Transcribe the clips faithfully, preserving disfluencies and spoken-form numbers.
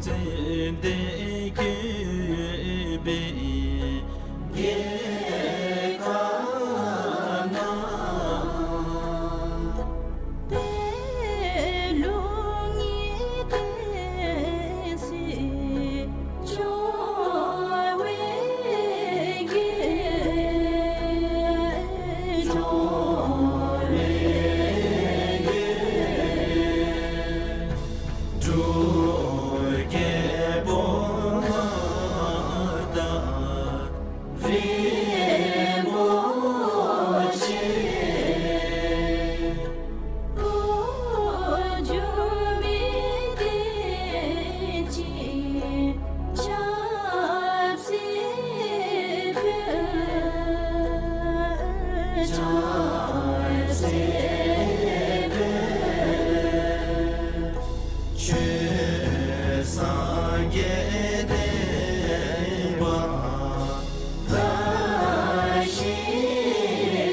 ཙན་དན་བཀོད་པའི་རྒྱལ་ཁབ་ན། པད་ལུང་གི་བསྟན་སྲིད་འབྱུང་བའི་རྒྱལ། འབྱུང་བའི་རྒྱལ། འབྲུག་རྒྱལ་པོ་ང་དང་རིན་པོ་ཆེ། འགོ་འཛུགས་མི་བསྟན་ཅིང་ཆབ་སྲིད་འཕེལ། ཆབ་སྲིད་འཕེལ། ཆོས་སངས་རྒྱས་བསྟན་པ་དར་ཞིང་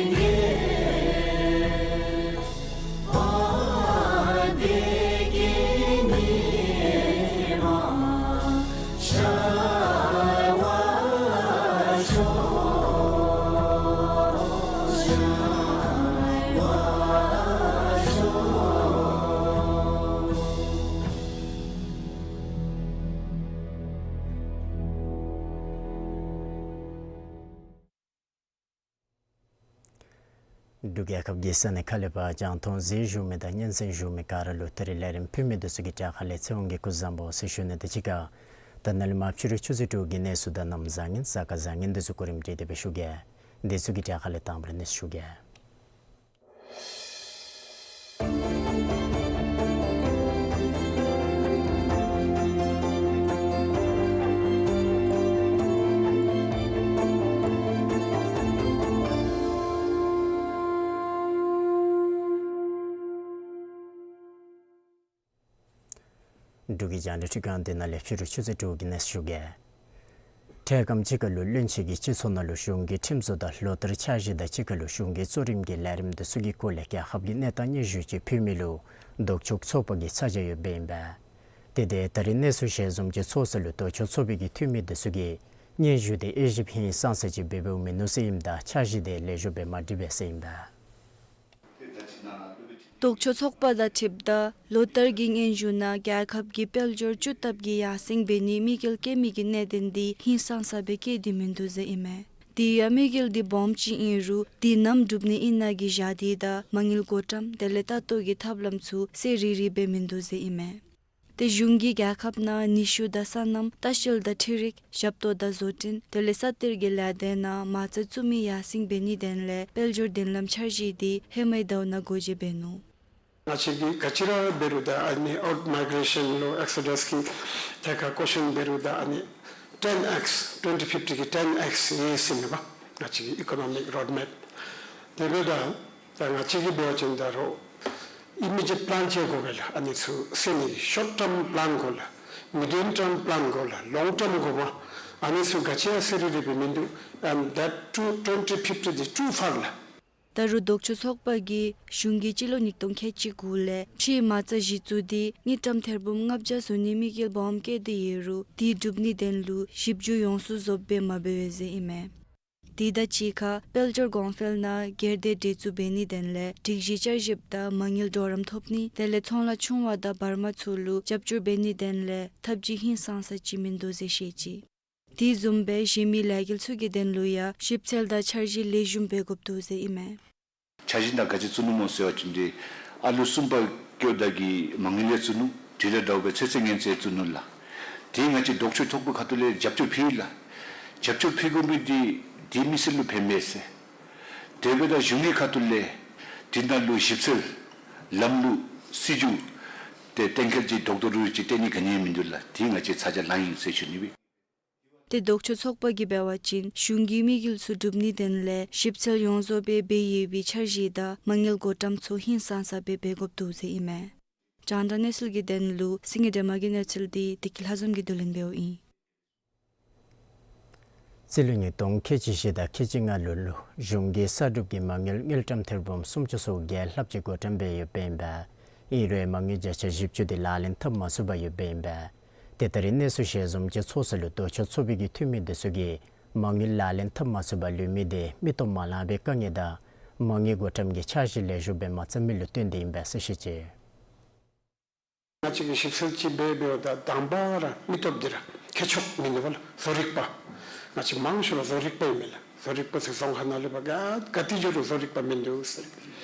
རྒྱས། དཔལ་ལྡན་གྱི་ཉི་མ་ཤར་བར་ཤོག། ཤར་བར་ཤོག། འབྲུག་རྒྱལ་ཁབ་ཀྱི་ས་གནས་ཁ་ལས་ཕར་རྒྱང་མཐོང་གཟིགས་བཞུགས་མི་དང་སྙན་གསན་བཞུགས་མི་ག་ར་ལུ་ད་རིས་ལས་རིམ་ཕུལ་མི་འདི་ཚུ་གི་གྲས་ཁ་ལས་ཚེ་དབང་གིས་སྐུ་གཟུགས་བཟང་པོ་ཟེར་ཞུ་ནི་དང་གཅིག་ཁར་ད་ནཱ་ལས་མར་ཕྱི་རུ་ཆུ་ཚོད་དྲུག་གི་གནས་ཚུལ་དང་གནམ་བཟང་ངན་གཟའ་སྐར་བཟང་ངན་འདི་ཚུ་གོ་རིམ་སྒྲིག་སྟེ་སྦེ་ཞུ་གེ། འདི་ཚུ་གི་གྲས་ཁ་ལས་དང་པ་ར་གནས་ཚུལ་ཞུ་གེ། འབྲུག་གི་རྒྱང་བསྒྲགས་ཁྲི་སྒང་འདི་ནང་ལས་ཕྱི་རུ་ཆུ་ཚོད་དྲུག་གི་གནས་ཚུལ་ཞུ་གེ། འཕྲལ་ཁམས་ཅིག་ཁར་ལུ་བློན་ཆེན་གྱིས་སྤྱི་ཚོགས་ནང་ལུ་གཞུང་གི་ཁྲིམས་བཟོ་དང་ལོ་ལྟར་འཆར་གཞི་དང་གཅིག་ཁར་ལུ་གཞུང་གི་གཙོ་རིམ་གྱི་ལས་རིམ་འདི་ཚུ་གི་སྐོར་ལས་རྒྱལ་ཁབ་ཀྱི་གནས་སྟངས་སྙན་ཞུ་ཅིག་ཕུལ་མི་ལུ་ལྡོག་ཕྱོགས་ཚོགས་པ་གིས་ཚ་གྱང་ཡོདཔ་ཨིན་པས། དེ་འདི་ད་རིས་གནས་ཚུལ་ཞལ་འཛོམས་ཅིག་ཚོགས་ས་ལུ་ལྡོག་ཕྱོགས་ཚོགས་པའི་གི་འཐུས་མི་འདི་ཚུ་གིས་སྙན་ཞུ་འདི་དབྱེ་ཞིབ་ཧིང་སངས་ས་ཅིག་འབད་འབདཝ་མིན་ནུག་ཟེར་ཨིནམ་ད་འཆར་གཞི་འདི་ལེགས་ཤོམ་སྦེ་མ་འགྲིག་པས་ཟེར་ཨིན་པས། ལྡོག་ཕྱོགས་ཚོགས་པ་དང་འཁྲིལཝ་ད་ལོ་ལྟར་གྱི་སྙན་ཞུ་ནང་རྒྱལ་ཁབ་ཀྱི་དཔལ་འབྱོར་སྤྱི་ཐབ་ཀྱིས་ཡར་སེང་འབད་ནིའི་དམིགས་ཡུལ་བསྐྱེད་མི་གི་གནད་དོན་འདི་ཧིང་སངས་ས་སྦེ་བསྐྱེད་དེ་མིན་འདུག་ཟེར་ཨིན་མས། དེ་ཡང་དམིགས་ཡུལ་འདི་སྦོམ་ཅིག་ཨིན་རུང་འདི་ནམ་འགྲུབ་ནི་ཨིན་ན་གི་བཞག་སྟེ་དང་མ་དངུལ་བགོ་བཀྲམ་དེ་ལས་ལྟ་རྟོག་གི་ཐབས་ལམ་ཚུ་གསལ་རི་རི་སྦེ་མིན་འདུག་ཟེར་ཨིན་མས། ཏེ་གཞུང་གིས་རྒྱལ་ཁབ་ནང་ནུས་ཤུགས་དང་སོ་ནམ་ལྟ་བཤལ་དང་འཕྲུལ་རིག་ཞབས་ཏོག་དང་བཟོ་སྐྲུན་དེ་ལས་ས་གཏེར་གྱི་ལས་སྡེ་ནང་མ་རྩ་བཙུགས་མི་ཡར་སེང་འབད་ནི་དོན་ལས་དཔལ་འབྱོར་མདུན་ལམ་འཆར་གཞི་འདི་ཧེ་མའི་ཟླཝ་ནང་སྒོ་འབྱེད་འབད་ནུག། ང་བཅས་ཀྱིས་ག་ཅི་ར་འབད་རུང་ད་ཨ་ནི་ཨའུཊ་མའི་གེ་རེ་ཤཱན་ལོ་ཨེག་སོ་ཌས་ཀྱི་ཐད་ཁར་ཀོ་ཤཱན་འབད་རུང་ད་ཨ་ནི་ཊེན་ཨེགསི་ཊུ་ཝེན་ཊི་ཕིཕ་ཊི་གི་ཊེན་ཨེགསི་ཡོད་ཟེར་ཨིན་པས། ང་བཅས་ཀྱི་ཨི་ཀོ་ནོ་མིག་རོཌ་མེཔ་དེ་འབདཝ་ད་ད་ང་བཅས་ཀྱིས་འབད་བ་ཅིན་ད་རུང་ཨི་མི་ཇེཊ་པི་ལཱན་ཅིག་དགོ་པས་ལགས། ཨ་ནི་ཚུ་སེལ་ནི་ཤོཊ་ཊརམ་པི་ལཱན་དགོ་ལགས། མི་ཌིཡམ་ཊརམ་པི་ལཱན་དགོ་ལགས། ལོང་ཊརམ་དགོ་པས། ཨ་ནི་ཚུ་ག་ཅི་ཡང་གསལ་རི་རི་སྦེ་མིན་འདུག། And that too twenty fifty is too far ལགས། ད་རུང་ལྡོག་ཕྱོགས་ཚོགས་པ་གིས་གཞུང་གིས་སྤྱི་ལོ་ཉིས་སྟོང་ཁལ་གཅིག་གུ་ལས་ཕྱེ་མ་རྩ་གཞི་བཙུགས་ཏེ་དངུལ་ཀྲམ་ཐེར་འབུམ་ལྔ་བརྒྱ་བཟོ་ནིའི་དམིགས་ཡུལ་སྦོམ་བསྐྱེད་དེ་ཡོད་རུང་དེ་འགྲུབ་ནིའི་དོན་ལུ་ཞིབ་འཇུག་ཡོངས་སུ་རྫོགསཔ་སྦེ་མ་འབད་བས་ཟེར་ཨིན་མས། དེ་དང་གཅིག་ཁར་དཔལ་འབྱོར་གོང་འཕེལ་ནང་སྒེར་སྡེ་འདྲེས་འཛུགས་འབད་ནིའི་དོན་ལས་སྒྲིག་གཞི་བསྐྱར་ཞིབ་དང་མ་དངུལ་གྲོགས་རམ་ཐོབ་ནི་དེ་ལས་ཚོང་ལཱ་ཆུང་བ་དང་བར་མ་ཚུ་ལུ་རྒྱབ་སྐྱོར་འབད་ནིའི་དོན་ལས་ཐབས་ཇུས་ཧིང་སངས་ས་ཅིག་མིན་འདུག་ཟེར་བཤད་ཅི། དེ་བཟུམ་སྦེ་གཞན་མི་ལས་འགུལ་ཚུ་གི་དོན་ལུ་ཡང་ཞིབ་འཚོལ་དང་འཆར་གཞི་ལེགས་ཤོམ་འབད་དགོཔ་འདུག་ཟེར་ཨིན་མས། འཆར་གཞི་ནང་ག་ཅི་བཙུགས་ནུག་སྨོ་ཟེར་བ་ཅིན་འདི་ཨ་ལུ་གསུམ་པ་སྐྱེཝ་ད་གི་མ་དངུལ་ཡང་བཙུགས་ནུག། དེ་དང་འདྲཝ་སྦེ་ཚེ་ཚད་ངན་ཚད་བཙུགས་ནུག་ལགས། དེ་ང་བཅས་ལྡོག་ཕྱོགས་ཚོགས་པ་ཁ་ཐུག་ལས་རྒྱབ་སྐྱོར་ཕུལ་ཡི་ལགས། རྒྱབ་སྐྱོར་ཕུལ་དགོ་མི་འདི་དེ་མི་སེར་ལུ་ཕན་པས་ཟེར། དེ་འབདཝ་ད་གཞུང་གི་ཁ་ཐུག་ལས་དེ་ནང་ལུ་ཞིབ་འཚོལ་ལམ་ལུགས་སྲིད་བྱུས་དེ་གཏན་འཁེལ་ཅིག་རྡོག་རྡོག་རུ་རུ་ཅིག་སྟོན་ནི་ག་ནི་ཡང་མིན་འདུག་ལགས། དེ་ང་བཅས་ཚ་གྱང་ལང་ཡི་ཟེར་ཞུ་ནི་སྦེ། ཏེ་ལྡོག་ཕྱོགས་ཚོགས་པ་གིས་འབད་བ་ཅིན་གཞུང་གི་དམིགས་ཡུལ་ཚུ་སྒྲུབ་ནིའི་དོན་ལས་ཞིབ་འཚོལ་ཡོངས་རྫོགས་སྦེ་འབད་ཡོད་པའི་འཆར་གཞི་དང་མ་དངུལ་བགོ་བཀྲམ་ཚུ་ཧིང་སངས་ས་སྦེ་འབད་དགོཔ་འདུག་ཟེར་ཨིན་མས། རྒྱང་བསྒྲགས་གནས་ཚུལ་གྱི་དོན་ལུ་སེང་གེ་སྒྲོལ་མ་གི་གནས་ཚུལ་འདི་བདེ་སྐྱིད་ལྷ་འཛོམས་ཀྱིས་བསྡུ་ལེན་འབདཝ་ཨིན། རྩིས་ལོ་ཉིས་སྟོང་ཁལ་གཅིག་བཞི་དང་ཁལ་གཅིག་ལྔ་ལོ་ལུ་གཞུང་གིས་གསར་སྒྲུབ་ཀྱི་མ་དངུལ་དངུལ་ཀྲམ་ཐེར་འབུམ་སུམ་ཅུ་སོ་བརྒྱད་ལྷགཔ་ཅིག་བགོ་བཀྲམ་འབད་ཡོདཔ་ཨིན་པས། ཨིན་རུང་མ་དངུལ་བརྒྱ་ཆ་བཞི་བཅུ་དེ་ལག་ལེན་འཐབ་མ་ཚུགསཔ་ཡོདཔ་ཨིན་པས། ཏེ་ད་རིས་གནས་ཚུལ་ཞལ་འཛོམས་ཀྱི་ཚོགས་ས་ལུ་ལྟོ་ཆས་ཚོགས་པའི་གི་འཐུས་མི་འདི་ཚུ་གིས་མ་དངུལ་ལག་ལེན་འཐབ་མ་ཚུགས་པར་ལུས་མི་འདི་མི་སྟོབས་མ་ལང་པའི་དཀའ་ངལ་དང་མ་དངུལ་བགོ་བཀྲམ་གྱི་འཆར་གཞི་ལེགས་ཤོམ་སྦེ་མ་ཚར་མི་ལུ་བརྟེན་ཏེ་ཨིན་པས་ཟེར་བཤད་ཅི། ང་བཅས་ཀྱིས་ཞིབ་འཚོལ་ཅིག་འབད་འབདཝ་ད་དང་པ་ར་མི་སྟོབས་འདི་ར་མཁས་མཆོག་མིན་འདུག་པ་ལགས། བཟོ་རིག་པ། ང་བཅས་མང་ཤོས་ར་བཟོ་རིག་པ་ཨིན་མས་ལགས། བཟོ་རིག་པ་ཚུ་རྫོང་ཁ་ནང་ལུ་ཕར་ག་ག་ཏེ་འགྱོ་རུང་བཟོ་རིག་པ་མིན་འདུག་ཟེར།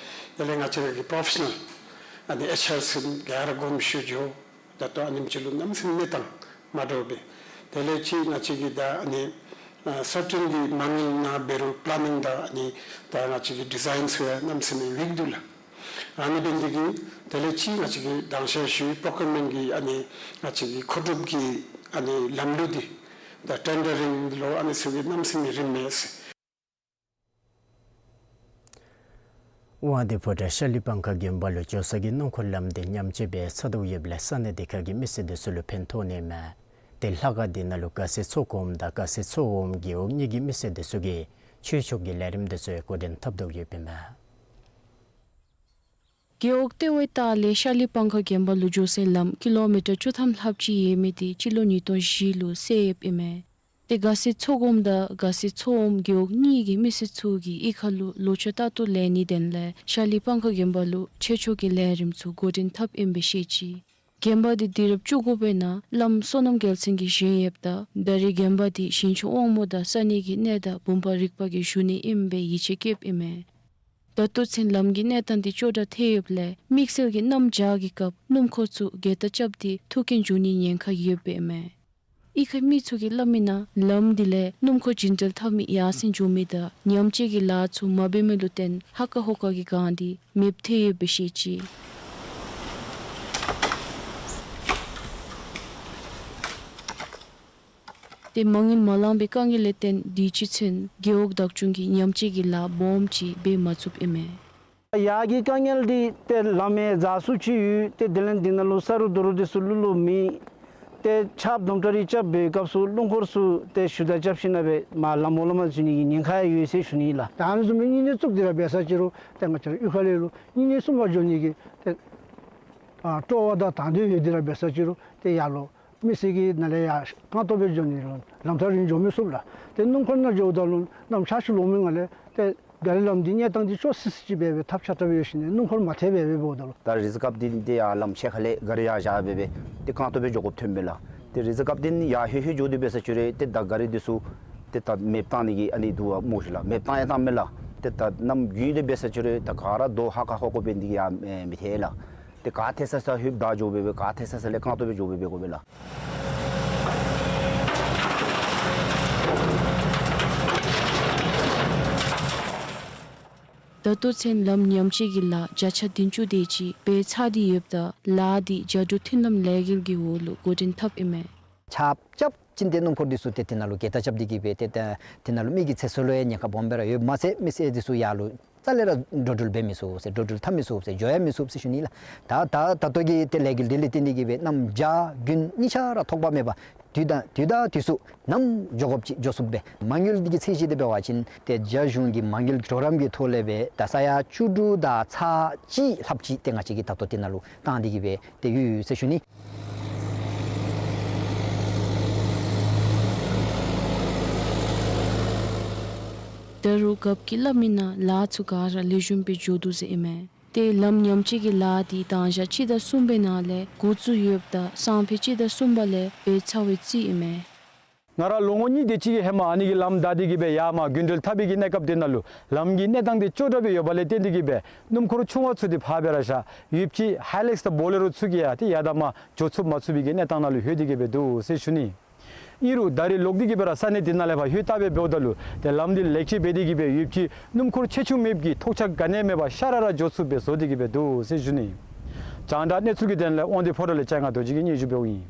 དེ་ལས་ང་བཅས་ར་གི་པྲོ་ཕེ་ཤ་ནཱལ་ཨ་ནི་ཨེཆ་ཨར་ཚུ་ག་ར་དགོངསམ་ཞུ་འགྱོ། ད་ལྟོ་ཨ་ནེམ་ཅིག་ལུ་གནམ་མེད་ས་མེད་གནས་སྟངས་མ་འདྲཝ་སྦེ། དེ་ལས་ཅིག་ང་བཅས་ཀྱིས་ད་ཨ་ནི་ཨ་སར་ཊེན་ལི་མ་དངུལ་ནང་འབད་རུང་པ་ལེ་ནིང་དང་ཨ་ནི་ད་ང་བཅས་ཀྱི་ཌི་ཛའིན་ཚུ་ཡང་གནམ་མེད་ས་མེད་ཝིཀ་འདུག་ལགས། ཨ་ནི་འབད་ནི་དེ་གིས་དེ་ལས་ཅིག་ང་བཅས་ཀྱིས་དང་ཤ་ཞུ་པྲོ་ཀིའུར་མེནཊ་གི་ཨ་ནི་ང་བཅས་ཀྱི་མཁོ་སྒྲུབ་ཀྱི་ཨ་ནི་ལམ་ལུགས་འདི་ད་ཊེན་ཌར་རིང་ལུ་ཨ་ནི་ཚུ་གིས་གནམ་མེད་ས་མེད་རིངམ་མས་ཟེར། དབང་འདུས་ཕོ་བྲང་ཤར་གླིང་སྤང་ཁ་དགོན་པ་ལུ་འགྱོ་ས་གི་སྣུམ་འཁོར་ལམ་འདི་ཉམས་བཅོས་འབད་ཚར་དོ་ཡོདཔ་ལས་ས་གནས་དེ་ཁར་གྱི་མི་སེར་དེ་ཚུ་ལུ་ཕན་ཐོགས་ནི་མས། ཏེ་ལྷ་ཁང་དེ་ནང་ལུ་དགའ་སེང་མཚོ་སྒོམ་དང་དགའ་སེང་མཚོ་འོགམ་རྒེད་འོག་གཉིས་ཀྱི་མི་སེར་དེ་ཚུ་གིས་ཆོས་ཕྱོགས་ཀྱི་ལས་རིམ་དེ་ཚུ་འགོ་འདྲེན་འཐབ་དོ་ཡོདཔ་ཨིན་མས། རྒེད་འོག་ལྟེ་བའི་ལྟག་ལས་ཤར་གླིང་སྤང་ཁ་དགོན་པ་ལུ་འགྱོ་སའི་ལམ་ཀི་ལོ་མི་ཊར་བཅུ་ཐམ་ལྷགཔ་ཅིག་ཡོད་མི་དེ་སྤྱི་ལོ་ཉིས་སྟོང་བཞི་ལུ་བསལ་ཡོདཔ་ཨིན་མས། ཏེ་དགའ་སེང་མཚོ་སྒོམ་དང་དགའ་སེང་མཚོ་འོགམ་རྒེད་འོག་གཉིས་ཀྱི་མི་སེར་ཚུ་གིས་གཡུས་ཁ་ལུ་ལོ་མཆོད་རྟག་ཏུ་ལེན་ནིའི་དོན་ལས་ཤར་གླིང་སྤང་ཁ་དགོན་པ་ལུ་ཆོས་ཕྱོགས་ཀྱི་ལས་རིམ་ཚུ་འགོ་འདྲེན་འཐབ་ཨིན་པས་ཟེར་བཤད་ཅི། དགོན་པ་འདི་དུས་རབས་བཅུ་དགུ་པའི་ནང་བླམ་བསོད་ནམས་རྒྱལ་མཚན་གྱིས་བཞེངས་ཡོདཔ་ད་ད་རེས་དགོན་པ་འདི་ཞིང་སྐྱོང་དབང་མོ་དང་ས་གནས་ཀྱི་གནས་བདག་བུམ་པ་རིག་པ་གིས་བཞུགས་ནི་ཨིན་པའི་ཡིད་ཆེས་བསྐྱེདཔ་ཨིན་མས། ད་ལྟོ་ཚུན་ལམ་གྱི་གནས་སྟངས་འདི་ཅོག་འཐདཔ་ལས་དམིགས་བསལ་གྱི་གནམ་བྱཱར་གྱི་སྐབས་སྣུམ་འཁོར་ཚུ་གྱེལ་ཏ་རྐྱབ་སྟེ་ཐུག་རྐྱེན་འབྱུང་ནིའི་ཉེན་ཁ་ཡོདཔ་ཨིན་མས། གཡུས་ཁའི་མི་ཚུ་གིས་སླབ་མི་ནང་ལམ་འདི་ལས་སྣུམ་འཁོར་རྒྱུན་འགྲུལ་འཐབ་མི་ཡར་སེང་འགྱོ་མི་དང་ཉམས་བཅོས་ཀྱི་ལཱ་ཚུ་མ་འབད་མི་ལུ་བརྟེན་ཧ་ཀ་ཧོ་ཀ་གི་སྒང་འདི་མེདཔ་ཐལ་ཡོདཔ་སྦེ་བཤད་ཅི། ཏེ་མ་དངུལ་མ་ལང་པའི་དཀའ་ངལ་ལས་བརྟེན་དུས་ཅི་ཚུན་རྒེད་འོག་བདག་སྐྱོང་གིས་ཉམས་བཅོས་ཀྱི་ལཱ་སྦོམ་ཅིག་འབད་མ་ཚུགསཔ་ཨིན་མས། ཡར་གྱི་དཀའ་ངལ་འདི་ཏེ་ལམ་ཡང་འཛག་སུ་ཅིག་ཡོད། ཏེ་དེ་ལས་འདི་ནང་ལུ་ས་རུ་རྡོ་རུག་འདི་ཚུ་ལུ་ལུ་མེད། ཏེ་ཆརཔ་དུམ་གྲ་རེ་རྐྱབ་པའི་སྐབས་སུ་སྣུམ་འཁོར་ཚུ་ཏེ་ཞུ་དག་རྐྱབ་ཞིནམ་ལས་མར་ལམ་འོག་ལུ་མར་འཛུལ་ནི་གི་ཉེན་ཁ་ཡང་ཡོད་ཟེར་ཞུ་ནི་ལགས། ད་ཨ་ནི་བཟུམ་སྦེ་གཉིས་གནས་བཙུགས་ཏེ་ར་འབད་ས་ཅིག་རུང་ཏེ་ང་བཅས་ར་གཡུས་ཁ་ལས་ལུ་གཉིས་གནས་གསུམ་པ་འགྱོ་ནི་གི་ཏེ་ཨ་སྤྲོ་བ་དང་དང་འདོད་ཡོད་དེ་ར་འབད་ས་ཅིག་རུང་ཏེ་ཡར་ལུ་མི་སེར་གྱིས་ནཱ་ལས་ཡར་རྐང་སྟོང་སྦེ་འགྱོ་ནི་ལུ་ལམ་ཐག་རིང་འགྱོ་མི་ཚུགས་ལགས། ཏེ་སྣུམ་འཁོར་ནང་འགྱོཝ་ད་ལུ་གནམ་ཆར་ཆུ་ལོག་མི་སྒང་ལས་ཏེ་ག་རི་ལམ་འདི་གནས་སྟངས་འདི་ཅོག་སི་སི་ཅིག་སྦེ་སྦེ་ཐབས་ཆག་ཐབས་ཡོད་ཞིནམ་ལས་སྣུམ་འཁོར་མ་ཐལ་སྦེ་སྦེ་འབདཝ་ད་ལུ། ད་རེས་གཟའ་སྐར་འདི་ཏེ་ཡར་ལམ་ཤེལ་ཁ་ལས་ག་རི་ཡར་བཞག་སྦེ་སྦེ་ཏེ་རྐང་སྟོང་སྦེ་འགྱོ་དགོཔ་ཐོནམ་མས་ལགས། ཏེ་རེས་གཟའ་སྐར་འདི་ཡར་ལྷོད་ལྷོད་འགྱོ་སྟེ་འབད་ས་ཅིག་རུང་ཏེ་ད་ག་རི་འདི་ཚུ་ཏེ་ད་མེདཔ་བཏང་ནི་གི་ཨ་ནི་འདུག་པ་སྨོ་ཤིག་ལགས། མེདཔ་བཏང་ཡང་བཏངམ་མས་ལགས། ཏེ་ད་གནམ་དགུན་འདི་འབད་ས་ཅིག་རུང་ད་ག་ར་རྡོ་ཧ་ཀ་ཧོ་ཀ་སྦེ་འདི་གིས་ཡར་མི་ཐལ་ལགས། ཏེ་ག་ཐལ་ས་ས་ལྷོདཔ་ད་འགྱོ་སྦེ་སྦེ་ག་ཐལ་ས་ས་ལས་རྐང་སྟོང་སྦེ་འགྱོ་སྦེ་སྦེ་དགོ་པས་ལགས། ད་ལྟོ་ཚུན་ལམ་ཉམས་བཅོས་ཀྱི་ལཱ་བརྒྱ་ཆ་བདུན་ཅུ་དེ་ཅིག་འབད་ཚར་ཏེ་ཡོདཔ་ད་ལཱ་འདི་རྒྱ་འབྲུག་མཐུན་ལམ་ལས་འགུལ་གྱི་འོག་ལུ་འགོ་འདྲེན་འཐབ་ཨིན་མས། ཆརཔ་རྐྱབ་ཞིནམ་ཏེ་སྣུམ་འཁོར་འདི་ཚུ་ཏེ་དེ་ནང་ལུ་གྱེལ་ཏ་རྐྱབ་སྟེ་གི་སྦེ་ཏེ་ཏེ་དེ་ནང་ལུ་མི་གི་ཚེ་སྲོག་ལུ་ཡང་ཉེན་ཁ་སྦོམ་སྦེ་ར་ཡོདཔ་མ་ཚད་མི་སེར་འདི་ཚུ་ཡར་ལུ་རྩ་ལས་ར་འགྲོ་འགྲུལ་འབད་མི་ཚུགས་ཟེར་འགྲོ་འགྲུལ་འཐབ་མི་ཚུགས་ཟེར་འགྱོ་ཡང་མི་ཚུགས་ཟེར་ཞུ་ནི་ལགས། ད་ད་ད་ལྟོ་གི་ཏེ་ལས་འགུལ་འདི་ལས་བརྟེན་ཏེ་གི་སྦེ་གནམ་བྱཱར་དགུན་གཉིས་ཆ་ར་ཐོགས་པ་མེད་པར་དུས་དང་དུས་དང་དུས་སུ་ནམ་འགྱོ་དགོཔ་ཅིག་འགྱོ་ཚུགསཔ་སྦེ། མ་དངུལ་འདི་གི་ཚད་གཞི་འདི་འབད་བ་ཅིན་ཏེ་རྒྱ་གཞུང་གི་མ་དངུལ་གྲོགས་རམ་གྱི་ཐོག་ལས་སྦེ་ད་ས་ཡ་བཅུ་དྲུག་དང་ཚག་གཅིག་ལྷགཔ་ཅིག་ཏེ་ང་བཅས་ཀྱིས་ད་ལྟོ་དེ་ནང་ལུ་བཏང་སྟེ་གི་སྦེ་ཏེ་ཡོད་ཡོད་ཟེར་ཞུ་ནི། ད་རུང་རྒཔོ་གིས་སླབ་མི་ནང་ལཱ་ཚུ་ག་ར་ལེགས་ཤོམ་སྦེ་འགྱོ་དོ་ཟེར་ཨིན་མས། ཏེ་ལམ་ཉམས་བཅོས་ཀྱི་ལཱ་འདི་དང་ཞག་སྤྱི་ཟླ་གསུམ་པའི་ནང་ལས་འགོ་བཙུགས་ཡོདཔ་ད་སང་ཕོད་སྤྱི་ཟླ་གསུམ་པ་ལས་འབད་ཚར་བའི་རྩིས་ཨིན་མས། ང་ར་ལོ་ངོ་གཉིས་དེ་ཅིག་གི་ཧེ་མ་ཨ་ནི་གི་ལམ་བདའ་སྟེ་གི་སྦེ་ཡར་མར་དགུན་འགྲུལ་འཐབ་པའི་གི་གནས་སྐབས་དེ་ནང་ལུ་ལམ་གྱི་གནས་སྟངས་དེ་ཅོག་འཐདཔ་སྦེ་ཡོདཔ་ལས་བརྟེན་ཏེ་གི་སྦེ་སྣུམ་འཁོར་ཆུང་བ་ཚུ་དེ་ཕར་སྦེ་ར་བཞག་ཡོདཔ་ཅིག་ཧའི་ལེགས་དང་བོ་ལེ་རོ་ཚུ་གིས་ཡང་ཏེ་ཡར་དང་མར་འགྱོ་ཚུགས་མ་ཚུགས་པའི་གི་གནས་སྟངས་ནང་ལུ་ལྷོད་དེ་གི་སྦེ་འདུག་ཟེར་ཞུ་ནི། ཨིན་རུང་ད་རེས་ལོག་སྟེ་གི་སྦེ་ར་ས་གནས་དེ་ནང་ལས་ཕར་ལྷོད་བལྟ་སྦེ་འབདཝ་ད་ལུ་ཏེ་ལམ་འདི་ལེགས་ཤོམ་སྦེ་དེ་གི་སྦེ་ཡོདཔ་ཅིག་སྣུམ་འཁོར་ཆེ་ཆུང་མེདཔ་གི་ཐོགས་ཆགས་ག་ནི་ཡང་མེད་པར་ཤ་ར་ར་འགྱོ་ཚུགསཔ་སྦེ་བཟོ་སྟེ་གི་སྦེ་འདུག་ཟེར་ཞུ་ནི། རྒྱང་བསྒྲགས་གནས་ཚུལ་གྱི་དོན་ལས་དབང་འདུས་ཕོ་བྲང་ལས་ལྕང་ང་རྡོ་རྗེ་གིས་སྙན་ཞུ་འབདཝ་ཨིན།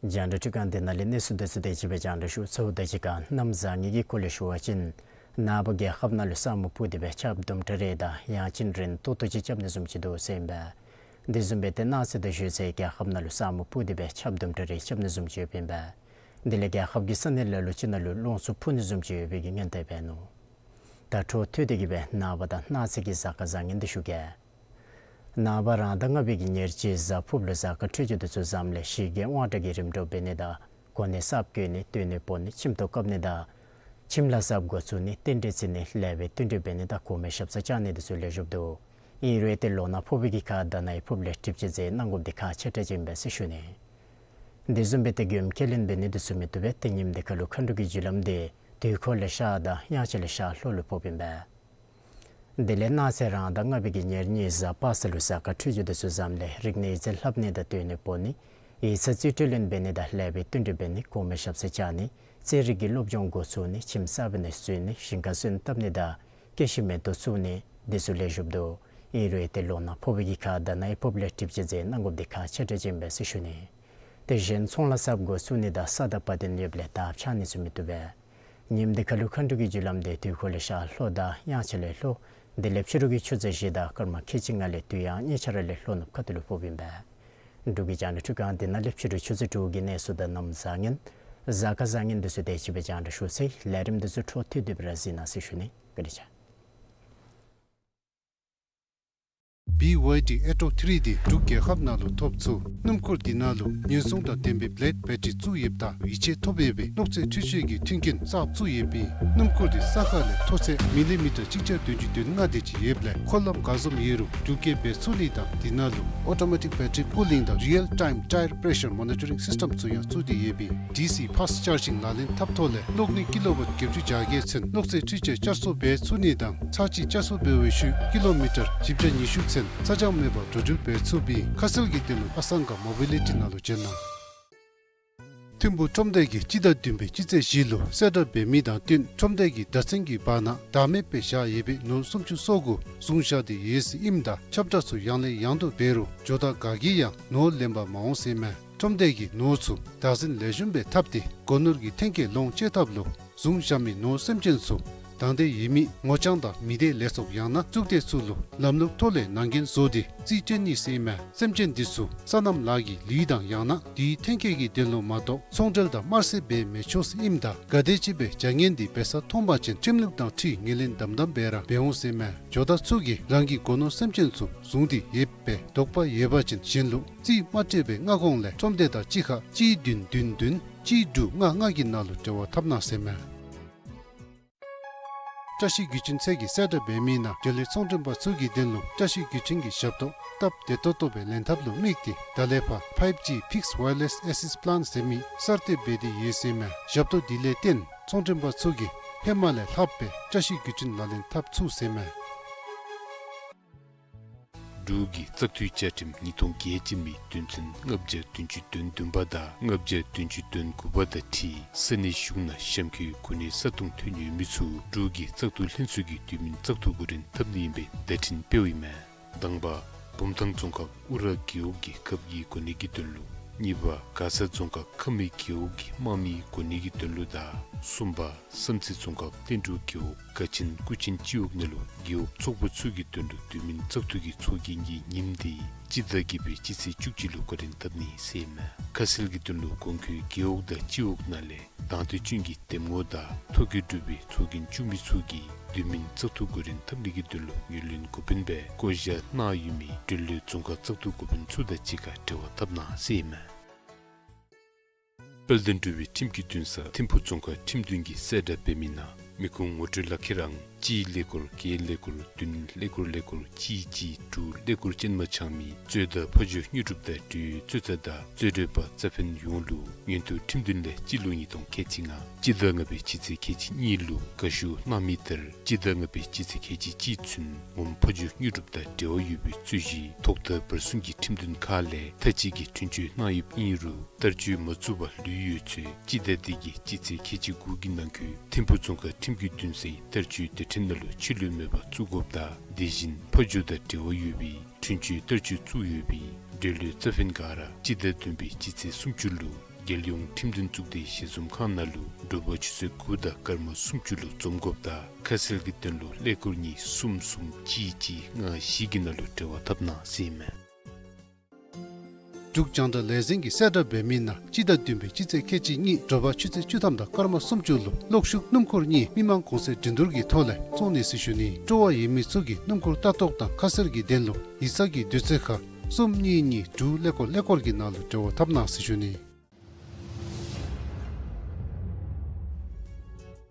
རྒྱང་བསྒྲགས་ཁྲི་ཁང་འདི་ནང་ལས་གནས་ཚུལ་དེ་ཚུ་དེ་ཅིག་སྦེ་རྒྱང་བསྒྲགས་ཞུ། ཚརཝ་ད་ཅིག་ཁར་གནམ་བཟང་ངན་གྱི་སྐོར་ལས་ཞུ་བ་ཅིན་ནངས་པ་རྒྱལ་ཁབ་ནང་ལུ་ས་སྨུག་ཕུབ་སྟེ་སྦེ་ཆརཔ་དུམ་གྲ་རེ་དང་ཡང་ཅིན་རན་ཏོག་ཏོ་ཅིག་རྐྱབ་ནི་བཟུམ་ཅིག་འདུག་ཟེར་ཨིན་པས། དེ་བཟུམ་སྦེ་ཏེ་གནངས་ཚེ་དང་གཞེས་ཚེ་རྒྱལ་ཁབ་ནང་ལུ་ས་སྨུག་ཕུབ་སྟེ་སྦེ་ཆརཔ་དུམ་གྲ་རེ་རྐྱབ་ནི་བཟུམ་ཅིག་ཡོདཔ་ཨིན་པས། དེ་ལས་རྒྱལ་ཁབ་ཀྱི་ས་གནས་ལ་ལུ་ཅིག་ནང་ལུ་རླུང་འཚུབ་འཕུ་ནི་བཟུམ་ཅིག་ཡོད་པའི་གི་སྔོན་བརྡ་འབད་ནུག། ད་འཕྲོ་མཐུད་དེ་གི་སྦེ་ནངས་པ་དང་གནངས་ཚེ་གི་གཟའ་སྐར་བཟང་ངན་འདི་ཞུ་གེ། ནངས་པ་རང་ཟླ་ལྔ་པའི་གི་ཉེར་གཅིག་གཟའ་ཕུར་བུ་ལུ་གཟའ་སྐར་འཕྲོད་སྦྱོར་འདི་ཚུ་བཟངམ་ལས་གཞི་རྒྱ་དབང་དྲག་གི་རིམ་གྲོ་འབད་ནི་དང་གོ་གནས་གསརཔ་བསྐོ་ནི་སྟོན་ནི་སྤོ་ནི་ཁྱིམ་ཐོག་བཀབ་ནི་དང་ཁྱིམ་ལཱ་གསརཔ་འགོ་བཙུགས་ནི་རྟེན་འབྲེལ་བརྩི་ནི་ལེགས་པའི་བསྟུན་གྲོས་འབད་ནི་དང་གོང་མའི་ཞབས་སར་བཅར་ནི་འདི་ཚུ་ལེགས་ཤོམ་འདུག། ཨིན་རུང་ཏེ་ལོ་ན་ཕོག་པའི་གི་ཁར་ད་ནཱ་ཡི་ཕོརཔ་ལས་གྲིབ་ཅིག་ཟེར་གནང་དགོཔ་འདི་ཁག་ཆེ་དྲགས་ཅིག་ཨིན་པས་ཟེར་ཞུ་ནི། དེ་བཟུམ་སྦེ་ཏེ་མགྱོནམ་ཁས་ལེན་འབད་ནི་འདི་ཚུ་མི་བཏུབ་པས། ཏེ་ཉིནམ་འདི་ཁར་ལུ་མཁའ་འགྲོ་གི་རྒྱུ་ལམ་འདི་དུས་འཁོར་ལས་ཤར་དང་དབྱངས་འཆར་ལས་ཤར་ལྷོ་ལུ་ཕོགཔ་ཨིན་པས། དེ་ལས་གནངས་ཚེ་རང་ཟླ་ལྔ་པའི་གི་ཉེར་གཉིས་གཟའ་པ་སངས་ལུ་གཟའ་སྐར་འཕྲོད་སྦྱོར་འདི་ཚུ་བཟངམ་ལས་རིག་གནས་ཡིག་རྩིས་ལྷབ་ནི་དང་སྟོན་ནི་སྤོ་ནི་ཡིག་ཚང་རྩིས་སྤྲོད་ལེན་འབད་ནི་དང་ལེགས་པའི་བསྟུན་གྲོས་འབད་ནི་གོང་མའི་ཞབས་སར་བཅར་ནི་རྩེད་རིགས་ཀྱི་སློབ་སྦྱོང་འགོ་བཙུགས་ནི་ཁྱིམ་གསརཔ་ནང་བཙུགས་ནི་ཞིང་ཁར་སོན་བཏབ་ནི་དང་སྐྱེ་ཤི་མེ་ཏོག་བཙུགས་ནི་འདི་ཚུ་ལེགས་ཤོམ་འདུག། ཨིན་རུང་ཏེ་ལོ་ན་ཕོག་པའི་གི་ཁར་ད་ནཱ་ཡི་ཕོརཔ་ལས་གྲིབ་ཅིག་ཟེར་གནང་དགོཔ་འདི་ཁག་ཆེ་དྲགས་ཅིག་ཨིན་པས་ཟེར་ཞུ་ནི། ཏེ་གཞན་ཚོང་ལཱ་གསརཔ་འགོ་བཙུགས་ནི་དང་ས་དང་བ་དན་ཡོདཔ་ལས་དར་འཕྱར་ནི་ཚུ་མི་བཏུབ་པས། ཉིནམ་འདི་ཁར་ལུ་མཁའ་འགྲོ་གི་རྒྱུ་ལམ་འདི་དུས་འཁོར་ལས་ཤར་ལྷོ་དང་དབྱངས་འཆར་ལས་ལྷོ། དེ་ལས་ཕྱི་རུ་གི་ཆུ་ཚོད་བཞི་དང་སྐར་མ་ཁལ་གཅིག་ལྔ་ལས་དུས་དབྱངས་གཉིས་ཆ་ར་ལས་ལྷོ་ནུབ་ཁ་ཐུག་ལུ་ཕོགཔ་ཨིན་པས། འབྲུག་གི་རྒྱང་བསྒྲགས་འཕྲུལ་ཁང་འདི་ནང་ལས་ཕྱི་རུ་ཆུ་ཚོད་དྲུག་གི་གནས་ཚུལ་དང་གནམ་བཟང་ངན་གཟའ་སྐར་བཟང་ངན་འདི་ཚུ་དེ་ཅིག་སྦེ་རྒྱང་བསྒྲགས་ཞུ་ཚར་ཡི། ལས་རིམ་འདི་ཚུ་འཕྲོ་མཐུད་དེ་སྦེ་ར་གཟིགས་གནང་ཟེར་ཞུ་ནི། བཀའ་དྲིན་ཆེ། བི་ཝའི་ཌི་ཨེ་ཊོ་ཐི་རི་འདི་འབྲུག་རྒྱལ་ཁབ་ནང་ལུ་ཐོབ་ཚུགས། སྣུམ་འཁོར་འདི་ནང་ལུ་ཉེན་སྲུང་དང་ལྡན་པའི་བི་ལེཌ་བེ་ཊ་རི་བཙུགས་ཡོདཔ་ད་ཡིད་ཆེས་ཐོབ་ཡོད་པའི་གློག་རྫས་འཕྲུལ་ཆས་ཀྱི་མཐུན་རྐྱེན་གསརཔ་བཙུགས་ཡོདཔ་ཨིན། སྣུམ་འཁོར་འདི་ས་ཁ་ལས་མཐོ་ཚད་མི་ལི་མི་ཊར་གཅིག་བརྒྱ་བདུན་ཅུ་དོན་ལྔ་དེ་ཅིག་ཡོདཔ་ལས་འཁོར་ལམ་ག་བཟུམ་ཡོད་རུང་འགྲུལ་སྐྱེལ་འབད་ཚུགས་ནི་དང་འདི་ནང་ལུ་ཨོ་ཊོ་མེ་ཊིཀ་བེ་ཊ་རི་ཀུ་ལིང་དང་རི་ཡལ་ཊའིམ་ཊའེར་པེ་རེ་ཤར་མོ་ནི་ཊ་རིང་སིསི་ཊེམ་ཚུ་ཡང་བཙུགས་ཏེ་ཡོདཔ་ཨིན། ཌི་སི་ཕཱསཊ་ཅཱར་ཇིང་ལག་ལེན་འཐབ་ཐོག་ལས་གློག་ནུས་ཀི་ལོ་ཝཊ་བརྒྱད་ཅུ་གྱ་བརྒྱད་ཚུན་གློག་རྫས་འཕྲུལ་ཆས་བསྐྱར་གསོ་འབད་ཚུགས་ནི་དང་ཚར་གཅིག་བསྐྱར་གསོ་འབད་བའི་ཤུལ་ཀི་ལོ་མི་ཊར་བཞི་བརྒྱ་ཉི་ཤུ་ཚུན་ཚ་གྱང་མེད་པར་འགྲོ་འགྲུལ་འབད་ཚུགསཔ་ཨིན། ཁ་གསལ་གྱི་དོན་ལུ་ཨ་སང་ག་མོ་བི་ལི་ཊི་ནང་ལུ་བྱོན་གནང་། ཐིམ་ཕུག་ཁྲོམ་སྡེ་གིས་སྤྱི་ཟླ་བདུན་པའི་སྤྱི་ཚེས་བཞི་ལུ་གསལ་བསྒྲགས་འབད་མི་དང་བསྟུན་ཁྲོམ་སྡེ་གི་བརྡ་མཚོན་གྱི་བར་ན་བདག་མེད་སྦེ་བཞག་ཡོད་པའི་ནོར་སུམ་ཅུ་སོ་དགུ་བཟུང་བཞག་སྟེ་ཡོད་ཟེར་ཨིནམ་ད་ཁྱབ་བསྒྲགས་ཚུ་ཡང་ལས་ཡང་དུ་འབད་རུང་ཇོ་བདག་ག་གིས་ཡང་ནོར་ལེན་པར་མ་འོང་ཟེར་མས། ཁྲོམ་སྡེ་གིས་ནོར་ཚུ་བདག་འཛིན་ལེགས་ཤོམ་སྦེ་འཐབ་སྟེ་སྒོ་ནོར་གྱི་འཐེན་འཁྱེར་ལོངས་སྤྱོད་ཐབས་ལུ་བཟུང་བཞག་མི་ནོར་སེམས་ཅན་ཚུ་དང་འདོད་ཡོད་མི་ངོ་རྐྱང་དང་མི་སྡེ་ལས་ཚོགས་ཡང་ན་གཙུག་སྡེ་ཚུ་ལུ་ལམ་ལུགས་ཐོག་ལས་ནང་འགན་བཟོ་སྟེ་རྩིས་སྤྲོད་ནི་ཟེར་མས། སེམས་ཅན་འདི་ཚུ་སོ་ནམ་ལཱ་གི་ལུད་དང་ཡང་ན་དེའི་འཐེན་འཁྱེར་གྱི་དོན་ལུ་མ་གཏོགས་ཚོང་འབྲེལ་དང་དམར་སེལ་འབད་མི་ཆོག་ཟེར་ཨིནམ་ད་ག་དེམ་ཅིག་སྦེ་བྱ་ངན་འདི་འབད་ས་མཐོང་པ་ཅིན་ཁྲིམས་ལུགས་དང་འཁྲིལ་ངོས་ལེན་དམ་དམ་སྦེ་ར་འབད་འོང་ཟེར་མས། ཇོ་བདག་ཚུ་གིས་རང་གི་སྒོ་ནོར་སེམས་ཅན་ཚུ་བཟུང་སྟེ་ཡོདཔ་སྦེ་དོགས་པ་ཡོད་པ་ཅིན་གཞན་ལུ་རྩིས་མ་སྤྲོད་པའི་སྔ་གོང་ལས་ཁྲོམ་སྡེ་དང་གཅིག་ཁར་གཅིག་བདུན་བདུན་བདུན་གཅིག་དྲུག་ལྔ་ལྔ་གི་ནང་ལུ་འབྲེལ་བ་འཐབ་གནང་ཟེར་མས། བཀྲ་ཤིས་བརྒྱུད་འཕྲིན་ཚད་ཀྱིས་གསལ་བསྒྲགས་འབད་མི་ནང་འབྲེལ་ཡོད་ཚོང་མགྲོན་པ་ཚུ་གི་དོན་ལུ་བཀྲ་ཤིས་བརྒྱུད་འཕྲིན་གྱི་ཞབས་ཏོག་སྟབས་བདེ་ཏོག་ཏོ་སྦེ་ལེན་ཐབས་ལུ་དམིགས་ཏེ་ད་ལས་ཕར་ཕའིབ་ཇི་Fixed Wireless Access Plan ཟེར་མི་གསར་གཏོད་འབད་དེ་ཡོད་ཟེར་མས། ཞབས་ཏོག་འདི་ལས་བརྟེན་ཚོང་མགྲོན་པ་ཚུ་གིས་ཧེ་མ་ལས་ལྷགཔ་སྦེ་བཀྲ་ཤིས་བརྒྱུད་འཕྲིན་ལག་ལེན་འཐབ་ཚུགས་ཟེར་མས། འབྲུག་གི་བཙག་འཐུའི་བཅའ་ཁྲིམས་ཉིས་སྟོང་བརྒྱད་ཅན་མའི་དོན་ཚན་ལྔ་བརྒྱ་བདུན་ཅུ་དོན་བདུན་པ་དང་ལྔ་བརྒྱ་བདུན་ཅུ་དོན་དགུ་པ་དང་འཁྲིལ་ས་གནས་གཞུང་ནང་གཤམ་འཁོད་གོ་གནས་ས་སྟོང་ཐོན་ཡོད་མི་ཚུ་འབྲུག་གི་བཙག་འཐུ་ལྷན་ཚོགས་ཀྱི་དུས་མིན་བཙག་འཐུ་འགོ་འདྲེན་འཐབ་ནི་ཨིན་པའི་བརྡ་འཕྲིན་སྤེལཝ་ཨིན་མས། དང་པ། བུམ་ཐང་རྫོང་ཁག་ཨུ་ར་རྒེད་འོག་གི་ཁབ་ཀྱི་གོ་གནས་ཀྱི་དོན་ལུ། གཉིས་པ། མགར་ས་རྫོང་ཁག་ཁ་སྨད་རྒེད་འོག་གི་དམངས་མིའི་གོ་གནས་ཀྱི་དོན་ལུ་དང་། གསུམ་པ། བསམ་རྩེ་རྫོང་ཁག་བསྟན་འབྲུག་རྒེད་འོག་སྒ་ཆེན་སྐུ་ཆེན་སྤྱི་འོག་ནང་ལུ་རྒེད་འོག་ཚོགས་པ་ཚུ་གི་དོན་ལུ་དུས་མིན་བཙག་འཐུ་གི་ཚོགས་རྒྱན་གྱི་ཉིནམ་འདི་སྤྱི་ཟླ་བརྒྱད་པའི་སྤྱི་ཚེས་བཅུ་གཅིག་ལུ་འགོ་འདྲེན་འཐབ་ནི་ཟེར་ཨིན་མས། ཁ་གསལ་གྱི་དོན་ལུ་གོང་འཁོད་རྒེད་འོག་དང་སྤྱི་འོག་ནང་ལས་དང་འདོད་ཅན་གྱི་འདེམས་ངོ་དང་ཐོ་བཀོད་གྲུབ་པའི་ཚོགས་རྒྱན་བཙུགས་མི་ཚུ་གིས་དུས་མིན་བཙག་འཐུ་འགོ་འདྲེན་འཐབ་ནི་གི་དོན་ལུ་ངོས་ལེན་འགོ་དཔོན་སྦེ་བསྐོ་བཞག་གནང་ཡོད་མི་འབྲེལ་ཡོད་རྫོང་ཁག་བཙག་འཐུ་འགོ་དཔོན་ཚུ་དང་གཅིག་ཁར་འབྲེལ་བ་འཐབ་གནང་ཟེར་ཨིན་མས། དཔལ་ལྡན་འབྲུག་པའི་ཁྲིམས་ཀྱི་འདུན་ས་ཐིམ་ཕུག་རྫོང་ཁག་ཁྲིམས་འདུན་གྱིས་གསལ་བསྒྲགས་འབད་མི་ནང་མི་ཁུངས་ངོ་སྤྲོད་ལག་ཁྱེར་ཨང་གཅིག་ཀླད་ཀོར་བརྒྱད་ཀླད་ཀོར་བདུན་ཀླད་ཀོར་ཀླད་ཀོར་གཅིག་གཅིག་དྲུག་ཀླད་ཀོར་ཅན་མ་འཆང་མི་གཙོས་དང་ཕ་ཇོ་དངོས་གྲུབ་དང་འབྲེལ་ཡོད་གཙོས་ཚ་དང་གཙོས་གྲོགས་པ་རྩ་ཕན་ཡོངས་ལུ་མངོན་མཐོ་ཁྲིམས་འདུན་ལས་སྤྱི་ལོ་ཉིས་སྟོང་ཁལ་གཅིག་ལྔ་སྤྱི་ཟླ་ལྔ་པའི་སྤྱི་ཚེས་ཁལ་གཅིག་གཉིས་ལུ་དགའ་ཞུ་གནང་མི་ལྟར་སྤྱི་ཟླ་ལྔ་པའི་སྤྱི་ཚེས་ཁལ་གཅིག་གཅིག་ཚུན་ངོམ་ཕ་ཇོ་དངོས་གྲུབ་དང་འབྲེལ་བ་ཡོད་པའི་རྩོད་གཞི་ཐོག་མཐའ་བར་གསུམ་གྱི་ཁྲིམས་འདུན་ཁག་ལས་མཐའ་དཔྱད་ཀྱི་འཁྲུན་ཆོད་གནང་ཡོདཔ་ཨིན་རུང་བསྟར་སྤྱོད་མ་བཙུགས་པར་ལུས་ཡོད་ཚེ་སྤྱི་ཟླ་འདི་གི་སྤྱི་ཚེས་ཁལ་གཅིག་དགུ་གི་ནང་འཁོད་ཐིམ་ཕུག་རྫོང་ཁག་ཁྲིམས་ཀྱི་འདུན་སའི་བསྟར་སྤྱོད་སྡེ་ཕྲན་ནང་ལུ་ཕྱི་ལུ་མེད་པར་བཙུགས་དགོཔ་དང་དེ་བཞིན་ཕ་ཇོ་དང་འབྲེལ་བ་ཡོད་པའི་འཁྲུན་ཆོད་བསྟར་སྤྱོད་བཙུགས་ཡོད་པའི་འབྲེལ་ཡོད་རྩ་ཕན་ག་ར་སྤྱི་ཟླ་བདུན་པའི་སྤྱི་ཚེས་སུམ་ཅུ་ལུ་རྒྱལ་ཡོངས་ཁྲིམས་འདུན་གཙུག་སྡེའི་ཞལ་འཛོམས་ཁང་ནང་ལུ་དྲོ་པ་ཆུ་ཚོད་དགུ་དང་སྐར་མ་སུམ་ཅུ་ལུ་འཛོམས་དགོཔ་དང་ཁ་གསལ་གྱི་དོན་ལུ་ཀླད་ཀོར་གཉིས་གསུམ་གསུམ་གཅིག་གཅིག་ལྔ་བཞི་གི་ནང་ལུ་འབྲེལ་བ་འཐབ་གནང་ཟེར་ཨིན་མས། འབྲུག་རྒྱང་བསྒྲགས་ལས་འཛིན་གྱིས་གསལ་བསྒྲགས་འབད་མི་ནང་སྤྱི་ཟླ་བདུན་པའི་སྤྱི་ཚེས་ཁལ་གཅིག་གཉིས་དྲོ་པ་ཆུ་ཚོད་བཅུ་ཐམ་དང་སྐར་མ་སུམ་ཅུ་ལུ་གློག་ཤུགས་སྣུམ་འཁོར་གཉིས་མི་མང་གོང་ཚད་འགྲན་བསྡུར་གྱི་ཐོག་ལས་བཙོང་ནི་ཟེར་ཞུ་ནི། སྤྲོ་བ་ཡོད་མི་ཚུ་གིས་སྣུམ་འཁོར་ལྟ་རྟོག་དང་ཁ་གསལ་གྱི་དོན་ལུ་ཡིག་ཚང་གི་དུས་ཚོད་ཁར་གསུམ་གཉིས་གཉིས་དྲུག་ཀླད་ཀོར་ཀླད་ཀོར་གྱི་ནང་ལུ་འབྲེལ་བ་འཐབ་གནང་ཟེར་ཞུ་ནི།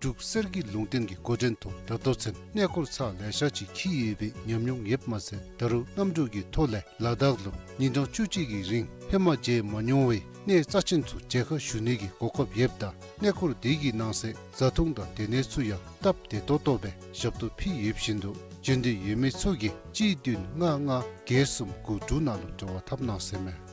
འབྲུག་གསེར་གྱི་ལུང་བསྟན་གྱི་འགོ་འདྲེན་ཐོག་ད་ལྟོ་ཚུན་གནས་སྐོར་ཚར་ལེ་ཤ་ཅིག་འཁྱིད་ཡོད་པའི་ཉམས་མྱོང་ཡོདཔ་མ་ཚད་ད་རུང་གནམ་གྲུ་གི་ཐོག་ལས་ལ་དྭགས་ལུ་ཉིན་གྲངས་བཅུ་གཅིག་གི་རིང་ཧེ་མ་མཇལ་མ་མྱོང་བའི་གནས་རྩ་ཆེན་ཚུ་མཇལ་ཁ་ཞུ་ནི་གི་གོ་སྐབས་ཡོདཔ་ད་གནས་སྐོར་དེ་གི་ནང་གསེས་བཟའ་འཐུང་དང་སྡོད་གནས་ཚུ་ཡང་སྟབས་བདེ་ཏོག་ཏོ་སྦེ་ཞབས་ཏོག་ཕུལ་ཡོད་བཞིན་དུ་འབྱོན་འདོད་ཡོད་མི་ཚུ་གིས་གཅིག་བདུན་ལྔ་ལྔ་བརྒྱད་གསུམ་དགུ་དྲུག་ནང་ལུ་འབྲེལ་བ་འཐབ་གནང་ཟེར་མས།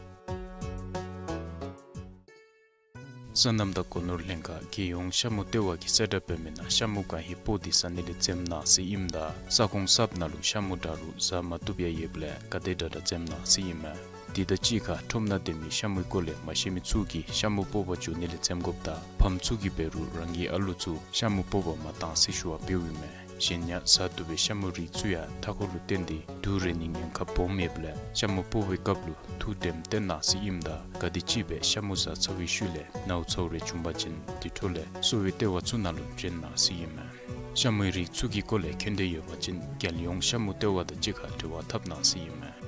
སོ་ནམ་དང་སྒོ་ནོར་ལྷན་ཁག་རྒྱལ་ཡོངས་ཤ་མུ་ལྟེ་བ་གིས་གསལ་བསྒྲགས་འབད་མི་ནང་ཤ་མུ་གང་ཧེ་སྤོ་སྟེ་ཟ་ནི་ལས་འཛེམ་གནང་ཟེར་ཨིནམ་ད་ས་ཁོངས་གསརཔ་ནང་ལུ་ཤ་མུ་འདྲ་རུང་ཟ་མ་བཏུབ་ཡང་ཡོདཔ་ལས་ག་དེ་དྲག་དྲག་འཛེམ་གནང་ཟེར་ཨིན་མས། དེ་དང་གཅིག་ཁར་ཁྲོམ་ནང་སྡོད་མི་ཤ་མུའི་སྐོར་ལས་མ་ཤེས་མི་ཚུ་གིས་ཤ་མུ་སྤོ་བར་འགྱོ་ནི་ལས་འཛེམ་དགོཔ་དང་ཕམ་ཚུ་གིས་འབད་རུང་རང་གི་ཨ་ལོ་ཚུ་ཤ་མུ་སྤོ་བར་མ་གཏང་ཟེར་ཞུ་བ་འབདཝ་ཨིན་མས། གཞན་ཡང་ཟ་བཏུབ་པའི་ཤ་མུ་རིགས་ཚུ་ཡང་མཐའ་འཁོར་ལུ་བརྟེན་ཏེ་དུག་རེག་ནིའི་ཉེན་ཁ་སྦོམ་ཡོདཔ་ལས་ཤ་མུ་སྤོ་བའི་སྐབས་ལུ་ཐུགས་དྲནམ་བཏོན་གནང་ཟེར་ཨིནམ་ད་ག་དེམ་ཅིག་སྦེ་ཤ་མུ་ཟ་ཚར་བའི་ཤུལ་ལས་ནཝ་ཚཝ་རེ་བྱུང་པ་ཅིན་དེ་འཕྲོ་ལས་གསོ་བའི་ལྟེ་བ་ཚུ་ནང་ལུ་བྱོན་གནང་ཟེར་ཨིན་མས། ཤ་མུའི་རིགས་ཚུ་གི་སྐོར་ལས་མཁྱེན་འདོད་ཡོད་པ་ཅིན་རྒྱལ་ཡོངས་ཤ་མུ་ལྟེ་བ་དང་གཅིག་ཁར་འབྲེལ་བ་འཐབ་གནང་ཟེར་ཨིན་མས།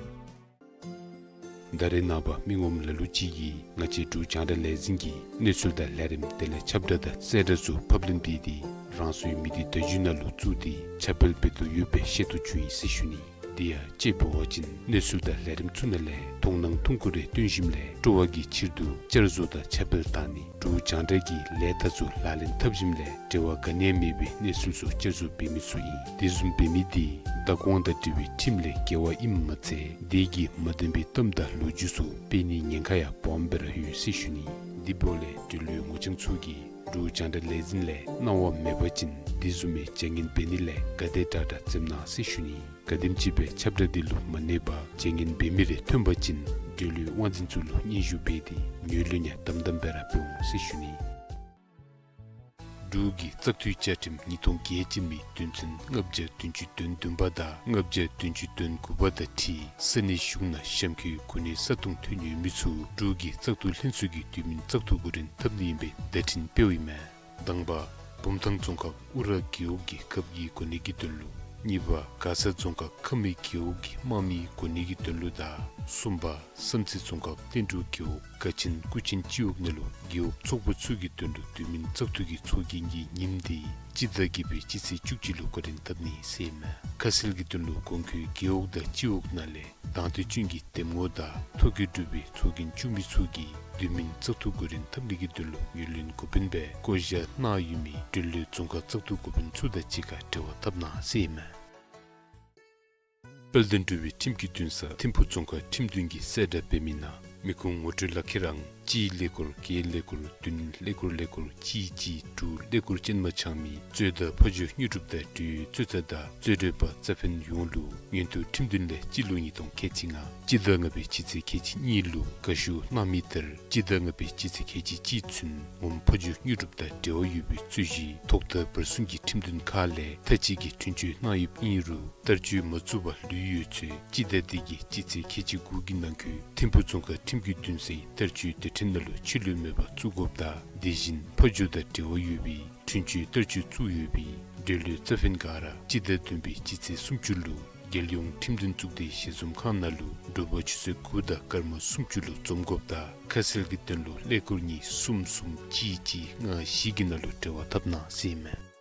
ད་རེས་ནངས་པ་མི་ངོམ་ལ་ལུ་ཅིག་གིས་ང་བཅས་འབྲུག་རྒྱང་བསྒྲགས་ལས་འཛིན་གྱི་གནས་ཚུལ་དང་ལས་རིམ་དེ་ལས་ཁྱབ་བསྒྲགས་དང་གསལ་བསྒྲགས་ཚུ་ཕབ་ལེན་འབད་དེ་རང་སོའི་མི་སྡེ་བརྡ་བརྒྱུད་ནང་ལུ་བཙུགས་ཏེ་ཁྱབ་སྤེལ་འབད་དོ་ཡོདཔ་སྦེ་ཤེས་རྟོགས་བྱུང་ཡི་ཟེར་ཞུ་ནི། དེ་ཡང་དཔྱེ་འབད་བ་ཅིན་གནས་ཚུལ་དང་ལས་རིམ་ཚུ་ནང་ལས་མཐོང་སྣང་ཐུང་ཀུ་རེ་སྟོན་ཞིནམ་ལས་སྤྲོ་བ་གི་ཕྱིར་དུ་བསྐྱར་བཟོ་དང་ཁྱབ་སྤེལ་གཏང་ནི་འབྲུག་རྒྱང་བསྒྲགས་ཀྱི་ལས་རྟགས་ཚུ་ལག་ལེན་འཐབ་ཞིནམ་ལས་འབྲེལ་བ་ག་ནི་ཡང་མེད་པའི་གནས་ཚུལ་ཚུ་བསྐྱར་བཟོ་འབད་མི་ཚུ་ཨིན། དེ་བཟུམ་འབད་མི་དེ་བདག་དབང་དང་འབྲེལ་བའི་ཁྲིམས་ལས་འགལ་བ་ཨིནམ་མ་ཚད་དེ་གིས་མ་བདེན་པའི་གཏམ་དང་ལོ་རྒྱུས་ཚུ་སྤེལ་ནིའི་ཉེན་ཁ་ཡང་སྦོམ་སྦེ་ར་ཡོད་ཟེར་ཞུ་ནི། དེ་འབདཝ་ལས་འབྲེལ་ཡོད་ངོ་རྐྱང་ཚུ་གིས་འབྲུག་རྒྱང་བསྒྲགས་ལས་འཛིན་ལས་གནང་བ་མེད་པ་ཅིན་དེ་བཟུམ་མའི་བྱ་ངན་འབད་ནི་ལས་ག་དེ་དྲག་དྲག་འཛེམ་གནང་ཟེར་ཞུ་ནི། ག་དེམ་ཅིག་སྦེ་ཁྱབ་བསྒྲགས་དེ་ལུ་མ་གནས་པར་བྱ་ངན་འབད་མི་རེ་ཐོན་པ་ཅིན་འབྲེལ་ཡོད་དབང་འཛིན་ཚུ་ལུ་སྙན་ཞུ་འབད་དེ་ངོས་ལེན་ཡང་དམ་དམ་སྦེ་ར་འབད་འོང་ཟེར་ཞུ་ནི། འབྲུག་གི་བཙག་འཐུའི་བཅའ་ཁྲིམས་ཉིས་སྟོང་བརྒྱད་ཅན་མའི་དོན་ཚན་ལྔ་བརྒྱ་བདུན་ཅུ་དོན་བདུན་པ་དང་ལྔ་བརྒྱ་བདུན་ཅུ་དོན་དགུ་པ་དང་འཁྲིལ་ས་གནས་གཞུང་ནང་གཤམ་འཁོད་གོ་གནས་ས་སྟོང་ཐོན་ཡོད་མི་ཚུ་འབྲུག་གི་བཙག་འཐུ་ལྷན་ཚོགས་ཀྱི་དུས་མིན་བཙག་འཐུ་འགོ་འདྲེན་འཐབ་ནི་ཨིན་པའི་བརྡ་འཕྲིན་སྤེལཝ་ཨིན་མས། དང་པ་བུམ་ཐང་རྫོང་ཁག་ཨུ་ར་རྒེད་འོག་གི་ཁབ་ཀྱི་གོ་གནས་ཀྱི་དོན་ལུ། གཉིས་པ་མགར་ས་རྫོང་ཁག་ཁ་སྨད་རྒེད་འོག་གི་དམངས་མིའི་གོ་གནས་ཀྱི་དོན་ལུ་དང་གསུམ་པ་བསམ་རྩེ་རྫོང་ཁག་བསྟན་འབྲུག་རྒེད་འོག་དགའ་ཆེན་སྐུ་ཆེན་སྤྱི་འོག་ནང་ལུ་རྒེད་འོག་ཚོགས་པ་ཚུ་གི་དོན་ལུ་དུས་མིན་བཙག་འཐུ་གི་ཚོགས་རྒྱན་གྱི་ཉིནམ་དེ་སྤྱི་ཟླ་བརྒྱད་པའི་སྤྱི་ཚེས་བཅུ་གཅིག་ལུ་འགོ་འདྲེན་འཐབ་ནི་ཟེར་ཨིན་མས། ཁ་གསལ་གྱི་དོན་ལུ་གོང་འཁོད་རྒེད་འོག་དང་སྤྱི་འོག་ནང་ལས་དང་འདོད་ཅན་གྱི་འདེམས་ངོ་དང་ཐོ་བཀོད་གྲུབ་པའི་ཚོགས་རྒྱན་བཙུགས་མི་ཚུ་གིས་དུས་མིན་བཙག་འཐུ་འགོ་འདྲེན་འཐབ་ནི་གི་དོན་ལུ་ངོས་ལེན་འགོ་དཔོན་སྦེ་བསྐོ་བཞག་གནང་ཡོད་མི་འབྲེལ་ཡོད་རྫོང་ཁག་བཙག་འཐུ་འགོ་དཔོན་ཚུ་དང་གཅིག་ཁར་འབྲེལ་བ་འཐབ་གནང་ཟེར་ཨིན་མས། དཔལ་ལྡན་འབྲུག་པའི་ཁྲིམས་ཀྱི་འདུན་ས་ཐིམ་ཕུ་རྫོང་ཁག་ཁྲིམས་འདུན་གྱིས་གསལ་བསྒྲགས་འབད་མི་ནང་མི་ཁུངས་ངོ་སྤྲོད་ལག་ཁྱེར་ཨང་གཅིག་ཀླད་ཀོར་བརྒྱད་ཀླད་ཀོར་བདུན་ཀླད་ཀོར་ཀླད་ཀོར་གཅིག་གཅིག་དྲུག་ཀླད་ཀོར་ཅན་མ་འཆང་མི་གཙོས་དང་ཕོ་རྒྱུད་དངོས་གྲུབ་དང་འབྲེལ་ཡོད་གཙོས་ཚ་དང་གཙོས་གྲོས་པ་རྩ་ཕན་ཡོངས་ལུ་མངོན་མཐོ་ཁྲིམས་འདུན་ལས་སྤྱི་ལོ་ཉིས་སྟོང་ཁལ་གཅིག་ལྔ་སྤྱི་ཟླ་ལྔ་པའི་སྤྱི་ཚེས་ཁལ་གཅིག་གཉིས་ལུ་དགའ་ཞུ་གནང་མི་ལྟར་སྤྱི་ཟླ་ལྔ་པའི་སྤྱི་ཚེས་ཁལ་གཅིག་གཅིག་ཚུན་ངོམ་ཕོ་རྒྱུད་དངོས་གྲུབ་དང་འབྲེལ་བ་ཡོད་པའི་རྩོད་གཞི་ཐོག་མཐའ་བར་གསུམ་གྱི་ཁྲིམས་འདུན་ཁག་ལས་མཐའ་དཔྱད་ཀྱི་འཁྲུན་ཆོད་གནང་ཡོདཔ་ཨིན་རུང་བསྟར་སྤྱོད་མ་བཙུགས་པར་ལུས་ཡོད་ཚེ་སྤྱི་ཟླ་འདི་གི་སྤྱི་ཚེས་ཁལ་གཅིག་དགུ་གི་ནང་འཁོད་ཐིམ་ཕུ་རྫོང་ཁག་ཁྲིམས་ཀྱི་འདུན་སའི་བསྟར་སྤྱོད་སྡེ་ཕྲན་ནང་ལུ་ཕྱིར་ལོག་མེད་པར་བཙུགས་དགོཔ་དང་དེ་བཞིན་ཕོ་རྒྱུད་དང་འབྲེལ་བ་ཡོད་པའི་འཁྲུན་ཆོད་བསྟར་སྤྱོད་བཙུགས་ཡོད་པའི་འབྲེལ་ཡོད་རྩ་ཕན་ག་ར་སྤྱི་ཟླ་བདུན་པའི་སྤྱི་ཚེས་སུམ་ཅུ་ལུ་རྒྱལ་ཡོངས་ཁྲིམས་འདུན་གཙུག་སྡེ་ཞལ་འཛོམས་ཁང་ནང་ལུ་དྲོ་པ་ཆུ་ཚོད་དགུ་དང་སྐར་མ་སུམ་ཅུ་ལུ་འཛོམས་དགོཔ་དང་ཁ་གསལ་གྱི་དོན་ལུ་ཀླད་ཀོར་གཉིས་གསུམ་གསུམ་གཅིག་གཅིག་ལྔ་བཞི་གི་ནང་ལུ་འབྲེལ་བ་འཐབ་གནང་ཟེར་ཨིན་མས།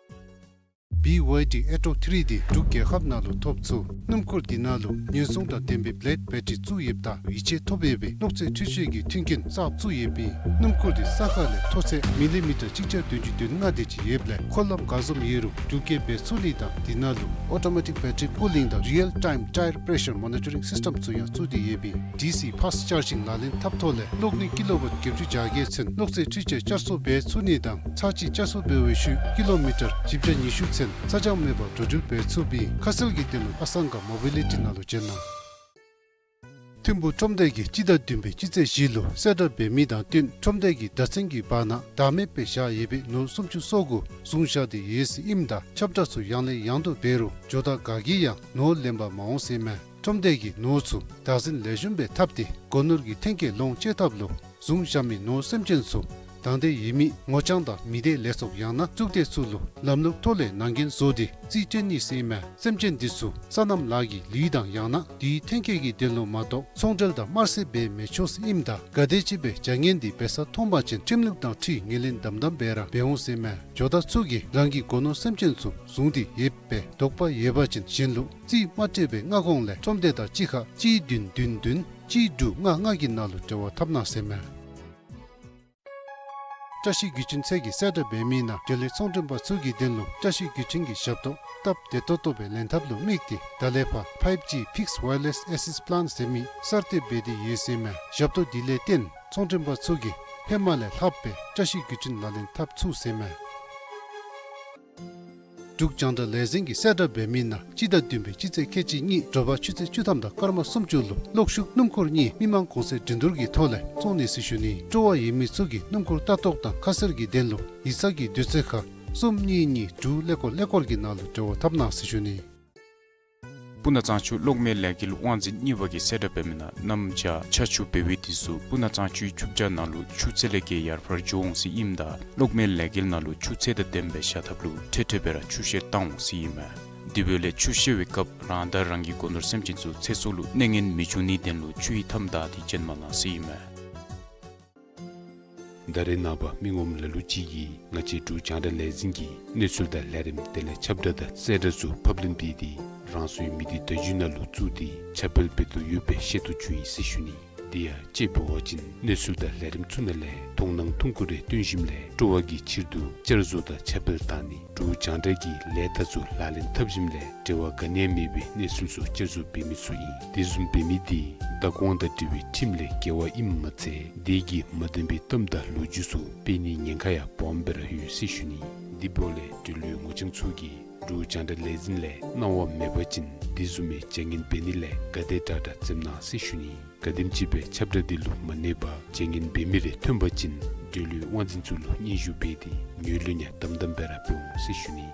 བི་ཝའི་ཌི་ཨེ་ཊོ་ཐི་རི་འདི་འབྲུག་རྒྱལ་ཁབ་ནང་ལུ་ཐོབ་ཚུགས། སྣུམ་འཁོར་འདི་ནང་ལུ་ཉེན་སྲུང་དང་ལྡན་པའི་བི་ལེཌ་བེ་ཊ་རི་བཙུགས་ཡོདཔ་ད་ཡིད་ཆེས་ཐོབ་ཡོད་པའི་གློག་རྫས་འཕྲུལ་ཆས་ཀྱི་མཐུན་རྐྱེན་གསརཔ་བཙུགས་ཡོདཔ་ཨིན། སྣུམ་འཁོར་འདི་ས་ཁ་ལས་མཐོ་ཚད་མི་ལི་མི་ཊར་གཅིག་བརྒྱ་བདུན་ཅུ་དོན་ལྔ་དེ་ཅིག་ཡོདཔ་ལས་འཁོར་ལམ་ག་བཟུམ་ཡོད་རུང་འགྲུལ་སྐྱེལ་འབད་ཚུགས་ནི་དང་འདི་ནང་ལུ་ཨོ་ཊོ་མེ་ཊིག་བེ་ཊ་རི་ཀུ་ལིང་དང་རི་ཡལ་ཊའིམ་ཊའི་ར་པེ་རེ་ཤར་མོ་ནི་ཊ་རིང་སིསི་ཊེམ་ཚུ་ཡང་བཙུགས་ཏེ་ཡོདཔ་ཨིན། ཌི་སི་ཕཱསཊ་ཅར་ཇིང་ལག་ལེན་འཐབ་ཐོག་ལས་གློག་ནུས་ཀི་ལོ་ཝཊ་བརྒྱད་ཅུ་གྱ་བརྒྱད་ཚུན་གློག་རྫས་འཕྲུལ་ཆས་བསྐྱར་གསོ་འབད་ཚུགས་ནི་དང་ཚར་གཅིག་བསྐྱར་གསོ་འབད་བའི་ཤུལ་ཀི་ལོ་མི་ཊར་བཞི་བརྒྱ་ཉི་ཤུ་ཚུན་ཚ་གྱང་མེད་པར་འགྲོ་འགྲུལ་འབད་ཚུགསཔ་ཨིན། ཁ་གསལ་གྱི་དོན་ལུ་ཨ་སང་ག་མོ་བི་ལི་ཊི་ནང་ལུ་བྱོན་གནང་། ཐིམ་ཕུ་ཁྲོམ་སྡེ་གིས་སྤྱི་ཟླ་བདུན་པའི་སྤྱི་ཚེས་བཞི་ལུ་གསལ་བསྒྲགས་འབད་མི་དང་བསྟུན་ཁྲོམ་སྡེ་གི་བརྡ་མཚོན་གྱི་བར་ན་བདག་མེད་སྦེ་བཞག་ཡོད་པའི་ནོར་སུམ་ཅུ་སོ་དགུ་བཟུང་བཞག་སྟེ་ཡོད་ཟེར་ཨིནམ་ད་ཁྱབ་བསྒྲགས་ཚུ་ཡང་ལས་ཡང་དུ་འབད་རུང་ཇོ་བདག་ག་གིས་ཡང་ནོར་ལེན་པར་མ་འོང་ཟེར་ཨིན་མས། ཁྲོམ་སྡེ་གིས་ནོར་ཚུ་བདག་འཛིན་ལེགས་ཤོམ་སྦེ་འཐབ་སྟེ་སྒོ་ནོར་གྱི་འཐེན་འཁྱེར་ལོངས་སྤྱོད་ཐབས་ལུ་བཟུང་བཞག་མི་ནོར་སེམས་ཅན་ཚུ་དང་འདོད་ཡོད་མི་ངོ་རྐྱང་དང་མི་སྡེ་ལས་ཚོགས་ཡང་ན་གཙུག་སྡེ་ཚུ་ལུ་ལམ་ལུགས་ཐོག་ལས་ནང་འགན་བཟོ་སྟེ་རྩིས་སྤྲོད་ནི་ཟེར་ཨིན་མས། སེམས་ཅན་འདི་ཚུ་སོ་ནམ་ལཱ་གི་ལུད་དང་ཡང་ན་དེའི་འཐེན་འཁྱེར་གྱི་དོན་ལུ་མ་གཏོགས་ཚོང་འབྲེལ་དང་དམར་བསད་འབད་མི་ཆོག་ཟེར་ཨིནམ་ད་ག་དེམ་ཅིག་སྦེ་བྱ་ངན་འདི་འབད་ས་མཐོང་པ་ཅིན་ཁྲིམས་ལུགས་དང་འཁྲིལ་ངོས་ལེན་དམ་དམ་སྦེ་ར་འབད་འོང་ཟེར་ཨིན་མས། ཇོ་བདག་ཚུ་གིས་རང་གི་སྒོ་ནོར་སེམས་ཅན་ཚུ་བཟུང་སྟེ་ཡོདཔ་སྦེ་དོགས་པ་ཡོད་པ་ཅིན་གཞན་ལུ་རྩིས་མ་སྤྲོད་པའི་སྔ་གོང་ལས་ཁྲོམ་སྡེ་དང་གཅིག་ཁར་གཅིག་བདུན་བདུན་བདུན་གཅིག་དྲུག་ལྔ་ལྔ་གི་ནང་ལུ་འབྲེལ་བ་འཐབ་གནང་ཟེར་ཨིན་མས། བཀྲ་ཤིས་རྒྱུ་ཆེན་ཚལ་གྱིས་གསལ་བསྒྲགས་འབད་མི་ནང་འབྲེལ་ཡོད་ཚོང་མགྲོན་པ་ཚུ་གི་དོན་ལུ་བཀྲ་ཤིས་རྒྱུ་ཆེན་གྱི་ཞབས་ཏོག་སྟབས་བདེ་ཏོག་ཏོ་སྦེ་ལེན་ཐབས་ལུ་དམིགས་ཏེ་ད་ལས་ཕར་ཕའིབ་ཇི་Fixed Wireless Access Plan ཟེར་མི་གསར་གཏོད་འབད་དེ་ཡོད་ཟེར་ཨིན་མས། ཞབས་ཏོག་འདི་ལས་བརྟེན་ཚོང་མགྲོན་པ་ཚུ་གིས་ཧེ་མ་ལས་ལྷགཔ་སྦེ་བཀྲ་ཤིས་རྒྱུ་ཆེན་ལག་ལེན་འཐབ་ཚུགས་ཟེར་ཨིན་མས། འབྲུག་རྒྱང་བསྒྲགས་ལས་འཛིན་གྱིས་གསལ་བསྒྲགས་འབད་མི་ནང་སྤྱི་ཟླ་བདུན་པའི་སྤྱི་ཚེས་ཁལ་གཅིག་གཉིས་དྲོ་པ་ཆུ་ཚོད་བཅུ་ཐམ་དང་སྐར་མ་སུམ་ཅུ་ལུ་གློག་ཤུགས་སྣུམ་འཁོར་གཉིས་མི་མང་གོང་ཚད་འགྲན་བསྡུར་གྱི་ཐོག་ལས་བཙོང་ནི་ཟེར་ཞུ་ནི། སྤྲོ་བ་ཡོད་མི་ཚུ་གིས་སྣུམ་འཁོར་ལྟ་རྟོག་དང་ཁ་གསལ་གྱི་དོན་ལུ་ཡིག་ཚང་གི་དུས་ཚོད་ཁར་གསུམ་གཉིས་གཉིས་དྲུག་ཀླད་ཀོར་ཀླད་ཀོར་གྱི་ནང་ལུ་འབྲེལ་བ་འཐབ་གནང་ཟེར་ཞུ་ནི། སྤུ་ན་གཙང་ཆུ་གློག་མེ་ལས་འགུལ་དབང་འཛིན་གཉིས་པ་གིས་གསལ་བསྒྲགས་འབད་མི་ནང་གནམ་བྱཱར་ཆར་ཆུ་འབབ་པའི་དུས་སུ་སྤུ་ན་གཙང་ཆུའི་ཆུ་བྱ་ནང་ལུ་ཆུ་ཚད་ལས་བརྒལ་ཡར་འཕར་འགྱོ་འོང་ཟེར་ཨིནམ་ད་གློག་མེ་ལས་འགུལ་ནང་ལུ་ཆུ་ཚད་དང་ལྡནམ་སྦེ་བཞག་ཐབས་ལུ་འཕྲལ་འཕྲལ་སྦེ་ར་ཆུ་བཤལ་བཏང་འོང་ཟེར་ཨིན་མས། དེ་འབདཝ་ལས་ཆུ་བཤལ་བའི་སྐབས་རང་དང་རང་གི་སྒོ་ནོར་སེམས་ཅན་ཚུ་ཚེ་སྲོག་ལུ་གནོད་ཉེན་མི་འབྱུང་ནིའི་དོན་ལུ་ཆུ་ཡི་མཐའམ་བདའ་སྟེ་བྱོན་མ་གནང་ཟེར་ཨིན་མས། ད་རེས་ནངས་པ་མི་ངོམ་ལ་ལུ་ཅིག་གིས་ང་བཅས་འབྲུག་རྒྱང་བསྒྲགས་ལས་འཛིན་གྱི་གནས་ཚུལ་དང་ལས་རིམ་དེ་ལས་ཁྱབ་བསྒྲགས་དང་གསལ་བསྒྲགས་ཚུ་ཕབ་ལེན་འབད་དེ་རང་སོའི་མི་སྡེ་བརྡ་བརྒྱུད་ནང་ལུ་བཙུགས་ཏེ་ཁྱབ་སྤེལ་འབད་དོ་ཡོདཔ་སྦེ་ཤེས་རྟོགས་བྱུང་ཡི་ཟེར་ཞུ་ནི། དེ་ཡང་དཔྱེ་འབད་བ་ཅིན་གནས་ཚུལ་དང་ལས་རིམ་ཚུ་ནང་ལས་མཐོང་སྣང་ཐུང་ཀུ་རེ་བཏོན་ཞིནམ་ལས་སྤྲོ་བ་གི་ཕྱིར་དུ་བསྐྱར་བཟོ་དང་ཁྱབ་སྤེལ་བཏང་ནི། འབྲུག་རྒྱང་བསྒྲགས་ཀྱི་ལས་རྟགས་ཚུ་ལག་ལེན་འཐབ་ཞིནམ་ལས་འབྲེལ་བ་ག་ནི་ཡང་མེད་པའི་གནས་ཚུལ་ཚུ་བསྐྱར་བཟོ་འབད་མི་ཚུ་ཨིན། དེ་བཟུམ་འབད་མི་དེ་བདག་དབང་དང་འབྲེལ་བའི་ཁྲིམས་ལས་འགལ་བ་ཨིནམ་མ་ཚད་དེ་གིས་མ་བདེན་པའི་གཏམ་དང་ལོ་རྒྱུས་ཚུ་སྤེལ་ནིའི་ཉེན་ཁ་ཡང་སྦོམ་སྦེ་ར་ཡོད་ཟེར་ཞུ་ནི། དེ་འབདཝ་ལས་འབྲེལ་ཡོད་ངོ་རྐྱང་ཚུ་གིས་འབྲུག་རྒྱང་བསྒྲགས་ལས་འཛིན་ལས་གནང་བ་མེད་པ་ཅིན་དེ་བཟུམ་མའི་བྱ་ངན་འབད་ནི་ལས་ག་དེ་དྲག་དྲག་འཛེམ་གནང་ཟེར་ཞུ་ནི། ག་དེམ་ཅིག་སྦེ་ཁྱབ་བསྒྲགས་འདི་ལུ་མ་གནས་པར་བྱ་ངན་འབད་མི་རེ་ཐོན་པ་ཅིན་འབྲེལ་ཡོད་དབང་འཛིན་ཚུ་ལུ་སྙན་ཞུ་འབད་དེ་ངོས་ལེན་ཡང་དམ་དམ་སྦེ་ར་འབད་འོང་ཟེར་ཞུ་ནི།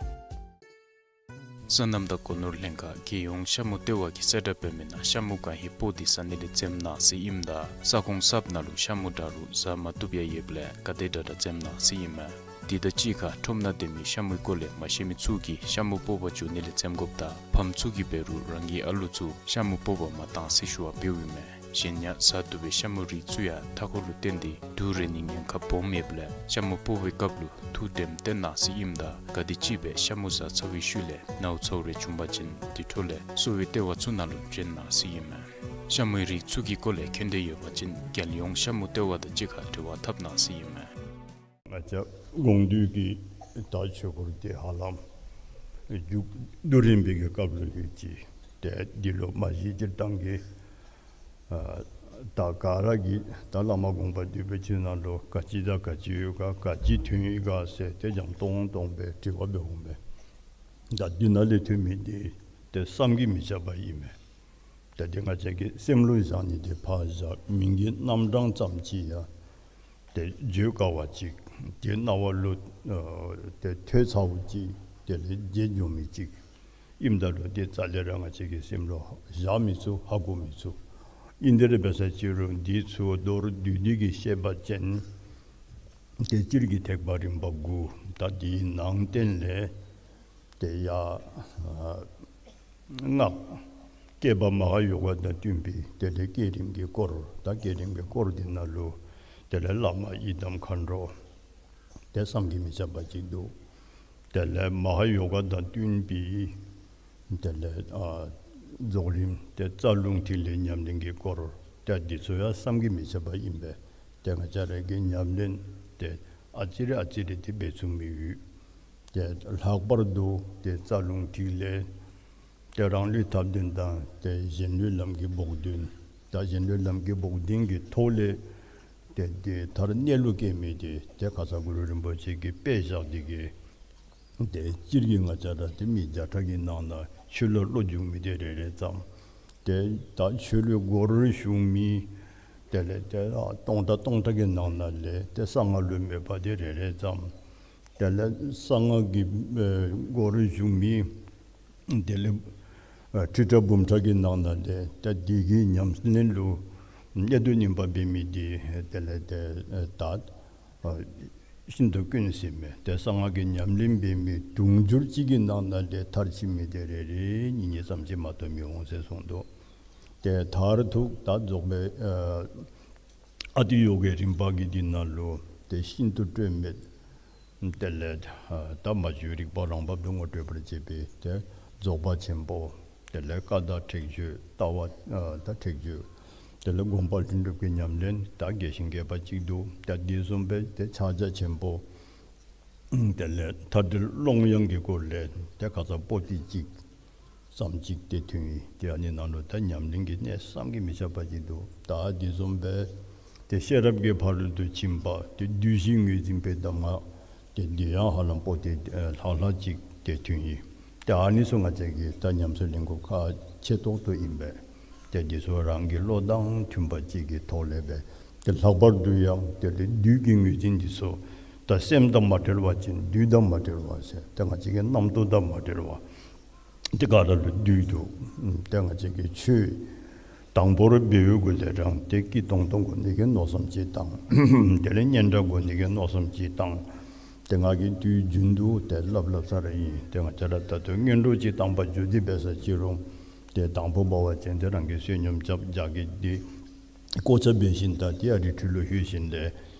སོ་ནམ་དང་སྒོ་ནོར་ལྷན་ཁག་རྒྱལ་ཡོངས་ཤ་མུ་ལྟེ་བ་གིས་གསལ་བསྒྲགས་འབད་མི་ནང་ཤ་མུ་གང་ཧེ་སྤོ་སྟེ་ཟ་ནི་ལས་འཛེམ་གནང་ཟེར་ཨིནམ་ད་ས་ཁོངས་གསརཔ་ནང་ལུ་ཤ་མུ་འདྲ་རུང་ཟ་མ་བཏུབ་ཡང་ཡོདཔ་ལས་ག་དེ་དྲག་དྲག་འཛེམ་གནང་ཟེར་ཨིན་མས། དེ་དང་གཅིག་ཁར་ཁྲོམ་ནང་སྡོད་མི་ཤ་མུའི་སྐོར་ལས་མ་ཤེས་མི་ཚུ་གིས་ཤ་མུ་སྤོ་བར་འགྱོ་ནི་ལས་འཛེམ་དགོཔ་དང་ཕམ་ཚུ་གིས་འབད་རུང་རང་གི་ཨ་ལུ་ཚུ་ཤ་མུ་སྤོ་བར་མ་གཏང་ཟེར་ཞུ་བ་འབདཝ་ཨིན་མས། གཞན་ཡང་ཟ་བཏུབ་པའི་ཤ་མུ་རིགས་ཚུ་ཡང་མཐའ་འཁོར་ལུ་བརྟེན་ཏེ་དུག་རེག་ནིའི་ཉེན་ཁ་སྦོམ་ཡོདཔ་ལས་ཤ་མུ་སྤོ་བའི་སྐབས་ལུ་ཐུགས་དྲནམ་བཏོན་གནང་ཟེར་ཨིནམ་ད་ག་དེམ་ཅིག་སྦེ་ཤ་མུ་ཟ་ཚར་བའི་ཤུལ་ལས་ནཝ་ཚཝ་རེ་བྱུང་པ་ཅིན་དེ་འཕྲོ་ལས་གསོ་བའི་ལྟེ་བ་ཚུ་ནང་ལུ་བྱོན་གནང་ཟེར་ཨིན་མས། ཤ་མུའི་རིགས་ཚུ་གི་སྐོར་ལས་མཁྱེན་འདོད་ཡོད་པ་ཅིན་རྒྱལ་ཡོངས་ཤ་མུ་ལྟེ་བ་དང་གཅིག་ཁར་འབྲེལ་བ་འཐབ་གནང་ཟེར་ཨིན་མས། ང་བཅས་དགོངས་འདུས་ཀྱི་ད་ཆོས་སྐོར་དེ་ཧ་ལམ་མཇུག་བསྡུ་རན་པའི་གི་སྐབས་ལུ་ཡོད་ཅི། ཏེ་འདི་ལུ་མ་གཞི་སྤྱིར་བཏང་གི་ཨ་ད་ག་ར་གིས་ད་བླ་མ་དགོངས་པ་འདུས་པའི་ཆོས་ནང་ལུ་ག་ཅི་དང་ག་ཅི་ཡོད་ག་ག་ཅི་ཐོན་ཡི་ག་ཟེར་ཏེ་འཇམ་ཏོང་ཏོ་སྦེ་དྲི་བ་འབད་འོང་པས། ད་འདི་ནང་ལས་ཐོན་མི་འདི་ཏེ་བསམ་གྱིས་མི་ཁྱབ་པ་ཨིན་མས། ཏེ་འདི་ང་བཅས་ཀྱི་སེམས་ལུ་བཞག་ནི་འདི་ཕར་བཞག་མིང་གི་རྣམ་གྲངས་ཙམ་ཅིག་ཡང་ཏེ་བརྗོད་དཀའ་བ་ཅིག་ཏེ་རྣ་བ་ལུ་ཨ་ཏེ་ཐོས་ཚར་བ་ཅིག་དེ་ལས་བརྗེད་འགྱོ་མི་ཅིག་ཨིནམ་ད་ལུ་ཏེ་རྩ་ལས་ར་ང་བཅས་ཀྱི་སེམས་ལུ་བཞག་མི་ཚུགས། ཧ་གོ་མི་ཚུགས། ཨིན་དེ་ར་འབད་ས་ཅིག་རུང་འདི་ཚུ་མདོར་བསྡུས་ཏེ་གི་བཤད་པ་ཅིན་ཏེ་སྤྱིར་གྱི་ཐེག་པ་རིམ་པ་དགུ་ད་འདིའི་ནང་བསྟན་ལས་ཏེ་ཡ་ཨ་སྔགས་བསྐྱེད་པ་མ་ཧཱ་ཡོ་ག་དང་བསྟུན་པའི་དེ་ལས་བསྐྱེད་རིམ་གྱི་སྐོར། ད་བསྐྱེད་རིམ་གྱི་སྐོར་འདི་ནང་ལུ་དེ་ལས་བླ་མ་ཡི་དམ་མཁའ་འགྲོ་ཏེ་བསམ་གྱིས་མི་ཁྱབ་པ་ཅིག་འདུག། དེ་ལས་མ་ཧཱ་ཡོ་ག་དང་བསྟུན་པའི་དེ་ལས་ཨ་རྫོགས་རིམ་ཏེ་རྩ་རླུང་ཐིག་ལེ་ཉམས་ལེན་གྱི་སྐོར། ཏེ་འདི་ཚུ་ཡང་བསམ་གྱིས་མི་ཁྱབ་པ་ཨིན་པས། ཏེ་ང་བཅས་ར་གིས་ཉམས་ལེན་ཏེ་ཨ་ཙི་རེ་ཨ་ཙི་རེ་ཏེ་འབད་ཚུགས་མི་ཡོད། ཏེ་ལྷག་པར་དུ་ཏེ་རྩ་རླུང་ཐིག་ལེ་ཏེ་རང་ལུས་ཐབས་ལྡན་དང་ཏེ་གཞན་ལུས་ལམ་གྱི་བོགས་འདོན། ད་གཞན་ལུས་ལམ་གྱི་བོགས་འདོན་གྱི་ཐོག་ལས་ཏེ་ཏེ་མཐར་གནས་ལུགས་སྐྱེ་མི་དེ་ཏེ་ཁ་ཙ་གུ་རུ་རིན་པོ་ཆེ་གིས་དཔེ་བཞག་སྟེ་གི་ཏེ་སྤྱིར་གྱི་ང་བཅས་ར་ཏེ་མི་བརྒྱ་ཕྲག་གི་ནང་ན་ཆོས་ལུ་བློ་འཇུག་མི་དེ་རེ་རེ་ཙམ། ཏེ་ད་ཆོས་ལུ་སྒོར་ཞུགས་མི་དེ་ལས་ཏེ་ཨ་སྟོང་ཕྲག་སྟོང་ཕྲག་གི་ནང་ན་ལས་ཏེ་གསང་སྔགས་ལུ་མོས་པ་དེ་རེ་རེ་ཙམ། དེ་ལས་གསང་སྔགས་ཀྱི་ཨེ་སྒོར་ཞུགས་མི་དེ་ལས་ ཨ་ཁྲི་ཕྲག་འབུམ་ཕྲག་གི་ནང་ན་ལས་ཏེ་འདི་གི་ཉམས་ལེན་ལུ་གནད་དུ་སྨིན་པ་འབད་མི་འདི་དེ་ལས་ཏེ་ཨ་ད་ཨ་ཤིན་ཏུ་དཀོན་ཟེར་མས། ཏེ་གསང་སྔགས་ཀྱི་ཉམས་ལེན་འབད་མི་དུང་ཕྱུར་གཅིག་གི་ནང་ན་ལས་མཐར་ཕྱིན་མི་དེ་རེ་རེ་གཉིས་གཉིས་ཙམ་ཅིག་མ་གཏོགས་མི་འོང་ཟེར་གསུངས་འདུག། ཏེ་མཐར་ཐུག་ད་རྫོགས་པའི་ཨ་ཨ་ཏི་ཡོ་གའི་རིམ་པ་གི་འདི་ནང་ལུ་ཏེ་ཤིན་ཏུ་སྤྲོས་མེད། དེ་ལས་ཨ་ད་མ་བཅོས་རིག་པ་རང་བབས་སུ་ངོ་སྤྲོད་པར་བྱེད་པའི་ཏེ་རྫོགས་པ་ཆེན་པོ། དེ་ལས་ཀ་དག་ཁྲེགས་ཆོད་ལྟ་བ་ཨ་ད་ཁྲེགས་ཆོད། དེ་ལས་སྒོམ་པ་ལྷུན་གྲུབ་ཀྱི་ཉམས་ལེན་ད་རྒྱས་ཤིང་རྒྱས་པ་ཅིག་འདུག། ད་འདི་བཟུམ་སྦེ་ཏེ་ཕྱག་རྒྱ་ཆེན་པོ། དེ་ལས་མཐར་ཏེ་ཀློང་ཡངས་ཀྱི་སྐོར་ལས་ཏེ་ཁ་ཙ་པོ་ཏི་གཅིག་ཙམ་ཅིག་ཏེ་ཐོན་ཡི། ཏེ་ཨ་ནི་ནང་ལུ་ད་ཉམས་ལེན་གྱི་གནད་བསམ་གྱིས་མི་ཁྱབ་པ་ཅིག་འདུག། ད་འདི་བཟུམ་སྦེ་ཏེ་ཤེས་རབ་ཀྱི་ཕ་རོལ་ཏུ་ཕྱིན་པ་ཏེ་བདུད་བཞི་ངོས་འཛིན་པའི་གདམས་ངག་ཏེ་འདི་ཡང་ཧ་ལམ་པོ་ཏི་ཨ་ལྷག་ལྷག་ཅིག་ཏེ་ཐོན་ཡི། ཏེ་ཨ་ནི་ཚུ་ང་བཅས་ཀྱིས་ད་ཉམས་སུ་ལེན་དགོཔ་ཁག་ཆེ་ཏོག་ཏོ་ཨིན་པས། ཏེ་འདི་ཚུ་རང་གི་བློ་དང་མཐུན་པ་ཅིག་གི་ཐོག་ལས་སྦེ་ཏེ་ལྷག་པར་དུ་ཡང་དེ་ལས་བདུད་ཀྱི་ངོས་འཛིན་འདི་ཚུ་ད་སེམས་དང་མ་བྲལ་བ་ཅིན་བདུད་དང་མ་བྲལ་བ་ཟེར། ཏེ་ང་བཅས་ཀྱི་རྣམ་རྟོག་དང་མ་བྲལ་བ། ཏེ་ག་ར་ལུ་བདུད་འདུག། ཏེ་ང་བཅས་ཀྱི་ཆོས་དང་པོར་འབད་བའི་གུ་ལས་རང་ཏེ་སྐྱིད་ཏོང་ཏོ་དགོ་ནི་གི་མནོ་བསམ་ཅིག་བཏང་། དེ་ལས་སྙན་གྲགས་དགོ་ནི་གི་མནོ་བསམ་ཅིག་བཏང་། ཏེ་ང་གིས་དུས་རྒྱུན་དུ་ཏེ་སླབ་སླབ་ས་ར་ཨིན། ཏེ་ང་བཅས་ར་ད་ལྟོ་སྔོན་འགྲོ་ཅིག་བཏང་པར་འགྱོ་སྟེ་འབད་ས་ཅིག་རུང་ཏེ་དང་པོ་འབད་བ་ཅིན་ཏེ་རང་གིས་བསོད་སྙོམས་རྐྱབ་རྒྱ་གི་ཏེ་བཀོ་བཅའ་འབད་ཞིནམ་ད་ཏེ་ཨ་རི་ཁྲི་ལུ་ལྷོད་ཞིནམ་ལས་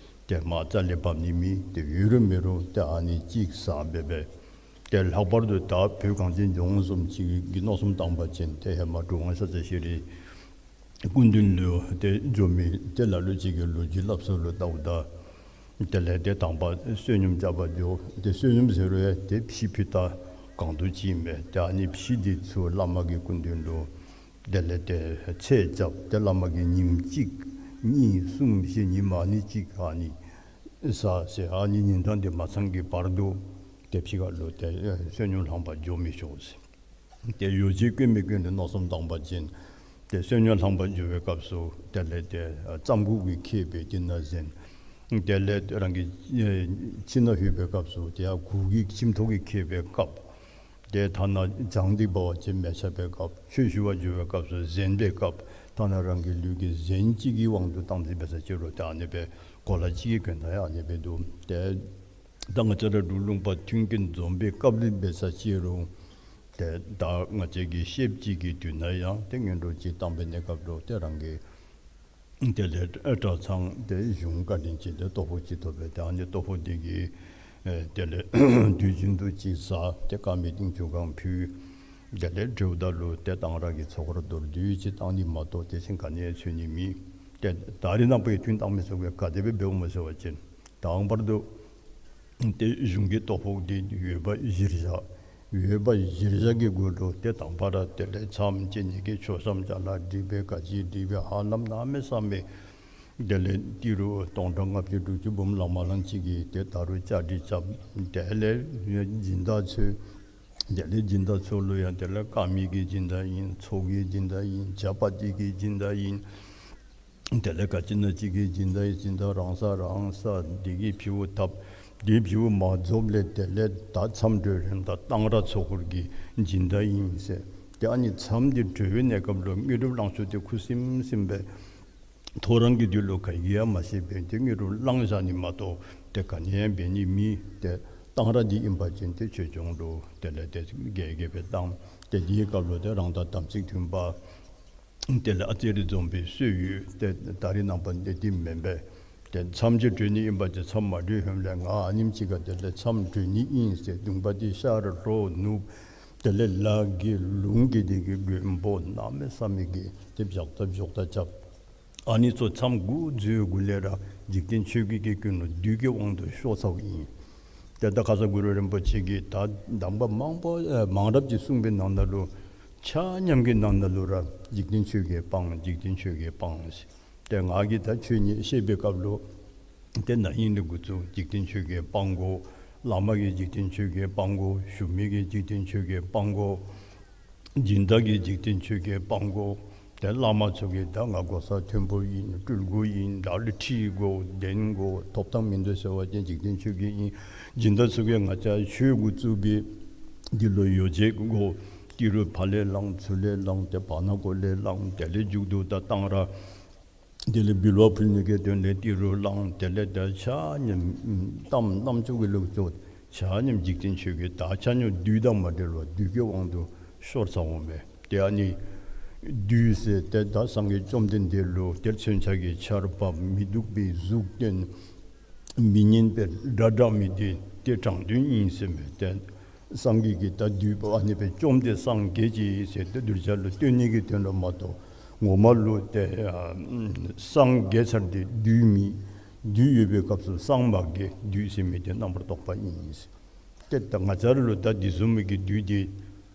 ཏེ་མར་རྩ་ལས་འབབ་ནི་མེད། ཏེ་ཡོད་རུང་མེད་རུང་ཏེ་ཨ་ནི་ཅིག་ཟ་འབད་འབད། ཏེ་ལྷག་པར་དུ་ད་བོད་གངས་ཅན་ལྗོངས་བཟུམ་ཅིག་གི་མནོ་བསམ་བཏང་པ་ཅིན་ཏེ་ཧེ་མ་གྲུབ་དབང་ཤཱཀྱ་ཤྲཱི་སྐུ་མདུན་ལུ་ཏེ་འགྱོ་མི་ཏེ་ལ་ལུ་ཅིག་གིས་ལོ་རྒྱུས་སླབ་སྲོལ་ལུ་བལྟཝ་ད་དེ་ལས་ཏེ་དང་པ་བསོད་སྙོམས་རྐྱབ་པར་འགྱོ། ཏེ་བསོད་སྙོམས་ཟེར་རུང་ཡང་ཏེ་ཕྱེ་ཕུད་ད་གང་དུ་ཅིག་ཨིན་པས། ཏེ་ཨ་ནི་ཕྱེ་འདི་ཚུ་བླ་མ་གི་སྐུ་མདུན་ལུ་དེ་ལས་ཏེ་ཚད་རྐྱབ། ཏེ་བླ་མ་གིས་ཉིནམ་གཅིག་གཉིས་གསུམ་བཞི་ཉིནམ་ཨ་ནི་ཅིག་ཨ་ནི་ཟ་ཟེར། ཨ་ནི་ཉིན་གྲངས་འདི་མ་ཚང་གི་བར་དུ་ཏེ་ཕྱི་ཁ་ལུ་ཏེ་ཨེ་བསོད་སྙོམས་ལྷང་པར་འགྱོ་མི་ཆོག་ཟེར། ཏེ་ཡོ་བྱད་དཀོན་མི་དཀོན་ལུ་མནོ་བསམ་བཏང་པ་ཅིན་ཏེ་བསོད་སྙོམས་ལྷང་པར་འགྱོ་བའི་སྐབས་སུ་དེ་ལས་ཏེ་ཨ་རྩམ་གུ་གིས་ཁེབས་པའི་དེ་ནང་གཟན། དེ་ལས་རང་གི་ཨེ་ཁྱིམ་ནང་ལྷོད་པའི་སྐབས་སུ་ཏེ་ཡར་གུར་གྱིས་ཁྱིམ་ཐོག་གིས་ཁེབས་པའི་བཀབ། ཏེ་ཐ་ན་གྱང་འདི་འབད་བ་ཅིན་མེ་ཆ་སྦེ་བཀབ། ཆོས་ཞུ་བར་འགྱོ་བའི་སྐབས་སུ་གཟན་སྦེ་བཀབ། ཐ་ན་རང་གི་ལུས་ཀྱི་གཟན་གཅིག་གི་དབང་དུ་བཏང་སྟེ་འབད་ས་ཅིག་རུང་ཏེ་ཨ་ནི་སྦེ་གོ་ལ་གཅིག་གི་དོན་དག་ཡང་ཨ་ནི་སྦེ་འདུག། ཏེ་ད་ང་བཅས་ར་འབྲུག་ལུང་པ་མཐུན་རྐྱེན་འཛོམས་པའི་སྐབས་ལུ་འབད་ས་ཅིག་རུང་ཏེ་ད་ང་བཅས་ཀྱི་ཤེསཔ་ཅིག་གི་དུས་ན་ཡང་ཏེ་སྔོན་འགྲོ་ཅིག་བཏང་པའི་གནས་སྐབས་ལུ་ཏེ་རང་གི་དེ་ལས་གྲྭ་ཚང་ཏེ་གཞུང་བཀའ་དྲིན་ཅན་ཏེ་ལྟོ་ཕོགས་ཅིག་ཐོབ་པས། ཏེ་ཨ་ནི་ལྟོ་ཕོགས་འདི་གིས་ཨེ་དེ་ལས་དུས་རྒྱུན་དུ་ཅིག་ཟ། ཏེ་དཀར་མེ་ཏིང་ཆུ་གང་ཕུལ། དེ་ལས་འབྲེལཝ་ད་ལུ་ཏེ་གཏང་རག་གི་ཚོགས་ར་མདོར་བསྡུས་ཅིག་བཏང་ནི་མ་གཏོགས་དེ་བཞིན་ག་ནི་ཡང་འཚོལ་ནི་མེད། ཏེ་ད་རེས་ནངས་པ་གི་ཐུན་གཏང་མི་ཚུ་གིས་ག་དེ་སྦེ་འབདཝ་སྨོ་ཟེར་བ་ཅིན་དང་པར་དུ་ཏེ་གཞུང་གི་ལྟོ་ཕོགས་འདི་ཡོད་པ་གཞིར་བཞག། ཡོད་པ་གཞིར་བཞག་གི་གུ་ལུ་ཏེ་དང་པ་ར་དེ་ལས་མཚམས་བཅད་ནི་གི་མཆོད་བཤམ་ཅ་ལ་སྒྲིག་སྦེ་ག་ཅི་སྒྲིག་སྦེ་ཧ་ལམ་གནམ་མེད་ས་མེད། དེ་ལས་ཏི་རུ་སྟོང་ཕྲག་ལྔ་བཅུ་དྲུག་ཅུ་འབུམ་ལང་མ་ལང་ཅིག་གིས་ཏེ་ད་རུང་བཅའ་སྒྲིག་རྐྱབ། དེ་ལས་སྦྱིན་བདག་ཚུ་དེ་ལས་སྦྱིན་བདག་ཚུ་ལུ་ཡང་དེ་ལས་དཀར་མེ་གི་སྦྱིན་བདག་ཨིན། ཚོགས་ཀྱི་སྦྱིན་བདག་ཨིན། ཇ་པ་ཏི་གི་སྦྱིན་བདག་ཨིན། དེ་ལས་ག་ཅི་ན་ཅིག་གི་སྦྱིན་བདག་ཨིན། སྦྱིན་བདག་རང་ས་རང་ས་འདི་གིས་ཕྱེཝ་བཏབ། འདི་ཕྱེཝ་མ་རྫོགསཔ་ལས་དེ་ལས་ད་མཚམས་གྲོལ་རནམ་ད་གཏང་རག་ཚོགས་འཁོར་གྱི་སྦྱིན་བདག་ཨིན་ཟེར། ཏེ་ཨ་ནི་མཚམས་འདི་གྲོལ་བའི་གནས་སྐབས་ལུ་དངོས་གྲུབ་གླང་ཆེན་འདི་ཁུ་སིམ་སིམ་སྦེ་ཐོ་རངས་ཀྱི་དུས་ལུ་ག་གིས་ཡང་མ་ཤེས་པར་ཏེ་དངོས་གྲུབ་བླངས་བཞག་ནི་མ་གཏོགས་ཏེ་ག་ནི་ཡང་འབད་ནི་མེད། ཏེ་གཏང་རག་འདི་ཨིན་པ་ཅིན་ཏེ་ཆོས་སྐྱོང་ལུ་དེ་ལས་ཏེ་རྒྱས་རྒྱས་སྦེ་བཏང་། ཏེ་འདིའི་སྐབས་ལུ་ཏེ་རང་དང་དམ་ཚིག་མཐུན་པ་དེ་ལས་ཨ་ཙི་རེ་འཛོམས་པའི་སྲོལ་ཡོད། ཏེ་ད་རེས་ནངས་པ་འདི་འདི་མེན་པས། ཏེ་མཚམས་ཅིག་གྲོལ་ནི་ཨིན་པ་ཅིན་མཚམས་མ་གྲོལ་ཧེ་མ་ལས་ང་ཨ་ནེམ་ཅིག་ཁར་དེ་ལས་མཚམས་གྲོལ་ནི་ཨིན་ཟེར་གདོང་པ་འདི་ཤར་ལྷོ་ནུབ་དེ་ལས་ལ་གི་ལུང་གི་འདི་གི་མགོན་པོ་གནམ་མེད་ས་མེད་ཀྱི་ཏེ་བཞག་ད་བཞག་ད་རྐྱབ། ཨ་ནི་ཚུ་མཚམས་འགོ་བཙུགས་གུ་ལས་ར་འཇིག་རྟེན་ཆོས་བརྒྱད་ཀྱི་ཀུན་ལུ་བདུད་ཀྱི་དབང་དུ་ཤོར་ཚརཝ་ཨིན། ཏེ་ད་ཁ་ཙ་གུ་རུ་རིན་པོ་ཆེ་གིས་ད་གདམས་པ་མང་པོ་ཨེ་མང་རབས་ཅིག་གསུངས་པའི་ནང་ན་ལུ་ཆ་མཉམ་གྱི་ནང་ན་ལུ་ར་འཇིག་རྟེན་ཆོས་བརྒྱད་སྤང་། འཇིག་རྟེན་ཆོས་བརྒྱད་སྤང་ཟེར། ཏེ་ང་གིས་ད་ཆོས་ཉིད་བཤད་པའི་སྐབས་ལུ་ཏེ་ན་ཧིང་ལས་འགོ་བཙུགས་འཇིག་རྟེན་ཆོས་བརྒྱད་སྤང་དགོ། བླ་མ་གིས་འཇིག་རྟེན་ཆོས་བརྒྱད་སྤང་དགོ། ཞུ་མི་གིས་འཇིག་རྟེན་ཆོས་བརྒྱད་སྤང་དགོ། སྦྱིན་བདག་གིས་འཇིག་རྟེན་ཆོས་བརྒྱད་སྤང་དགོ། ཏེ་བླ་མ་ཚུ་གིས་ད་ང་གོ་ས་མཐོན་པོ་ཨིན། སྤྲུལ་སྐུ་ཨིན། ད་ལུ་ཁྲི་དགོ་གདན་དགོ་ཐོབ་ཐང་མིན་འདུག་ཟེར་བ་ཅིན་འཇིག་རྟེན་ཆོས་བརྒྱད་ཨིན། སྦྱིན་བདག་ཚུ་གིས་ང་བཅས་ཆོས་འགོ་བཙུགས་པའི་འདི་ལུ་ཡོ་བྱད་དགོ། ཏི་རུ་ཕར་ལས་བླངས་ཚུར་ལས་བླངས་ཏེ་བར་ན་གོ་ལས་བླངས། དེ་ལས་མཇུག་ཏུ་ད་གཏང་རག་དེ་ལས་འབུལ་བ་ཕུལ་ནི་གི་དོན་ལས་ཏི་རུ་བླངས། དེ་ལས་ད་ཆ་མཉམ་གཏམ་རྣམ་ཅོ་གི་ལུགས་ཅོ། ཆ་མཉམ་འཇིག་རྟེན་ཆོས་ཀྱི་ད་ཆ་མཉམ་བདུད་དང་མ་འབྲེལ་བར་བདུད་ཀྱི་དབང་དུ་ཤོར་ཚར་འོང་མས། ཏེ་ཨ་ནི་བདུད་ཟེར་ཏེ་ད་སངས་རྒྱས་བཅོམ་ལྡན་འདས་ལུ་ཏེ་མཚོན་ཆ་གི་ཆརཔ་མི་སྡུག་པའི་གཟུགས་སྟོན། མི་སྙན་པའི་སྒྲ་བསྒྲགས་མི་འདི་ཏེ་དྲང་དོན་ཨིན་ཟེར་མས། ཏེ་སངས་རྒྱས་ཀྱིས་ད་བདུད་པོ་ཨ་ནི་སྦེ་བཅོམ་སྟེ་སངས་རྒྱས་ཅི་ཟེར་ཏེ་གདུལ་བྱ་ལུ་སྟོན་ནི་གི་དོན་ལུ་མ་གཏོགས་ངོ་མ་ལུ་ཏེ་ཨ་སངས་རྒྱས་ཚར་ཏེ་བདུད་མི་བདུད་ཡོད་པའི་སྐབས་སུ་སངས་མ་རྒྱས། བདུད་ཟེར་མི་འདི་རྣམ་པར་རྟོག་པ་ཨིན་ཟེར། ཏེ་ད་ང་བཅས་ར་ལུ་ད་འདི་བཟུམ་མའི་གི་བདུད་འདི་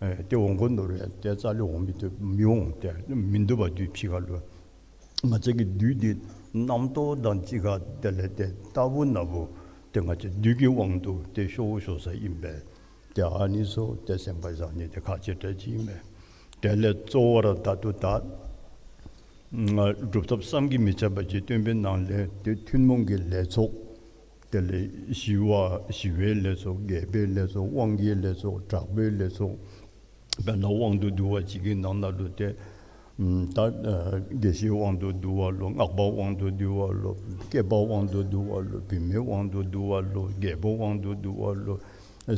ཨེ་ཏེ་འོང་དགོ་མནོ་རུང་ཏེ་རྩ་ལས་འོང་མི་བཏུབ་མི་འོང་། ཏེ་མིན་འདུག་པ་བདུད་ཕྱི་ཁ་ལུ། ང་བཅས་ཀྱི་བདུད་འདི་རྣམ་རྟོག་དང་གཅིག་ཁར་དེ་ལས་ཏེ་རྟག་བུ་ན་བུ་ཏེ་ང་བཅས་བདུད་ཀྱི་དབང་དུ་ཏེ་ཤོར་ཤོར་ས་ཨིན་པས། ཏེ་ཨ་ནི་ཚུ་ཏེ་སེམས་ཁར་བཞག་ནི་ཏེ་ཁག་ཆེ་དྲགས་ཅིག་ཨིན་པས། དེ་ལས་གཙོ་བོ་ར་ད་ལྟོ་ད་སྒྲུབ་ཐབས་བསམ་གྱིས་མི་ཁྱབ་པ་ཅིག་སྟོན་པའི་ནང་ལས་ཏེ་ཐུན་མོང་གི་ལས་ཚོགས། དེ་ལས་ཞི་བ་ཞི་བའི་ལས་ཚོགས། རྒྱས་པའི་ལས་ཚོགས། དབང་གི་ལས་ཚོགས། དྲག་པོའི་ལས་ཚོགས། དཔེར་ན་དབང་དུ་བསྡུ་བ་ཅིག་གི་ནང་ན་ལུ་ཏེ་ད་ཨ་དགེ་བཤེས་དབང་དུ་བསྡུ་བ་ལོ། སྔགས་པ་དབང་དུ་བསྡུ་བ་ལོ། སྐྱེས་པ་དབང་དུ་བསྡུ་བ་ལོ། བུད་མེད་དབང་དུ་བསྡུ་བ་ལོ། རྒྱལ་པོ་དབང་དུ་བསྡུ་བ་ལོ་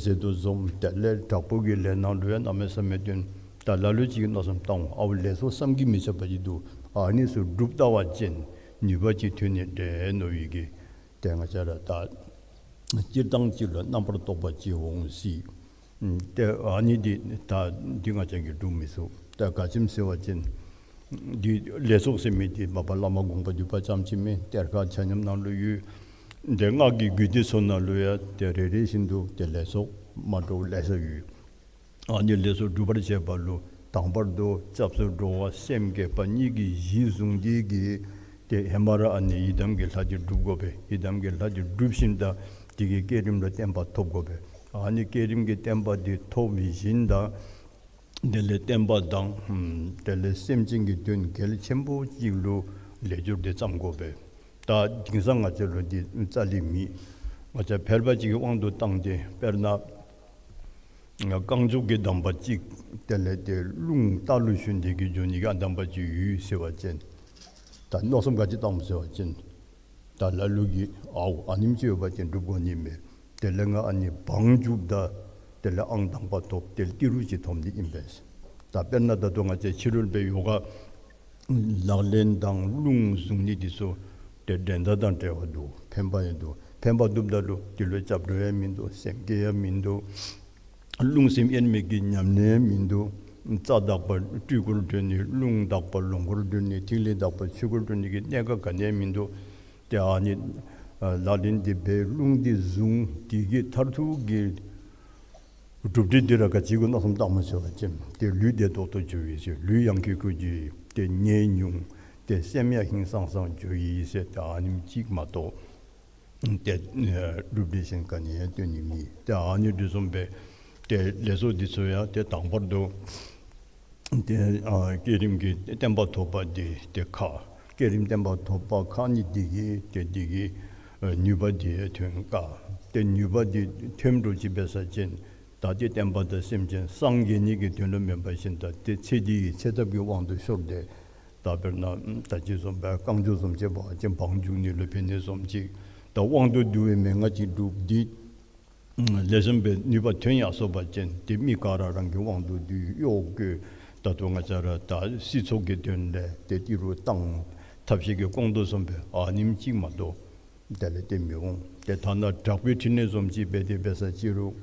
ཟེར་དོ་བཟུམ། དེ་ལས་དྲག་པོ་གི་ལས་ནང་ལུ་ཡང་གནམ་མེད་ས་མེད་སྟོན། ད་ལ་ལུ་ཅིག་གིས་མནོ་བསམ་བཏང་འོང་། ཨའུ་ལས་ཚོགས་བསམ་གྱིས་མི་ཁྱབ་པ་ཅིག་འདུག། ཨ་ནི་ཚུ་སྒྲུབ་ད་བ་ཅིན་ནུས་པ་ཅིག་ཐོན་ནི་འདྲས་མནོ་བའི་གི། ཏེ་ང་བཅས་ར་ད་སྤྱིར་བཏང་ཅིག་ལུ་རྣམ་པར་རྟོག་པ་ཅིག་འོང་སྲིད། ཏེ་ཨ་ནི་འདི་ད་འདི་ང་བཅས་ཀྱིས་སྒྲུབ་མི་ཚུགས། ད་ག་ཅི་སྨོ་ཟེར་བ་ཅིན་འདི་ལས་ཚོགས་ཟེར་མི་འདི་མ་པ་བླ་མ་དགོངས་པ་འདུས་པ་ཙམ་ཅིག་མེན། གཏེར་ཁ་ཆ་མཉམ་ནང་ལུ་ཡོད། ཏེ་སྔགས་ཀྱི་རྒྱུད་སྡེ་ཚུ་ནང་ལུ་ཡང་ཏེ་རེ་རེ་བཞིན་དུ་ཏེ་ལས་ཚོགས་མ་འདྲཝ་ལེ་ཤ་ཡོད། ཨ་ནི་ལས་ཚོགས་སྒྲུབ་པར་བྱེད་པ་ལུ་དང་པར་དུ་སྐྱབས་སུ་འགྲོ་བ་སེམས་བསྐྱེད་པ་གཉིས་ཀྱི་གཞི་བཟུང་སྟེ་གིས་ཏེ་ཧེ་མ་ར་ཨ་ནི་ཡི་དམ་གྱི་ལྷ་འདི་སྒྲུབ་དགོ་པས། ཡི་དམ་གྱི་ལྷ་འདི་སྒྲུབ་ཞིནམ་ད་དེ་གི་བསྐྱེད་རིམ་ལུ་བརྟན་པ་ཐོབ་དགོ་པས། ཨ་ནི་བསྐྱེད་རིམ་གྱི་བརྟན་པ་འདི་ཐོབ་ཞིནམ་ད་དེ་ལས་བསྟན་པ་དང་དེ་ལས་སེམས་ཅན་གྱི་དོན་གལ་ཆེན་པོ་ཅིག་ལུ་ལས་སྦྱོར་འདི་བརྩམ་དགོ་པས། ད་དེང་སང་ང་བཅས་ལུ་འདི་རྩ་ལས་མེད། ང་བཅས་ཕལ་པ་ཅིག་གི་དབང་དུ་བཏང་སྟེ་དཔེར་ན་རྐང་མགྱོགས་ཀྱི་གདམས་པ་གཅིག། དེ་ལས་ཏེ་རླུང་རྟ་ལུ་ཞོན་ཏེ་གིས་འགྱོ་ནི་གི་གདམས་པ་གཅིག་ཡོད་ཟེར་བ་ཅིན་ད་མནོ་བསམ་ག་ཅི་བཏངམ་ཟེར་བ་ཅིན་ད་ལ་ལུ་གིས་ཨའུ་ཨ་ནེམ་ཅིག་ཡོད་པ་ཅིན་སྒྲུབ་དགོ་ནི་མས། དེ་ལས་ང་ཨ་ནི་བང་རྒྱུགཔ་ད་དེ་ལས་ཨང་དང་པ་ཐོབ། དེ་ལས་ཏི་རུ་ཅིག་ཐོབ་ནི་ཨིན་པས། ད་དཔེར་ན་ད་ལྟོ་ང་བཅས་ཕྱི་རོལ་པའི་ཡོ་ག་ལག་ལེན་དང་རླུང་བཟུང་ནི་འདི་ཚུ་ཏེ་འགྲན་ཟླ་དང་བྲལ་བ་འདུག། ཕན་པ་ཡང་འདུག། ཕན་པ་ཐོབ་ད་ལུ་འདི་ལུ་སྐྱབས་འགྲོ་ཡང་མིན་འདུག། སེམས་བསྐྱེད་ཡང་མིན་འདུག། རླུང་སེམས་དབྱེར་མེད་ཀྱི་ཉམས་ལེན་ཡང་མིན་འདུག། རྩ་དག་པ་སྤྲུལ་སྐུར་གྲོལ་ནི། རླུང་དག་པ་ལོངས་སྐུར་གྲོལ་ནི། ཐིག་ལེ་དག་པ་ཆོས་སྐུར་གྲོལ་ནི་གི་གནད་འགག་ག་ནི་ཡང་མིན་འདུག། ཏེ་ཨ་ནི་ཨ་ལག་ལེན་འདི་འབད་རླུང་འདི་བཟུང་། དེ་གི་མཐར་ཐུག་གི་གྲུབ་འབྲས་འདི་ར་ག་ཅི་གུ་མནོ་བསམ་བཏངམ་ཟེར་བ་ཅིན་ཏེ་ལུས་བདེ་ཏོག་ཏོ་འགྱོ་ཡི་ཟེར། ལུས་ཡང་ཁེ་ཁུ་འགྱོ་ཡི། ཏེ་ནད་ཉུང་། ཏེ་སེམས་ཡང་ཧིང་སངས་སངས་འགྱོ་ཡི་ཟེར། ཏེ་ཨ་ནེམ་ཅིག་མ་གཏོགས་ཏེ་ཨེ་གྲུབ་འབྲས་གཞན་ག་ནི་ཡང་སྟོན་ནི་མེད། ཏེ་ཨ་ནི་འདི་བཟུམ་སྦེ་ཏེ་ལས་ཚོགས་འདི་ཚུ་ཡང་ཏེ་དང་པར་དུ་ཏེ་ཨ་བསྐྱེད་རིམ་གྱི་བརྟན་པ་ཐོབ་པ་འདི་ཏེ་ཁག། བསྐྱེད་རིམ་བརྟན་པ་ཐོབ་པ་ཁག་ནི་འདི་གིས་ཏེ་འདི་གིས་ཨ་ནུས་པ་འདི་ཐོན་དཀའ། ཏེ་ནུས་པ་འདི་ཐོན་འགྲོ་ཅི་འབད་ས་ཅིན་ད་ཏེ་བསྟན་པ་དང་སེམས་ཅན་སངས་རྒྱས་ནི་གི་དོན་ལུ་མེན་པ་ཅིན་ད་ཏེ་ཚེ་འདི་གི་ཚེ་ཐབས་ཀྱི་དབང་དུ་ཤོར་ཏེ་ད་དཔེར་ན་ད་ཅི་བཟུམ་སྦེ་རྐང་མགྱོགས་བཟུམ་ཅིག་འབད་བ་ཅིན་བང་རྒྱུག་ནི་ལུ་ཕན་ནི་བཟུམ་ཅིག། ད་དབང་དུ་བསྡུ་བའི་མན་ངག་ཅིག་སྒྲུབ་སྟེ་ལེགས་ཤོམ་སྦེ་ནུས་པ་ཐོན་ཡར་སོ་བ་ཅིན་ཏེ་མི་ག་ར་རང་གི་དབང་དུ་བསྡུ་གཡོག་བཀོལ། ད་ལྟོ་ང་བཅས་ར་ད་སྲིད་ཚོགས་ཀྱི་དོན་ལས་ཏེ་ཏི་རུ་བཏང་། ཐབས་ཤེས་ཀྱིས་སྐོང་དོ་བཟུམ་སྦེ་ཨ་ནེམ་ཅིག་མ་གཏོགས་དེ་ལས་ཏེ་མི་འོང་། ཏེ་ཐ་ན་དྲག་པོའི་ཕྲིན་ལས་བཟུམ་ཅིག་འབད་དེ་འབད་ས་ཅི་རུང་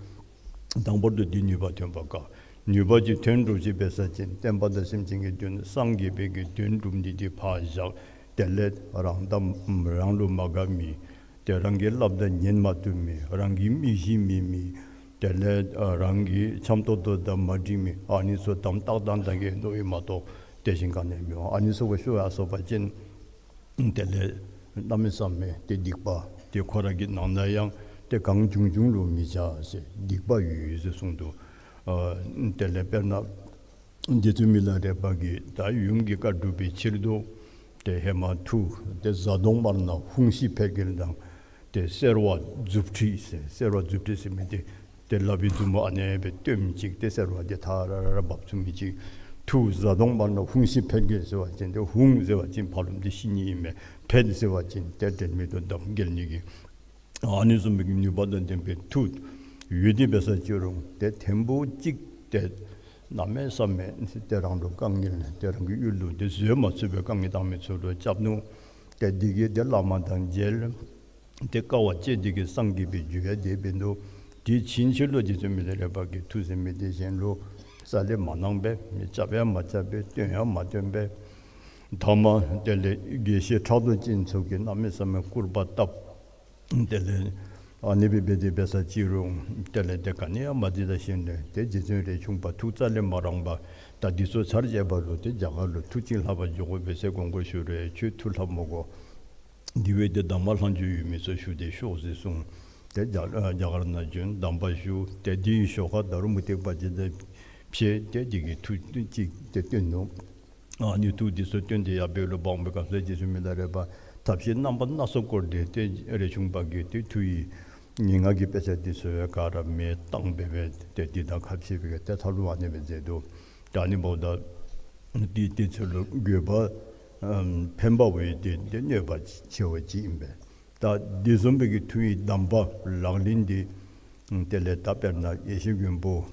དང་པོར་དུ་འདི་ནུས་པ་ཐོན་པ་དཀའ། ནུས་པ་ཅིག་ཐོན་འགྲོ་ཅི་འབད་ས་ཅིན་བསྟན་པ་དང་སེམས་ཅན་གྱི་དོན་སངས་རྒྱས་པའི་གི་དོན་སྒྲུབ་ནི་འདི་ཕར་བཞག། དེ་ལས་རང་དང་རང་ལུ་མ་དགའ་མི་ཏེ་རང་གིས་སླབ་ད་ཉན་མ་བཏུབ་མི་རང་གི་མི་གཞི་མེད་མི་དེ་ལས་ཨ་རང་གི་འཆམ་ཏོག་ཏོ་དང་མ་འགྲིག་མི་ཨ་ནི་ཚུ་དམ་ཏག་ཏག་ད་གིས་མནོ་བའི་མ་གཏོགས་དེ་བཞིན་ག་ནི་མི་འོང་། ཨ་ནི་ཚུ་གུ་ཤོར་ཡར་སོ་བ་ཅིན་དེ་ལས་གནམ་མེད་ས་མེད་ཏེ་སྡིག་པ་ཏེ་ཁོ་ར་གི་ནང་ན་ཡང་ཏེ་གང་བྱུང་བྱུང་ལུ་མི་བྱ་ཟེར་སྡིག་པ་ཡོད་ཡོད་ཟེར་གསུངས་འདུག། ཨ་དེ་ལས་དཔེར་ན་རྗེ་བཙུན་མི་ལ་རས་པ་གིས་ད་ཡུམ་གྱི་བཀའ་སྒྲུབ་པའི་ཕྱིར་དུ་ཏེ་ཧེ་མ་ཐུགས་ཏེ་གཟའ་གདོང་དམར་ནག་ཧཱུྃ་ཤི་ཕཊ་ཀྱི་དང་ཏེ་སེར་བ་མཛུབ་ཁྲིད་ཟེར། སེར་བ་མཛུབ་ཁྲིད་ཟེར་མི་འདི་ ཏེ་ལག་པའི་མཛུབ་མོ་ཨ་ནེ་སྦེ་སྟོནམ་ཅིག་ཏེ་སེར་བ་འདི་ཐ་ར་ར་ར་འབབ་ཚུགས་མི་ཅིག། ཐུགས་བཟའ་གདོང་བར་ན་ཧཱུྃ་ཤི་ཕཊ་གེ་ཟེར་བ་ཅིན་ཏེ་ཧཱུྃ་ཟེར་བ་ཅིན་ཕ་རོལ་ཏེ་ཤི་ནི་ཨིན་མས། ཕཊ་ཟེར་བ་ཅིན་ཏེ་དྲན་མེད་དུ་འདབ་འགེལ་ནི་གི་ཨ་ནི་བཟུམ་མའི་ནུས་པ་དང་ལྡན་པའི་མཐུ་ཡོད་དེ་འབད་ས་ཅི་རུང་ཏེ་ཐེངས་པོ་གཅིག་ཏེ་གནམ་མེད་ས་མེད་ཏེ་རང་ལུ་དཀའ་ངལ་ཏེ་རང་གི་ཡུལ་ལུ་ཏེ་བཟོད་མ་ཚུགས་པའི་དཀའ་ངལ་བཏང་མི་ཚུ་ལུ་སྐྱབས་ནུག། ཏེ་འདི་གིས་ཏེ་བླ་མ་དང་མཇལ། ཏེ་དཀའ་བ་སྤྱད་དེ་གིས་སངས་རྒྱས་པའི་རྒྱུ་ཡང་དེ་འབད་ནུག། དེ་ཕྱིན་ཆད་ལུ་རྗེ་བཙུན་མི་ལ་རས་པ་གིས་མཐུ་ཟེར་མི་དེ་གཞན་ལུ་རྩ་ལས་མ་གནང་པས། མི་རྐྱབ་ཡང་མ་རྐྱབ་པས། སྟོན་ཡང་མ་སྟོན་པས། ཐ་མ་དེ་ལས་དགེ་བཤེས་ཕྲག་དོག་ཅན་ཚུ་གིས་གནམ་མེད་ས་མེད་སྐུར་པ་བཏབ། དེ་ལས་ཨ་ནི་སྦེ་འབད་དེ་འབད་ས་ཅི་རུང་དེ་ལས་ཏེ་ག་ནི་ཡང་མ་འདི་ད་ཞིནམ་ལས་ཏེ་རྗེ་བཙུན་རས་ཆུང་པ་ཐུགས་རྩ་ལས་མ་རངས་པར་ད་འདི་ཚུ་ཚར་བཅད་པ་ལུ་ཏེ་རྒྱ་གར་ལུ་མཐུ་ཅིག་ལྷབ་པར་འགྱོ་དགོ་པས་ཟེར་དགོངས་སྐོར་ཞུ་རུང་ཁྱོད་མཐུ་ལྷབ་མི་དགོ། དེ་བས་ཏེ་གདམས་པ་ལྷག་མཇུག་ཡོད་མི་ཚུ་ཞུ་སྟེ་ཤོག་ཟེར་གསུངས། ཏེ་རྒྱ་རྒྱ་གར་ནང་བྱོན། གདམས་པ་ཞུ། ཏེ་དེའི་ཞོར་ཁར་ད་རུང་མུ་སྟེགས་པ་ཅིག་དང་ཕྱད་དེ་དེ་གིས་མཐུ་ཅིག་ཏེ་སྟོན་ནུག། ཨ་ནི་མཐུ་དེ་ཚུ་སྟོན་ཏེ་ཡར་སྦེ་ལུ་འབག་འོང་པའི་སྐབས་སུ་རྗེ་བཙུན་མི་ལ་རས་པ་ཐབས་ཤེས་རྣམ་པ་སྣ་ཚོགས་བསྐོར་ཏེ་ཏེ་རས་ཆུང་པ་གིས་ཏེ་མཐུ་ཡི་ངན་སྔགས་ཀྱི་དཔེ་ཆ་དེ་ཚུ་ག་ར་མེ་བཏང་སྦེ་སྦེ་ཏེ་འདི་དང་ཁ་ཕྱེ་སྦེ་ཏེ་ཐལ་བ་ཨ་ནེ་སྦེ་མཛད་དོ། ད་ཨ་ནི་འབདཝ་ད་དེ་དེ་ཚུ་ལུ་དགོས་པ་ཨམ་ཕན་པ་བས་ཏེ་ཏེ་གནོད་པ་ཆེ་བ་ཅིག་ཨིན་པས། ད་དེ་བཟུམ་སྦེ་གི་མཐུ་ཡི་གདམས་པ་ལག་ལེན་འདི་དེ་ལས་ད་དཔེར་ན་ཡེ་ཤེས་མགོན་པོ་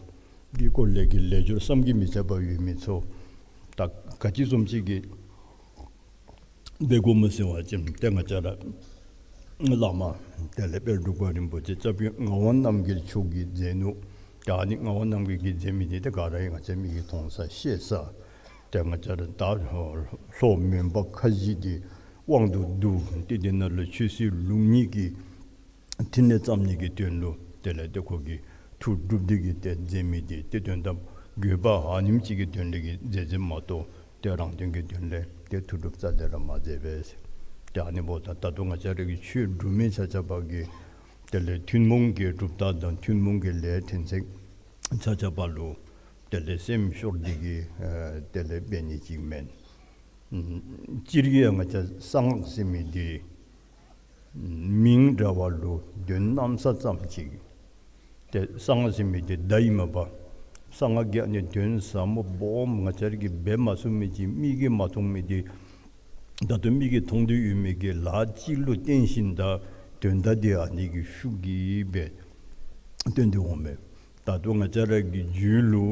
གི་སྐོར་ལས་ཀྱི་ལས་སྦྱོར་བསམ་གྱིས་མི་ཁྱབ་པ་ཡོད་མི་ཚུ་ད་ག་ཅི་བཟུམ་ཅིག་གིས་འབད་དགོཔ་སྨོ་ཟེར་བ་ཅིན་ཏེ་ང་བཅས་ར་བླ་མ་དེ་ལས་དཔལ་འབྲུག་པ་རིན་པོ་ཆེ་སྐྱབས་རྗེ་ངག་དབང་རྣམ་རྒྱལ་མཆོག་གིས་མཛད་ནུག། ད་ཨ་ནི་ངག་དབང་རྣམ་རྒྱལ་གྱིས་མཛད་མི་འདི་ཏེ་ག་ར་ཡང་ང་བཅས་མིག་གིས་མཐོང་ས་ཤེས་ས། ཏེ་ང་བཅས་ར་ད་ལྷོ་མོན་པ་ཁ་བཞི་འདི་དབང་དུ་བསྡུ་སྟེ་དེ་ནང་ལུ་ཆོས་སྲིད་ལུགས་གཉིས་ཀྱི་ཕྲིན་ལས་བརྩམ་ནི་གི་དོན་ལུ་དེ་ལས་ཏེ་ཁོ་གིས་མཐུ་སྒྲུབ་སྟེ་གིས་ཏེ་མཛད་མི་འདི་ཏེ་དོན་དམ་དགོས་པ་ཨ་ནེམ་ཅིག་གི་དོན་ལས་ཀྱི་མཛད་མཛདཔ་མ་གཏོགས་ཏེ་རང་དོན་གྱི་དོན་ལས་ཏེ་མཐུ་སྒྲུབ་རྩ་ལས་ར་མ་མཛད་པས། ཏེ་ཨ་ནི་འབདཝ་ད་ད་ལྟོ་ང་བཅས་ར་གི་ཆོས་སྒྲུབ་མི་ཆ་ཁྱབ་པ་གིས་དེ་ལས་ཐུན་མོང་གི་གྲུབ་རྟགས་དང་ཐུན་མོང་གི་ལས་ཕྲན་ཚེགས་ཆ་ཁྱབ་པ་ལུ་དེ་ལས་སེམས་ཤོར་ཏེ་གིས་ཨེ་དེ་ལས་འབད་ནི་ཅིག་མེན། ཨམ་སྤྱིར་གྱིས་ཡང་ང་བཅས་གསང་སྔགས་ཟེར་མི་འདི་མིང་འདྲ་བ་ལུ་དོན་གནམ་ས་ཙམ་ཅིག། ཏེ་གསང་སྔགས་ཟེར་མི་འདི་བརྡ་ཨིན་མས་པ། གསང་སྔགས་ཀྱི་ཨ་ནི་དོན་ཟབ་མོ་སྦོམ་ང་བཅས་ར་གིས་འབད་མ་ཚུགས་མི་ཅིག་མིག་གིས་མ་མཐོང་མི་འདི་ད་ལྟོ་མིག་གིས་མཐོང་སྟེ་ཡོད་མི་གི་ལཱ་ཅིག་ལུ་བརྟེན་ཞིནམ་ད་དོན་དག་འདི་ཨ་ནི་གི་ཤུགས་ཀྱིས་སྦེ་སྟོན་ཏེ་འོང་མས། ད་ལྟོ་ང་བཅས་ར་གི་རྒྱུད་ལུ་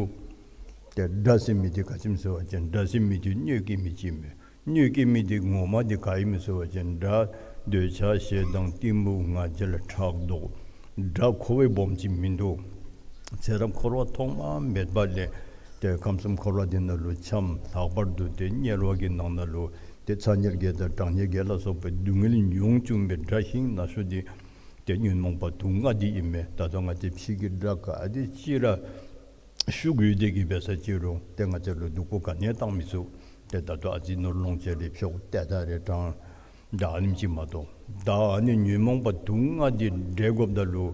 ཏེ་དགྲ་ཟེར་མི་འདི་ག་ཅི་སྨོ་ཟེར་བ་ཅིན་དགྲ་ཟེར་མི་འདི་གནོད་སྐྱེལ་མི་ཅིག་མས། གནོད་སྐྱེལ་མི་འདི་ངོ་མ་འདི་ག་ཨིན་སྨོ་ཟེར་བ་ཅིན་དགྲ་འདོད་ཆགས་ཞེ་སྡང་གཏི་མུག་ང་རྒྱལ་ཕྲག་དོག། དགྲ་ཁོ་བ་སྦོམ་ཅིག་མིན་འདུག། ཚེ་རབས་འཁོར་བ་ཐོག་མ་མེད་པ་ལས་ཏེ་ཁམས་གསུམ་འཁོར་བ་འདི་ནང་ལུ་འཁྱམས། ལྷག་པར་དུ་ཏེ་དམྱལ་བ་གི་ནང་ན་ལུ་ཏེ་ཚ་དམྱལ་བརྒྱད་དང་གྲང་དམྱལ་བརྒྱད་ལ་སོགས་པའི་སྡུག་བསྔལ་མྱོང་བཅུག་པའི་དགྲ་ཤིང་ན་ཤོས་འདི་ཏེ་ཉོན་མོངས་པ་དུག་ལྔ་འདི་ཨིན་མས། ད་ལྟོ་ང་བཅས་ཕྱི་གི་དགྲ་ག་དེ་ཅིག་ར་ཤུགས་ཡོད་དེ་གིས་འབད་ས་ཅི་རུང་ཏེ་ང་བཅས་ལུ་སྡུག་པོ་ག་ནི་ཡང་བཏང་མི་ཚུགས། ཏེ་ད་ལྟོ་ཨ་ཙི་ནོར་ལོངས་སྤྱོད་རེ་འཕྱོག་ཏེ་ད་རེ་དྲང་ད་ཨ་ནེམ་ཅིག་མ་གཏོགས། ད་ཨ་ནི་ཉོན་མོངས་པ་དུག་ལྔ་འདི་བསྒྲལ་དགོཔ་ད་ལུ་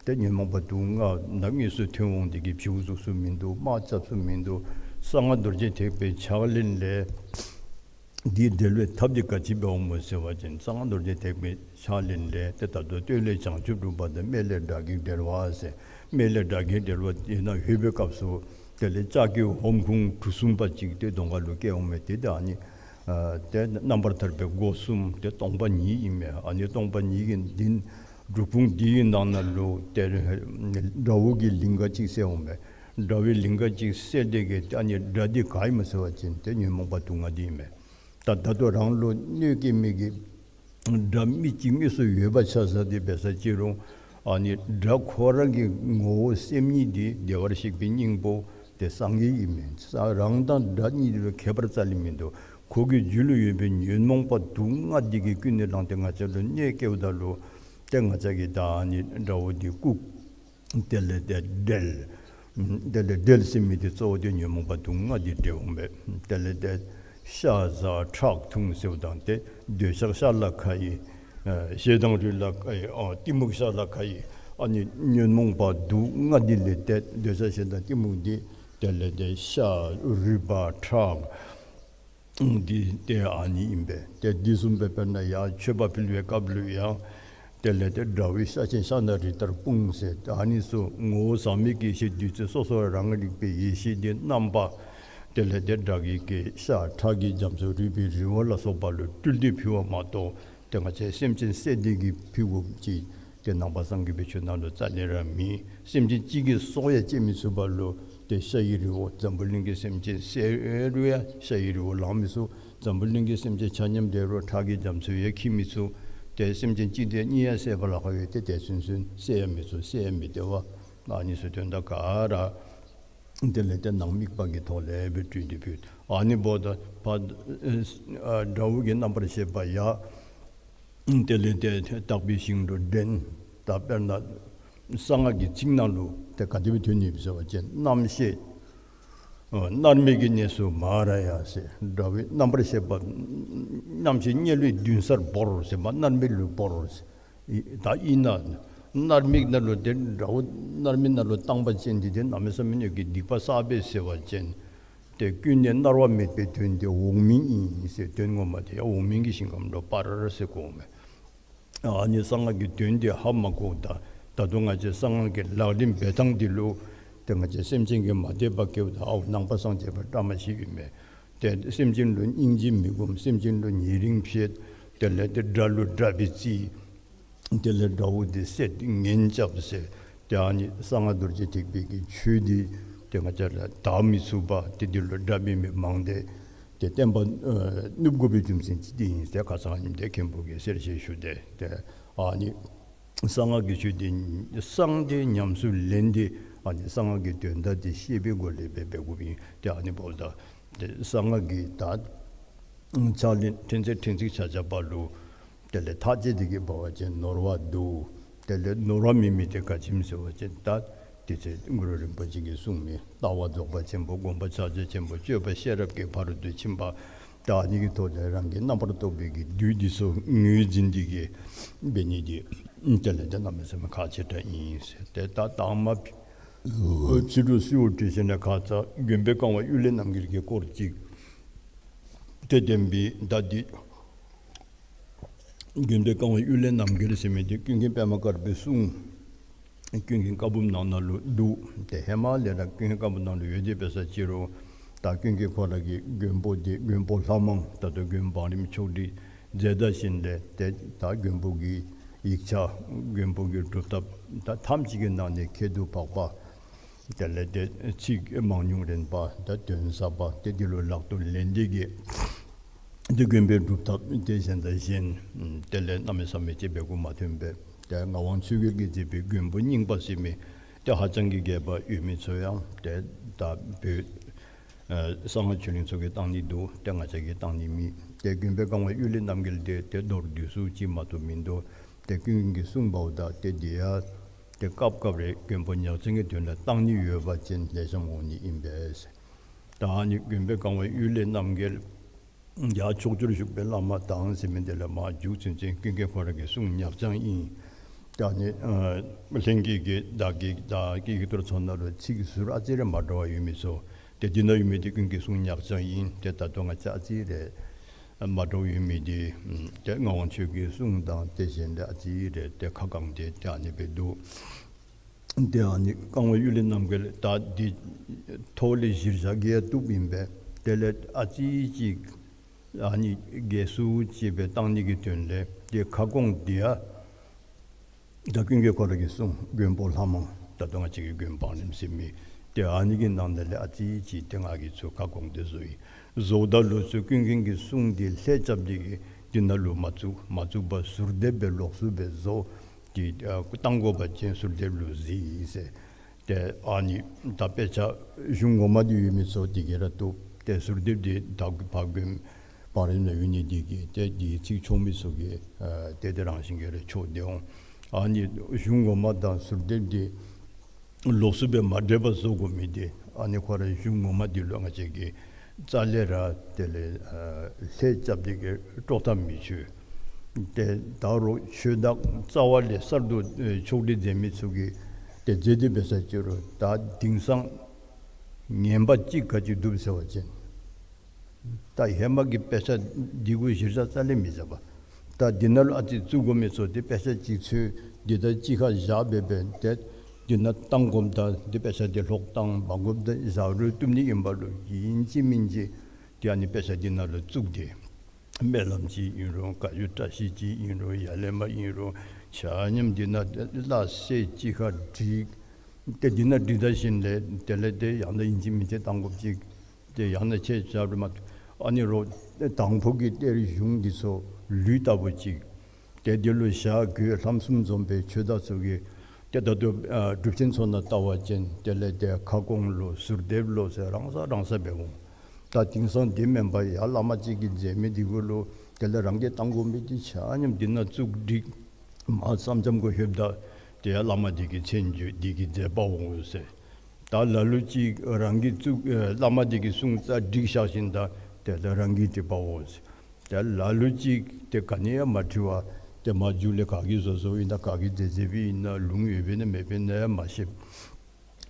ཏེ་ཉོན་མོངས་པ་དུག་ལྔ་ནམ་དངོས་སུ་ཐོན་འོང་དེ་གིས་བྱིའུ་བཙུགས་ས་མིན་འདུག། དམག་རྐྱབ་ས་མིན་འདུག། གསང་སྔགས་རྡོ་རྗེ་ཐེག་པའི་ཕྱག་ལེན་ལས་འདི་བསྒྲལ་བའི་ཐབས་འདི་ག་ཅི་འབདཝ་སྨོ་ཟེར་བ་ཅིན་གསང་སྔགས་རྡོ་རྗེ་ཐེག་པའི་ཕྱག་ལེན་ལས་ཏེ་ད་ལྟོ་སྟོད་ལས་བྱང་ཆུབ་སྒྲུབ་པ་དང་སྨད་ལས་དགྲ་བགེགས་བསྒྲལ་བ་ཟེར། སྨད་ལས་དགྲ་བགེགས་བསྒྲལ་བ་དེ་ནང་ལྷོད་པའི་སྐབས་སུ་དེ་ལས་ལྕགས་ཀྱི་ཧོམ་ཁུང་གྲུ་གསུམ་པ་ཅིག་ཏེ་གདོང་ཁ་ལུ་བཀལ་འོང་མས། ཏེ་ད་ཨ་ནི་ཨ་ཏེ་རྣམ་པར་ཐར་པའི་སྒོ་གསུམ་ཏེ་སྟོང་པ་ཉིད་ཨིན་མས། ཨ་ནི་སྟོང་པ་ཉིད་ཀྱི་འདི་འབྲུབ་ཁུང་འདི་གི་ནང་ན་ལུ་ཏེ་དགྲ་བོ་གི་ལིང་ག་ཅིག་གསལ་འོང་མས། དགྲ་བོའི་ལིང་ག་ཅིག་གསལ་ཏེ་གིས་ཨ་ནི་དགྲ་འདི་ག་ཨིན་སྨོ་ཟེར་བ་ཅིན་ཏེ་ཉོན་མོངས་པ་དུག་ལྔ་འདི་ཨིན་མས། ད་ད་ལྟོ་རང་ལུ་གནོད་སྐྱེལ་མི་གི་དགྲ་མི་གཅིག་དངོས་སུ་ཡོད་པ་ཆ་བཞག་སྟེ་འབད་ས་ཅི་རུང་ཨ་ནི་དགྲ་ཁོ་ར་གི་ངོ་བོ་སེམས་ཉིད་འདི་བདེ་བར་གཤེགས་པའི་སྙིང་པོ་ཏེ་སངས་རྒྱས་ཨིན་མས། ས་རང་དང་དགྲ་གཉིས་ལུ་ཁྱད་པར་རྩ་ལས་མིན་འདུག། ཁོ་གི་རྒྱུད་ལུ་ཡོད་པའི་ཉོན་མོངས་པ་དུག་ལྔ་འདི་གིས་ཀུན་ནས་བསླངས་ཏེ་ང་བཅས་ལུ་གནོད་སྐྱེལཝ་ད་ལུ་ཏེ་ང་བཅས་ཀྱིས་ད་ཨ་ནི་དགྲ་བོ་འདི་བཀུག། དེ་ལས་ཏེ་བསྒྲལ། དེ་ལས་བསྒྲལ་ཟེར་མི་འདི་གཙོ་བོ་ཏེ་ཉོན་མོངས་པ་དུག་ལྔ་འདི་བསྒྲལ་འོང་པས། དེ་ལས་ཏེ་ཤ་ཟ་ཁྲག་འཐུང་ཟེརཝ་དང་ཏེ་འདོད་ཆགས་ཤ་ལ་ཁ་ཡི། ཨ་ཞེ་སྡང་རུས་ལ་ཁ་ཡི། ཨ་གཏི་མུག་ཤ་ལ་ཁ་ཡི། ཨ་ནི་ཉོན་མོངས་པ་དུག་ལྔ་འདི་ལས་ཏེ་འདོད་ཆགས་ཞེ་སྡང་གཏི་མུག་འདི་དེ་ལས་ཏེ་ཤ་རུས་པ་ཁྲག་འདི་ཏེ་ཨ་ནི་ཨིན་པས། ཏེ་འདི་བཟུམ་སྦེ་དཔེར་ན་ཡང་མཆོད་པ་ཕུལ་བའི་སྐབས་ལུ་ཡང་ དེ་ལས་ཏེ་དགྲ་བོའི་ཤ་ཆེན་ཤ་ནག་རི་ལྟར་སྤུངས་ཟེར། ཨ་ནི་ཚུ་ངོ་བོ་ཟག་མེད་ཀྱི་ཡེ་ཤེས་བདུད་རྩི་སོ་སོ་རང་རིག་པའི་ཡེ་ཤེས་འདི་རྣམ་པ། དེ་ལས་ཏེ་དགྲ་བགེགས་ཀྱི་ཤ་ཁྲག་གི་རྒྱ་མཚོ་རུས་པའི་རི་བོ་ལ་སོགས་པ་ལུ་སྤྲུལ་ཏེ་ཕུལ་བ་མ་གཏོགས། ཏེ་ང་བཅས་སེམས་ཅན་བསད་དེ་གིས་ཕུལ་དགོཔ་ཅིག་ཏེ་ནང་པ་སངས་རྒྱས་པའི་ཆོས་ནང་ལུ་རྩ་ལས་ར་མེད། སེམས་ཅན་གཅིག་གི་སྲོག་ཡང་བཅད་མི་ཚུགས་པ་ལུ་ཏེ་ཤ་ཡི་རི་བོ་འཛམ་བུ་གླིང་གི་སེམས་ཅན་བསད་རུང་ཡང་ཤ་ཡི་རི་བོ་ལང་མི་ཚུགས། འཛམ་བུ་གླིང་གི་སེམས་ཅན་ཆ་མཉམ་བསད་རུང་ཁྲག་གི་རྒྱ་མཚོ་ཡང་འཁྱིལ་མི་ཚུགས། ཏེ་སེམས་ཅན་གཅིག་དང་གཉིས་ཡང་བསད་པ་ལཱ་ཁག་ཡོད། ཏེ་དེ་ཚུན་ཚོད་བསད་ཡང་མི་ཚུགས། བསད་ཡང་མི་བདེ་བ། ཨ་ནི་ཚུ་དོན་དག་ག་ར། དེ་ལས་ཏེ་ནང་དམིགས་པ་གི་ཐོག་ལས་སྦེ་སྤྲུལ་ཏེ་ཕུལ། ཨ་ནི་འབདཝ་ད་ཕར་ཨ་དགྲ་བོ་གི་རྣམ་པར་ཤེས་པ་ཡང་དེ་ལས་ཏེ་དག་པའི་ཞིང་དུ་འདྲེན། ད་དཔེར་ན་གསང་སྔགས་ཀྱི་ཚིག་ནང་ལུ་ཏེ་ག་དེ་སྦེ་ཐོན་ནུག་ཟེར་བ་ཅིན་རྣམ་ཤེས་ཨ་མནར་མེད་ཀྱི་གནས་སུ་མ་ར་ཡ་ཟེར། དགྲ་བོའི་རྣམ་པར་ཤེས་པ་རྣམ་ཤེས་དམྱལ་བའི་མདུན་སར་བོར་ཟེར་མ་མནར་མེད་ལུ་བོར་ཟེར། ཨིན་ད་ཨིན་ན་མནར་མེད་ནང་ལུ་ཏེ་དགྲ་བོ་མནར་མེད་ནང་ལུ་བཏང་པ་ཅིན་འདི་ཏེ་གནམ་མེད་ས་མེད་ཀྱི་སྡིག་པ་བསགས་པས་ཟེར་བ་ཅིན། ཏེ་ཀུན་ནས་མནར་བ་མེད་པའི་དོན་དེ་འོག་མིན་ཨིན་ཟེར། དོན་ངོ་མ་དེ་ཡང་འོག་མིན་གྱི་ཞིང་ཁམས་ལུ་སྤར་ཟེར་གོཝ་མས། ཨ་ནི་གསང་སྔགས་ཀྱི་དོན་དེ་ཧ་མ་གོཝ་ད་ད་དུང་ང་བཅས་གསང་སྔགས་ཀྱི་ལག་ལེན་འབད་ཐངས་འདི་ལུ་ཏེ་ང་བཅས་སེམས་ཅན་གྱིས་མ་དད་པ་སྐྱེཝ་ད་ཨའུ་ནང་པ་སངས་རྒྱས་པ་བཀྲ་མ་ཤིས་ཨིན་མས། ཏེ་སེམས་ཅན་ལུ་སྙིང་རྗེ་མི་སྒོམ། སེམས་ཅན་ལུ་ཉེ་རིང་ཕྱེད། དེ་ལས་ཏེ་དགྲ་ལུ་དགྲ་སྦེ་བརྩི། དེ་ལས་དགྲ་བོ་དེ་བསད་ངན་རྐྱབ་ཟེར། ཏེ་ཨ་ནི་གསང་སྔགས་རྡོ་རྗེ་ཐེག་པའི་གི་ཆོས་འདི་ཏེ་ང་བཅས་ལུ་དར་མི་ཚུགས་པ་ཏེ་འདི་ལུ་དགྲ་འབད་མི་མང་སྟེ། ཏེ་བསྟན་པ་ཨ་ནུབ་དགོ་པའི་རྒྱུ་མཚན་ཅིག་འདི་ཨིན་ཟེར་ཁ་ཙ་ཨ་ནི་འདི་མཁན་པོ་གིས་གསལ་བཤད་ཞུ་སྟེ། ཏེ་ཨ་ནི་གསང་སྔགས་ཀྱི་ཆོས་འདི་གསང་སྟེ་ཉམས་སུ་ལེན་ཏེ་ཨ་ནི་གསང་སྔགས་ཀྱི་དོན་དག་འདི་ཤེས་པའི་སྒོ་ལས་འབད་འབད་དགོཔ་ཨིན། ཏེ་ཨ་ནི་འབདཝ་ད་ཏེ་གསང་སྔགས་ཀྱི་ད་ཕྱག་ལེན་ཕྲན་ཚེགས་ཕྲན་ཚེགས་ཆ་ཁྱབ་པ་ལུ་དེ་ལས་ཐག་བཅད་དེ་གི་འབད་བ་ཅིན་ནོར་བ་འདུག། དེ་ལས་ནོར་བ་མེད་མི་དེ་ག་ཅི་སྨོ་ཟེར་བ་ཅིན་ད་དེ་ཚེ་གུ་རུ་རིན་པོ་ཆེ་གིས་གསུངས་མི་ལྟ་བ་རྫོགས་པ་ཆེན་པོ། སྒོམ་པ་ཕྱག་རྒྱ་ཆེན་པོ། སྤྱོད་པ་ཤེས་རབ་ཀྱི་ཕ་རོལ་ཏུ་ཕྱིན་པ། ད་ཨ་ནི་གི་ཐོག་ལས་རང་གི་རྣམ་པར་རྟོག་པའི་གི་བདུད་འདི་ཚུ་ངོས་འཛིན་ཏེ་གི་འབད་ནི་འདི་དེ་ལས་ཏེ་གནམ་མེད་ས་མེད་ཁག་ཆེ་དྲགས་ཨིན་ཟེར། ཏེ་ད་དང་མ་ཕྱི་དྲོ་གསོལཝ་བཏབ་ཞིནམ་ལས་ཁ་ཙ་མགོན་པོའི་བཀའ་བ་གཡུལ་ལས་རྣམ་རྒྱལ་གྱི་སྐོར་ཅིག་ཏེ་བསྟན་པའི་ད་འདི་མགོན་པོའི་བཀའ་བ་གཡུལ་ལས་རྣམ་རྒྱལ་ཟེར་མི་འདི་ཀུན་མཁྱེན་པདྨ་དཀར་པོའི་གསུང་ཀུན་མཁྱེན་བཀའ་འབུམ་ནང་ན་ལུ་འདུག། ཏེ་ཧེ་མ་ལས་ར་ཀུན་མཁྱེན་བཀའ་འབུམ་ནང་ལུ་ཡོད་དེ་འབད་ས་ཅི་རུང་ད་ཀུན་མཁྱེན་ཁོ་ར་གི་མགོན་པོ་འདི་མགོན་པོ་ལྷ་མང་ད་ལྟོ་མགོན་བང་རིམ་ཆོག་སྒྲིག་མཛད་ད་ཞིནམ་ལས་ཏེ་ད་མགོན་པོ་གི་ཡིག་ཆ་མགོན་པོ་གི་སྒྲུབ་ཐབས་ད་ཐམས་ཅད་ཀྱི་ནང་ནས་ཁྱད་དུ་འཕགས་པ། དེ་ལས་ཏེ་ཚིག་མང་ཉུང་རན་པ་ད་དོན་ཟབ་པ་ཏེ་འདི་ལུ་ལག་ཏུ་ལེན་ཏེ་གི་ཏེ་མགོན་པོའི་སྒྲུབ་ཐབས་ཏེ་གཞན་དང་གཞན་དེ་ལས་གནམ་མེད་ས་མེད་ཅིག་འབད་དགོཔ་མ་ཐོན་པས། ཏེ་ངག་དབང་ཆོས་རྒྱལ་གྱིས་མཛད་པའི་མགོན་པོ་རྙིང་པ་ཟེར་མི་ཏེ་ཧ་ཅང་གི་རྒྱས་པ་ཡོད་མི་ཚུ་ཡང་ཏེ་ད་བོད་ཨ་གསང་སྔགས་ཆོས་གླིང་ཚུ་གིས་བཏང་ནི་འདུག། ཏེ་ང་བཅས་ཀྱིས་བཏང་ནི་མེད། ཏེ་མགོན་པོའི་བཀའ་བ་གཡུལ་ལས་རྣམ་རྒྱལ་འདི་ཏེ་མདོར་བསྡུས་སུ་ཅིག་མ་གཏོགས་མིན་འདུག། ཏེ་ཀུན་མཁྱེན་གྱིས་གསུངས་པ་འོ་ད་ཏེ་འདི་ཡང་ཏེ་སྐབས་སྐབས་རེ་མགོན་པོ་ཉག་ཅན་གྱི་དོན་ལུ་བཏང་ནི་ཡོད་པ་ཅིན་ལེགས་ཤོམ་འོང་ནི་ཨིན་པས། ད་ཨ་ནི་མགོན་པོའི་བཀའ་བ་གཡུལ་ལས་རྣམ་རྒྱལ་ཡར་ཕྱོགས་བཅུར་བཞུགས་པའི་བླ་མ་དང་ཟེར་མི་འདི་ལས་མར་མཇུག་ཚུན་ཚོད་ཀུན་མཁྱེན་ཁོ་ར་གི་གསུང་ཉག་ཅན་ཨིན། ད་ཨ་ནི་ཨ་ལྷན་རྒྱས་ཀྱི་བདག་གི་བདག་གི་ཡིག་ཐོར་ཚུ་ནང་ལུ་ཚིག་ཟུར་ཨ་ཙི་རེ་མ་འདྲཝ་ཡོད་མི་ཚུ་ཏེ་འདི་ནང་ཡོད་མི་འདི་ཀུན་མཁྱེན་གསུང་ཉག་ཅན་ཨིན། ཏེ་ད་ལྟོ་ང་བཅས་ཨ་ཙི་རེ་མ་འདྲཝ་ཡོད་མི་འདི་ཏེ་ངག་དབང་ཆོས་ཀྱི་གསུང་དང་ཏེ་གཞན་ལས་ཨ་ཙི་རེ་ཏེ་ཁ་གང་སྟེ་ཏེ་ཨ་ནི་སྦེ་འདུག། ཏེ་ཨ་ནི་བཀའ་བ་གཡུལ་ལས་རྣམ་རྒྱལ་ད་འདི་ཐོག་ལས་གཞིར་བཞག་གི་ཡང་བཏུབ་ཨིན་པས། དེ་ལས་ཨ་ཙི་ཅིག་ཨ་ནི་རྒྱས་སུ་ཅིག་སྦེ་བཏང་ནི་གི་དོན་ལས་ཏེ་ཁ་སྐོང་འདི་ཡང་ད་ཀུན་མཁྱེན་ཁོ་ར་གི་གསུང་མགོན་པོ་ལྷ་མང་ད་ལྟོ་ང་བཅས་ཀྱི་མགོན་བང་རིམ་ཟེར་མི་ཏེ་ཨ་ནི་གི་ནང་ན་ལས་ཨ་ཙི་ཅིག་ཏེ་ང་གིས་ཚུར་ཁ་སྐོང་སྟེ་བཟོ་ཡི། བཟོཝ་ད་ལུ་ཚུར་ཀུན་མཁྱེན་གྱི་གསུང་འདི་ལྷད་རྐྱབ་སྟེ་གི་འདི་ནང་ལུ་མ་བཙུགས། མ་བཙུགས་པར་ཟུར་འདེབས་སྦེ་ལོགས་སུ་སྦེ་བཟོ། ཏེ་ཨ་བཏང་དགོ་པ་ཅིན་ཟུར་འདེབས་ལུ་གཟིགས་ཟེར། ཏེ་ཨ་ནི་ད་དཔེ་ཆ་གཞུང་ངོ་མ་འདི་ཡོད་མི་ཚུ་འདི་གིས་ར་བཏུབ། ཏེ་ཟུར་འདེབས་འདི་ད་ཕར་མགོན་བང་རིམ་ནང་ཡོད་ནི་འདི་གིས་ཏེ་འདི་ཚིག་ཆོག་མི་ཚུ་གིས་ཨ་ཏེ་དེ་རང་བཞིན་གྱིས་ར་ཆོག་སྟེ་འོང་། ཨ་ནི་གཞུང་ངོ་མ་དང་ཟུར་འདེབས་འདི་ལོགས་སུ་སྦེ་མ་འདྲེས་པར་བཟོ་དགོ་མི་འདི་ཨ་ནི་ཁོ་ར་གཞུང་ངོ་མ་འདི་ལུ་ང་བཅས་ཀྱིས་རྩ་ལས་ར་དེ་ལས་ཨ་ལྷད་རྐྱབ་སྟེ་གི་དཀྲོག་ཐབས་མི་ཆོག། ཏེ་ད་རུང་ཆོས་བདག་རྩ་བ་ལས་གསར་དུ་ཨེ་ཕྱོགས་སྒྲིག་མཛད་མི་ཚུ་གིས་ཏེ་མཛད་དེ་འབད་ས་ཅི་རུང་ད་དེང་སང་ངན་པ་གཅིག་ག་ཅི་འདུག་ཟེར་བ་ཅིན་ད་ཧེ་མ་གི་དཔེ་ཆ་འདི་གུ་གཞིར་བཞག་རྩ་ལས་མི་བཞག་པར་ ད་འདི་ནང་ལུ་ཨ་ཙི་བཙུགས་དགོ་མི་ཚུ་འདི་དཔེ་ཆ་ཅིག་འཚོལ་འདི་ད་གཅིག་ཁར་བཞག་སྦེ་སྦེ་ཏེ་འདི་ནང་བཏང་དགོཔ་དང་འདི་དཔེ་ཆ་འདི་ལྷོག་བཏང་མ་དགོཔ་དང་བཞག་རུང་བཏུབ་ནི་ཨིན་པ་ལུ་ཨིན་ཅི་མིན་ཅི་ཏེ་ཨ་ནི་དཔེ་ཆ་འདི་ནང་ལུ་བཙུགས་ཏེ་སྨོན་ལམ་ཅིག་ཨིན་རུང་བཀའ་བརྒྱུད་བཀྲ་ཤིས་ཅིག་ཨིན་རུང་ཡར་ལས་མར་ཨིན་རུང་ཆ་མཉམ་འདི་ནང་སླ་བསྲེ་གཅིག་ཁར་བསྒྲིགས། ཏེ་འདི་ནང་བསྒྲིགས་ད་ཞིནམ་ལས་དེ་ལས་ཏེ་ཡང་ན་ཨིན་ཅི་མིན་ཅི་བཏང་དགོཔ་ཅིག་ཏེ་ཡང་ན་ཁྱེད་ཅག་རུ་མ་ཨ་ནི་རོགས་དང་ཕུ་གི་གཏེར་གཞུང་འདི་ཚུ་ལུད་ལྟ་བུ་ཅིག་ཏེ་འདི་ལུ་ཞྭ་གོས་ལྷམ་གསུམ་འཛོམས་པའི་ཆོས་བདག་ཚུ་གིས་ཏེ་ད་ལྟོ་ཨ་སྒྲུབ་ཆེན་ཚུ་ནང་ལྟ་བ་ཅིན་དེ་ལས་ཏེ་ཁ་སྐོང་ལོ་ཟུར་འདེབས་ལོ་ཟེར་རང་ས་རང་ས་འབད་འོང་། ད་དེང་སང་འདི་མེན་པར་ཡར་བླ་མ་ཅིག་གིས་མཛད་མི་འདི་གུ་ལུ་དེ་ལས་རང་གིས་བཏང་དགོ་མི་འདི་ཆ་མཉམ་འདི་ནང་བཙུགས་བསྒྲིགས། མར་སེམས་ཙམ་གུ་ལྷོདཔ་ད་ཏེ་ཡར་བླ་མ་འདི་གི་མཚན་བརྗོད་འདི་གི་མཛད་པ་འོང་ཟེར། ད་ལ་ལུ་ཅིག་རང་གིས་བཙུགས་ཨེ་བླ་མ་འདི་གིས་གསུངས་ཙང་བསྒྲིགས་བཞག་ཞིནམ་ད་དེ་ལས་རང་གིས་འབྲི་བ་འོང་ཟེར། ད་ལ་ལུ་ཅིག་ཏེ་ག་ནི་ཡང་མ་བྲི་བར་ཏེ་མར་མཇུག་ལས་ག་གིས་བཟོ་བཟོཝ་ཨིན་ན་ག་གིས་མཛད་མཛདཔ་ཨིན་ན་ལུང་ཡོདཔ་ཨིན་ན་མེདཔ་ཨིན་ན་ཡང་མ་ཤེས།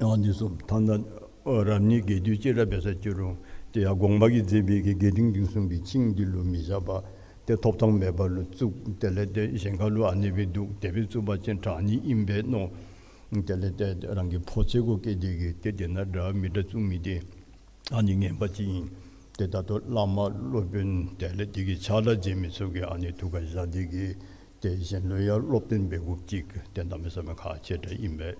ཨ་ནི་བཟུམ་ཐ་ན་ཨ་རབ་གནས་རྒྱས་བསྡུས་ཅིག་ར་འབད་ས་ཅི་རུང་ཏེ་ཡར་དགོངས་པ་གིས་མཛད་པའི་གི་རྒྱས་འབྲིང་བསྡུས་གསུམ་གྱི་ཆིངས་འདི་ལུ་མི་བཞག་པར་ཏེ་ཐོབ་ཐང་མེད་པ་ལུ་བཙུགས། དེ་ལས་ཏེ་གཞན་ཁ་ལུ་ཨ་ནི་སྦེ་འདུག། དེ་སྦེ་བཙུགས་པ་ཅིན་དྲག་ནི་ཨིན་པས་མནོ། དེ་ལས་ཏེ་རང་གི་ཕོ་ཚོད་གུ་བསྐྱེད་དེ་གིས་ཏེ་དེ་ནང་འདྲ་མི་འདྲ་བཙུགས་མི་འདི་ཨ་ནི་ངན་པ་ཅིག་ཨིན། ཏེ་ད་ལྟོ་བླ་མ་སློབ་དཔོན་དེ་ལས་དེ་གི་ཕྱག་ལཱ་མཛད་མི་ཚུ་གིས་ཨ་ནི་ཐུགས་ཁར་བཞག་སྟེ་གིས་ཏེ་གཞན་ལུ་ཡང་སློབ་སྟོན་འབད་དགོཔ་ཅིག་ཏེ་གནམ་མེད་ས་མེད་ཁག་ཆེ་དྲགས་ཨིན་པས།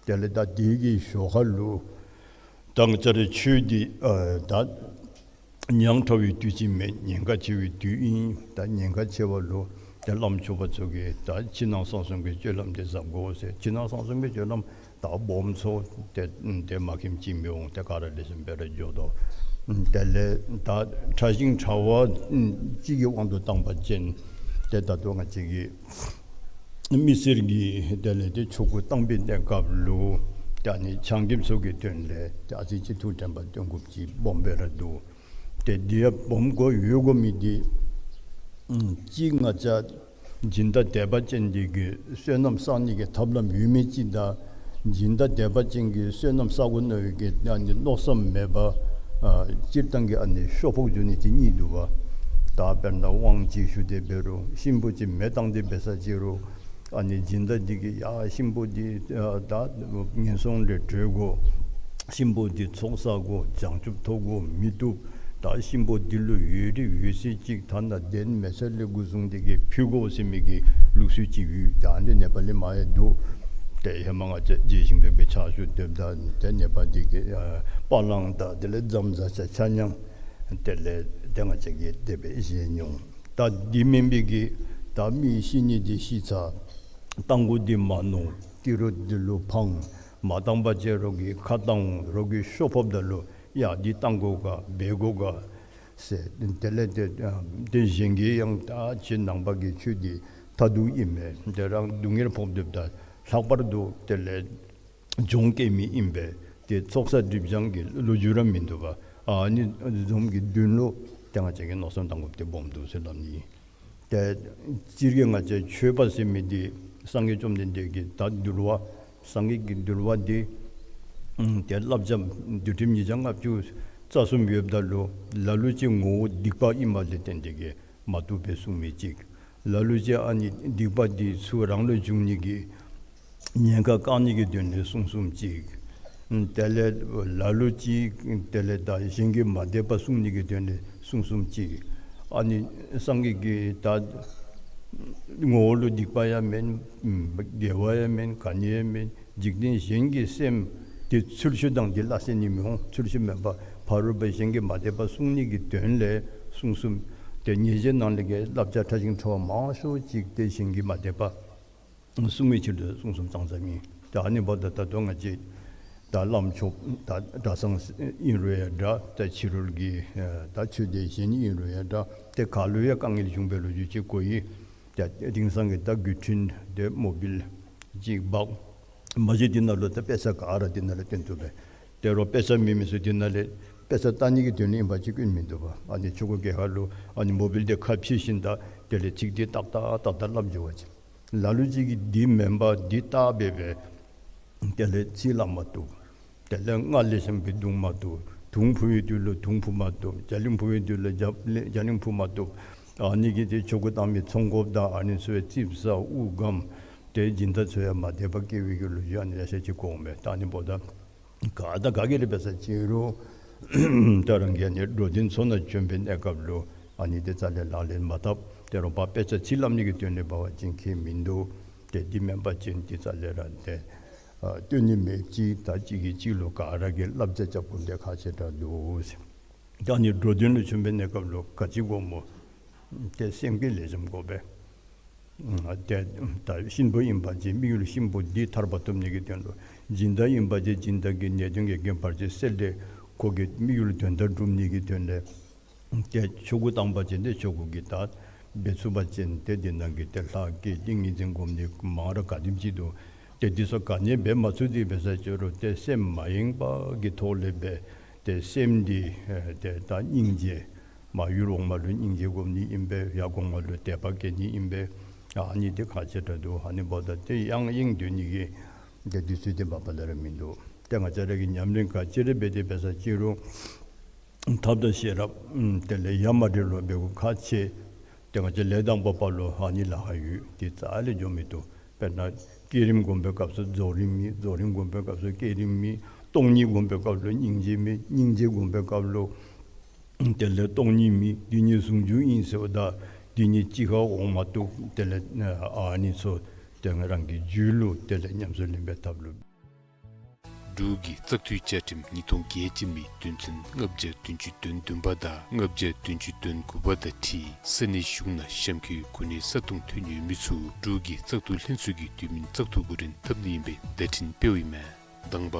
དེ་ལས་ད་དེ་གི་ཞོར་ཁ་ལུ་ད་ང་བཅས་རའི་ཆོས་འདི་ཨ་ད་ཉག་ཕྲ་བའི་དུས་ཅིག་མེན། ཉེན་ཁ་ཆེ་བའི་དུས་ཨིན། ད་ཉེན་ཁ་ཆེ་བ་ལུ་ཏེ་བླམ་ཆོསཔ་ཚུ་གིས་ད་ཕྱི་ནང་གསང་གསུམ་གྱི་སྤྱོད་ལམ་འདི་གཟབ་དགོ་ཟེར། ཕྱི་ནང་གསང་གསུམ་གྱི་སྤྱོད་ལམ་ད་སྦོམ་ཚུ་ཏེ་ཏེ་མ་མཁྱེནམ་ཅིག་མི་འོང་། ཏེ་ག་ར་ལེགས་ཤོམ་སྦེ་ར་འགྱོ་དོ། དེ་ལས་ད་ཕྲ་ཞིང་ཕྲ་བ་ཅིག་གི་དབང་དུ་བཏང་པ་ཅིན་ཏེ་ད་ལྟོ་ང་བཅས་ཀྱི་མི་སེར་གྱི་དེ་ལས་ཏེ་ཆོ་ག་བཏང་པའི་གནས་སྐབས་ལུ་ཏེ་ཨ་ནི་ཆ་མཉམ་ཚུ་གི་དོན་ལས་ཏེ་ཨ་ཙི་ཅིག་ཐུགས་དྲན་པ་བཏོན་དགོཔ་ཅིག་སྦོམ་སྦེ་ར་འདུག། ཏེ་འདི་ཡང་སྦོམ་དགོ་ཡོད་དགོ་མི་འདི་ཨམ་གཅིག་ང་བཅས་སྦྱིན་བདག་དད་པ་ཅན་འདི་གིས་བསོད་ནམས་བསག་ནི་གི་ཐབས་ལམ་ཡོད་མི་ཅིག་དང་སྦྱིན་བདག་དད་པ་ཅན་གྱིས་བསོད་ནམས་བསག་དགོ་མནོ་བའི་གི་ཨ་ནི་མནོ་བསམ་མེད་པར་ཨ་སྤྱིར་བཏང་གི་ཨ་ནི་ཤོ་ཕོག་འགྱོ་ནི་ཅིག་གཉིས་འདུག་པ། ད་དཔེར་ན་དབང་ཅིག་ཞུ་སྟེ་འབད་རུང་གཤིན་པོ་ཅིག་མེ་བཏང་སྟེ་འབད་ས་ཅི་རུང་ཨ་ནི་སྦྱིན་བདག་འདི་གིས་ཡ་གཤིན་པོ་འདི་ཨ་ད་ངན་སོང་ལས་གྲོལ་དགོ། གཤིན་པོ་འདི་ཚོགས་བསག་དགོ། བྱང་ཆུབ་ཐོབ་དགོ་མི་བཏུབ། ད་གཤིན་པོ་འདི་ལུ་འོས་རིགས་འོས་གསལ་ཅིག་ཐ་ན་གདན་མེ་སྲེག་ལས་འགོ་བཟུང་སྟེ་གིས་ཕུལ་དགོ་ཟེར་མི་གི་ལུགས་སྲོལ་ཅིག་ཡོད། ད་ཨ་ནི་ནེ་པ་ལི་མ་ཡང་འདུག། ཏེ་ཧེ་མ་ང་བཅས་རྗེ་ཞིང་སྦེ་ཕྱག་ཞུ་སྡོདཔ་ད་ཏེ་ནེ་པ་འདི་གི་ཨ་པ་ལང་དང་དེ་ལས་ཛམ་བཟའ་ཆ་ཆ་མཉམ་དེ་ལས་ཏེ་ང་བཅས་ཀྱིས་དེ་སྦེ་བཞེས་མྱོང་། ད་འདི་མེན་པའི་གི་ད་མི་ཤི་ནི་འདི་ཤི་ཚར། བཏང་དགོ་འདི་མ་མནོ། ཏི་རུ་འདི་ལུ་འཕང་། མ་བཏང་པ་ཅིན་རོགས་ཀྱིས་ཁ་བཏང་འོང་། རོགས་ཀྱིས་ཤོ་ཕོགཔ་ད་ལུ་ཡ་འདི་བཏང་དགོ་ག་འབད་དགོ་ག་ཟེར། དེ་ལས་ཏེ་ཨ་ཏེ་གཞན་གྱིས་ཡང་ད་ཁྱེད་ནང་པ་གི་ཆོས་འདི་མཐར་ཐུག་ཨིན་མས། ཏེ་རང་སྡུག་བསྔལ་ཕོག་སྡོདཔ་ད་ལྷག་པར་དུ་དེ་ལས་གྱོང་བཀལ་མི་ཨིན་པས། ཏེ་ཚོགས་བསགས་སྒྲིབ་སྦྱང་གི་ལོ་རྒྱུས་ར་མིན་འདུག་པ། ཨ་ནི་བཟུམ་གྱི་དོན་ལུ་ཏེ་ང་བཅས་ཀྱིས་མནོ་བསམ་བཏང་དགོཔ་འདི་སྦོམ་འདུག་ཟེར་སླབ་ནི་ཨིན། ཏེ་སྤྱིར་གྱིས་ང་བཅས་ཆོས་པ་ཟེར་མི་འདི་སངས་རྒྱས་བཅོམ་ལྡན་འདས་ཀྱི་ད་འདུལ་བ་སངས་རྒྱས་ཀྱི་འདུལ་བ་འདི་ཨམ་ཏེ་བསླབ་བྱ་འདུལ་ཁྲིམས་ཉིས་བརྒྱ་ལྔ་བཅུ་རྩ་གསུམ་ཡོདཔ་ད་ལུ་ལ་ལུ་ཅིག་ངོ་བོ་སྡིག་པ་ཨིནམ་ལས་བརྟེན་ཏེ་གིས་མ་བཏུབ་པའི་གསུང་མི་ཅིག། ལ་ལུ་ཅིག་ཨ་ནི་སྡིག་པ་འདི་ཚུ་རང་ལུ་འབྱུང་ནི་གི་ཉེན་ཁ་བཀག་ནི་གི་དོན་ལས་གསུང་གསུངམ་ཅིག། དེ་ལས་ལ་ལུ་ཅིག་དེ་ལས་ད་གཞན་གྱི་མ་དད་པ་བསྲུང་ནི་གི་དོན་ལས་གསུང་གསུངམ་ཅིག། ཨ་ནི་སངས་རྒྱས་ཀྱི་ད་ངོ་བོ་ལུ་སྡིག་པ་ཡང་མེན། དགེ་བ་ཡང་མེན། ག་ནི་ཡང་མེན། འཇིག་རྟེན་གཞན་གྱི་སེམས་དེ་ཚུལ་ཤུལ་དང་དེ་སླ་བསྲེ་ནི་མི་འོང་། ཚུལ་ཤུལ་མེན་པར་ཕ་རོལ་པོ་གཞན་གྱི་མ་དད་པ་བསྲུང་ནི་གི་དོན་ལས་གསུང་གསུངམ། ཏེ་ཉེས་བྱས་ནང་ལས་ཀྱི་བསླབ་བྱ་ཕྲ་ཞིང་ཕྲ་བ་མང་ཤོས་ཅིག་ཏེ་གཞན་གྱི་མ་དད་པ་བསྲུང་བའི་ཕྱིར་དུ་གསུང་གསུངམ་ཙང་ཙ་མེན། ཏེ་ཨ་ནི་འབདཝ་ད་ད་ལྟོ་ང་བཅས་ད་བླམ་ཆོསཔ་ད་གྲྭ་ཚང་ཨིན་རུང་ཡང་འདྲ། ད་ཕྱི་རོལ་གྱི་ད་ཆོས་སྡེ་གཞན་ཨིན་རུང་ཡང་འདྲ། ཏེ་ག་ལུ་ཡང་དཀའ་ངལ་བྱུང་བའི་ལོ་རྒྱུས་ཅིག་གོ་ཡི། ཏེ་དེང་སང་གི་ད་བརྒྱུད་འཕྲིན་ཏེ་མོ་བཱའིལ་ཅིག་འབག། མ་གཞི་འདི་ནང་ལུ་ད་དཔེ་ཆ་ག་ར་འདི་ནང་ལུ་སྟོན་བཏུབ་པས། ཏེ་རོགས་དཔེ་ཆ་མེད་མི་ཚུ་འདི་ནང་ལས་དཔེ་ཆ་ལྟ་ནི་གི་དོན་ལུ་ཨིན་པ་ཅིན་སྐྱོན་མིན་འདུག་པ། ཨ་ནི་ཆོ་ག་གི་ཁར་ལུ་ཨ་ནི་མོ་བཱའིལ་འདི་ཁ་ཕྱེ་ཞིནམ་ད་དེ་ལས་ཚིག་འདི་ཏག་ཏག་ཏག་ཏག་སླབ་འགྱོ་བ་ཅིན། ལ་ལུ་ཅིག་གིས་འདི་མེན་པར་འདི་བལྟ་སྦེ་སྦེ་དེ་ལས་ཚིག་སླབ་མ་བཏུབ། དེ་ལས་རྔ་ལེགས་ཤོམ་སྦེ་བརྡུང་མ་བཏུབ། དུང་འཕུ་བའི་དུས་ལུ་དུང་འཕུ་མ་བཏུབ། རྒྱ་གླིང་འཕུ་བའི་དུས་ལུ་རྒྱ་རྒྱ་གླིང་འཕུ་མ་བཏུབ། ཨ་ནི་གིས་ཏེ་ཆོ་ག་བཏང་མི་ཚོང་དཔོན་དང་ཨ་ནི་ཚུ་ཡང་རྩིགཔ་ཟ་དབུགས་སྒམ་ཏེ་སྦྱིན་བདག་ཚུ་ཡང་མ་བདེ་བ་སྐྱེ་བའི་གི་ལོ་རྒྱུས་ཨ་ནི་ཡང་ཤེས་ཅི་གོ་མས། ད་ཨ་ནི་འབདཝ་ད་ག་དང་ག་གིས་ར་འབད་ས་ཅིན་རུང་ད་རང་གིས་ཨ་ནི་འགྲོ་དོན་ཚུ་ནང་བྱོན་པའི་གནས་སྐབས་ལུ་ཨ་ནི་ཏེ་རྩ་ལས་ལག་ལེན་མ་འཐབ། ཏེ་རོགས་པ་དཔེ་ཆ་ཚིག་ལམ་ནི་གི་དོན་ལས་འབད་བ་ཅིན་ཁྱད་མིན་འདུག། ཏེ་འདི་མེན་པ་ཅིན་ཏེ་རྩ་ལས་ར་ཏེ་ཨ་སྟོན་ནི་མེད་ཅི། ད་གཅིག་གིས་གཅིག་ལུ་ག་ར་གིས་བསླབ་བྱ་རྐྱབ་དགོཔ་འདི་ཁག་ཆེ་དྲགས་འདུག་ཟེར། ད་ཨ་ནི་འགྲོ་དོན་ལུ་བྱོན་པའི་གནས་སྐབས་ལུ་ག་ཅི་དགོ་སྨོ། ཏེ་སེམས་ཀྱི་ལེགས་ཤོམ་དགོ་པས། ཏེ་ད་གཤིན་པོ་ཨིན་པ་ཅིན་དམིགས་ཡུལ་གཤིན་པོ་འདི་ཐར་པ་ཐོབ་ནི་གི་དོན་ལུ། སྦྱིན་བདག་ཨིན་པ་ཅིན་སྦྱིན་བདག་གི་ནད་གདོན་གྱི་རྐྱེན་བར་ཆད་སེལ་ཏེ་ཁོ་གི་དམིགས་ཡུལ་དོན་དག་སྒྲུབ་ནི་གི་དོན་ལས། ཏེ་ཆོ་ག་བཏང་པ་ཅིན་ཏེ་ཆོ་ག་གི་ད་འབད་ཚུགས་པ་ཅིན་ཏེ་འདི་ནང་གི་ཏེ་ལྷ་བསྐྱེད་ཏིང་ངེ་འཛིན་སྒོམ་ནི་མང་ར་ག་དེམ་ཅིག་འདུག། ཏེ་འདི་ཚུ་ག་ནི་འབད་མ་ཚུགས་ཏེ་འབད་ས་ཅིན་རུང་ཏེ་སེམས་མ་ཡེངས་པ་གི་ཐོག་ལས་འབད། ཏེ་སེམས་འདི་ཨེ་ཏེ་ད་སྙིང་རྗེ་མ་ཡུལ་འོག་མ་ལུ་སྙིང་རྗེ་སྒོམ་ནི་ཨིན་པས། ཡར་འོག་མ་ལུ་དད་པ་བསྐྱེད་ནི་ཨིན་པས། ཨ་ནི་འདི་ཁག་ཆེ་དྲགས་འདུག། ཨ་ནི་འབདཝ་ད་ཏེ་ཡང་ཡེངས་སྡོད་ནི་གི་ཏེ་དུས་ཚོད་འདི་མ་པ་ལས་ར་མིན་འདུག། ཏེ་ང་བཅས་ར་གིས་ཉམས་ལེན་ག་ཅི་ར་འབད་དེ་འབད་ས་ཅིན་རུང་ཐབས་དང་ཤེས་རབ་ཨམ་དེ་ལས་ཡ་མ་བྲལ་ལུ་འབད་དགོཔ་ཁག་ཆེ། ཏེ་ང་བཅས་ལས་དང་པོ་པ་ལུ་ཨ་ནི་ལཱ་ཁག་ཡོད། ཏེ་རྩ་ལས་འགྱོ་མི་བཏུབ། དཔེར་ན་བསྐྱེད་རིམ་སྒོམ་པའི་སྐབས་སུ་རྫོགས་རིམ་མེད། རྫོགས་རིམ་སྒོམ་པའི་སྐབས་སུ་བསྐྱེད་རིམ་མེད། སྟོང་ཉིད་སྒོམ་པའི་སྐབས་ལུ་སྙིང་རྗེ་མེད། སྙིང་རྗེ་སྒོམ་པའི་སྐབས་ལུ་དེ་ལས་སྟོང་ཉིད་མེད། འདི་ཉིད་ཟུང་འཇུག་ཨིན་ཟེརཝ་ད་འདི་ཉིད་གཅིག་ཁར་འོང་མ་བཏུབ། དེ་ལས་ཨ་ནི་ཚུ་ཏེ་ང་རང་གི་རྒྱུད་ལུ་དེ་ལས་ཉམས་སུ་ལེན་པའི་ཐབས་ལུ། འབྲུག་གི་བཙག་འཐུའི་བཅའ་ཁྲིམས་ཉིས་སྟོང་བརྒྱད་ཅུ་མའི་དོན་ཚན་ལྔ་བརྒྱ་བདུན་ཅུ་དོན་བདུན་པ་དང་ལྔ་བརྒྱ་བདུན་ཅུ་དོན་དགུ་པ་དང་འཁྲིལ་ས་གནས་གཞུང་ནང་གཤམ་འཁོད་གོ་གནས་ས་སྟོང་ཐོན་ཡོད་མི་ཚུ་འབྲུག་གི་བཙག་འཐུ་ལྷན་ཚོགས་ཀྱི་འཐུས་མིན་བཙག་འཐུ་གོ་རིམ་འཐབ་ནི་ཨིན་པའི་བརྡ་འཕྲིན་སྤེལཝ་ཨིན་མས། དང་པ་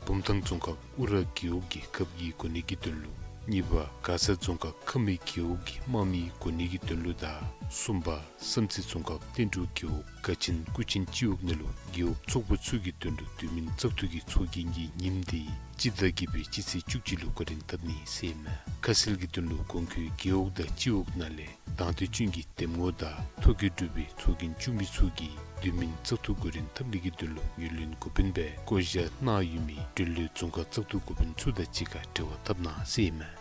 བུམ་ཐང་རྫོང་ཁག་ཨུ་ར་རྒེད་འོག་གི་ཁབ་ཀྱི་གོ་གནས་ཀྱི་དོན་ལུ། གཉིས་པ་མགར་ས་རྫོང་ཁག་ཁ་སྨད་རྒེད་འོག་གི་དམག་མིའི་གོ་གནས་ཀྱི་དོན་ལུ་དང་། གསུམ་པ་བསམ་རྩེ་རྫོང་ཁག་བསྟན་འབྲུག་རྒེད་འོག་དགའ་ཆེན་སྐུ་ཆེན་སྤྱི་འོག་ནང་ལུ་རྒེད་འོག་ཚོགས་པ་ཚུ་གི་དོན་ལུ་འཐུས་མིན་བཙག་འཐུ་གི་ཚོགས་རྒྱན་གྱི་ཉིནམ་དེ་སྤྱི་ཟླ་བརྒྱད་པའི་སྤྱི་ཚེས་བཅུ་གཅིག་ལུ་གོ་རིམ་འཐབ་ནི་ཟེར་ཨིན་མས། ཁ་གསལ་གྱི་དོན་ལུ་གོང་འཁོད་རྒེད་འོག་དང་སྤྱི་འོག་ནང་ལས་དང་འདོད་ཅན་གྱི་འདེམས་ངོ་དང་ཐོ་བཀོད་གྲུབ་པའི་ཚོགས་རྒྱན་བཙུགས་མི་ཚུ་གིས་འཐུས་མིན་བཙག་འཐུ་གོ་རིམ་འཐབ་ནི་གི་དོན་ལུ་ངོས་ལེན་འགོ་དཔོན་སྦེ་བསྐོ་བཞག་གནང་ཡོད་མི་འབྲེལ་ཡོད་རྫོང་ཁག་བཙག་འཐུ་འགོ་དཔོན་ཚུ་དང་གཅིག་ཁར་འབྲེལ་བ་འཐབ་གནང་ཟེར་ཨིན་མས།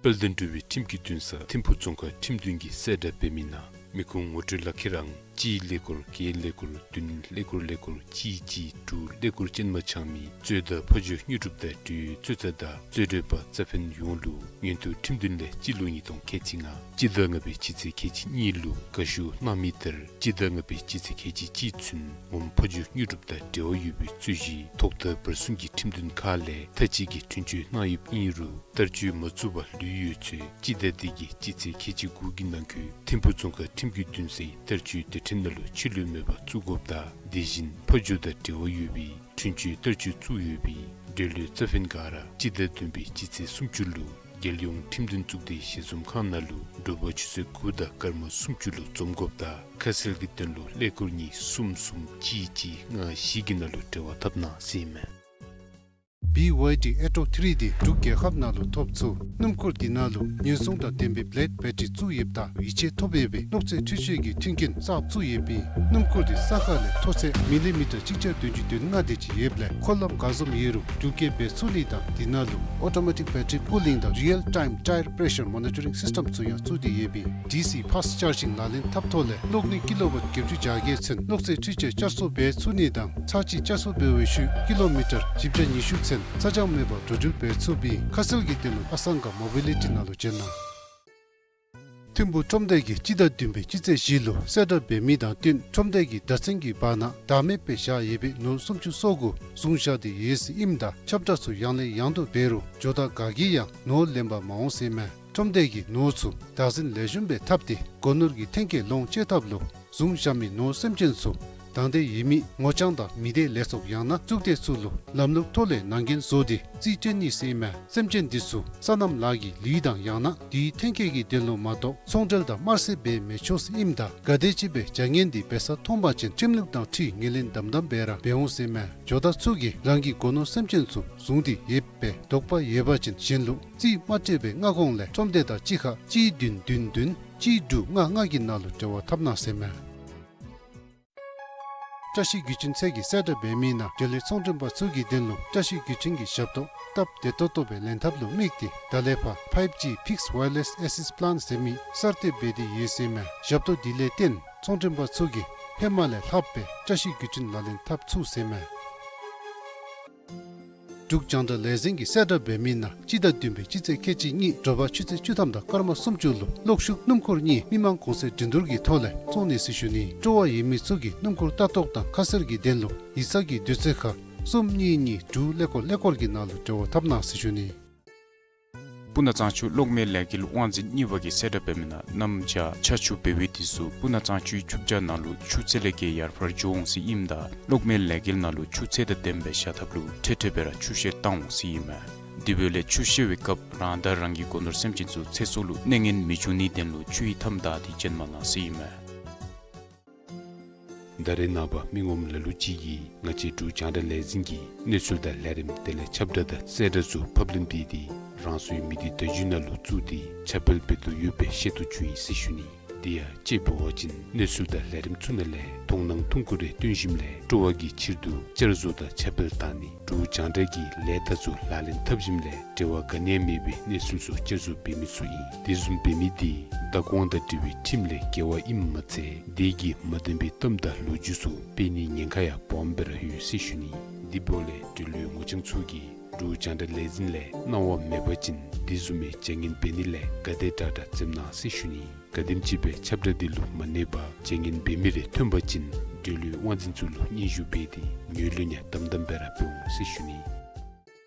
དཔལ་ལྡན་འབྲུག་པའི་ཁྲིམས་ཀྱི་འདུན་ས་ཐིམ་ཕུ་རྫོང་ཁག་ཁྲིམས་འདུན་གྱིས་གསལ་བསྒྲགས་འབད་མི་ནང་མི་ཁུངས་ངོ་སྤྲོད་ལག་ཁྱེར་ཨང་གཅིག་ཀླད་ཀོར་བརྒྱད་ཀླད་ཀོར་བདུན་ཀླད་ཀོར་ཀླད་ཀོར་གཅིག་གཅིག་དྲུག་ཀླད་ཀོར་ཅན་མ་འཆང་མི་གཙོས་དང་ཕ་ཇོ་དངོས་གྲུབ་དང་འབྲེལ་ཡོད་གཙོས་ཚ་དང་གཙོས་གྲོགས་པ་རྩ་ཕན་ཡོངས་ལུ་མངོན་མཐོ་ཁྲིམས་འདུན་ལས་སྤྱི་ལོ་ཉིས་སྟོང་ཁལ་གཅིག་ལྔ་སྤྱི་ཟླ་ལྔ་པའི་སྤྱི་ཚེས་ཁལ་གཅིག་གཉིས་ལུ་དགའ་ཞུ་གནང་མི་ལྟར་སྤྱི་ཟླ་ལྔ་པའི་སྤྱི་ཚེས་ཁལ་གཅིག་གཅིག་ཚུན་ངོམ་ཕ་ཇོ་དངོས་གྲུབ་དང་འབྲེལ་བ་ཡོད་པའི་རྩོད་གཞི་ཐོག་མཐའ་བར་གསུམ་གྱི་ཁྲིམས་འདུན་ཁག་ལས་མཐའ་དཔྱད་ཀྱི་འཁྲུན་ཆོད་གནང་ཡོདཔ་ཨིན་རུང་བསྟར་སྤྱོད་མ་བཙུགས་པར་ལུས་ཡོད་ཚེ་སྤྱི་ཟླ་འདི་གི་སྤྱི་ཚེས་ཁལ་གཅིག་དགུ་གི་ནང་འཁོད་ཐིམ་ཕུ་རྫོང་ཁག་ཁྲིམས་ཀྱི་འདུན་སའི་བསྟར་སྤྱོད་སྡེ་ཁྲིམས་ནང་ལུ་ཕྱི་ལུ་མེད་པར་བཙུགས་དགོཔ་དང་དེ་བཞིན་ཕ་ཇོ་དང་འབྲེལ་བ་ཡོད་པའི་འཁྲུན་ཆོད་བསྟར་སྤྱོད་བཙུགས་ཡོད་པའི་འབྲེལ་ཡོད་རྩ་ཕན་ག་ར་སྤྱི་ཟླ་བདུན་པའི་སྤྱི་ཚེས་སུམ་ཅུ་ལུ་རྒྱལ་ཡོངས་ཁྲིམས་འདུན་གཙུག་སྡེའི་ཞལ་འཛོམས་ཁང་ནང་ལུ་དྲོ་པ་ཆུ་ཚོད་དགུ་དང་སྐར་མ་སུམ་ཅུ་ལུ་འཛོམས་དགོཔ་དང་ཁ་གསལ་གྱི་དོན་ལུ་ཀླད་ཀོར་གཉིས་གསུམ་གསུམ་གཅིག་གཅིག་ལྔ་བཞི་གི་ནང་ལུ་འབྲེལ་བ་འཐབ་གནང་ཟེར་ཨིན་མས། བི་ཝའི་ཌི་ཨེ་ཊོ་ཐི་རི་འདི་འབྲུག་རྒྱལ་ཁབ་ནང་ལུ་ཐོབ་ཚུགས། སྣུམ་འཁོར་འདི་ནང་ལུ་ཉེན་སྲུང་དང་ལྡན་པའི་བེ་ལེཌ་བེ་ཊ་རི་བཙུགས་ཡོདཔ་ད་ཡིད་ཆེས་ཐོབ་ཡོད་པའི་གློག་རྫས་འཕྲུལ་ཆས་ཀྱི་མཐུན་རྐྱེན་གསརཔ་བཙུགས་ཡོདཔ་ཨིན། སྣུམ་འཁོར་འདི་ས་ཁ་ལས་མཐོ་ཚད་མི་ལི་མི་ཊར་གཅིག་བརྒྱ་བདུན་ཅུ་དོན་ལྔ་དེ་ཅིག་ཡོདཔ་ལས་འཁོར་ལམ་ག་བཟུམ་ཡོད་རུང་འགྲུལ་སྐྱེལ་འབད་ཚུགས་ནི་དང་འདི་ནང་ལུ་ཨོ་ཊོ་མེ་ཊིག་བེ་ཊ་རི་པུ་ལིང་དང་རི་ཡལ་ཊའིམ་ཊའེར་པེ་རེ་ཤར་མོ་ནི་ཊ་རིང་སིསི་ཊེམ་ཚུ་ཡང་བཙུགས་ཏེ་ཡོདཔ་ཨིན། ཌི་སི་ཕཱསཊ་ཅར་ཇིང་ལག་ལེན་འཐབ་ཐོག་ལས་གློག་ནུས་ཀི་ལོ་ཝཊ་བརྒྱད་ཅུ་གྱ་བརྒྱད་ཚུན་གློག་རྫས་འཕྲུལ་ཆས་བསྐྱར་གསོ་འབད་ཚུགས་ནི་དང་ཚར་གཅིག་བསྐྱར་གསོ་འབད་བའི་ཤུལ་ཀི་ལོ་མི་ཊར་བཞི་བརྒྱ་ཉི་ཤུ་ཚུན་ཚ་གྱང་མེད་པར་འགྲོ་འགྲུལ་འབད་ཚུགསཔ་ཨིན། ཁ་གསལ་གྱི་དོན་ལུ་ཨ་སང་ག་མོ་བི་ལི་ཊི་ནང་ལུ་བྱོན་གནང་། ཐིམ་ཕུ་ཁྲོམ་སྡེ་གིས་སྤྱི་ཟླ་བདུན་པའི་སྤྱི་ཚེས་བཞི་ལུ་གསལ་བསྒྲགས་འབད་མི་དང་བསྟུན་ཁྲོམ་སྡེ་གི་བརྡ་མཚོན་གྱི་བར་ན་བདག་མེད་སྦེ་བཞག་ཡོད་པའི་ནོར་སུམ་ཅུ་སོ་དགུ་བཟུང་བཞག་སྟེ་ཡོད་ཟེར་ཨིནམ་ད་ཁྱབ་བསྒྲགས་ཚུ་ཡང་ལས་ཡང་དུ་འབད་རུང་ཇོ་བདག་ག་གིས་ཡང་ནོར་ལེན་པར་མ་འོང་ཟེར་མས། ཁྲོམ་སྡེ་གིས་ནོར་ཚུ་བདག་འཛིན་ལེགས་ཤོམ་སྦེ་འཐབ་སྟེ་སྒོ་ནོར་གྱི་འཐེན་འཁྱེར་ལོངས་སྤྱོད་ཐབས་ལུ་བཟུང་བཞག་མི་ནོར་སེམས་ཅན་ཚུ་དང་འདོད་ཡོད་མི་ངོ་རྐྱང་དང་མི་སྡེ་ལས་ཚོགས་ཡང་ན་གཙུག་སྡེ་ཚུ་ལུ་ལམ་ལུགས་ཐོག་ལས་ནང་འགན་བཟོ་སྟེ་རྩིས་སྤྲོད་ནི་ཟེར་མས། སེམས་ཅན་འདི་ཚུ་སོ་ནམ་ལཱ་གི་ལུད་དང་ཡང་ན་དེའི་འཐེན་འཁྱེར་གྱི་དོན་ལུ་མ་གཏོགས་ཚོང་འབྲེལ་དང་དམར་བསད་འབད་མི་ཆོག་ཟེར་ཨིནམ་ད་ག་དེམ་ཅིག་སྦེ་བྱ་ངན་འདི་འབད་ས་མཐོང་པ་ཅིན་ཁྲིམས་ལུགས་དང་འཁྲིལ་ངོས་ལེན་དམ་དམ་སྦེ་ར་འབད་འོང་ཟེར་མས། ཇོ་བདག་ཚུ་གིས་རང་གི་སྒོ་ནོར་སེམས་ཅན་ཚུ་བཟུང་སྟེ་ཡོདཔ་སྦེ་དོགས་པ་ཡོད་པ་ཅིན་གཞན་ལུ་རྩིས་མ་སྤྲོད་པའི་སྔ་གོང་ལས་ཁྲོམ་སྡེ་དང་གཅིག་ཁར་གཅིག་བདུན་བདུན་བདུན་གཅིག་དྲུག་ལྔ་ལྔ་གི་ནང་ལུ་འབྲེལ་བ་འཐབ་གནང་ཟེར་མས། བཀྲ་ཤིས་བརྒྱུད་འཕྲིན་ཚད་ཀྱིས་གསལ་བསྒྲགས་འབད་མི་ནང་འབྲེལ་ཡོད་ཚོང་མགྲོན་པ་ཚུ་གི་དོན་ལུ་བཀྲ་ཤིས་བརྒྱུད་འཕྲིན་གྱི་ཞབས་ཏོག་ སྟབས་བདེ་ཏོག་ཏོ་སྦེ་ལེན་ཐབས་ལུ་དམིགས་ཏེ་ད་ལས་ཕར་ཕའིབ་ཇི་Fixed Wireless Access Plan ཟེར་མི་གསར་གཏོད་འབད་དེ་ཡོད་ཟེར་མས། ཞབས་ཏོག་འདི་ལས་བརྟེན་ཚོང་མགྲོན་པ་ཚུ་གིས་ཧེ་མ་ལས་ལྷགཔ་སྦེ་བཅའ་གཞི་བརྒྱུད་འཕྲིན་ལག་ལེན་འཐབ་ཚུགས་ཟེར་མས། འབྲུག་རྒྱང་བསྒྲགས་ལས་འཛིན་གྱིས་གསལ་བསྒྲགས་འབད་མི་ནང་སྤྱི་ཟླ་བདུན་པའི་སྤྱི་ཚེས་ཁལ་གཅིག་གཉིས་དྲོ་པ་ཆུ་ཚོད་བཅུ་ཐམ་དང་སྐར་མ་སུམ་ཅུ་ལུ་གློག་ཤུགས་སྣུམ་འཁོར་གཉིས་མི་མང་གོང་ཚད་འགྲན་བསྡུར་གྱི་ཐོག་ལས་བཙོང་ནི་ཟེར་ཞུ་ནི། སྤྲོ་བ་ཡོད་མི་ཚུ་གིས་སྣུམ་འཁོར་ལྟ་རྟོག་དང་ཁ་གསལ་གྱི་དོན་ལུ་ཡིག་ཚང་གི་དུས་ཚོད་ཁར་གསུམ་གཉིས་གཉིས་དྲུག་ཀླད་ཀོར་ཀླད་ཀོར་གྱི་ནང་ལུ་འབྲེལ་བ་འཐབ་གནང་ཟེར་ཞུ་ནི། སྤུ་ན་གཙང་ཆུ་གློག་མེ་ལས་འགུལ་དབང་འཛིན་གཉིས་པ་གིས་གསལ་བསྒྲགས་འབད་མི་ནང་གནམ་བྱཱར་ཆར་ཆུ་འབབ་པའི་དུས་སུ་སྤུ་ན་གཙང་ཆུའི་ཆུ་བྱཱར་ནང་ལུ་ཆུ་ཚད་ལས་བརྒལ་ཡར་འཕར་འགྱོ་འོང་ཟེར་ཨིནམ་ད་གློག་མེ་ལས་འགུལ་ནང་ལུ་ཆུ་ཚད་དང་ལྡནམ་སྦེ་བཞག་ཐབས་ལུ་འཕྲལ་འཕྲལ་སྦེ་ར་ཆུ་བཤལ་བཏང་འོང་ཟེར་ཨིན་མས། དེ་འབདཝ་ལས་ཆུ་བཤལ་བའི་སྐབས་རང་དང་རང་གི་སྒོ་ནོར་སེམས་ཅན་ཚུ་ཚེ་སྲོག་ལུ་གནོད་ངན་མི་འབྱུང་ནིའི་དོན་ལུ་ཆུའི་མཐའམ་བདའ་སྟེ་བྱོན་མ་གནང་ཟེར་ཨིན་མས། ད་རེས་ནངས་པ་མི་ངོམ་ལ་ལུ་ཅིག་གིས་ང་བཅས་འབྲུག་རྒྱང་བསྒྲགས་ལས་འཛིན་གྱི་གནས་ཚུལ་དང་ལས་རིམ་དེ་ལས་ཁྱབ་བསྒྲགས་དང་གསལ་བསྒྲགས་ཚུ་ཕབ་ལེན་འབད་དེ་རང་སོའི་མི་སྡེ་བརྡ་བརྒྱུད་ནང་ལུ་བཙུགས་ཏེ་ཁྱབ་སྤེལ་འབད་དོ་ཡོདཔ་སྦེ་ཤེས་རྟོགས་བྱུང་ཡི་ཟེར་ཞུ་ནི། དེ་ཡང་དཔྱེ་འབད་བ་ཅིན་གནས་ཚུལ་དང་ལས་རིམ་ཚུ་ནང་ལས་མཐོང་སྣང་ཐུང་ཀུ་རེ་བཏོན་ཞིནམ་ལས་སྤྲོ་བ་གི་ཕྱིར་དུ་བསྐྱར་བཟོ་དང་ཁྱབ་སྤེལ་བཏང་ནི། འབྲུག་རྒྱང་བསྒྲགས་ཀྱི་ལས་རྟགས་ཚུ་ལག་ལེན་འཐབ་ཞིནམ་ལས་འབྲེལ་བ་ག་ནི་ཡང་མེད་པའི་གནས་ཚུལ་ཚུ་བསྐྱར་བཟོ་འབད་མི་ཚུ་ཨིན། དེ་བཟུམ་འབད་མི་དེ་བདག་དབང་དང་འབྲེལ་བའི་ཁྲིམས་ལས་འགལ་བ་ཨིནམ་མ་ཚད་དེ་གིས་མ་བདེན་པའི་གཏམ་དང་ལོ་རྒྱུས་ཚུ་སྤེལ་ནིའི་ཉེན་ཁ་ཡང་སྦོམ་སྦེ་ར་ཡོད་ཟེར་ཞུ་ནི། དེ་འབདཝ་ལས་འབྲེལ་ཡོད་ངོ་རྐྱང་ཚུ་གིས་འབྲུག་རྒྱང་བསྒྲགས་ལས་འཛིན་ལས་གནང་བ་མེད་པ་ཅིན་དེ་བཟུམ་མའི་བྱ་ངན་འབད་ནི་ལས་ག་དེ་དྲག་དྲག་འཛེམ་གནང་ཟེར་ཞུ་ནི། ག་དེམ་ཅིག་སྦེ་ཁྱབ་བསྒྲགས་འདི་ལུ་མ་གནས་པར་བྱ་ངན་འབད་མི་རེ་ཐོན་པ་ཅིན་འབྲེལ་ཡོད་དབང་འཛིན་ཚུ་ལུ་སྙན་ཞུ་འབད་དེ་ངོས་ལེན་ཡང་དམ་དམ་སྦེ་ར་འབད་འོང་ཟེར་ཞུ་ནི།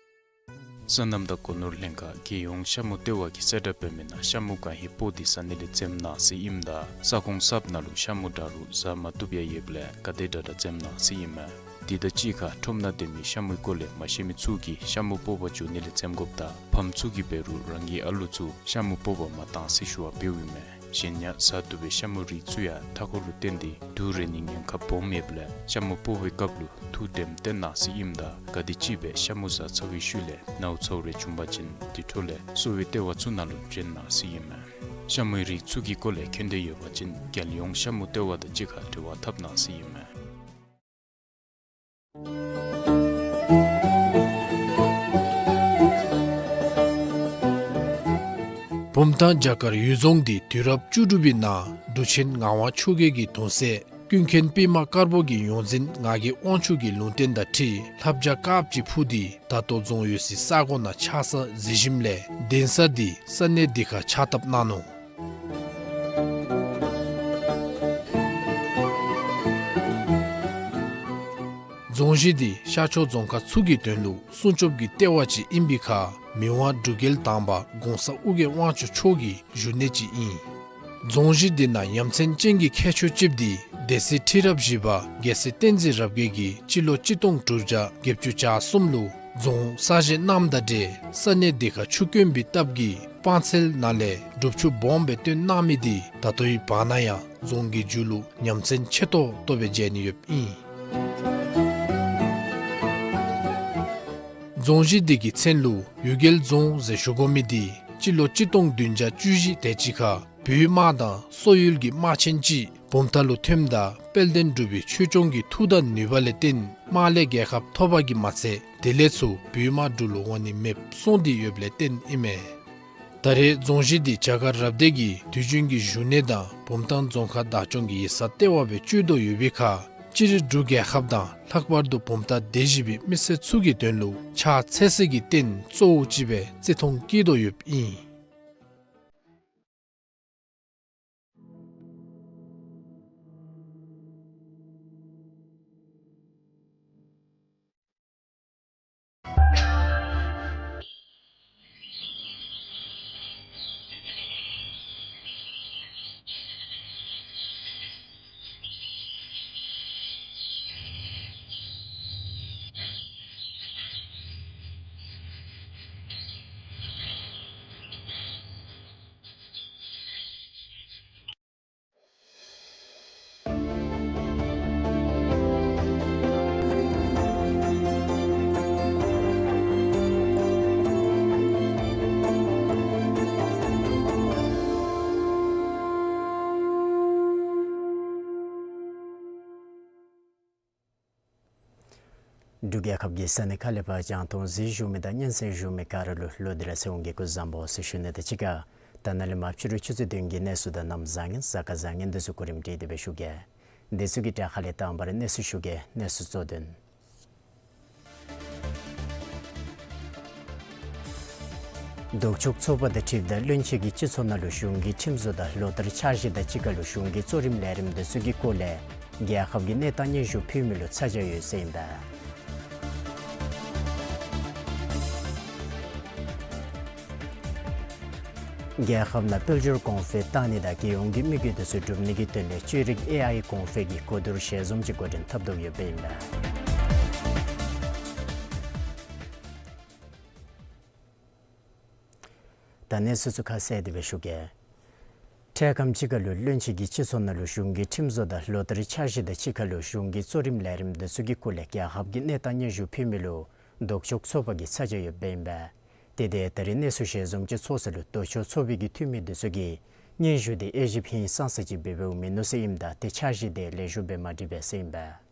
སོ་ནམ་དང་སྒོ་ནོར་ལྷན་ཁག་རྒྱལ་ཡོངས་ཤ་མུ་ལྟེ་བ་གིས་གསལ་བསྒྲགས་འབད་མི་ནང་ཤ་མུ་གང་ཧེ་སྤོ་སྟེ་ཟ་ནི་ལས་འཛེམ་གནང་ཟེར་ཨིནམ་ད་ས་ཁོངས་གསརཔ་ནང་ལུ་ཤ་མུ་འདྲ་རུང་ཟ་མ་བཏུབ་ཡང་ཡོདཔ་ལས་ག་དེ་དྲག་དྲག་འཛེམ་གནང་ཟེར་ཨིན་མས། དེ་དང་གཅིག་ཁར་ཁྲོམ་ནང་སྡོད་མི་ཤ་མུའི་སྐོར་ལས་མ་ཤེས་མི་ཚུ་གིས་ཤ་མུ་སྤོ་བར་འགྱོ་ནི་ལས་འཛེམ་དགོཔ་དང་ཕམ་ཚུ་གིས་འབད་རུང་རང་གི་ཨ་ལོ་ཚུ་ཤ་མུ་སྤོ་བར་མ་གཏང་ཟེར་ཞུ་བ་འབདཝ་ཨིན་མས། གཞན་ཡང་ཟ་བཏུབ་པའི་ཤ་མུའི་རིགས་ཚུ་ཡང་མཐའ་འཁོར་ལུ་བརྟེན་ཏེ་དུག་རེག་ནིའི་ཉེན་ཁ་སྦོམ་ཡོདཔ་ལས་ཤ་མུ་སྤོ་བའི་སྐབས་ལུ་ཐུགས་དྲནམ་བཏོན་གནང་ཟེར་ཨིནམ་ད་ག་དེམ་ཅིག་སྦེ་ཤ་མུ་ཟ་ཚར་བའི་ཤུལ་ལས་ནཝ་ཚཝ་རེ་བྱུང་པ་ཅིན་དེ་འཕྲོ་ལས་གསོ་བའི་ལྟེ་བ་ཚུ་ནང་ལུ་བྱོན་གནང་ཟེར་ཨིན་མས། ཤ་མུའི་རིགས་ཚུ་གི་སྐོར་ལས་མཁྱེན་འདོད་ཡོད་པ་ཅིན་རྒྱལ་ཡོངས་ཤ་མུ་ལྟེ་བ་དང་གཅིག་ཁར་འབྲེལ་བ་འཐབ་གནང་ཟེར་ཨིན་མས། བུམ་ཐང་བྱ་དཀར་གཡུལ་རྫོང་འདི་དུས་རབས་བཅུ་དྲུག་པའི་ནང་འབྲུག་ཆེན་ངག་དབང་ཆོས་རྒྱལ་གྱི་གདུང་སྲས་ཀུན་མཁྱེན་པདྨ་དཀར་པོ་གི་ཡོངས་འཛིན་ངག་གི་དབང་ཕྱུག་གི་ལུང་བསྟན་དང་འཁྲིལ་ལྷ་བྱ་དཀརཔོ་ཅིག་འཕུར་ཏེ་ད་ལྟོ་རྫོང་ཡོད་སའི་ས་གོ་ནང་ཆགས་ས་གཟིགས་ཞིནམ་ལས་གདན་ས་འདི་ས་གནས་འདི་ཁར་ཕྱག་བཏབ་གནང་ནུག། རྫོང་གཞི་འདི་ཤར་ཕྱོགས་རྫོང་ཁག་ཚུ་གི་དོན་ལུ་སྲུང་སྐྱོབ་ཀྱི་ལྟེ་བ་ཅིག་ཨིན་པའི་ཁར་མི་དབང་འབྲུག་རྒྱལ་དང་པ་གོང་ས་ཨོ་རྒྱན་དབང་ཕྱུག་མཆོག་གི་བཞུགས་གནས་ཅིག་ཨིན། རྫོང་གཞི་འདི་ནང་ཡ་མཚན་ཅན་གྱི་ཁྱད་ཆོས་ཅིག་འདི་སྡེ་སྲིད་ཁྲི་རབས་བཞི་པ་རྒྱལ་སྲས་བསྟན་འཛིན་རབ་རྒྱས་ཀྱིས་སྤྱི་ལོ་གཅིག་སྟོང་དྲུག་བརྒྱ་བརྒྱད་ཅུ་གྱ་གསུམ་ལུ་རྫོང་གསར་བཞེངས་གནངམ་དང་འབྲེལ་ས་གནས་འདི་ཁར་ཆུ་དཀོན་པའི་སྟབས་ཀྱིས་སྤང་ཚལ་ནང་ལས་སྒྲུབ་ཆུ་སྦོམ་སྦེ་བཏོན་གནང་མི་འདི་ད་ལྟོའི་བར་ན་ཡང་རྫོང་གི་མཇུག་ལུ་ཡ་མཚན་ཆེ་ཏོག་ཏོ་སྦེ་མཇལ་ནི་ཡོདཔ་ཨིན། རྫོང་གཞི་འདི་གི་མཚན་ལུ་གཡུལ་རྒྱལ་རྫོང་ཟེར་ཞུ་དགོ་མི་འདི་སྤྱི་ལོ་གཅིག་སྟོང་བདུན་བརྒྱ་བཅུ་བཞི་དེ་ཅིག་ཁར་བོད་དམག་དང་སོག་ཡུལ་གྱི་དམག་ཆེན་ཅིག་བུམ་ཐང་ལུ་ཐོནམ་ད་དཔལ་ལྡན་འབྲུག་པའི་ཆོས་སྐྱོང་གི་མཐུ་དང་ནུས་པ་ལས་བརྟེན་དམག་ལས་རྒྱལ་ཁ་ཐོབ་པ་གིས་མ་ཚད་དེ་ལས་ཚུར་བོད་དམག་འབྲུག་ལུ་འོང་ནི་མེདཔ་སོང་སྟེ་ཡོདཔ་ལས་བརྟེན་ཨིན་མས། ད་རེས་རྫོང་གཞི་འདི་བྱ་དཀར་རབ་སྡེ་གི་དུས་རྒྱུན་གྱི་བཞུགས་གནས་དང་བུམ་ཐང་རྫོང་ཁག་བདག་སྐྱོང་གི་ཡིག་ཚང་ལྟེ་བ་སྦེ་སྤྱོད་དོ་ཡོད་པའི་ཁར་སྤྱིར་འབྲུག་རྒྱལ་ཁབ་དང་ལྷག་པར་དུ་བུམ་ཐང་སྡེ་བཞི་པའི་མི་སེར་ཚུ་གི་དོན་ལུ་ཕྱག་འཚལ་ས་གི་རྟེན་གཙོ་བོ་ཅིག་སྦེ་བརྩི་མཐོང་བསྐྱེད་དོ་ཡོདཔ་ཨིན། འབྲུག་རྒྱལ་ཁབ་ཀྱི་ས་གནས་ཁག་ལས་ཕར་རྒྱང་མཐོང་གཟིགས་བཞུགས་མི་དང་སྙན་གསན་བཞུགས་མི་ག་ར་ལུ་ལོ་དེ་ར་ཚེ་དབང་གིས་སྐུ་གཟུགས་བཟང་པོ་ཟེར་ཞུ་ནི་དང་གཅིག་ཁར་ད་ནཱ་ལས་མར་ཕྱི་རུ་ཆུ་ཚོད་བདུན་གྱི་གནས་ཚུལ་དང་གནམ་བཟང་ངན་གཟའ་སྐར་བཟང་ངན་འདི་ཚུ་གོ་རིམ་སྒྲིག་སྟེ་སྦེ་ཞུ་གེ། འདི་ཚུ་གི་གྲས་ཁ་ལས་དང་པ་ར་གནས་ཚུལ་ཞུ་གེ། གནས་ཚུལ་གཙོ་དོན། ལྡོག་ཕྱོགས་ཚོགས་པ་དང་འཁྲིལཝ་ད་བློན་ཆེན་གྱི་སྤྱི་ཚོགས་ནང་ལུ་གཞུང་གི་ཁྲིམས་བཟོ་དང་ལོ་ལྟར་འཆར་གཞི་དང་གཅིག་ཁར་ལུ་གཞུང་གི་གཙོ་རིམ་ལས་རིམ་འདི་ཚུ་གི་སྐོར་ལས་རྒྱལ་ཁབ་ཀྱི་གནས་སྟངས་སྙན་ཞུ་ཕུལ་མི་ལུ་ཚ་གྱང་ཡོད་ཟེར་ཨིན་པས། རྒྱལ་ཁབ་ནང་དཔལ་འབྱོར་གོང་འཕེལ་བཏང་ནི་དང་རྒྱལ་ཡོངས་ཀྱི་དམིགས་ཡུལ་འདི་ཚུ་སྒྲུབ་ནི་གི་དོན་ལས་བཅོས་རིག་ཨེ་ཨའི་གོང་འཕེལ་གྱི་གོ་བསྡུར་ཞལ་འཛོམས་ཅིག་འགོ་འདྲེན་འཐབ་དོ་ཡོདཔ་ཨིན་པས། ད་གནས་ཚུལ་ཚུ་ཁ་གསལ་ཏེ་སྦེ་ཞུ་གེ། འཕྲལ་ཁམས་ཅིག་ཁར་ལུ་བློན་ཆེན་གྱི་སྤྱི་ཚོགས་ནང་ལུ་གཞུང་གི་ཁྲིམས་བཟོ་དང་ལོ་ལྟར་འཆར་གཞི་དང་གཅིག་ཁར་ལུ་གཞུང་གི་གཙོ་རིམ་ལས་རིམ་འདི་ཚུ་གི་སྐོར་ལས་རྒྱལ་ཁབ་ཀྱི་གནས་སྟངས་སྙན་ཞུ་ཕུལ་མི་ལུ་ལྡོག་ཕྱོགས་ཚོགས་པ་གིས་ཚ་གྱང་ཡོདཔ་ཨིན་པས། དེ་འདི་ད་རིས་གནས་ཚུལ་ཞལ་འཛོམས་ཅིག་ཚོགས་ས་ལུ་ལྡོག་ཕྱོགས་ཚོགས་པའི་གི་འཐུས་མི་འདི་ཚུ་གིས་སྙན་ཞུ་འདི་དབྱེ་ཞིབ་ཧིང་སངས་ས་ཅིག་འབད་འབདཝ་མིན་ནུག་ཟེར་ཨིནམ་ད་ཏེ་འཆར་གཞི་འདི་ལེགས་ཤོམ་སྦེ་མ་འགྲིག་པས་ཟེར་ཨིན་པས།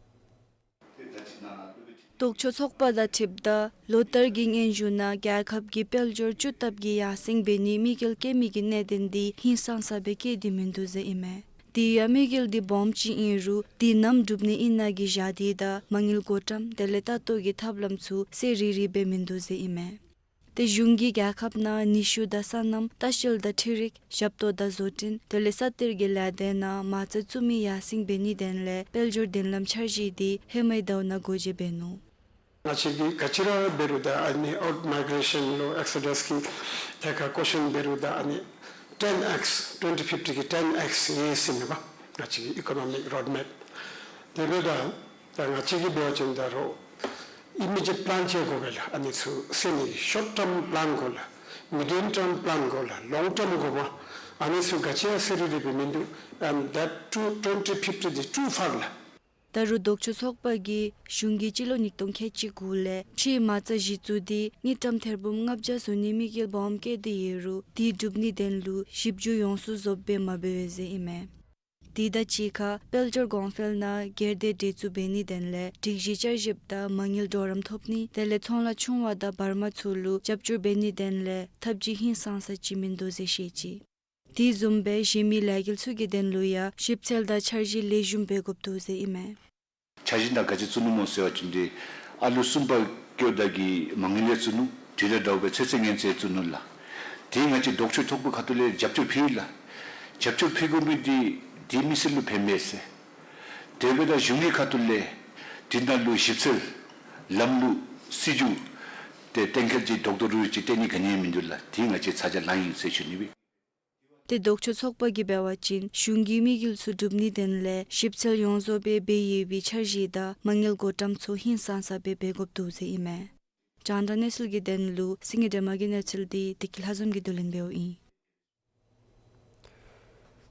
ལྡོག་ཕྱོགས་ཚོགས་པ་དང་འཁྲིལཝ་ད་ལོ་ལྟར་གྱི་སྙན་ཞུ་ནང་རྒྱལ་ཁབ་ཀྱི་དཔལ་འབྱོར་སྤྱི་ཐོག་གི་ཡར་སེང་འབད་ནིའི་དམིགས་ཡུལ་བསྐྱེད་མི་གི་གནད་དོན་འདི་ཧིང་སངས་ས་སྦེ་བསྐྱེད་དེ་མིན་འདུག་ཟེར་ཨིན་མས། དེ་ཡང་དམིགས་ཡུལ་འདི་སྦོམ་ཅིག་ཨིན་རུང་འདི་ནམ་འགྲུབ་ནི་ཨིན་ན་གི་བཞག་སྟེ་དང་མ་དངུལ་བགོ་བཀྲམ་དེ་ལས་ལྟ་རྟོག་གི་ཐབས་ལམ་ཚུ་གསལ་རི་རི་སྦེ་མིན་འདུག་ཟེར་ཨིན་མས། ཏེ་གཞུང་གིས་རྒྱལ་ཁབ་ནང་ནུས་ཤུགས་དང་སོ་ནམ་ལྟ་བཤལ་དང་འཕྲུལ་རིག་ཞབས་ཏོག་དང་བཟོ་སྐྲུན་དེ་ལས་ས་གཏེར་གྱི་ལས་སྡེ་ནང་མ་རྩ་བཙུགས་མི་ཡར་སེང་འབད་ནིའི་དོན་ལས་དཔལ་འབྱོར་མདུན་ལམ་འཆར་གཞི་འདི་ཧེ་མའི་ཟླཝ་ནང་འགོ་འབྱེད་འབད་ནུག། ང་བཅས་ཀྱིས་ག་ཅི་ར་འབད་རུང་ད་ཨ་ནི་ཨའུཊ་མའི་གེ་རེ་ཤཱན་ལོ་ཨེག་སོ་ཌས་ཀྱི་ཐད་ཁར་ཀོ་ཤཱན་འབད་རུང་ད་ཨ་ནི་ཊེན་ཨེགསི་ཊུ་ཝེན་ཊི་ཕིཕ་ཊི་གི་ཊེན་ཨེགསི་ཡོད་ཟེར་མས་པ། ང་བཅས་ཀྱི་ཨི་ཀོ་ནོ་མིག་རོཌ་མེཔ། དེ་འབདཝ་ད་ད་ང་བཅས་ཀྱིས་འབད་བ་ཅིན་ད་རུང་ཨི་མི་ཇེཊ་པི་ལཱན་ཅིག་དགོ་པས་ལགས། ཨ་ནི་ཚུ་སེལ་ནི་ཤོཊ་ཊརམ་པི་ལཱན་དགོ་ལགས། མི་ཌིཡམ་ཊརམ་པི་ལཱན་དགོ་ལགས། ལོང་ཊརམ་དགོ་པས། ཨ་ནི་ཚུ་ག་ཅི་ཡང་གསལ་རི་རི་སྦེ་མིན་འདུག། And that too twenty fifty is too far ལགས། ད་རུང་ལྡོག་ཕྱོགས་ཚོགས་པ་གིས་གཞུང་གིས་སྤྱི་ལོ་ཉིས་སྟོང་ཁལ་གཅིག་དགུ་ལས་ཕྱིའི་མ་རྩ་གཞི་བཙུགས་ཏེ་དངུལ་ཀྲམ་ཐེར་འབུམ་ལྔ་བརྒྱ་བཟོ་ནིའི་དམིགས་ཡུལ་སྦོམ་བསྐྱེད་དེ་ཡོད་རུང་དེ་སྒྲུབ་ནིའི་དོན་ལུ་ཞིབ་འཇུག་ཡོངས་སུ་རྫོགསཔ་སྦེ་མ་འབད་བས་ཟེར་ཨིན་མས། དེ་དང་གཅིག་ཁར་དཔལ་འབྱོར་གོང་འཕེལ་ནང་སྒེར་སྡེ་འདྲེས་འཛུགས་འབད་ནིའི་དོན་ལས་སྒྲིག་གཞི་བསྐྱར་ཞིབ་དང་མ་དངུལ་གྲོགས་རམ་ཐོབ་ནི་དེ་ལས་ཚོང་ལཱ་ཆུང་བ་དང་བར་མ་ཚུ་ལུ་རྒྱབ་སྐྱོར་འབད་ནིའི་དོན་ལས་ཐབས་ཇུས་ཧིང་སངས་ས་ཅིག་མིན་འདུག་ཟེར་བཤད་ཅི། དེ་བཟུམ་སྦེ་གཞན་མི་ལས་འགུལ་ཚུ་གི་དོན་ལུ་ཡང་ཞིབ་འཚོལ་དང་འཆར་གཞི་ལེགས་ཤོམ་འབད་དགོཔ་འདུག་ཟེར་ཨིན་མས། འཆར་གཞི་ནང་ག་ཅི་བཙུགས་ནུག་སྨོ་ཟེར་བ་ཅིན་ཏེ་ཨ་ལུ་གསུམ་པ་སྐྱེཝ་ད་གི་མ་དངུལ་ལས་བཙུགས་ནུག། དེ་དང་འདྲཝ་སྦེ་ཚེ་ཚད་ངན་ཚད་བཙུགས་ནུག་ལགས། དེ་ང་བཅས་ལྡོག་ཕྱོགས་ཚོགས་པའི་ཁ་ཐུག་ལས་རྒྱབ་སྐྱོར་ཕུལ་ཡི་ལགས། རྒྱབ་སྐྱོར་ཕུལ་དགོ་མི་འདི་དེ་མི་སེར་ལུ་ཕན་མས་ཟེར། དེ་འབདཝ་ད་གཞུང་གི་ཁ་ཐུག་ལས་དེ་ནང་ལུ་ཞིབ་འཚོལ་ལམ་ལུགས་སྲིད་བྱུས་དེ་གཏན་འཁེལ་ཅིག་རྡོག་རྡོག་རུ་ཅིག་སྟོན་ནི་ག་ནི་ཡང་མིན་འདུག་ལགས། དེ་ང་བཅས་ཚ་གྱང་ལང་ཡི་ཟེར་ཞུ་ནི་སྦེ། ཏེ་ལྡོག་ཕྱོགས་ཚོགས་པ་གིས་འབད་བ་ཅིན་གཞུང་གི་དམིགས་ཡུལ་ཚུ་སྒྲུབ་ནིའི་དོན་ལས་ཞིབ་འཚོལ་ཡོངས་རྫོགས་སྦེ་འབད་ཡོད་པའི་འཆར་གཞི་དང་མ་དངུལ་བགོ་བཀྲམ་ཚུ་ཧིང་སངས་ས་སྦེ་འབད་དགོཔ་འདུག་ཟེར་ཨིན་མས། རྒྱང་བསྒྲགས་གནས་ཚུལ་གྱི་དོན་ལུ་སེང་གེ་སྒྲོལ་མ་གི་གནས་ཚུལ་འདི་བདེ་སྐྱིད་ལྷ་འཛོམས་ཀྱིས་བསྡུ་ལེན་འབདཝ་ཨིན།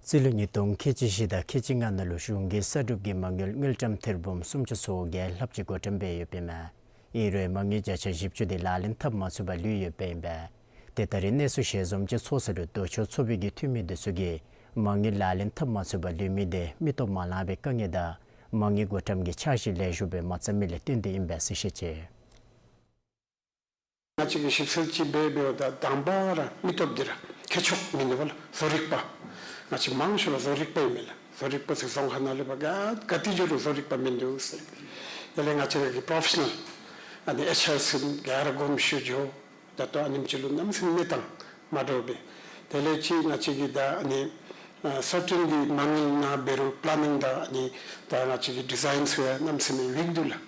རྩིས་ལོ་ཉིས་སྟོང་ཁལ་གཅིག་བཞི་དང་ཁལ་གཅིག་ལྔ་ནང་ལུ་གཞུང་གིས་གསར་སྒྲུབ་ཀྱི་མ་དངུལ་དངུལ་ཀྲམ་ཐེར་འབུམ་སུམ་ཅུ་སོ་བརྒྱད་ལྷགཔ་ཅིག་བགོ་བཀྲམ་འབད་ཡོདཔ་ཨིན་མས། ཨིན་རུང་མ་དངུལ་བརྒྱ་ཆ་བཞི་བཅུ་དེ་ལག་ལེན་འཐབ་མ་ཚུགས་པར་ལུས་ཡོདཔ་ཨིན་པས། ཏེ་ད་རིས་གནས་ཚུལ་ཞལ་འཛོམས་ཅིག་ཚོགས་ས་ལུ་ལྡོག་ཕྱོགས་ཚོགས་པའི་གི་འཐུས་མི་འདི་ཚུ་གིས་མ་དངུལ་ལག་ལེན་འཐབ་མ་ཚུགས་པར་ལུས་མི་དེ་མི་སྟོབས་མ་ལང་པའི་དཀའ་ངལ་དང་མ་དངུལ་བགོ་བཀྲམ་གྱི་འཆར་གཞི་ལེགས་ཤོམ་སྦེ་མ་བརྩམས་མི་ལས་བརྟེན་ཏེ་ཨིན་པས་ཟེར་བཤད་ཅི། ང་བཅས་ཀྱིས་ཞིབ་འཚོལ་ཅིག་འབད་འབདཝ་ད་དང་པ་ར་མི་སྟོབས་འདི་ར་མཁས་མཆོག་མིན་འདུག་པ་ལགས། བཟོ་རིག་པ། ང་བཅས་མང་ཤོས་ར་བཟོ་རིག་པ་ཨིན་མས་ལགས། བཟོ་རིག་པ་ཚུ་རྫོང་ཁ་ནང་ལས་ཕར་ག་ག་ཏེ་འགྱོ་རུང་བཟོ་རིག་པ་མིན་འདུག་ཟེར། དེ་ལས་ང་བཅས་ར་གི་པྲོ་ཕེ་ཤ་ནཱལ་ཨ་ནི་ཨེཆ་ཨར་ཚུ་ག་ར་དགོངསམ་ཞུ་འགྱོ། ད་ལྟོ་ཨ་ནེམ་ཅིག་ལུ་གནམ་མེད་ས་མེད་གནས་སྟངས་མ་འདྲཝ་སྦེ། དེ་ལས་ཅིག་ང་བཅས་ཀྱིས་ད་ཨ་ནི་ཨ་སོ་ཊིང་གི་མ་དངུལ་ནང་འབད་རུང་པི་ལེ་ནིང་དང་ཨ་ནི་ད་ང་བཅས་ཀྱི་ཌི་ཛའིན་ཚུ་ཡང་གནམ་མེད་ས་མེད་ཝིཀ་འདུག་ལགས།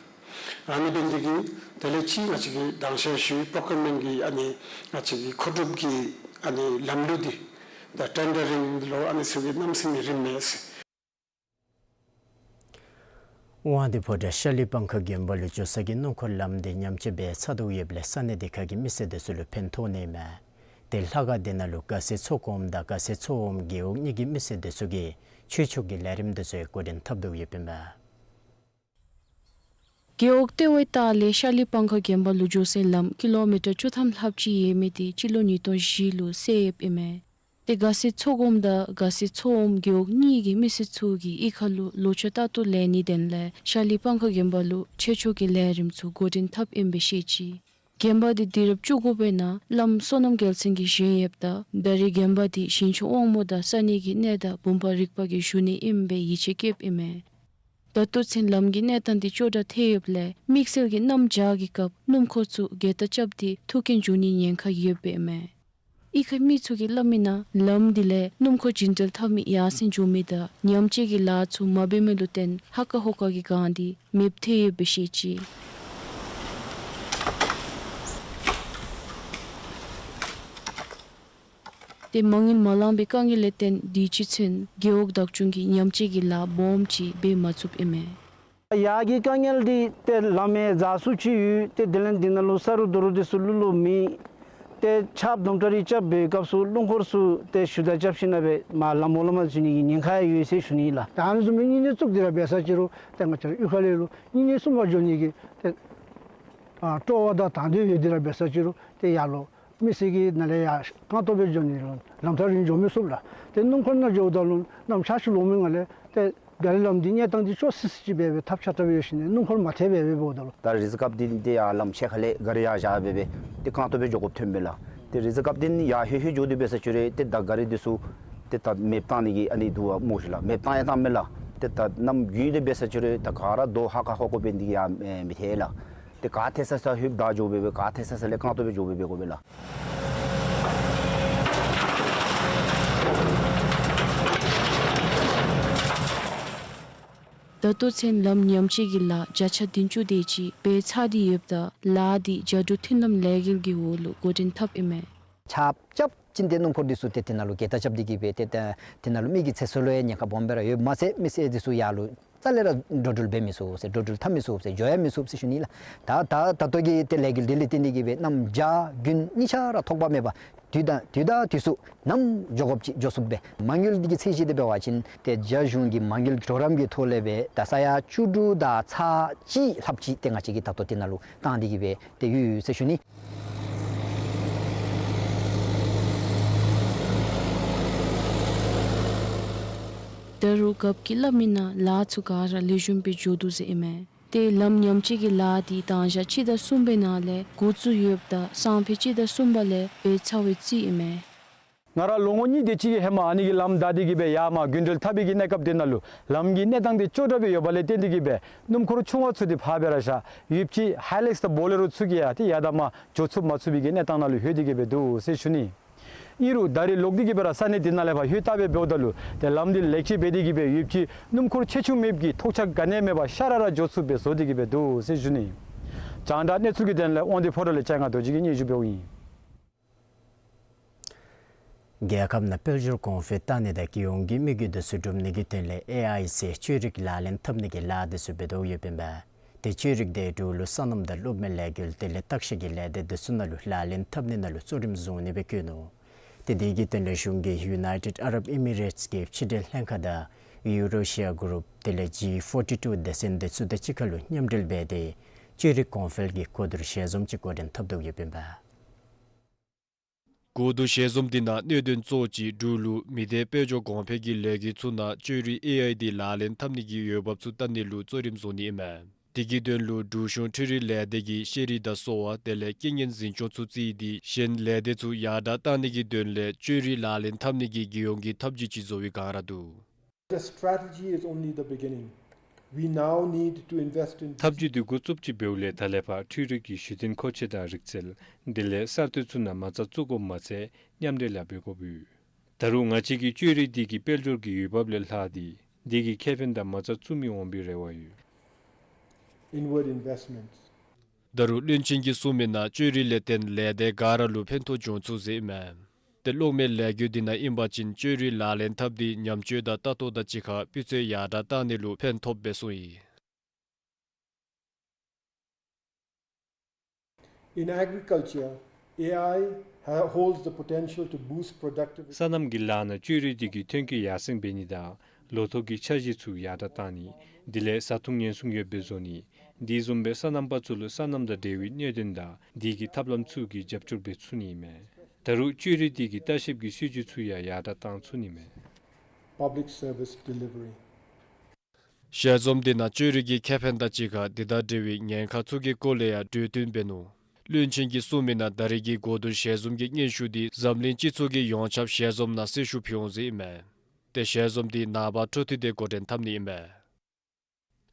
ཨ་ནི་འབད་ནི་དེ་གིས་དེ་ལས་ཅིག་ང་བཅས་ཀྱིས་དང་ཤེས་ཞུ་པྲོ་ཀིའུར་མེནཊ་གི་ཨ་ནི་ང་བཅས་ཀྱི་མཁོ་སྒྲུབ་ཀྱི་ཨ་ནི་ལམ་ལུགས་འདི་ད་ཊེན་ཌར་རིང་ལོ་ཨ་ནི་ཚུ་གི་གནམ་མེད་ས་མེད་རིངམ་མས་ཟེར། དབང་འདུས་ཕོ་བྲང་ཤ་ལི་སྤང་ཁ་དགོན་པ་ལུ་འགྱོ་ས་གི་སྣུམ་འཁོར་ལམ་འདི་ཉམས་བཅོས་འབད་ཚར་དོ་ཡོདཔ་ལས་ས་གནས་དེ་ཁ་གི་མི་སེར་དེ་ཚུ་ལུ་ཕན་ཐོགས་ནི་མས། ཏེ་ལྷ་ཁང་དེ་ནང་ལུ་དགའ་སེ་ཚོགས་སྐོམ་དང་དགའ་སེ་ཚོགས་སྐོམ་རྒེད་འོག་གཉིས་ཀྱི་མི་སེར་དེ་ཚུ་གིས་ཆོས་ཕྱོགས་ཀྱི་ལས་རིམ་དེ་ཚུ་འགོ་འདྲེན་འཐབ་དོ་ཡོདཔ་ཨིན་པས། རྒེད་འོག་ལྟེ་བའི་ལྟག་ལས་ཤ་ལི་སྤང་ཁ་དགོན་པ་ལུ་འགྱོ་སའི་ལམ་ཀི་ལོ་མི་ཊར་བཅུ་ཐམ་ལྷགཔ་ཅིག་ཡོད་མི་དེ་སྤྱི་ལོ་ཉིས་སྟོང་བཞི་ལུ་བསལ་ཡོདཔ་ཨིན་མས། ཏེ་དགའ་སེ་མཚོ་སྒོམ་དང་དགའ་སེ་མཚོ་ཨོམ་རྒེད་འོག་གཉིས་ཀྱི་མི་སེར་ཚུ་གིས་གཡུས་ཁ་ལུ་ལོ་མཆོད་ལྟ་རྟོག་ལས་ནི་དོན་ལས་ཤ་ལི་སྤང་ཁ་དགོན་པ་ལུ་ཆོས་ཕྱོགས་ཀྱི་ལས་རིམ་ཚུ་འགོ་འདྲེན་འཐབ་ཨིན་པའི་བཤད་ཅི། དགོན་པ་འདི་དུས་རབས་བཅུ་དགུ་པའི་ནང་བླམ་བསོད་ནམས་རྒྱལ་མཚན་གྱིས་བཞེངས་ཡོདཔ་ད་ད་རེས་དགོན་པ་འདི་ཞིང་ཆུ་དབང་མོ་དང་ས་གནས་ཀྱི་གནས་བདག་བུམ་པ་རིག་པ་གིས་བཞུགས་ནི་ཨིན་པའི་ཡིད་ཆེས་བསྐྱེདཔ་ཨིན་མས། ད་ལྟོ་ཚུན་ལམ་གྱི་གནས་སྟངས་འདི་སྐྱོ་དྲགས་ཐལ་ཡོདཔ་ལས་དམིགས་བསལ་གྱིས་གནམ་བྱཱར་གྱི་སྐབས་སྣུམ་འཁོར་ཚུ་རྒྱལ་རྟགས་རྐྱབ་སྟེ་ཐུག་རྐྱེན་འབྱུང་ནི་ཉེན་ཁ་ཡོདཔ་ཨིན་མས། གཡུས་ཁའི་མི་ཚུ་གིས་སླབ་མིའི་ནང་ལམ་འདི་ལས་སྣུམ་འཁོར་བརྒྱུད་འགྲུལ་འཐབ་མི་ཡར་སེང་འགྱོ་མི་དང་ཉམས་བཅོས་ཀྱི་ལཱ་ཚུ་མ་འབད་མི་ལུ་བརྟེན་ཧ་ཀ་ཧོ་ཀ་གི་སྒང་འདི་མེདཔ་ཐལ་ཡོདཔ་སྦེ་བཤད་ཅི། ཏེ་མ་དངུལ་མ་ལང་པའི་དཀའ་ངལ་ལས་བརྟེན་དུས་ཅི་ཚུན་རྒེད་འོག་བདག་སྐྱོང་གིས་ཉམས་བཅོས་ཀྱི་ལཱ་སྦོམ་ཅིག་འབད་མ་ཚུགསཔ་ཨིན་མས། ཡར་གྱི་དཀའ་ངལ་འདི་ཏེ་ལམ་ཡང་འཛག་སུ་ཅིག་ཡོད། ཏེ་དེ་ལས་འདི་ནང་ལུ་ས་རུ་རྡོ་རུ་འདི་ཚུ་ལུ་ལུ་མེད། ཏེ་ཆརཔ་དུམ་གྲ་རེ་རྐྱབ་པའི་སྐབས་སུ་སྣུམ་འཁོར་ཚུ་ཏེ་ཞུ་དག་རྐྱབ་ཞིནམ་ལས་མར་ལམ་འོག་ལུ་མར་འཛུལ་ནི་གི་ཉེན་ཁ་ཡང་ཡོད་ཟེར་ཞུ་ནི་ལགས། ད་ཨ་ནི་བཟུམ་སྦེ་གཉིས་གནས་བཙུགས་ཏེ་ར་འབད་ས་ཅིག་རུང་ཏེ་ང་བཅས་ར་གཡུས་ཁ་ལས་ལུ་གཉིས་གནས་གསུམ་པ་འགྱོ་ནི་གི་ཏེ་ཨ་སྤྲོ་བ་དང་དང་འདོད་ཡོད་དེ་ར་འབད་ས་ཅིག་རུང་ཏེ་ཡར་ལུ་མི་སེར་གྱིས་ནཱ་ལས་ཡར་རྐང་སྟོང་སྦེ་འགྱོ་ནི་ལུ་ལམ་ཐག་རིང་འགྱོ་མི་ཚུགས་ལགས། ཏེ་སྣུམ་འཁོར་ནང་འགྱོཝ་ད་ལུ་གནམ་ཆར་ཆུ་ལོག་མི་ནང་ལས་ཏེ་ག་རི་ལམ་འདི་གནས་སྟངས་འདི་སྐྱོ་སི་སི་ཅིག་སྦེ་སྦེ་ཐབས་ཆག་དྲགས་སྦེ་ཡོད་ཞིནམ་ལས་སྣུམ་འཁོར་མ་ཐེག་སྦེ་སྦེ་འབདཝ་ད་ལུ། ད་རེས་གཟའ་སྐརཔ་འདི་ཏེ་ཡར་ལམ་ཤེལ་ཁ་ལས་ག་རི་ཡར་བཞག་སྦེ་སྦེ་ཏེ་རྐང་སྟོང་སྦེ་འགྱོ་དགོཔ་ཐོན་མས་ལགས། ཏེ་རེས་གཟའ་སྐརཔ་འདི་ནི་ཡར་ལྷོད་ལྷོད་འགྱོ་སྟེ་འབད་ས་ཅིག་རུང་ཏེ་ད་ག་རི་འདི་ཚུ་ཏེ་ད་མེདཔ་བཏང་ནི་གི་ཨ་ནི་འདུག་པ་སྨོ་ཤིག་ལགས། མེདཔ་བཏང་ཡང་བཏངམ་མས་ལགས། ཏེ་ད་གནམ་དགུན་འདི་འབད་ས་ཅིག་རུང་ད་ག་ར་རྡོ་ཧ་ཀ་ཧོ་ཀ་འབད་ནི་འདི་གིས་ཡར་མི་ཐལ་ལགས། ཏེ་ག་ཐལ་ས་ས་ལྷོདཔ་ད་འགྱོ་སྦེ་སྦེ་ག་ཐལ་ས་ས་ལས་རྐང་སྟོང་སྦེ་འགྱོ་སྦེ་འབད་དགོ་པས་ལགས། ད་ལྟོ་ཚུན་ལམ་ཉམས་བཅོས་ཀྱི་ལཱ་བརྒྱ་ཆ་བདུན་ཅུ་དེ་ཅིག་འབད་ཚར་ཏེ་ཡོདཔ་ད་ལཱ་འདི་རྒྱ་འབྲུག་མཐུན་ལམ་ལས་འགུལ་གྱི་འོག་ལུ་འགོ་འདྲེན་འཐབ་ཨིན་མས། ཆརཔ་རྐྱབ་ཞིནམ་ཏེ་སྣུམ་འཁོར་འདི་ཚུ་ཏེ་དེ་ནང་ལུ་རྒྱལ་རྟགས་རྐྱབ་སྟེ་གི་སྦེ་ཏེ་ད་དེ་ནང་ལུ་མི་གི་ཚེ་སྲོག་ལུ་ཡང་ཉེན་ཁ་སྦོམ་སྦེ་ར་ཡོདཔ་མ་ཚད་མི་སེར་འདི་ཚུ་ཡར་ལུ་རྩ་ལས་ར་འགྲོ་འགྲུལ་འབད་མི་ཚུགས་ཟེར། འགྲོ་འགྲུལ་འཐབ་མི་ཚུགས་ཟེར། འགྱོ་ཡང་མི་ཚུགས་ཟེར་ཞུ་ནི་ལགས། ད་ད་ད་ལྟོ་གི་ཏེ་ལས་འགུལ་འདི་ལས་བརྟེན་ཏེ་གི་སྦེ་གནམ་བྱཱར་དགུན་གཉིས་ཆ་ར་ཐོགས་པ་མེད་པར་དུས་དང་དུས་དང་དུས་སུ་ནམ་འགྱོ་དགོཔ་ཅིག་འགྱོ་ཚུགསཔ་སྦེ། མ་དངུལ་འདི་གི་ཚད་གཞི་འདི་འབད་བ་ཅིན་ཏེ་རྒྱ་གཞུང་གི་མ་དངུལ་གྱི་གྲོགས་རམ་གྱི་ཐོག་ལས་སྦེ་ད་ས་ཡ་བཅུ་དྲུག་དང་ཚག་གཅིག་ལྷགཔ་ཅིག་ཏེ་ང་བཅས་ཀྱིས་ད་ལྟོ་དེ་ནང་ལུ་བཏང་སྟེ་གི་སྦེ་ཏེ་ཡོད་ཟེར་ཞུ་ནི། ད་རུང་རྒཔོ་གིས་སླབ་མིའི་ནང་ལཱ་ཚུ་ག་ར་ལེགས་ཤོམ་སྦེ་འགྱོ་དོ་ཟེར་ཨིན་མས། ཏེ་ལམ་ཉམས་བཅོས་ཀྱི་ལཱ་འདི་དང་ཞག་སྤྱི་ཟླ་གསུམ་པའི་ནང་ལས་འགོ་བཙུགས་ཡོདཔ་ད་སང་ཕོད་སྤྱི་ཟླ་གསུམ་པ་ལས་འབད་ཚར་བའི་རྩིས་ཨིན་མས། ང་ར་ལོ་ངོ་གཉིས་དེ་ཅིག་གི་ཧེ་མ་ཨ་ནི་གི་ལམ་བདའ་སྟེ་གི་སྦེ་ཡར་མར་རྒྱུན་འགྲུལ་འཐབ་པའི་གི་གནས་སྐབས་དེ་ནང་ལུ་ལམ་གྱི་གནས་སྟངས་འདི་སྐྱོ་དྲགས་སྦེ་ཡོདཔ་ལས་བརྟེན་ཏེ་གི་སྦེ་སྣུམ་འཁོར་ཆུང་བ་ཚུ་འདི་ཕར་སྦེ་ར་བཞག། ཡོདཔ་ཅིག་ཧའི་ལེགསི་དང་བོ་ལེ་རོ་ཚུ་གིས་ཡང་ཏེ་ཡར་དང་མར་འགྱོ་ཚུགས་མ་ཚུགས་པའི་གི་གནས་སྟངས་ནང་ལུ་ལྷོད་དེ་གི་སྦེ་འདུག་ཟེར་ཞུ་ནི། ཨིན་རུང་ད་རེས་ལོག་སྟེ་གི་སྦེ་ར་ས་གནས་དེ་ནང་ལས་ཕར་ལྷོད་བལྟ་སྦེ་འབདཝ་ད་ལུ་ཏེ་ལམ་འདི་ལེགས་བཅོས་འབད་དེ་གི་སྦེ་ཡོདཔ་ཅིག་སྣུམ་འཁོར་ཆེ་ཆུང་མེདཔ་གི་ཐོགས་ཆགས་ག་ནི་ཡང་མེད་པར་ཤ་ར་ར་འགྱོ་ཚུགསཔ་སྦེ་བཟོ་སྟེ་གི་སྦེ་འདུག་ཟེར་ཞུ་ནི། རྒྱང་བསྒྲགས་གནས་ཚུལ་གྱི་དོན་ལས་དབང་འདུས་ཕོ་བྲང་ལས་ལྕང་སྒང་རྡོ་རྗེ་གིས་སྙན་ཞུ་འབདཝ་ཨིན། རྒྱལ་ཁབ་ནང་དཔལ་འབྱོར་གོང་འཕེལ་བཏང་ནི་དང་རྒྱལ་ཡོངས་ཀྱི་དམིགས་ཡུལ་དེ་ཚུ་སྒྲུབ་ནི་གི་དོན་ལས་ཨེ་ཨའི་ཟེར་བཅོས་རིག་ལག་ལེན་འཐབ་ནི་གི་ལཱ་དེ་ཚུ་འབད་དོ་ཡོདཔ་ཨིན་པས། ཏེ་བཅོས་རིག་དེ་འབྲུག་ལུ་སོ་ནམ་དང་གློག་མེ་ལས་འགུལ་དེ་ལས་བརྟག་ཞིབ་ཀྱི་ལས་སྡེ་དེ་ཚུ་ནང་ལུ་ལག་ལེན་འཐབ་ནི་ནང་ལུ་གཙོ་རིམ་བཟུང་ནི་སྦེ་བཀོད་ནུག། ཏེ་དེ་གི་དོན་ལས་གཞུང་གིས་ཡུ་ནའི་ཊེཌ་ཨ་རབ་ཨི་མི་རེཊསི་གི་ཕྱི་འབྲེལ་ལྷན་ཁག་དང་ཡུ་རེ་ཤི་ཡ་གུ་རུབ་དེ་ལས་ཇི་ཕོར་ཊི་ཊུ་སྡེ་ཚན་དེ་ཚུ་དང་གཅིག་ཁར་ལུ་མཉམ་འབྲེལ་འབད་དེ་བཅོས་རིག་གོང་འཕེལ་གྱི་གོ་བསྡུར་ཞལ་འཛོམས་ཅིག་འགོ་འདྲེན་འཐབ་དོ་ཡོདཔ་ཨིན་པས། གོ་བསྡུར་ཞལ་འཛོམས་འདི་ནང་གནད་དོན་གཙོ་བོ་ཅིག་འབྲུག་ལུ་མི་སྡེ་དཔལ་འབྱོར་གོང་འཕེལ་གྱི་ལས་འགུལ་ཚུ་ནང་བཅོས་རིག་ཨེ་ཨའི་འདི་ལག་ལེན་འཐབ་ནི་གི་འོས་འབབ་ཚུ་བལྟ་ནི་ལུ་གཙོ་རིམ་བཟུང་ནི་ཨིན་མས། དེ་གི་དོན་ལུ་འབྲུག་གཞུང་འཕྲུལ་རིག་ལས་སྡེ་གིས་ཤེས་རིག་དང་གསོ་བ་དེ་ལས་རྐྱེན་ངན་འཛིན་སྐྱོང་ཚུ་བརྩིས་ཏེ་གཞན་ལས་སྡེ་ཚུ་ཡར་དྲགས་བཏང་ནི་གི་དོན་ལས་བཅོས་རིག་ལག་ལེན་འཐབ་ནི་གི་རྒྱལ་ཡོངས་ཀྱི་ཐབས་ཇུས་ཅིག་བཟོ་བའི་བསྒང་ར་འདུག། The strategy is only the beginning. We now need to invest in ཐབས་ཇུས་འདི་འགོ་བཙུགསཔ་ཅིག་འབདཝ་ལས་ད་ལས་ཕར་འཕྲུལ་རིག་གི་གཞི་རྟེན་མཁོ་ཆས་དང་རིག་རྩལ་དེ་ལས་གསར་གཏོད་ཚུ་ནང་མ་རྩ་བཙུགས་དགོཔ་མ་ཚད་མཉམ་འབྲེལ་ཡང་འབད་དགོཔ་ཡོད། ད་རུང་ང་བཅས་ཀྱིས་བཅོས་རིག་འདི་གིས་དཔལ་འབྱོར་གྱི་འོས་འབབ་ལས་ལྷག་སྟེ་འདི་གིས་ཁེ་ཕན་དང་མ་རྩ་བཙུགས་མི་འོང་པའི་རེ་བ་ཡོད། Inward investments. ད་རུང་བློན་ཆེན་གྱིས་གསུངས་མིའི་ནང་བཅོས་རིག་ལས་བརྟེན་ལས་སྡེ་ག་ར་ལུ་ཕན་ཐོགས་འབྱུང་ཚུགས་ཟེར་ཨིན་མས། ཏེ་གློག་མེ་ལས་འགུལ་འདི་ནང་ཨིན་པ་ཅིན་བཅོས་རིག་ལག་ལེན་འཐབ་སྟེ་ཉམས་བཅོས་དང་ལྟ་རྟོག་དང་གཅིག་ཁར་སྤུས་ཚད་ཡར་དྲགས་བཏང་ནི་ལུ་ཕན་ཐོགས་པས་གསུངས་ཡི། In agriculture, A I ha-, holds the potential to boost productivity. སོ་ནམ་གྱི་ལཱ་ནང་བཅོས་རིག་འདི་གིས་ཐོན་སྐྱེད་ཡར་སེང་འབད་ནི་དང་ལོ་ཐོག་གི་འཆར་གཞི་ཚུ་ཡར་དྲགས་བཏང་ནི་དེ་ལས་བཟའ་འཐུང་ཉེན་སྲུང་ཡོདཔ་སྦེ་བཟོ་ནི་དེ་བཟུམ་སྦེ་སོ་ནམ་པ་ཚུ་ལུ་སོ་ནམ་དང་འབྲེལ་བའི་གནད་དོན་དང་དེ་གི་ཐབས་ལམ་ཚུ་གི་རྒྱབ་སྐྱོར་འབད་ཚུགས་ནི་ཨིན་མས། ད་རུང་བཅོས་རིག་འདི་གིས་ལྟ་བཤལཔ་གི་སྲིད་བྱུས་ཚུ་ཡང་ཡར་དྲག་བཏང་ཚུགས་ནི་མས། Public service delivery. ཞལ་འཛོམས་འདི་ནང་བཅོས་རིག་གི་ཁེ་ཕན་དང་གཅིག་ཁར་འདི་དང་འབྲེལ་བའི་ཉེན་ཁ་ཚུ་གི་སྐོར་ལས་ཡང་གྲོས་བསྟུན་འབད་ནུག། བློན་ཆེན་གྱིས་གསུངས་མི་ནང་ད་རེས་ཀྱི་གོ་བསྡུར་ཞལ་འཛོམས་ཀྱི་སྙན་ཞུ་འདི་འཛམ་གླིང་སྤྱི་ཚོགས་ཀྱིས་ཡོངས་ཁྱབ་ཞལ་འཛོམས་ནང་གསལ་ཞུ་ཕུལ་འོང་ཟེར་ཨིན་མས། ཏེ་ཞལ་འཛོམས་འདི་ནངས་པ་འཕྲོ་མཐུད་དེ་འགོ་འདྲེན་འཐབ་ནི་ཨིན་མས།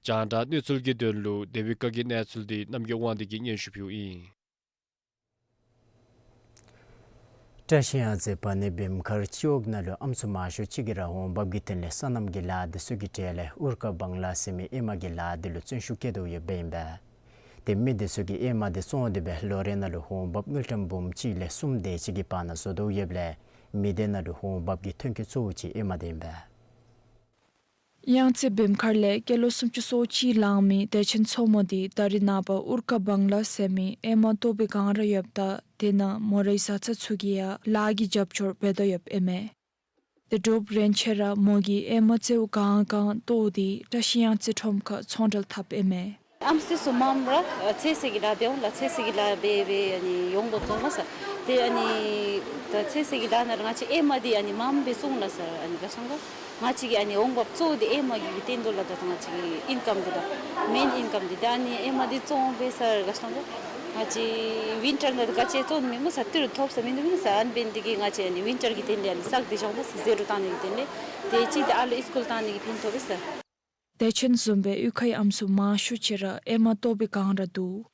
རྒྱང་བསྒྲགས་གནས་ཚུལ་གྱི་དོན་ལུ་དེ་བི་ཀ་གི་གནས་ཚུལ་འདི་རྣམ་རྒྱལ་དབང་འདུས་ཀྱིས་སྙན་ཞུ་ཕུལཝ་ཨིན། བཀྲིས་གཡང་རྩེ་བ་ནི་བེམ་མཁར་སྤྱི་འོག་ནང་ལུ་ཨམ་སྲུ་མང་ཤོས་ཅིག་གིས་ར་འོང་འབབ་ཀྱི་དོན་ལས་སོ་ནམ་གྱི་ལཱ་འདི་ཚུ་གི་གྲས་ལས་ཨུར་ཀ་བང་ལ་ཟེར་མི་ཨེ་མ་གི་ལཱ་འདི་ལུ་བརྩོན་ཤུགས་བསྐྱེད་དོ་ཡོདཔ་ཨིན་པས། ཏེ་མི་འདི་ཚུ་གིས་ཨེ་མ་འདི་བཙོང་སྟེ་སྦེ་ལོ་རེ་ནང་ལུ་འོང་འབབ་དངུལ་ཀྲམ་འབུམ་གཅིག་ལས་གསུམ་དེ་ཅིག་གི་བར་ན་བཟོ་དོ་ཡོདཔ་ལས་མི་སྡེ་ནང་ལུ་འོང་འབབ་ཀྱི་ཐོན་སྐྱེད་གཙོ་བོ་ཅིག་ཨེ་མ་འདི་ཨིན་པས། གཡང་རྩེ་བེམ་མཁར་ལས་སྐྱེས་ལོ་སུམ་ཅུ་སོ་གཅིག་ལང་མི་བདེ་ཆེན་མཚོ་མོ་འདི་ད་རེས་ནངས་པ་ཨུར་ཀ་བང་ལ་ཟེར་མི་ཨེ་མ་བཏོག་པའི་སྒང་ར་ཡོདཔ་ད་དེ་ནང་མོ་རའི་བཟའ་ཚང་ཚུ་གིས་ཡང་ལཱ་གི་རྒྱབ་སྐྱོར་འབད་དོ་ཡོདཔ་ཨིན་མས། དེ་འདྲཝ་རེན་ཆེ་ར་མོ་གིས་ཨེ་མ་ཙེའུ་གང་གང་བཏོག་སྟེ་བཀྲིས་གཡང་རྩེ་ཁྲོམ་ཁར་ཚོང་འབྲེལ་འཐབ་ཨིན་མས། ཨམ་སྲུ་ཚུ་མངམ་ར་ཚོད་བསྲེ་གི་ལཱ་འབད་འོང་ལགས། ཚོད་བསྲེ་གི་ལཱ་འབད་འབད་ཨ་ནི་འོང་འབབ་བཙོང་མས་ཟེར། ཏེ་ཨ་ནི་ད་ཚོད་བསྲེ་གི་ལཱ་ནང་ར་ང་བཅས་ཨེ་མ་འདི་ཨ་ནི་མངམ་སྦེ་བཙོང་ལགས་ཟེར། ཨ་ནི་ག་སོང་ག་ང་བཅས་ཀྱི་ཨ་ནི་འོང་འབབ་གཙོ་བོ་འདི་ཨེ་མ་གིས་བཏོན་དོ་ལགས། ད་ང་བཅས་ཀྱི་ཨིན་ཀམ་འདི་ད་མེན་ཨིན་ཀམ་འདི་ད་ཨ་ནི་ཨེ་མ་འདི་བཙོང་སྦེ་ཟེར་ག་སོང་ག་ང་བཅས་ཝིན་ཊར་ནང་ད་ག་ཅི་བཙོང་མི་མེད་ཟེར། ཏི་རུ་ཐོབ་ས་མིན་འདུག་མིན་ཟེར། ཨ་ནི་འབད་ནི་འདི་གིས་ང་བཅས་ཨ་ནི་ཝིན་ཊར་གྱི་དོན་ལས་ཨ་ནི་བསགས་ཏེ་འགྱོཝ་མས་ཟེར། ཟེ་རོ་བཏང་ནི་གི་དོན་ལས་དེ་ཅིག་ད་ཨ་ལུ་སི་ཀུལ་བཏང་ནི་གི་ཕན་ཐོགས་པས་ཟེར། བདེ་ཆེན་བཟུམ་སྦེ་གཡུས་ཁའི་ཨམ་སྲུ་མང་ཤོས་ཅིག་ར་ཨེ་མ་བཏོག་པའི་སྒང་ར་འདུག།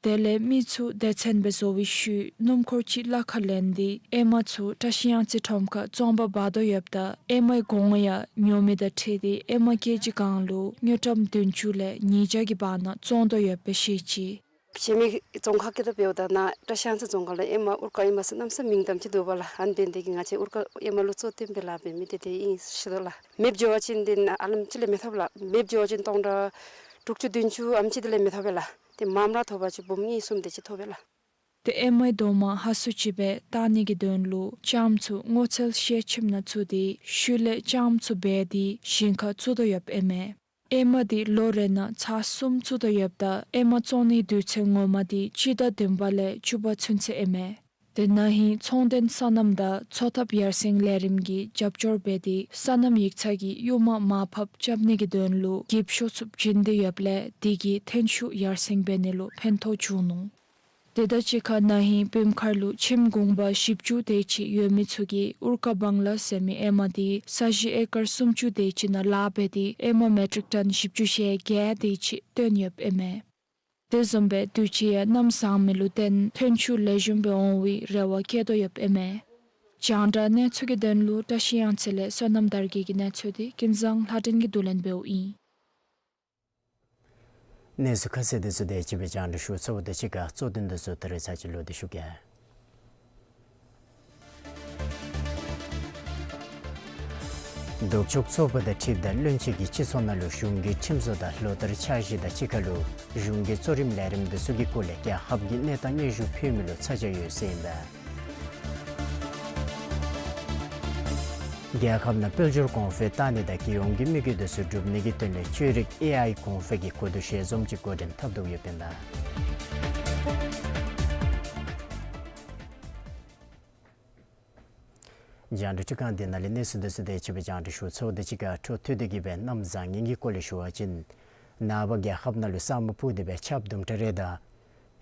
དེ་ལས་མི་ཚུ་སྡེ་ཚན་སྦེ་བཟོ་བའི་ཤུལ་སྣུམ་འཁོར་ཅིག་གླ་ཁར་ལེན་ཏེ་ཨེ་མ་ཚུ་བཀྲིས་གཡང་རྩེ་ཁྲོམ་ཁར་བཙོང་པར་འབག་དོ་ཡོདཔ་ད་ཨེ་མའི་གོང་ཡང་ཉོ་མི་དང་འཁྲིལ་ཏེ་ཨེ་མ་ཀེ་ཇི་གང་ལུ་དངུལ་ཀྲམ་བདུན་ཅུ་ལས་ཉིས་བརྒྱ་གི་བར་ན་བཙོང་དོ་ཡོདཔ་སྦེ་བཤད་ཅི། གཞན་མི་རྫོང་ཁག་གི་དང་འབདཝ་ད་ནཱ་བཀྲིས་གཡང་རྩེ་རྫོང་ཁག་ལུ་ཨེ་མ་ཨུར་ཀ་ཨེ་མ་ཟེར་གནམ་ས་མིང་གཏམ་ཅིག་འདུག་པ་ལགས། ཨ་ནི་འབད་ནི་འདི་གིས་ང་བཅས་ཨུར་ཀ་ཨེ་མ་ལུ་གཙོ་བཏོན་སྦེ་ལཱ་འབད་མི་འདི་དེ་ཨིན་ཤེས་དོ་ལགས། མེདཔ་འགྱོ་བ་ཅིན་འདི་ནང་ཨ་ལམ་ཅིག་ལས་མི་ཐོབ་ལགས། མེདཔ་འགྱོ་བ་ཅིན་སྟོང་ཕྲག་དྲུག་ཅུ་བདུན་ཅུ་ཨ་ནེམ་ཅིག་དེ་ལས་མི་ཐོབ་པས་ལགས། ཏེ་མངམ་ར་ཐོབ་པ་ཅིན་འབུམ་གཉིས་གསུམ་དེ་ཅིག་ཐོབ་པས་ལགས། ཏེ་ཨེ་མའི་རྡོག་མ་ཧ་སུ་ཅིག་སྦེ་བཏང་ནི་གི་དོན་ལུ་ལྕངམ་ཚུ་སྔོ་ཚལ་ཤེལ་ཁྱིམ་ནང་བཙུགས་ཏེ་ཤུལ་ལས་ལྕངམ་ཚུ་སྦས་ཏེ་ཞིང་ཁར་བཙུགས་དོ་ཡོདཔ་ཨིན་མས། ཨེ་མ་འདི་ལོ་རེ་ནང་ཚར་གསུམ་བཙུགས་དོ་ཡོདཔ་ད་ཨེ་མ་བཙོང་ནིའི་དུས་ཚོད་ངོ་མ་འདི་སྤྱི་ཟླ་བདུན་པ་ལས་བཅུ་པ་ཚུན་ཚོད་ཨིན་མས། ཏེ་ན་ཧིང་ཚོང་དོན་སོ་ནམ་དང་འཚོ་ཐབས་ཡར་སེང་ལས་རིམ་གྱིས་རྒྱབ་སྐྱོར་འབད་དེ་སོ་ནམ་ཡིག་ཚང་གི་གཡུས་མ་མར་ཕབ་རྐྱབ་ནི་གི་དོན་ལུ་འགྱིབ་ཤོག་ཚུ་བྱིན་ཏེ་ཡོདཔ་ལས་དེ་གིས་ཐོན་ཤུགས་ཡར་སེང་འབད་ནི་ལུ་ཕན་ཐོགས་བྱུང་ནུག། དེ་དང་གཅིག་ཁར་ན་ཧིང་བེམ་མཁར་ལུ་ཁྱིམ་གུང་པ་བཞི་བཅུ་དེ་ཅིག་ཡོད་མི་ཚུ་གིས་ཨུར་ཀ་བང་ལ་ཟེར་མི་ཨེ་མ་འདི་ས་གཞི་ཨེ་ཀར་སུམ་ཅུ་དེ་ཅིག་ནང་ལཱ་འབད་དེ་ཨེ་མ་མེ་ཊིག་ཊོན་བཞི་བཅུ་ཞེ་བརྒྱད་དེ་ཅིག་བཏོན་ཡོདཔ་ཨིན་མས། དེ་བཟུམ་སྦེ་དུས་ཅི་ཡང་གནམ་བཟང་མི་ལུ་བརྟེན་ཐོན་ཤུགས་ལེགས་ཤོམ་སྦེ་འོང་བའི་རེ་བ་བསྐྱེད་དོ་ཡོདཔ་ཨིན་མས། རྒྱང་བསྒྲགས་གནས་ཚུལ་གྱི་དོན་ལུ་བཀྲིས་གཡང་རྩེ་ལས་བསོད་ནམས་དར་རྒྱས་ཀྱི་གནས་ཚུལ་འདི་ཀུན་བཟང་ལྷ་སྒྲོན་གྱིས་བསྡུ་ལེན་འབདཝ་ཨིན། གནས་ཚུལ་ཁ་གསལ་འདི་ཚུ་དེ་ཅིག་སྦེ་རྒྱང་བསྒྲགས་ཞུ་ཚརཝ་དང་གཅིག་ཁར་གཙོ་དོན་འདི་ཚུ་ད་རིས་ཚར་གཅིག་ལོག་སྟེ་ཞུ་གེ། ལྡོག་ཕྱོགས་ཚོགས་པ་དང་འཁྲིལཝ་ད་བློན་ཆེན་གྱིས་སྤྱི་ཚོགས་ནང་ལུ་གཞུང་གི་ཁྲིམས་བཟོ་དང་ལོ་བསྟར་འཆར་གཞི་དང་གཅིག་ཁར་ལུ་གཞུང་གི་གཙོ་རིམ་ལས་རིམ་འདི་ཚུ་གི་སྐོར་ལས་རྒྱལ་ཁབ་ཀྱི་གནས་སྟངས་སྙན་ཞུ་ཕུལ་མི་ལུ་ཚ་གྱང་ཡོད་ཟེར་ཨིན་པས། རྒྱལ་ཁབ་ནང་དཔལ་འབྱོར་གོང་འཕེལ་བཏང་ནི་དང་རྒྱལ་ཡོངས་ཀྱི་དམིགས་ཡུལ་འདི་ཚུ་སྒྲུབ་ནི་གི་དོན་ལས་བཅོས་རིག་ཨེ་ཨའི་གོང་འཕེལ་གྱི་གོ་བསྡུར་ཞལ་འཛོམས་ཅིག་འགོ་འདྲེན་འཐབ་དོ་ཡོདཔ་ཨིན་པས། རྒྱང་བསྒྲགས་སྒྲིག་ཁང་འདི་ནང་ལས་གནས་ཚུལ་འདི་ཚུ་དེ་ཅིག་སྦེ་རྒྱང་བསྒྲགས་ཞུ་ཚརཝ་དང་གཅིག་ཁར་འཕྲོ་མཐུད་དེ་གི་སྦེ་གནམ་བཟང་ངན་གྱི་སྐོར་ལས་ཞུ་བ་ཅིན་ནངས་པ་རྒྱལ་ཁབ་ནང་ལུ་ས་སྨུག་སྤུབས་ཏེ་སྦེ་ཆརཔ་དུམ་གྲ་རེ་དང་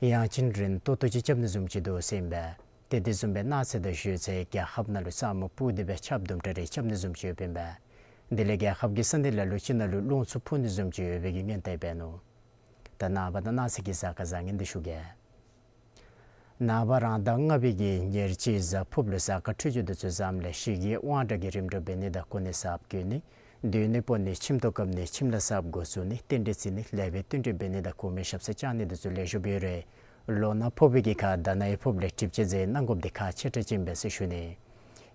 ཡང་ཅིན་རན་ཏོག་ཏོ་ཅིག་རྐྱབ་ནི་བཟུམ་ཅིག་འདུག་ཟེར་ཨིན་པས། ཏེ་དེ་བཟུམ་སྦེ་གནངས་ཚེ་དང་གཞེས་ཚེ་རྒྱལ་ཁབ་ནང་ལུ་ས་སྨུག་སྤུབས་ཏེ་སྦེ་ཆརཔ་དུམ་གྲ་རེ་རྐྱབ་ནི་བཟུམ་ཅིག་ཡོདཔ་ཨིན་པས། དེ་ལས་རྒྱལ་ཁབ་ཀྱི་ས་གནས་ལ་ལུ་ཅིག་ནང་ལུ་རླུང་འཚུབ་འཕུ་ནི་བཟུམ་ཅིག་ཡོད་པའི་གི་སྔོན་བརྡ་འབད་ནུག། ད་ནངས་པ་དང་གནངས་ཚེ་གི་གཟའ་སྐར་བཟང་ངན་འདི་ཞུ་གེ། ནངས་པ་རང་ཟླ་ལྔ་པའི་གི་ཉེར་གཅིག་གཟའ་ཕུརཔ་ལུ་གཟའ་སྐར་འཕྲོད་སྦྱོར་འདི་ཚུ་བཟངམ་ལས་ཞི་རྒྱས་དབང་དྲག་གི་རིམ་གྲོ་འབད་ནི་དང་གོ་གནས་གསརཔ་བསྐོ་ནི། སྡོད་གནས་སྤོ་ནི། ཁྱིམ་ཐོག་བཀབ་ནི། ཁྱིམ་ལཱ་གསརཔ་འགོ་བཙུགས་ནི། རྟེན་འབྲེལ་བརྩི་ནི། ལེགས་པའི་བསྟུན་གྲོས་འབད་ནི་དང་གོང་མའི་ཞབས་སར་བཅར་ནི་འདི་ཚུ་ལེགས་ཤོམ་ཡོད་རུང་ལོ་ན་ཕོག་པའི་གི་ཁར་ཟླ་ནའི་ཕོརཔ་ལས་གྲིབ་ཆ་ཟད་གནང་དགོཔ་འདི་ཁག་ཆེ་དྲགས་ཅིག་ཨིན་པས་ཟེར་ཞུ་ནི།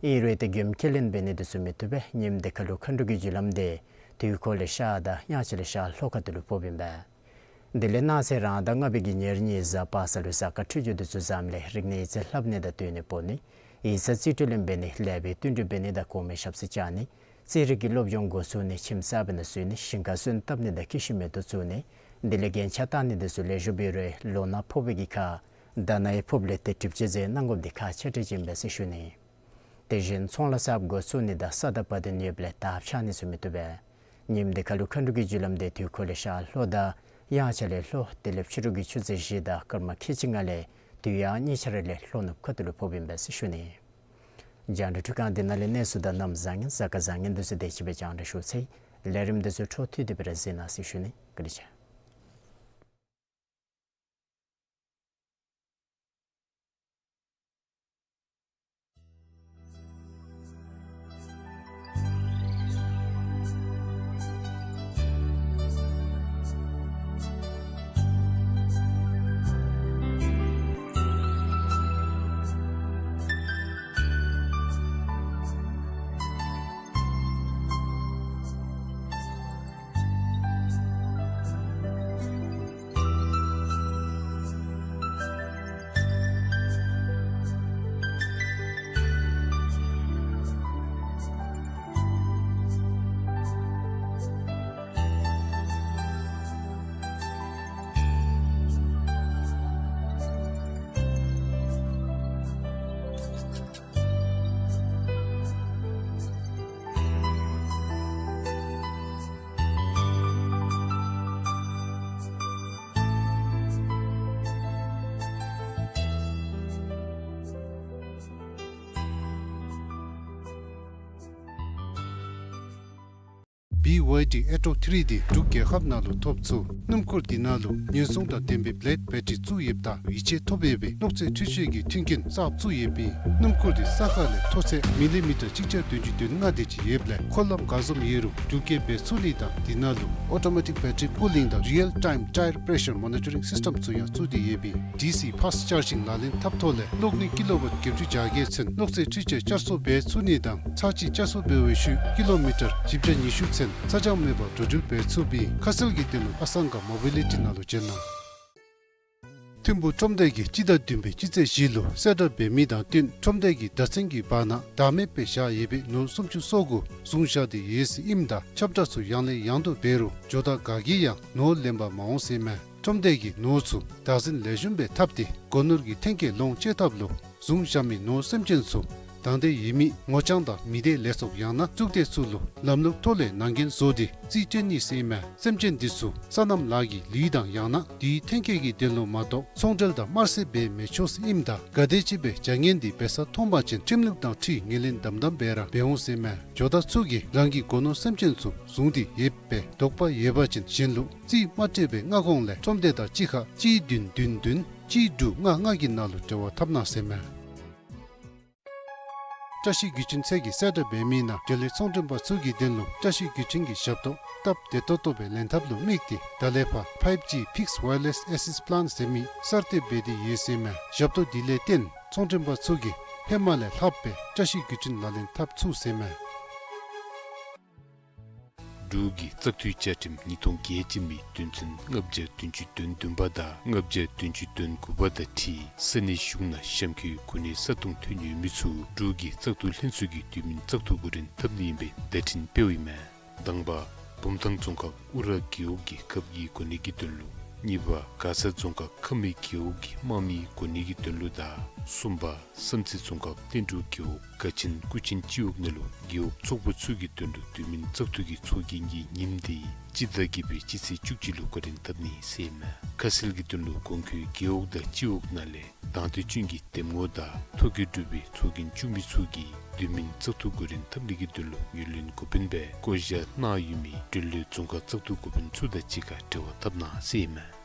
ཨིན་རུང་ཏེ་མགྱོནམ་ཁས་ལེན་འབད་ནི་འདི་ཚུ་མི་བཏུབ་པས། ཉིནམ་འདི་ཁར་ལུ་མཁའ་འགྲོ་གི་རྒྱུ་ལམ་འདི་དུས་འཁོར་ལས་ཤར་དང་དབྱངས་འཆར་ལས་ཤར་ལྷོ་ཁ་ཐུག་ལུ་ཕོགཔ་ཨིན་པས། དེ་ལས་གནངས་ཚེ་རང་ཟླ་ལྔ་པའི་གི་ཉེར་གཉིས་གཟའ་པ་སངས་ལུ་གཟའ་སྐར་འཕྲོད་སྦྱོར་འདི་ཚུ་བཟངམ་ལས་རིག་གནས་ཡིག་ཚད་ལྷབ་ནི་དང་སྡོད་གནས་སྤོ་ནི། ཡིག་ཚང་རྩིས་སྤྲོད་ལེན་འབད་ནི། ལེགས་པའི་བསྟུན་གྲོས་འབད་ནི་དང་གོང་མའི་ཞབས་སར་བཅར་ནི། རྩིས་རིག་གི་སློབ་སྦྱོང་འགོ་བཙུགས་ནི། ཁྱིམ་གསརཔ་ནང་བཞུགས་ནི། ཞིང་ཁར་སོན་བཏབ་ནི་དང་ཀི་ཤུ་མེ་ཏོག་བཙུགས་ནི། དེ་ལས་རྒྱན་ཆ་བཏགས་ནི་འདི་ཚུ་ལེགས་ཤོམ་ཡོད་རུང་ལོ་ན་ཕོག་པའི་གི་ཁར་ ད་ནཱ་ཡང་ཕོརཔ་ལས་ཏེ་གྲིབ་ཅན་ཟེར་གནང་དགོཔ་འདི་ཁག་ཆེ་དྲགས་ཅིག་ཨིན་པས་ཟེར་ཞུ་ནི། དེ་བཞིན་ཚོང་ལཱ་གསརཔ་འགོ་བཙུགས་ནི་དང་ས་དང་བ་དན་ཡོདཔ་ལས་དར་འཕྱར་ནི་ཚུ་མི་བཏུབ་པས། ཉིནམ་འདི་ཁ་ལུ་མཁའ་འགྲོ་གི་རྒྱུ་ལམ་འདི་དུས་འཁོར་ལས་ཤར་ལྷོ་དང་དབྱངས་འཆར་ལས་ལྷོ་དེ་ལས་ཕྱི་རུ་གི་ཆུ་ཚོད་བཞི་དང་སྐར་མ་ཁལ་གཅིག་ལྔ་ལས་དུས་ཡང་གཉིས་འཆར་ལས་ལྷོ་ནུབ་ཁ་ཐུག་ལུ་ཕོགཔ་ཨིན་པས་ཟེར་ཞུ་ནི། རྒྱང་བསྒྲགས་འཕྲུལ་ཁང་འདི་ནང་ལས་གནས་ཚུལ་དང་གནམ་བཟང་ངན་གཟའ་སྐར་བཟང་ངན་འདི་ཚུ་དེ་ཅིག་སྦེ་རྒྱང་བསྒྲགས་ཞུ་ཚར་ཡི། ལས་རིམ་འདི་ཚུ་འཕྲོ་མཐུད་དེ་སྦེ་ར་གཟིགས་གནང་ཟེར་ཞུ་ནི། བཀའ་དྲིན་ཆེ། བི་ཝའི་ཌི་ཨེ་ཊོ་ཐི་རི་འདི་འབྲུག་རྒྱལ་ཁབ་ནང་ལུ་ཐོབ་ཚུགས། སྣུམ་འཁོར་འདི་ནང་ལུ་ཉེན་སྲུང་དང་ལྡན་པའི་བི་ལེཌ་བེ་ཊི་རི་བཙུགས་ཡོདཔ་ད་ཡིད་ཆེས་ཐོབ་ཡོད་པའི་གློག་རྫས་འཕྲུལ་ཆས་ཀྱི་མཐུན་རྐྱེན་གསརཔ་བཙུགས་ཡོདཔ་ཨིན། སྣུམ་འཁོར་འདི་ས་ཁ་ལས་མཐོ་ཚད་མི་ལི་མི་ཊར་གཅིག་བརྒྱ་བདུན་ཅུ་དོན་ལྔ་དེ་ཅིག་ཡོདཔ་ལས་འཁོར་ལམ་ག་བཟུམ་ཡོད་རུང་འགྲུལ་སྐྱེལ་འབད་ཚུགས་ནི་དང་འདི་ནང་ལུ་ཨོ་ཊོ་མེ་ཊིཀ་བེ་ཊི་རི་ཀུ་ལིང་དང་རི་ཡལ་ཊའིམ་ཊའེར་པེ་རེ་ཤར་མོ་ནི་ཊ་རིང་སིསི་ཊེམ་ཚུ་ཡང་བཙུགས་ཏེ་ཡོདཔ་ཨིན། ཌི་སི་ཕཱསི་ཅར་ཇིང་ལག་ལེན་འཐབ་ཐོག་ལས་གློག་ནུས་ཀི་ལོ་ཝཊ་བརྒྱད་ཅུ་གྱ་བརྒྱད་ཚུན་གློག་རྫས་འཕྲུལ་ཆས་བསྐྱར་གསོ་འབད་ཚུགས་ནི་དང་ཚར་གཅིག་བསྐྱར་གསོ་འབད་བའི་ཤུལ་ཀི་ལོ་མི་ཊར་བཞི་བརྒྱ་ཉི་ཤུ་ཚུན་ཚ་གྱང་མེད་པར་འགྲོ་འགྲུལ་འབད་ཚུགསཔ་ཨིན། ཁ་གསལ་གྱི་དོན་ལུ་ཨ་སང་ག་མོ་བི་ལི་ཊི་ནང་ལུ་བྱོན་གནང་། ཐིམ་ཕུག་ཁྲོམ་སྡེ་གིས་སྤྱི་ཟླ་བདུན་པའི་སྤྱི་ཚེས་བཞི་ལུ་གསལ་བསྒྲགས་འབད་མི་དང་བསྟུན་ཁྲོམ་སྡེ་གི་བརྡ་མཚོན་གྱི་བར་ན་བདག་མེད་སྦེ་བཞག་ཡོད་པའི་ནོར་སུམ་ཅུ་སོ་དགུ་བཟུང་བཞག་སྟེ་ཡོད་ཟེར་ཨིནམ་ད་ཁྱབ་བསྒྲགས་ཚུ་ཡང་ལས་ཡང་དུ་འབད་རུང་ཇོ་བདག་ག་གིས་ཡང་ནོར་ལེན་པར་མ་འོང་ཟེར་མས། ཁྲོམ་སྡེ་གིས་ནོར་ཚུ་བདག་འཛིན་ལེགས་ཤོམ་སྦེ་འཐབ་སྟེ་སྒོ་ནོར་གྱི་འཐེན་འཁྱེར་ལོངས་སྤྱོད་ཐབས་ལུ་བཟུང་བཞག་མི་ནོར་སེམས་ཅན་ཚུ་དང་འདོད་ཡོད་མི་ངོ་རྐྱང་དང་མི་སྡེ་ལས་ཚོགས་ཡང་ན་གཙུག་སྡེ་ཚུ་ལུ་ལམ་ལུགས་ཐོག་ལས་ནང་འགན་བཟོ་སྟེ་རྩིས་སྤྲོད་ནི་ཟེར་མས། སེམས་ཅན་འདི་ཚུ་སོ་ནམ་ལཱ་གི་ལུས་དང་ཡང་ན་དུས་འཐེན་འཁྱེར་གྱི་དོན་ལུ་མ་གཏོགས་ཚོང་འབྲེལ་དང་དམར་བསད་འབད་མི་ཆོག་ཟེར་ཨིནམ་ད་ག་དེམ་ཅིག་སྦེ་བྱ་ངན་འདི་འབད་ས་མཐོང་པ་ཅིན་ཁྲིམས་ལུགས་དང་འཁྲིལ་ངོས་ལེན་དམ་དམ་སྦེ་ར་འབད་འོང་ཟེར་མས། ཇོ་བདག་ཚུ་གིས་རང་གི་སྒོ་ནོར་སེམས་ཅན་ཚུ་བཟུང་སྟེ་ཡོད་པའི་དོགས་པ་ཡོད་པ་ཅིན་གཞན་ལུ་རྩིས་མ་སྤྲོད་པའི་སྔ་གོང་ལས་ཁྲོམ་སྡེ་དང་གཅིག་ཁ་གཅིག་བདུན་བདུན་བདུན་གཅིག་དྲུག་ལྔ་ལྔ་གི་ནང་ལུ་འབྲེལ་བ་འཐབ་གནང་ཟེར་མས། བཀྲ་ཤིས་བརྒྱུད་འཕྲིན་ཚད་ཀྱིས་གསལ་བསྒྲགས་འབད་མི་ནང་འབྲེལ་ཡོད་ཚོང་མགྲོན་པ་ཚུ་གི་དོན་ལུ་བཀྲ་ཤིས་བརྒྱུད་འཕྲིན་གྱི་ཞབས་ཏོག་སྟབས་བདེ་ཏོག་ཏོ་སྦེ་ལེན་ཐབས་ལུ་དམིགས་ཏེ་ད་ལས་ཕར་ཕའིབ་ཇི་ཕིགསི་ཝའི་ཡར་ལེསི་ཨེག་སེསི་པླཱན་ཟེར་མི་གསར་གཏོད་འབད་དེ་ཡོད་ཟེར་མས། ཞབས་ཏོག་འདི་ལས་བརྟེན་ཚོང་མགྲོན་པ་ཚུ་གིས་ཧེ་མ་ལས་ལྷག་སྦེ་བཀྲ་ཤིས་བརྒྱུད་འཕྲིན་ལག་ལེན་འཐབ་ཚུགས་ཟེར་མས། འབྲུག་གི་བཙག་འཐུའི་བཅའ་ཁྲིམས་ཉིས་སྟོང་བརྒྱད་ཅན་མའི་དོན་ཚན་ལྔ་བརྒྱ་བདུན་ཅུ་དོན་བདུན་པ་དང་ལྔ་བརྒྱ་བདུན་ཅུ་དོན་དགུ་པ་དང་འཁྲིལ་ས་གནས་གཞུང་ནང་གཤམ་འཁོད་གོ་གནས་ས་སྟོང་ཐོན་ཡོད་མི་ཚུ་འབྲུག་གི་བཙག་འཐུ་ལྷན་ཚོགས་ཀྱིས་དུས་མིན་བཙག་འཐུ་འགོ་འདྲེན་འཐབ་ནི་ཨིན་པའི་བརྡ་འཕྲིན་སྤེལཝ་ཨིན་མས། དང་པ་བུམ་ཐང་རྫོང་ཁག་ཨུ་ར་རྒེད་འོག་གི་ཁབ་ཀྱི་གོ་གནས་ཀྱི་དོན་ལུ། གཉིས་པ་མགར་ས་རྫོང་ཁག་ཁ་སྨད་རྒེད་འོག་གི་དམག་མིའི་གོ་གནས་ཀྱི་དོན་ལུ་དང་གསུམ་པ་བསམ་རྩེ་རྫོང་ཁག་བསྟན་འབྲུག་རྒེད་འོག་དགའ་ཆེན་སྐུ་ཆེན་སྤྱི་འོག་ནང་ལུ་རྒེད་འོག་ཚོགས་པ་ཚུ་གི་དོན་ལུ་དུས་མིན་བཙག་འཐུ་གི་ཚོགས་རྒྱན་གྱི་ཉིནམ་དེ་སྤྱི་ཟླ་བརྒྱད་པའི་སྤྱི་ཚེས་བཅུ་གཅིག་ལུ་བཀའ་དྲིན་བཏབ་ནི་ཟེར་ཨིན་མས། ཁ་གསལ་གྱི་དོན་ལུ་གོང་འཁོད་རྒེད་འོག་དང་སྤྱི་འོག་ནང་ལས་དང་འདོད་ཅན་གྱི་འདེམས་ངོ་དང་ཐོ་བཀོད་གྲུབ་པའི་ཚོགས་རྒྱན་བཙུགས་མི་ཚུ་གིས་དུས་མིན་བཙག་འཐུ་འགོ་འདྲེན་འཐབ་ནི་གི་དོན་ལུ་ངོས་ལེན་འགོ་དཔོན་སྦེ་བསྐོ་བཞག་གནང་ཡོད་མི་འབྲེལ་ཡོད་རྫོང་ཁག་བཙག་འཐུ་འགོ་དཔོན་ཚུ་དང་གཅིག་ཁར་འབྲེལ་བ་འཐབ་གནང་ཟེར་ཨིན་མས།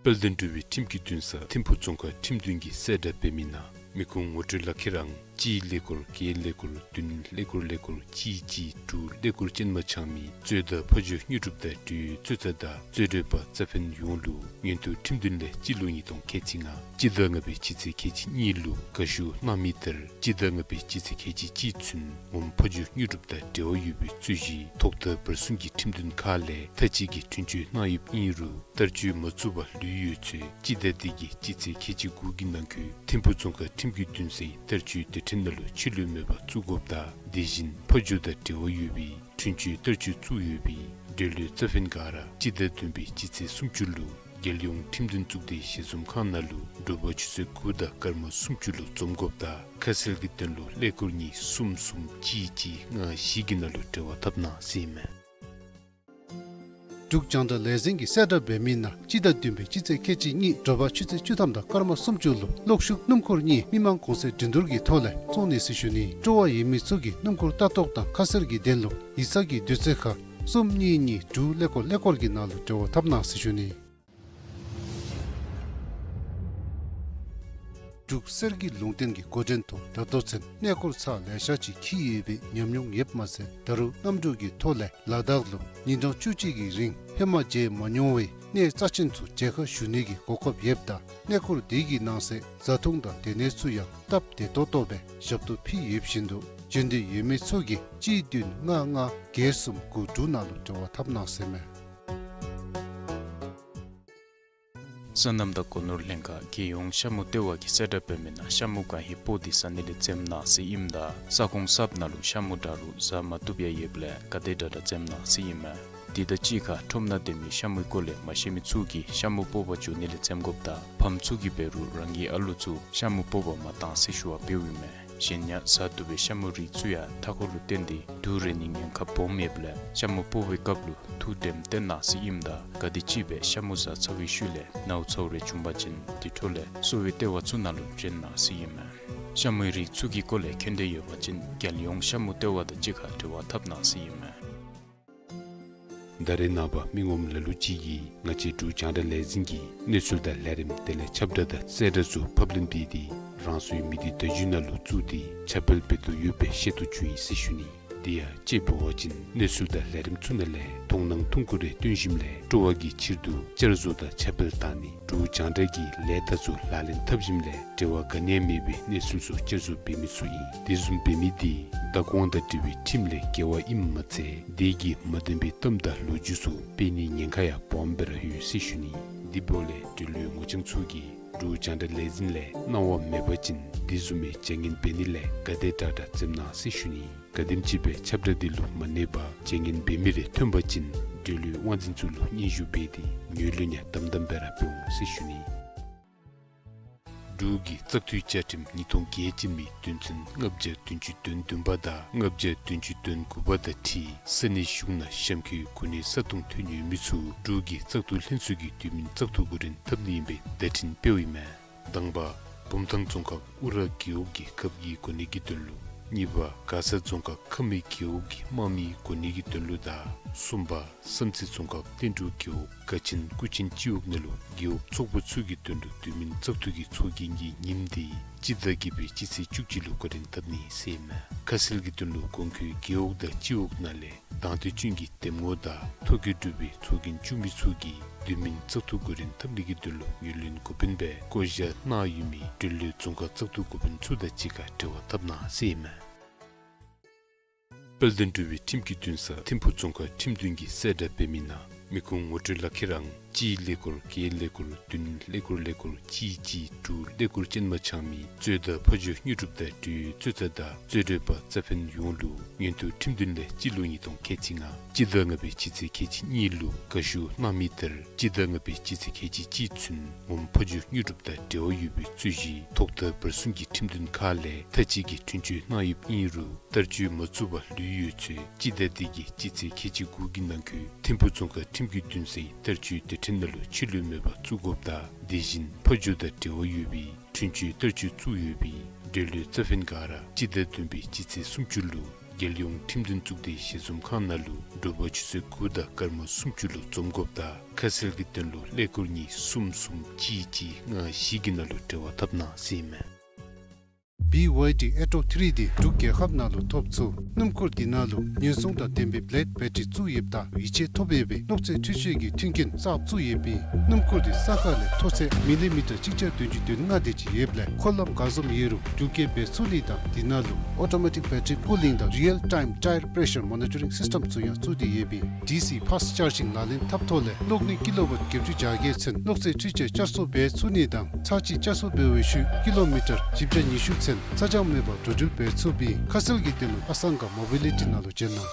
དཔལ་ལྡན་འབྲུག་པའི་ཁྲིམས་ཀྱི་འདུན་ས་ཐིམ་ཕུག་རྫོང་ཁག་ཁྲིམས་འདུན་གྱིས་གསལ་བསྒྲགས་འབད་མི་ནང་མི་ཁུངས་ངོ་སྤྲོད་ལག་ཁྱེར་ཨང་གཅིག་ཀླད་ཀོར་བརྒྱད་ཀླད་ཀོར་བདུན་ཀླད་ཀོར་ཀླད་ཀོར་གཅིག་གཅིག་དྲུག་ཀླད་ཀོར་ཅན་མ་འཆང་མི་རྩོད་ཟླ་ཕ་ཇོ་དངོས་གྲུབ་དང་འབྲེལ་ཡོད་རྩོད་ཟླ་དང་རྩོད་གྲོལ་པ་རྩ་ཕན་ཡོངས་ལུ་མངོན་མཐོ་ཁྲིམས་འདུན་ལས་སྤྱི་ལོ་ཉིས་སྟོང་ཁལ་གཅིག་ལྔ་སྤྱི་ཟླ་ལྔ་པའི་སྤྱི་ཚེས་ཁལ་གཅིག་གཉིས་ལུ་དགའ་ཞུ་གནང་མི་ལྟར་སྤྱི་ཟླ་ལྔ་པའི་སྤྱི་ཚེས་ཁལ་གཅིག་གཅིག་ཚུན་ངོམ་ཕ་ཇོ་དངོས་གྲུབ་དང་འབྲེལ་བ་ཡོད་པའི་རྩོད་གཞི་ཐོག་མཐའ་བར་གསུམ་གྱི་ཁྲིམས་འདུན་ཁག་ལས་མཐའ་དཔྱད་ཀྱི་འཁྲུན་ཆོད་གནང་ཡོདཔ་ཨིན་རུང་བསྟར་སྤྱོད་མ་བཙུགས་པར་ལུས་ཡོད་ཚེ་སྤྱི་ཟླ་འདི་གི་སྤྱི་ཚེས་ཁལ་གཅིག་དགུ་གི་ནང་འཁོད་ཐིམ་ཕུག་རྫོང་ཁག་ཁྲིམས་ཀྱི་འདུན་སའི་བསྟར་སྤྱོད་སྡེ་ཕྲན་ནང་ལུ་ཕྱི་ལུ་མེད་པར་བཙུགས་དགོཔ་དང་དེ་བཞིན་ཕ་ཇོ་དང་འབྲེལ་བ་ཡོད་པའི་འཁྲུན་ཆོད་བསྟར་སྤྱོད་བཙུགས་ཡོད་པའི་འབྲེལ་ཡོད་རྩ་ཕན་ག་ར་སྤྱི་ཟླ་བདུན་པའི་སྤྱི་ཚེས་སུམ་ཅུ་ལུ་ རྒྱལ་ཡོངས་ཁྲིམས་དོན་གཙུག་སྡེ་ཞལ་འཛོམས་ཁང་ནང་ལུ་དྲོ་པ་ཆུ་ཚོད་དགུ་དང་སྐར་མ་སུམ་ཅུ་ལུ་འཛོམས་དགོཔ་དང་ཁ་གསལ་གྱི་དོན་ལུ་ཀླད་ཀོར་གཉིས་གསུམ་གསུམ་གཅིག་གཅིག་ལྔ་བཞི་གི་ནང་ལུ་འབྲེལ་བ་འཐབ་གནང་ཟེར་ཨིན་མས། འབྲུག་རྒྱང་བསྒྲགས་ལས་འཛིན་གྱིས་གསལ་བསྒྲགས་འབད་མི་ནང་སྤྱི་ཟླ་བདུན་པའི་སྤྱི་ཚེས་ཁལ་གཅིག་གཉིས་དྲོ་པ་ཆུ་ཚོད་བཅུ་ཐམ་དང་སྐར་མ་སུམ་ཅུ་ལུ་གློག་ཤུགས་སྣུམ་འཁོར་གཉིས་མི་དམངས་གོང་ཚད་འགྲན་བསྡུར་གྱི་ཐོག་ལས་བཙོང་ནི་ཟེར་ཞུ་ནི། སྤྲོ་བ་ཡོད་མི་ཚུ་གིས་སྣུམ་འཁོར་ལྟ་རྟོག་དང་ཁ་གསལ་གྱི་དོན་ལུ་ཡིག་ཚང་གི་དུས་ཚོད་ཁར་གསུམ་གཉིས་གཉིས་དྲུག་ཀླད་ཀོར་ཀླད་ཀོར་གྱི་ནང་ལུ་འབྲེལ་བ་འཐབ་གནང་ཟེར་ཞུ་ནི། འབྲུག་གསེར་གྱི་ལུང་བསྟན་གྱི་འགོ་འདྲེན་ཐོག་ད་ལྟོ་ཚུན་གནས་སྐོར་ཚར་ལེ་ཤ་ཅིག་འཁྱིད་ཡོད་པའི་ཉམས་མྱོང་ཡོདཔ་མ་ཚད་ད་རུང་གནམ་གྲུ་གི་ཐོག་ལས་ལ་དྭགས་ལུ་ཉིན་གྲངས་བཅུ་གཅིག་གི་རིང་ཧེ་མ་མཇལ་མ་མྱོང་བའི་གནས་རྩ་ཆེན་ཚུ་མཇལ་ཁ་ཞུ་ནི་གི་གོ་སྐབས་ཡོདཔ་ད་གནས་སྐོར་དེ་གི་ནང་གསེས་བཟའ་འཐུང་དང་སྡོད་གནས་ཚུ་ཡང་སྟབས་བདེ་ཏོག་ཏོ་སྦེ་ཞབས་ཏོག་ཕུལ་ཡོདཔ་བཞིན་དུ་འབྱོན་འདོད་ཡོད་མི་ཚུ་གིས་གཅིག་བདུན་ལྔ་ལྔ་བརྒྱད་གསུམ་དགུ་དྲུག་ནང་ལུ་འབྲེལ་བ་འཐབ་གནང་ཟེར་མས། སོ་ནམ་དང་སྒོ་ནོར་ལྷན་ཁག་རྒྱལ་ཡོངས་ཤ་མུ་ལྟེ་བ་གིས་གསལ་བསྒྲགས་འབད་མི་ནང་ཤ་མུ་གང་ཧེ་སྤོ་སྟེ་ཟ་ནི་ལས་འཛེམ་གནང་ཟེར་ཨིནམ་ད་ས་ཁོངས་གསརཔ་ནང་ལུ་ཤ་མུ་འདྲ་རུང་ཟ་མ་བཏུབ་ཡང་ཡོདཔ་ལས་ག་དེ་དྲག་དྲག་འཛེམ་གནང་ཟེར་ཨིན་མས། དེ་དང་གཅིག་ཁར་ཁྲོམ་ནང་སྡོད་མི་ཤ་མུའི་སྐོར་ལས་མ་ཤེས་མི་ཚུ་གིས་ཤ་མུ་སྤོ་བར་འགྱོ་ནི་ལས་འཛེམ་དགོཔ་དང་ཕམ་ཚུ་གིས་འབད་རུང་རང་གི་ཨ་ལོ་ཚུ་ཤ་མུ་སྤོ་བར་མ་གཏང་ཟེར་ཞུ་བ་འབདཝ་ཨིན་མས། གཞན་ཡང་ཟ་བཏུབ་པའི་ཤ་མུ་རིགས་ཚུ་ཡང་མཐའ་འཁོར་ལུ་བརྟེན་ཏེ་དུག་རེག་ནིའི་ཉེན་ཁ་སྦོམ་ཡོདཔ་ལས་ཤ་མུ་སྤོ་བའི་སྐབས་ལུ་ཐུགས་དྲནམ་བཏོན་གནང་ཟེར་ཨིནམ་ད་ག་དེམ་ཅིག་སྦེ་ཤ་མུ་ཟ་ཚར་བའི་ཤུལ་ལས་ནཝ་ཚཝ་རེ་བྱུང་པ་ཅིན་དེ་འཕྲོ་ལས་གསོ་བའི་ལྟེ་བ་ཚུ་ནང་ལུ་བྱོན་གནང་ཟེར་ཨིན་མས། ཤ་མུའི་རིགས་ཚུ་གི་སྐོར་ལས་མཁྱེན་འདོད་ཡོད་པ་ཅིན་རྒྱལ་ཡོངས་ཤ་མུ་ལྟེ་བ་དང་གཅིག་ཁར་འབྲེལ་བ་འཐབ་གནང་ཟེར་ཨིན་མས། ད་རེས་ནངས་པ་མི་ངོམ་ལ་ལུ་ཅིག་གིས་ང་བཅས་འབྲུག་རྒྱང་བསྒྲགས་ལས་འཛིན་གྱི་གནས་ཚུལ་དང་ལས་རིམ་དེ་ལས་ཁྱབ་བསྒྲགས་དང་གསལ་བསྒྲགས་ཚུ་ཕབ་ལེན་འབད་དེ་རང་སོའི་མི་སྡེ་བརྡ་བརྒྱུད་ནང་ལུ་བཙུགས་ཏེ་ཁྱབ་སྤེལ་འབད་དོ་ཡོད་པའི་ཤེས་རྟོགས་བྱུང་ཡི་ཟེར་ཞུ་ནི། དེ་ཡང་དཔྱེ་འབད་བ་ཅིན་གནས་ཚུལ་དང་ལས་རིམ་ཚུ་ནང་ལས་མཐོང་སྣང་ཐུང་ཀུ་རེ་སྟོན་ཞིནམ་ལས་སྤྲོ་བ་གི་ཕྱིར་དུ་བསྐྱར་བཟོ་དང་ཁྱབ་སྤེལ་བཏང་ནི། འབྲུག་རྒྱང་བསྒྲགས་ཀྱི་ལས་རྟགས་ཚུ་ལག་ལེན་འཐབ་ཞིནམ་ལས་འབྲེལ་བ་ག་ནི་ཡང་མེད་པའི་གནས་ཚུལ་ཚུ་བསྐྱར་བཟོ་འབད་མི་ཚུ་ཨིན། དེ་བཟུམ་འབད་མི་དེ་བདག་དབང་དང་འབྲེལ་བའི་ཁྲིམས་ལས་འགལ་བ་ཨིནམ་མ་ཚད་དེ་གིས་མ་བདེན་པའི་གཏམ་དང་ལོ་རྒྱུས་ཚུ་སྤེལ་ནིའི་ཉེན་ཁ་ཡང་སྦོམ་སྦེ་ར་ཡོད་ཟེར་ཞུ་ནི། དེ་འབདཝ་ལས་འབྲེལ་ཡོད་ངོ་རྐྱང་ཚུ་གིས་འབྲུག་རྒྱང་བསྒྲགས་ལས་འཛིན་ལས་གནང་བ་མེད་པ་ཅིན་དེ་བཟུམ་མའི་བྱ་ངན་འབད་ནི་ལས་ག་དེ་དྲག་དྲག་འཛེམ་གནང་ཟེར་ཞུ་ནི། ག་དེམ་ཅིག་སྦེ་ཁྱབ་བསྒྲགས་དེ་ལུ་མ་གནས་པར་བྱ་ངན་འབད་མི་རེ་ཐོན་པ་ཅིན་འབྲེལ་ཡོད་དབང་འཛིན་ཚུ་ལུ་སྙན་ཞུ་འབད་དེ་ངོས་ལེན་ཡང་དམ་དམ་སྦེ་ར་འབད་འོང་ཟེར་ཞུ་ནི། འབྲུག་གི་བཙག་འཐུའི་བཅའ་ཁྲིམས་ཉིས་སྟོང་བརྒྱད་ཅན་མའི་དོན་ཚན་ལྔ་བརྒྱ་བདུན་ཅུ་དོན་བདུན་པ་དང་ལྔ་བརྒྱ་བདུན་ཅུ་དོན་དགུ་པ་དང་འཁྲིལ་ས་གནས་གཞུང་ནང་གཤམ་འཁོད་གོ་གནས་ས་སྟོང་ཐོན་ཡོད་མི་ཚུ་འབྲུག་གི་བཙག་འཐུ་ལྷན་ཚོགས་ཀྱིས་དུས་མིན་བཙག་འཐུ་འགོ་འདྲེན་འཐབ་ནི་ཨིན་པའི་བརྡ་འཕྲིན་སྤེལཝ་ཨིན་མས། དང་པ་བུམ་ཐང་རྫོང་ཁག་ཨུ་ར་རྒེད་འོག་གི་རྒཔོ་གི་གོ་གནས་ཀྱི་དོན་ལུ། གཉིས་པ་མགར་ས་རྫོང་ཁག་ཁ་སྨད་རྒེད་འོག་གི་དམངས་མིའི་གོ་གནས་ཀྱི་དོན་ལུ་དང་གསུམ་པ་བསམ་རྩེ་རྫོང་ཁག་བསྟན་འབྲུག་རྒེད་འོག་དགའ་ཆེན་སྐུ་ཆེན་སྤྱི་འོག་ནང་ལུ་རྒེད་འོག་ཚོགས་པ་ཚུ་གི་དོན་ལུ་དུས་མིན་བཙག་འཐུ་གི་ཚོགས་རྒྱན་གྱི་ཉིནམ་དེ་སྤྱི་ཟླ་བརྒྱད་པའི་སྤྱི་ཚེས་བཅུ་གཅིག་ལུ་འགོ་འདྲེན་འཐབ་ནི་ཟེར་ཨིན་མས། ཁ་གསལ་གྱི་དོན་ལུ་གོང་འཁོད་རྒེད་འོག་དང་སྤྱི་འོག་ནང་ལས་དང་འདོད་ཅན་གྱི་འདེམས་ངོ་དང་ཐོ་བཀོད་གྲུབ་པའི་ཚོགས་རྒྱན་བཙུགས་མི་ཚུ་གིས་དུས་མིན་བཙག་འཐུ་འགོ་འདྲེན་འཐབ་ནི་གི་དོན་ལུ་ངོས་ལེན་འགོ་དཔོན་སྦེ་བསྐོ་བཞག་གནང་ཡོད་མི་འབྲེལ་ཡོད་རྫོང་ཁག་བཙག་འཐུ་འགོ་དཔོན་ཚུ་དང་གཅིག་ཁར་འབྲེལ་བ་འཐབ་གནང་ཟེར་ཨིན་མས། དཔལ་ལྡན་འབྲུག་པའི་ཁྲིམས་ཀྱི་འདུན་ས་ཐིམ་ཕུག་རྫོང་ཁག་ཁྲིམས་འདུན་གྱིས་གསལ་བསྒྲགས་འབད་མི་ནང་མི་ཁུངས་ངོ་སྤྲོད་ལག་ཁྱེར་ཨང་གཅིག་ཀླད་ཀོར་བརྒྱད་ཀླད་ཀོར་བདུན་ཀླད་ཀོར་ཀླད་ཀོར་གཅིག་གཅིག་དྲུག་ཀླད་ཀོར་ཅན་མ་འཆང་མི་རྩོད་ཟླ་ཕ་ཇོ་དངོས་གྲུབ་དང་འབྲེལ་ཡོད་རྩོད་ཟླ་དང་རྩོད་གྲོལ་པ་རྩ་ཕན་ཡོངས་ལུ་མངོན་མཐོ་ཁྲིམས་འདུན་ལས་སྤྱི་ལོ་ཉིས་སྟོང་ཁལ་གཅིག་ལྔ་སྤྱི་ཟླ་ལྔ་པའི་སྤྱི་ཚེས་ཁལ་གཅིག་གཉིས་ལུ་དགའ་ཞུ་གནང་མི་ལྟར་སྤྱི་ཟླ་ལྔ་པའི་སྤྱི་ཚེས་ཁལ་གཅིག་གཅིག་ཚུན་ངོམ་ཕ་ཇོ་དངོས་གྲུབ་དང་འབྲེལ་བ་ཡོད་པའི་རྩོད་གཞི་ཐོག་མཐའ་བར་གསུམ་གྱི་ཁྲིམས་འདུན་ཁག་ལས་མཐའ་དཔྱད་ཀྱི་འཁྲུན་ཆོད་གནང་ཡོདཔ་ཨིན་རུང་བསྟར་སྤྱོད་མ་བཙུགས་པར་ལུས་ཡོད་ཚེ་སྤྱི་ཟླ་འདི་གི་སྤྱི་ཚེས་ཁལ་གཅིག་དགུ་གི་ནང་འཁོད་ཐིམ་ཕུག་རྫོང་ཁག་ཁྲིམས་ཀྱི་འདུན་སའི་བསྟར་སྤྱོད་སྡེ་ཕྲན་ནང་ལུ་ཕྱིར་ལོག་མེད་པར་བཙུགས་དགོཔ་དང་དེ་བཞིན་ཕ་ཇོ་དང་འབྲེལ་བ་ཡོད་པའི་འཁྲུན་ཆོད་བསྟར་སྤྱོད་བཙུགས་ཡོད་པའི་འབྲེལ་ཡོད་རྩ་ཕན་ག་ར་སྤྱི་ཟླ་བདུན་པའི་སྤྱི་ཚེས་སུམ་ཅུ་ལུ་རྒྱལ་ཡོངས་ཁྲིམས་དོན་གཙུག་སྡེ་ཞལ་འཛོམས་ཁང་ནང་ལུ་དྲོ་པ་ཆུ་ཚོད་དགུ་དང་སྐར་མ་སུམ་ཅུ་ལུ་འཛོམས་དགོཔ་དང་ཁ་གསལ་གྱི་དོན་ལུ་ཀླད་ཀོར་གཉིས་གསུམ་གསུམ་གཅིག་གཅིག་ལྔ་བཞི་གི་ནང་ལུ་འབྲེལ་བ་འཐབ་གནང་ཟེར་ཨིན་མས། བི་ཝའི་ཌི་ཨེ་ཊོ་ཐི་རི་དེ་འབྲུག་རྒྱལ་ཁབ་ནང་ལུ་ཐོབ་ཚུགས། སྣུམ་འཁོར་འདི་ནང་ལུ་ཉེན་སྲུང་དང་ལྡན་པའི་བི་ལེཌ་བེ་ཊི་རི་བཙུགས་ཡོདཔ་ད་ཡིད་ཆེས་ཐོབ་ཡོད་པའི་གློག་རྫས་འཕྲུལ་ཆས་ཀྱི་མཐུན་རྐྱེན་གསརཔ་བཙུགས་ཡོད་པས་སྣུམ་འཁོར་དེ་ས་ཁ་ལས་མཐོ་ཚད་མི་ལི་མི་ཊར་གཅིག་བརྒྱ་བདུན་ཅུ་དོན་ལྔ་དེ་ཅིག་ཡོདཔ་ལས་འཁོར་ལམ་ག་བཟུམ་ཡོད་རུང་རྒྱུག་སྐྱེལ་འབད་ཚུགས་ནི་དང་འདི་ནང་ལུ་ཨོ་ཊོ་མེ་ཊིག་བེ་ཊི་རི་ཀུ་ལིང་དང་རི་ཡལ་ཊའིམ་ཊའེར་པྲེ་ཤར་མོ་ནི་ཊ་རིང་སིསི་ཊེམ་ཚུ་ཡང་བཙུགས་ཏེ་ཡོད་པས་ཌི་སི་ཕཱསི་ཅར་ཇིང་ལག་ལེན་འཐབ་ཐོག་ལས་གློག་ནི་ཀི་ལོ་ཝཊ་བརྒྱད་ཅུ་གྱ་བརྒྱད་ཚུན་གློག་རྫས་འཕྲུལ་ཆས་བསྐྱར་གསོ་འབད་ཚུགས་ནི་དང་ཚར་གཅིག་བསྐྱར་གསོ་འབད་བའི་ཤུལ་ཀི་ལོ་མི་ཊར་བཞི་བརྒྱ་ཉི་ཤུ་ཚུན་ས་འཇམ་མེད་པར་འགྲོ་འགྲུལ་འབད་ཚུགས་པས་ཁ་གསལ་གྱི་དོན་ལུ་ཨ་སང་ག་མོ་བི་ལི་ཊི་ནང་ལུ་བྱོན་གནང་།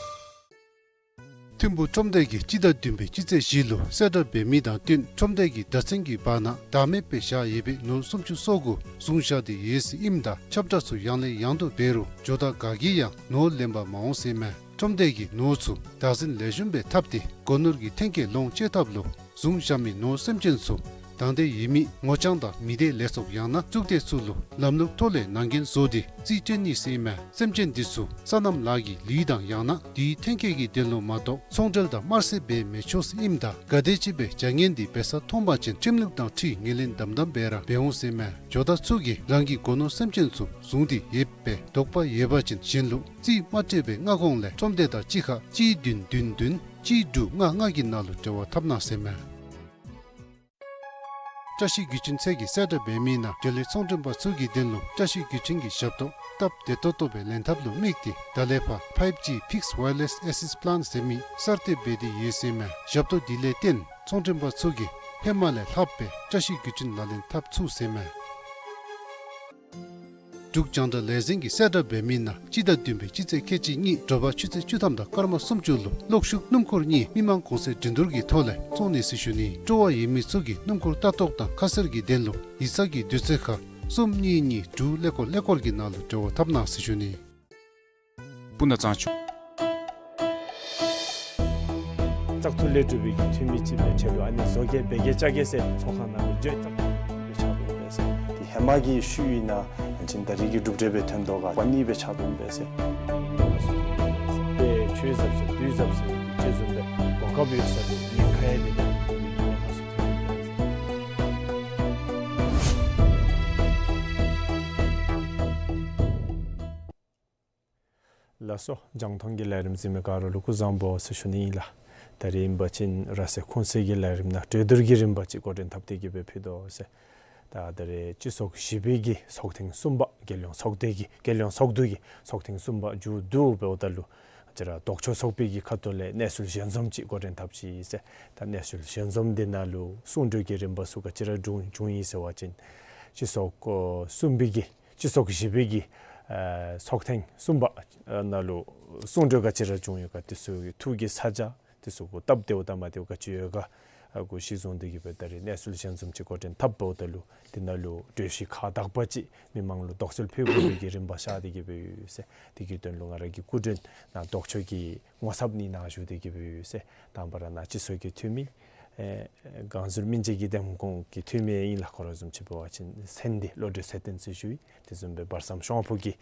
ཐིམ་ཕུག་ཁྲོམ་སྡེ་གིས་སྤྱི་ཟླ་བདུན་པའི་སྤྱི་ཚེས་བཞི་ལུ་གསལ་བསྒྲགས་འབད་མི་དང་བསྟུན་ཁྲོམ་སྡེ་གི་བདག་འཛིན་གྱི་བར་ན་བདག་མེད་སྦེ་བཞག་ཡོད་པའི་ནོར་སུམ་ཅུ་སོ་དགུ་བཟུང་བཞག་སྟེ་ཡོད་ཟེར་ཨིནམ་ད་ཁྱབ་བསྒྲགས་ཚུ་ཡང་ལས་ཡང་དུ་འབད་རུང་ཇོ་བདག་ག་གིས་ཡང་ནོར་ལེན་པར་མ་འོང་ཟེར་མས། ཁྲོམ་སྡེ་གིས་ནོར་ཚུ་བདག་འཛིན་ལེགས་ཤོམ་སྦེ་འཐབ་སྟེ་སྒོ་ནོར་གྱི་འཐེན་འཁྱེར་ལོངས་སྤྱོད་ཐབས་ལུ་བཟུང་བཞག་མི་ནོར་སེམས་ཅན་ཚུ་དང་འདོད་ཡོད་མི་ངོ་རྐྱང་དང་མི་སྡེ་ལས་ཚོགས་ཡང་ན་གཙུག་སྡེ་ཚུ་ལུ་ལམ་ལུགས་ཐོག་ལས་ནང་འགན་བཟོ་སྟེ་རྩིས་སྤྲོད་ནི་ཟེར་མས། སེམས་ཅན་འདི་ཚུ་སོ་ནམ་ལཱ་གི་ལུད་དང་ཡང་ན་དེའི་འཐེན་འཁྱེར་གྱི་དོན་ལུ་མ་གཏོགས་ཚོང་འབྲེལ་དང་དམར་བསད་འབད་མི་ཆོག་ཟེར་ཨིནམ་ད་ག་དེམ་ཅིག་སྦེ་བྱ་ངན་འདི་འབད་ས་མཐོང་པ་ཅིན་ཁྲིམས་ལུགས་དང་འཁྲིལ་ངོས་ལེན་དམ་དམ་སྦེ་ར་འབད་འོང་ཟེར་མས། ཇོ་བདག་ཚུ་གིས་རང་གི་སྒོ་ནོར་སེམས་ཅན་ཚུ་བཟུང་སྟེ་ཡོད་པའི་དོགས་པ་ཡོད་པ་ཅིན་གཞན་ལུ་རྩིས་མ་སྤྲོད་པའི་སྔ་གོང་ལས་ཁྲོམ་སྡེ་དང་གཅིག་ཁར་གཅིག་བདུན་བདུན་བདུན་གཅིག་དྲུག་ལྔ་ལྔ་གི་ནང་ལུ་འབྲེལ་བ་འཐབ་གནང་ཟེར་མས། བཀྲ་ཤིས་གུས་ཆེན་ཚེ་གིས་གསལ་བསྒྲགས་འབད་མི་ནང་འབྲེལ་ཡོད་ཚོང་མགྲོན་པ་ཚུ་གི་དོན་ལུ་བཀྲ་ཤིས་གུས་ཆེན་གྱི་ཞབས་ཏོག་སྟབས་བདེ་ཏོག་ཏོ་སྦེ་ལེན་ཐབས་ལུ་དམིགས་ཏེ་ད་ལས་ཕར་ཕའིབ་ཇི་Fixed Wireless Access Plan ཟེར་མི་གསར་གཏོད་འབད་དེ་ཡོད་ཟེར་མས། ཞབས་ཏོག་འདི་ལས་བརྟེན་ཚོང་མགྲོན་པ་ཚུ་གིས་ཧེ་མ་ལས་ལྷག་སྦེ་བཀྲ་ཤིས་གུས་ཆེན་ལག་ལེན་འཐབ་ཚུགས་ཟེར་མས། འབྲུག་རྒྱང་བསྒྲགས་ལས་འཛིན་གྱིས་གསལ་བསྒྲགས་འབད་མི་ནང་སྤྱི་ཟླ་བདུན་པའི་སྤྱི་ཚེས་ཁལ་གཅིག་གཉིས་དྲོ་པ་ཆུ་ཚོད་བཅུ་ཐམ་དང་སྐར་མ་སུམ་ཅུ་ལུ་གློག་ཤུགས་སྣུམ་འཁོར་གཉིས་མི་མང་གོང་ཚད་འགྲན་བསྡུར་གྱི་ཐོག་ལས་བཙོང་ནི་ཟེར་ཞུ་ནི། སྤྲོ་བ་ཡོད་མི་ཚུ་གིས་སྣུམ་འཁོར་ལྟ་རྟོག་དང་ཁ་གསལ་གྱི་དོན་ལུ་ཡིག་ཚང་གི་དུས་ཚོད་ཁར་གསུམ་གཉིས་གཉིས་དྲུག་ཀླད་ཀོར་ཀླད་ཀོར་གྱི་ནང་ལུ་འབྲེལ་བ་འཐབ་གནང་ཟེར་ཞུ་ནི། སྤུ་ན་གཙང་ཆུ། བཙག་འཐུ་ལས་གྲུབ་པའི་གི་འཐུས་མི་ཅིག་སྦེ་ཆ་ལུ་ཨ་ནི་བཟོ་གེ་འབད་གེ་ཅ་གེ་ཟེར་ཚོགས་ཁང་ནང་ལུ་བརྗོད་བཙག་འཐུ་ལས་ཆགས་འདུག་པས་ཟེར། དེ་ཧེ་མ་གི་ཤུལ་ཨིན་ན་ཨ་ནི་ད་རིས་ཀྱི་གྲུབ་འབྲས་སྦེ་ཐོན་དོ་ག་པ་ནི་སྦེ་ཆགས་འདུག་པས་ཟེར། དེ་ཆོས་ཟབ་ཟེར་དུས་ཟབ་ཟེར་ཅིག་བཟུམ་སྦེ་གོ་སྐབས་ཡོད་ས་ལུ་ཉེན་ཁ་ཡང་དེ་ནང་ལུ་ཉེན་ཁ་ཚུ་ཐོན་འདུག་པས་ཟེར། ལགས་སོ། རྒྱང་མཐོང་གི་ལས་རིམ་གཟིགས་མི་ག་ར་ལུ་སྐུ་གཟུགས་བཟང་པོ་ཟེར་ཞུ་ནི་ཨིན་ལགས། ད་རིས་ཨིན་པ་ཅིན་ར་སེ་ཁུན་སི་གི་ལས་རིམ་ནང་གྲོས་བསྡུར་གྱི་རིམ་པ་ཅིག་འགོ་འདྲེན་འཐབ་སྟེ་གི་སྦེ་ཕུལ་དོ་ཟེར། ད་ད་རིས་སྤྱི་ཚོགས་བཞི་པའི་གི་ཚོགས་ཐེངས་གསུམ་པ་རྒྱལ་ཡོངས་ཚོགས་སྡེ་གི་རྒྱལ་ཡོངས་ཚོགས་འདུ་གི་ཚོགས་ཐེངས་གསུམ་པ་མཇུག་བསྡུ་འབདཝ་ད་ལུ་ང་བཅས་ར་ལྡོག་ཕྱོགས་ཚོགས་པའི་གི་ཁ་ཐུག་ལས་གནས་ཚུལ་ཞལ་འཛོམས་ཅིག་འགོ་འདྲེན་འཐབ་ཅི་ཟེར། ད་གནས་ཚུལ་ཞལ་འཛོམས་འདི་ནང་ལུ་གསུང་གྲོས་ཀྱི་རིམ་པ་ཚུ་ག་ཅི་ར་བྱུང་བྱུང་ཡི་ཟེར་བ་ཅིན་སྤྱི་ཚོགས་ཨོ་གསུམ་པའི་གི་སྤྱི་ཚོགས་བཞི་པའི་གི་ཨ་ཚོགས་ཐེངས་གསུམ་པ་ཨ་ནང་ལུ་གསུང་གྲོས་ག་ཅི་ར་བྱུང་ཡོད་ག་དེ་ཚུ་གི་ཐུགས་ཀྱི་ས་ཆ་དེ་ཚུ་གུ་སྟབས་བདེཝ་དང་མ་བདེཝ་ག་ཅི་ཡོད་ག་ཨ་གུ་གཞི་བཟུང་སྟེ་གི་སྦེ་ད་རིས་གནས་ཚུལ་ཞལ་འཛོམས་ཅིག་འགོ་འདྲེན་འཐབ་འབདཝ་ད་ལུ་དེ་ནང་ལུ་གྲོས་གཞི་ཁག་དག་པ་ཅིག་མི་མང་ལུ་དོགས་སེལ་ཕུལ་དགོ་པའི་གི་རིམ་པ་བཞག་སྟེ་གི་སྦེ་ཡོད་ཟེར། དེ་གི་དོན་ལུ་ང་ར་གི་སྐུ་མགྲོན་ནཱ་ལྡོག་ཕྱོགས་ཀྱི་ངོ་ཚབ་ནི་ནཱ་བཞུགས་ཏེ་གི་སྦེ་ཡོད་ཟེར། དང་པ་ར་ནཱ་སྤྱི་ཚོགས་ཀྱི་འཐུས་མི་ཨེ་སྒང་ཟུར་སྨིན་བྱེད་ཀྱི་འདེམས་ཁོངས་ཀྱི་འཐུས་མི་ཨིན་ལགས། ཁོ་ར་བཟུམ་ཅིག་འབད་བ་ཅིན་མཚན་འདི་བློ་གྲོས་ཚེ་བརྟན་ཟེར་ཞུ་ཡི། དེ་བཟུམ་སྦེ་བར་མཚམས་ཤོང་ཕུ་གི་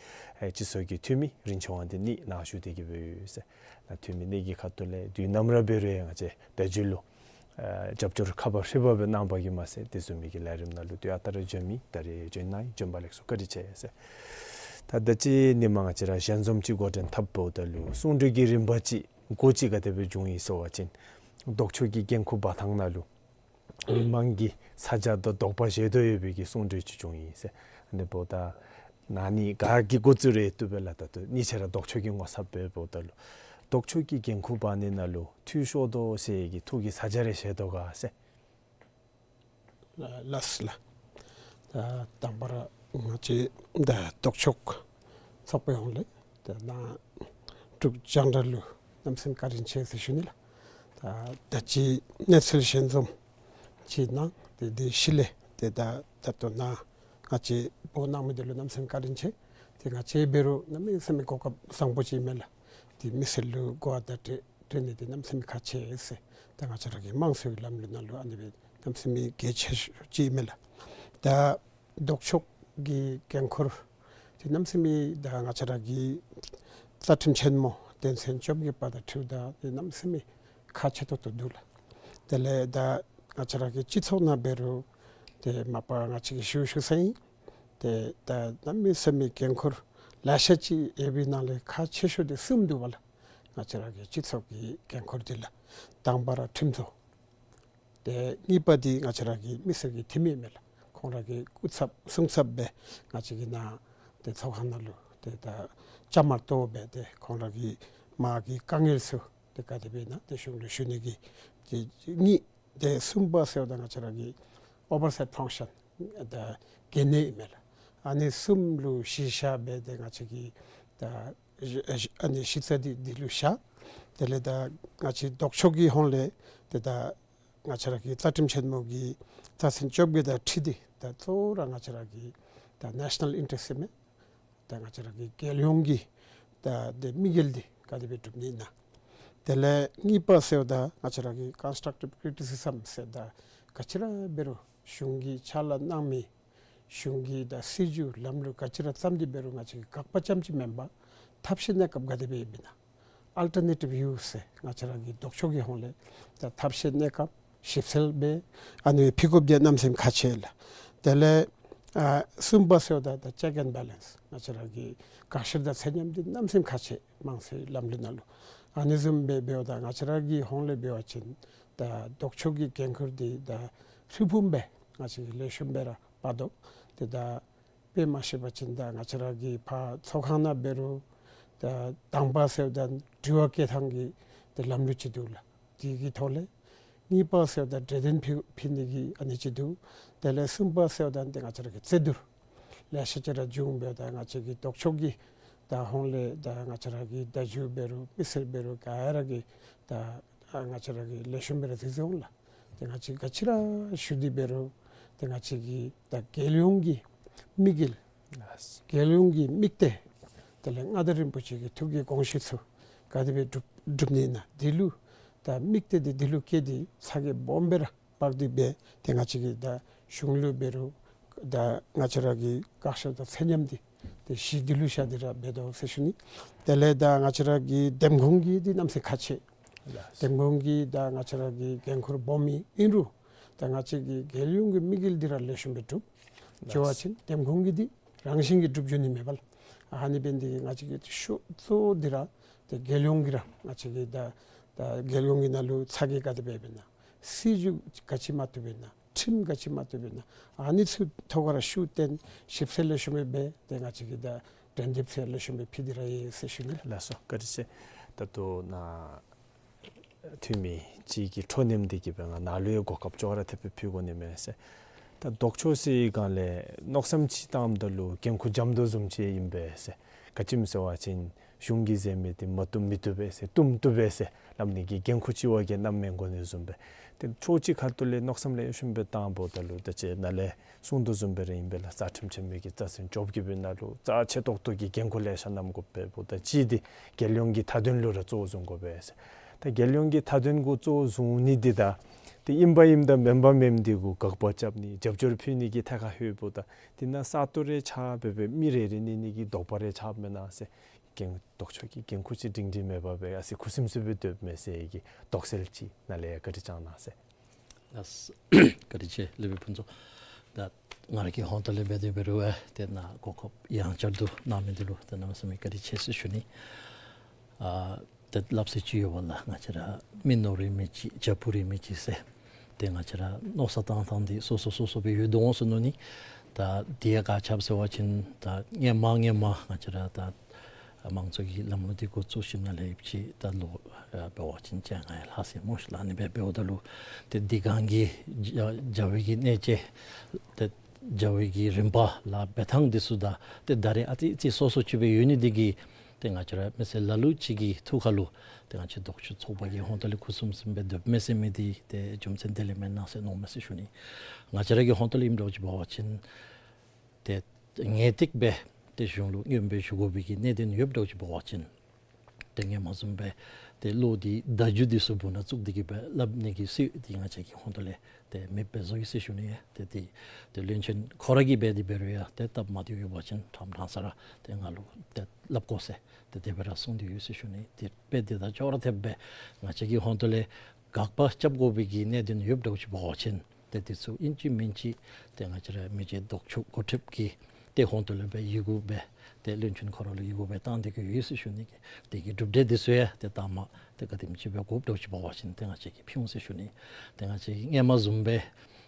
ཨེ་སྤྱི་ཚོགས་ཀྱི་འཐུས་མི་རིན་ཆེན་དབང་ལྡན་ནི་ནཱ་བཞུགས་ཏེ་གི་སྦེ་ཡོད་ཟེར། ནཱ་འཐུས་མི་ནི་གི་ཁ་ཐུག་ལས་དུས་ནམ་ར་འབད་རུང་ང་བཅས་བརྡ་བརྒྱུད་ལུ་ཨེ་རྒྱབ་སྐྱོར་ཁག་པ་ཧྲིལ་བ་སྦེ་གནང་བ་གིས་མ་ཚད་དེ་བཟུམ་མའི་གི་ལས་རིམ་ནང་ལུ་དུས་ཨ་རྟག་ར་འབྱོན་མི་ད་རིས་འབྱོན་གནང་ཡི། འབྱོན་པ་ལེགས་སོ་བཀའ་དྲིན་ཆེ་ཟེར། ད་ད་ཅི་ནི་མ་ང་བཅས་ར་ཞལ་འཛོམས་ཅིག་འགོ་འདྲེན་འཐབ་འབདཝ་ད་ལུ་གསུང་གྲོས་ཀྱི་རིམ་པ་ཅིག་འགོ་ཅིག་ག་དེ་སྦེ་བྱུང་ཡི་ཟེར་བ་ཅིན་ལྡོག་ཕྱོགས་ཀྱི་འགན་ཁུར་འབག་ཐངས་ནང་ལུ་མི་མང་གི་ས་ཆ་དང་དོགས་པ་བཞེས་དོ་ཡོད་པའི་གི་གསུང་གྲོས་ཅིག་བྱུང་ཡི་ཟེར། ཨ་ནི་འབདཝ་ད་ནཱ་ནི་ག་གིས་འགོ་བཙུགས་རེ་བཏུབ་པས་ལགས། ད་ལྟོ་གཉིས་ཆ་ར་ལྡོག་ཕྱོགས་ཀྱི་ངོ་ཚབ་སྦེ་འབདཝ་ད་ལུ་ལྡོག་ཕྱོགས་ཀྱི་འགན་ཁུར་འབག་ནི་ནང་ལུ་འཐུས་ཤོར་དོ་ཟེར་གྱི་ཐུགས་ཀྱི་ས་ཆ་རེ་བཞེས་དོ་ག་ཟེར། ལགས་ལགས་ལགས། ད་དང་པ་ར་ང་བཅས་ད་ལྡོག་ཕྱོགས་ཚོགས་པའི་ཧོངས་ལས་ད་ནཱ་འབྲུག་རྒྱང་བསྒྲགས་ལུ་གནམ་མེད་ས་མེད་བཀའ་དྲིན་ཆེ་ཟེར་ཞུ་ནི་ལགས། ད་ད་ཅི་གནས་ཚུལ་ཞལ་འཛོམས་ཅིག་གནང་། དེ་དེ་ཤུལ་ལས་ཏེ་ད་ད་ལྟོ་ནཱ་ང་བཅས་འབོ་གནང་མི་འདི་ལུ་གནམ་མེད་ས་མེད་བཀའ་དྲིན་ཆེ། ཏེ་ང་བཅས་འབད་རུང་གནམ་མེད་ས་མེད་གོ་སྐབས་བཟང་པོ་ཅིག་མས་ལགས། ཏེ་མི་སེར་ལུ་གོ་བརྡ་སྤྲོད་སྤྲོད་ནི་འདི་གནམ་མེད་ས་མེད་ཁག་ཆེ་ཟེར། ད་ང་བཅས་ར་གི་དམངས་གཙོའི་ལམ་ལུགས་ནང་ལུ་ཨ་ནི་སྦེ་གནམ་མེད་ས་མེད་གལ་ཆེ་ཤོས་ཅིག་མས་ལགས། ད་ལྡོག་ཕྱོགས་ཀྱི་འགན་ཁུར་འདི་གནམ་མེད་ས་མེད་ད་ང་བཅས་ར་གི་རྩ་ཁྲིམས་ཆེན་མོ་དོན་ཚན་བཅོ་བརྒྱད་པ་དང་འཁྲིལཝ་ད་འདི་གནམ་མེད་ས་མེད་ཁག་ཆེ་ཏོག་ཏོ་འདུག་ལགས། དེ་ལས་ད་ང་བཅས་ར་གི་སྤྱི་ཚོགས་ནང་འབད་རུང་ཏེ་མ་པ་ང་བཅས་ཀྱིས་ཞུ་ཞུ་ས་ཨིན། ཏེ་ད་གནམ་མེད་ས་མེད་འགན་ཁུར་ལེ་ཤ་ཅིག་ཡོད་པའི་ནང་ལས་ཁག་ཆེ་ཤོས་འདི་གསུམ་འདུག་པ་ལགས། ང་བཅས་ར་གི་སྤྱི་ཚོགས་ཀྱི་འགན་ཁུར་འདི་ལགས། དང་པ་ར་ཁྲིམས་བཟོ། ཏེ་གཉིས་པ་འདི་ང་བཅས་ར་གི་མི་སེར་གྱི་འཐུས་མི་མས་ལགས། ཁོང་ར་གི་སྐུ་ཚབ་གསུང་ཚབ་སྦེ་ང་བཅས་ཀྱི་ནཱ་ཏེ་ཚོགས་ཁང་ནང་ལུ་ཏེ་ད་བཅའ་མར་གཏོགས་སྦེ་ཏེ་ཁོང་ར་གི་མ་གི་དཀའ་ངལ་ཚུ་ཏེ་ག་དེ་སྦེ་ཨིན་ན་ཏེ་གཞུང་ལུ་ཞུ་ནི་གི་ཏེ་གཉིས། ཏེ་གསུམ་པ་ཟེརཝ་ད་ང་བཅས་ར་གི་ཨོ་བར་སའིཊ་ཕང་ཤཱན་ད་འགན་གནས་ཨིན་མས་ལགས། ཨ་ནི་གསུམ་ལུ་གཞི་བཞག་སྦེ་ཏེ་ང་བཅས་ཀྱི་ད་ཨ་ནི་གཞི་རྩ་འདི་འདི་ལུ་བཞག། དེ་ལས་ད་ང་བཅས་ལྡོག་ཕྱོགས་ཀྱི་ཧོངས་ལས་ཏེ་ད་ང་བཅས་ར་གི་རྩ་ཁྲིམས་ཆེན་མོ་གི་རྩ་ཚན་བཅོ་བརྒྱད་དང་འཁྲིལ་ཏེ་ད་གཙོ་བོ་ར་ང་བཅས་ར་གི་ད་ནེ་ཤ་ནཱལ་ཨིན་ཊེ་རེསཊ་ཟེར་མི་ད་ང་བཅས་ར་གི་རྒྱལ་ཡོངས་ཀྱི་ད་དེ་དམིགས་ཡུལ་འདི་ག་དེ་སྦེ་སྒྲུབ་ནི་ཨིན་ན། དེ་ལས་གཉིས་པ་ཟེརཝ་ད་ང་བཅས་ར་གི་ཀོན་སི་ཊྲག་ཊིབ་ཀི་རི་ཊི་སི་ཛམ་ཟེར་ད་ག་ཅི་ར་འབད་རུང་གཞུང་གིས་ཕྱག་ལཱ་གནང་མི་གཞུང་གི་ད་སྲིད་བྱུས་ལམ་ལུགས་ག་ཅི་ར་བརྩམས་ཏེ་འབད་རུང་ང་བཅས་ཀྱིས་དགག་པ་རྐྱངམ་ཅིག་མེན་པར་ཐབས་ཤེས་གནས་སྐབས་ག་དེ་སྦེ་ཡོདཔ་ཨིན་ན། ཨལ་ཊར་ནེ་ཊིབ་བིའུ་ཟེར་ང་བཅས་ར་གི་ལྡོག་ཕྱོགས་ཀྱི་ཧོངས་ལས་ད་ཐབས་ཤེས་གནས་སྐབས་ཞིབ་འཚོལ་འབད་ཨ་ནི་ཕུལ་དགོཔ་འདི་གནམ་མེད་ས་མེད་ཁག་ཆེ་ལགས། དེ་ལས་ཨ་གསུམ་པ་ཟེརཝ་ད་ད་ཅེཀ་ཨེནཌ་བེ་ལེནསི་ང་བཅས་ར་གི་བཀག་ཤར་དང་ཚད་མཉམ་འདི་གནམ་མེད་ས་མེད་ཁག་ཆེ། དམངས་གཙོའི་ལམ་ལུགས་ནང་ལུ་ཨ་ནི་བཟུམ་སྦེ་འབདཝ་ད་ང་བཅས་ར་གི་ཧོངས་ལས་འབད་བ་ཅིན་ད་ལྡོག་ཕྱོགས་ཀྱི་འགན་ཁུར་འདི་ད་ཧྲིལ་བུམ་སྦེ་ང་བཅས་ཀྱིས་ལེགས་ཤོམ་སྦེ་ར་འབག་དོ། ཏེ་ད་དཔེ་མ་བཤད་པ་ཅིན་ད་ང་བཅས་ར་གི་ཕར་ཚོགས་ཁང་ནང་འབད་རུང་ད་དང་པ་ཟེརཝ་ད་དྲི་བ་བཀོད་ཐངས་ཀྱི་ཏེ་ལམ་ལུགས་ཅིག་འདུག་ལགས། དེ་གི་ཐོག་ལས་གཉིས་པ་ཟེརཝ་ད་གྲོས་དོན་ཕུལ་ཕུལ་ནི་གི་ཨ་ནི་ཅིག་འདུག། དེ་ལས་གསུམ་པ་ཟེརཝ་ད་ཏེ་ང་བཅས་ར་གི་རྩོད་བསྡུར་ལེ་ཤ་ཅིག་ར་བྱུང་འབདཝ་ད་ང་བཅས་ཀྱི་ལྡོག་ཕྱོགས་ཀྱི་ད་ཧོངས་ལས་ད་ང་བཅས་ར་གི་བརྡ་བརྒྱུད་འབད་རུང་མི་སེར་འབད་རུང་ག་ར་གིས་ད་ང་བཅས་ར་གིས་ལེགས་ཤོམ་སྦེ་ར་གཟིགས་གཟིགསཔ་འོང་ལགས། ཏེ་ང་བཅས་ག་ཅི་ར་ཞུ་སྟེ་འབད་རུང་ཏེ་ང་བཅས་ཀྱི་ད་རྒྱལ་ཡོངས་ཀྱི་དམིགས་ཡུལ་རྒྱལ་ཡོངས་ཀྱི་དམིགས་གཏད་དེ་ལས་མངའ་བདག་རིན་པོ་ཆེ་གི་ཐུགས་ཀྱི་དགོངས་གཞི་ཚུ་ག་དེ་སྦེ་སྒྲུབ་སྒྲུབ་ནི་ཨིན་ན་འདི་ལུ་ད་དམིགས་གཏད་འདི་འདི་ལུ་བསྐྱེད་དེ་ཚ་གྱང་སྦོམ་སྦེ་ར་འབག་སྟེ་འབད་ཏེ་ང་བཅས་ཀྱི་ད་གཞུང་ལུ་འབད་རུང་ད་ང་བཅས་ར་གི་བཀག་ཤར་དང་ཚད་མཉམ་འདི་ཏེ་གཞི་འདི་ལུ་བཞག་སྟེ་ར་འབད་དོ་ཟེར་ཞུ་ནི། དེ་ལས་ད་ང་བཅས་ར་གི་འདེམས་ཁོངས་ཀྱི་འདི་གནམ་མེད་ས་མེད་ཁག་ཆེ། འདེམས་ཁོངས་ཀྱི་ད་ང་བཅས་ར་གི་འགན་ཁུར་སྦོམ་ཨིན་རུང་ད་ང་བཅས་ཀྱི་རྒྱལ་ཡོངས་ཀྱི་དམིགས་ཡུལ་འདི་ར་ལེགས་ཤོམ་སྦེ་འགྲུབ་ཅི་བ་ཅིན་འདེམས་ཁོངས་ཀྱི་འདི་རང་བཞིན་གྱིས་འགྲུབ་འགྱོ་ནི་མས་པ་ལགས། ཨ་ནི་འབད་ནི་འདི་གིས་ང་བཅས་ཀྱི་ཤོག་གཙོ་བོ་འདི་ར་ཏེ་རྒྱལ་ཡོངས་ཀྱི་ར་ང་བཅས་ཀྱི་ད་ད་རྒྱལ་ཡོངས་ཀྱི་ནང་ལུ་ཚ་གྱང་ག་དེ་སྦེ་འབད་ན་སྲིད་བྱུས་ག་ཅི་མ་བཏུབ་པས་ན་ཁྲིམས་ག་ཅི་མ་བཏུབ་པས་ན་ཨ་ནི་ཚུ་ཐོག་ཁར་ཤུགས་བཏོན་ཞིབ་འཚོལ་ལེགས་ཤོམ་སྦེ་འབད་ཏེ་ང་བཅས་ཀྱིས་ད་འགྲན་འདེབས་ཚུ་ལེགས་ཤོམ་སྦེ་ཕུལ་ཏེ་ར་ཡོད་ཟེར་ཞུ་ནི། ལགས་སོ་བཀའ་དྲིན་ཆེ། ད་ལྟོ་ནཱ་འཐུས་མི་ཅིག་གི་འཕྲོ་མཐུད་དེ་གིས་སྦེ་ང་ནཱ་ལུ་ཡང་གོ་སྐབས་ཅོག་ར་འཐདཔ་སྦེ་ཕུལ་དགོ་ནི་མས་ཟེར། ད་ལྡོག་ཕྱོགས་ཟེར་བའི་སྒང་ལས་མནོ་བསམ་ཅིག་བཏངམ་ད་ལུ་འགན་ཁུར་འཇམ་དོ་བཟུམ་ཅིག་ཨིན་པས་ཟེར། ག་ཅི་སྨོ་ཟེར་བ་ཅིན་གཞུང་གིས་ཟེར་མི་འདི་མ་བཏུབ་མི་བཏུབ་པས་ཟེར་བཏུབ་བཏུབ་པས་ཟེར་སླབ་ནི་གི་འགན་ཁུར་ཅིག་བ་གིས་བསྣམ་མི་དགོ་ནི་བཟུམ་སྦེ། ཏེ་ཕྱོགས་གཅིག་ཁ་ཐུག་ལས་མནོ་བསམ་ལེགས་ཤོམ་སྦེ་བཏངམ་ད་ལུ་ད་ཅི་ནཱ་ལས་གསུངས་དོ་བཟུམ་སྦེ་ར་ཨིན་པས་ལགས། རྩ་ཁྲིམས་ཆེན་མོ་གི་རྩ་ཚན་བཅོ་བརྒྱད་པའི་ནང་ལུ་རྩ་ཆེ་ཏོག་ཏོ་གི་འགན་ཁུར་ལེ་ཤ་བསྣམ་དགོ་པས། འབདཝ་ད་གཅིག་འདི་རྒྱལ་ཡོངས་ཀྱི་མཐའ་དོན་ལུ་ར་གཙོ་བོ་བཟུང་དགོ་པས་ཟེར། ད་རྒྱལ་ཡོངས་ཀྱི་མཐའ་དོན་གུ་གཙོ་བོ་བཟུང་ནི་འདི་ད་ཏེ་ཨིན་པ་ཨིནམ་དང་མེན་པ་མེནམ་འདི་གུ་དགག་པ་རྐྱབ་ནི་རྒྱབ་སྐྱོར་ཕུལ་ནི་གི་ཐད་ཁར་ལྷོདཔ་ད་འདི་ནང་ས་སྟོང་རེ་ཆགས་སྦེ་སྦེ་མི་རེ་རེ་གནས་ནི་གི་དོགས་པ་རེ་ཆགསཔ་མེན་ན་ཟེར། འགན་ལྡོག་ཕྱོགས་ཀྱི་འགན་ཁུར་ཅིག་སྒྲིང་སྒྲིང་མེད་པར་སྦེ་ཨ་ཙི་ཁུ་སིམ་སིམ་སྦེ་སྡོདཔ་མས་ཟེར་གྱི་དོགས་སེལ་ཅིག་ནཱ་ལས་ཡང་བཀའ་དྲིན་བསྐྱང་གནང་ཟེར། ལགས། བཀའ་དྲིན་ཆེ་ལེགས་པའི་ཕུན་ཚོགས། ད་ང་ར་གི་ཧོངས་ཏོ་ལས་འབད་དེ་འབད་རུང་ཡང་ཏེ་ནཱ་གོ་སྐབས་ཡང་བསྐྱར་དུ་གནང་མི་འདི་ལུ་ཏེ་གནམ་མེད་ས་མེད་བཀའ་དྲིན་ཆེ་ཟེར་ཞུ་ནི། ཨ་ཏེ་སླབ་སྲོལ་ཅིག་ཡོད་པ་ལགས། ང་བཅས་ར་མི་ནོར་རིགས་མི་གཅིག་བྱ་སྤུ་རིགས་མི་གཅིག་ཟེར། ཏེ་ང་བཅས་ར་མནོ་བསམ་བཏང་ཐངས་འདི་སོ་སོ་སོ་སོ་སྦེ་ཡོད་དོ་འོང་ཟེར་མནོ་ནི། ད་འདི་ཡང་ག་ཅི་སྦེ་ཟེར་བ་ཅིན་ད་སྔོན་མ་སྔོན་མ་ང་བཅས་ར་ད་དམངས་གཙོ་གི་ལམ་ལུགས་འདི་འགོ་བཙུགས་ཞིནམ་ལས་ཡང་ཅིག་ད་ལོ་ཨ་འབད་བ་ཅིན་བཅོ་ལྔ་ཡང་ལྷག་ཟེར་སྨོ་ཤིག་ལགས། ཨ་ནི་སྦེ་འབདཝ་ད་ལུ་ཏེ་དེ་སྒང་གི་བྱ་བྱ་བའི་གི་གནས་སྤྱོད་ཏེ་བྱ་བའི་གི་རིམ་པ་ལཱ་འབད་ཐངས་འདི་ཚུ་ད་ཏེ་ད་རེས་ཨ་ཙི་ཙི་སོ་སོ་ཅིག་སྦེ་ཡོད་ནི་འདི་གིས་ཏེ་ང་བཅས་ར་མི་སེར་ལ་ལུ་ཅིག་གི་ཐུགས་ཁ་ལུ་ཏེ་ང་བཅས་ལྡོག་ཕྱོགས་ཚོགས་པ་གི་ཧོངས་ཏོ་ལས་ཁུ་སིམ་སིམ་སྦེ་སྡོདཔ་མས་ཟེར་མི་འདི་ཏེ་རྒྱུ་མཚན་དེ་ལས་མེན་ན་ཟེར་མནོཝ་མས་ཟེར་ཞུ་ནི། ང་བཅས་ར་གི་ཧོངས་ཏོ་ལས་ཨིནམ་འདྲཝ་ཅིག་འབད་བ་ཅིན་ཏེ་ངེས་ཏིག་སྦེ་ཏེ་གཞུང་ལུ་མངོན་པར་ཞུ་དགོ་པའི་གི་གནད་དོན་ཡོདཔ་འདྲཝ་ཅིག་འབད་བ་ཅིན་ཏེ་སྔོན་མ་བཟུམ་སྦེ་ཏེ་བློ་འདི་བརྡ་བརྒྱུད་འདི་ཚུ་སྦུག་ན་བཙུགས་ཏེ་གིས་སྦེ་སླབ་ནི་གི་སྲོལ་འདི་ང་བཅས་ཀྱི་ཧོངས་ཏོ་ལས་ཏེ་མེདཔ་སྦེ་བཟོ་ཡི་ཟེར་ཞུ་ནི། ཏེ་ཏེ་ཏེ་བློན་ཆེན་ཁོ་ར་གིས་འབད་དེ་འབད་རུང་ཡང་ཏེ་སྟབས་མ་བདེཝ་ཡོད་པ་ཅིན་ཕྲང་ཕྲང་ས་ར་ཏེ་ང་ལུ་ཏེ་སླབ་དགོ་ཟེར་ཏེ་དེ་སྦེ་ར་གསུངས་ཏེ་ཡོད་ཟེར་ཞུ་ནི། དེ་སྦེ་དེ་དང་ཅོག་ར་འཐདཔ་སྦེ་ང་བཅས་ཀྱི་ཧོངས་ཏོ་ལས་དགག་པ་རྐྱབ་དགོ་པའི་གི་གནད་དོན་ཡོདཔ་འདྲཝ་ཅིག་འབད་བ་ཅིན་ཏེ་དེ་ཚུ་ཨིན་ཅི་མིན་ཅི་ཏེ་ང་བཅས་ར་མི་རྗེ་ལྡོག་ཕྱོགས་འགོ་ཁྲིདཔ་གི་ཏེ་ཧོངས་ཏོ་ལས་སྦེ་ཡི་གུ་སྦེ་ཏེ་བློན་ཆེན་ཁོ་ར་ལུ་ཡི་གུ་སྦེ་བཏང་སྟེ་གིས་ཡོད་ཟེར་ཞུ་ནི། གི་དེ་གི་གྲུབ་འབྲས་འདི་ཚུ་ཡང་ཏེ་ད་མ་ཏེ་ག་དེམ་ཅིག་སྦེ་དགོཔ་འདྲཝ་ཅིག་འབད་བ་ཅིན་ཏེ་ང་བཅས་ཀྱིས་ཕུལ་འོང་ཟེར་ཞུ་ནི། ཏེ་ང་བཅས་ཀྱིས་སྔོན་མ་བཟུམ་སྦེ་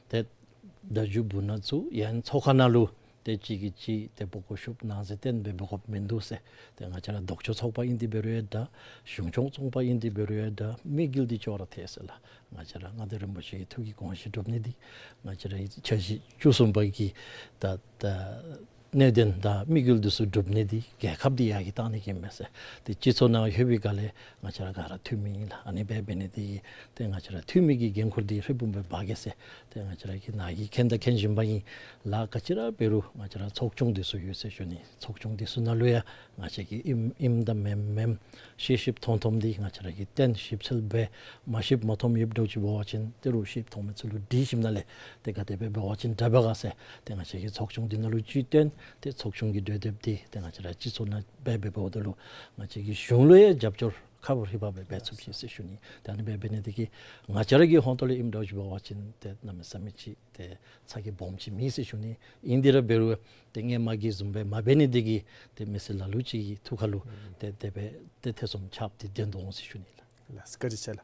ཏེ་བརྡ་བརྒྱུད་སྦུག་ན་བཙུགས་ཡང་ཚོགས་ཁང་ནང་ལུ་ཏེ་གཅིག་གིས་གཅིག་ཏེ་སྤོ་སྐོར་ཞུ་གནང་ཟེར་བཏོན་སྦེ་འབད་དགོཔ་མིན་འདུག་ཟེར། ཏེ་ང་བཅས་ར་ལྡོག་ཕྱོགས་ཚོགས་པ་ཨིན་ཏེ་འབད་རུང་ཡང་འདྲ་གཞུང་སྐྱོང་ཚོགས་པ་ཨིན་ཏེ་འབད་རུང་ཡང་འདྲ་དམིགས་ཡུལ་འདི་ཅོག་ར་འཐད་ཟེར་ལགས། ང་བཅས་ར་མངའ་བདག་རིན་པོ་ཆེ་གི་ཐུགས་ཀྱི་དགོངས་གཞི་སྒྲུབ་ནི་འདི་ང་བཅས་ར་འཆར་གཞི་བཅུ་གསུམ་པ་གི་ད་ད་ གནད་དོན་དང་དམིགས་ཡུལ་འདི་ཚུ་སྒྲུབ་ནི་འདི་རྒྱལ་ཁབ་འདི་ཡར་གྱི་བཏང་ནི་གི་མས་ཟེར། ཏེ་སྤྱི་ཚོགས་ནང་ལྷོད་པའི་སྒང་ལས་ང་བཅས་ར་ག་ར་འཐུས་མི་ཨིན་ལགས། ཨ་ནི་སྦེ་འབད་ནི་འདི་གིས་ཏེ་ང་བཅས་ར་འཐུས་མི་གི་འགན་ཁུར་འདི་ཧྲིལ་བུམ་སྦེ་འབག་གེ་ཟེར། ཏེ་ང་བཅས་ར་གིས་ནཱ་གིས་མཁྱེན་དང་མཁྱེན་བཞིན་པ་ཨིན་ལགས། ག་ཅི་ར་འབད་རུང་ང་བཅས་ར་ཚོགས་ཆུང་འདི་ཚུ་ཡོད་ཟེར་ཞུ་ནི། ཚོགས་ཆུང་འདི་ཚུ་ནང་ལུ་ཡང་ང་བཅས་ཀྱིས་ཨིནམ་ཨིནམ་དང་མེནམ་མེནམ་ཤེས་ཤེསཔ་མཐོང་མཐོངམ་འདི་ང་བཅས་ར་གིས་སྟོན། ཞིབ་འཚོལ་འབད། མ་ཤེསཔ་མ་མཐོངམ་ཡོདཔ་འདྲཝ་ཅིག་འབད་བ་ཅིན་ཏེ་རུང་ཤེསཔ་མཐོང་མི་ཚུ་ལུ་དྲི་ཞིནམ་ལས་ཏེ་ག་དེ་སྦེ་འབད་བ་ཅིན་དྲག་པས་ག་ཟེར་ཏེ་ང་བཅས་ཀྱིས་ཚོགས་ཆུང་འདི་ནང་ལུ་ཅིག་སྟོན། ཏེ་ཚོགས་ཆུང་གི་གྲོས་འདེབས་འདི་ཏེ་ང་བཅས་ར་སྤྱི་ཚོགས་ནང་སྦེ་འབད་འབདཝ་ད་ལུ་ང་བཅས་ཀྱི་གཞུང་ལུ་ཡང་རྒྱབ་སྐྱོར་ཁ་བོ་ཧྲིལ་བུམ་སྦེ་འབད་ཚུགས་ཅི་ཟེར་ཞུ་ནི། ཏེ་ཨ་ནི་སྦེ་འབད་ནི་འདི་གིས་ང་བཅས་ར་གི་ཧོང་ཏོ་ལས་ཨིནམ་འདྲཝ་ཅིག་འབད་བ་ཅིན་ཏེ་གནམ་མེད་ས་མེད་ཅིག་ཏེ་ཚ་གྱང་སྦོམ་ཅིག་མེད་ཟེར་ཞུ་ནི། ཨིན་དེ་ར་འབད་རུང་ཏེ་སྔོན་མ་གི་བཟུམ་སྦེ་མ་འབད་ནི་འདི་གིས་ཏེ་མི་སེར་ལ་ལུ་ཅིག་གི་ཐུགས་ཁར་ལུ་ཏེ་དེ་སྦེ་ཏེ་ཐེ་ཚོམ་ཆགསཔ་འདི་བདེན་དོ་འོང་ཟེར་ཞུ་ནི་ལགས། ལགས་སོ། བཀའ་དྲིན་ཆེ་ལགས།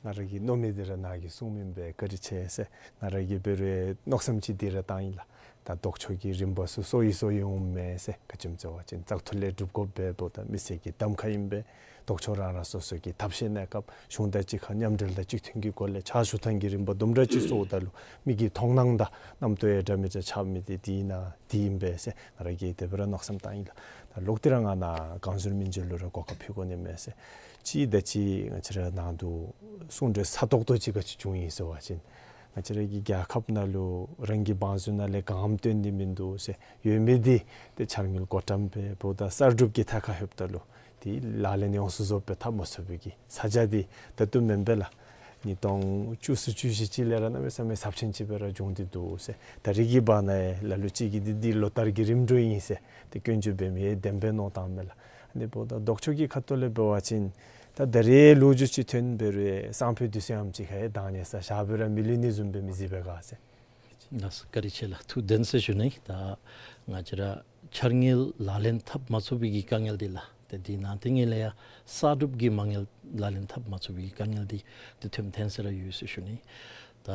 ང་ར་གིས་མནོ་མི་འདི་ར་ནཱ་གིས་གསུངས་མི་སྦེ་བཀའ་དྲིན་ཆེ་ཟེར། ང་ར་གིས་འབད་རུང་མནོ་བསམ་ཅིག་འདི་ར་བཏང་ཡི་ལགས། ད་ལྡོག་ཕྱོགས་ཀྱི་རིམ་པ་ཚུ་སོར་ཡི་སོར་ཡི་འོངམ་མས་ཟེར། ག་ཅི་སྨོ་ཟེར་བ་ཅིན་བཙག་འཐུ་ལས་གྲུབ་དགོཔ་འབདཝ་ད་མི་སེར་གྱི་གདམ་ཁ་ཨིན་པས། ལྡོག་ཕྱོགས་རང་རང་སོ་སོ་གི་ཐབས་ཤེས་གནས་སྐབས་གཞུང་དང་གཅིག་ཁར་མཉམ་འབྲེལ་དང་གཅིག་མཐུན་གྱི་སྒོ་ལས་ཕྱག་ཞུ་ཐངས་ཀྱི་རིམ་པ་དུམ་གྲ་ཅིག་སོརཝ་ད་ལུ་མི་གི་མཐོང་སྣང་དང་རྣམ་རྟོག་ཡང་འདྲ་མི་འདྲ་ཆགས་མི་འདི་འདི་ཨིན་ན་འདི་ཨིན་པས་ཟེར་ང་ར་གིས་དེ་སྦེ་ར་མནོ་བསམ་བཏང་ཡི་ལགས། ད་ལོག་སྟེ་ར་ང་ནཱ་གང་ཟུར་མི་སྤྱི་འཐུས་ལུ་ར་གོ་སྐབས་ཕུལ་དགོ་ནི་མས་ཟེར། གཅིག་ད་ཅི་ང་བཅས་ར་ནང་དུ་གསུང་གྲོས་ས་ཏོག་ཏོ་ཅིག་ག་ཅི་བྱུང་ཡི་ཟེར་བ་ཅིན་ང་བཅས་ར་གི་རྒྱལ་ཁབ་ནང་ལུ་རང་གི་བང་མཛོད་ནང་ལས་གང་ཡང་བཏོན་ནི་མིན་འདུག་ཟེར། ཡོད་མི་འདི་ཏེ་འཆར་དངུལ་བགོ་བཀྲམ་འབད་འབདཝ་ད་གསར་སྒྲུབ་ཀྱི་ཐད་ཁར་ལྷོདཔ་ད་ལུ་ཏེ་ལག་ལེན་ཡོངས་སུ་རྫོགསཔ་སྦེ་འཐབ་མ་ཚུགས་པའི་གི་ས་ཆ་འདི་ད་ལྟོ་མེན་པས་ལགས། ཉིས་སྟོང་བཅུ་གསུམ་བཅུ་བཞི་ཅིག་ལས་ར་གནམ་མེད་ས་མེད་ཚབས་ཆེན་ཅིག་སྦེ་ར་བྱུང་སྟེ་འདུག་ཟེར། ད་རེས་ཀྱི་བར་ན་ཡང་ལ་ལུ་ཅིག་གིས་འདི་འདི་ལོ་ལྟར་གྱི་རིམ་གྲོ་ཨིན་ཟེར་ཏེ་སྐྱོན་བརྗོད་འབད་མི་ཡང་བདེན་པས་མནོ་བཏངམ་མས་ལགས། ཨ་ནི་འབདཝ་ད་ལྡོག་ཕྱོགས་ཀྱི་ཁ་ཐུག་ལས་འབད་བ་ཅིན་ད་ད་རེས་ལོ་རྒྱུས་ཅིག་ཐོན་འབད་རུང་གསར་འཕོ་འདི་ཚུ་ཡང་ཅིག་ཁར་ཡང་བདག་ཉར་ས་བཞག་སྦེ་ར་མི་ལུས་ནི་བཟུམ་སྦེ་མི་གཟིགས་པས་ག་ཟེར། ལགས་སོ། བཀའ་དྲིན་ཆེ་ལགས། ཐུགས་བདེན་ཟེར་ཞུ་ནི། ད་ང་བཅས་ར་འཆར་དངུལ་ལག་ལེན་འཐབ་མ་ཚུགས་པའི་གི་དཀའ་ངལ་འདི་ལགས། ཏེ་འདི་ནང་ཏེ་ངེ་ལས་ཡང་གསར་སྒྲུབ་ཀྱི་མ་དངུལ་ལག་ལེན་འཐབ་མ་ཚུགས་པའི་གི་དཀའ་ངལ་འདི་ཏེ་ཐོནམ་ཐོན་ས་ར་ཡོད་ཟེར་ཞུ་ནི། ད་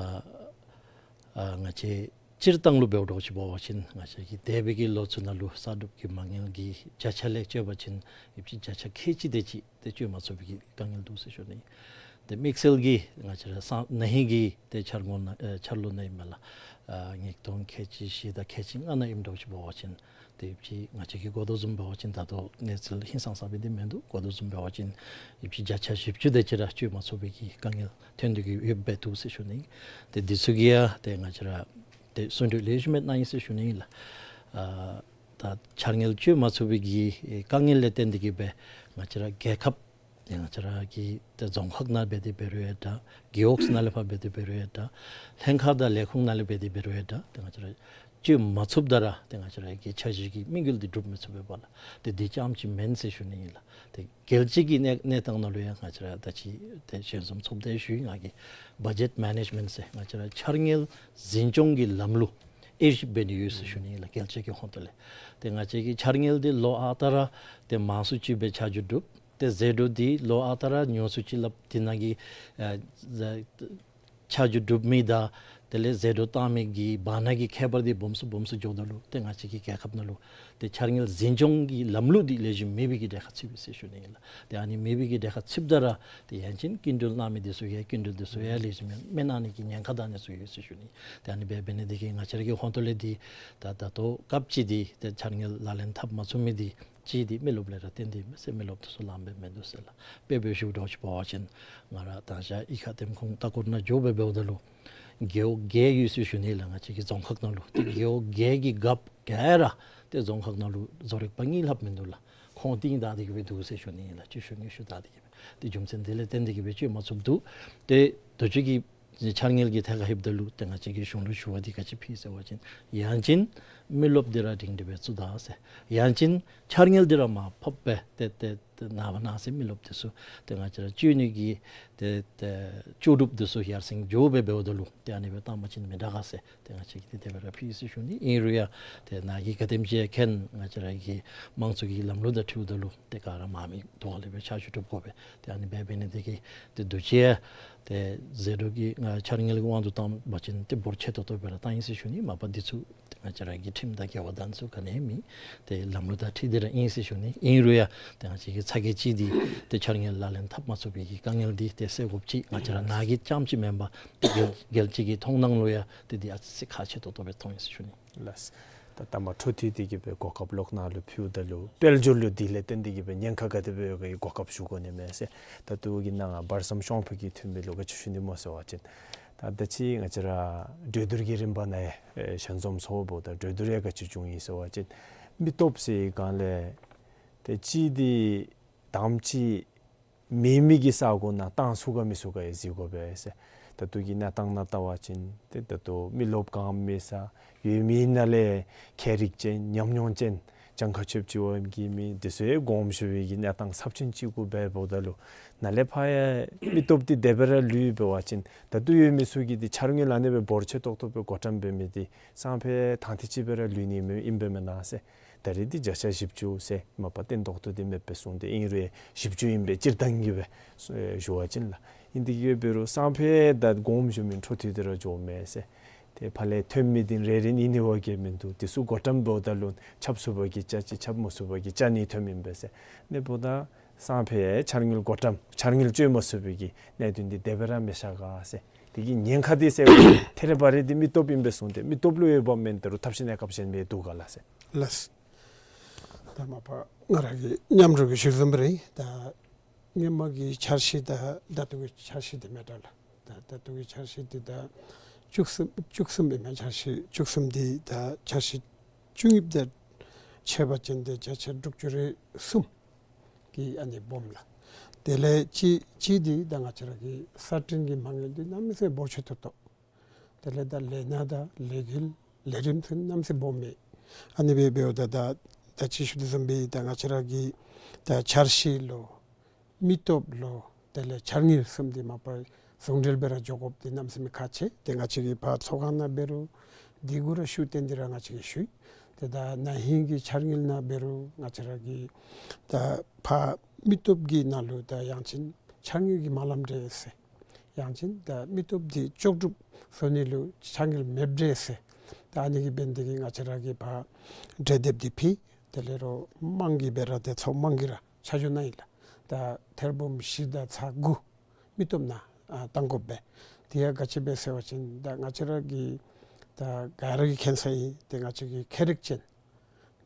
ཨ་ང་བཅས་སྤྱིར་བཏང་ལུ་འབདཝ་འདྲཝ་ཅིག་འབད་བ་ཅིན་ང་བཅས་ཀྱི་འདས་པའི་གི་ལོ་ཚུ་ནང་ལུ་གསར་སྒྲུབ་ཀྱི་མ་དངུལ་གྱི་བརྒྱ་ཆ་ལས་བཅད་པ་ཅིན་ཡོདཔ་ཅིག་བརྒྱ་ཆ་ཁལ་གཅིག་དེ་ཅིག་ཏེ་བཅོལ་མ་ཚུགས་པའི་གི་དཀའ་ངལ་འདུག་ཟེར་ཞུ་ནི། ཏེ་དམིགས་བསལ་གྱིས་ང་བཅས་ར་སང་ན་ཧིང་གི་ཏེ་འཆར་ངོ་ནང་ཨེ་འཆར་ལོ་ནང་ཨིན་མས་ལགས། ཨ་ཉིས་སྟོང་ཁལ་གཅིག་བཞི་དང་ཁལ་གཅིག་ལྔ་ནང་ཨིནམ་འདྲཝ་ཅིག་འབད་བ་ཅིན་ཏེ་ཡོདཔ་ཅིག་ང་བཅས་ཀྱིས་གོ་དོ་བཟུམ་འབད་བ་ཅིན་ད་ལྟོ་གནས་ཚུལ་ཧིང་སངས་ས་སྦེ་འདི་མིན་འདུག། གོ་དོ་བཟུམ་འབད་བ་ཅིན་ཡོདཔ་ཅིག་བརྒྱ་ཆ་བཞི་བཅུ་དེ་ཅིག་ར་བཅོལ་མ་ཚུགས་པའི་གི་དཀའ་ངལ་ཐོན་ཏེ་གི་ཡོདཔ་སྦེ་འདུག་ཟེར་ཞུ་ནི། ཏེ་འདི་ཚུ་གི་ཡང་ཏེ་ང་བཅས་ར་ཏེ་གསུང་གྲོས་ལེགས་ཤོམ་སྦེ་གནང་ཡི་ཟེར་ཞུ་ནི་ཨིན་ལགས། ཨ་ད་འཆར་དངུལ་བཅོལ་མ་ཚུགས་པའི་གི་དཀའ་ངལ་ལས་བརྟེན་ཏེ་གི་སྦེ་ང་བཅས་ར་རྒྱལ་ཁབ་ཏེ་ང་བཅས་ར་གི་ཏེ་རྫོང་ཁག་ནང་འབད་དེ་འབད་རུང་ཡང་འདྲ། རྒེད་འོག་ནང་ལས་ཕར་འབད་དེ་འབད་རུང་ཡང་འདྲ། ལྷན་ཁག་དང་ལས་ཁུངས་ནང་ལས་འབད་དེ་འབད་རུང་ཡང་འདྲ། ཏེ་ང་བཅས་ར་བཅོལ་མ་ཚུགསཔ་ད་ར་ཏེ་ང་བཅས་ར་གི་འཆར་གཞི་གི་དམིགས་ཡུལ་འདི་འགྲུབ་མི་ཚུགས་པས་པ་ལགས། ཏེ་འདི་རྐྱངམ་ཅིག་མེན་ཟེར་ཞུ་ནི་ཨིན་ལགས། ཏེ་རྒྱལ་སྤྱི་གི་གནས་གནས་སྟངས་ནང་ལུ་ཡང་ང་བཅས་ར་ད་ཅི་ཏེ་ཞལ་འཛོམས་ཚོགསཔ་ད་ཞུ་ཡི། ང་གིས་བ་ཇེཊ་མེ་ནེཇ་མེནཊ་ཟེར་ང་བཅས་ར་འཆར་དངུལ་འཛིན་སྐྱོང་གི་ལམ་ལུགས་དབྱེ་ཞིབ་འབད་ནི་ཡོད་ཟེར་ཞུ་ནི་ཨིན་ལགས། རྒྱལ་སྤྱི་གི་ཧོང་ཏོ་ལས། ཏེ་ང་བཅས་ཀྱི་འཆར་དངུལ་འདི་ལོ་ཨ་རྟག་ར་ཏེ་མང་སུ་ཅིག་སྦེ་ཆ་འཇོག་གྲུབ། ཏེ་ཟད་འགྲོ་འདི་ལོ་ཨ་རྟག་ར་ཉུང་སུ་ཅིག་སླབ། དེ་ནང་གི་ཨ་ཆ་འཇོག་གྲུབ་མི་དང་དེ་ལས་ཟད་འགྲོ་བཏང་མི་གི་བར་ན་གི་ཁྱད་པར་འདི་སྦོམ་སུ་སྦོམ་སུ་འགྱོཝ་ད་ལུ་ཏེ་ང་བཅས་ཀྱི་རྒྱལ་ཁབ་ནང་ལུ་ཏེ་འཆར་དངུལ་འཛིན་སྐྱོང་གི་ལམ་ལུགས་འདི་ལེགས་ཤོམ་མེད་པའི་གི་གྲལ་ཁར་ཚུད་པས་ཟེར་ཞུ་ནི་ཨིན་ལགས། ཏེ་ཨ་ནི་མེད་པའི་གི་གྲལ་ཁར་ཚུདཔ་ད་ར་ཏེ་ཡང་ཅིན་སྐྱིན་འགྲུལ་གནང་མི་འདི་ཚུ་ཡང་སྐྱིན་འགྲུལ་འདི་ཚུ་ཡང་ལེགས་ཤོམ་མེན་མེན་ཨ་ནི་གི་ཉེན་ཁ་དང་ཨ་ནི་ཚུ་ཡོད་ཟེར་ཞུ་ནི། ཏེ་ཨ་ནི་སྦེ་འབད་ནི་འདི་གིས་ང་བཅས་ར་གི་ཧོང་ཏོ་ལས་འདི་ད་ད་ལྟོ་སྐབས་ཅིག་འདི་ཏེ་འཆར་དངུལ་ལག་ལེན་འཐབ་མ་ཚུགས་མི་འདི་གཅིག་འདི་མི་རློབས་ལས་ར་བརྟེན་ཏེ་མས་ཟེར། མི་རློབས་འདི་ཚུ་ལངམ་སྦེ་མིན་འདུག་ཟེར་ལགས། དཔེ་འབད་ཞུཝ་འདྲཝ་ཅིག་འབད་བ་ཅིན་ང་ར་ད་ཞག་གཡུས་ཁ་ལྟདམོ་ཁུངས་ལྟ་སྐོར་ནང་འགྱོ་སྦེ་འབདཝ་ད་ལུ་རྒེད་འོག་བརྒྱད་ཡོད་ཟེར་ཞུ་ནི་ལགས། ང་བཅས་ཀྱི་རྫོང་ཁག་ནང་ལུ་ཏེ་རྒེད་འོག་བརྒྱད་ཀྱི་རྒཔོ་ག་ར་ཏེ་རྫོང་ཁག་ནང་ལུ་བཟོ་རིག་པ་གཉིས་ལྷགཔ་མིན་འདུག་ལགས། ཁོང་རྟིང་བདའ་སྟེ་གི་སྦེ་འདུག་ཟེར་ཞུ་ནི་ལགས། སྤྱི་ཞུ་དངུལ་ཞུ་བདའ་སྟེ་གི་སྦེ། ཏེ་རྒྱུ་མཚན་འདི་ལས་བརྟེན་ཏེ་གི་སྦེ་བཅོལ་མ་ཚུགསཔ་འདུག། ཏེ་དུས་ཅི་གི་འཆར་དངུལ་གྱི་ཐད་ཁར་ལྷོདཔ་ད་ལུ་ཏེ་ང་བཅས་ཀྱིས་གཞུང་ལུ་ཞུ་བ་འདི་ག་ཅི་ཕུལ་ཟེར་བ་ཅིན་ཡང་ཅིན་མི་རློབས་འདི་ར་སྒྲིང་སྒྲི་སྦེ་བཙུགས་ད་ཟེར། ཡང་ཅིན་འཆར་དངུལ་འདི་ར་མར་ཕབ་སྦེ་ཏེ་ཏེ་ཏེ་ནངས་པ་གནངས་ཚེ་མི་རློབས་འདི་ཚུ་ཏེ་ང་བཅས་ར་བཅོལ་ནི་གི་ཏེ་ཏེ་ལྕོགས་གྲུབ་འདི་ཚུ་ཡར་སེང་འགྱོ་སྦེ་འབདཝ་ད་ལུ་ཏེ་ཨ་ནི་སྦེ་བཏང་པ་ཅིན་མི་དྲག་ག་ཟེར། ཏེ་ང་བཅས་ཀྱིས་ཏེ་དེ་སྦེ་ར་ཕུལ་ཡི་ཟེར་ཞུ་ནི། ཨིན་རུང་ཡང་ཏེ་ནཱ་གིས་ག་དེམ་ཅིག་མཁྱེན། ང་བཅས་ར་གི་དམངས་གཙོ་གི་ལམ་ལུགས་དང་འཁྲིལཝ་ད་ལུ་ཏེ་ག་ར་མང་མི་ཐོག་ལས་སྦེ་ཆ་འཇོག་གྲུབ་དགོ་པས། ཏེ་ཨ་ནི་སྦེ་འབད་ནི་འདི་གིས་ཏེ་དུས་ཅི་ཡང་ཏེ་ཟད་འགྲོ་གི་ང་འཆར་དངུལ་གྱི་དབང་དུ་བཏང་པ་ཅིན་ཏེ་འབོར་ཆེ་ཏོག་ཏོ་སྦེ་ར་བཏང་ཡི་ཟེར་ཞུ་ནི། མ་པ་འདི་ཚུ་ཏེ་ང་བཅས་ར་གི་ཁྲིམས་དང་འགལ་བ་དང་ཚུ་ག་ནི་ཡང་མེད། ཏེ་ལམ་ལུགས་དང་འཁྲིལ་ཏེ་ར་ཨིན་ཟེར་ཞུ་ནི། ཨིན་རུང་ཡང་ཏེ་ང་བཅས་ཀྱི་ཚ་གྱང་ཅིག་འདི་ཏེ་འཆར་དངུལ་ལག་ལེན་འཐབ་མ་ཚུགས་པའི་གི་དཀའ་ངལ་འདི་ཏེ་སེལ་དགོཔ་ཅིག་ང་བཅས་ར་ནཱ་གི་རྐྱངམ་ཅིག་མེན་པར་ཏེ་རྒྱལ་རྒྱལ་སྤྱི་གི་མཐོང་སྣང་ལུ་ཡང་ཏེ་འདི་ཨ་ཙི་ཁག་ཆེ་ཏོག་ཏོ་སྦེ་མཐོང་ཡི་ཟེར་ཞུ་ནི། ལགས། ད་ད་མ་འཕྲོ་མཐུད་དེ་གི་སྦེ་གོ་སྐབས་ལོག་ནཱ་ལུ་ཕུལཝ་ད་ལུ་དཔལ་འབྱོར་ལུ་དེ་ལས་བརྟེན་ཏེ་གི་སྦེ་ཉེན་ཁ་ག་དེ་སྦེ་ཡོད་ག་གོ་སྐབས་ཞུ་དགོ་ནི་མས་ཟེར། ད་ལྟོ་གི་ནང་ང་བར་གསུམ་ཤོང་ཕུ་གི་འཐུས་མི་ལུ་ག་ཅི་ཞུ་ནི་སྨོ་ཟེར་བ་ཅིན། ད་ད་ཅི་ང་བཅས་ར་གྲོས་བསྡུར་གྱི་རིམ་པ་ནང་ཡང་ཞལ་འཛོམས་སོངམ་ད་གྲོས་བསྡུར་ཡང་ག་ཅི་བྱུང་ཡི་ཟེར་བ་ཅིན། མི་སྟོབས་ཟེར་སྒང་ལས་ཏེ་གཅིག་འདི་དང་པ་ཅིག་མེད་མི་གི་ས་གོ་ནང་བཏང་ཚུགས་ག་མི་ཚུགས་ག་ཡང་གཟིགས་དགོ་པས་ཟེར། ད་ལྟོ་གི་གནས་སྟངས་ནང་བལྟ་བ་ཅིན་ཏེ་ད་ལྟོ་མི་རློབས་གང་མེད་ས་ཡོད་མི་ནང་ལས་མཁས་རིག་ཅན་ཉམས་མྱོང་ཅན་གྱངས་ཁ་ཆོདཔ་ཅིག་འབད་མི་འདི་ཚུ་ཡང་དགོངསམ་ཞུ་བའི་གི་གནས་སྟངས་ཚབས་ཆེན་ཅིག་གུ་འབདཝ་ད་ལུ་ནཱ་ལས་ཕར་ཡང་མི་སྟོབས་འདི་དེ་སྦེ་ར་ལུས་འབད་བ་ཅིན་ད་ལྟོ་ཡོད་མི་ཚུ་གིས་འདི་འཆར་དངུལ་ཨ་ནི་སྦེ་འབོར་ཆེ་ཏོག་ཏོ་སྦེ་བགོ་བཀྲམ་འབད་མི་འདི་སང་ཕོད་དང་འདོད་ཅིག་སྦེ་ར་ལུས་ནི་མས་ཨིན་པས་མེན་ན་ཟེར། ད་རེས་འདི་བརྒྱ་ཆ་བཞི་བཅུ་ཟེར་མ་པ་སྟོན་ཏོག་ཏོ་འདི་མེདཔ་སྦེ་གསུངས་ཏེ་ཨིན་རུང་བཞི་བཅུ་ཨིན་པས་སྤྱིར་བཏང་གི་སྦེ་ཞུ་བ་ཅིན་ལགས། ཨིན་དེ་གི་འབད་རུང་སང་ཕོད་ད་དགོངསམ་ཞུ་མི་འཕྲོ་མཐུད་དེ་ར་འགྱོཝ་མས་ཟེར། ཏེ་ཕར་ལས་ཐོན་མི་འདི་རེ་རེ་ཨིན་ནི་བ་གི་མིན་འདུག། འདི་ཚུ་བགོ་བཀྲམ་འབདཝ་ད་ལུ་ཆ་བཅུ་པ་གིས་ཆ་གཅིག་ཆ་བཅུ་པ་གིས་ཆ་གཉིས་ཐོནམ་ཨིན་པས་ཟེར། ཨ་ནི་འབདཝ་ད་སང་ཕོད་འཆར་དངུལ་བགོ་བཀྲམ་འཆར་དངུལ་སྤྱོད་མ་ཚུགས་པའི་གི་གནད་དོན་འདི་དེ་སྦེ་ར་མི་ཤར་ག་ཟེར། དེ་གི་ཉེན་ཁ་འདི་ཟེར་བ་ཅིན་ཐད་རི་བ་རི་འདི་མི་སྟོབས་ཨིན་པས་གསུངས་ཏེ་མི་སྟོབས་ལུ་ཡོདཔ་མེན་ཏེ་རུང་ཐབས་ཤེས་གནས་སྐབས་གཞན་མི་འདུག་ག་ལགས་ཟེར། ལགས། ད་མ་པ་ང་ར་གིས་མཉམ་རོགས་ཀྱིས་ཞུ་བཟུམ་སྦེ་ར་ད་སྔོན་མ་གི་འཆར་གཞི་དང་ད་ལྟོ་གི་འཆར་གཞི་འདི་མེད་དྲགས་ལགས། ད་ད་ལྟོ་གི་འཆར་གཞི་འདི་ད་བཅུ་གསུམ་བཅུ་གསུམ་ཨིན་མས། འཆར་གཞི་བཅུ་གསུམ་འདི་ད་འཆར་གཞི་བཅུ་གཉིས་དེ་ཕྱེ་བ་ཅིན་ཏེ་བརྒྱ་ཆ་དྲུག་ཅུ་རེ་གསུམ་གི་ཨ་ནི་སྦོམ་ལགས། དེ་ལས་གཅིག་གཅིག་འདི་ད་ང་བཅས་ར་གི་གསར་སྐྲུན་གྱི་མ་དངུལ་འདི་གནམ་མེད་ས་མེད་འབོར་ཆེ་ཏོག་ཏོ། དེ་ལས་ད་ལས་སྣ་དང་ལས་འགུལ་ལས་རིམ་ཚུ་གནམ་མེད་ས་མེད་སྦོམ་མས། ཨ་ནི་སྦེ་འབདཝ་ད་ད་ད་ཅི་ཞུ་དོ་བཟུམ་སྦེ་ད་ང་བཅས་ར་གི་ད་འཆར་གཞི་ལོ་མི་སྟོབས་ལོ་དེ་ལས་འཆར་དངུལ་གསུམ་འདི་མ་པ་ཟུང་འབྲེལ་སྦེ་ར་འགྱོ་དགོཔ་འདི་གནམ་མེད་ས་མེད་ཁག་ཆེ། ཏེ་ང་བཅས་ཀྱིས་ཕར་ཚོགས་ཁང་ནང་འབད་རུང་འདི་གུ་ར་ཤུགས་བཏོན་ཏེ་ར་ང་བཅས་ཀྱིས་ཞུ་ཡི། ཏེ་ད་ན་ཧིང་གི་འཆར་དངུལ་ནང་འབད་རུང་ང་བཅས་ར་གི་ད་ཕར་མི་སྟོབས་ཀྱི་ནང་ལུ་ད་ཡང་ཅིན་འཆར་དངུལ་གྱི་མ་ལམ་འདྲེས་ཟེར། ཡང་ཅིན་ད་མི་སྟོབས་འདི་ལྕོགས་གྲུབ་བཟོ་ནི་ལུ་འཆར་དངུལ་མེདཔ་འདྲས་ཟེར། ད་ཨ་ནི་གི་འབད་ནི་དེ་གིས་ང་བཅས་ར་གིས་ཕར་གྲོས་འདེབས་འདི་ཕུལ། དེ་ལས་རོགས་དམངས་ཀྱིས་འབད་ར་ཏེ་ཚོགས་དམངས་ཀྱིས་ར་ཆ་འཇོག་གནང་ཡི་ལགས། ད་ཐེར་འབུམ་བཞི་དང་ཚག་དགུ་མི་སྟོབས་ནང་ཨ་བཏང་དགོ་པས། དེ་ཡང་ག་ཅི་སྦེ་ཟེར་བ་ཅིན་ད་ང་བཅས་ར་གི་ད་ག་ར་གིས་མཁྱེན་ས་ཨིན། ཏེ་ང་བཅས་ཀྱི་མཁས་རིག་ཅན་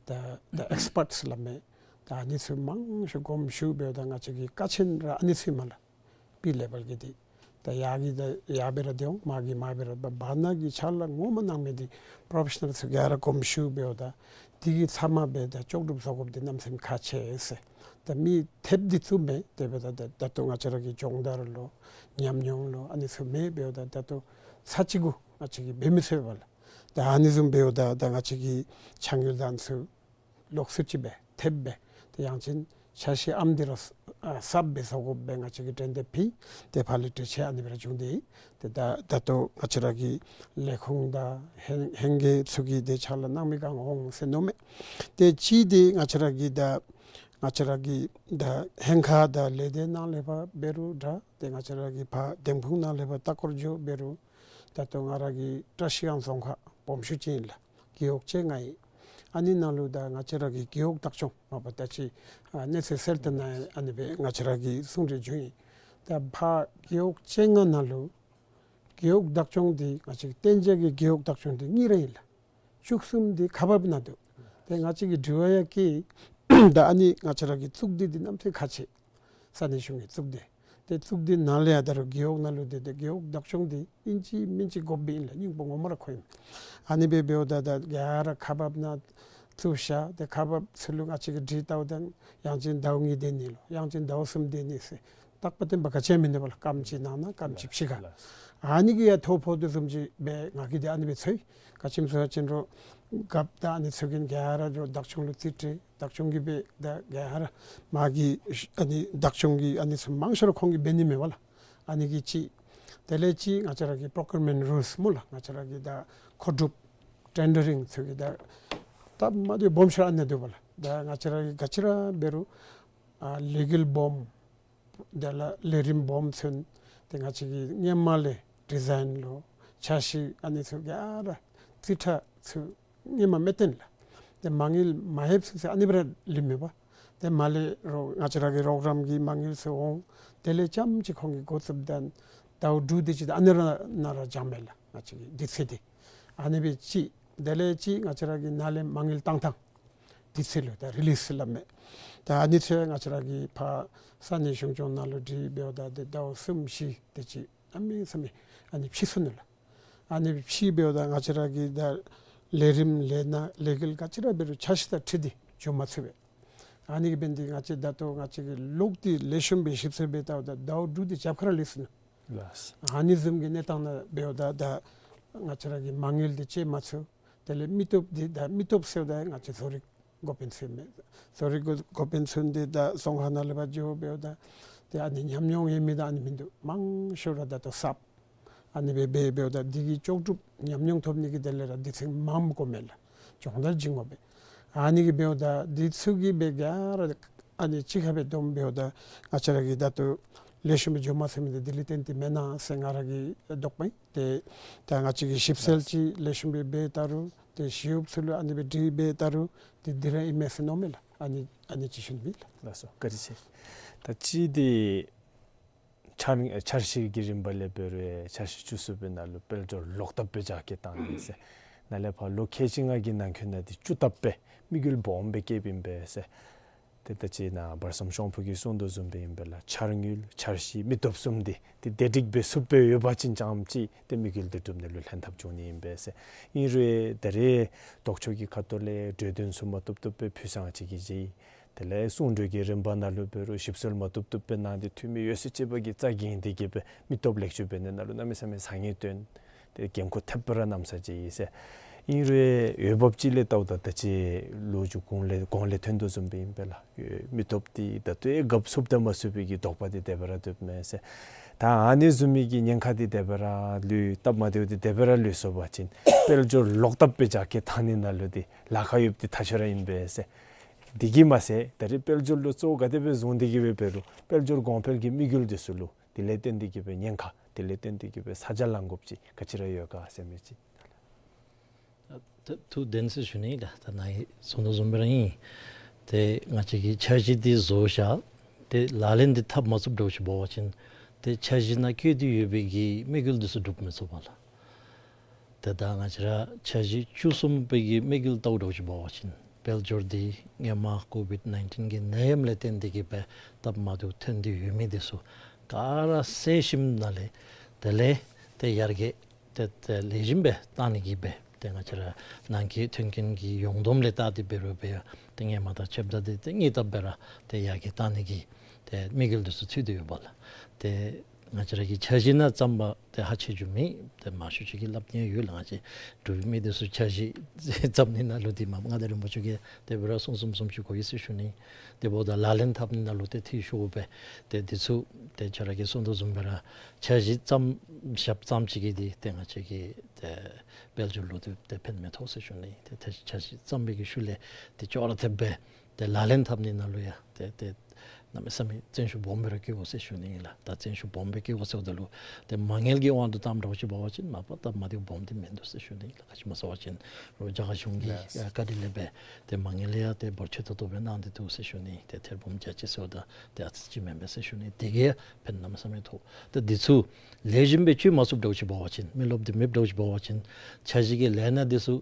ད་ད་ཨེགསི་པརཊསི་སླབ་མི་ད་ཨ་ནི་ཚུ་མང་ཤོས་དགོངསམ་ཞུ་འབདཝ་ད་ང་བཅས་ཀྱི་ཀ་ཆེན་ར་ཨ་ནི་ཚུ་མས་ལགས། པི་ལེ་བཱལ་གྱི་འདི་ད་ཡར་གྱི་ད་ཡར་སྦེ་ར་སྡོད་འོང་། མར་གྱི་མར་སྦེ་ར་སྡོད། བར་ན་གི་ཕྱག་ལཱ་ངོ་མ་གནང་མི་འདི་པྲོ་ཕེ་ཤ་ནཱལ་ཚུ་ག་ར་དགོངསམ་ཞུ་འབདཝ་ད་འདི་གི་ཚབ་མ་སྦེ་ད་ལྕོགས་གྲུབ་བཟོ་དགོཔ་འདི་གནམ་མེད་ས་མེད་ཁག་ཆེ་ཟེར། ད་མི་ཐེབས་འདི་ཚུ་མེད། དེ་འབདཝ་ད་ད་ད་ལྟོ་ང་བཅས་ར་གི་སྦྱོང་བརྡར་ལོ་ཉམས་མྱོང་ལོ་ཨ་ནི་ཚུ་མེད་འབདཝ་ད་ད་ལྟོ་ཚར་གཅིག་གུ་ང་བཅས་ཀྱིས་འབད་མི་ཚུགས་པས་ལགས། ད་ཨ་ནི་བཟུམ་འབདཝ་ད་ད་ང་བཅས་ཀྱིས་འཆར་དངུལ་དང་ཚུ་ལོགས་སུ་ཅིག་སྦེ་ཐེབས་སྦེ་ཏེ་ཡང་ཅིན་འཆར་གཞི་ཨམ་འདི་ར་ཨ་གསརཔ་སྦེ་བཟོ་དགོཔ་སྦེ་ང་བཅས་ཀྱིས་གྲོས་འདེབས་ཕུལ། ཏེ་ཕར་ལས་གྲོས་ཆོད་ཨ་ནི་སྦེ་ར་བྱུང་སྟེ། ཏེ་ད་ད་ལྟོ་ང་བཅས་ར་གི་ལས་ཁུངས་དང་ཧེང་ཧེང་གི་ཚུ་གིས་ཏེ་ཕྱག་ལཱ་གནང་མི་གང་འོང་ཟེར་མནོཝ་མས། ཏེ་གཅིག་འདི་ང་བཅས་ར་གི་ད་ང་བཅས་ར་གི་ད་ཧེང་ཁ་དང་ལས་སྡེ་ནང་ལས་ཕར་འབད་རུང་འདྲ། ཏེ་ང་བཅས་ར་གི་ཕར་དེམ་ཕུག་ནང་ལས་ཕར་ལྟ་སྐོར་འགྱོ་འབད་རུང་ད་ལྟོ་ང་ར་གི་བཀྲ་ཤིས་སྒང་རྫོང་ཁག་སྦོམ་ཤོས་ཅིག་ཨིན་ལགས། རྒེད་འོག་བཅོ་ལྔ་ཨིན། ཨ་ནི་ནང་ལུ་ད་ང་བཅས་ར་གི་རྒེད་འོག་བདག་སྐྱོང་མ་པ་ད་ཅི་ཨ་གནས་ཚུལ་གསལ་ཏེ་ནཱ་ཨ་ནི་སྦེ་ང་བཅས་ར་གིས་གསུང་གྲོས་བྱུང་ཡི། ད་ཕར་རྒེད་འོག་བཅོ་ལྔ་ནང་ལུ་རྒེད་འོག་བདག་སྐྱོང་འདི་ང་བཅས་ཀྱི་གཏན་འཇགས་ཀྱི་རྒེད་འོག་བདག་སྐྱོང་འདི་གཉིས་ར་ཨིན་ལགས། བཅུ་གསུམ་འདི་ཁག་འབགཔ་ནང་འདུག། ཏེ་ང་བཅས་ཀྱིས་དྲི་བ་ཡང་བཀོད་ཡི། ད་ཨ་ནི་ང་བཅས་ར་གི་གཙུག་སྡེ་འདི་གནམ་མེད་ས་མེད་ཁག་ཆེ། ས་གནས་གཞུང་གི་གཙུག་སྡེ། ཏེ་གཙུག་སྡེ་ནང་ལས་ཡང་ད་རུང་རྒེད་འོག་ནང་ལུ་ཏེ་ཏེ་རྒེད་འོག་བདག་སྐྱོང་འདི་ཨིན་ཅི་མིན་ཅི་དགོཔ་སྦེ་ཨིན་ལགས། སྙིང་པོ་ངོ་མ་ར་ཁོ་ཨིན། ཨ་ནི་སྦེ་འབདཝ་ད་ད་ག་ར་ཁག་འབགཔ་ནང་བཙུགས་བཞག། ཏེ་ཁག་འབགཔ་ཚུ་ལུ་ང་བཅས་ཀྱིས་དྲི་བལྟཝ་ད་ཡང་ཅིན་ཟླཝ་གཉིས་སྡོད་ནི་ལོ་ཡང་ཅིན་ཟླཝ་གསུམ་སྡོད་ནི་ཟེར་རྟག་པ་བརྟན་པ་ག་ཅི་ཡང་མིན་འདུག་པ་ལགས། སྐམ་ཅིག་གནང་ན་སྐམ་ཅིག་ཕྱི་ཁར། ཨ་ནི་གིས་ཡང་ཐོ་ཕོག་དོ་བཟུམ་ཅིག་སྦེ་ང་གིས་ཏེ་ཨ་ནི་སྦེ་ཚོར་ཡི། ག་ཅི་སྨོ་ཟེར་བ་ཅིན་རོགས་རྒཔོ་དང་ཨ་ནི་ཚུ་གིས་ག་ར་རོགས་བདག་སྐྱོང་ལུ་རྩིས་སྤྲོད་བདག་སྐྱོང་གིས་སྦེ་ད་ག་ར་མ་གི་ཨ་ནི་བདག་སྐྱོང་གི་ཨ་ནི་ཚུ་མང་ཤོས་ར་ཁོང་གིས་འབད་ནི་མས་པ་ལགས། ཨ་ནི་གིས་གཅིག། དེ་ལས་གཅིག་ང་བཅས་ར་གི་པྲོ་ཀིའུར་མེནཊ་རུལསི་སྨོ་ལགས། ང་བཅས་ར་གི་ད་མཁོ་སྒྲུབ་ཊེན་ཌར་རིང་ཚུ་གི་ད་སྟབས་མ་བདེཝ་སྦོམ་ཤོས་ཨ་ནི་འདུག་པ་ལགས། ད་ང་བཅས་ར་གིས་ག་ཅི་ར་འབད་རུང་ཨ་ལས་འགུལ་སྦོམ་དེ་ལས་ལས་རིམ་སྦོམ་ཚུ་ཏེ་ང་བཅས་ཀྱིས་སྔོན་མ་ལས་ཌི་ཛའིན་ལོ་འཆར་གཞི་ཨ་ནི་ཚུ་ག་ར་རྩིས་ཁྲ་ཚུ་སྔོན་མ་མི་བཏོན་ལགས། ཏེ་མ་དངུལ་མ་ལྷོད་ཚུན་ཚོད་ཨ་ནི་སྦེ་ར་ལུས་མས་པ། ཏེ་མ་ལས་རོགས་ང་བཅས་ར་གི་རོགས་རམ་གྱི་མ་དངུལ་ཚུ་འོང་། དེ་ལས་རྐྱངམ་ཅིག་ཁོང་གིས་འགོ་བཙུགསཔ་ད་ཟླཝ་དྲུག་དེ་ཅིག་ད་ཨ་ནི་ར་ནང་ར་འགྱངས་མས་ལགས། ང་བཅས་ཀྱི་དུས་ཚོད་འདི་ཨ་ནི་སྦེ་ཅིག། དེ་ལས་ཅིག་ང་བཅས་ར་གི་ནཱ་ལས་མ་དངུལ་བཏང་ཐངས་འདི་ཚུ་ལུ་ད་རི་ལིསི་སླབ་མས། ད་ཨ་ནི་ཚུ་ང་བཅས་ར་གི་ཕར་ས་གནས་གཞུང་སྐྱོང་ནང་ལུ་དྲིས་འབདཝ་ད་ཏེ་ཟླཝ་གསུམ་བཞི་དེ་ཅིག་གནམ་མེད་ས་མེད་ཨ་ནི་ཕྱིས་སོ་ནུག་ལགས། ཨ་ནི་ཕྱིས་འབདཝ་ད་ང་བཅས་ར་གི་ད་ལས་རིམ་ལས་སྣ་ལས་འགུལ་ག་ཅི་ར་འབད་རུང་འཆར་གཞི་དང་འཁྲིལ་ཏེ་འགྱོ་མ་ཚུགས་པས། ཨ་ནི་གིས་འབད་ནི་འདི་ང་བཅས་ད་ལྟོ་ང་བཅས་ཀྱིས་ལོག་སྟེ་ལེགས་ཤོམ་སྦེ་ཞིབ་འཚོལ་འབད་བལྟཝ་ད་ཟླཝ་དྲུག་དེ་རྒྱབ་ཁར་ལུས་སོ་ནུག། ལགས། ཨ་ནི་བཟུམ་གྱི་གནས་སྟངས་ནང་འབདཝ་ད་ད་ང་བཅས་ར་གི་མ་དངུལ་འདི་བཅད་མ་ཚུགས། དེ་ལས་མི་སྟོབས་འདི་ད་མི་སྟོབས་ཟེརཝ་ད་ང་བཅས་བཟོ་རིག་འགོ་དཔོན་ཚུ་མས། བཟོ་རིག་འགོ་འགོ་དཔོན་ཚུ་འདི་ད་རྫོང་ཁག་ནང་ལས་ཕར་འགྱོ་འབདཝ་ད་ཏེ་ཨ་ནི་ཉམས་མྱོང་ཡོད་མི་དང་ཨ་ནི་མིན་འདུག་མང་ཤོས་ར་ད་ལྟོ་གསརཔ་ཨ་ནི་སྦེ་འབད་འབདཝ་ད་འདི་གིས་ལྕོགས་གྲུབ་ཉམས་མྱོང་ཐོབ་ནི་གི་དེ་ལས་ར་འདི་ཚུ་མངམ་དགོ་མས་ལགས། སྦྱོང་བརྡར་བྱིན་དགོ་པས། ཨ་ནི་གིས་འབདཝ་ད་འདི་ཚུ་གིས་འབད་ག་ར་ཨ་ནི་གཅིག་ཁར་སྦེ་བསྡོམས་འབདཝ་ད་ང་བཅས་ར་གི་ད་ལྟོ་ལེགས་ཤོམ་སྦེ་འགྱོ་མ་ཚུགས་མི་འདི་འདི་ལས་བརྟེན་ཏེ་མེན་ན་ཟེར་ང་ར་གི་དོགས་པ་ཨིན། ཏེ་ད་ང་བཅས་ཀྱིས་ཞིབ་འཚོལ་ཅིག་ལེགས་ཤོམ་སྦེ་འབད་བལྟ་རུང་ཏེ་ཞི་གཡོགཔ་ཚུ་ལུ་ཨ་ནི་སྦེ་དྲིས་འབད་བལྟ་རུང་ཏེ་འདི་ར་ཨིན་མས་ཟེར་མནོཝ་མས་ལགས། ཨ་ནི་ཨ་ནི་ཅིག་ཞུ་ནི་ཨིན་ལགས། ལགས་སོ། བཀའ་དྲིན་ཆེ། ད་ཅི་འདི་འཆར་འཆར་གཞི་གི་རིམ་པ་ལས་འབད་རུང་འཆར་གཞི་བཅུ་གསུམ་པའི་ནང་ལུ་དཔལ་འབྱོར་ལོག་བཏབ་སྦེ་རྒྱ་སྐྱེད་བཏང་ནི་ཟེར་ནཱ་ལས་ཕར་ལོ་ཁལ་གཅིག་ལྔ་གི་ནང་འཁོད་ནང་འདི་བཅུ་བཏབ་སྦེ་དམིགས་ཡུལ་སྦོམ་སྦེ་བསྐྱེདཔ་ཨིན་པས་ཟེར། ཏེ་ད་ཅི་ནཱ་བར་གསུམ་ཤོང་ཕུ་གིས་གསུང་དོ་བཟུམ་སྦེ་ཨིན་པས་ལགས། འཆར་དངུལ་འཆར་གཞི་མི་སྟོབས་གསུམ་འདི་ཏེ་བདེ་སྒྲིག་སྦེ་ཚུདཔ་སྦེ་ཡོད་པ་ཅིན་ཙམ་ཅིག་ཏེ་དམིགས་ཡུལ་འདི་འགྲུབ་ནི་ལུ་ལྷན་ཐབས་འབྱུང་ནི་ཨིན་པས་ཟེར། ཨིན་རུང་ད་རེས་ལྡོག་ཕྱོགས་ཀྱི་ཁ་ཐུག་ལས་གྲོས་དོན་ཚུ་མ་བཏུབ་བཏུབ་སྦེ་ཕུལ་ས་ཅིག་གི་རྗེས་དེ་ལས་གསུང་གྲོས་ཀྱི་རིམ་པ་ནང་ལུ་འབད་རུང་ཞིབ་འཚོལ་མ་བཏུབ་བཏུབ་སྦེ་གནང་སྟེ་འཐུས་མི་ཡོད་ཚད་ཅིག་པ་གིས་རྩ་འགེངས་ཏེ་གི་སྦེ་མི་སྟོབས་ལེགས་བཅོས་འབད་ནི་ནང་ལུ་གནམ་མེད་ས་མེད་བཟང་ངན་སྟོན་ཏེ་འགན་ཁུར་ཐེབས་སྦེ་ར་གནམ་ས་ཅིག་ཨིན་ཟེར། ཨིན་རུང་འོས་འབབ་ཅིག་ལས་བལྟཝ་ད་ད་ཅི་ལོ་རྒྱུས་གོང་ལས་གོང་ལས་ཐོན་དོ་བཟུམ་སྦེ་ཨིན་པས་ལགས། མི་སྟོབས་འདི་ད་ལྟོ་ཡང་རྒཔ་ཚུགསཔ་དང་མ་ཚུགས་པའི་གི་དོགས་པ་འདི་དེ་སྦེ་ར་སྡོདཔ་མས་ཟེར། ད་ཨ་ནི་བཟུམ་མའི་གི་ཉེན་ཁ་འདི་དེ་སྦེ་ར་ལུས་སྟབས་མ་བདེཝ་འདི་དེ་སྦེ་ར་ལུས་སོང་པ་ཅིན་དཔལ་འབྱོར་ལོག་བཏབ་སྦེ་རྒྱ་སྐྱེད་བཏང་ནི་ནང་ལུ་འདི་ལཱ་ཁག་ཡོདཔ་འདི་ཐག་ཆོད་ར་ཨིན་པས་ཟེར། འདི་གིས་མ་ཚད་ད་རེས་དཔལ་འབྱོར་ལུ་གཙོ་བོ་ག་དེ་སྦེ་བཟུང་སྟེ་གི་སྦེ་འབད་རུང་དཔལ་འབྱོར་གོང་འཕེལ་གྱི་དམིགས་ཡུལ་འདི་ཚུ་ལུ་དེ་ལས་བརྟེན་ཏེ་གི་སྦེ་ཉེན་ཁ་དེ་ལས་བརྟེན་ཏེ་གི་སྦེ་ས་ཆ་ལང་དགོཔ་ཅིག་ག་ཅི་ར་ཡོད་ག་ཟེར་མི་ཅིག། ད་ཐུགས་བདེན་ཟེར་ཞུ་ནི་ལགས། ད་ནཱ་གིས་གསུང་དོ་བཟུམ་སྦེ་ར་ཨིན། ཏེ་ང་བཅས་ཀྱིས་འཆར་གཞི་འདི་བཟོ་བཞག། ཏེ་ལག་ལེན་འདི་འཐབ་མ་ཚུགསཔ་འདྲཝ་ཅིག་འབད་བ་ཅིན་ཏེ་འཆར་གཞི་ནང་བཀོད་དེ་ཡོད་པའི་གི་དམིགས་ཡུལ་འདི་ཚུ་འགྲུབ་མི་ཚུགས་པས་ལགས། ཏེ་ད་ང་བཅས་ར་འཆར་གཞི་བཅུ་གསུམ་པའི་གི་དམིགས་ཡུལ་བལྟཝ་འདྲཝ་ཅིག་འབད་བ་ཅིན་དཔལ་འབྱོར་འདི་སྔོན་མ་ཀོ་བིཌ་ནའིན་ཊིན་གྱི་ནད་ཡམས་ལས་བརྟེན་ཏེ་གི་སྦེ་སྟབས་མ་བདེཝ་ཐོན་ཏེ་ཡོད་མི་འདི་ཚུ་ག་ར་བསལ་ཞིནམ་ལས་དེ་ལས་ཏེ་ཡར་རྒྱས་ཏེ་ཏེ་ལེགས་ཤོམ་སྦེ་བཏང་ནི་གི་སྦེ་ཏེ་ང་བཅས་ར་ནང་འཁོད་ཐོན་སྐྱེད་ཀྱི་ཡོངས་བསྡོམས་ལས་བལྟ་སྟེ་འབད་རུང་སྦེ་ཏེ་སྔོན་མ་དང་ཕྱདཔ་ད་འདི་ཏེ་དངུལ་བཏབ་སྦེ་ར་ཏེ་ཡར་རྒྱས་བཏང་ནི་གི་ཏེ་དམིགས་ཡུལ་འདི་ཚུ་ཚུད་དེ་ཡོདཔ་ལགས། ཏེ་ང་བཅས་ར་གི་འཆར་གཞི་ནང་བརྩམས་པ་ཏེ་ཧ་ཆེ་རྒྱུ་མེད། ཏེ་མང་ཤོས་ཅིག་གིས་སླབ་ནི་ཡོད་ལགས། ང་བཅས་འབྲུག་མི་འདི་ཚུ་འཆར་གཞི་བརྩམ་ནི་ནང་ལུ་འདི་མ་མངའ་བདག་རིན་པོ་ཆེ་གིས་དེ་སྦེ་ར་གསུང་གསུངམ་བཟུམ་ཅིག་གོ་ཡི་ཟེར་ཞུ་ནི། དེ་འབདཝ་ད་ལག་ལེན་འཐབ་ནི་ནང་ལུ་ཏེ་འཐུས་ཤོར་སྦེ་ཏེ་འདི་ཚུ་ཏེ་ཁྱོད་ར་གིས་གསུང་དོ་བཟུམ་སྦེ་ར་འཆར་གཞི་བརྩམས་བཞགཔ་ཙམ་ཅིག་གིས་འདི་ཏེ་ང་བཅས་ཀྱི་ཏེ་དཔལ་འབྱོར་ལུ་ཏེ་ཏེ་ཕན་མི་ཐོགས་ཟེར་ཞུ་ནི། ཏེ་ཏེ་འཆར་གཞི་བརྩམས་པའི་གི་ཤུལ་ལས་ཏེ་ཅོག་ར་འཐདཔ་སྦེ་ཏེ་ལག་ལེན་འཐབ་ནི་ནང་ལུ་ཡང་ཏེ་ཏེ་གནམ་མེད་ས་མེད་བརྩོན་ཤུགས་སྦོམ་སྦེ་ར་བསྐྱེད་དགོ་ཟེར་ཞུ་ནི་ཨིན་ལགས། ད་བརྩོན་ཤུགས་སྦོམ་སྦེ་བསྐྱེད་དགོ་ཟེརཝ་ད་ལུ་ཏེ་མ་དངུལ་གྱི་དབང་དུ་བཏངམ་འདྲཝ་ཅིག་འབད་བ་ཅིན་མ་པ་སྟབས་མ་བདེཝ་སྦོམ་འདི་མིན་འདུག་ཟེར་ཞུ་ནི་ཨིན་ལགས། ག་ཅི་སྨོ་ཟེར་བ་ཅིན་རོགས་རྒྱ་གར་གཞུང་གི་ལགས། ཨ་བཀའ་དྲིན་ལས་སྦེ་ཏེ་མ་དངུལ་ཡང་ཏེ་འབོར་ཆེ་ཏོག་ཏོ་སྦེ་གནང་སྟེ་འདུག་ཟེར་ཞུ་ནི། ཏེ་ཐེར་འབུམ་བརྒྱ་ཅིག་ཟེརཝ་ད་ཏེ་ཨ་ཙི་ཅིག་མེན་པས་ཟེར་ཞུ་ནི། དེ་གིས་ཕན་གནམ་མེད་ས་མེད་ཐོགས། ཏེ་འདི་ཚུ་ལེགས་ཤོམ་སྦེ་བཅོས་མ་ཚུགསཔ་འདྲཝ་ཅིག་འབད་བ་ཅིན་མི་རློབས་འདི་མེདཔ་འདྲཝ་ཅིག་འབད་བ་ཅིན་འཆར་གཞི་གི་ལས་སྣ་འདི་ཚུ་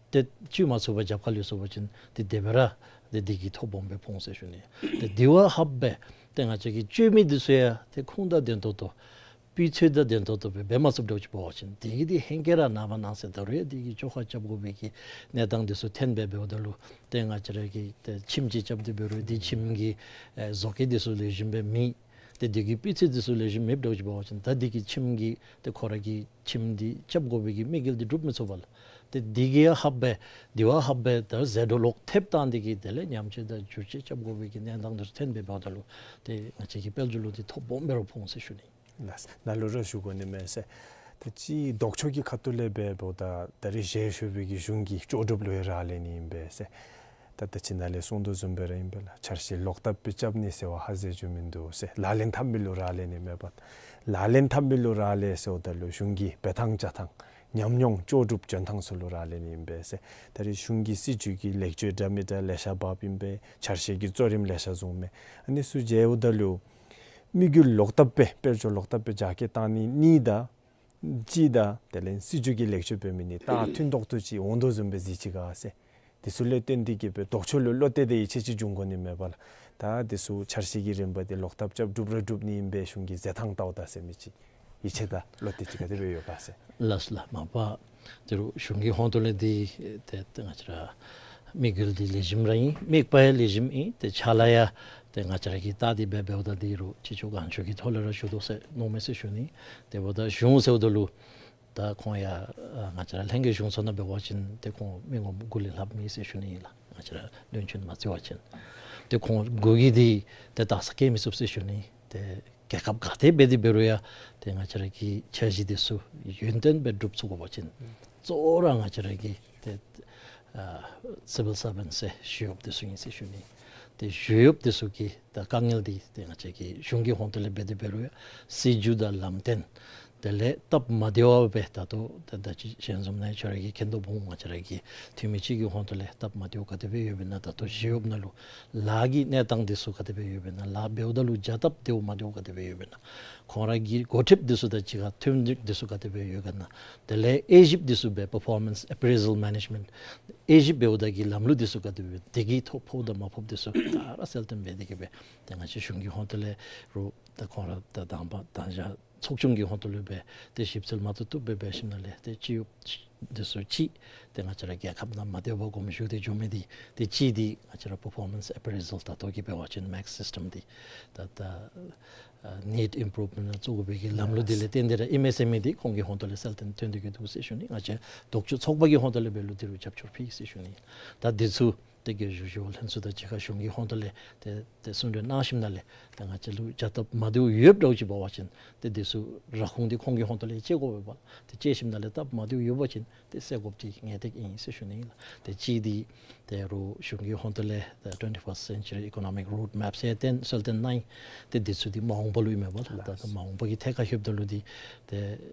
ཏེ་བཅོས་མ་ཚུགས་པར་རྒྱབ་ཁར་ལུས་སོང་པ་ཅིན་ཏེ་དེ་སྦེ་ར་ཏེ་འདི་གིས་ཐོ་སྦོམ་སྦེ་ཕོག་འོང་ཟེར་ཞུ་ནི། ཏེ་དེ་བ་ལྷགཔ་སྦེ་ཏེ་ང་བཅས་ཀྱིས་བཅོས་མི་འདི་ཚུ་ཡང་ཏེ་ཁུངས་དང་ལྡན་ཏོག་ཏོ་སྤུས་ཚད་དང་ལྡན་ཏོག་ཏོ་སྦེ་འབད་མ་ཚུགསཔ་འདྲཝ་ཅིག་འབད་བ་ཅིན་དེ་གིས་ཏེ་ཧེང་སྐལ་ར་ནངས་པ་གནངས་ཚེ་ད་རུང་ཡང་དེ་གི་བཅོ་ཁ་རྐྱབ་དགོ་པའི་གི་གནས་སྟངས་འདི་ཚུ་ཐོན་སྦེ་འབདཝ་ད་ལུ་ཏེ་ང་བཅས་ར་གིས་ཏེ་ཁྱིམ་ཅིག་རྐྱབ་སྟེ་འབད་རུང་དེ་ཁྱིམ་གྱི་ཨེ་བཟོ་བཀོད་འདི་ཚུ་ལེགས་ཤོམ་སྦེ་མེད། ཏེ་དེ་གི་སྤུས་ཚད་འདི་ཚུ་ལེགས་ཤོམ་མེདཔ་འདྲཝ་ཅིག་འབད་བ་ཅིན་ད་དེ་གི་ཁྱིམ་གྱི་ཏེ་ཁོ་ར་གི་ཁྱིམ་འདི་རྐྱབ་དགོ་པའི་གི་དམིགས་ཡུལ་འདི་འགྲུབ་མི་ཚུགས་པས་ལགས། ཏེ་དེ་གིས་ཡང་ལྷགཔ་སྦེ་དེ་བ་ལྷགཔ་སྦེ་ད་ཟད་འགྲོ་ལོག་ཐེབས་བཏང་སྟེ་གི་དེ་ལས་ཉམས་བཅོས་དང་བསྒྱུར་བཅོས་རྐྱབ་དགོ་པའི་གི་གནས་སྟངས་འདི་ཚུ་ཐོན་སྦེ་འབདཝ་ད་ལུ་ཏེ་ང་བཅས་ཀྱི་དཔལ་འབྱོར་ལུ་འདི་ཐོ་སྦོམ་སྦེ་ར་ཕོག་འོང་ཟེར་ཞུ་ནི། ལགས། ནཱ་ལུ་ར་ཞུ་དགོ་ནི་མས་ཟེར། ད་ཅི་ལྡོག་ཕྱོགས་ཀྱི་ཁ་ཐུག་ལས་འབད་འབདཝ་ད་ད་རེས་ཞལ་བཞུགས་པའི་གི་གཞུང་གིས་ལྕོགས་གྲུབ་ལུ་ཡང་རག་ལས་ནི་ཨིན་པས་ཟེར། ད་ད་ཅི་ནཱ་ལས་གསུང་དོ་བཟུམ་སྦེ་ར་ཨིན་པས་ལགས། འཆར་གཞི་ལོག་བཏབ་སྦེ་རྐྱབ་ནི་ཟེར་བ་ཧ་ཟེར་རྒྱུ་མིན་འདུག་ཟེར། ལག་ལེན་འཐབ་མི་ལུ་རག་ལས་ནི་མེད་པས། ལག་ལེན་འཐབ་མི་ལུ་རག་ལས་ཟེརཝ་ད་ལུ་གཞུང་གི་འབད་ཐངས་བྱ་ཐངས་ཉམས་མྱོང་ལྕོགས་གྲུབ་འཇོན་ཐངས་ཚུ་ལུ་རག་ལས་ནི་ཨིན་པས་ཟེར། ད་རེས་གཞུང་གི་སྲིད་བྱུས་ཀྱི་ལེགས་བཅོས་འདྲ་མི་འདྲ་ལེ་ཤ་འབགཔ་ཨིན་པས། འཆར་གཞི་གི་གཙོ་རིམ་ལེ་ཤ་བཟུངམ་མས། ཨ་ནི་ཚུ་མཇལཝ་ད་ལུ་དམིགས་ཡུལ་ལོག་བཏབ་སྦེ་དཔལ་འབྱོར་ལོག་བཏབ་སྦེ་རྒྱ་སྐྱེད་བཏང་ནི་གཉིས་དང་ ཅིག་དང་དེ་ལས་སྲིད་བྱུས་ཀྱི་ལེགས་བཅོས་འབད་མི་ནི་ད་མཐུན་ཏོག་ཏོ་ཅིག་འོང་དོ་བཟུམ་སྦེ་གཟིགས་ཅི་ག་ཟེར། དེ་ཚུ་ལས་བརྟེན་ཏེ་གིས་སྦེ་ལྡོག་ཕྱོགས་ལུ་བློ་གཏད་དེ་ཡིད་ཆེས་ཅིག་འབྱུང་དགོ་ནི་མས་པ་ལགས། ད་དེ་ཚུ་འཆར་གཞི་གི་རིམ་པ་དེ་ལོག་ཐབས་རྐྱབ་སྒྲུབ་ར་སྒྲུབ་ནི་ཨིན་པས། གཞུང་གིས་མཛད་ཐངས་བལྟཝ་ད་ཟེར་མི་ཅིག་ཡིད་ཆེས་དང་བློ་གཏད་ཅིག་ག་དེ་སྦེ་ཡོད་ག་ཟེར། ལགས་ལགས། མ་པ་དེ་རུ་གཞུང་གི་ཧོང་ཏོ་ལས་འདི་ཏེ་ཏེ་ང་བཅས་ར་དམིགས་ཡུལ་འདི་ལེགས་ཤོམ་ར་ཨིན། དམིགས་པ་ཡང་ལེགས་ཤོམ་ཨིན། ཏེ་ཕྱག་ལཱ་ཡང་ཏེ་ང་བཅས་ར་གིས་བལྟ་སྟེ་འབད་འབདཝ་ད་འདི་རུ་ཅི་ལྕོགས་གང་ལྕོགས་ཀྱི་ཐོག་ལས་ར་ཞུ་དོ་ཟེར་མནོཝ་མས་ཟེར་ཞུ་ནི། དེ་འབདཝ་ད་གཞུང་ཟེརཝ་ད་ལུ་ད་ཁོང་ཡང་ཨ་ང་བཅས་ར་ལྷན་རྒྱས་གཞུང་ཚོགས་ནང་འབད་བ་ཅིན་ཏེ་ཁོང་མི་ངོམ་དགུ་ལས་ལྷགཔ་མེད་ཟེར་ཞུ་ནི་ཨིན་ལགས། ང་བཅས་ར་བློན་ཆེན་མ་བརྩི་བ་ཅིན། ཏེ་ཁོང་དགུ་གིས་འདི་ཏེ་དག་ས་སྐྱེལ་མི་ཚུགས་ཟེར་ཞུ་ནི། ཏེ་རྒྱལ་ཁབ་ག་ཏེ་འབད་དེ་འབད་རུང་ཡང་ཏེ་ང་བཅས་ར་གི་འཆར་གཞི་འདི་ཚུ་ཡུན་བརྟན་སྦེ་སྒྲུབ་ཚུགས་དགོ་པ་ཅིན་གཙོ་བོ་ར་ང་བཅས་ར་གི་ཏེ་ཨ་སི་བིལ་སར་བེནཊ་ཟེར་ཞི་གཡོགཔ་འདི་ཚུ་ཨིན་ཟེར་ཞུ་ནི། ཏེ་ཞི་གཡོགཔ་འདི་ཚུ་གི་ད་དཀའ་ངལ་འདི་ཏེ་ང་བཅས་ཀྱི་གཞུང་གི་ཧོང་ཏོ་ལས་འབད་དེ་འབད་རུང་ཡང་སྲིད་བྱུས་དང་ལམ་སྟོན་དེ་ལས་སྟབས་མ་བདེཝ་སྦེ་ད་ལྟོ་ད་ད་ཅི་གཞན་བཟུམ་ནང་ཁྱོད་ར་གིས་མཁྱེན་དོ་འོང་། ང་བཅས་ར་གི་འཐུས་མི་ཅིག་གི་ཧོང་ཏོ་ལས་སྟབས་མ་བདེཝ་ག་དེ་སྦེ་ཡོདཔ་ཨིན་ན། ད་ལྟོ་ཞི་གཡོགཔ་ནང་ལུ་ལཱ་གི་གནས་སྟངས་འདི་ཚུ་ག་དེ་སྦེ་ཡོདཔ་ཨིན་ན། ལཱ་འབདཝ་ད་ལུ་བྱ་སྟབས་བདེཝ་མ་བདེཝ་ག་དེ་སྦེ་ཡོདཔ་ཨིན་ན། ཁོང་ར་གི་འགོ་ཁྲིདཔ་འདི་ཚུ་དང་གཅིག་ཁར་མཐུན་འགྱུར་འདི་ཚུ་ག་དེ་སྦེ་ཡོད་ག་ན། དེ་ལས་དབྱེ་ཞིབ་འདི་ཚུ་སྦེ་པར་ཕོར་མེནསི་ཨེ་པྲེ་ཟཱལ་མེ་ནེཇ་མེནཊ་དབྱེ་ཞིབ་འབདཝ་ད་གི་ལམ་ལུགས་འདི་ཚུ་ག་དེ་སྦེ་དེ་གི་ཐོ་ཕོགཔ་དང་མ་ཕོགཔ་འདི་ཚུ་ག་ར་གསལ་སྟོན་འབད་དེ་གིས་སྦེ་ཏེ་ང་བཅས་གཞུང་གི་ཧོང་ཏོ་ལས་རུང་ད་ཁོང་ར་ད་དང་པ་དང་ཞག་ཚོགས་ཆུང་གི་ཧོང་ཏོ་ལུ་སྦེ་ཏེ་ཞིབ་འཚོལ་མ་ཐུབ་ཐུབ་སྦེ་འབད་ཞིནམ་ལས་ཏེ་སྤྱི་གཡོགཔ་འདི་ཚུ་ཅིག་ཏེ་ང་བཅས་ར་རྒྱལ་ཁབ་ནང་མ་བདེཝ་སྒོམ་ཞུགས་ཏེ་འགྱོ་མི་འདི་ཏེ་གཅིག་འདི་ང་བཅས་ར་པར་ཕོར་མེནསི་ཨེ་པྲེ་ཟཱལ་ད་ལྟོ་གི་འབད་བ་ཅིན་མེག་སིསི་ཊེམ་འདི་ད་ད་ཨ་ནིཌ་ཨིམ་པྲུབ་མེནཊ་བཙུགས་དགོ་པའི་གི་ལམ་ལུགས་འདི་ལས་བརྟེན་ཏེ་ར་ཨིན་མས་ཟེར་མི་འདི་ཁོང་གི་ཧོང་ཏོ་ལས་གསལ་སྟོན་སྟོན་ཏེ་གི་འདུག་ཟེར་ཞུ་ནི། ང་བཅས་ལྡོག་ཕྱོགས་ཚོགས་པ་གི་ཧོང་ཏོ་ལས་འབད་རུང་འདི་རུ་རྒྱབ་སྐྱོར་ཕུལ་ཟེར་ཞུ་ནི། ད་འདི་ཚུ་ཏེ་རྒྱལ་གཞུང་ཞི་གཡོག་ལྷན་ཚོགས་དང་གཅིག་ཁར་གཞུང་གི་ཧོང་ཏོ་ལས་ཏེ་ཏེ་གསུང་གྲོས་གནང་ཞིནམ་ལས་ཏེ་ང་བཅས་ལུ་བྱ་སྟབས་མ་བདེཝ་ཡོདཔ་འདྲཝ་ཅིག་འབད་བ་ཅིན་ཏེ་འདི་ཚུ་ར་ཁུངས་འདི་ཁོང་གི་ཧོང་ཏོ་ལས་བཅད་དགོ་པས་པ། ཏེ་བཅད་ཞིནམ་ལས་སྟབས་མ་བདེཝ་ཡོད་པ་ཅིན་ཏེ་སེལ་དགོཔ་འདི་ངེས་ཏིག་ཨིན་ཟེར་ཞུ་ནི་ཨིན་ལགས། ཏེ་གཅིག་འདི་ཏེ་རུང་གཞུང་གི་ཧོང་ཏོ་ལས་ཏེ་ཊུ་ཝེན་ཊི་ཕརསིཊ་སེན་ཅུ་རི་ཨི་ཀོ་ནོ་མིག་རོཌ་མེཔ་ཟེར་ཏེ་གསལ་སྟོན་གནང་ཡི། ཏེ་འདི་ཚུ་འདི་མ་འོངས་པ་ལུ་ཨིན་མས་པ་ལགས། ད་ད་མ་འོངས་པ་གི་ཐད་ཁར་ལྷོདཔ་ད་ལུ་འདི་ཏེ་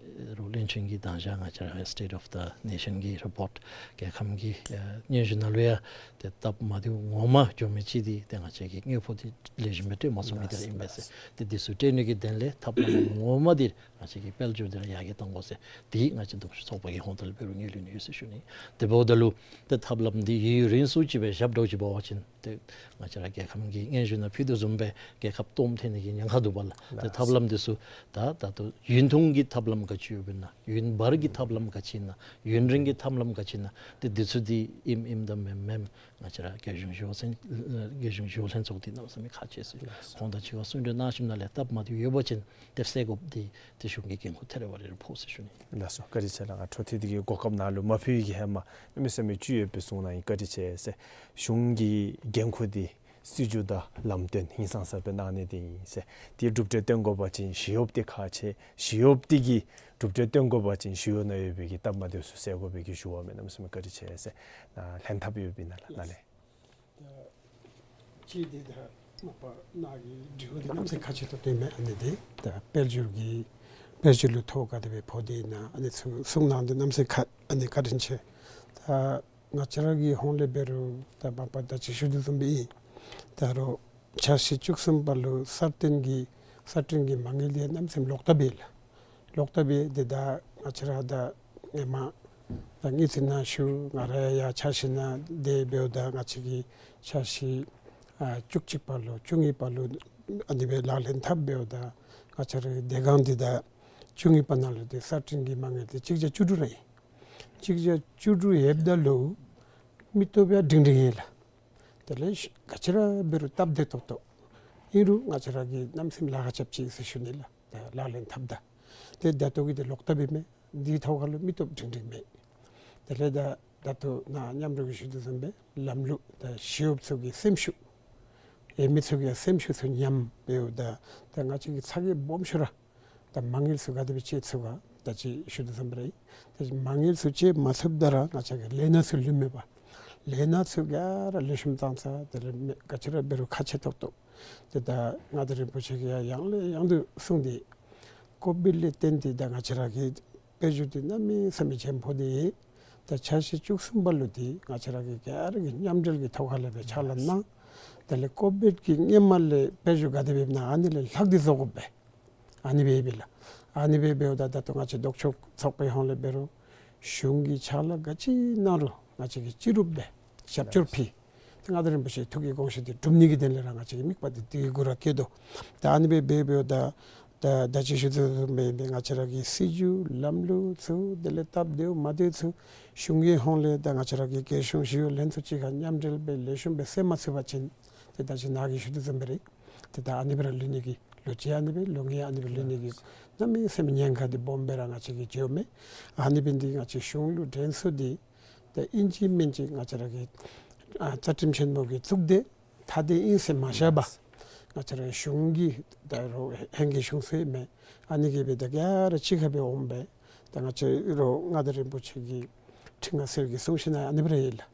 རུང་བློན་ཆེན་གྱིས་དང་ཞག་ང་བཅས་ར་སི་ཊེཊ་ཨོཕ་ཛ་ནེ་ཤཱན་གྱི་རི་པོརཊ་རྒྱལ་ཁམས་ཀྱི་ཨ་སྙན་ཞུ་ནང་ལུ་ཡང་ཏེ་སྟབས་མ་བདེཝ་ངོ་མ་འགྱོ་མི་ཅིག་འདི་ཏེ་ང་བཅས་ཀྱིས་དངོས་པོ་འདི་ལེགས་ཤོམ་སྦེ་སྤྲོད་མ་ཚུགས་མི་འདི་ར་ཨིན་པས་ཟེར། ཏེ་འདི་ཚུ་སྤྲོད་ནི་གི་དོན་ལས་ཐབས་ལམ་ངོ་མ་འདི་ང་བཅས་ཀྱིས་དཔལ་འབྱོར་འདི་ར་ཡར་རྒྱས་གཏང་དགོ་ཟེར་འདི་ང་བཅས་ལྡོག་ཕྱོགས་ཚོགས་པ་གི་ཧོང་ཏོ་ལས་འབད་རུང་ངོས་ལེན་ཡོད་ཟེར་ཞུ་ནི། དེ་འབདཝ་ད་ལུ་ཏེ་ཐབས་ལམ་འདི་ཡུན་རིང་སུ་ཅིག་སྦེ་བཞགཔ་འདྲཝ་ཅིག་འབད་བ་ཅིན་ཏེ་ང་བཅས་ར་རྒྱལ་ཁམས་ཀྱི་སྙན་ཞུ་ནང་ཕུལ་དོ་བཟུམ་སྦེ་རྒྱལ་ཁབ་སྟོངམ་ཐོན་ནི་གི་ཉེན་ཁ་འདུག་པ་ལགས། ཏེ་ཐབས་ལམ་འདི་ཚུ་ད་ད་ལྟོ་ཡུན་ཐུང་གི་ཐབས་ལམ་ག་ཅི་ཡོདཔ་ཨིན་ན། ཡུན་བར་གྱི་ཐབས་ལམ་ག་ཅི་ཨིན་ན། ཡུན་རིང་གི་ཐབས་ལམ་ག་ཅི་ཨིན་ན། ཏེ་འདི་ཚུ་འདི་ཨིནམ་ཨིནམ་དང་མེནམ་མེནམ་ང་བཅས་ར་རྒྱལ་གཞུང་ཞི་གཡོག་ལྷན་རྒྱལ་གཞུང་ཞི་གཡོག་ལྷན་ཚོགས་འདི་གནམ་མེད་ས་མེད་ཁག་ཆེ་ཟེར། ཁོང་དང་གཅིག་ཁར་གསུང་གྲོས་གནང་ཞིནམ་ལས་སྟབས་མ་བདེཝ་ཡོད་པ་ཅིན་ཏེ་སེལ་དགོཔ་འདི་ཏེ་གཞུང་གི་འགན་ཁུར་ཐད་རི་བ་རི་ར་ཕོག་ཟེར་ཞུ་ནི། ལགས་སོ། བཀའ་དྲིན་ཆེ་ལགས། ང་འཕྲོ་མཐུད་དེ་གི་གོ་སྐབས་ནཱ་ལུ་མ་ཕུལ་བའི་གི་ཧེ་མ་གནམ་མེད་ས་མེད་བཅུད་ཡོད་པའི་གསུང་གནང་ཡི། བཀའ་དྲིན་ཆེ་ཟེར། གཞུང་གི་འགན་ཁུར་འདི་སྲིད་བྱུས་དང་ལམ་སྟོན་ཧིང་སངས་ས་སྦེ་གནང་ནི་འདི་ཨིན་ཟེར། དེ་གྲུབ་འབྲས་སྟོན་དགོ་པ་ཅིན་ཞི་གཡོགཔ་འདི་ཁག་ཆེ། ཞི་གཡོགཔ་འདི་གིས་གྲུབ་འབྲས་སྟོན་དགོ་པ་ཅིན་ཞི་གཡོག་ནང་ཡོད་པའི་གི་སྟབས་མ་བདེཝ་ཚུ་སེལ་དགོ་པའི་གི་ཞུ་བ་མས། གནམ་མེད་ས་མེད་བཀའ་དྲིན་ཆེ་ཟེར། ལན་ཐབས་ཡོདཔ་ཨིན་ན་ལགས། ལགས་ལེགས། ད་ཅི་འདི་ད་མ་པ་ནཱ་གི་དྲི་བ་འདི་གནམ་མེད་ས་མེད་ཁག་ཆེ་ཏོག་ཏོ་ཨིན་མས། ཨ་ནི་འདི་ད་དཔལ་འབྱོར་གྱི་དཔལ་འབྱོར་ལུ་ཐོ་ག་དེ་སྦེ་ཕོག་སྟེ་ཨིན་ན་ཨ་ནི་ཚུ་གསུང་གནང་འདི་གནམ་མེད་ས་མེད་ཁག་ཨ་ནི་བཀའ་དྲིན་ཆེ། ད་ང་བཅས་ར་གི་ཧོང་ལས་འབད་རུང་ད་མ་པ་ད་ཅི་ཞུ་དོ་བཟུམ་སྦེ་ཨིན། ད་རུང་འཆར་གཞི་བཅུ་གསུམ་པ་ལུ་གསར་བཏོན་གྱི་གསར་སྐྲུན་གྱི་མ་དངུལ་འདི་གནམ་མེད་ས་མེད་ལོག་ལྟབ་ཨིན་ལགས། ལོག་ལྟབ་ཨིན། འདི་ད་ང་བཅས་ར་ད་ཧེ་མ་ད་དངུལ་རྩིས་ནང་ཞུ་ང་ར་ཡང་འཆར་གཞི་ནང་དེ་འབདཝ་ད་ང་བཅས་ཀྱི་འཆར་གཞི་ཨ་བཅུ་གཅིག་པ་ལུ་བཅུ་གཉིས་པ་ལུ་ཨ་ནི་སྦེ་ལག་ལེན་འཐབ་འབདཝ་ད་ང་བཅས་ར་གི་སྡེ་ཁང་འདི་ད་བཅུ་གཉིས་པ་ནང་ལུ་འདི་གསར་སྐྲུན་གྱི་མ་དངུལ་འདི་གཅིག་བརྒྱ་བཅུ་དྲུག་ར་ཨིན། གཅིག་བརྒྱ་བཅུ་དྲུག་ཡོདཔ་ད་ལུ་མི་སྟོབས་ཡང་འབྲིང་འབྲིང་ཨིན་ལགས། དེ་ལས་ག་ཅི་ར་འབད་རུང་སྟབས་བདེ་ཏོག་ཏོ། ཨིན་རུང་ང་བཅས་ར་གིས་གནམ་མེད་ས་མེད་ལཱ་ཁག་རྐྱབ་ཅི་ཟེར་ཞུ་ནི་ལགས། ད་ལག་ལེན་འཐབ་ད། ཏེ་ད་ལྟོ་གི་འདི་ལོག་ལྟབ་ཨིན་མས། འདི་ཐོག་ཁར་ལུ་མི་སྟོབས་འབྲིང་འབྲིང་མས། དེ་ལས་ད་ད་ལྟོ་ནཱ་མཉམ་རོགས་ཀྱིས་ཞུ་དོ་བཟུམ་སྦེ་ལམ་ལུགས་ད་ཞི་གཡོགཔ་ཚུ་གི་སེམས་ཤུགས་ཡོད་མི་ཚུ་གི་སེམས་ཤུགས་ཚུ་ཉམས་འབདཝ་ད་ད་ང་བཅས་ཀྱིས་ཚ་གྱང་སྦོམ་ཤོས་ར་ད་མ་དངུལ་ཚུ་ག་དེ་སྦེ་བཅད་ཚུགས་ག་ད་ཅི་ཞུ་དོ་བཟུམ་སྦེ་ར་ཨིན། ད་ཅི་མ་དངུལ་ཚུ་བཅད་མ་ཚུགསཔ་ད་ར་ང་བཅས་ཀྱི་ལས་སྣ་ཚུ་ལུས་མེད་པ། ལས་སྣ་ཚུ་ག་ར་ལེགས་ཤོམ་བཏང་ས་དེ་ལས་མེད་ག་ཅི་ར་འབད་རུང་ཁག་ཆེ་ཏོག་ཏོ། ཏེ་ད་མངའ་བདག་རིན་པོ་ཆེ་གིས་ཡང་ཡང་ལས་ཡང་དུ་གསུངས་ཏེ་ཀོ་བིཌ་ལས་བརྟེན་ཏེ་ད་ང་བཅས་ར་གི་དཔལ་འབྱོར་འདི་གནམ་མེད་ས་མེད་ཇེ་ཕོག་སྟེ་ཡོད། ད་འཆར་གཞི་བཅུ་གསུམ་པ་ལུ་འདི་ང་བཅས་ར་གིས་ག་ར་གིས་མཉམ་འབྲེལ་གྱི་ཐོག་ཁ་ལས་སྦེ་ཕྱག་ལཱ་གནང་། དེ་ལས་ཀོ་བིཌ་ཀྱི་སྔོན་མ་ལས་དཔལ་འབྱོར་ག་དེ་སྦེ་ཨིན་ན་ཨ་ནི་ལས་ལྷག་སྟེ་བཟོ་དགོ་པས། ཨ་ནི་སྦེ་ཨིན་པས་ལགས། ཨ་ནི་སྦེ་འབདཝ་ད་ད་ལྟོ་ང་བཅས་ལྡོག་ཕྱོགས་ཚོགས་པའི་ཧོངས་ལས་འབད་རུང་གཞུང་གི་ཕྱག་ལཱ་ག་ཅི་གནང་རུང་ང་བཅས་ཀྱིས་ཅི་རུང་སྦེ་རྒྱབ་སྐྱོར་ཕུལ། ཏེ་མངའ་བདག་རིན་པོ་ཆེའི་ཐུགས་ཀྱི་དགོངས་གཞི་དེ་སྒྲུབ་ནི་གི་དོན་ལས་ར་ང་བཅས་ཀྱི་དམིགས་པ་དེ་དེ་གུ་ར་བསྐྱེད་དོ། ད་ཨ་ནི་སྦེ་འབད་འབདཝ་ད་ད་ད་ཅི་ཞུ་དོ་བཟུམ་སྦེ་ང་བཅས་ར་གི་སྲིད་བྱུས་ལམ་ལུགས་ཚུ་དེ་ལས་སྟབས་བདེཝ་མ་བདེཝ་ཚུ་གཞུང་གི་ཧོངས་ལས་ད་ང་བཅས་ར་གི་རྒྱལ་གཞུང་ཞི་གཡོག་ལྷན་ཚོགས་གཅིག་ཁར་མཉམ་འབྲེལ་སྦེ་ལེགས་ཤོམ་སྦེ་སེལ་མ་ཚུགས་པ་ཅིན་ཏེ་ད་ཅི་ནཱ་གིས་ཞུ་དོ་བཟུམ་སྦེ་ར་ཏེ་ད་ཨ་ནི་སྦེ་ར་ལུས་ནི་གི་ལོ་རྒྱུས་ཨ་ནི་སྦེ་ལོ་ངན་ཨ་ནི་སྦེ་ལུས་ནི་གི་གནམ་མེད་ས་མེད་ཉེན་ཁ་དེ་སྦོམ་སྦེ་ར་ང་བཅས་ཀྱིས་འགྱོཝ་མས། ཨ་ནི་འབད་ནི་འདི་ང་བཅས་གཞུང་ལུ་དྲན་གསོ་དེ་ད་ཨིན་ཅི་མིན་ཅི་ང་བཅས་ར་གི་ཨ་རྩ་ཁྲིམས་ཆེན་མོ་གི་གཙུག་སྡེ་ཐ་དད་ཨིན་ཟེར་མ་བཞག་པར་ང་བཅས་ར་གཞུང་གི་ད་རུང་ཧེང་གི་གཞུང་ཚུ་ཨིན་མས། ཨ་ནི་གིས་སྦེ་ད་ག་ར་གཅིག་ཁར་སྦེ་འོངམ་སྦེ་ད་ང་བཅས་ར་མངའ་བདག་རིན་པོ་ཆེ་གི་ཁྲི་མངའ་གསོལ་གྱི་གསུང་བཤད་ནང་ཨ་ནི་སྦེ་ར་ཡོད་ལགས།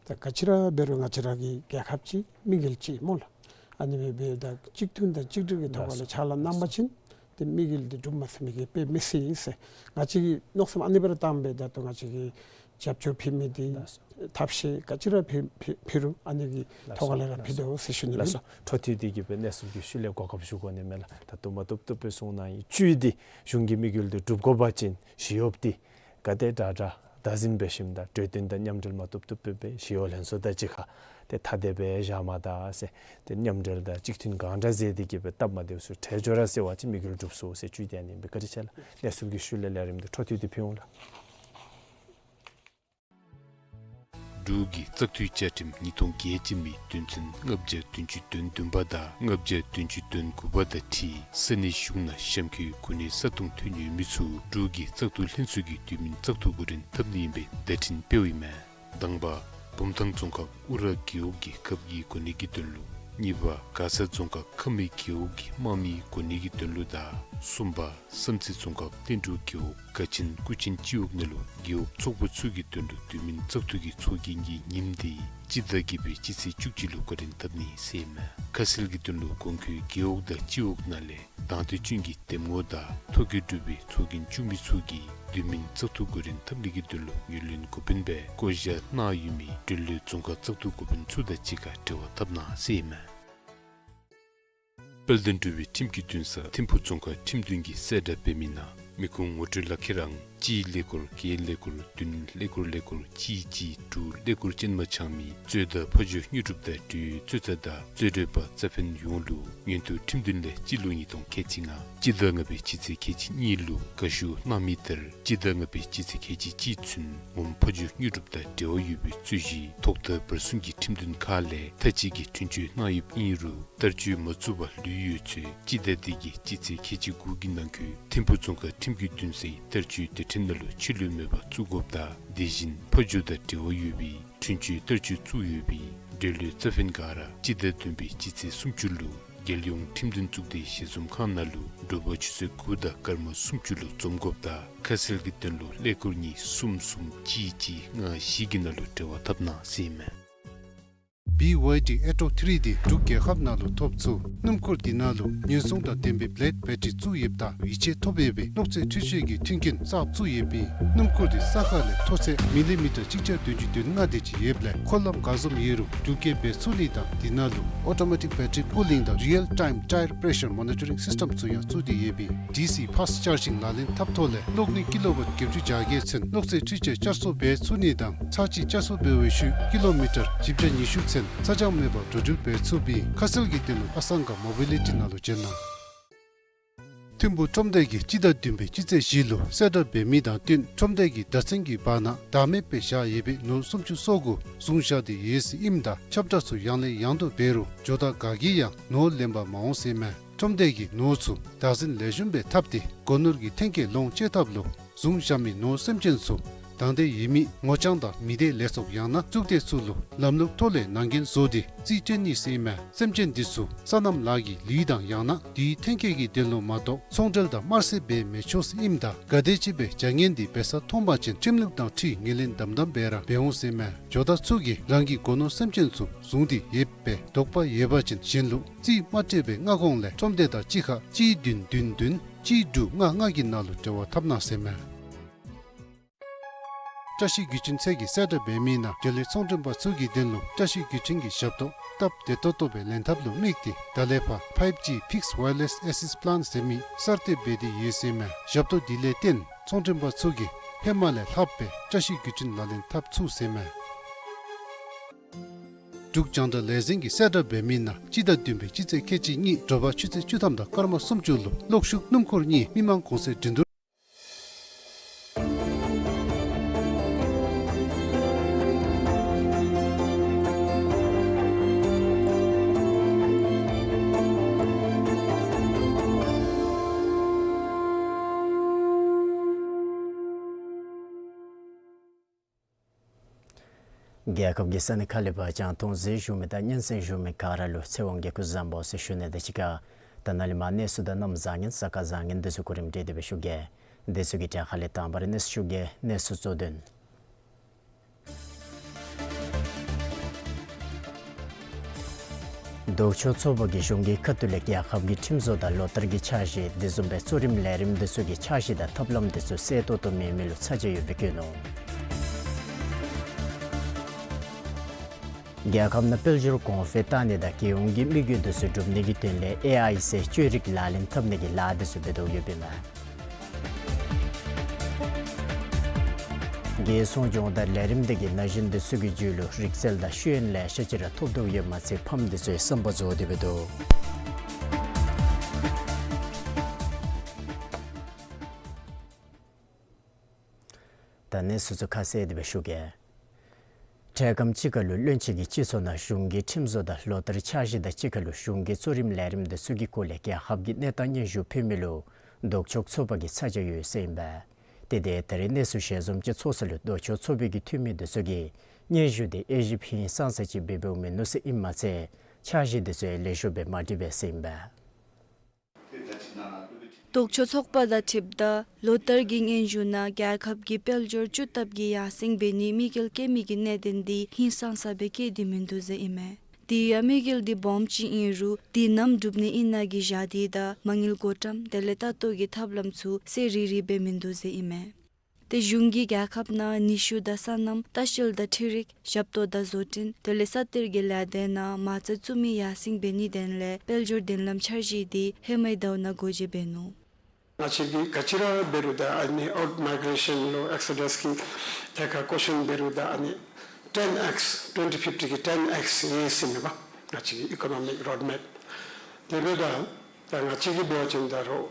ད་ག་ཅི་ར་འབད་རུང་ང་བཅས་ར་གི་རྒྱལ་ཁབ་གཅིག་དམིགས་ཡུལ་གཅིག་སྨོ་ལགས། ཨ་ནི་སྦེ་འབདཝ་ད་གཅིག་མཐུན་དང་གཅིག་སྒྲིལ་གྱི་ཐོག་ལས་ཕྱག་ལཱ་གནང་པ་ཅིན་ཏེ་དམིགས་ཡུལ་འདི་འགྲུབ་མ་ཚུགས་མི་གི་དཔེ་མི་སྲིད་ཟེར་ང་བཅས་ཀྱིས་མནོ་བསམ་ཨ་ནི་སྦེ་ར་བཏང་སྦེ་ད་ལྟོ་ང་བཅས་ཀྱིས་རྒྱབ་སྐྱོར་ཕུལ་མི་འདི་ཐབས་ཤེས་ག་ཅི་ར་ཕུལ་ཕུལ་ཕུལ་རུང་ཨ་ནི་གི་ཐོག་ལས་ར་ཕུལ་དོ་ཟེར་ཞུ་ནི་ཨིན། ལགས་སོ། འཕྲོ་མཐུད་དེ་གིས་སྦེ་གནས་ཚུལ་གྱི་ཤུལ་ལས་གོ་སྐབས་ཞུ་དགོ་ནི་མས་ལགས། ད་ལྟོ་མ་བཏུབ་བཏུབ་སྦེ་གསུངས་གནང་ཡི། བཅུད་འདི་གཞུང་གི་དམིགས་ཡུལ་འདི་འགྲུབ་དགོ་པ་ཅིན་ཞི་གཡོགཔ་འདི་ག་དེ་དྲག་དྲག་བདག་འཛིན་འབད་ཞིནམ་ད་གྲོས་བསྟུན་དང་མཉམ་འབྲེལ་མ་བཏུབ་བཏུབ་སྦེ་སྦེ་ཞི་གཡོག་ལྷན་ཚོགས་དང་གཅིག་ཁར་ཏེ་ཐ་དད་སྦེ་བཞག་མ་ད་ཟེར་ཏེ་མཉམ་འབྲེལ་དང་གཅིག་མཐུན་གང་དྲག་མཛད་དེ་གིས་སྦེ་སྟབས་མ་བདེཝ་ཚུ་བྲལ་འགྱོ་ར་ཟེར་བ་ཅིན་དམིགས་ཡུལ་འགྲུབ་ཚུགས་ཟེར་བཅུད་དེ་ཨ་ནི་ཨིན་པས། བཀའ་དྲིན་ཆེ་ལགས། གནས་ཚུལ་གྱི་ཤུལ་ལས་ལས་རིམ་འདི་འཕྲོ་མཐུད་དེ་ཕུལ་འོང་ལགས། འབྲུག་གི་བཙག་འཐུའི་བཅའ་ཁྲིམས་ཉིས་སྟོང་བརྒྱད་ཅན་མའི་དོན་ཚན་ལྔ་བརྒྱ་བདུན་ཅུ་དོན་བདུན་པ་དང་ལྔ་བརྒྱ་བདུན་ཅུ་དོན་དགུ་པ་དང་འཁྲིལ་ས་གནས་གཞུང་ནང་གཤམ་འཁོད་གོ་གནས་ས་སྟོང་ཐོན་ཡོད་མི་ཚུ་འབྲུག་གི་བཙག་འཐུ་ལྷན་ཚོགས་ཀྱི་དུས་མིན་བཙག་འཐུ་འགོ་འདྲེན་འཐབ་ནི་ཨིན་པའི་བརྡ་འཕྲིན་སྤེལཝ་ཨིན་མས། དང་པ་བུམ་ཐང་རྫོང་ཁག་ཨུ་ར་རྒེད་འོག་གི་ཁབ་ཀྱི་གོ་གནས་ཀྱི་དོན་ལུ། གཉིས་པ་མགར་ས་རྫོང་ཁག་ཁ་སྨད་རྒེད་འོག་གི་དམག་མིའི་གོ་གནས་ཀྱི་དོན་ལུ་དང་གསུམ་པ་བསམ་རྩེ་རྫོང་ཁག་བསྟན་འབྲུག་རྒེད་འོག་དགའ་ཆེན་སྐུ་ཆེན་སྤྱི་འོག་ནང་ལུ་རྒེད་འོག་ཚོགས་པ་ཚུ་གི་དོན་ལུ་དུས་མིན་བཙག་འཐུ་གི་ཚོགས་རྒྱན་གྱི་ཉིནམ་དེ་སྤྱི་ཟླ་བརྒྱད་པའི་སྤྱི་ཚེས་བཅུ་གཅིག་ལུ་འགོ་འདྲེན་འཐབ་ནི་ཟེར་ཨིན་མས། ཁ་གསལ་གྱི་དོན་ལུ་གོང་འཁོད་རྒེད་འོག་དང་སྤྱི་འོག་ནང་ལས་དང་འདོད་ཅན་གྱི་འདེམས་ངོ་དང་ཐོ་བཀོད་གྲུབ་པའི་ཚོགས་རྒྱན་བཙུགས་མི་ཚུ་གིས་དུས་མིན་བཙག་འཐུ་འགོ་འདྲེན་འཐབ་ནི་གི་དོན་ལུ་ངོས་ལེན་འགོ་དཔོན་སྦེ་བསྐོ་བཞག་གནང་ཡོད་མི་འབྲེལ་ཡོད་རྫོང་ཁག་བཙག་འཐུ་འགོ་དཔོན་ཚུ་དང་གཅིག་ཁར་འབྲེལ་བ་འཐབ་གནང་ཟེར་ཨིན་མས། དཔལ་ལྡན་འབྲུག་པའི་ཁྲིམས་ཀྱི་འདུན་ས་ཐིམ་ཕུག་རྫོང་ཁག་ཁྲིམས་འདུན་གྱིས་གསལ་བསྒྲགས་འབད་མི་ནང་མི་ཁུངས་ངོ་སྤྲོད་ལག་ཁྱེར་ཨང་གཅིག་ཀླད་ཀོར་བརྒྱད་ཀླད་ཀོར་བདུན་ཀླད་ཀོར་ཀླད་ཀོར་གཅིག་གཅིག་དྲུག་ཀླད་ཀོར་ཅན་མ་འཆང་མི་གཙོས་དང་ཕ་ཇོ་དངོས་གྲུབ་དང་འབྲེལ་ཡོད་གཙོས་ཚབ་དང་གཙོས་གྲོལ་པ་རྩ་ཕན་ཡོངས་ལུ་སྔོན་དུ་ཁྲིམས་འདུན་ལས་སྤྱི་ལོ་ཉིས་སྟོང་ཁལ་གཅིག་ལྔ་སྤྱི་ཟླ་ལྔ་པའི་སྤྱི་ཚེས་ཁལ་གཅིག་གཉིས་ལུ་དགའ་ཞུ་གནང་མི་ལྟར་སྤྱི་ཟླ་ལྔ་པའི་སྤྱི་ཚེས་ཁལ་གཅིག་གཅིག་ཚུན་ངོམ་ཕ་ཇོ་དངོས་གྲུབ་དང་འབྲེལ་བ་ཡོད་པའི་རྩོད་གཞི་ཐོག་མཐའ་བར་གསུམ་གྱི་ཁྲིམས་འདུན་ཁག་ལས་མཐའ་དཔྱད་ཀྱི་འཁྲུན་ཆོད་གནང་ཡོདཔ་ཨིན་རུང་བསྟར་སྤྱོད་མ་བཙུགས་པར་ལུས་ཡོད་ཚེ་སྤྱི་ཟླ་འདི་གི་སྤྱི་ཚེས་ཁལ་གཅིག་དགུ་གི་ནང་འཁོད་ཐིམ་ཕུག་རྫོང་ཁག་ཁྲིམས་ཀྱི་འདུན་སའི་བསྟར་སྤྱོད་སྡེ་ཁྲིམས་ནང་ལུ་ཕྱི་ལུ་མེད་པར་བཙུགས་དགོཔ་དང་དེ་བཞིན་ཕ་ཇོ་དང་འབྲེལ་བ་ཡོད་པའི་འཁྲུན་ཆོད་བསྟར་སྤྱོད་བཙུགས་ཡོད་པའི་འབྲེལ་ཡོད་རྩ་ཕན་ག་ར་སྤྱི་ཟླ་བདུན་པའི་སྤྱི་ཚེས་སུམ་ཅུ་ལུ་རྒྱལ་ཡོངས་ཁྲིམས་འདུན་གཙུག་སྡེའི་ཞལ་འཛོམས་ཁང་ནང་ལུ་དྲོ་པ་ཆུ་ཚོད་དགུ་དང་སྐར་མ་སུམ་ཅུ་ལུ་འཛོམས་དགོཔ་དང་ཁ་གསལ་གྱི་དོན་ལུ་ཀླད་ཀོར་གཉིས་གསུམ་གསུམ་གཅིག་གཅིག་ལྔ་བཞི་གི་ནང་ལུ་འབྲེལ་བ་འཐབ་གནང་ཟེར་ཨིན་མས། བི་ཝའི་ཌི་ཨེ་ཊོ་ཐི་རི་འདི་འབྲུག་རྒྱལ་ཁབ་ནང་ལུ་ཐོབ་ཚུགས། སྣུམ་འཁོར་འདི་ནང་ལུ་ཉེན་སྲུང་དང་ལྡན་པའི་བི་ལེཌ་བེ་ཊ་རི་བཙུགས་ཡོདཔ་ད་ཡིད་ཆེས་ཐོབ་པའི་གློག་རྫས་འཕྲུལ་ཆས་ཀྱི་མཐུན་རྐྱེན་གསརཔ་བཙུགས་ཡོད་པའི་སྣུམ་འཁོར་འདི་ས་ཁ་ལས་མཐོ་ཚད་མི་ལི་མི་ཊར་གཅིག་བརྒྱ་བདུན་ཅུ་དོན་ལྔ་དེ་ཅིག་ཡོདཔ་ལས་འཁོར་ལམ་ག་བཟུམ་ཡོད་རུང་འགྲུལ་སྐྱེལ་འབད་ཚུགས་ནི་དང་འདི་ནང་ལུ་ཨོ་ཊོ་མེ་ཊིག་བེ་ཊ་རི་ཀུ་ལིང་དང་རི་ཡལ་ཊའིམ་ཊའི་ཡར་པེ་རེ་ཤར་མོ་ནི་ཊ་རིང་སིསི་ཊེམ་ཚུ་ཡང་བཙུགས་ཏེ་ཡོད་པའི་ཌི་སི་ཕཱསཊ་ཅར་ཇིང་ལག་ལེན་འཐབ་ཐོག་ལས་གློག་ནུས་ཀི་ལོ་ཝཊ་བརྒྱད་ཅུ་གྱ་བརྒྱད་ཚུན་གློག་རྫས་འཕྲུལ་ཆས་བསྐྱར་གསོ་འབད་ཚུགས་ནི་དང་ཚར་གཅིག་བསྐྱར་གསོ་འབད་བའི་ཤུལ་ཀི་ལོ་མི་ཊར་བཞི་བརྒྱ་ཉི་ཤུ་ཚུན་ས་འགྱངས་མེད་པར་འགྲོ་འགྲུལ་འབད་ཚུགས་པའི་ཁ་གསལ་གྱི་དོན་ལུ་ཨ་སང་ག་མོ་བི་ལི་ཊི་ནང་ལུ་བྱོན་གནང་། ཐིམ་ཕུག་ཁྲོམ་སྡེ་གིས་སྤྱི་ཟླ་བདུན་པའི་སྤྱི་ཚེས་བཞི་ལུ་གསལ་བསྒྲགས་འབད་མི་དང་བསྟུན་ཁྲོམ་སྡེ་གི་བརྡ་མཚོན་གྱི་བར་ན་བདག་མེད་སྦེ་བཞག་ཡོད་པའི་ནོར་སུམ་ཅུ་སོ་དགུ་བཟུང་བཞག་སྟེ་ཡོད་ཟེར་ཨིནམ་ད་ཁྱབ་བསྒྲགས་ཚུ་ཡང་ལས་ཡང་དུ་འབད་རུང་ཇོ་བདག་ག་གིས་ཡང་ནོར་ལེན་པར་མ་འོང་ཟེར་མས། ཁྲོམ་སྡེ་གིས་ནོར་ཚུ་བདག་འཛིན་ལེགས་ཤོམ་སྦེ་འཐབ་སྟེ་སྒོ་ནོར་གྱི་ཐོན་སྐྱེད་ལོངས་སྤྱོད་ཐབས་ལུ་བཟུང་བཞག་མི་ནོར་སེམས་ཅན་ཚུ་དང་འདོད་ཡོད་མི་ངོ་རྐྱང་དང་མི་སྡེ་ལས་ཚོགས་ཡང་ན་གཙུག་སྡེ་ཚུ་ལུ་ལམ་ལུགས་ཐོག་ལས་ནང་འགན་བཟོ་སྟེ་རྩིས་སྤྲོད་ནི་ཟེར་མས། སེམས་ཅན་འདི་ཚུ་སོ་ནམ་ལཱ་གི་ལུད་དང་ཡང་ན་དེའི་ཐོན་སྐྱེད་ཀྱི་དོན་ལུ་མ་གཏོགས་ཚོང་འབྲེལ་དང་དམར་བསད་འབད་མི་ཆོག་ཟེར་ཨིནམ་ད་ག་དེམ་ཅིག་སྦེ་བྱ་ངན་འདི་འབད་ས་མཐོང་པ་ཅིན་ཁྲིམས་ལུགས་དང་འཁྲིལ་ངོས་ལེན་དམ་དམ་སྦེ་ར་འབད་འོང་ཟེར་མས། ཇོ་བདག་ཚུ་གིས་རང་གི་སྒོ་ནོར་སེམས་ཅན་ཚུ་བཟུང་སྟེ་ཡོད་པའི་དོགས་པ་ཡོད་པ་ཅིན་གཞན་ལུ་རྩིས་མ་སྤྲོད་པའི་སྔ་གོང་ལས་ཁྲོམ་སྡེ་དང་གཅིག་ཁར་གཅིག་བདུན་བདུན་བདུན་གཅིག་དྲུག་ལྔ་ལྔ་གི་ནང་ལུ་འབྲེལ་བ་འཐབ་གནང་ཟེར་མས། བཀྲ་ཤིས་བརྒྱུད་འཕྲིན་ཚད་ཀྱིས་གསལ་བསྒྲགས་འབད་མི་ནང་འབྲེལ་ཡོད་ཚོང་མགྲོན་པ་ཚུ་གི་དོན་ལུ་བཀྲ་ཤིས་བརྒྱུད་འཕྲིན་གྱི་ཞབས་ཏོག་ སྟབས་བདེ་ཏོག་ཏོ་སྦེ་ལེན་ཐབས་ལུ་དམིགས་ཏེ་ད་ལས་ཕར་ཕའིབ་ཇི་Fixed Wireless Access Plan ཟེར་མི་གསར་གཏོད་འབད་དེ་ཡོད་ཟེར་མས། ཞབས་ཏོག་འདི་ལས་བརྟེན་ཚོང་མགྲོན་པ་ཚུ་གིས་ཧེ་མ་ལས་ལྷགཔ་སྦེ་བཀྲ་ཤིས་བརྒྱུད་འཕྲིན་ལག་ལེན་འཐབ་ཚུགས་ཟེར་མས། འབྲུག་རྒྱང་བསྒྲགས་ལས་འཛིན་གྱིས་གསལ་བསྒྲགས་འབད་མི་ནང་སྤྱི་ཟླ་བདུན་པའི་སྤྱི་ཚེས་ཁལ་གཅིག་གཉིས་དྲོ་པ་ཆུ་ཚོད་བཅུ་ཐམ་དང་སྐར་མ་སུམ་ཅུ་ལུ་གློག་ཤུགས་སྣུམ་འཁོར་གཉིས་མི་མང་གོང་ཚད་འགྲན་བསྡུར། རྒྱལ་ཁབ་ཀྱི་ས་གནས་ཁག་ལས་ཕར་རྒྱང་མཐོང་གཟིགས་བཞུགས་མི་དང་སྙན་གསན་བཞུགས་མི་ག་ར་ལུ་ཚེ་དབང་གིས་སྐུ་གཟུགས་བཟང་པོ་ཟེར་ཞུ་ནི་དང་གཅིག་ཁར་ད་ནཱ་ལས་མར་གནས་ཚུལ་དང་གནམ་བཟང་ངན་ས་ཁ་བཟང་ངན་འདི་ཚུ་གོ་རིམ་སྒྲིག་སྟེ་སྦེ་ཞུ་གེ། འདི་ཚུ་གི་གྲས་ཁ་ལས་དང་པ་ར་གནས་ཚུལ་ཞུ་གེ། གནས་ཚུལ་གཙོ་དོན། ལྡོག་ཕྱོགས་ཚོགས་པ་གིས་གཞུང་གི་ཁ་ཐུག་ལས་རྒྱལ་ཁབ་ཀྱི་ཁྲིམས་བཟོ་དང་ལོ་བསྟར་གྱི་འཆར་གཞི་དེ་བཟུམ་སྦེ་གཙོ་རིམ་ལས་རིམ་འདི་ཚུ་གི་འཆར་གཞི་དང་ཐབས་ལམ་འདི་ཚུ་གསལ་ཏོག་ཏོ་མེད་མི་ལུ་ཚ་གྱང་ཡོདཔ་སྦེ་བཀོད་ནུག། རྒྱལ་ཁབ་ནང་དཔལ་འབྱོར་གོང་འཕེལ་བཏང་ནི་དང་རྒྱལ་ཡོངས་ཀྱི་དམིགས་ཡུལ་འདི་ཚུ་སྒྲུབ་ནི་གི་དོན་ལས་ཨེ་ཨའི་ཟེར་བཅོས་རིག་ལག་ལེན་འཐབ་ནི་གི་ལཱ་འདི་ཚུ་འབད་དོ་ཡོདཔ་ཨིན་མས། རྒྱལ་སྲུང་སྦྱོང་བརྡར་ལས་རིམ་འདི་གིས་ན་གཞོན་འདི་ཚུ་གི་རྒྱུད་ལུ་རིག་རྩལ་དང་ཤེས་ཡོན་ལེ་ཤ་ཅིག་ར་ཐོབ་དོ་ཡོདཔ་མ་ཚད་ཕམ་འདི་ཚུ་ཡང་བསམ་པ་རྫོགས་ཏེ་སྦེ་འདུག། ད་གནས་ཚུལ་ཚུ་ཁ་གསལ་ཏེ་སྦེ་ཞུ་གེ། འཕྲལ་ཁམས་ཅིག་ཁར་ལུ་བློན་ཆེན་གྱི་སྤྱི་ཚོགས་ནང་གཞུང་གི་ཁྲིམས་བཟོ་དང་ལོ་བསྟར་འཆར་གཞི་དང་གཅིག་ཁར་ལུ་གཞུང་གི་གཙོ་རིམ་ལས་རིམ་འདི་ཚུ་གི་སྐོར་ལས་རྒྱལ་ཁབ་ཀྱི་གནས་སྟངས་སྙན་ཞུ་ཕུལ་མི་ལུ་ལྡོག་ཕྱོགས་ཚོགས་པ་གིས་ཚ་གྱང་ཡོད་ཟེར་ཨིན་པས། དེ་འདི་ད་རེས་གནས་ཚུལ་ཞལ་འཛོམས་ཀྱི་ཚོགས་ས་ལུ་ལྡོག་ཕྱོགས་ཚོགས་པའི་གི་འཐུས་མི་འདི་ཚུ་གིས་སྙན་ཞུ་འདི་དབྱེ་ཞིབ་ཧིང་སངས་ས་ཅིག་འབད་འབདཝ་མིན་ནུག་ཟེར་ཨིནམ་མ་ཚད་འཆར་གཞི་འདི་ཚུ་ཡང་ལེགས་ཤོམ་སྦེ་མ་འགྲིགཔ་ཨིན་ཟེར་ཨིན་པས། ལྡོག་ཕྱོགས་ཚོགས་པ་དང་འཁྲིལཝ་ད་ལོ་བསྟར་གྱི་སྙན་ཞུ་ནང་རྒྱལ་ཁབ་ཀྱི་དཔལ་འབྱོར་སྤྱི་ཟླ་བཅུ་གི་ཡར་སེང་འབད་ནིའི་དམིགས་ཡུལ་བསྐྱེད་མི་གི་གནད་དོན་འདི་ཧིང་སངས་ས་སྦེ་བསྐྱེད་དེ་མིན་འདུག་ཟེར་ཨིན་མས། དེ་ཡང་དམིགས་ཡུལ་འདི་སྦོམ་ཅིག་ཨིན་རུང་འདི་ནམ་འགྲུབ་ནི་ཨིན་ན་གི་བཞག་སྟེ་དང་མ་དངུལ་བགོ་བཀྲམ་དེ་ལས་ལྟ་རྟོག་གི་ཐབས་ལམ་ཚུ་གསལ་རི་རི་སྦེ་མིན་འདུག་ཟེར་ཨིན་མས། ཏེ་གཞུང་གིས་རྒྱལ་ཁབ་ནང་ནུས་ཤུགས་དང་སོ་ནམ་ལྟ་བཤལ་དང་འཕྲུལ་རིག་ཞབས་ཏོག་དང་བཟོ་སྐྲུན་དེ་ལས་ས་གཏེར་གྱི་ལས་སྡེ་ནང་མ་རྩ་བཙུགས་མི་ཡར་སེང་འབད་ནིའི་དོན་ལས་དཔལ་འབྱོར་མདུན་ལམ་འཆར་གཞི་འདི་ཧེ་མའི་ཟླཝ་ནང་སྒོ་འབྱེད་འབད་ནུག། ང་བཅས་ཀྱིས་ག་ཅི་ར་འབད་རུང་ད་ཨ་ནི་ཨའུཊ་མའི་གྲེ་ཤཱན་ལོ་ཨེག་སོ་ཌས་ཀྱི་ཐད་ཁར་ཀོ་ཤཱན་འབད་རུང་ད་ཨ་ནི་ཊེན་ཨེགསི་ཊུ་ཝེན་ཊི་ཕིཕ་ཊི་གི་ཊེན་ཨེགསི་ཡོད་ཟེར་མས་པ། ང་བཅས་ཀྱི་ཨི་ཀོ་ནོ་མིག་རོཌ་མེཔ་དེ་འབདཝ་ད་ད་ང་བཅས་ཀྱིས་འབད་བ་ཅིན་ད་རུང་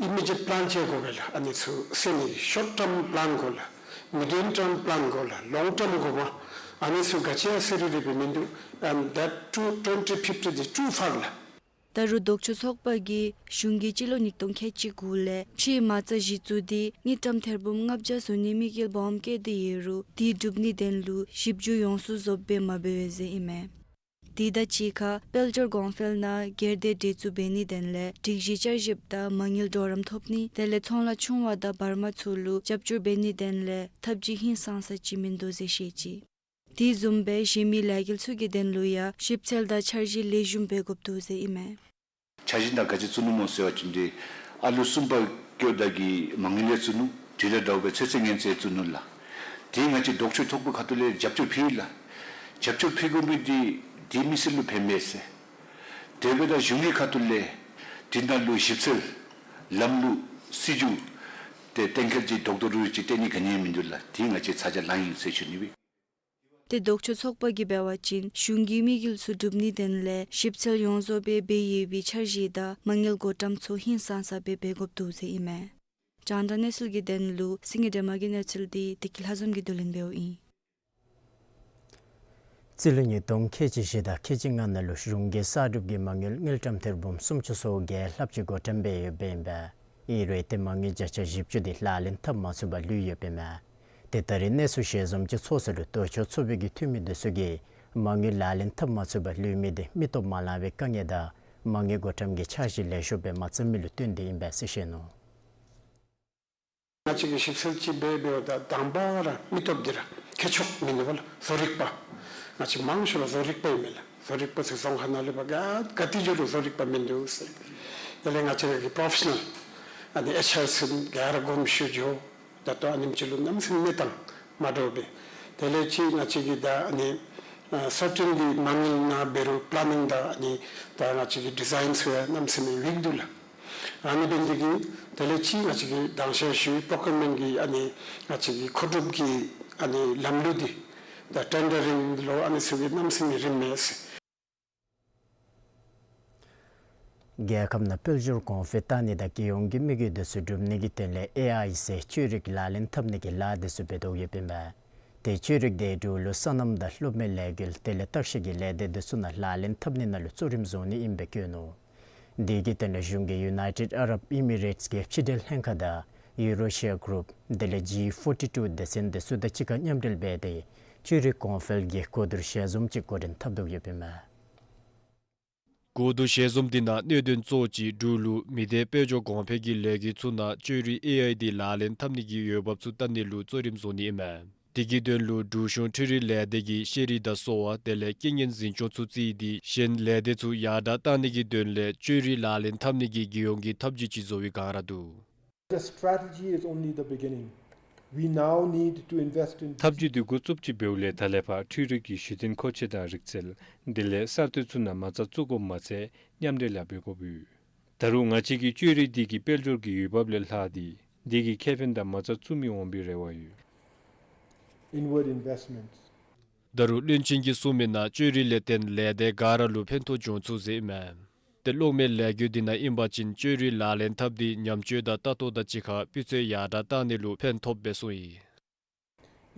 ཨི་མི་ཌི་ཡེཊ་པི་ལཱན་ཅིག་དགོ་པས་ལགས། ཨ་ནི་ཚུ་སེལ་ནི་ཤོཊ་ཊརམ་པི་ལཱན་དགོ་ལགས། མི་ཌིཡམ་ཊརམ་པི་ལཱན་དགོ་ལགས། ལོངག་ཊརམ་དགོ་པས། ཨ་ནི་ཚུ་ག་ཅི་ཡང་གསལ་རི་རི་སྦེ་མིན་འདུག། and that to twenty fifty is too far ལགས། ད་རུང་ལྡོག་ཕྱོགས་ཚོགས་པ་གིས་གཞུང་གིས་སྤྱི་ལོ་ཉིས་སྟོང་ཁལ་གཅིག་དགུ་ལས་ཕྱིའི་མ་རྩ་གཞི་བཙུགས་ཏེ་དངུལ་ཀྲམ་ཐེར་འབུམ་ལྔ་བརྒྱ་བཟོ་ནིའི་དམིགས་ཡུལ་སྦོམ་བསྐྱེད་དེ་ཡོད་རུང་དེ་འགྲུབ་ནིའི་དོན་ལུ་ཞིབ་འཇུག་ཡོངས་སུ་རྫོགསཔ་སྦེ་མ་འབད་བས་ཟེར་ཨིན་མས། དེ་དང་གཅིག་ཁར་དཔལ་འབྱོར་གོང་འཕེལ་ནང་སྒེར་སྡེ་འདྲེས་བཙུགས་འབད་ནིའི་དོན་ལས་སྒྲིག་གཞི་བསྐྱར་ཞིབ་དང་མ་དངུལ་གྲོགས་རམ་ཐོབ་ནི་དེ་ལས་ཚོང་ལཱ་ཆུང་བ་དང་བར་མ་ཚུ་ལུ་རྒྱབ་སྐྱོར་འབད་ནིའི་དོན་ལས་ཐབས་ཇུས་ཧིང་སངས་ས་ཅིག་མིན་འདུག་ཟེར་བཤད་ཅི། དེ་བཟུམ་སྦེ་གཞན་མི་ལས་འགུལ་ཚུ་གི་དོན་ལུ་ཡང་ཞིབ་འཚོལ་དང་འཆར་གཞི་ལེགས་ཤོམ་འབད་དགོཔ་འདུག་ཟེར་ཨིན་མས། འཆར་གཞི་ནང་ག་ཅི་བཙུགས་ནུག་སྨོ་ཟེར་བ་ཅིན་ཏེ་ཨ་ལུ་གསུམ་པ་སྐྱེཝ་ད་གི་མ་དངུལ་ཡང་བཙུགས་ནུག། དེ་དང་འདྲཝ་སྦེ་ཚེ་ཚད་ངན་ཚད་བཙུགས་ནུག་ལགས། དེ་ང་བཅས་ལྡོག་ཕྱོགས་ཚོགས་པའི་ཁ་ཐུག་ལས་རྒྱབ་སྐྱོར་ཕུལ་ཡི་ལགས། རྒྱབ་སྐྱོར་ཕུལ་དགོ་མི་འདི་དེ་མི་སེར་ལུ་ཕན་པས་ཟེར། དེ་འབདཝ་ད་གཞུང་གི་ཁ་ཐུག་ལས་དེ་ནང་ལུ་ཞིབ་འཚོལ་ལམ་ལུགས་སྲིད་བྱུས་དེ་གཏན་འཁེལ་ཅིག་ལྡོག་ཏོ་རུང་ཅིག་སྟོན་ནི་ག་ནི་ཡང་མིན་འདུག་ལགས། དེ་ང་བཅས་ཚ་གྱང་ལང་ཡི་ཟེར་ཞུ་ནི་སྦེ། ཏེ་ལྡོག་ཕྱོགས་ཚོགས་པ་གིས་འབད་བ་ཅིན་གཞུང་གི་དམིགས་ཡུལ་ཚུ་སྒྲུབ་ནིའི་དོན་ལས་ཞིབ་འཚོལ་ཡོངས་རྫོགས་སྦེ་འབད་ཡོད་པའི་འཆར་གཞི་དང་མ་དངུལ་བགོ་བཀྲམ་ཚུ་ཧིང་སངས་ས་སྦེ་འབད་དགོཔ་འདུག་ཟེར་ཨིན་མས། རྒྱང་བསྒྲགས་གནས་ཚུལ་གྱི་དོན་ལུ་སེང་གེ་སྒྲོལ་མ་གི་གནས་ཚུལ་འདི་བདེ་སྐྱིད་ལྷ་འཛོམས་ཀྱིས་བསྡུ་ལེན་འབདཝ་ཨིན། རྩིས་ལོ་ཉིས་སྟོང་ཁལ་གཅིག་བཞི་དང་ཁལ་གཅིག་ལྔ་ནང་ལུ་གཞུང་གིས་གསར་སྒྲུབ་ཀྱི་མ་དངུལ་དངུལ་ཀྲམ་ཐེར་འབུམ་སུམ་ཅུ་སོ་བརྒྱད་ལྷགཔ་ཅིག་བགོ་བཀྲམ་འབད་ཡོདཔ་ཨིན་པས། ཨིན་རུང་ཏེ་མ་དངུལ་བརྒྱ་ཆ་བཞི་བཅུ་དེ་ལག་ལེན་འཐབ་མ་ཚུགས་པར་ལུས་ཡོདཔ་ཨིན་མས། ཏེ་ད་རེས་གནས་ཚུལ་ཞལ་འཛོམས་ཀྱི་ཚོགས་ས་ལུ་ལྡོག་ཕྱོགས་ཚོགས་པའི་གི་འཐུས་མི་འདི་ཚུ་གིས་མ་དངུལ་ལག་ལེན་འཐབ་མ་ཚུགས་པར་ལུས་མི་དེ་མི་སྟོབས་མ་ལང་བའི་དཀའ་ངལ་དང་མ་དངུལ་བགོ་བཀྲམ་གྱི་འཆར་གཞི་ལེགས་ཤོམ་སྦེ་མ་བརྩམས་མི་ལུ་བརྟེན་ཏེ་ཨིན་པས་ཟེར་བཤད་ནུག། ང་བཅས་ཀྱིས་ཞིབ་འཚོལ་ཅིག་འབད་འབདཝ་ད་དང་པ་ར་མི་སྟོབས་འདི་ར་མཁས་མཆོག་མིན་འདུག་པ་ལགས། བཟོ་རིག་པ། ང་བཅས་མང་ཤོས་ར་བཟོ་རིག་པ་ཨིན་མས་ལགས། བཟོ་རིག་པ་ཚུ་རྫོང་ཁ་ནང་ལས་ཕར་ག་ག་ཏེ་འགྱོ་རུང་བཟོ་རིག་པ་མིན་འདུག་ཟེར། དེ་ལས་ང་བཅས་ར་གི་པོརོ་ཕེ་ཤ་ནཱལ་ཨ་ནི་ཨེཆ་ཨར་ཚུ་ག་ར་དགོངསམ་ཞུ་འགྱོ། ད་ལྟོ་ཨ་ནེམ་ཅིག་ལུ་གནམ་མེད་ས་མེད་གནས་སྟངས་མ་འདྲཝ་སྦེ། དེ་ལས་ཅིག་ང་བཅས་ཀྱི་ད་ཨ་ནི་ ཨ་སར་ཊེན་ལི་མ་དངུལ་ནང་འབད་རུང་པ་ལ་ནིང་དང་ཨ་ནི་ད་ང་བཅས་ཀྱི་ཌི་ཛའིན་ཚུ་ཡང་གནམ་མེད་ས་མེད་ཡོད་འདུག་ལགས། ཨ་ནི་འབད་ནི་དེ་གིས་དེ་ལས་ཅིག་ང་བཅས་ཀྱིས་དང་ཤེས་ཞུ་པོར་ཀིའུར་མེནཊ་གི་ཨ་ནི་ང་བཅས་ཀྱི་མཁོ་སྒྲུབ་ཀྱི་ཨ་ནི་ལམ་ལུགས་འདི་ད་ཊེན་ཌར་རིང་ལུ་ཨ་ནི་ཚུ་གི་གནམ་མེད་ས་མེད་རིན་མེད་ཟེར། རྒྱལ་ཁབ་ནང་དཔལ་འབྱོར་གོང་འཕེལ་བཏང་ནི་དང་རྒྱལ་ཡོངས་ཀྱི་དམིགས་ཡུལ་དེ་ཚུ་སྒྲུབ་ནི་གི་དོན་ལས་ཨེ་ཨའི་ཟེར་བཅོས་རིག་ལག་ལེན་འཐབ་ནི་གི་ལཱ་དེ་ཚུ་འབད་དོ་ཡོདཔ་ཨིན་མས། ཏེ་བཅོས་རིག་དེ་འབྲུག་ལུ་སོ་ནམ་དང་སློབ་མའི་ལས་འགུལ་དེ་ལས་བརྟག་ཞིབ་ཀྱི་ལས་སྡེ་དེ་ཚུ་ནང་ལག་ལེན་འཐབ་ནི་ནང་ལུ་གཙོ་རིམ་བཟུང་ནི་ཨིནམ་སྦེ་བཀོད་ནུག། དེ་གི་དོན་ལས་གཞུང་གིས་ཡུ་ནའི་ཊེཌ་ཨ་རབ་ཨི་མི་རེཊསི་གི་ཕྱི་འབྲེལ་ལྷན་ཁག་དང་ཡུ་རེ་ཤི་ཡ་གུ་རུབ་དེ་ལས་ཇི་ཕོར་ཊི་ཊུ་སྡེ་ཚན་དེ་ཚུ་དང་གཅིག་ཁར་མཉམ་འབྲེལ་འབད་དེ་བཅོས་རིག་གོང་འཕེལ་གྱི་གོ་བསྡུར་ཞལ་འཛོམས་ཅིག་འགོ་འདྲེན་འཐབ་དོ་ཡོདཔ་ཨིན་མས། གོ་བསྡུར་ཞལ་འཛོམས་དེ་ནང་གནད་དོན་གཙོ་བོ་ཅིག་འབྲུག་ལུ་མི་སྡེ་དཔལ་འབྱོར་གོང་འཕེལ་གྱི་ལས་འགུལ་ཚུ་ནང་བཅོས་རིག་ཨེ་ཨའི་དེ་ལག་ལེན་འཐབ་ནི་གི་འོས་འབབ་ཚུ་བལྟ་ནི་ལུ་གཙོ་རིམ་བཟུང་ནི་ཨིན་མས། དེ་གི་དོན་ལུ་འབྲུག་གཞུང་འཕྲུལ་རིག་ལས་སྡེ་གིས་ཤེས་རིག་དང་གསོ་བ་དེ་ལས་རྐྱེན་ངན་འཛིན་སྐྱོང་ཚུ་བརྩིས་ཏེ་གཞན་ལས་སྡེ་ཚུ་ཡར་དྲག་བཏང་ནི་གི་དོན་ལས་བཅོས་རིག་ལག་ལེན་འཐབ་ནི་གི་རྒྱལ་ཡོངས་ཀྱི་ཐབས་བྱུས་ཅིག་བཟོ་བའི་བསྒང་ར་འདུག། The strategy is only the beginning. We now need to invest in ཐབས་བྱུས་དེ་འགོ་བཙུགསཔ་ཅིག་འབདཝ་ལས་ད་ལས་ཕར་འཕྲུལ་རིག་གི་གཞི་རྟེན་མཁོ་ཆས་དང་རིག་རྩལ་དེ་ལས་གསར་གཏོད་ཚུ་ནང་མ་རྩ་བཙུགས་དགོཔ་མ་ཚད་མཉམ་འབྲེལ་ཡང་འབད་དགོཔ་ཡོད། ད་རུང་ང་བཅས་ཀྱི་བཅོས་རིག་དེ་གིས་དཔལ་འབྱོར་གྱི་འོས་འབབ་ལས་ལྷག་སྟེ་དེ་གིས་ཁེ་ཕན་དང་མ་རྩ་བཙུགས་མི་འོང་པའི་རེ་བ་ཡོད། Inward investments. ད་རུང་བློན་ཆེན་གྱིས་གསུངས་མི་ནང་བཅོས་རིག་ལས་བརྟེན་ལས་སྡེ་ག་ར་ལུ་ཕན་ཐོགས་འབྱུང་ཚུགས་ཟེར་ཨིན་མས། ཏེ་གློག་མེ་ལས་འགུལ་དེ་ནང་ཨིན་པ་ཅིན་བཅོས་རིག་ལག་ལེན་འཐབ་སྟེ་ཉམས་བཅོས་དང་ལྟ་རྟོག་དང་གཅིག་ཁར་སྤུས་ཚད་ཡར་དྲག་བཏང་ནི་ལུ་ཕན་ཐོགས་པས་གསུངས་ཡི།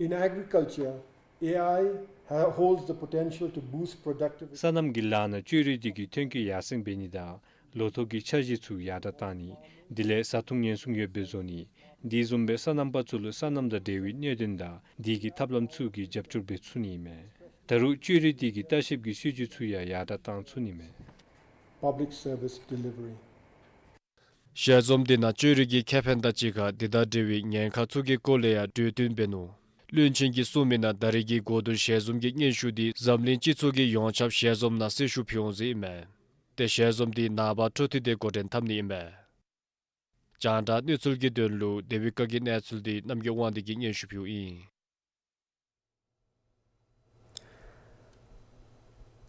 In agriculture, A I ha- holds the potential to boost productivity. སོ་ནམ་གྱི་ལཱ་ནང་བཅོས་རིག་དེ་གིས་ཐོན་སྐྱེད་ཡར་སེང་འབད་ནི་དང་ལོ་ཐོག་གི་འཆར་གཞི་ཚུ་ཡར་དྲག་བཏང་ནི་དེ་ལས་བཟའ་འཐུང་ཉེན་སྲུང་ཡོདཔ་སྦེ་བཟོ་ནི་དེ་བཟུམ་སྦེ་སོ་ནམ་པ་ཚུ་ལུ་སོ་ནམ་དང་འབྲེལ་བའི་གནད་དོན་དང་དེ་གི་ཐབས་ལམ་ཚུ་གི་རྒྱབ་སྐྱོར་འབད་ཚུགས་ནི་ཨིན་མས། ད་རུང་བཅོས་རིག་དེ་གིས་ལྟ་བཤལཔ་གི་སྲིད་བྱུས་ཚུ་ཡང་ཡར་དྲག་བཏང་ཚུགས་ནི་ཨིན་མས། Public service delivery. ཞལ་འཛོམས་དེ་ནང་བཅོས་རིག་གི་ཁེ་ཕན་དང་གཅིག་ཁར་དེ་དང་འབྲེལ་བའི་ཉེན་ཁ་ཚུ་གི་སྐོར་ལས་ཡང་གྲོས་བསྟུན་འབད་ནུག། བློན་ཆེན་གྱིས་གསུངས་མི་ནང་ད་རེས་ཀྱི་གོ་བསྡུར་ཞལ་འཛོམས་ཀྱི་སྙན་ཞུ་དེ་འཛམ་གླིང་སྤྱི་ཚོགས་ཀྱིས་ཡོངས་ཁྱབ་ཞལ་འཛོམས་ནང་གསལ་ཞུ་ཕུལ་འོང་ཟེར་ཨིན་མས། ཏེ་ཞལ་འཛོམས་དེ་ནངས་པ་འཕྲོ་མཐུད་དེ་འགོ་འདྲེན་འཐབ་ནི་ཨིན་མས། རྒྱང་བསྒྲགས་གནས་ཚུལ་གྱི་དོན་ལུ་དེ་བི་ཀ་གི་གནས་ཚུལ་དེ་རྣམ་རྒྱལ་དབང་འདུས་ཀྱིས་སྙན་ཞུ་ཕུལཝ་ཨིན།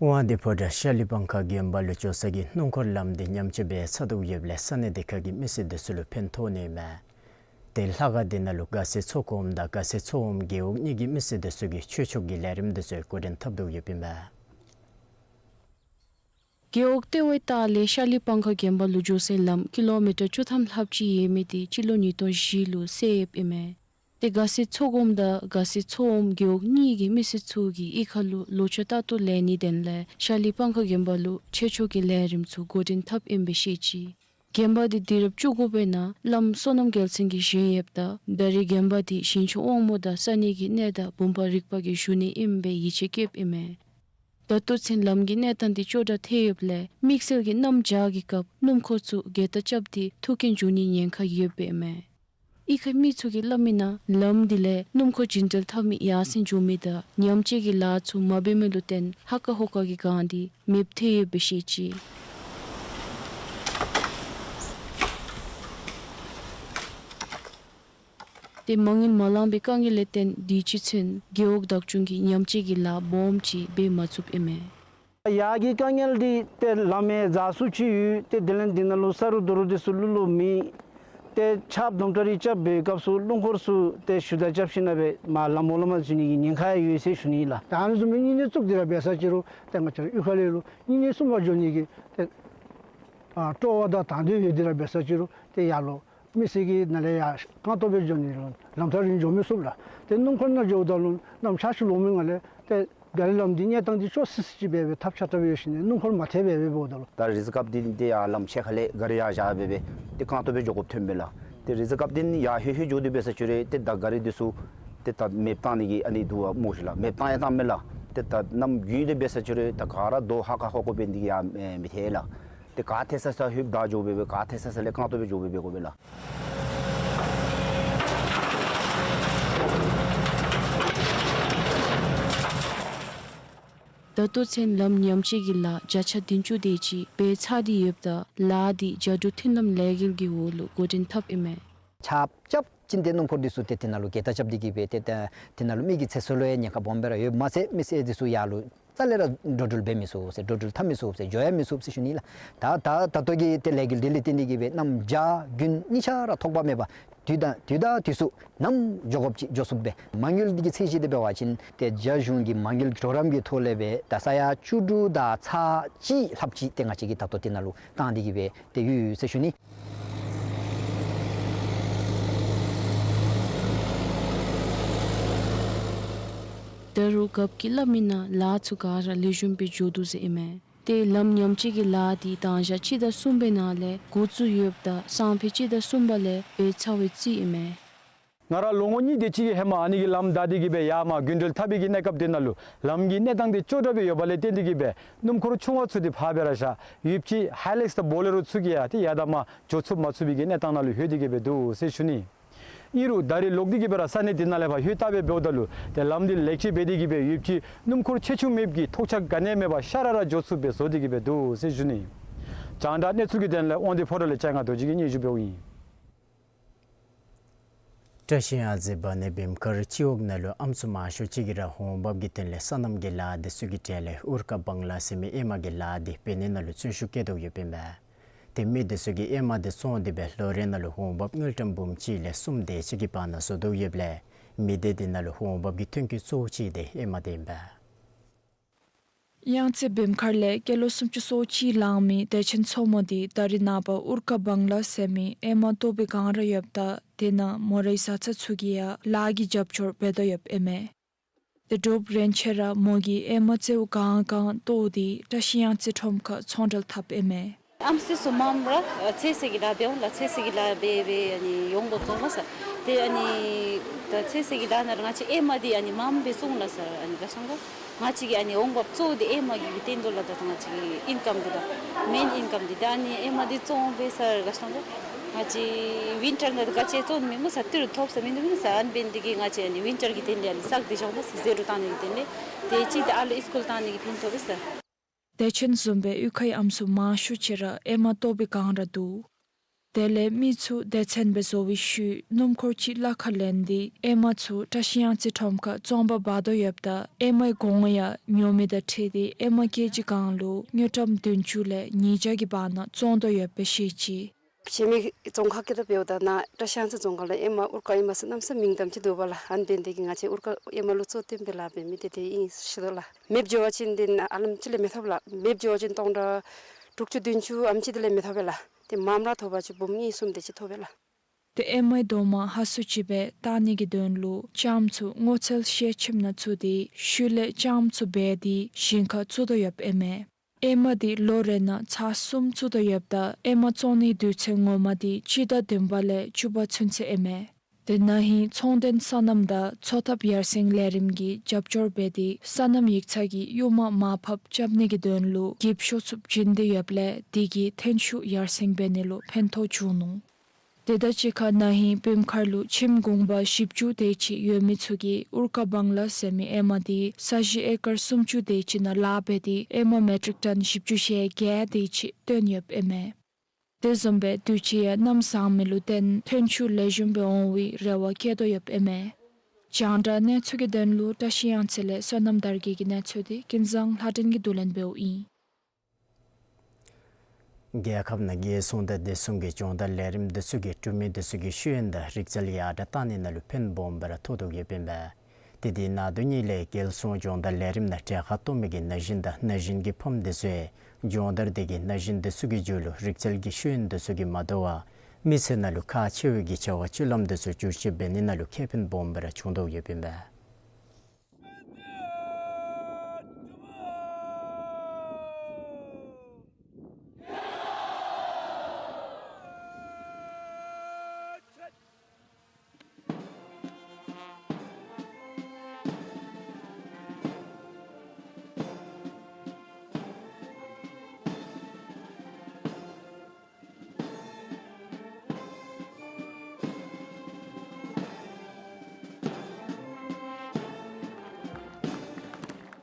དབང་འདུས་ཕོ་བྲང་ཤ་ལི་སྤང་ཁ་དགོན་པ་ལུ་འགྱོ་ས་གི་སྣུམ་འཁོར་ལམ་དེ་ཉམས་བཅོས་འབད་ཚར་དོ་ཡོདཔ་ལས་ས་གནས་དེ་ཁ་གི་མི་སེར་དེ་ཚུ་ལུ་ཕན་ཐོགས་ནི་མས། ཏེ་ལྷ་ཁང་དེ་ནང་ལུ་དགའ་སེ་མཚོ་སྒོམ་དང་དགའ་སེ་མཚོ་འོགམ་རྒེད་འོག་གཉིས་ཀྱི་མི་སེར་དེ་ཚུ་གིས་ཆོས་ཕྱོགས་ཀྱི་ལས་རིམ་དེ་ཚུ་འགོ་འདྲེན་འཐབ་དོ་ཡོདཔ་ཨིན་མས། རྒེད་འོག་ལྟེ་བའི་ལྟག་ལས་ཤ་ལི་སྤང་ཁ་དགོན་པ་ལུ་འགྱོ་སའི་ལམ་ཀི་ལོ་མི་ཊར་བཅུ་ཐམ་ལྷགཔ་ཅིག་ཡོད་མི་དེ་སྤྱི་ལོ་ཉིས་སྟོང་བཞི་ལུ་བསལ་ཡོདཔ་ཨིན་མས། ཏེ་དགའ་སེ་མཚོ་སྒོམ་དང་དགའ་སེ་མཚོ་འོགམ་རྒེད་འོག་གཉིས་ཀྱི་མི་སེར་ཚུ་གིས་གཡུས་ཁ་ལུ་ལོ་མཆོད་ལྟ་རྟོག་ལས་ནིའི་དོན་ལས་ཤ་ལི་སྤང་ཁ་དགོན་པ་ལུ་ཆོས་ཕྱོགས་ཀྱི་ལས་རིམ་ཚུ་འགོ་འདྲེན་འཐབ་ཨིནམ་སྦེ་བཤད་ཅི། དགོན་པ་དེ་དུས་རབས་བཅུ་དགུ་པའི་ནང་བླམ་བསོད་ནམས་རྒྱལ་མཚན་གྱིས་བཞེངས་ཡོདཔ་ད་ད་རེས་དགོན་པ་དེ་ཞིང་སྐྱོང་དབང་མོ་དང་ས་གནས་ཀྱི་གནས་བདག་བུམ་པ་རིག་པ་གིས་བཞུགས་ནི་ཨིནམ་སྦེ་ཡིད་ཆེས་བསྐྱེདཔ་ཨིན་མས། ད་ལྟོ་ཚུན་ལམ་གྱི་གནས་སྟངས་དེ་སྐྱོ་དྲགས་ཐལ་ཡོདཔ་ལས་དམིགས་བསལ་གྱི་གནམ་བྱཱར་གྱི་སྐབས་སྣུམ་འཁོར་ཚུ་བརྒལ་ལྟ་རྐྱབ་སྟེ་ཐུག་རྐྱེན་འབྱུང་ནིའི་ཉེན་ཁ་ཡོདཔ་ཨིན་མས། གཡུས་ཁའི་མི་ཚུ་གིས་སླབ་མི་ནང་ལམ་དེ་ལས་སྣུམ་འཁོར་རྒྱུན་འགྲུལ་འཐབ་མི་ཡར་སེང་འགྱོ་མི་དང་ཉམས་བཅོས་ཀྱི་ལཱ་ཚུ་མ་འབད་མི་ལུ་བརྟེན་ཧ་ཀ་ཧོ་ཀ་གི་སྒང་དེ་མེདཔ་ཐལ་ཡོདཔ་སྦེ་བཤད་ཅི། ཏེ་མ་དངུལ་མ་ལང་པའི་དཀའ་ངལ་ལས་བརྟེན་དུས་ཅི་ཚུན་རྒེད་འོག་བདག་སྐྱོང་གིས་ཉམས་བཅོས་ཀྱི་ལཱ་སྦོམ་ཅིག་འབད་མ་ཚུགསཔ་ཨིན་མས། ཡར་གྱི་དཀའ་ངལ་འདི་ཏེ་ལམ་ཡང་འཛག་སུ་ཅིག་ཡོད། ཏེ་དེ་ལས་འདི་ནང་ལུ་ས་རུ་རྡོ་རུ་འདི་ཚུ་ལུ་ལུ་མེད། ཏེ་ཆརཔ་དུམ་གྲ་རེ་རྐྱབ་པའི་སྐབས་སུ་རླུང་འཁོར་ཚུ་ཏེ་ཞུ་དག་རྐྱབ་ཞིནམ་སྦེ་མར་ལམ་འོག་ལུ་མར་འཛུལ་ནི་གི་ཉེན་ཁ་ཡང་ཡོད་ཟེར་ཞུ་ནི་ཨིན་ལགས། ད་ཨ་ནི་བཟུམ་སྦེ་གཉིས་གནས་བཙུགས་ཏེ་ར་འབད་ས་ཅིག་རུང་ཏེ་ང་བཅས་ར་གཡུས་ཁ་ལས་ལུ་གཉིས་གནས་གསུམ་པ་འགྱོ་ནི་གི་ཏེ་ཨ་སྤྲོ་བ་དང་དང་འདོད་ཡོད་དེ་ར་འབད་ས་ཅིག་རུང་ཏེ་ཡར་ལུ་མི་སེར་གྱིས་ནཱ་ལས་ཡར་རྐང་སྟོང་སྦེ་འགྱོ་ནི་ལུ་ལམ་ཐག་རིང་འགྱོ་མི་ཚུགས་ལགས། ཏེ་སྣུམ་འཁོར་ནང་འགྱོཝ་ད་ལུ་གནམ་ཆར་ཆུ་ལོག་མི་སྒང་ལས་ཏེ་ག་རི་ལམ་འདི་གནས་སྟངས་འདི་སྐྱོ་སི་སི་ཅིག་སྦེ་སྦེ་ཐབས་ཆག་ཐབས་ཡོད་ཞིནམ་ལས་སྣུམ་འཁོར་མ་ཐལ་སྦེ་སྦེ་འབདཝ་ད་ལུ། ད་རི་ཛི་ཀབ་འདི་ཏེ་ཡར་ལམ་ཤེལ་ཁ་ལས་ག་རི་ཡར་བཞག་སྦེ་སྦེ་ཏེ་རྐང་སྟོང་སྦེ་འགྱོ་དགོཔ་ཐོནམ་མས་ལགས། ཏེ་རི་ཛི་ཀབ་འདི་ཡར་ཧེ་ཧེ་འགྱོ་སྟེ་འབད་ས་ཅིག་རུང་ཏེ་ད་ག་རི་འདི་ཚུ་ཏེ་ད་མེདཔ་བཏང་ནི་གི་ཨ་ནི་འདུག་པ་སྨོ་ཤེས་ལགས། མེདཔ་བཏང་ཡང་བཏངམ་མས་ལགས། ཏེ་ད་གནམ་དགུན་འདི་འབད་ས་ཅིག་རུང་ད་ག་ར་རྡོ་ཧ་ཀ་ཧོ་ཀ་འབད་ནི་འདི་ཡང་མི་ཐལ་ལགས། ཏེ་ག་ཐལ་ས་ས་ལྷོདཔ་ད་འགྱོ་སྦེ་སྦེ་ག་ཐལ་ས་ས་ལས་རྐང་སྟོང་སྦེ་འགྱོ་སྦེ་སྦེ་དགོ་པས་ལགས། ད་ལྟོ་ཚུན་ལམ་ཉམས་བཅོས་ཀྱི་ལཱ་བརྒྱ་ཆ་བདུན་ཅུ་དེ་ཅིག་འབད་ཚར་ཏེ་ཡོདཔ་ད་ལཱ་འདི་རྒྱ་འབྲུག་མཐུན་ལམ་ལས་འགུལ་གྱི་འོག་ལུ་འགོ་འདྲེན་འཐབ་ཨིན་མས། ཆརཔ་རྐྱབ་ཅིན་ཏེ་སྣུམ་འཁོར་འདི་ཚུ་ཏེ་དེ་ནང་ལུ་གྱེས་བརྡར་རྐྱབ་སྟེ་གི་སྦེ་ཏེ་ཏེ་དེ་ནང་ལུ་མི་གི་ཚེ་སྲོག་ལུ་ཡང་ཉེན་ཁ་སྦོམ་སྦེ་ར་ཡོདཔ་མ་ཚད་མི་སེར་འདི་ཚུ་ཡར་ལུ་རྩ་ལས་ར་འགྲོ་འགྲུལ་འབད་མི་ཚུགས་ཟེར། འགྲོ་འགྲུལ་འཐབ་མི་ཚུགས་ཟེར། འགྱོ་ཡང་མི་ཚུགས་ཟེར་ཞུ་ནི་ལགས། ད་ད་ད་ལྟོ་གི་ཏེ་ལས་འགུལ་འདི་ལས་བརྟེན་ཏེ་གི་སྦེ་གནམ་བྱཱར་དགུན་གཉིས་ཆ་ར་ཐོགས་པ་མེད་པར་དུས་དང་དུས་དང་དུས་སུ་ནམ་འགྱོ་དགོཔ་ཅིག་འགྱོ་ཚུགསཔ་སྦེ། མ་དངུལ་འདི་གི་ཚད་གཞི་འདི་འབད་བ་ཅིན་ཏེ་རྒྱ་གཞུང་གི་མ་དངུལ་གྲོགས་རམ་གྱི་ཐོག་ལས་སྦེ་ད་ས་ཡ་བཅུ་དྲུག་དང་ཚག་གཅིག་ལྷགཔ་ཅིག་ཏེ་ང་བཅས་ཀྱིས་ད་ལྟོ་དེ་ནང་ལུ་བཏང་སྟེ་གི་སྦེ་ཏེ་ཡོད་ཟེར་ཞུ་ནི། ད་རུང་རྒཔོ་གིས་སླབ་མི་ནང་ལཱ་ཚུ་ག་ར་ལེགས་ཤོམ་སྦེ་འགྱོ་དོ་ཟེར་ཨིན་མས། ཏེ་ལམ་ཉམས་བཅོས་ཀྱི་ལཱ་འདི་དང་ཞག་གཅིག་དང་གསུམ་པའི་ནང་ལས་འགོ་བཙུགས་ཡོདཔ་ད་སང་ཕོད་གཅིག་དང་གསུམ་པ་ལས་འབད་ཚར་བའི་རྩིས་ཨིན་མས། ང་ར་ལོ་ངོ་གཉིས་དེ་ཅིག་གི་ཧེ་མ་ཨ་ནི་གི་ལམ་བདའ་སྟེ་གི་སྦེ་ཡར་མར་དགུན་འགྲུལ་འཐབ་པའི་གི་གནས་སྐབས་དེ་ནང་ལུ་ལམ་གྱི་གནས་སྟངས་དེ་སྐྱོ་དྲགས་སྦེ་ཡོདཔ་ལས་བརྟེན་ཏེ་གི་སྦེ་སྣུམ་འཁོར་ཆུང་བ་ཚུ་དེ་ཕར་སྦེ་ར་བཞག་ཡོདཔ་ཅིག་ཧའི་ལེགསི་དང་བོ་ལེ་རོ་ཚུ་གིས་ཡང་ཏེ་ཡར་དང་མར་འགྱོ་ཚུགས་མ་ཚུགས་པའི་གི་གནས་སྟངས་ནང་ལུ་ལྷོད་དེ་གི་སྦེ་འདུག་ཟེར་ཞུ་ནི། ཨིན་རུང་ད་རིས་ལོག་སྟེ་གི་སྦེ་ར་ས་གནས་དེ་ནང་ལས་ཕར་ལྷོད་བལྟ་སྦེ་འབདཝ་ད་ལུ་ཏེ་ལམ་འདི་ལེགས་བཅོས་འབད་དེ་གི་སྦེ་ཡོདཔ་ཅིག་སྣུམ་འཁོར་ཆེ་ཆུང་མེདཔ་གི་ཐོགས་ཆགས་ག་ནི་མེད་པར་ཤ་ར་ར་འགྱོ་ཚུགསཔ་སྦེ་བཟོ་སྟེ་གི་སྦེ་འདུག་ཟེར་ཞུ་ནི། རྒྱང་བསྒྲགས་གནས་ཚུལ་གྱི་དོན་ལས་དབང་འདུས་ཕོ་བྲང་ལས་ལྕང་སྒང་རྡོ་རྗེ་གིས་སྙན་ཞུ་འབདཝ་ཨིན། བཀྲ་ཤིས་གཡང་རྩེ་བ་ནི་བིམ་མཁར་སྤྱི་འོག་ནང་ལུ་ཨམ་སྲུ་མང་ཤོས་ཅིག་གིས་ར་འོང་འབབ་ཀྱི་དོན་ལས་སོ་ནམ་གྱི་ལཱ་འདི་ཚུ་གི་གྲས་ལས་ཨུར་ཀ་བང་ལ་ཟེར་མི་ཨེ་མ་གི་ལཱ་འདི་འབད་ནི་ནང་ལུ་བརྩོན་ཤུགས་བསྐྱེད་དོ་ཡོདཔ་ཨིན་པས། ཏེ་མི་འདི་ཚུ་གིས་ཨེ་མ་འདི་བཙོང་སྟེ་སྦེ་ལོ་རེ་ནང་ལུ་འོང་འབབ་དངུལ་ཀྲམ་འབུམ་གཅིག་ལས་གསུམ་དེ་ཅིག་གི་བར་ན་བཟོ་དོ་ཡོདཔ་ལས་མི་སྡེ་འདི་ནང་ལུ་འོང་འབབ་ཀྱི་ཐོན་སྐྱེད་གཙོ་བོ་ཅིག་འདི་ཨེ་མ་འདི་ཨིན་པས། གཡང་རྩེ་བིམ་མཁར་ལས་སྐྱེས་ལོ་སུམ་ཅུ་སོ་གཅིག་ལང་མི་བདེ་ཆེན་མཚོ་མོ་འདི་ད་རིས་ནངས་པ་ཨུར་ཀ་བང་ལ་ཟེར་མི་ཨེ་མ་བཏོག་པའི་སྒང་ར་ཡོདཔ་ད་དེ་ནང་མོ་རའི་བཟའ་ཚང་ཚུ་གིས་ཡང་ལཱ་གི་རྒྱབ་སྐྱོར་འབད་དོ་ཡོདཔ་ཨིན་མས། དེ་འདྲཝ་རན་ཆད་ར་མོ་གིས་ཨེ་མ་ཙེའུ་གང་གང་བཏོག་སྟེ་བཀྲ་ཤིས་གཡང་རྩེ་ཁྲོམ་ཁར་ཚོང་འབྲེལ་འཐབ་ཨིན་མས། ཨམ་སྲུ་ཚུ་མངམ་ར་ཚོད་བསྲེ་གི་ལཱ་འབད་འོང་ལགས། ཚོད་བསྲེ་གི་ལཱ་འབད་འབད་ཨ་ནི་འོང་འབབ་བཙོང་མས་ཟེར། ཏེ་ཨ་ནི་ད་ཚོད་བསྲེ་གི་ལཱ་ནང་ར་ང་བཅས་ཨེ་མ་འདི་ཨ་ནི་མངམ་སྦེ་བཙོང་ལགས་ཟེར། ཨ་ནི་ག་སོང་ག་ང་བཅས་ཀྱི་ཨ་ནི་འོང་འབབ་གཙོ་བོ་འདི་ཨེ་མ་གི་སྟེང་དུ་ལགས། ད་ང་བཅས་ཀྱི་ཨིན་ཀམ་འདི་ད་མེན་ཨིན་ཀམ་འདི་ད་ཨ་ནི་ཨེ་མ་འདི་བཙོང་འབད་ཟེར། ག་སོང་ག་ང་བཅས་ཝིན་ཊར་ནང་ད་ག་ཅི་བཙོང་མི་མས་ཟེར། ཏི་རུ་ཐོབ་ས་མིན་འདུག་མས་ཟེར། ཨ་ནི་འབད་ནི་འདི་གིས་ང་བཅས་ཨ་ནི་ཝིན་ཊར་གྱི་སྟེང་ལས་ཨ་ནི་བསགས་ཏེ་འགྱོཝ་མས་ཟེར། ཟད་འགྲོ་བཏང་ནི་གི་སྟེང་ལས་དེ་ཅིག་ཏེ་ཨ་ལུ་སི་ཀུལ་བཏང་ནི་གི་ཕན་ཐོགས་པས་ཟེར། བདེ་ཆེན་བཟུམ་སྦེ་གཡུས་ཁའི་ཨམ་སྲུ་མང་ཤོས་ཅིག་ར་ཨེ་མ་བཏོག་པའི་སྒང་ར་འདུག། དེ་ལས་མི་ཚུ་སྡེ་ཚན་སྦེ་བཟོ་བའི་ཤུལ་སྣུམ་འཁོར་ཅིག་གླ་ཁར་ལེན་ཏེ་ཨེ་མ་ཚུ་བཀྲ་ཤིས་གཡང་རྩེ་ཁྲོམ་ཁར་བཙོང་པར་འབག་དོ་ཡོདཔ་ད་ཨེ་མའི་གོང་ཡང་ཉོ་མི་དང་འཁྲིལ་ཏེ་ཨེ་མ་ཀེ་ཇི་གང་ལུ་དངུལ་ཀྲམ་བདུན་ཅུ་ལས་ཉིས་བརྒྱ་གི་བར་ན་བཙོང་དོ་ཡོདཔ་སྦེ་བཤད་ཅི། གཞན་མི་རྫོང་ཁག་གི་དང་འབདཝ་ད་ནཱ་བཀྲ་ཤིས་གཡང་རྩེ་རྫོང་ཁག་ལུ་ཨེ་མ་ཨུར་ཀ་ཨེ་མ་ཟེར་གནམ་མེད་ས་མེད་མིང་གཏམ་ཅིག་འདུག་པ་ལགས། ཨ་ནི་འབད་ནི་འདི་གིས་ང་བཅས་ཨུར་ཀ་ཨེ་མ་ལུ་གཙོ་བོ་བཏོན་པའི་ལཱ་འབད་མི་འདི་དེ་ཨིན་ཟེར་ཞུ་དོ་ལགས། མེདཔ་འགྱོ་བ་ཅིན་འདི་ནང་ཨ་ལམ་ཅིག་ལས་མི་ཐོབ་ལགས། མེདཔ་འགྱོ་བ་ཅིན་སྟོང་ཕྲག་དྲུག་ཅུ་བདུན་ཅུ་ཨ་ནེམ་ཅིག་དེ་ལས་མི་ཐོབ་པས་ལགས། ཏེ་མངམ་ར་ཐོབ་པ་ཅིན་འབུམ་གཉིས་གསུམ་དེ་ཅིག་ཐོབ་པས་ལགས། ཏེ་ཨེ་མའི་རྡོག་མ་ཧ་སུ་ཅིག་སྦེ་བཏགས་ནི་གི་དོན་ལུ་ལྕངམ་ཚུ་སྔོ་ཚལ་ཤེལ་ཁྱིམ་ནང་བཙུགས་ཏེ་ཤུལ་ལས་ལྕངམ་ཚུ་སྦས་ཏེ་ཞིང་ཁར་བཙུགས་དོ་ཡོདཔ་ཨིན་མས། ཨེ་མ་འདི་ལོ་རེ་ནང་ཚར་གསུམ་བཙུགས་དོ་ཡོདཔ་ད་ཨེ་མ་བཙོང་ནིའི་དུས་ཚོད་ངོ་མ་འདི་སྤྱི་ཟླ་བདུན་པ་ལས་བཅུ་པ་ཚུན་ཚོད་ཨིན་མས། དེ་ན་ཧིང་ཚོང་དོན་སོ་ནམ་དང་འཚོ་ཐབས་ཡར་སེང་ལས་རིམ་གྱིས་རྒྱབ་སྐྱོར་འབད་དེ་སོ་ནམ་ཡིག་ཚང་གི་གཡུར་མ་མར་ཕབ་རྐྱབ་ནི་གི་དོན་ལུ་འགྱིབ་ཤོག་ཚུ་བྱིན་ཏེ་ཡོདཔ་ལས་དེ་གིས་ཐོན་ཤུགས་ཡར་སེང་འབད་ནི་ལུ་ཕན་ཐོགས་བྱུང་ནུག། དེ་དང་གཅིག་ཁར་ན་ཧིང་བིམ་མཁར་ལུ་ཁྱིམ་གུང་པ་བཞི་བཅུ་དེ་ཅིག་ཡོད་མི་ཚུ་གིས་ཨུར་ཀ་བང་ལ་ཟེར་མི་ཨེ་མ་འདི་ས་གཞི་ཨེ་ཀར་སུམ་ཅུ་དེ་ཅིག་ནང་ལཱ་འབད་དེ་ཨེ་མ་མེ་ཊིག་ཊོན་བཞི་བཅུ་ཞེ་བརྒྱད་དེ་ཅིག་བཏོན་ཡོདཔ་ཨིན་མས། དེ་བཟུམ་སྦེ་དུས་ཅི་ཡང་གནམ་བཟང་མི་ལུ་བརྟེན་ཐོན་ཤུགས་ལེགས་ཤོམ་སྦེ་འོང་བའི་རེ་བ་བསྐྱེད་དོ་ཡོདཔ་ཨིན་མས། རྒྱང་བསྒྲགས་གནས་ཚུལ་གྱི་དོན་ལུ་བཀྲ་ཤིས་གཡང་རྩེ་ལས་བསོད་ནམས་དར་རྒྱས་ཀྱི་གནས་ཚུལ་འདི་ཀུན་བཟང་ལྷ་སྒྲོན་གྱིས་བསྡུ་ལེན་འབདཝ་ཨིན། རྒྱལ་ཁབ་ནང་རྒྱལ་སྲུང་དང་བདེ་སྲུང་གི་སྦྱོང་བརྡར་ལས་རིམ་འདི་ཚུ་གིས་འབྲུག་མི་འདི་ཚུ་གི་ཤེས་ཡོན་དང་རིག་རྩལ་ཡར་དྲག་གཏང་ནི་ནང་ལུ་ཕན་སྦོམ་སྦེ་ར་ཐོགས་དོ་ཡོདཔ་ཨིན་པས། ཏེ་དེ་ནང་དོན་ཉིད་ལས་རྒྱལ་སྲུང་སྦྱོང་བརྡར་ལས་རིམ་ནང་གྲལ་ཁར་གཏོགས་མི་གི་ན་གཞོན་དང་ན་གཞོན་གྱི་ཕམ་འདི་ཚུ་ཡང་སྦྱོང་བརྡར་དེ་གིས་ན་གཞོན་འདི་ཚུ་གི་རྒྱུད་ལུ་རིག་རྩལ་གྱི་ཤེས་ཡོན་འདི་ཚུ་གིས་མ་དོ་བར་མི་ཚེ་ནང་ལུ་ཁག་ཆེ་བའི་གི་བྱ་བ་སྤྱོད་ལམ་འདི་ཚུ་བསྒྱུར་བཅོས་འབད་ནི་ནང་ལུ་ཁེ་ཕན་སྦོམ་སྦེ་ར་བྱུང་དོ་ཡོདཔ་ཨིན་པས།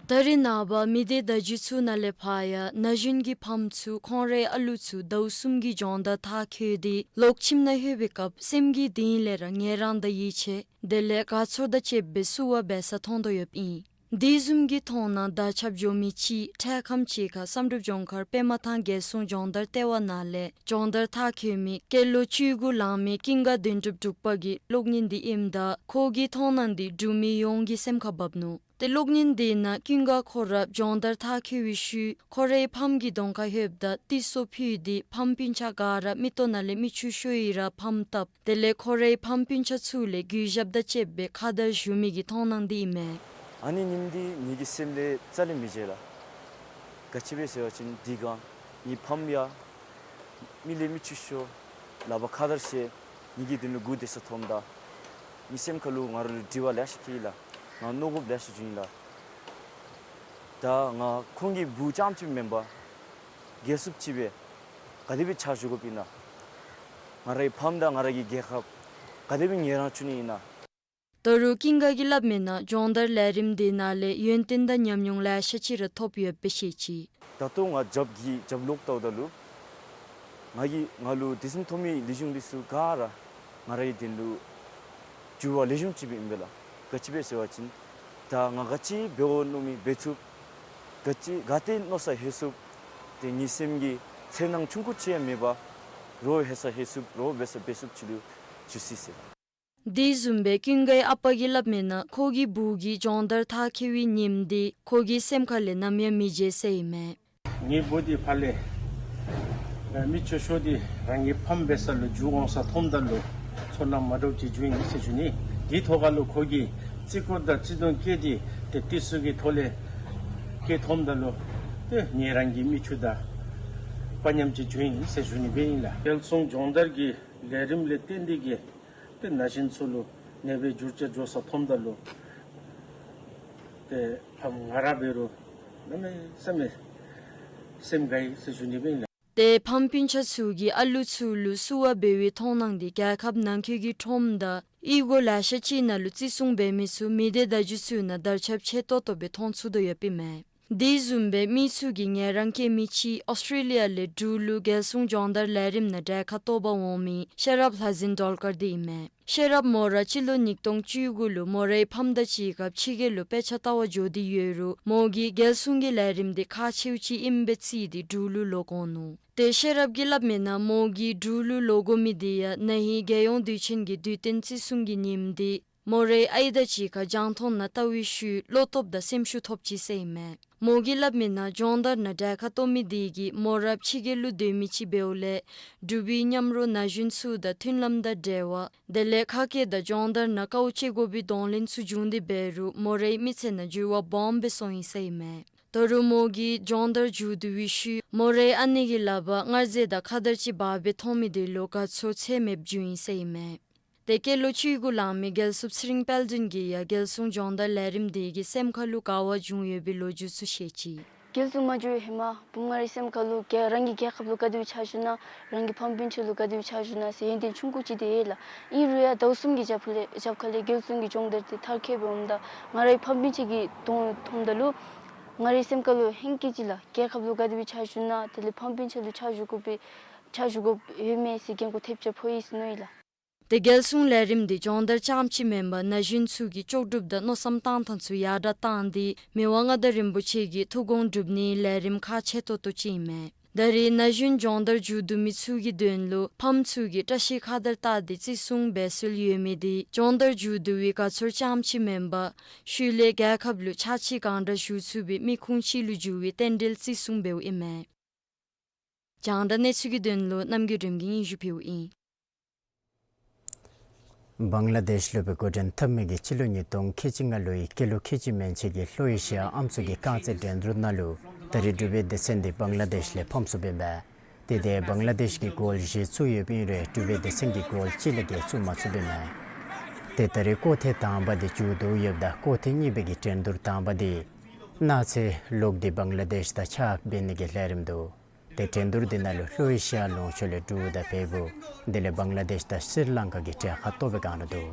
ད་རེས་ནངས་པ་མི་སྡེ་བརྡ་བརྒྱུད་ཚུ་ནང་ལས་ཕར་ཡང་ན་གཞོན་གྱི་ཕམ་ཚུ་ཁོང་རའི་ཨ་ལུ་ཚུ་ཟླཝ་གསུམ་གྱི་སྦྱོང་བརྡར་མཐར་འཁྱོལ་ཏེ་ལོག་ཁྱིམ་ནང་ལྷོད་པའི་སྐབས་སེམས་ཀྱི་གཏིང་ལས་ར་ངལ་རངས་དང་ཡིད་ཆད་དེ་ལས་དགའ་ཚོར་དང་བཅསཔ་སྦེ་བསུ་བ་འབད་ས་མཐོང་དོ་ཡོདཔ་ཨིན། དེ་བཟུམ་གྱི་མཐོང་སྣང་དར་ཁྱབ་འགྱོ་མི་ཅིག་འཕྲལ་ཁམས་ཅིག་ཁར་བསམ་གྲུབ་ལྗོངས་མཁར་པདྨ་ཐང་རྒྱལ་སྲུང་སྦྱོང་བརྡར་ལྟེ་བ་ནང་ལས་སྦྱོང་བརྡར་མཐར་འཁྱོལ་མི་སྐྱེས་ལོ་བཅུ་དགུ་ལང་མི་ཀུན་དགའ་དོན་གྲུབ་འབྲུག་པ་གི་གློག་བརྙན་འདི་ཨིནམ་ད་ཁོ་གི་མཐོང་སྣང་འདི་འབྲུག་མི་ཡོངས་ཀྱི་སེམས་ཁར་བབས་ནུག། ཏེ་གློག་བརྙན་འདི་ནང་ཀུན་དགའ་ཁོ་ར་སྦྱོང་བརྡར་མཐར་འཁྱོལ་བའི་ཤུལ་ཁོ་རའི་ཕམ་གྱི་གདོང་ཁར་ལྷོདཔ་ད་ཏི་སོ་ཕུལ་ཏེ་ཕམ་སྤུན་ཆ་ག་ར་མིག་ཏོ་ནང་ལས་མིག་ཆུ་ཤོར་ཡི་ར་ཕམ་བཏབ། དེ་ལས་ཁོ་རའི་ཕམ་སྤུན་ཆ་ཚུ་ལས་གུས་ཞབས་དང་བཅསཔ་སྦེ་ཁ་དར་ཞུ་མི་གི་མཐོང་སྣང་འདི་ཨིན་མས། ཨ་ནི་ཉིནམ་འདི་ངེ་གི་སེམས་ལས་རྩ་ལས་མི་བརྗེད་ལགས། ག་ཅི་སྦེ་ཟེར་བ་ཅིན་དེ་སྒང་ངེའི་ཕམ་ཡང་མིག་ལས་མིག་ཆུ་ཤོར་ལག་པར་ཁ་དར་བཞེས་ངེ་གི་དོན་ལུ་སྒུག་སྡོད་ས་མཐོངམ་ད་ངེའི་སེམས་ཁ་ལུ་ང་ར་ལུ་དྲི་བ་ལེ་ཤ་སྐྱེས་ཡི་ལགས། ང་མནོ་དགོཔ་ལེ་ཤ་བྱུང་ཡི་ལགས། ད་ང་ཁོང་གི་བུ་རྐྱངམ་ཅིག་མེན་པར་རྒྱལ་སྲུངཔ་ཅིག་སྦེ་ག་དེ་སྦེ་ཕྱག་ཞུ་དགོཔ་ཨིན་ན། ང་རའི་ཕམ་དང་ང་ར་གི་རྒྱལ་ཁབ་ག་དེ་སྦེ་ངལ་རངས་བྱུང་ནི་ཨིན་ན། ད་རུང་ཀུན་དགའ་གིས་སླབ་མིའི་ནང་སྦྱོང་བརྡར་ལས་རིམ་འདི་ནང་ལས་ཡོན་ཏན་དང་ཉམས་མྱོང་ལེ་ཤ་ཅིག་ར་ཐོབ་ཡོདཔ་སྦེ་བཤད་ཅི། ད་ལྟོ་ང་རྒྱབ་ཀྱི་རྒྱབ་ལོག་བལྟཝ་ད་ལུ་ང་གིས་ང་ལུ་དེ་བཟུམ་ཐོབ་མི་ལེགས་ཤོམ་འདི་ཚུ་ག་ར་ང་རའི་དོན་ལུ་འགྱུར་བ་ལེགས་ཤོམ་ཅིག་སྦེ་ཨིན་པས་ལགས། ག་ཅི་སྦེ་ཟེར་བ་ཅིན་ད་ང་ག་ཅི་འབད་དགོ་མནོ་མི་འབད་ཚུགས། ག་ཅི་ག་ཏེ་མནོ་ས་ལྷོད་ཚུགས། ཏེ་ངེའི་སེམས་ཀྱི་འཚེར་སྣང་ཆུང་ཀུ་ཅིག་ཡང་མེད་པར་རོགས་ལྷོད་ས་ལྷོད་ཚུགསཔ་རོགས་འབད་ས་འབད་ཚུགསཔ་ཅིག་ལུ་འགྱུར་སོ་ཡི་ཟེར། དེ་བཟུམ་སྦེ་ཀུན་དགའི་ཨ་པ་གིས་སླབ་མིའི་ནང་ཁོ་གི་བུ་གི་སྦྱོང་བརྡར་མཐར་འཁྱོལ་བའི་ཉིནམ་འདི་ཁོ་གི་སེམས་ཁ་ལས་ནམ་ཡང་མི་བརྗེད་ཟེར་ཨིན་མས། ངེའི་བུ་འདི་ཕར་ལས་ཨེ་མིག་ཆུ་ཤོར་ཏེ་རང་གི་ཕམ་འབད་ས་ལུ་འགྱོ་འོང་ས་མཐོངམ་ད་ལུ་ཚོར་སྣང་མ་འདྲཝ་ཅིག་བྱུང་ཡི་ཟེར་ཞུ་ནི། དེའི་ཐོག་ཁ་ལུ་ཁོ་གིས་བརྩི་བཀུར་དང་བརྩི་མཐོང་བསྐྱེད་དེ་ཏེ་དེ་ཚུ་གི་ཐོག་ལས་སྐད་ཐོནམ་ད་ལུ་ཏེ་ངེའི་རང་གི་མིག་ཆུ་དང་དཔའ་ཉམས་ཅིག་བྱུང་ཡི་ཟེར་ཞུ་ནི་སྦེ་ཨིན་ལགས། རྒྱལ་སྲུང་སྦྱོང་བརྡར་གྱི་ལས་རིམ་ལས་བརྟེན་ཏེ་གིས་ཏེ་ན་གཞོན་ཚུ་ལུ་ནེ་སྦེ་འགྱུར་བཅོས་འགྱོ་ས་མཐོངམ་ད་ལུ་ཏེ་ཕམ་ང་ར་འབད་རུང་གནམ་མེད་ས་མེད་སེམས་དགའ་ཡི་ཟེར་ཞུ་ནི་སྦེ་ཨིན་ལགས། ཏེ་ཕམ་སྤུན་ཆ་ཚུ་གིས་ཨ་ལུ་ཚུ་ལུ་བསུ་བ་འབད་བའི་མཐོང་སྣང་འདི་རྒྱལ་ཁབ་ནང་འཁོད་ཀྱི་ཁྲོམ་དང་གཡུས་སྒོ་ལེ་ཤ་ཅིག་ནང་ལུ་བརྩི་སྲུང་འབད་མི་ཚུ་མི་སྡེ་བརྡ་བརྒྱུད་ཚུ་ནང་དར་ཁྱབ་ཆེ་ཏོག་ཏོ་སྦེ་མཐོང་ཚུགས་དོ་ཡོདཔ་ཨིན་མས། དེ་བཟུམ་སྦེ་མི་ཚུ་གིས་ངལ་རངས་བསྐྱེད་མི་ཅིག་ཨོསི་ཊྲེ་ལི་ཡ་ལས་འབྲུག་ལུ་རྒྱལ་སྲུང་སྦྱོང་བརྡར་ལས་རིམ་ནང་གྲལ་ཁར་གཏོགས་པར་འོང་མི་ཤེས་རབ་ལྷ་འཛིན་སྒྲོལ་དཀར་འདི་ཨིན་མས། ཤེས་རབ་མོ་ར་སྤྱི་ལོ་ཉིས་སྟོང་བཅུ་དགུ་ལུ་མོ་རའི་ཕམ་དང་གཅིག་ཁར་ཕྱི་རྒྱལ་ལུ་དཔེ་ཆ་ལྟ་བར་འགྱོ་སྟེ་ཡོད་རུང་མོ་གིས་རྒྱལ་སྲུང་གི་ལས་རིམ་འདི་ཁག་ཆེཝ་ཅིག་ཨིནམ་སྦེ་བརྩིས་ཏེ་འབྲུག་ལུ་ལོག་འོང་ནུག། ཏེ་ཤེས་རབ་ཀྱིས་སླབ་མིའི་ནང་མོ་གིས་འབྲུག་ལུ་ལོག་དགོ་མི་འདི་ཡང་ན་ཧིང་རྒྱལ་ཡོངས་དུས་ཆེན་གྱི་དུས་སྟོན་བརྩི་སྲུང་གི་ཉིནམ་འདི་མོ་རའི་ཨའི་དང་གཅིག་ཁར་རྒྱང་མཐོང་ནང་བལྟ་བའི་ཤུལ་བློ་སྟོབས་དང་སེམས་ཤུགས་ཐོབ་ཅི་ཟེར་ཨིན་མས། མོ་གིས་སླབ་མིའི་ནང་སྦྱོང་བརྡར་ནང་གྲལ་ཁར་གཏོགས་མི་འདི་གིས་མོ་ར་ཕྱི་རྒྱལ་ལུ་སྡོད་མི་ཅིག་འབདཝ་ལས་འབྲུག་པའི་མཉམ་རོགས་ན་གཞོན་ཚུ་དང་མཐུན་ལམ་དང་འབྲེལ་བ་དེ་ལས་ཁ་སྐད་དང་སྦྱོང་བརྡར་ནང་དཀའཝ་སྤྱད་དགོ་པའི་གདོང་ལེན་ཚུ་བྱུང་སྟེ་འབད་རུང་མོ་རའི་མི་ཚེ་ནང་འགྱུར་བ་སྦོམ་སྦེ་སོང་ཡི་ཟེར་ཨིན་མས། ད་རུང་མོ་གིས་སྦྱོང་བརྡར་མཇུག་བསྡུ་བའི་ཤུལ་མོ་རའི་ཨ་ནེ་གི་ལག་པར་དངར་རྫས་དང་ཁ་དར་ཅིག་འབག་སྦེ་ཐོན་མི་འདི་ལུ་དགའ་ཚོར་ཚད་མེདཔ་བྱུང་ཡི་ཟེར་ཨིན་མས། ཏེ་སྐྱེས་ལོ་བཅུ་དགུ་ལང་མི་རྒྱལ་སྲུང་ཚེ་རིང་དཔལ་ལྡན་གྱིས་ཡང་རྒྱལ་སྲུང་སྦྱོང་བརྡར་ལས་རིམ་འདི་གིས་སེམས་ཁ་ལུ་དགའ་བ་བྱུང་ཡོད་པའི་ལོ་རྒྱུས་ཚུ་བཤད་ཅི། རྒྱལ་སྲུང་མ་འགྱོ་བའི་ཧེ་མ་བུམོ་ང་རའི་སེམས་ཁ་ལུ་རྒྱལ་རང་གི་རྒྱལ་ཁབ་ལུ་ག་དེ་སྦེ་ཕྱག་ཞུ་ན་རང་གི་ཕམ་སྤུན་ཆ་ལུ་ག་དེ་སྦེ་ཕྱག་ཞུ་ན་ཟེར་ཡོན་ཏན་ཆུང་ཀུ་ཅིག་འདི་ཡོད་ལགས། ཨིན་རུང་ཡང་ཟླཝ་གསུམ་གྱི་རྒྱབ་ཁ་ལས་རྒྱལ་སྲུང་གི་སྦྱོང་བརྡར་འདི་མཐར་འཁྱོལ་སྦེ་འོངམ་ད་ང་རའི་ཕམ་སྤུན་ཆ་གི་གདོང་མཐོངམ་ད་ལུ་ང་རའི་སེམས་ཁ་ལུ་ཧེང་སྐལ་ཅིག་ལགས། རྒྱལ་ཁབ་ལུ་ག་དེ་སྦེ་ཕྱག་ཞུ་ན་དེ་ལས་ཕམ་སྤུན་ཆ་ལུ་ཕྱག་ཞུ་དགོ་པའི་ཕྱག་ཞུ་དགོཔ་ཡོད་མས་ཟེར་འགན་ཁུར་ཐེབས་ཆག་ཕོག་ཡི་ཟེར་མནོ་ཡི་ལགས། ཏེ་རྒྱལ་སྲུང་ལས་རིམ་འདི་སྦྱོང་བརྡར་རྐྱངམ་ཅིག་མེན་པར་ན་གཞོན་ཚུ་གི་ལྕོགས་གྲུབ་དང་མནོ་བསམ་གཏང་ཐངས་ཚུ་ཡར་དྲག་བཏང་སྟེ་མི་དབང་མངའ་བདག་རིན་པོ་ཆེ་གི་ཐུགས་དགོངས་སྒྲུབ་ནིའི་ལས་རིམ་ཁག་ཆེ་ཏོག་ཏོ་ཅིག་ཨིན་མས། ད་རེས་ན་གཞོན་སྦྱོང་བརྡར་མཇུག་བསྡུ་མི་ཚུ་གི་དོན་ལུ་ཕམ་ཚུ་གིས་བཀྲ་ཤིས་ཁ་དར་བཏགས་ཏེ་བརྩི་སྲུང་འབད་སྲོལ་ཡོད་མི་འདི་སྦྱོང་བརྡར་མཇུག་བསྡུ་བའི་དགའ་ཚོར་རྐྱངམ་ཅིག་མེན་པར་ཤུལ་ལས་རྒྱལ་ཁབ་ལུ་ཕྱག་ཕྱིད་གང་དྲག་ཞུ་ཚུགས་པའི་མི་ཁུངས་ཅིག་ལུ་འགྱུར་བའི་རྟེན་འབྲེལ་བརྩི་སྲུང་འབདཝ་ཨིན་མས། རྒྱང་བསྒྲགས་གནས་ཚུལ་གྱི་དོན་ལུ་རྣམ་རྒྱལ་སྒྲོལམ་གྱིས་སྙན་ཞུ་ཕུལཝ་ཨིན། བང་ལ་དེཤ་ལུ་སྦེ་འགོ་འདྲེན་འཐབ་མི་གིས་སྤྱི་ལོ་ཉིས་སྟོང་ཁལ་གཅིག་ལྔ་ལོའི་སྐྱེས་ལོ་ཁལ་གཅིག་མན་ཆད་ཀྱི་ལྷོ་ཨེ་ཤི་ཡ་ཨམ་སྲུ་གི་རྐང་རྩེད་འགྲན་བསྡུར་ནང་ལུ་ད་རེས་འབྲུག་པའི་སྡེ་ཚན་འདི་བང་ལ་དེཤ་ལས་ཕམ་ཚུགསཔ་ཨིན་པས། དེ་འདི་བང་ལ་དེཤ་གིས་གོལ་བཞི་བཙུགས་ཡོདཔ་ཨིན་རུང་འབྲུག་པའི་སྡེ་ཚན་གྱིས་གོལ་གཅིག་ལས་བརྒལ་བཙུགས་མ་ཚུགསཔ་ཨིན་མས། ཏེ་ད་རེས་སྐོར་ཐེངས་དང་པ་འདི་མཇུག་བསྡུ་ཡོདཔ་ད་སྐོར་ཐེངས་གཉིས་པའི་གི་འགྲན་བསྡུར་དང་པ་འདི་གནངས་ཚེ་ལོག་སྟེ་བང་ལ་དེཤ་དང་ཕྱག་ཕྱིད་ནི་གི་ལས་རིམ་འདུག། ཏེ་འགྲན་བསྡུར་འདི་ནང་ལུ་ལྷོ་ཨེ་ཤི་ཡ་ལུང་ཕྱོགས་ལས་འབྲུག་དང་བལ་པོ་དེ་ལས་བང་ལ་དེཤ་དང་སི་རི་ལང་ཀ་གི་གྲལ་ཁར་གཏོགས་པའི་སྒང་ར་འདུག།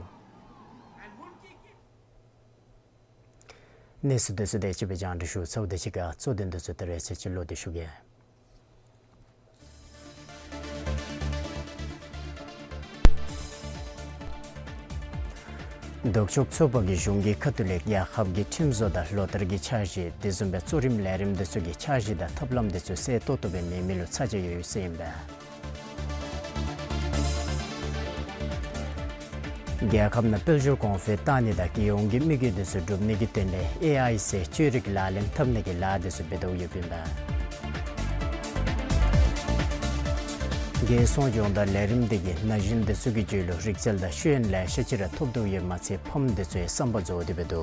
གནས་ཚུལ་དེ་ཚུ་དེ་ཅིག་སྦེ་རྒྱང་བསྒྲགས་ཞུ་ཚརཝ་དང་གཅིག་ཁར་གཙོ་དོན་དེ་ཚུ་ད་རིས་ཚར་གཅིག་ལོག་སྟེ་ཞུ་གེ། ལྡོག་ཕྱོགས་ཚོགས་པ་གིས་གཞུང་གི་ཁ་ཐུག་ལས་རྒྱལ་ཁབ་ཀྱི་ཁྲིམས་བཟོ་དང་ལོ་བསྟར་གྱི་འཆར་གཞི་དེ་བཟུམ་སྦེ་གཙོ་རིམ་ལས་རིམ་དེ་ཚུ་གི་འཆར་གཞི་དང་ཐབས་ལམ་དེ་ཚུ་གསལ་ཏོག་ཏོ་སྦེ་མེད་མི་ལུ་ཚ་གྱང་ཡོད་ཡོདཔ་ཨིན་པས། རྒྱལ་ཁབ་ནང་དཔལ་འབྱོར་གོང་འཕེལ་གཏང་ནི་དང་རྒྱལ་ཡོངས་ཀྱི་དམིགས་ཡུལ་དེ་ཚུ་སྒྲུབ་ནི་གི་དོན་ལས་ཨེ་ཨའི་སའི་བཅོས་རིག་ལག་ལེན་འཐབ་ནི་གི་ལཱ་དེ་ཚུ་འབད་དོ་ཡོདཔ་ཨིན་པས། རྒྱལ་སྲུང་ལྗོངས་བདག་ལས་རིམ་དེ་གིས་ན་གཞོན་དེ་ཚུ་གི་རྒྱུད་ལུ་རིག་རྩལ་དང་ཤེས་ཡོན་ལེ་ཤ་ཅིག་ར་ཐོབ་དོ་ཡོདཔ་མ་ཚད་ཕམ་དེ་ཚུ་ཡང་བསམ་པ་རྫོགས་ཏེ་འབད་དོ།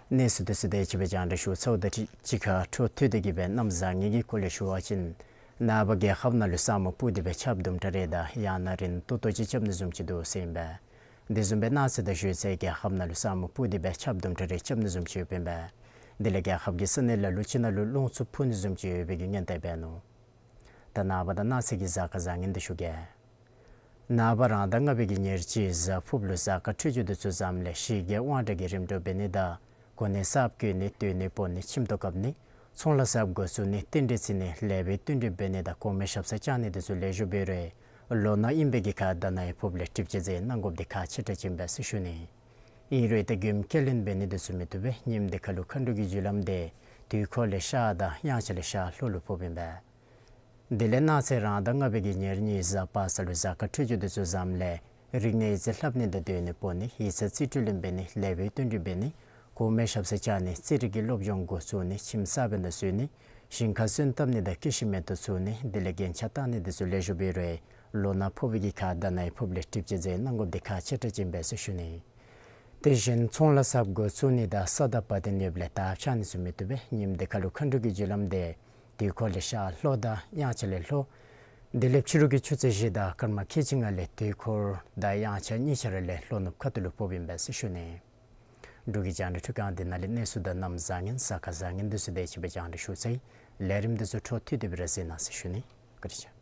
གནས་ཚུལ་དེ་ཚུ་དེ་ཅིག་སྦེ་རྒྱང་བསྒྲགས་ཞུ་ཚརཝ་དང་གཅིག་ཁར་འཕྲོ་མཐུད་དེ་གི་སྦེ་གནམ་བཟང་ངན་གྱི་སྐོར་ལས་ཞུ་བ་ཅིན་ནངས་པ་རྒྱལ་ཁབ་ནང་ལུ་ས་སྨུག་སྤུབས་ཏེ་སྦེ་ཆརཔ་དུམ་གྲ་རེ་དང་ཡང་ན་རན་ཏོག་ཏོ་ཅིག་རྐྱབ་ནི་བཟུམ་ཅིག་འདུག་ཟེར་ཨིན་པས། དེ་བཟུམ་སྦེ་གནངས་ཚེ་དང་ཞོགས་ཚེ་རྒྱལ་ཁབ་ནང་ལུ་ས་སྨུག་སྤུབས་ཏེ་སྦེ་ཆརཔ་དུམ་གྲ་རེ་རྐྱབ་ནི་བཟུམ་ཅིག་ཡོདཔ་ཨིན་པས། དེ་ལས་རྒྱལ་ཁབ་ཀྱི་ས་གནས་ལ་ལུ་ཅིག་ནང་ལུ་རླུང་འཚུབ་འཕུ་ནི་བཟུམ་ཅིག་ཡོད་པའི་གི་སྔོན་བརྡ་འབད་ནུག། ད་ནངས་པ་དང་གནངས་ཚེ་གི་གཟའ་སྐར་བཟང་ངན་དེ་ཞུ་གེ། ནངས་པ་རང་ཟླ་ལྔ་པའི་གི་ཉེར་གཅིག་གཟའ་ཕུརཔ་ལུ་གཟའ་སྐར་འཕྲོད་སྦྱོར་དེ་ཚུ་བཟངམ་ལས་གཞི་རྒྱ་དབང་དྲག་གི་རིམ་གྲོ་འབད་ནི་དང་གོ་གནས་གསརཔ་བསྐོ་ནི་སྡོད་གནས་སྤོ་ནི་ཁྱིམ་ཐོག་བཀབ་ནི་ཚོང་ལཱ་གསརཔ་འགོ་བཙུགས་ནི་རྟེན་འབྲེལ་བརྩི་ནི་ལེགས་པའི་བསྟུན་གྲོས་འབད་ནི་དང་གོང་མའི་ཞབས་སར་བཅར་ནི་དེ་ཚུ་ལེགས་ཤོམ་འབད་རུང་ལོ་ན་ཨིན་པའི་གི་ཁར་ཟླ་ནག་ཡི་ཕོརཔ་ལས་གྲིབ་ཅན་ཟེར་གནང་དགོཔ་དེ་ཁག་ཆེ་དྲགས་ཅིག་ཨིན་པས་ཟེར་ཞུ་ནི། ཨིན་རུང་ད་མགྱོནམ་ཁས་ལེན་འབད་ནི་དེ་ཚུ་མི་བཏུབ་པས། ཉིནམ་དེ་ཁར་ལུ་མཁའ་འགྲོ་གི་རྒྱུ་ལམ་དེ་དུས་འཁོར་ལས་ཤར་དང་དབྱངས་འཆར་ལས་ཤར་ལྷོ་ལུ་ཕོགཔ་ཨིན་པས། དེ་ལས་གནངས་ཚེ་རང་ཟླ་ལྔ་པའི་གི་ཉེར་གཉིས་གཟའ་པ་སངས་ལུ་གཟའ་སྐར་འཕྲོད་སྦྱོར་དེ་ཚུ་བཟངམ་ལས་རིག་གནས་ཡིག་རྩིས་ལྷབ་ནི་དང་སྡོད་གནས་སྤོ་ནི་ཡིག་ཚང་རྩིས་སྤྲོད་ལེན་འབད་ནི་ལེགས་པའི་བསྟུན་གྲོས་འབད་ནི་གོང་མའི་ཞབས་སར་བཅར་ནི་རྩིས་རིག་གི་སློབ་སྦྱོང་འགོ་བཙུགས་ནི་ཁྱིམ་གསརཔ་ནང་འཛུལ་ནི་ཞིང་ཁ་སོན་བཏབ་ནི་དང་སྐྱེད་ཤིང་མེ་ཏོག་འཚོ་ནི་དེ་ལས་རྒྱན་ཆ་བཏགས་ནི་དེ་ཚུ་ལེགས་ཤོམ་འབད་རུང་ལོ་ན་ཕོག་པའི་གི་ཁར་ཟླ་ནག་ཡི་ཕོརཔ་ལས་གྲིབ་ཅན་ཟེར་གནང་དགོཔ་དེ་ཁག་ཆེ་དྲགས་ཅིག་ཨིན་པས་ཟེར་ཞུ་ནི། དེ་བཞིན་ཚོང་ལཱ་གསརཔ་འགོ་བཙུགས་ནི་དང་ས་དང་བ་དན་ཡོདཔ་ལས་དར་འཕྱར་ནི་ཚུ་མི་བཏུབ་པས། ཉིནམ་དེ་ཁར་ལུ་མཁའ་འགྲོ་གི་རྒྱུ་ལམ་དེ་དུས་འཁོར་ལས་ཤར་ལྷོ་དང་དབྱངས་འཆར་ལས་ལྷོ། དེ་ལས་ཕྱི་རུ་གི་ཆུ་ཚོད་བཞི་དང་སྐར་མ་ཁལ་གཅིག་ལྔ་ལས་དུས་འཁོར་དང་དབྱངས་འཆར་གཉིས་ཆ་ར་ལས་ལྷོ་ནུབ་ཁ་ཐུག་ལུ་ཕོགཔ་ཨིན་པས་ཟེར་ཞུ་ནི། འབྲུག་གི་རྒྱང་བསྒྲགས་འཕྲུལ་ཁང་འདི་ནང་ལས་གནས་ཚུལ་དང་གནམ་བཟང་ངན་གཟའ་སྐར་བཟང་ངན་དེ་ཚུ་དེ་ཅིག་སྦེ་རྒྱང་བསྒྲགས་ཞུ་ཚར་ཡི། ལས་རིམ་དེ་ཚུ་འཕྲོ་མཐུད་དེ་སྦེ་ར་གཟིགས་གནང་ཟེར་ཞུ་ནི། བཀའ་དྲིན་ཆེ།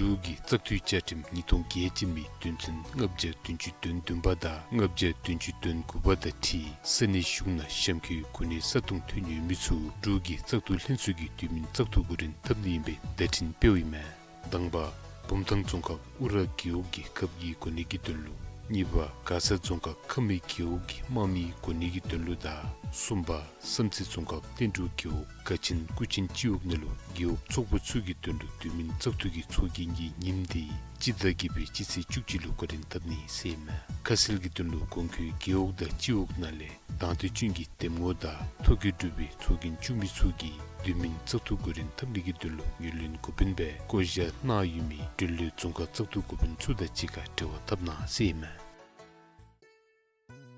འབྲུག་གི་བཙག་འཐུའི་བཅའ་ཁྲིམས་ཉིས་སྟོང་བརྒྱད་ཅན་པའི་དོན་ཚན་ལྔ་བརྒྱ་བདུན་ཅུ་དོན་བདུན་པ་དང་ལྔ་བརྒྱ་བདུན་ཅུ་དོན་དགུ་པ་དང་འཁྲིལ་ས་གནས་གཞུང་ནང་གཤམ་འཁོད་གོ་གནས་ས་སྟོང་ཐོན་ཡོད་མི་ཚུ་འབྲུག་གི་བཙག་འཐུ་ལྷན་ཚོགས་ཀྱི་འཐུས་མིན་བཙག་འཐུ་འགོ་འདྲེན་འཐབ་ནི་ཨིན་པའི་བརྡ་འཕྲིན་སྤེལཝ་ཨིན་མས། དང་པ་བུམ་ཐང་རྫོང་ཁག་ཨུ་ར་རྒེད་འོག་གི་ཁབ་ཀྱི་གོ་གནས་ཀྱི་དོན་ལུ། གཉིས་པ་མགར་ས་རྫོང་ཁག་ཁ་སྨད་རྒེད་འོག་གི་དམག་མིའི་གོ་གནས་ཀྱི་དོན་ལུ་དང་། གསུམ་པ་བསམ་རྩེ་རྫོང་ཁག་བསྟན་འབྲུག་རྒེད་འོག་དགའ་ཆེན་སྐུ་ཆེན་སྤྱི་འོག་ནང་ལུ་རྒེད་འོག་ཚོགས་པ་ཚུ་གི་དོན་ལུ་འཐུས་མིན་བཙག་འཐུ་གི་ཚོགས་རྒྱན་གྱི་ཉིནམ་དེ་སྤྱི་ཟླ་བརྒྱད་པའི་སྤྱི་ཚེས་བཅུ་གཅིག་ལུ་འགོ་འདྲེན་འཐབ་ནི་ཟེར་ཨིན་མས། ཁ་གསལ་གྱི་དོན་ལུ་གོང་འཁོད་རྒེད་འོག་དང་སྤྱི་འོག་ནང་ལས་དང་འདོད་ཅན་གྱི་འདེམས་ངོ་དང་ཐོ་བཀོད་གྲུབ་པའི་ཚོགས་རྒྱན་བཙུགས་མི་ཚུ་གིས་འཐུས་མིན་བཙག་འཐུ་འགོ་འདྲེན་འཐབ་ནི་གི་དོན་ལུ་ངོས་ལེན་འགོ་དཔོན་སྦེ་བསྐོ་བཞག་གནང་ཡོད་མི་འབྲེལ་ཡོད་རྫོང་ཁག་བཙག་འཐུ་འགོ་དཔོན་ཚུ་དང་གཅིག་ཁར་འབྲེལ་བ་འཐབ་གནང་ཟེར་ཨིན་མས།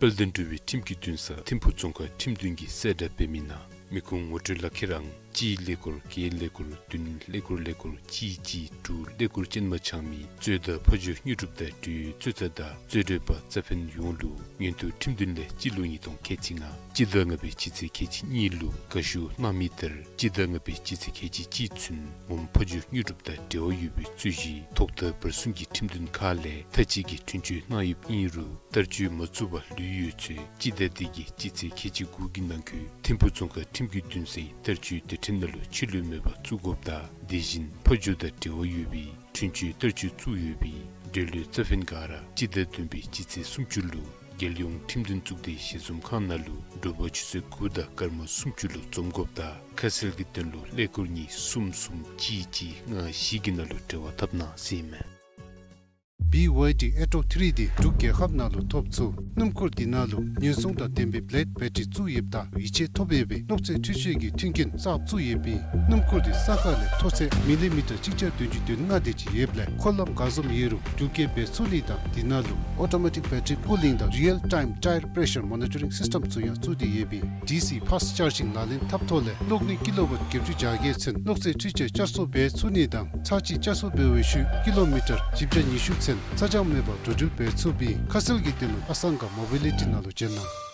དཔལ་ལྡན་འབྲུག་པའི་ཁྲིམས་ཀྱི་འདུན་ས་ཐིམ་ཕུག་རྫོང་ཁག་ཁྲིམས་འདུན་གྱིས་གསལ་བསྒྲགས་འབད་མི་ནང་མི་ཁུངས་ངོ་སྤྲོད་ལག་ཁྱེར་ཨང་ གཅིག་ཀླད་ཀོར་བརྒྱད་ཀླད་ཀོར་བདུན་ཀླད་ཀོར་ཀླད་ཀོར་གཅིག་གཅིག་དྲུག་ཀླད་ཀོར་ཅན་མ་ཚང་མི་གཙོས་དང་ཕ་ཇོ་དངོས་གྲུབ་དང་འབྲེལ་ཡོད་གཙོས་ཚ་དང་གཙོས་གྲོགས་པ་རྩ་ཕན་ཡོངས་ལུ་མངོན་མཐོ་ཁྲིམས་འདུན་ལས་སྤྱི་ལོ་ཉིས་སྟོང་ཁལ་གཅིག་ལྔ་སྤྱི་ཟླ་ལྔ་པའི་སྤྱི་ཚེས་ཁལ་གཅིག་གཉིས་ལུ་དགའ་ཞུ་གནང་མི་ལྟར་སྤྱི་ཟླ་ལྔ་པའི་སྤྱི་ཚེས་ཁལ་གཅིག་གཅིག་ཚུན་ངོམ་ཕ་ཇོ་དངོས་གྲུབ་དང་འབྲེལ་བ་ཡོད་པའི་རྩོད་གཞི་ཐོག་མཐའ་བར་གསུམ་གྱི་ཁྲིམས་འདུན་ཁག་ལས་མཐའ་དཔྱད་ཀྱི་འཁྲུན་ཆོད་གནང་ཡོདཔ་ཨིན་རུང་བསྟར་སྤྱོད་མ་བཙུགས་པར་ལུས་ཡོད་ཚེ་སྤྱི་ཟླ་འདི་གི་སྤྱི་ཚེས་ཁལ་གཅིག་དགུ་གི་ནང་འཁོད་ཐིམ་ཕུ་རྫོང་ཁག་ཁྲིམས་ཀྱི་འདུན་སའི་བསྟར་སྤྱོད་སྡེ་ཁྲིམས་ནང་ལུ་ཕྱིར་ལུས་མེད་པར་བཙུགས་དགོཔ་དང་དེ་བཞིན་ཕ་ཇོ་དང་འབྲེལ་བ་ཡོད་པའི་འཁྲུན་ཆོད་བསྟར་སྤྱོད་བཙུགས་ཡོད་པའི་འབྲེལ་ཡོད་རྩ་ཕན་ག་ར་སྤྱི་ཟླ་བདུན་པའི་སྤྱི་ཚེས་སུམ་ཅུ་ལུ་རྒྱལ་ཡོངས་ཁྲིམས་འདུན་གཙུག་སྡེའི་ཞལ་འཛོམས་ཁང་ནང་ལུ་དྲོ་པ་ཆུ་ཚོད་དགུ་དང་སྐར་མ་སུམ་ཅུ་ལུ་འཛོམས་དགོཔ་དང་ཁ་གསལ་གྱི་དོན་ལུ་ཀླད་ཀོར་གཉིས་གསུམ་གསུམ་གཅིག་གཅིག་ལྔ་བཞི་གི་ནང་ལུ་འབྲེལ་བ་འཐབ་གནང་ཟེར་ཨིན་མས། བི་ཝའི་ཌི་ཨེ་ཊོ་ཐི་རི་འདི་འབྲུག་རྒྱལ་ཁབ་ནང་ལུ་ཐོབ་ཚུགས། སྣུམ་འཁོར་འདི་ནང་ལུ་ཉེན་སྲུང་དང་ལྡན་པའི་བི་ལེཌ་བེ་ཊི་རི་བཙུགས་ཡོདཔ་ད་ཡིད་ཆེས་ཐོབ་ཡོད་པའི་གློག་རྫས་འཕྲུལ་ཆས་ཀྱི་མཐུན་རྐྱེན་གསརཔ་བཙུགས་ཡོདཔ་ཨིན། སྣུམ་འཁོར་འདི་ས་ཁ་ལས་མཐོ་ཚད་མི་ལི་མི་ཊར་གཅིག་བརྒྱ་བདུན་ཅུ་དོན་ལྔ་དེ་ཅིག་ཡོདཔ་ལས་འཁོར་ལམ་ག་བཟུམ་ཡོད་རུང་འགྲུལ་སྐྱེལ་འབད་ཚུགས་ནི་དང་འདི་ནང་ལུ་ཨོ་ཊོ་མེ་ཊིཀ་བེ་ཊི་རི་ཀུ་ལིང་དང་རི་ཡལ་ཊའིམ་ཊའི་ར་པེ་ཤར་མོ་ནི་ཊ་རིང་སིསི་ཊེམ་ཚུ་ཡང་བཙུགས་ཏེ་ཡོདཔ་ཨིན། ཌི་སི་ཕཱསི་ཅར་ཇིང་ལག་ལེན་འཐབ་ཐོག་ལས་གློག་ནུས་ཀི་ལོ་ཝཊ་བརྒྱད་ཅུ་གྱ་བརྒྱད་ཚུན་གློག་རྫས་འཕྲུལ་ཆས་བསྐྱར་གསོ་འབད་ཚུགས་ནི་དང་ཚར་གཅིག་བསྐྱར་གསོ་འབད་བའི་ཤུལ་ཀི་ལོ་མི་ཊར་བཞི་བརྒྱ་ཉི་ཤུ་ཚུན་ཚ་གྱང་མེད་པར་འགྲོ་འགྲུལ་འབད་ཚུགསཔ་ཨིན། ཁ་གསལ་གྱི་དོན་ལུ་ཨ་སང་ག་མོ་བི་ལི་ཊི་ནང་ལུ་བྱོན་གནང་།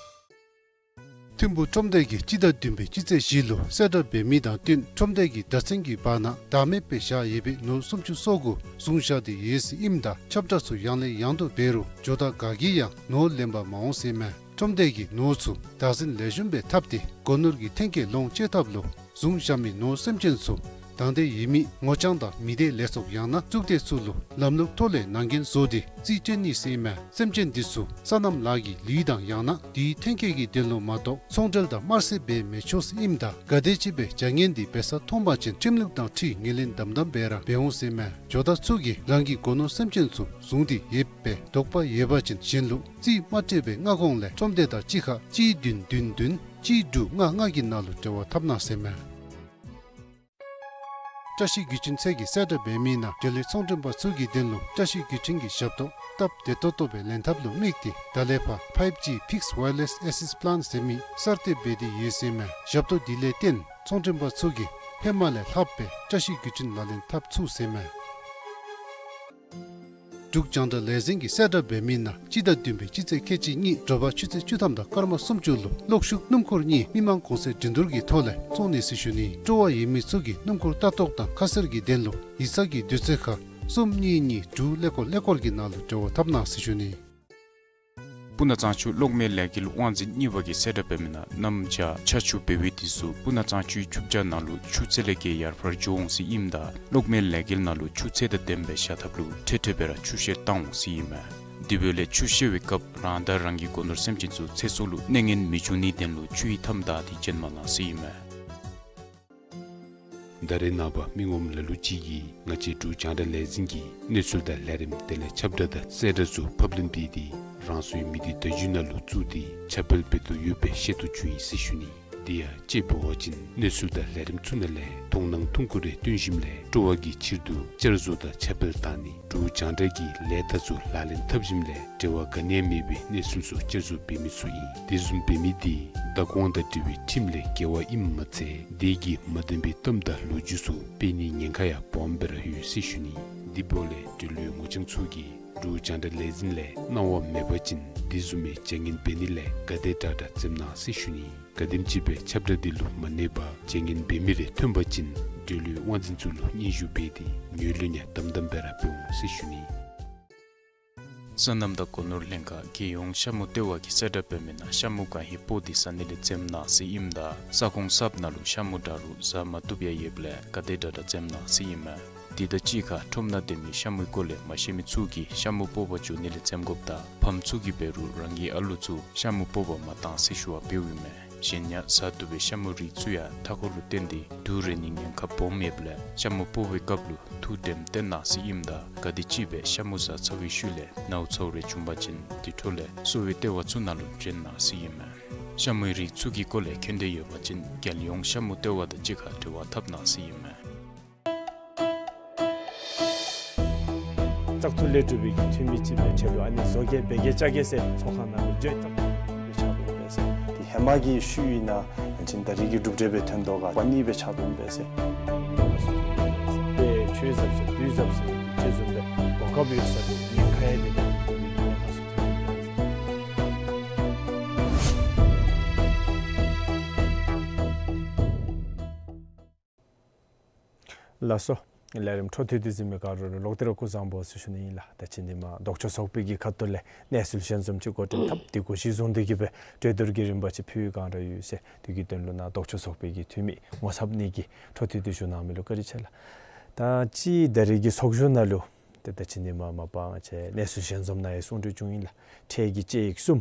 ཐིམ་ཕུག་ཁྲོམ་སྡེ་གིས་སྤྱི་ཟླ་བདུན་པའི་སྤྱི་ཚེས་བཞི་ལུ་གསལ་བསྒྲགས་འབད་མི་དང་བསྟུན་ཁྲོམ་སྡེ་གི་བདག་འཛིན་གྱི་བར་ན་བདག་མེད་སྦེ་བཞག་ཡོད་པའི་ནོར་སུམ་ཅུ་སོ་དགུ་བཟུང་བཞག་སྟེ་ཡོད་ཟེར་ཨིནམ་ད་ཁྱབ་བསྒྲགས་ཚུ་ཡང་ལས་ཡང་དུ་འབད་རུང་ཇོ་བདག་ག་གིས་ཡང་ནོར་ལེན་པར་མ་འོང་ཟེར་མས། ཁྲོམ་སྡེ་གིས་ནོར་ཚུ་བདག་འཛིན་ལེགས་ཤོམ་སྦེ་འཐབ་སྟེ་སྒོ་ནོར་གྱི་ཐོན་སྐྱེད་ལོངས་སྤྱོད་ཐབས་ལུ་བཟུང་བཞག་མི་ནོར་སེམས་ཅན་ཚུ་དང་འདོད་ཡོད་མི་ངོ་རྐྱང་དང་མི་སྡེ་ལས་ཚོགས་ཡང་ན་གཙུག་སྡེ་ཚུ་ལུ་ལམ་ལུགས་ཐོག་ལས་ནང་འགན་བཟོ་སྟེ་རྩིས་སྤྲོད་ནི་ཟེར་མས། སེམས་ཅན་འདི་ཚུ་སོ་ནམ་ལཱ་གི་ལུད་དང་ཡང་ན་དེའི་ཐོན་སྐྱེད་ཀྱི་དོན་ལུ་མ་གཏོགས་ཚོང་འབྲེལ་དང་དམར་བསད་འབད་མི་ཆོག་ཟེར་ཨིནམ་ད་ག་དེམ་ཅིག་སྦེ་བྱ་ངན་འདི་འབད་ས་མཐོང་པ་ཅིན་ཁྲིམས་ལུགས་དང་འཁྲིལ་ངོས་ལེན་དམ་དམ་སྦེ་ར་འབད་འོང་ཟེར་མས། ཇོ་བདག་ཚུ་གིས་རང་གི་སྒོ་ནོར་སེམས་ཅན་ཚུ་བཟུང་སྟེ་ཡོདཔ་སྦེ་དོགས་པ་ཡོད་པ་ཅིན་གཞན་ལུ་རྩིས་མ་སྤྲོད་པའི་སྔ་གོང་ལས་ཁྲོམ་སྡེ་དང་གཅིག་ཁར་གཅིག་བདུན་བདུན་བདུན་གཅིག་དྲུག་ལྔ་ལྔ་གི་ནང་ལུ་འབྲེལ་བ་འཐབ་གནང་ཟེར་མས། བཀྲ་ཤིས་བརྒྱུད་འཕྲིན་ཚད་ཀྱིས་གསལ་བསྒྲགས་འབད་མི་ནང་འབྲེལ་ཡོད་ཚོང་མགྲོན་པ་ཚུ་གི་དོན་ལུ་བཀྲ་ཤིས་བརྒྱུད་འཕྲིན་གྱི་ཞབས་ཏོག་སྟབས་བདེ་ཏོག་ཏོ་སྦེ་ལེན་ཐབས་ལུ་དམིགས་ཏེ་ད་ལས་ཕར་ཕའིབ་ཇི་Fixed Wireless Access Plan ཟེར་མི་གསར་གཏོད་འབད་དེ་ཡོད་ཟེར་མས། ཞབས་ཏོག་འདི་ལས་བརྟེན་ཚོང་མགྲོན་པ་ཚུ་གིས་ཧེ་མ་ལས་ལྷགཔ་སྦེ་བཀྲ་ཤིས་བརྒྱུད་འཕྲིན་ལག་ལེན་འཐབ་ཚུགས་ཟེར་མས། འབྲུག་རྒྱང་བསྒྲགས་ལས་འཛིན་གྱིས་གསལ་བསྒྲགས་འབད་མི་ནང་སྤྱི་ཟླ་བདུན་པའི་སྤྱི་ཚེས་ཁལ་གཅིག་གཉིས་དྲོ་པ་ཆུ་ཚོད་བཅུ་ཐམ་དང་སྐར་མ་སུམ་ཅུ་ལུ་གློག་ཤུགས་སྣུམ་འཁོར་གཉིས་མི་མང་གོང་ཚད་འགྲན་བསྡུར་གྱི་ཐོག་ལས་བཙོང་ནི་ཟེར་ཞུ་ནི། སྤྲོ་བ་ཡོད་མི་ཚུ་གིས་སྣུམ་འཁོར་ལྟ་རྟོག་དང་ཁ་གསལ་གྱི་དོན་ལུ་ཡིག་ཚང་གི་དུས་ཚོད་ཁར་གསུམ་གཉིས་གཉིས་དྲུག་ཀླད་ཀོར་ཀླད་ཀོར་གྱི་ནང་ལུ་འབྲེལ་བ་འཐབ་གནང་ཟེར་ཞུ་ནི། སྤུ་ན་གཙང་ཆུ་གློག་མེ་ལས་འགུལ་དབང་འཛིན་གཉིས་པ་གིས་གསལ་བསྒྲགས་འབད་མི་ནང་གནམ་བྱཱར་ཆར་ཆུ་འབབ་པའི་དུས་སུ་སྤུ་ན་གཙང་ཆུའི་ཆུ་བྱཱར་ནང་ལུ་ཆུ་ཚད་ལས་བརྒལ་ཡར་འཕར་འགྱོ་འོང་ཟེར་ཨིནམ་ད་གློག་མེ་ལས་འགུལ་ནང་ལུ་ཆུ་ཚད་དང་ལྡནམ་སྦེ་བཞག་ཐབས་ལུ་འཕྲལ་འཕྲལ་སྦེ་ར་ཆུ་བཤལ་བཏང་འོང་ཟེར་ཨིན་མས། དེ་འབདཝ་ལས་ཆུ་བཤལ་བའི་སྐབས་རང་དང་རང་གི་སྒོ་ནོར་སེམས་ཅན་ཚུ་ཚེ་སྲོག་ལུ་གནོད་ཉེན་མི་འབྱུང་ནིའི་དོན་ལུ་ཆུའི་མཐའམ་བདའ་སྟེ་བྱོན་མ་གནང་ཟེར་ཨིན་མས། ད་རེས་ནངས་པ་མི་ངོམ་ལ་ལུ་ཅིག་གིས་ང་བཅས་འབྲུག་རྒྱང་བསྒྲགས་ལས་འཛིན་གྱི་གནས་ཚུལ་དང་ལས་རིམ་དེ་ལས་ཁྱབ་བསྒྲགས་དང་གསལ་བསྒྲགས་ཚུ་ཕབ་ལེན་འབད་དེ་རང་སོའི་མི་སྡེ་བརྡ་བརྒྱུད་ནང་ལུ་བཙུགས་ཏེ་ཁྱབ་སྤེལ་འབད་དོ་ཡོདཔ་སྦེ་ཤེས་རྟོགས་བྱུང་ཡི་ཟེར་ཞུ་ནི། དེ་ཡང་དཔྱེ་འབད་བ་ཅིན་གནས་ཚུལ་དང་ལས་རིམ་ཚུ་ནང་ལས་མཐོང་སྣང་ཐུང་ཀུ་རེ་བཏོན་ཞིནམ་ལས་སྤྲོ་བ་གི་ཕྱིར་དུ་བསྐྱར་བཟོ་དང་ཁྱབ་སྤེལ་བཏང་ནི། འབྲུག་རྒྱང་བསྒྲགས་ཀྱི་ལས་རྟགས་ཚུ་ལག་ལེན་འཐབ་ཞིནམ་ལས་འབྲེལ་བ་ག་ནི་ཡང་མེད་པའི་གནས་ཚུལ་ཚུ་བསྐྱར་བཟོ་འབད་མི་ཚུ་ཨིན། དེ་བཟུམ་འབད་མི་དེ་བདག་དབང་དང་འབྲེལ་བའི་ཁྲིམས་ལས་འགལ་བ་ཨིནམ་མ་ཚད་དེ་གིས་མ་བདེན་པའི་གཏམ་དང་ལོ་རྒྱུས་ཚུ་སྤེལ་ནིའི་ཉེན་ཁ་ཡང་སྦོམ་སྦེ་ར་ཡོད་ཟེར་ཞུ་ནི། དེ་འབདཝ་ལས་འབྲེལ་ཡོད་ངོ་རྐྱང་ཚུ་གིས་འབྲུག་རྒྱང་བསྒྲགས་ལས་འཛིན་ལས་གནང་བ་མེད་པ་ཅིན་དེ་བཟུམ་མའི་བྱ་ངན་འབད་ནི་ལས་ག་དེ་དྲག་དྲག་འཛེམ་གནང་ཟེར་ཞུ་ནི། ག་དེམ་ཅིག་སྦེ་ཁྱབ་བསྒྲགས་འདི་ལུ་མ་གནས་པར་བྱ་ངན་འབད་མི་རེ་ཐོན་པ་ཅིན་འབྲེལ་ཡོད་དབང་འཛིན་ཚུ་ལུ་སྙན་ཞུ་འབད་དེ་ངོས་ལེན་ཡང་དམ་དམ་སྦེ་ར་འབད་འོང་ཟེར་ཞུ་ནི། སོ་ནམ་དང་སྒོ་ནོར་ལྷན་ཁག་རྒྱལ་ཡོངས་ཤ་མུ་ལྟེ་བ་གིས་གསལ་བསྒྲགས་འབད་མི་ནང་ཤ་མུ་གང་ཧེ་སྤོ་སྟེ་ཟ་ནི་ལས་འཛེམ་གནང་ཟེར་ཨིནམ་ད་ས་ཁོངས་གསརཔ་ནང་ལུ་ཤ་མུ་འདྲ་རུང་ཟ་མ་བཏུབ་ཡང་ཡོདཔ་ལས་ག་དེ་དྲག་དྲག་འཛེམ་གནང་ཟེར་ཨིན་མས། དེ་དང་གཅིག་ཁར་ཁྲོམ་ནང་སྡོད་མི་ཤ་མུའི་སྐོར་ལས་མ་ཤེས་མི་ཚུ་གིས་ཤ་མུ་སྤོ་བར་འགྱོ་ནི་ལས་འཛེམ་དགོཔ་དང་ཕམ་ཚུ་གིས་འབད་རུང་རང་གི་ཨ་ལུ་ཚུ་ཤ་མུ་སྤོ་བར་མ་གཏང་ཟེར་ཞུ་བ་འབདཝ་ཨིན་མས། གཞན་ཡང་ཟ་བཏུབ་པའི་ཤ་མུ་རིགས་ཚུ་ཡང་མཐའ་འཁོར་ལུ་བརྟེན་ཏེ་དུག་རེག་ནིའི་ཉེན་ཁ་སྦོམ་ཡོདཔ་ལས་ཤ་མུ་སྤོ་བའི་སྐབས་ལུ་ཐུགས་དྲནམ་བཏོན་གནང་ཟེར་ཨིནམ་ད་ག་དེམ་ཅིག་སྦེ་ཤ་མུ་ཟ་ཚར་བའི་ཤུལ་ལས་ནཝ་ཚཝ་རེ་བྱུང་པ་ཅིན་དེ་འཕྲོ་ལས་གསོ་བའི་ལྟེ་བ་ཚུ་ནང་ལུ་བྱོན་གནང་ཟེར་ཨིན་མས། ཤ་མུའི་རིགས་ཚུ་གི་སྐོར་ལས་མཁྱེན་འདོད་ཡོད་པ་ཅིན་རྒྱལ་ཡོངས་ཤ་མུ་ལྟེ་བ་དང་གཅིག་ཁར་འབྲེལ་བ་འཐབ་གནང་ཟེར་ཨིན་མས། བཙག་འཐུ་ལས་གྲུབ་པའི་འཐུས་མི་ཅིག་སྦེ་ཆེད་དུ་ཨ་ནི་བཟོ་གེ་འབད་གེ་རྐྱབ་གེ་ཟེར་ཚོགས་ཁང་ནང་ལུ་བརྗོད་བཙག་འཐུ་ལས་གྲུབ་པའི་ཆ་དུ་སྦེ་ཟེར། དེ་ཧེ་མ་གི་ཤུལ་ཨིན་ན་ ཅིན་ད་རིས་ཀྱི་གྲུབ་འབྲས་སྦེ་ཐོན་དོ་ག་པ་ནི་སྦེ་ཆགས་དོ་ཨིན་པས་ཟེར། ཏེ་ཆོས་ཟབ་ཟེར་དུས་ཟབ་ཟེར་ཅིག་བཟུམ་སྦེ་གོ་སྐབས་ཡོད་ས་ལུ་ཉེན་ཁ་ཡང་འདི་ལགས་སོ། ལས་རིམ་འཕྲོ་མཐུད་དེ་གཟིགས་མི་ག་ར་ལུ་ལོག་སྟེ་ར་སྐུ་གཟུགས་བཟང་པོ་ཟེར་ཞུ་ནི་ཨིན་ལགས། ད་ཅི་ནི་མ་ལྡོག་ཕྱོགས་ཚོགས་པའི་གི་ཁ་ཐུག་ལས་གནས་ཚུལ་ཞལ་འཛོམས་ཅིག་འགོ་འདྲེན་འཐབ་སྟེ་གོ་ཤེས་བཟུང་སྟེ་གི་སྦེ་གྲོས་བསྡུར་གྱི་རིམ་པ་ཅིག་ཕུལ་བའི་སྒང་ར་ཡོད་ཟེར། དེ་གི་དོན་ལུ་ནཱ་ལྡོག་ཕྱོགས་ཚོགས་པའི་གི་འཐུས་མི་ངོ་ཚབ་ནི་གི་འཕྲོ་མཐུད་དེ་ཞུ་གནང་མི་ལུ་བཀའ་དྲིན་ཆེ་ལགས། ད་ཅི་ད་རིས་ཀྱི་ཚོགས་བཞུགས་ནང་ལུ་ཏེ་ད་ཅི་ནི་མ་མ་པ་ང་བཅས་གནས་ཚུལ་ཞལ་འཛོམས་ནང་ཡང་གསུང་གྲོས་བྱུང་ཡི་ལགས། འཕྲལ་གྱི་དཔྱད་ཡིག་གསུམ་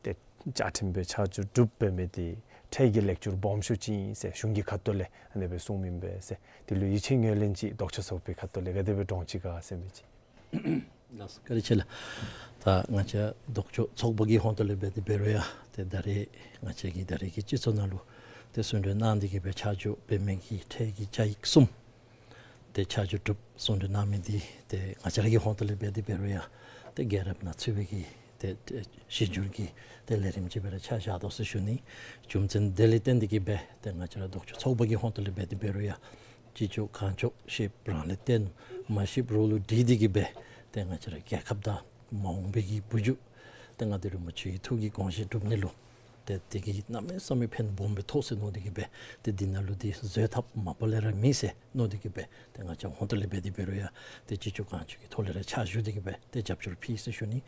ཏེ་བཅའ་ཁྲིམས་སྦེ་ཆ་འཇོག་གྲུབ་འབད་མི་འདི་འཕྲལ་གྱི་ལེགས་སྒྱུར་སྦོམ་ཤོས་ཅིག་ཨིན་ཟེར་གཞུང་གི་ཁ་ཐུག་ལས་ཨ་ནི་སྦེ་གསུངམ་ཨིན་པས་ཟེར། དེ་ལུ་ཡིད་ཆེས་ངོས་ལེན་ཅིག་ལྡོག་ཕྱོགས་ཚོགས་པའི་ཁ་ཐུག་ལས་ག་དེ་སྦེ་འདྲོངས་ཅི་ག་ཟེར་མི་ཅིག། ལགས་སོ། བཀའ་དྲིན་ཆེ་ལགས། ད་ང་བཅས་ལྡོག་ཕྱོགས་ཚོགས་པ་གི་ཧོང་ཏོ་ལས་འབད་དེ་འབད་རུང་ཡང་ཏེ་ད་རེས་ང་བཅས་ཀྱི་ད་རེས་ཀྱི་སྤྱི་ཚོགས་ནང་ལུ་ཏེ་གསུང་གྲོས་གནང་སྟེ་གི་སྦེ་ཆ་འཇོག་འབད་མི་གི་འཕྲལ་གྱི་བཅའ་ཡིག་གསུམ་ཏེ་ཆ་འཇོག་གྲུབ་གསུང་གྲོས་གནང་མི་འདི་ཏེ་ང་བཅས་ར་གི་ཧོང་ཏོ་ལས་འབད་དེ་འབད་རུང་ཡང་ཏེ་རྒྱལ་རབས་ནང་ཚུད་པའི་གི་ཏེ་ཏེ་གཞི་འགྱུར་གྱི་ཏེ་ལས་རིམ་ཅིག་སྦེ་ར་ཆ་བཞག་དོ་ཟེར་ཞུ་ནི། རྒྱུ་མཚན་དེ་ལས་བརྟེན་ཏེ་གི་སྦེ་ཏེ་ང་བཅས་ར་ལྡོག་ཕྱོགས་ཚོགས་པ་གི་ཧོང་ཏོ་ལས་འབད་དེ་འབད་རུང་ཡང་ཅི་ལྕོགས་གང་ལྕོགས་ཤེསཔ་རང་ལས་བརྟེན་མ་ཤེསཔ་རོགས་ལུ་དྲིས་ཏེ་གི་སྦེ་ཏེ་ང་བཅས་ར་རྒྱལ་ཁབ་དང་མ་འོངས་པའི་གི་བུ་རྒྱུད་ཏེ་མངའ་བདག་རིན་པོ་ཆེའི་ཐུགས་ཀྱི་དགོངས་བཞེད་འགྲུབ་ནི་ལུ་ཏེ་དེ་གིས་གནམ་མེད་ས་མེད་ཕན་སྦོམ་སྦེ་ཐོགས་ཟེར་མནོ་སྟེ་གི་སྦེ་ཏེ་འདི་ནང་ལུ་འདི་བཟོད་ཐབས་མ་པ་ལས་ར་མེད་ཟེར་མནོ་སྟེ་གི་སྦེ་ཏེ་ང་བཅས་ཧོང་ཏོ་ལས་འབད་དེ་འབད་རུང་ཡང་ཏེ་ཅི་ལྕོགས་གང་ལྕོགས་ཀྱི་ཐོག་ལས་ར་ཕྱག་ཞུ་སྟེ་གི་སྦེ་ཏེ་རྒྱབ་སྐྱོར་ཕུལ་ཟེར་ཞུ་ནི།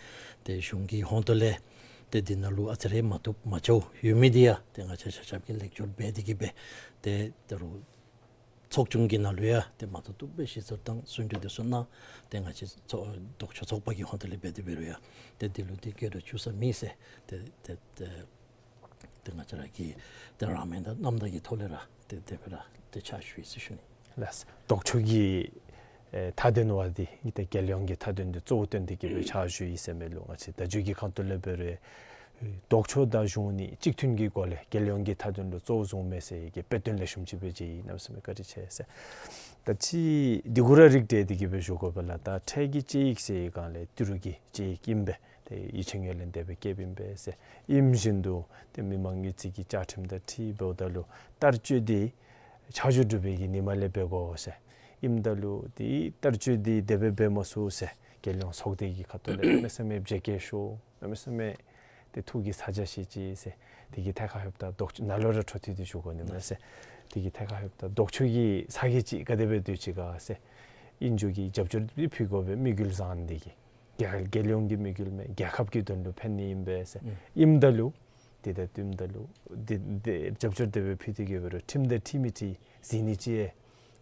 ཏེ་གཞུང་གི་ཧོང་ཏོ་ལས་ཏེ་འདི་ནང་ལུ་ཨ་ཙི་རེ་མ་བཏུབ་མ་འགྱོ་ཡོད་མི་འདི་ཡང་ཏེ་ང་བཅས་ཆ་ཁྱབ་ཀྱིས་ལེགས་སྒྱུར་འབད་དེ་གི་སྦེ་ཏེ་ད་རུང་ཚོགས་ཆུང་གི་ནང་ལུ་ཡང་ཏེ་མ་བཏུབ་བཏུབ་སྦེ་ཞིབ་འཚོལ་དང་གསུང་གྲོས་འདི་ཚུ་གནང་། ཏེ་ང་བཅས་ཚོགས་ལྡོག་ཕྱོགས་ཚོགས་པ་གི་ཧོང་ཏོ་ལས་འབད་དེ་འབད་རུང་ཡང་ཏེ་འདི་ལུ་ཏེ་སྐྱོན་ར་བཅུག་ས་མེད་ཟེར་ཏེ་ཏེ་ཏེ་ཏེ་ང་བཅས་ར་གིས་ཏེ་རང་མོས་དང་རྣམ་དག་གི་ཐོག་ལས་ར་ཏེ་དེ་སྦེ་ར་ཏེ་ཕྱག་ཞུ་ཡི་ཟེར་ཞུ་ནི། ལགས། ལྡོག་ཕྱོགས་ཀྱི་ཨེ་མཐའ་དོན་བ་འདི་ཏེ་རྒྱལ་ཡོངས་ཀྱི་མཐའ་དོན་འདི་གཙོ་བོ་བཏོན་ཏེ་གི་སྦེ་ཕྱག་ཞུ་ཡི་ཟེར་མི་ལུ་ང་བཅས་ད་ལྟོ་གི་ཁ་ཐུག་ལས་འབད་རུང་ལྡོག་ཕྱོགས་དང་གཞུང་གཉིས་གཅིག་མཐུན་གྱི་སྒོ་ལས་རྒྱལ་ཡོངས་ཀྱི་མཐའ་དོན་ལུ་གཙོ་བོ་བཟུང་མི་ཟེར་གྱི་དཔེ་སྟོན་ལེགས་ཤོམ་ཅིག་སྦེ་མཇལ་ཡི། གནམ་མེད་ས་མེད་བཀའ་དྲིན་ཆེ་ཟེར། ད་ཅི་འདི་གུ་ར་རིགས་བསྒྲེས་ཏེ་གི་སྦེ་ཞུ་དགོ་པས་ལགས། ད་འཕྲལ་གྱི་དཔྱད་ཡིག་ཟེར་བའི་སྒང་ལས་ཏི་རུ་གི་དཔྱད་ཡིག་ཨིན་པས། ཏེ་ཡིད་ཆེས་ངོས་ལེན་དེ་སྦེ་བསྐྱེདཔ་ཨིན་པས་ཟེར། ཨིནམ་བཞིན་དུ་ཏེ་མི་མང་དངུལ་རྩིས་ཀྱི་བཅའ་ཁྲིམས་དང་འཁྲིལ་འབདཝ་ད་ལུ་བསྟར་སྤྱོད་འདི་ཆ་འཇོག་གྲུབ་པའི་གི་ཉིནམ་ལས་འབད་དགོ་ཟེར། ཨིནམ་ད་ལུ་ཏེ་བསྟར་སྤྱོད་འདི་དེ་སྦེ་འབད་མ་ཚུགས་ཟེར་རྒྱལ་ཡོངས་ཚོགས་སྡེ་གི་ཁ་ཐུག་ལས་གནམ་མེད་ས་མེད་བརྗེད་སྐྱེལ་ཤོར། གནམ་མེད་ས་མེད་ཏེ་ཐུགས་ཀྱི་ཚ་གྱང་བཞེས་ཅི་ཟེར། དེ་གི་ཐད་ཁར་ལྷོདཔ་ད་ལྡོག་ཕྱོགས་ནཱ་ལུ་ར་འཕྲོ་མཐུད་དེ་ཞུ་དགོ་ནི་མས་ཟེར། དེ་གི་ཐད་ཁར་ལྷོདཔ་ད་ལྡོག་ཕྱོགས་ཀྱི་ས་གོ་ཅིག་ག་དེ་སྦེ་སྡོད་ཅི་ག་ཟེར། ཨིན་རུང་གི་རྒྱབ་སྐྱོར་འདི་ཕུལ་དགོ་པའི་དམིགས་ཡུལ་བཟང་འདི་གིས་རྒྱལ་རྒྱལ་ཡོངས་ཀྱི་དམིགས་ཡུལ་མས། རྒྱལ་ཁབ་ཀྱི་དོན་ལུ་ཕན་ནི་ཨིན་པས་ཟེར། ཨིནམ་ད་ལུ་དེ་ད་ལྟོ་ཨིནམ་ད་ལུ་དེ་དེ་རྒྱབ་སྐྱོར་དེ་སྦེ་ཕུལ་ཏེ་གི་འབད་རུང་ཁྲིམས་དང་འཁྲིལ་མི་འཁྲིལ་གཟིགས་ནི་ཅིག་ཡང་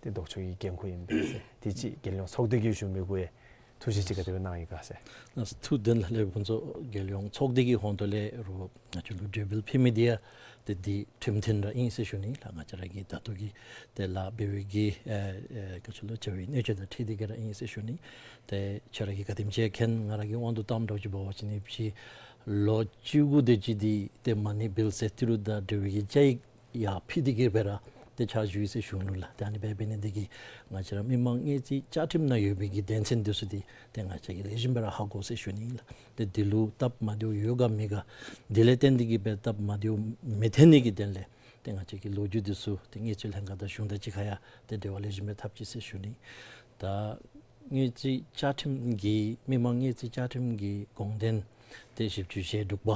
ཏེ་ལྡོག་ཕྱོགས་ཀྱི་འགན་ཁུར་ཨིན་པས་ཟེར། དེ་ཅིག་རྒྱལ་ཡོངས་ཚོགས་སྡེ་གིས་ཞུ་མི་གུ་ཡང་ཐུགས་བཞེད་ཅིག་ག་དེ་སྦེ་གནང་ཡི་ག་ཟེར། ཐུགས་བདེན་ལགས། ལས་ཕུན་ཚོགས་རྒྱལ་ཡོངས་ཚོགས་སྡེ་གི་ཧོང་ཏོ་ལས་རུང་ང་བཅས་ལུ་གྲོས་འབུལ་ཕུལ་མི་འདི་ཡང་ཏེ་འདི་ཁྲིམས་མཐུན་ར་ཨིན་ཟེར་ཞུ་ནི་ལགས། ང་བཅས་ར་གི་ད་ལྟོ་གི་ཏེ་ལཱ་འབད་བའི་གི་ཨེ་ཨེ་ག་ཅི་ལོ་བྱ་བའི་གནད་དོན་དང་འཁྲིལ་ཏེ་གི་ར་ཨིན་ཟེར་ཞུ་ནི། ཏེ་ཁྱོད་ར་གིས་ག་དེམ་ཅིག་མཁྱེན། ང་ར་གི་དབང་དུ་བཏངམ་འདྲཝ་ཅིག་འབད་བ་ཅིན་ཨ་ཕྱི་ལོ་བཅུ་དགུ་དེ་ཅིག་འདི་ཏེ་མ་ཎི་བིལ་ཟེར་ཏི་རུ་དང་འབྲེལ་བའི་གི་བཅའ་ཡིག་ཡར་ཕུལ་ཏེ་གི་སྦེ་ར་ཏེ་ཕྱག་ཞུ་ཡི་ཟེར་ཞུ་ནུག་ལགས། ཏེ་ཨ་ནི་སྦེ་འབད་ནི་འདི་གིས་ང་བཅས་ར་མི་མང་དངུལ་རྩིས་བཅའ་ཁྲིམས་ནང་ཡོད་པའི་གི་དོན་ཚན་འདི་ཚུ་འདི་ཏེ་ང་བཅས་ཀྱིས་ལེགས་ཤོམ་སྦེ་ར་ཧ་གོ་ཟེར་ཞུ་ནི་ལགས། ཏེ་འདི་ལུ་སྟབས་མ་བདེཝ་ཡོད་ག་མེད་ག་འདི་ལས་བརྟེན་ཏེ་གི་སྦེ་སྟབས་མ་བདེཝ་མི་ཐོན་ནི་གི་དོན་ལས་ཏེ་ང་བཅས་ཀྱི་ལོ་རྒྱུས་འདི་ཚུ་ཏེ་དངུལ་རྩིས་ལྷན་ཁག་དང་གཞུང་དང་གཅིག་ཁར་ཡང་ཏེ་འབྲེལ་བ་ལེགས་ཤོམ་སྦེ་འཐབ་ཅི་ཟེར་ཞུ་ནི། ད་དངུལ་རྩིས་བཅའ་ཁྲིམས་ཀྱི་མི་མང་དངུལ་རྩིས་བཅའ་ཁྲིམས་ཀྱི་དགོངས་དོན་ཏེ་བཞི་བཅུ་ཞེ་དྲུག་པ་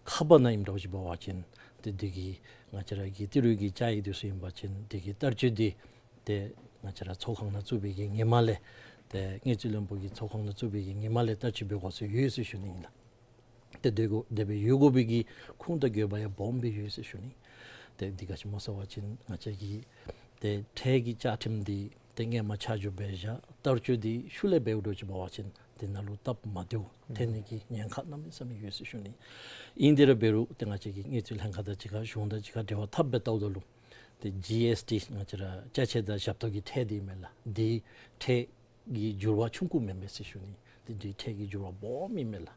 ཁ་པ་ནང་ཨིནམ་འདྲཝ་ཅིག་འབད་བ་ཅིན་ཏེ་འདི་གིས་ང་བཅས་ར་གི་ཏི་རུ་གི་བཅའ་ཡིག་འདི་ཚུ་ཨིན་པ་ཅིན་འདི་གི་བསྟར་སྤྱོད་འདི་ཏེ་ང་བཅས་ར་ཚོགས་ཁང་ནང་བཙུགས་པའི་གི་ཉིནམ་ལས་ཏེ་དངུལ་རྩིས་བློན་པོ་གིས་ཚོགས་ཁང་ནང་བཙུགས་པའི་གི་ཉིནམ་ལས་བསྟར་སྤྱོད་འབད་དགོ་ཟེར་ཡོད་ཟེར་ཞུ་ནི་ཨིན་ལགས། ཏེ་དེ་གོ་དེ་སྦེ་ཡོད་དགོ་པའི་གི་ཁུངས་དང་དགོས་པ་ཡང་སྦོམ་སྦེ་ཡོད་ཟེར་ཞུ་ནི། ཏེ་འདི་ག་ཅི་སྨོ་ཟེར་བ་ཅིན་ང་བཅས་ཀྱི་ཏེ་འཕྲལ་གྱི་བཅའ་ཁྲིམས་འདི་ཏེ་སྔོན་མ་ཆ་འཇོག་འབད་བཞག་བསྟར་སྤྱོད་འདི་ཤུལ་ལས་འབདཝ་འདྲཝ་ཅིག་འབད་བ་ཅིན་འདི་ནང་ལུ་སྟབས་མ་བདེཝ་ཐོན་ནི་གི་ཉེན་ཁ་གནམ་མེད་ས་མེད་ཡོད་ཟེར་ཞུ་ནི། ཨིན་ཏེ་ར་འབད་རུང་ཏེ་ང་བཅས་ཀྱིས་དངུལ་རྩིས་ལྷན་ཁག་དང་གཅིག་ཁར་གཞུང་དང་གཅིག་ཁར་འབྲེལ་བ་འཐབ་སྦེ་བལྟཝ་ད་ལུ་ཏེ་ཇི་ཨེསི་ཊི་ང་བཅས་ར་ཅ་ཆས་དང་ཞབས་ཏོག་གི་ཁྲལ་འདི་མས་ལགས། འདི་ཁྲལ་གྱི་འགྱུར་བ་ཆུང་ཀུ་མེན་མས་ཟེར་ཞུ་ནི། ཏེ་འདི་ཁྲལ་གྱི་འགྱུར་བ་སྦོམ་ཨིན་མས་ལགས།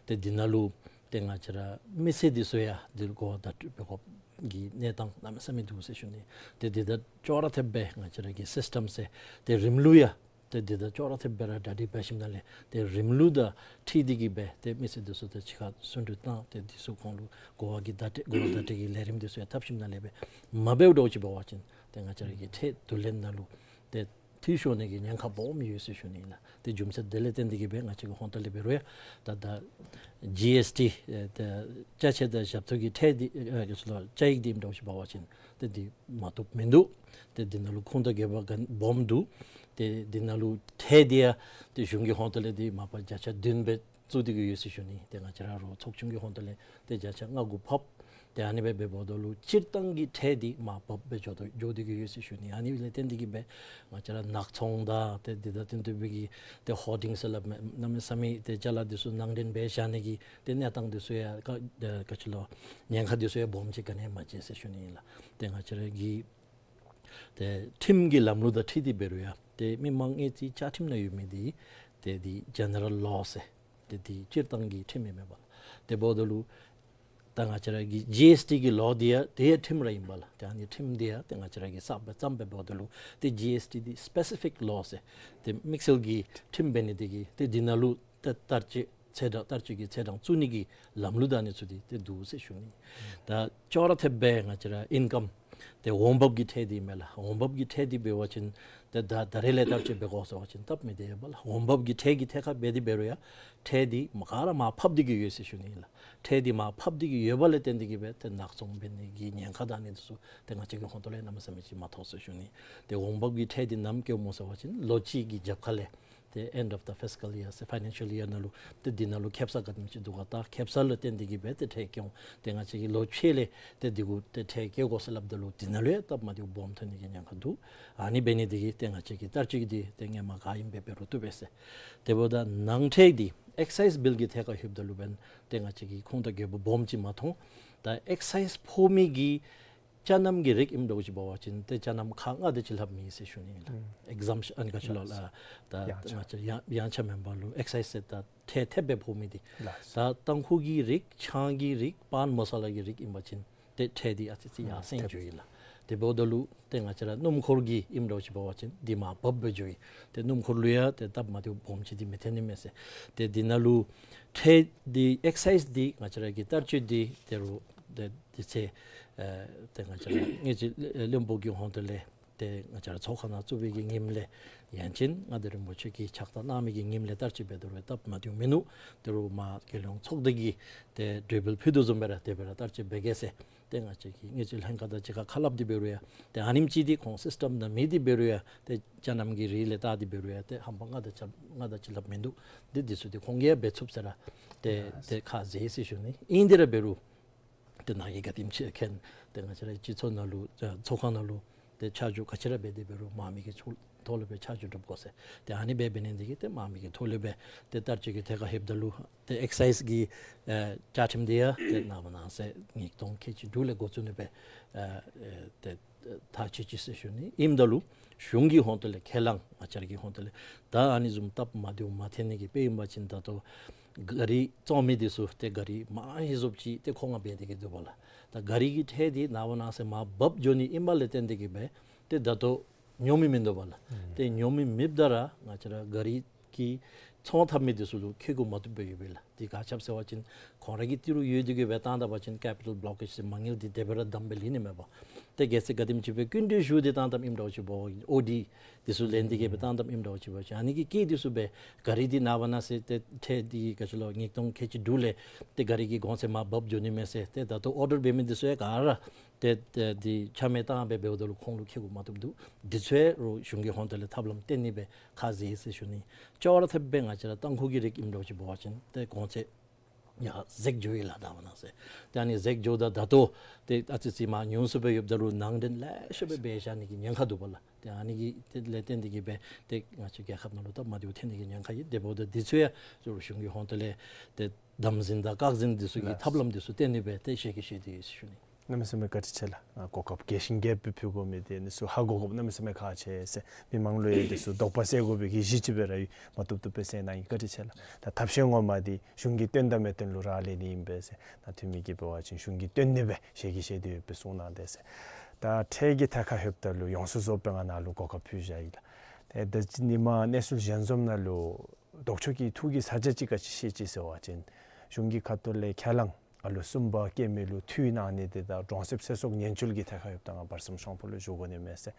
ཏེ་འདི་ནང་ལུ་ཏེ་ང་བཅས་ར་མི་སེར་འདི་ཚུ་ཡང་འདི་ལུ་གོ་བ་བརྡ་སྤྲོད་འབད་དགོཔ་གི་གནས་སྟངས་གནམ་མེད་ས་མེད་འདུག་ཟེར་ཞུ་ནི། ཏེ་འདི་དང་ཅོག་ར་འཐདཔ་སྦེ་ང་བཅས་ར་གི་སིསི་ཊམ་ཟེར་ཏེ་རིམ་ལུགས་ཡང་ ཏེ་འདི་དང་ཅོག་ར་འཐདཔ་སྦེ་ར་གྲ་སྒྲིག་འབད་ཞིནམ་ལས་ཏེ་རིམ་ལུགས་དང་འཁྲིལ་ཏེ་གིས་སྦེ་ཏེ་མི་སེར་འདི་ཚུ་ཏེ་ཕྱི་ཁར་སོན་འདུས་བཏང་སྟེ་འདི་ཚུ་ཁོང་ལུ་གོ་བ་གི་བརྡ་སྤྲོད་གོ་བ་བརྡ་སྤྲོད་ཀྱི་ལས་རིམ་འདི་ཚུ་ཡང་འཐབ་ཞིནམ་ལས་སྦེ་མ་འབདཝ་འདྲཝ་ཅིག་འབད་བ་ཅིན་ཏེ་ང་བཅས་ར་གི་ཁྲལ་བསྡུ་ལེན་ནང་ལུ་ཏེ་འཐུས་ཤོར་ནི་གི་ཉེན་ཁ་སྦོམ་ཡོད་ཟེར་ཞུ་ནི་ཨིན་ལགས། ཏེ་རྒྱུ་མཚན་དེ་ལས་བརྟེན་ཏེ་གིས་སྦེ་ང་བཅས་ཀྱི་ཧོངས་ཏོ་ལས་འབད་རུང་ཡང་ད་ད་ཇི་ཨེསི་ཊི་ཨེ་ད་ཅ་ཆས་དང་ཞབས་ཏོག་གི་ཁྲལ་འདི་ཨེ་ག་ཅི་ལོ་བཅའ་ཡིག་འདི་ཨིནམ་འདྲཝ་ཅིག་འབད་བ་ཅིན་ཏེ་འདི་མ་བཏུབ་མིན་འདུག། ཏེ་འདི་ནང་ལུ་ཁུངས་དང་དགོས་པ་ག་སྦོམ་འདུག། ཏེ་འདི་ནང་ལུ་ཁྲལ་འདི་ཡང་ཏེ་གཞུང་གི་ཧོངས་ཏོ་ལས་འདི་མ་པ་བརྒྱ་ཆ་བདུན་སྦེ་བཙུགས་ཏེ་གིས་ཡོད་ཟེར་ཞུ་ནི། ཏེ་ང་བཅས་ར་རོགས་ཚོགས་ཆུང་གི་ཧོངས་ཏོ་ལས་ཏེ་བརྒྱ་ཆ་ལྔ་དགུ་ཕབ། ཏེ་ཨ་ནི་སྦེ་འབདཝ་ད་ལུ་སྤྱིར་བཏང་གི་ཁྲལ་འདི་མར་ཕབ་སྦེ་འགྱོ་དོ་འགྱོ་སྟེ་གིས་ཡོད་ཟེར་ཞུ་ནི། ཨ་ནི་ལས་བརྟེན་ཏེ་གིས་སྦེ་ང་བཅས་ར་ནག་ཚོང་དང་ཏེ་འདི་དང་བསྟུན་ཏེ་སྦེ་གི་ཏེ་ཧོར་ཌིང་ཟེར་སླབ་མི་གནམ་མེད་ས་མེད་ཏེ་ཅ་ལ་འདི་ཚུ་ནང་འདྲེན་འབད་བཞག་ནི་གི་ཏེ་གནས་སྟངས་འདི་ཚུ་ཡང་ག་ཨེ་ག་ཅི་ལོ་ཉེན་ཁ་འདི་ཚུ་ཡང་སྦོམ་ཅིག་ག་ནི་ཡང་མ་མཇལ་ཟེར་ཞུ་ནི་ཨིན་ལགས། ཏེ་ང་བཅས་ར་གི་ཏེ་ཁྲིམས་ཀྱི་ལམ་ལུགས་དང་འཁྲིལ་ཏེ་འབད་རུང་ཡང་ཏེ་མི་མང་ངེས་ཅིག་བཅའ་ཁྲིམས་ནང་ཡོད་མི་འདི་ཏེ་འདི་ཇེ་ནེ་རཱལ་ལོ་ཟེར་ཏེ་འདི་སྤྱིར་བཏང་གི་ཁྲིམས་ཨིན་མས་པ་ལགས། དེ་འབདཝ་ད་ལུ་ད་ང་བཅས་ར་གི་ཇི་ཨེསི་ཊི་གི་ལོ་འདི་ཡང་ཏེ་ཡང་ཁྲིམས་ར་ཨིན་པ་ལགས། ཏེ་ཨ་ནི་ཁྲིམས་འདི་ཡང་ཏེ་ང་བཅས་ར་གིས་གསརཔ་སྦེ་བརྩམས་སྦེ་འབདཝ་ད་ལུ་ཏེ་ཇི་ཨེསི་ཊི་འདི་སི་པེ་སི་ཕིག་ལོ་ཟེར་ཏེ་དམིགས་བསལ་གྱི་ཁྲིམས་འབད་ནི་འདི་གིས་ཏེ་འདི་ནང་ལུ་ཏེ་བསྟར་སྤྱོད་ཚེས་གྲངས་བསྟར་སྤྱོད་ཀྱི་ཚེས་གྲངས་བཙུགས་ནི་གི་ལམ་ལུགས་དང་ཨ་ནི་ཚུ་འདི་ཏེ་འདུག་ཟེར་ཞུ་ནི། ད་ཅོག་ར་འཐདཔ་སྦེ་ང་བཅས་ར་ཨིན་ཀམ་ཏེ་འོང་འབབ་ཀྱི་ཁྲལ་འདི་མས་ལགས། འོང་འབབ་ཀྱི་ཁྲལ་འདི་འབད་བ་ཅིན་ཏེ་ད་ད་རེས་ལས་བསྟར་སྤྱོད་འབད་དགོ་ཟེར་བ་ཅིན་སྟབས་མི་བདེ་བས་ལགས། འོང་འབབ་ཀྱི་ཁྲལ་གྱི་ཐད་ཁར་འབད་དེ་འབད་རུང་ཡང་ཁྲལ་འདི་མ་ག་ར་མར་ཕབ་སྟེ་གིས་ཡོད་ཟེར་ཞུ་ནི་ལགས། ཁྲལ་འདི་མར་ཕབ་སྟེ་གིས་ཡོད་པ་ལས་བརྟེན་ཏེ་གིས་སྦེ་ཏེ་ནག་ཚོང་འབད་ནི་གི་ཉེན་ཁ་དང་ཨ་ནི་འདི་ཚུ་ཏེ་ང་བཅས་ཀྱི་ཧོངས་ཏོ་ལས་གནམ་མེད་ས་མེད་ཅིག་མ་ཐོབ་ཟེར་ཞུ་ནི། ཏེ་འོང་འབབ་ཀྱི་ཁྲལ་འདི་ནམ་བཀལཝ་སྨོ་ཟེར་བ་ཅིན་ལོ་གཅིག་གི་རྒྱབ་ཁ་ལས་ཏེ་end of the fiscal year ཟེར་ཕའི་ནན་ཤཱལ་ཡར་ནང་ལུ་ཏེ་འདི་ནང་ལུ་ཁེབ་ས་ག་དེམ་ཅིག་འདུག་ག། ད་ཁེབ་ས་ལུ་བརྟེན་ཏེ་གིས་སྦེ་ཏེ་ཁྲལ་བཀལ་འོང་། ཏེ་ང་བཅས་ཀྱིས་ལོ་ཕྱེད་ལས་ཏེ་འདི་གུ་ཏེ་ཁྲལ་བཀལ་དགོ་ཟེར་སླབ་ད་ལུ་འདི་ནང་ལུ་ཡང་སྟབས་མ་བདེཝ་སྦོམ་ཐོན་ནི་གི་ཉེན་ཁ་འདུག། ཨ་ནི་འབད་ནི་འདི་གིས་ཏེ་ང་བཅས་ཀྱི་བསྟར་སྤྱོད་འདི་ཏེ་སྔོན་མ་ག་ཨིནམ་སྦེ་འབད་རུང་བཏུབ་པས་ཟེར། དེ་འབདཝ་ད་ནང་ཁྲལ་འདི་ཨེག་སའིཛ་བིལ་གྱི་ཐད་ཁར་ལྷོདཔ་ད་ལུ་འབདན་ཏེ་ང་བཅས་ཀྱིས་ཁུངས་དང་དགོས་པ་སྦོམ་ཅིག་མ་མཐོང་། ད་ཨེག་སའིཛ་ཕོག་མི་གི་ཅ་རྣམ་གྱི་རིགས་ཨིནམ་འདྲཝ་ཅིག་འབད་བ་ཅིན་ཏེ་ཅ་རྣམ་ཁག་ལྔ་དེ་ཅིག་ལྷགཔ་མེད་ཟེར་ཞུ་ནི་ཨིན་ལགས། ཨུམ། ཨེག་ཟམ་ཤཱན་ཨ་ནི་ག་ཅི་ལོ་ལགས། ད་ཡང་ཆ། ང་བཅས་ཡང་ཡང་ཆ་མེན་པ་ལུ་ཨེག་སའིཛ་ཟེར་ད་ཁྲལ་ཐེབས་སྦེ་ཕོག་མི་འདི། ལགས། ད་ཏམ་ཁུ་གི་རིགས་ཆང་གི་རིགས་པཱན་མ་ས་ལ་གི་རིགས་ཨིན་པ་ཅིན་ཏེ་ཁྲལ་འདི་ཨ་ཙི་ཅིག་ཡར་སེང་འགྱོཝ་ཨིན་ལགས། དེ་འབདཝ་ད་ལུ་ཏེ་ང་བཅས་ར་སྣུམ་འཁོར་གྱི་ཨིནམ་འདྲཝ་ཅིག་འབད་བ་ཅིན་འདི་མར་བབས་སྦེ་འགྱོཝ་ཨིན། ཏེ་སྣུམ་འཁོར་ལུ་ཡང་ཏེ་སྟབས་མ་བདེཝ་སྦོམ་ཅིག་འདི་མི་ཐོན་ནི་མས་ཟེར། ཏེ་འདི་ནང་ལུ་ཁྲལ་འདི་ཨེག་སའིཛ་འདི་ང་བཅས་ར་གི་བསྟར་སྤྱོད་འདི་ཏེ་རུང་ཏེ་དུས་ཚོད་ཨེ་ཏེ་ང་བཅས་ར་དངུལ་རྩིས་བློན་པོ་གི་ཧོངས་ཏོ་ལས་ཏེ་ང་བཅས་ར་ཚོགས་ཁང་ནང་བཙུགས་པའི་གི་ཉིནམ་ལས་ཡང་ཅིན་མངའ་བདག་རིན་པོ་ཆེ་གིས་ཕྱག་རྟགས་གནང་མི་གི་ཉིནམ་ལས་བསྟར་སྤྱོད་འབད་དོ་རུང་སྟབས་མ་བདེཝ་མིན་ནུག། ཏེ་རུང་མར་རྒྱལ་ཡོངས་ཚོགས་སྡེ་གིས་ཏེ་གྲོས་འབུལ་ཕུལ་དོ་བཟུམ་སྦེ་ར་དེ་སྦེ་ར་བསྟར་སྤྱོད་འབད་གེ་ཟེར་ཏེ་ང་བཅས་ཀྱིས་དངུལ་རྩིས་ལྷན་ཁག་དང་གཅིག་ཁར་ཁ་སླབ་སྟེ་འབད་རུང་ཡང་ཏེ་ཨ་ནེམ་ཅིག་འདི་ཁོང་སིསི་ཊམ་ནང་མེད་དེ་འབད་རུང་ཡང་ཏེ་ཅ་རྣམ་གྱི་རིགས་ལས་བལྟ་སྟེ་འབད་རུང་ཡང་ཏེ་ཧམ་པ་ལྔ་དང་ཆ་ལྔ་དང་ཅིག་ལྷགཔ་མིན་འདུག། འདི་འདི་ཚུ་འདི་ཁོང་གིས་ཡང་འབད་ཚུགས་ཟེར་ར་ཏེ་ལགས། ཏེ་ཁ་བཟེད་ཟེར་ཞུ་ནི། ཨིན་དེ་ར་འབད་རུང་ཏེ་ནཱ་གི་ག་དེམ་ཅིག་མཁྱེན། ཏེ་ང་བཅས་ར་སྤྱི་ཚོགས་ནང་ལུ་ཨ་ཚོགས་ཁང་ནང་ལུ་ཏེ་ཆ་འཇོག་ག་ཅི་ར་འབད་དེ་འབད་རུང་དམངས་མི་གི་ཚོགས་ཐོག་ལུ་སྦེ་ཆ་འཇོག་སྒྲུབ་དགོ་ཟེར། ཏེ་ཨ་ནི་སྦེ་འབད་ནི་འདི་གིས་ཏེ་དམངས་མི་གི་ཐོག་ལུ་སྦེ་ཏེ་བསྟར་སྤྱོད་ཀྱི་ཐད་ཁར་ལྷོདཔ་ད་ལུ་ཏེ་ཨེག་སའིཛ་གི་ཨེ་བཅའ་ཁྲིམས་འདི་ཡང་ཏེ་ནངས་པ་གནངས་ཚེ་ཉིས་སྟོང་ཁལ་གཅིག་དྲུག་ལས་འགོ་བཙུགས་ནི་སྦེ་ཨེ་ཨེ་ཏེ་ཐག་བཅད་ཅི་ཟེར་ཞུ་ནི། ཨིནམ་ད་ལུ་གཞུང་གི་ཧོངས་ཏོ་ལས་ཁས་བླངས་ང་བཅས་ར་གི་ཧོངས་ཏོ་ལས་ད་ཨ་ནི་བཟུམ་སྟབས་མ་བདེཝ་མ་ཐོན་ནི་གི་དཔེ་ཨིན་པ་ཅིན་ད་ལྟོ་ག་རི་བཙོང་མི་འདི་ཚུ་ཏེ་ག་རི་མང་ཧེང་སྐལཝ་ཅིག་ཏེ་མཁོ་མངགས་འབད་དེ་གིས་འདུག་པ་ལགས། ད་ག་རི་གི་ཁྲལ་འདི་ནངས་པ་གནངས་ཚེ་མར་བབས་འགྱོ་ནི་ཨིན་པ་ལས་བརྟེན་ཏེ་གིས་སྦེ་ཏེ་ད་ལྟོ་ཉོ་མི་མིན་འདུག་པ་ལགས། ཨུམ། ཏེ་ཉོ་མི་མེདཔ་ད་ར་ང་བཅས་ར་ག་རི་གི་ཚོང་འཐབ་མི་འདི་ཚུ་ལུ་ཁེ་གུ་མ་ཐུབ་སྦེ་ཡོད་པས་ལགས། འདི་ག་ཅི་སྦེ་ཟེར་བ་ཅིན་ཁོང་ར་གིས་ཏི་རུ་ཡོད་དེ་གིས་སྦེ་བཏང་ད་པ་ཅིན་ཀེ་པི་ཊལ་བློ་ཀེཇ་ཟེར་མ་དངུལ་འདི་དེ་སྦེ་ར་བསྡམས་སྦེ་ལེན་ནི་མས་པ། ཏེ་གལ་སྲིད་ག་དེམ་ཅིག་སྦེ་སྐྱིན་འགྲུལ་ཞུ་སྟེ་བཏང་བཏངམ་ཨིནམ་འདྲཝ་ཅིག་འབད་བ་ཨོ་ཌི་འདི་ཚུ་ལེན་ཏེ་གིས་སྦེ་བཏང་བཏངམ་ཨིནམ་འདྲཝ་ཅིག་འབད་བ་ཅིན་ཨ་ནི་གི་སྐྱིད་འདི་ཚུ་སྦེ་ག་རི་འདི་ནངས་པ་གནངས་ཚེ་ཏེ་ཁྲལ་འདི་ག་ཅི་ལོ་ཉིས་སྟོང་ཁལ་གཅིག་དྲུག་ལས་ཏེ་ག་རི་གི་གོང་ཚད་མར་བབས་འགྱོ་ནི་མས་ཟེར་ཏེ་ད་ལྟོ་ཨོར་ཌར་འབད་མི་འདི་ཚུ་ཡང་ག་ར་ཏེ་ཏེ་འདི་ཆ་མེད་བཏང་སྦེ་འབདཝ་ད་ལུ་ཁོང་ལུ་ཁེ་གུ་མ་ཐུབ་འདུག། འདི་ཚུ་ཡང་རོགས་གཞུང་གི་ཧོངས་ཏོ་ལས་ཐབས་ལམ་བཏོན་ནི་སྦེ་ཁ་བཟེད་ཟེར་ཞུ་ནི། ཅོག་ར་འཐདཔ་སྦེ་ང་བཅས་ར་ཏམ་ཁུ་གི་རིགས་ཨིནམ་འདྲཝ་ཅིག་འབད་བ་ཅིན་ཏེ་གོང་ཚད་ཡར་འཛེགས་འགྱོཝ་ཨིན་ལགས། ད་མ་གནངས་ཚེ་ཏེ་ཨ་ནི་འཛེགས་འགྱོཝ་ད་ད་ལྟོ་ཏེ་ཨ་ཙི་ཅིག་མར་ཉུང་སུ་སྦེ་ཡོདཔ་ད་ལུ་ནང་འདྲེན་ལེ་ཤ་སྦེ་འབད་བཞག་ནི་གི་ཉེན་ཁ་འདུག་པ་ལགས། ཏེ་ཨ་ནི་གི་ཏེ་ལས་བརྟེན་ཏེ་གིས་སྦེ་ཏེ་ང་བཅས་རྒྱལ་ཁབ་ནང་ལུ་སྟབས་མ་བདེཝ་ཐོན་ནི་གི་ཉེན་ཁ་ཨིན། དེ་འབདཝ་ད་འདི་ཚུ་ཡང་ཟུར་གཞུང་གི་ཧོངས་ཏོ་ལས་ཏེ་དམ་འཛིན་དང་བཀག་འཛིན་འདི་ཚུ་གི་ལགས། ཐབས་ལམ་འདི་ཚུ་བཏོན་ནི་སྦེ་ཏེ་ཞལ་གྱིས་བཞེས་ཏེ་ཡོད་ཟེར་ཞུ་ནི། གནམ་མེད་ས་མེད་བཀའ་དྲིན་ཆེ་ལགས། ཨ་གོ་སྐབས་རྒྱས་ཤིང་རྒྱས་པ་ཕུལ་དགོ་མི་འདི་ཨ་ནི་ཚུ་ཧ་གོ་དགོཔ་གནམ་མེད་ས་མེད་ཁག་ཆེ་ཟེར་མི་མང་ལུ་ཡང་འདི་ཚུ་དོགས་པ་སེལ་དགོ་པའི་གི་གཞི་ཅིག་སྦེ་ར་ཡོད། མ་བཏུབ་བཏུབ་སྦེ་གསན་གནང་ཡི། བཀའ་དྲིན་ཆེ་ལགས། ད་ཐབས་ཤེས་ངོ་མ་འདི་གཞུང་གིས་བཏོན་དང་མི་བཏོན་ལུ་རག་ལས་ནི་ཨིན་པས་ཟེར། ད་འཐུས་མི་གིས་འབད་བ་ཅིན་གཞུང་གིས་བཏོན་ནི་སྦེ་ཞལ་གྱིས་བཞེས་ཏེ་ཡོད་པའི་གསུང་གནང་དེས་ཟེར། ད་ཁྲལ་གྱི་ཐད་ཁར་ལྷོདཔ་ད་ལུ་ཡོངས་སུ་རྫོགས་པའི་ང་ནཱ་ལུ་གོ་སྐབས་ཕུལ་བཞག་ཡི་ལགས། ཨེ་ད་ཅི་ཉིནམ་གནས་ཚུལ་གཞན་བཟུམ་ནང་ལུ་ལྡོག་ཕྱོགས་ཀྱི་ཐུགས་ཀྱི་ས་ཆ་ཅིག་ག་ཅི་བཤད་ཅི་ཟེར་བ་ཅིན་གཞུང་གི་ཁ་ཐུག་ལས་ཁས་བླངས་ཨ་ལོ་གསུམ་པ་བཀལ་མི་ལུ་འཐུས་གནང་ནི་དེ་དང་གྲོང་གསེབ་ཚེ་སྲོག་ཉེན་བཅོལ་གྱི་ཐད་ཁར་ཡོདཔ་ད་ང་བར་སེམས་ཤོང་པོ་ལུ་ཞུ་དགོ་ནི་མས་ཟེར།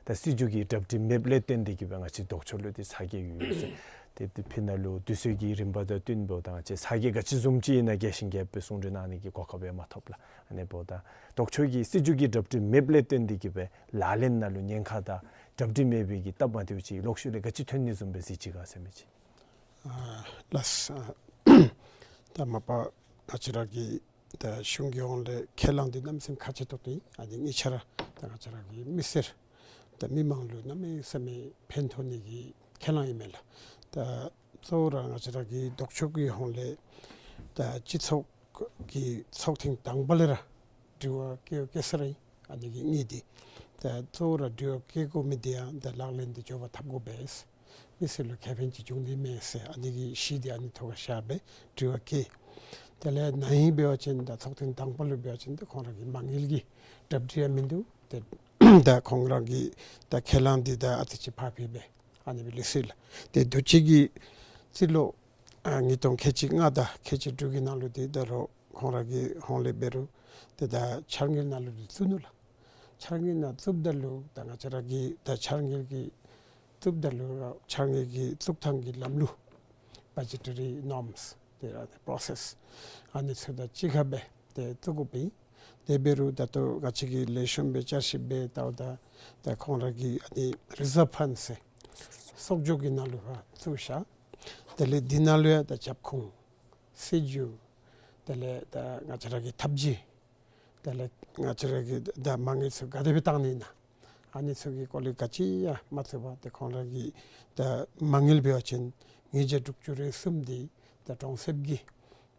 ད་སྲིད་བྱུས་ཀྱི་གྲ་སྒྲིག་མེདཔ་ལས་བརྟེན་ཏེ་གིས་སྦེ་ང་བཅས་ལྡོག་ཕྱོགས་ལུ་དེ་ཚ་གྱང་ཡོད་ཟེར། དེ་དེ་ཕི་ནང་ལུ་དུས་ཚོད་ཀྱི་རིམ་པ་དང་བསྟུན་འབདཝ་ད་ང་བཅས་ཚ་གྱང་ག་ཅི་བཟུམ་ཅིག་ཨིན་ན་རྒྱས་ཤིང་རྒྱསཔ་སྦེ་གསུང་གྲོས་གནང་ནི་གི་གོ་སྐབས་ཡང་མ་ཐོབ་ལགས། ཨ་ནི་འབདཝ་ད་ལྡོག་ཕྱོགས་ཀྱི་སྲིད་བྱུས་ཀྱི་གྲ་སྒྲིག་མེདཔ་ལས་བརྟེན་ཏེ་གིས་སྦེ་ལག་ལེན་ནང་ལུ་ཉེན་ཁ་དང་གྲ་སྒྲིག་མེད་པའི་གི་སྟབས་མ་བདེཝ་ཅིག་ལོག་ཤུལ་ལས་ག་ཅི་ཐོན་ནི་བཟུམ་སྦེ་གཟིགས་ཅི་ག་ཟེར་མི་ཅིག། ཨ་ལགས། ཨ་ད་མ་པ་ང་བཅས་ར་གི་ད་གཞུང་གི་ཧོངས་ལས་ཁས་བླངས་འདི་གནམ་མེད་ས་མེད་ཁག་ཆེ་ཏོག་ཏོ་ཨིན། ཨ་ནི་གཉིས་ཆ་ར་ད་ང་བཅས་ར་གི་མི་སེར་ད་མི་མང་ལུ་གནམ་མེད་ས་མེད་ཕན་ཐོགས་ནི་གི་ཁས་བླངས་ཨིན་མས་ལགས། ད་གཙོ་བོ་ར་ང་བཅས་ར་གི་ལྡོག་ཕྱོགས་ཀྱི་ཧོངས་ལས་ད་སྤྱི་ཚོགས་ཀྱི་ཚོགས་ཐེངས་དང་པ་ལས་ར་དྲི་བ་བཀོད་བཀོད་ས་ར་ཨིན། ཨ་ནི་གི་གཉིས་འདི་ད་གཙོ་བོ་ར་དྲི་བ་བཀོད་དགོ་མི་འདི་ཡང་ད་ལག་ལེན་འདི་འགྱོ་བ་འཐབ་དགོ་པས། མི་སེར་ལུ་ཁེ་ཕན་ཅིག་འབྱུང་ནི་མས་ཟེར་ཨ་ནི་གི་གཞི་འདི་ཨ་ནི་ཐོག་ཁར་བཞག་སྦེ་དྲི་བ་བཀོད། དེ་ལས་ན་ཧིང་འབད་བ་ཅིན་ད་ཚོགས་ཐེངས་དང་པ་ལུ་འབད་བ་ཅིན་ད་ཁོང་ར་གི་མ་དངུལ་གྱི་གྲ་སྒྲིག་ཡང་མིན་འདུག། ཏེ་ད་ཁོང་ར་གི་ད་ཁས་བླངས་འདི་ད་ཨ་ཙི་ཅིག་ཕར་འཕུལ་སྦེ་ཨ་ནི་སྦེ་ལུས་སོ་ཡི་ལགས། ཏེ་དུས་ཅི་གི་སྤྱི་ལོ་ཨ་ཉིས་སྟོང་ཁལ་གཅིག་ལྔ་དང་ཁལ་གཅིག་དྲུག་གི་ནང་ལུ་འདི་ད་རུང་ཁོང་ར་གི་ཧོངས་ལས་འབད་རུང་ཏེ་ད་འཆར་དངུལ་ནང་ལུ་འདི་བཙུགས་ནུག་ལགས། འཆར་དངུལ་ནང་བཙུགསཔ་ད་ལུ་ད་ང་བཅས་ར་གི་ད་འཆར་དངུལ་གྱི་བཙུགསཔ་ད་ལུ་འཆར་དངུལ་གྱི་བཙུགས་ཐངས་ཀྱི་ལམ་ལུགས་budgetary norms དེ་ར་process ཨ་ནི་ཚུ་དང་གཅིག་ཁར་སྦེ་ཏེ་བཙུགས་དགོཔ་ཨིན། དེ་འབད་རུང་ད་ལྟོ་ང་བཅས་ཀྱིས་ལེགས་ཤོམ་སྦེ་བསྐྱར་ཞིབ་འབད་ལྟཝ་ད་ད་ཁོང་ར་གི་ཨ་ནི་reserve fund ཟེར་གསོག་འཇོག་གི་ནང་ལུ་ཕར་བཙུགས་བཞག། དེ་ལས་འདི་ནང་ལུ་ཡང་ད་རྒྱབ་ཁུངས་སྲིད་བྱུས་དེ་ལས་ད་ང་བཅས་ར་གི་ཐབས་ཇུས་དེ་ལས་ང་བཅས་ར་གི་ད་མ་དངུལ་ཚུ་ག་དེ་སྦེ་བཏང་ནི་ཨིན་ན། ཨ་ནི་ཚུ་གི་སྐོར་ལས་ག་ཅི་ཡང་མ་ཚུད་པར་ཏེ་ཁོང་ར་གི་ད་མ་དངུལ་འབད་བ་ཅིན་ཉིས་བརྒྱ་དྲུག་ཅུ་རེ་གསུམ་འདི་ད་གྲོང་གསེབ་ཀྱི་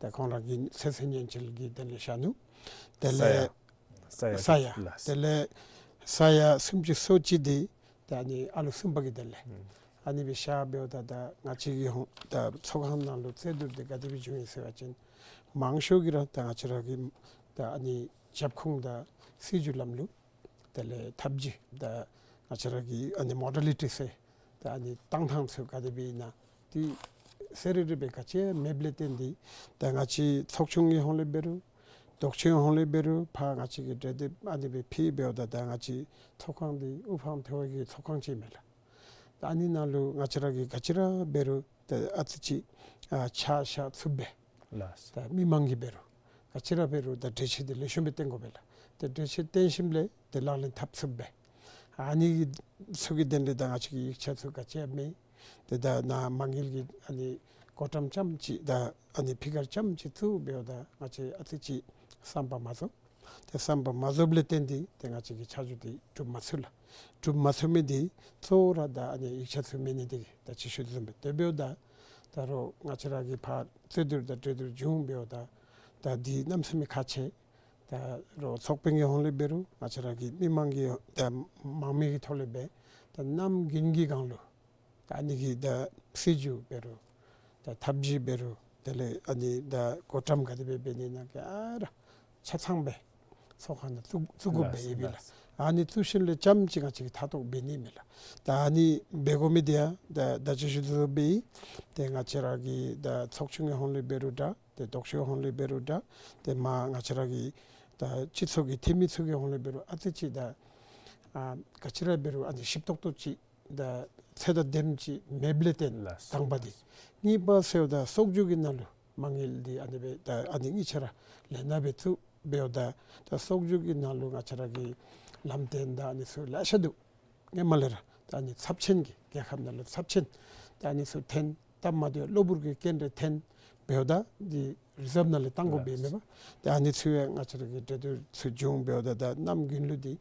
ད་ཁོང་ར་གི་ཚེ་སྲོག་ཉེན་བཅོལ་གྱི་དོན་ལས་བཞག་ནུག། དེ་ས་ཡ་ལས་ས་ཡ་ས་ཡ་ལགས། དེ་ལས་ས་ཡ་སུམ་ཅུ་སོ་གཅིག་འདི་ད་ཨ་ནི་ཨ་ལོ་གསུམ་པ་གི་དོན་ལས། ཨུམ་ཨ་ནི་སྦེ་བཞག་འབདཝ་ད་ད་ང་བཅས་ཀྱི་ཧོངས་ད་ཚོགས་ཁང་ནང་ལུ་རྩོད་བསྡུར་འདི་ག་དེ་སྦེ་བྱུང་ཡི་ཟེར་བ་ཅིན་མང་ཤོས་ཀྱིས་ར་ད་ང་བཅས་ར་གི་ད་ཨ་ནི་རྒྱབ་ཁུངས་ད་སྲིད་བྱུས་ལམ་ལུགས་དེ་ལས་ཐབས་ཇུས་ད་ང་བཅས་ར་གི་ཨ་ནི་modalities ཟེར་ད་ཨ་ནི་བཏང་ཐངས་ཚུ་ག་དེ་སྦེ་ཨིན་ན་འདི་གསལ་རི་རི་སྦེ་ག་ཅི་ཡང་མེདཔ་ལས་བརྟེན་ཏེ་ད་ང་བཅས་ཚོགས་ཆུང་གི་ཧོངས་ལས་འབད་རུང་ལྡོག་ཕྱོགས་ཧོངས་ལས་འབད་རུང་ཕར་ང་བཅས་ཀྱིས་གྲོས་འདེབས་ཨ་ནི་སྦེ་ཕུལ་འབདཝ་ད་ད་ང་བཅས་ཚོགས་ཁང་འདི་དབུ་འཕང་མཐོ་བའི་གི་ཚོགས་ཁང་ཅིག་མས་ལགས། ད་ཨ་ནི་ནང་ལུ་ང་བཅས་ར་གིས་ག་ཅི་ར་འབད་རུང་ད་ཨ་ཙི་ཅིག་ཨ་ཆ་བཞག་ཚུགསཔ་སྦེ་ལགས། ད་མི་མང་གིས་འབད་རུང་ག་ཅི་ར་འབད་རུང་ད་གྲོས་ཆོད་འདི་ལེགས་ཤོམ་སྦེ་བཏོན་དགོ་པས་ལགས། ད་གྲོས་ཆོད་བཏོན་ཞིནམ་ལས་ད་ལག་ལེན་འཐབ་ཚུགསཔ་སྦེ་ཨ་ནི་ཚུ་གི་དོན་ལས་ད་ང་བཅས་ཀྱི་ཡིག་ཆ་ཚུ་ག་ཅི་ཡང་མེད། ཏེ་ད་ནཱ་མ་དངུལ་གྱི་ཨ་ནི་བགོ་བཀྲམ་རྐྱངམ་ཅིག་ད་ཨ་ནི་ཕི་གར་རྐྱངམ་ཅིག་བཙུགས་འབདཝ་ད་ང་བཅས་ཨ་ཙི་ཅིག་བསམ་པ་མ་རྫོགས། ཏེ་བསམ་པ་མ་རྫོགསཔ་ལས་བརྟེན་ཏེ་ཏེ་ང་བཅས་ཀྱིས་ཆ་འཇོག་འདི་གྲུབ་མ་ཚུགས་ལགས། གྲུབ་མ་ཚུགས་མི་འདི་གཙོ་བོ་ར་ད་ཨ་ནི་ཡིག་ཆ་ཚུ་མེད་ནི་འདི་གིས་ད་ཅི་ཞུ་དོ་བཟུམ་སྦེ། དེ་འབདཝ་ད་ད་རུང་ང་བཅས་ར་གིས་ཕར་རྩོད་བསྡུར་དང་གྲོས་བསྡུར་བྱུང་འབདཝ་ད་ད་འདི་གནམ་མེད་ས་མེད་ཁག་ཆེ། ད་རུང་ཚོགས་དཔོན་གྱི་ཧོངས་ལས་འབད་རུང་ང་བཅས་ར་གི་མི་མང་གི་ད་མང་མོས་ཀྱི་ཐོག་ལས་སྦེ་ད་གནམ་དགུན་གྱི་སྒང་ལུ་ད་ཨ་ནི་གི་ད་སྲིད་བྱུས་འབད་རུང་ད་ཐབས་ཇུས་འབད་རུང་དེ་ལས་ཨ་ནི་ད་བགོ་བཀྲམ་ག་དེ་སྦེ་འབད་ནི་ཨིན་ན་ག་ར་ཆ་ཚང་སྦེ་ཚོགས་ཁང་ནང་བཙུགས་བཙུགས་དགོཔ་སྦེ་ལགས་ཨིན་པས་ལགས། ལགས། ཨ་ནི་བཙུགས་ཞིནམ་ལས་རྐྱངམ་ཅིག་ང་བཅས་ཀྱིས་མཐའ་གཏོགས་འབད་ནི་མེད་ལགས། ད་ཨ་ནི་འབད་དགོ་མི་འདི་ཡང་ད་ད་ཅི་ཞུ་དོ་བཟུམ་སྦེ་ཏེ་ང་བཅས་ར་གི་ད་ཚོགས་ཆུང་གི་ཧོངས་ལས་འབད་རུང་འདྲ་ཏེ་ལྡོག་ཕྱོགས་ཧོངས་ལས་འབད་རུང་འདྲ་ཏེ་མར་ང་བཅས་ར་གི་ད་སྤྱི་ཚོགས་ཀྱི་འཐུས་མི་ཚུ་གི་ཧོངས་ལས་འབད་རུང་ཨ་ཙི་ཅིག་ད་ཨ་ག་ཅི་ར་འབད་རུང་ཨ་ནི་ཞིབ་ཏོག་ཏོ་ཅིག་ད་ཚད་དང་ལྡནམ་ཅིག་མེདཔ་ལས་བརྟེན་ལགས། དང་པ་འདི། གཉིས་པ་ཟེརཝ་ད་གསོག་འཇོག་གི་ནང་ལུ་མ་དངུལ་འདི་ཨ་ནི་སྦེ་ད་ཨ་ནི་གཉིས་ཆ་ར་ལེན་ན་སྦེ་བཙུགས་འབདཝ་ད་ད་གསོག་འཇོག་གི་ནང་ལུ་ང་བཅས་ར་གི་ལམ་སྟོན་དང་ཨ་ནི་ཚུ་ལེ་ཤ་འདུག། སྔོན་མ་ལས་ར་ད་ཨ་ནི་ཚབས་ཆེན་གྱི་རྒྱལ་ཁབ་ནང་ལུ་ཚབས་ཆེན་ད་ཨ་ནི་ཚུ་ཐོན་སྟབས་མ་བདེཝ་གློ་བུར་གྱི་རྐྱེན་རེ་ཐོན་འབདཝ་ད་འདི་རི་ཛརབ་ནང་ལས་བཏང་དགོཔ་ཨིན་མས་པ། ད་ཨ་ནི་ཚུ་ཡང་ང་བཅས་ར་གི་གྲོས་བསྡུར་ཚུ་བྱུང་འབདཝ་ད་ད་གནམ་དགུན་ལུ་འདི་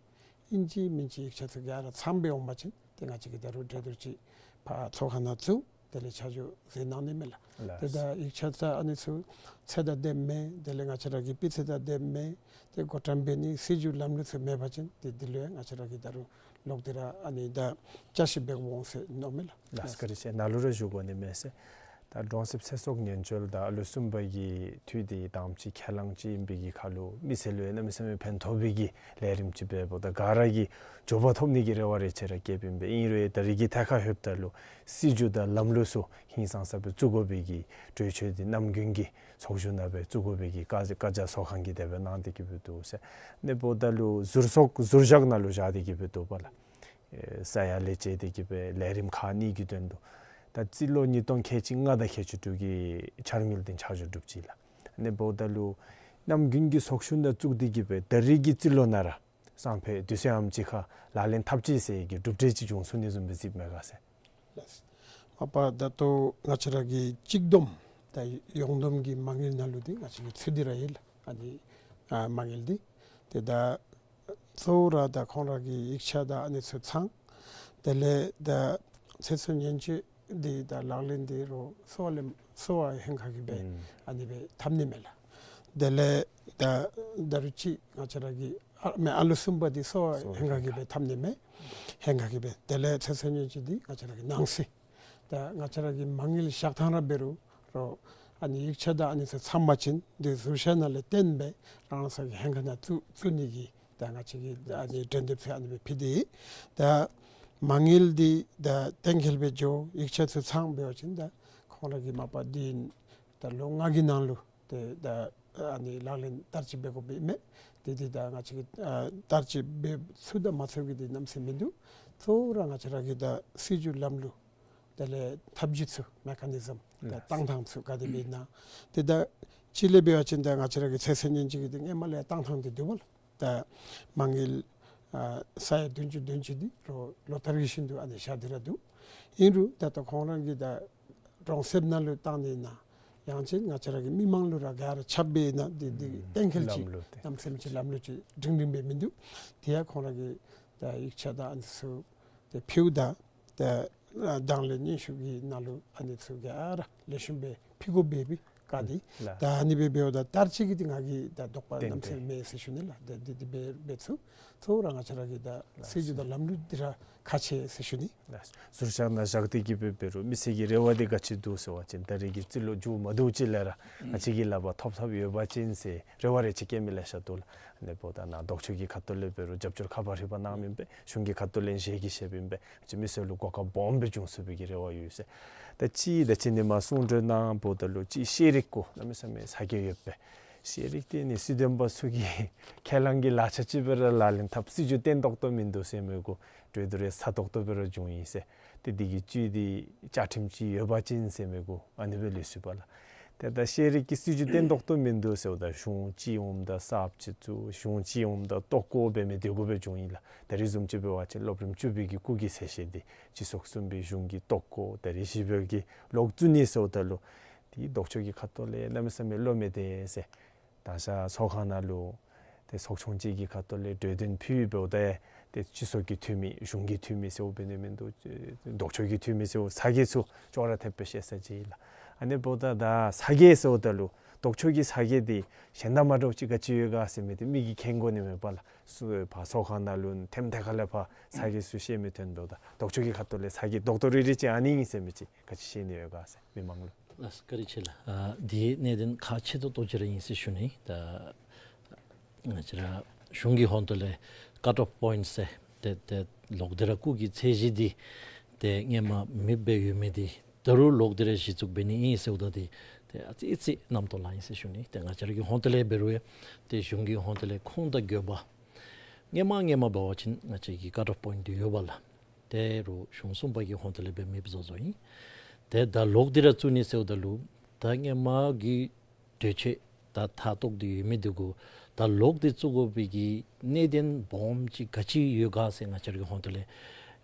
ཨིན་ཅི་མིན་ཅི་ཡིག་ཆ་ཚུ་ག་ར་ཚངམ་སྦེ་འོང་པ་ཅིན་ཏེ་ང་བཅས་ཀྱིས་ད་རུང་གྲོས་བསྡུར་ཅིག་ཕར་ཚོགས་ཁང་ནང་བཙུགས་དེ་ལས་ཆ་འཇོག་ཟེར་གནང་ནི་མས་ལགས། ལགས། ཏེ་ད་ཡིག་ཆ་ཚུ་ཨ་ནི་ཚུ་ཚད་དང་ལྡནམ་མེད། དེ་ལས་ང་བཅས་ར་གི་སྤུས་ཚད་དང་ལྡནམ་མེད། ཏེ་བགོ་བཀྲམ་འབད་ནི་སྲིད་བྱུས་ལམ་ལུགས་ཚུ་མེད་པ་ཅིན་ཏེ་འདི་ལུ་ཡང་ང་བཅས་ར་གིས་ད་རུང་ལོག་སྟེ་ར་ཨ་ནི་ད་བསྐྱར་ཞིབ་འབད་དགོཔ་འོང་ཟེར་མནོཝ་མས་ལགས། ལགས་སོ། བཀའ་དྲིན་ཆེ། ནཱ་ལུ་ར་ཞུ་དགོ་ནི་མས་ཟེར། ད་གྲོང་གསེབ་ཚེ་སྲོག་ཉེན་བཅོལ་དང་ཨ་ལོ་གསུམ་པ་གི་འཐུས་འདི་དང་པ་ཅིག་ཁས་བླངས་ཅིག་ཨིན་པའི་གི་ཁར་ལུ་མི་སེར་ལུ་ཡང་གནམ་མེད་ས་མེད་ཕན་ཐོགས་པའི་གི་ལས་རིམ་ཅིག་འབདཝ་ད་ག་ར་གིས་འགྱོ་བ་ཐོབ་ནི་གི་རེ་བ་རེ་ཆེ་ར་བསྐྱེདཔ་ཨིན་པས། ཨིན་རུང་ད་རེས་ཀྱི་ཐད་ཁར་ལྷོདཔ་ད་ལུ་སྲིད་བྱུས་དང་ལམ་ལུགས་ཚུ་ཧིང་སངས་ས་སྦེ་བཙུགས་དགོ་པའི་གི་གྲོས་ཆོད་འདི་གནམ་དགུན་གྱི་ཚོགས་བཞུགས་ནང་སྦེ་བཙུགས་དགོ་པའི་གི་བཀའ་བཀའ་རྒྱ་ཚོགས་ཁང་གིས་དེ་སྦེ་གནང་སྟེ་གི་སྦེ་འདུག་ཟེར། ཨ་ནི་འབདཝ་ད་ལུ་ཟུར་ཚོགས་ཟུར་བཞག་ནང་ལུ་བཞག་སྟེ་གི་སྦེ་འདུག་པ་ལགས། ཨེ་ས་ཡ་ལས་བཅད་དེ་གི་སྦེ་ལས་རིམ་ཁག་གཉིས་ཀྱི་དོན་དུ་ད་རྩིས་ལོ་ཉིས་སྟོང་ཁལ་གཅིག་ལྔ་དང་ཁལ་གཅིག་དྲུག་གི་འཆར་དངུལ་འདི་ཆ་འཇོག་གྲུབ་ཅི་ལགས། ཨ་ནི་འབདཝ་ད་ལུ་གནམ་དགུན་གྱི་ཚོགས་བཞུགས་ནང་བཙུགས་ཏེ་གི་སྦེ་ད་རེས་ཀྱི་རྩིས་ལོ་ནང་ར་སང་ཕོད་དུས་ཚོད་ཨམ་ཅིག་ཁར་ལག་ལེན་འཐབ་ཅི་ཟེར་གྱི་གྲུབ་འབྲས་ཅིག་འབྱུང་ཚུགས་ནི་བཟུམ་སྦེ་གཟིགསཔ་མས་ག་ཟེར། ལགས། མ་པ་ད་ལྟོ་ང་བཅས་ར་གི་གཅིག་བསྡོམས་ད་ཡོངས་བསྡོམས་ཀྱི་མ་དངུལ་ནང་ལུ་འདི་ང་བཅས་ཀྱིས་ཚུད་དེ་ར་ཡོད་ལགས། ཨ་ནི་ཨ་མ་དངུལ་འདི་ཏེ་ད་གཙོ་བོ་ར་ད་ཁོང་ར་གི་ཡིག་ཆ་དང་ཨ་ནི་ཚུ་ཚང་། དེ་ལས་ད་ཚེ་སྲོག་ཉེན་བཅོལ་འདི་ད་ལག་ལེན་འདི་རོགས་གསོ་བ་ལས་གསོ་བ་ལྷན་ཁག་གིས་སྦེ་ཨུམ་ཨ་ནི་སྦེ་འཐབ་ནི་མས་ལགས། དེ་ལས་ད་ད་རུང་ཅིག་ང་བཅས་ར་གི་ཨ་མེན་ཨ་ལོ་གསུམ་པ་འདི་གསོ་བ་གསོ་བ་ལྷན་ཁག་གིས་སྦེ་འཐབ་ནི་མས། ལྷན་ཁག་གིས་སྦེ། དེ་ལས་ཚེ་སྲོག་ཉེན་བཅོལ་འདི་ང་བཅས་ར་གི་ནང་སྲིད། ད་ང་བཅས་ར་གི་མ་དངུལ་བཞག་ཐངས་ར་འབད་རུང་རོགས་ཨ་ནི་ཡིག་ཆ་དང་ཨ་ནི་ཚུ་ཚང་པ་ཅིན་འདི་ཟུར་བཞག་ནང་ལས་བཏོན་སྦེ་རང་སོའི་གི་ལྷན་ཁག་ནང་བཙུགས་བཙུགས་ནི་གི་ད་ང་བཅས་ཀྱིས་ཨ་ནི་གྲོས་འདེབས་ཚུ་ཨ་ནི་སྦེ་ཕུལ་ཏེ། ད་མ་དངུལ་འདི་ད་གཏན་འཁེལ་སྦེ་འགྱོ་ཡིག་ཆ་ཚུ་ཚང་འབད་བ་ཅིན་ད་ཁོང་ར་གིས་མ་པ་འདི་ད་ལོ་ལྔ་གི་ནང་ལུ་ཏེ་ད་ཨ་ནི་ལག་ལེན་བསྟར་སྤྱོད་འབད་དགོཔ་ཨིན་མས། ཏེ་འདི་ད་ང་བཅས་ཀྱིས་ཨ་བསྟར་སྤྱོད་འབད་ཚུགས་དང་མ་ཚུགས་ཀྱི་འདི་གནམ་མེད་ས་མེད་མིན་འདུག། གཙོ་བོ་ར་ང་བཅས་ར་གི་ད་སྲིད་བྱུས་ལམ་ལུགས་དེ་ལས་ཐབས་བྱུས་ཚུ་མེ་ཀ་ནི་ཛམ་ད་ལགས། བཏང་ཐངས་ཚུ་ག་དེ་སྦེ་ཨིན་ན། ཏེ་ད་ཅིག་ལས་འབད་བ་ཅིན་ད་ང་བཅས་ར་གི་ཚེ་སྲོག་ཉེན་བཅོལ་གྱི་འདི་སྔོན་མ་ལས་བཏང་ཐངས་འདི་འདུག་པ་ལགས། ད་མ་དངུལ་ཨ་ས་ཡ་བདུན་ཅུ་བདུན་ཅུ་འདི་རོགས་ལོ་ལྟར་གྱི་བཞིན་དུ་ཨ་ནི་བཞག་སྟེ་ར་འདུག། ཨིན་རུང་ད་ལྟོ་ཁོང་ར་གི་ད་གྲོང་གསེབ་ནང་ལུ་བཏང་ནི་ཨིན་ན་ཡང་ཅིན་ང་བཅས་ར་གི་མི་མང་ལུ་ར་ག་ར་ཁྱབ་སྦེ་ཨིན་ན་འདི་འདི་ཨུམ་གཏན་འཁེལ་ཅིག་ལམ་ལུགས་འདི་གནམ་མེད་ས་མེད་ཅིག་ལམ་ལུགས་ཅིག་སྒྲིང་སྒྲིང་སྦེ་མིན་འདུག། དེ་ཡང་ཁོང་ར་གི་ད་ཡིག་ཆ་དང་ཨ་ནི་ཚུ་ཏེ་ཕུལཝ་ད་ཏེ་ཨ་དང་ལེན་སྙན་ཞུ་གི་ནང་ལུ་ཨ་ནི་ཚུ་ག་ར་ལེགས་ཤོམ་སྦེ་ཕུལ་དགོཔ་འབད་བའི་བཀའ་འདི། ལགས། ད་ཨ་ནི་སྦེ་འབདཝ་ད་བསྟར་སྤྱོད་ཀྱི་འདི་ང་གིས་ད་དོགས་པ་ཏན་གནམ་མེད་ས་མེད་མེད་ཟེར་ཞུ་ནི་ལགས། ཏེ་འདི་འདི་འབད་འབད་ཚུགས། གཙོ་བོ་ར་ང་བཅས་ར་གི་ད་ལགས་སྲིད་བྱུས་དང་ལམ་ལུགས་འདི་ར་ཁག་ཆེ་ཟེར་ཞུ་ནི། ལགས། ཟུར་བཞག་ནང་བཞག་སྟེ་གི་སྦེ་འབད་རུང་མི་སེར་གྱི་རེ་བ་འདི་ག་ཅི་འདུག་ཟེར་བ་ཅིན་ད་རེས་ཀྱི་རྩིས་ལོ་མཇུག་མ་བསྡུ་ཅིག་ལས་ར་ང་བཅས་ཀྱིས་ལག་པར་ཐོབ་ཐོབ་ཡོད་པ་ཅིན་ཟེར་རེ་བ་རེ་ཆེ་བསྐྱེད་མི་ལེ་ཤ་འདུག་ལགས། ཨ་ནི་འབདཝ་ད་ནཱ་ལྡོག་ཕྱོགས་ཀྱི་ཁ་ཐུག་ལས་འབད་རུང་རྒྱབ་སྐྱོར་ཁ་ཕར་རི་ཕར་གནངམ་ཨིན་པས། གཞུང་གི་ཁ་ཐུག་ལས་ཞལ་གྱིས་བཞེསཔ་ཨིན་པས། ང་བཅས་མི་སེར་ལུ་གོ་སྐབས་སྦོམ་སྦེ་འབྱུང་ཚུགས་པའི་གི་རེ་བ་ཡོད་ཟེར། ད་ཅི་ད་ཅི་ནི་མ་གསུང་གྲོས་ནང་འབདཝ་ད་ལུ་ཅིག་ཤེས་རིག་གུ་གནམ་མེད་ས་མེད་ཚ་གྱང་ཡོད་པས། ཤེས་རིག་འདི་ནི་སྲིད་དོན་པ་ཚུ་གིས་ཁས་བླངས་ཀྱི་ལག་ཆ་ཅིག་སྦེ་ར་ལག་ལེན་འཐབ། སྲིད་བྱུས་བརྟན་ཏོག་ཏོ་མིན་འདུག་ཟེར་མི་གུ་གྲོས་བསྡུར་རེ་ཚ་ཏོག་ཏོ་སྦེ་ར་འབྱུང་ཡི་ཟེར། ཏེ་འདི་གི་བཅུད་འདི་བཅའ་ཁྲིམས་ཅིག་ཡོད་པ་ཅིན་ཟེར་མི་གུ་ཨ་ནི་སྦེ་ལུས་སོ་པ་ལགས། ཏེ་ད་ཤེས་རིག་གི་སྲིད་བྱུས་བརྟན་ཏོག་ཏོ་མིན་འདུག་ཟེརཝ་ད་གཞུང་ཅིག་འོངམ་ད་གསརཔ་ཅིག་བཙུགས། གཞུང་ཅིག་འོངམ་ད་ལྟོ་བཀོ་འབད་མི་དེ་གུ་སྦེ་འབྱུང་ཡི་ལགས། ད་རིས་བཟུམ་ཅིག་འབད་བ་ཅིན་སློབ་རིམ་བཅུ་པའི་གི་སྐུ་གི་ཚད་གཞི་འདི་སྤྱི་ཚོགས་གསུམ་པའི་གཞུང་གི་ལྟོ་བཀོ། ད་རིས་བཞི་པའི་གི་ལོག་བཙུགས་ནི་ཟེརཝ་ད་ལུ་ཏེ་ལྡོག་ཕྱོགས་ཀྱི་ཁ་ཐུག་ལས་གནམ་མེད་ས་མེད་བློ་མི་བདེ་ཟེར། ད་ཤ་ཚོགས་ཁང་ནང་ལུ་ཏེ་ཚོགས་ཆུང་ཅིག་གི་ཁ་ཐུག་ལས་གྲོས་དོན་ཕུལ་འབདཝ་ད་ཏེ་སྤྱི་ཚོགས་ཀྱི་འཐུས་མི་གཞུང་གི་འཐུས་མི་ཟེརཝ་འབད་ནི་མིན་འདུག། ལྡོག་ཕྱོགས་ཀྱི་འཐུས་མི་ཟེརཝ་ཚ་གྱང་ཚུ་ཅོག་ར་འཐདཔ་སྦེ་བཤད་ས་ཅིག་ཨིན་ལགས། ཨ་ནི་འབདཝ་ད་ད་ཚ་གྱང་ཟེརཝ་ད་ལུ་ལྡོག་ཕྱོགས་ཀྱི་ཚ་གྱང་འདི་གཞན་དང་མ་འདྲཝ་ཅིག་ག་ཅི་ཡོད་ག་ཟེར་མི་འདི་མི་གིས་མཁྱེན་དགོ་ནི་མས་པ་ལགས། ཚུ་ཕར་ཚོགས་ཁང་ནང་ལུ་ཐེམ་ཐེ་ཁ་ལས་ཕར་ཚ་གྱང་ཚུ་བཤད་མི་ཐོན་འབདཝ་ད་ལྡོག་ཕྱོགས་ཀྱི་ཁ་ཐུག་ལས་ཚ་གྱང་རྡོག་རྡོག་རིལ་རི་ཅིག་ཨ་ནི་ཨིན་ཟེར་མི་ཅིག་ག་ཅི་བཤད་ནི་ཡོད་ག་ཟེར་མི་མང་ལུ། ལགས་བཀའ་དྲིན་ཆེ་ལགས། ཨ་འདི་གནད་དོན་ཁག་ཆེ་ཏོག་ཏོ་ཅིག་ར་ཨིན་ཟེར་ཞུ་ནི། ད་ང་བཅས་ར་གཞུང་གི་ཧོངས་ཏོ་ལས་ཀཊ་ཨོཕ་པོའིནཊ་ཟེར་ཏེ་ཏེ་ལོག་སྟེ་ར་སྐུགས་ཀྱི་ཚད་གཞི་འདི་ཏེ་སྔོན་མ་མེདཔ་སྦེ་ཡོད་མི་འདི་ད་རུང་ལོག་སྟེ་ར་གཞི་བཙུགས་འབད་ནི་ཨིན་ཟེརཝ་ད་འདི་ཏེ་ཨ་ཙི་ཨ་ཙི་རྣམ་རྟོག་ལང་ཡི་ཟེར་ཞུ་ནི། ཏེ་ང་བཅས་ར་གི་ཧོངས་ཏོ་ལས་འབད་རུང་ཡང་ཏེ་གཞུང་གི་ཧོངས་ཏོ་ལས་ཁུངས་དང་དགོས་པ་སྔོན་མ་སྔོན་མ་འབད་བ་ཅིན་ང་བཅས་ཀྱི་ཀཊ་ཨོཕ་པོའིནཊ་འདི་ཡོདཔ་ལགས། ད་རུང་གཞུང་གསུམ་པ་གི་ཧོངས་ཏོ་ལས་འབད་མེདཔ་བཟོ་བཟོཝ་ཨིན། ཏེ་ད་ལོག་སྟེ་ར་བཙུགས་ནི་ཟེརཝ་ད་ལུ་ད་སྔོན་མ་གི་གྲོས་ཆོད་ད་མཐར་གཏུགས་ཏེ་ཡོད་མི་འདི་གུ་ད་ལོག་སྟེ་བཙུགས་དགོ་པའི་གི་གནད་དོན་སྦོམ་ཅིག་ག་ཅི་ཡོད་ག་ཟེར་ང་བཅས་ར་གི་ཧོངས་ཏོ་ལས་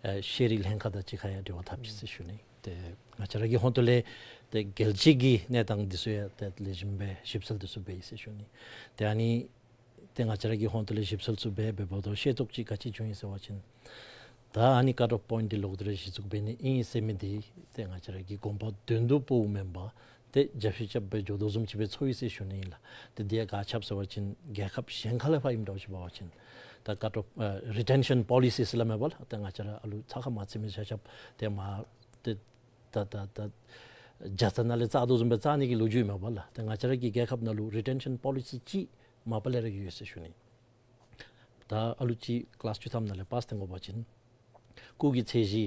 ཨེ་ཤེས་རིག་ལྷན་ཁག་དང་གཅིག་ཁར་ཡང་འབྲེལ་བ་འཐབ་ཅི་ཟེར་ཞུ་ནི། ཏེ་ང་བཅས་ར་གི་ཧོངས་ཏོ་ལས་ཏེ་རྒྱལ་སྤྱི་གི་གནས་སྟངས་འདི་ཚུ་ཡང་ཏེ་ལེགས་ཤོམ་སྦེ་ཞིབ་འཚོལ་འདི་ཚུ་འབད་ཡི་ཟེར་ཞུ་ནི། ཏེ་ཨ་ནི་ཏེ་ང་བཅས་ར་གི་ཧོངས་ཏོ་ལས་ཞིབ་འཚོལ་ཚུ་འབད་འབདཝ་ད་ཤེས་རྟོགས་ཅིག་ག་ཅི་བྱུང་ཡི་ཟེར་བ་ཅིན་ད་ཨ་ནི་ཀཊ་ཨོཕ་པོའིནཊ་འདི་ལོག་སྟེ་ར་གཞི་བཙུགས་འབད་ནི་ཨིན་ཟེར་མི་འདི་ཏེ་ང་བཅས་ར་གི་དགོངས་པ་དོན་དུ་པོ་མེན་པར་ཏེ་རྒྱབ་བཤུད་རྐྱབ་སྦེ་འགྱོ་དོ་བཟུམ་ཅིག་སྦེ་ཚོར་ཡི་ཟེར་ཞུ་ནི་ཨིན་ལགས། ཏེ་འདི་ཡང་ག་ཅི་སྦེ་ཟེར་བ་ཅིན་རྒྱལ་ཁབ་གཞན་ཁ་ལས་ཕར་ཨིནམ་འདྲཝ་ཅིག་འབད་བ་ཅིན་ད་ཀཊ་ཨོཕ་ཨ་རི་ཊེན་ཤཱན་པོ་ལི་སིས་སླབ་མས་པ་ལགས། ཏེ་ང་བཅས་ར་ཨ་ལུ་ཚ་ཁ་མ་ཚུད་མི་ཆ་ཁྱབ་ཏེ་མ་ཏེ་ད་ད་ད་ ཨ་ཇ་རྟ་ནང་ལས་བཙག་དོ་བཟུམ་སྦེ་བཙག་ནི་གི་ལོ་རྒྱུས་མས་པ་ལགས། ཏེ་ང་བཅས་ར་གི་རྒྱལ་ཁབ་ནང་ལུ་རི་ཊེན་ཤཱན་པོ་ལི་སི་ཅིག་མ་པ་ལས་ར་ཡོད་ཟེར་ཞུ་ནི། ད་ཨ་ལུ་ཅིག་ཀི་ལཱསི་བཅུ་ཐམ་ནང་ལས་པཱསི་ཐོན་དགོ་པ་ཅིན་སྐུགས་ཀྱི་ཚད་གཞི་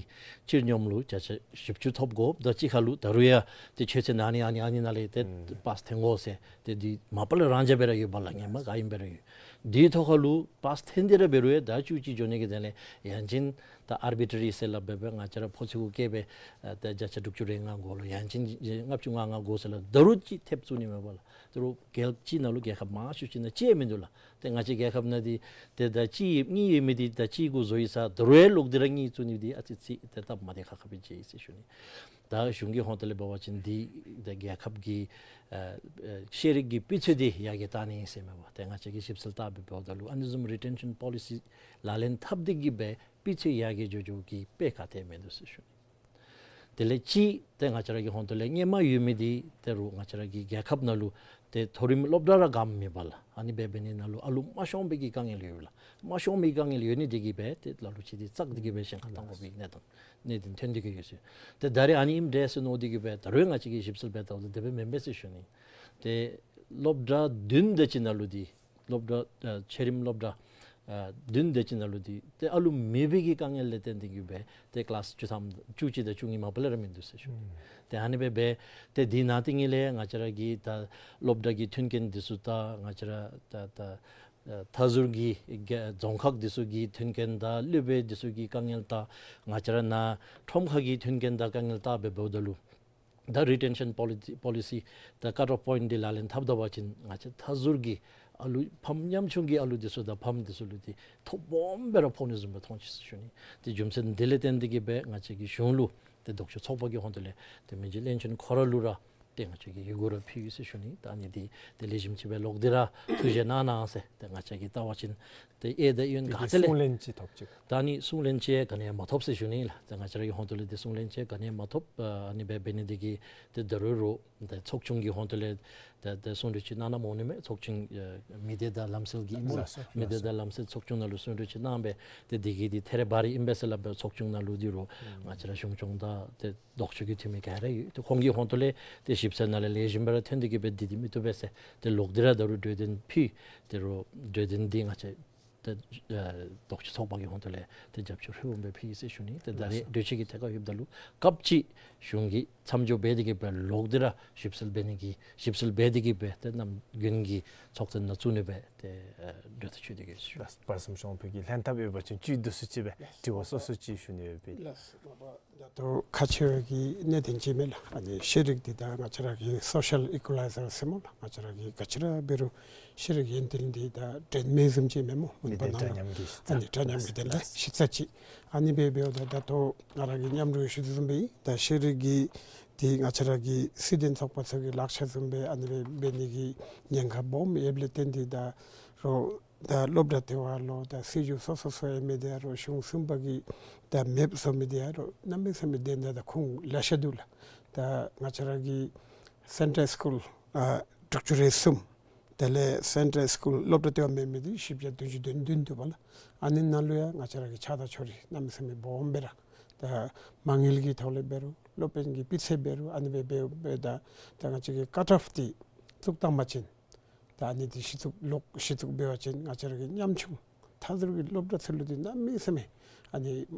སྤྱིར་སྙོམས་ལུ་བརྒྱ་ཆ་བཞི་བཅུ་ཐོབ་དགོ། ད་ཅི་ཁ་ལུ་ད་རུང་ཡང་ཏེ་ཆོས་ཚན་ཨ་ནི་ཨ་ནི་ཨ་ནི་ནང་ལས་ཏེ་ཨུམ་པཱསི་ཐོན་དགོ་ཟེར་ཏེ་འདི་མ་པ་ལས་རང་འཇགས་སྦེ་ར་ཡོད་པ་ལགས། ཧེ་མ་ག་ཨིནམ་སྦེ་ར་ཡོད། དེའི་ཐོག་ཁ་ལུ་པཱསི་ཐོན་ཏེ་ར་འབད་རུང་ཡང་ད་བཅུ་གཅིག་འགྱོ་ནི་གི་དོན་ལས་ཡང་ཅིན་ད་ཨར་བི་ཊ་རི་ཟེར་སླབ་སྦེ་སྦེ་ང་བཅས་ར་ཕོ་ཚོད་གུ་བཀལ་སྦེ་ཨ་ད་བརྒྱ་ཆ་དྲུག་ཅུ་རེ་ལྔ་དགོ་ལོ། ཡང་ཅིན་ལྔ་བཅུ་ང་ལྔ་དགོ་ཟེར་སླབ་ད་རུང་ཅིག་ཐེབས་བཙུགས་ནི་མས་པ་ལགས། ད་རུང་རྒྱལ་ཁབ་ཅིག་ནང་ལུ་རྒྱལ་ཁབ་མང་ཤོས་ཅིག་ནང་གཅིག་ཡང་མིན་འདུག་ལགས། ཏེ་ང་བཅས་རྒྱལ་ཁབ་ནང་འདི་ཏེ་ད་གཅིག་གཉིས་ཡོད་མི་འདི་ད་གཅིག་གུ་བཟོ་ཡི་ས་ད་རུང་ཡང་ལོག་སྟེ་ར་གཉིས་བཙུགས་ནི་འདི་ཨ་ཙི་ཅིག་ཏེ་སྟབས་མ་བདེ་ཁག་ཁ་སྦེ་མཇལ་ཡི་ཟེར་ཞུ་ནི། ད་གཞུང་གི་ཧོང་ཏོ་ལས་འབད་བ་ཅིན་འདི་ད་རྒྱལ་ཁབ་ཀྱི་ཨ་ཨ་ཤེས་རིག་གི་སྤུས་ཚད་འདི་ཡར་རྒྱས་བཏང་ནི་ཨིན་ཟེར་མས་པ། ཏེ་ང་བཅས་ཀྱིས་ཞིབ་འཚོལ་བལྟ་སྦེ་འབདཝ་ད་ལུ་ཨ་ནི་བཟུམ་རི་ཊེན་ཤཱན་པོ་ལི་སི་ལག་ལེན་འཐབ་སྟེ་གིས་སྦེ་སྤུས་ཚད་ཡར་རྒྱས་འགྱོ་འགྱོཝ་གི་དཔེ་ག་ཏེ་མིན་འདུག་ཟེར་ཞུ་ནི། དེ་ལས་ཅིག་ཏེ་ང་བཅས་ར་གི་ཧོང་ཏོ་ལས་སྔོན་མ་ཡོད་མི་འདི་ད་རུང་ང་བཅས་ར་གི་རྒྱལ་ཁབ་ནང་ལུ་ཏེ་མཐོ་རིམ་སློབ་གྲྭ་ར་ག་མེད་པ་ལགས། ཨ་ནི་སྦེ་འབད་ནི་ནང་ལུ་ཨ་ལུ་མ་ཤོང་པའི་གི་དཀའ་ངལ་ཡོད་ལགས། མ་ཤོང་པའི་དཀའ་ངལ་ཡོད་ནི་འདི་གིས་སྦེ་ཏེ་ལ་ལུ་ཅིག་འདི་བཙག་སྟེ་གིས་སྦེ་གཞན་ཁར་བཏང་དགོ་པའི་གནས་སྟངས་གནད་དོན་ཐོན་ཏེ་གིས་ཡོད་ཟེར། ཏེ་ད་རེས་ཨ་ནི་ཨིནམ་འདྲས་ཟེར་མནོ་སྟེ་གིས་སྦེ་ད་རུང་ང་བཅས་ཀྱིས་ཞིབ་འཚོལ་འབད་བལྟཝ་ད་དེ་སྦེ་མེན་པས་ཟེར་ཞུ་ནི། ཏེ་སློབ་གྲྭ་བདུན་དེ་ཅིག་ནང་ལུ་འདི་སློབ་གྲྭ་ཨ་ཆེ་རིམ་སློབ་གྲྭ་ཨ་བདུན་དེ་ཅིག་ནང་ལུ་འདི་ཏེ་ཨ་ལུ་མེད་པའི་གི་དཀའ་ངལ་ལས་བརྟེན་ཏེ་གིས་སྦེ་ཏེ་ཀི་ལཱསི་བཅུ་ཐམ་བཅུ་གཅིག་དང་བཅུ་གཉིས་མ་པ་ལས་ར་མིན་འདུག་ཟེར་ཞུ། ཨུམ་ཏེ་ཨ་ནི་སྦེ་འབད་ཏེ་འདི་ནང་དེ་ཉིད་ལས་ང་བཅས་ར་གི་ད་སློབ་གྲྭ་གི་མཐུན་རྐྱེན་འདི་ཚུ་དང་ང་བཅས་ར་ད་ད་ཨ་མཐའ་ཟུར་གྱི་རྒྱ་རྫོང་ཁག་འདི་ཚུ་གི་མཐུན་རྐྱེན་དང་སློབ་དཔོན་འདི་ཚུ་གི་དཀའ་ངལ་དང་ང་བཅས་ར་ནཱ་ཁྲོམ་ཁ་གི་མཐུན་རྐྱེན་དང་དཀའ་ངལ་བལྟ་སྦེ་འབདཝ་ད་ལུ་ད་རི་ཊེན་ཤཱན་པོ་ལི་སི་པོ་ལི་སི་ད་ཀཊ་ཨོཕ་པོའིནཊ་འདི་ལག་ལེན་འཐབ་ད་པ་ཅིན་ང་བཅས་མཐའ་ཟུར་གྱི་ཨ་ལུ་ཕམ་ཉམ་ཆུང་གི་ཨ་ལུ་འདི་ཚུ་དང་ཕམ་འདི་ཚུ་ལུ་འདི་ཐོ་སྦོམ་སྦེ་ར་ཕོག་ནི་བཟུམ་སྦེ་མཐོང་ཅི་ཟེར་ཞུ་ནི། ཏེ་རྒྱུ་མཚན་འདི་ལས་བརྟེན་ཏེ་གིས་སྦེ་ང་བཅས་ཀྱི་གཞུང་ལུ་ཏེ་ལྡོག་ཕྱོགས་ཚོགས་པ་གི་ཧོང་ཏོ་ལས་ཏེ་མི་རྗེ་བློན་ཆེན་ཁོ་ར་ལུ་ར་ཏེ་ང་བཅས་ཀྱིས་ཡི་གུ་ར་ཕུལ་ཡི་ཟེར་ཞུ་ནི། ད་ཨ་ནི་འདི་ཏེ་ལེགས་ཤོམ་ཅིག་སྦེ་ལོག་སྟེ་ར་ཐུགས་བཞེས་གནང་གནང་ཟེར་ཏེ་ང་བཅས་ཀྱིས་བལྟ་བ་ཅིན་ཏེ་ཨེ་ད་ཡོན་དེ་ག་གིས་ཏེ་ལས་གསུང་ལན་ཅིག་ཐོབ་ཅི། ད་ཨ་ནི་གསུང་ལན་ཅིག་ག་ནི་ཡང་མ་ཐོབ་ཟེར་ཞུ་ནི་ལགས། ཏེ་ང་བཅས་ར་གི་ཧོང་ཏོ་ལས་ཏེ་གསུང་ལན་ཅིག་ག་ནི་ཡང་མ་ཐོབ། ཨ་ནི་སྦེ་འབད་ནི་འདི་གིས་ཏེ་ད་རུང་རོགས་ཏེ་ཚོགས་ཆུང་གི་ཧོང་ཏོ་ལས་ཏེ་ཏེ་གསུང་གྲོས་ཅིག་གནང་ན་མ་འོང་ནི་མས། ཚོགས་ཆུང་ཨ་མི་སྡེ་དང་ལམ་སྲོལ་གྱི་ཨིན་མས། ལགས་སོ། མི་སྡེ་དང་ལམ་སྲོལ་ཚོགས་ཆུང་ནང་ལུ་གསུང་གྲོས་ཅིག་གནང་སྦེ་ཏེ་འདི་གིས་འདི་ཐད་རི་བ་རི་ཨིན་པས་ཟེར་སླབ་སྦེ་ཚོགས་ཆུང་ནང་ལུ་འདི་རོགས་ང་བཅས་ར་གཞུང་སྐྱོང་དང་ཏེ་ལྡོག་ཕྱོགས་ཀྱི་འཐུས་མི་ག་ར་ཡོད། ཏེ་ཁོང་གི་ཧོང་ཏོ་ལས་ཏེ་ཞིབ་འཚོལ་ནང་ལས་ལེགས་ཤོམ་སྦེ་ར་ཐོན་ཏེ་གིས་སྦེ་འདི་འདི་མི་བཏུབ་པས་ཟེར་ཏེ་ལོག་སྟེ་ར་ད་རུང་གྲོས་དོན་ཕུལ། ད་རུང་གྲོས་དོན་འདི་ང་བཅས་ཏེ་ཨ་ལྡོག་ཕྱོགས་ཚོགས་པ་གི་ཧོང་ཏོ་ལས་ཏེ་རྒྱབ་སྐྱོར་ཧུ་སྦེ་ཕུལ་ཡི་ཟེར་ཞུ་ནི། ཏེ་ད་རེས་གྲོས་ཆོད་ཀྱི་ཐད་ཁར་ཡོདཔ་ད་ལུ་སྐབས་ཅིག་གཞུང་གིས་མཚམས་འཇོག་འབད་དེ་གིས་སྦེ་ལོག་སྟེ་ར་ཞིབ་འཚོལ་འབད་ནི་གི་ཞིབ་འཚོལ་འབད་དེ་གིས་སྦེ་ཏེ་གནམ་དགུན་གྱི་ཚོགས་ཐེངས་ནང་བཙུགས་ནི་སྦེ་ཏེ་ཨ་གྲོས་ཐག་བཅད་དེ་གིས་ཞུ། ལགས། བར་གསུམ་ཤོང་ཕུ་གི་ལྷན་ཐབས་ཡོད་པ་ཅིན་བཅུད་བསྡུ་སུ་ཅིག་སྦེ་དྲི་བ་སོ་སོ་ཅིག་ཞུ་ནི་ཡོད་པས། ལགས། ད་ལྟོ་ཁག་ཆེ་བའི་གི་གནད་དོན་ཅིག་མས་ལགས། ཨ་ནི་ཤེས་རིག་འདི་ད་ང་བཅས་ར་གི་སོ་ཤལ་ཨི་ཀུ་ལའི་ཛར་ཟེར་སྨོ་ལགས། ང་བཅས་ར་གི་ག་ཅི་ར་འབད་རུང་ཤེས་རིག་ཡོན་ཏན་འདི་ད་འགྲན་མེད་བཟུམ་ཅིག་མས་སྨོ། མི་སྡེ་འདྲ་མཉམ་གྱི་གཞི་རྩ། ཨ་ནི་འདྲ་མཉམ་གྱི་དེ་ལས་གཞི་རྩ་ཅིག། ཨ་ནི་སྦེ་འབདཝ་ད་ད་ལྟོ་ང་ར་གིས་མཉམ་རོགས་ཞུ་དོ་བཟུམ་སྦེ་ད་ཤེས་རིག་གི་འདི་ང་བཅས་ར་གི་སྲིད་དོན་ཚོགས་པ་ཚུ་གི་ལག་ཆ་བཟུམ་སྦེ་ཨ་ནི་སྦེ་འབད་ནི་གི་ཉེན་ཁ་སྦོམ་ཡོདཔ་ལས་བརྟེན་ཏེ་ད་རོགས་ད་སློབ་གྲྭ་དེ་བ་ལུ་ད་སྲིད་བྱུས་སོ་སོ་སོ་ཡོད་མི་འདི་ཡང་རོགས་གཞུང་གསུམ་པ་གིས་ད་མེདཔ་བཟོ་མི་འདི་ཡང་རོགས་གནམ་མེད་ས་མེད་དེ་འདྲ་ད་ཁུངས་ལེ་ཤ་འདུག་ལགས། ད་ང་བཅས་ར་གི་སེན་ཊལ་སི་ཀུལ་ཨ་དྲུག་ཅུ་རེ་གསུམ། དེ་ལས་སེན་ཊལ་སི་ཀུལ་སློབ་གྲྭ་ལྟེ་བ་མེད་མི་འདི་བཞི་བརྒྱ་བདུན་ཅུ་དོན་བདུན་འདུག་པ་ལགས། ཨ་ནི་ནང་ལུ་ཡང་ང་བཅས་ར་གི་ཆགས་སྡང་ཕྱོགས་རིས་གནམ་མེད་ས་མེད་སྦོམ་སྦེ་ར་ད་མ་དངུལ་གྱི་ཐོག་ལས་འབད་རུང་སློབ་དཔོན་གྱི་སྤུས་ཚད་འབད་རུང་ཨ་ནི་སྦེ་འབད་འབདཝ་ད་ད་ང་བཅས་ཀྱི་ཀཊ་ཨོཕ་འདི་བཙུགས་བཏང་པ་ཅིན་ད་ཨ་ནི་འདི་གཞི་བཙུགས་ལོག་གཞི་བཙུགས་འབད་བ་ཅིན་ང་བཅས་ར་གི་ཉམ་ཆུང་མཐའ་ཟུར་གྱི་སློབ་གྲྭ་ཚུ་ལུ་འདི་གནམ་མེད་ས་མེད་ཨ་ནི་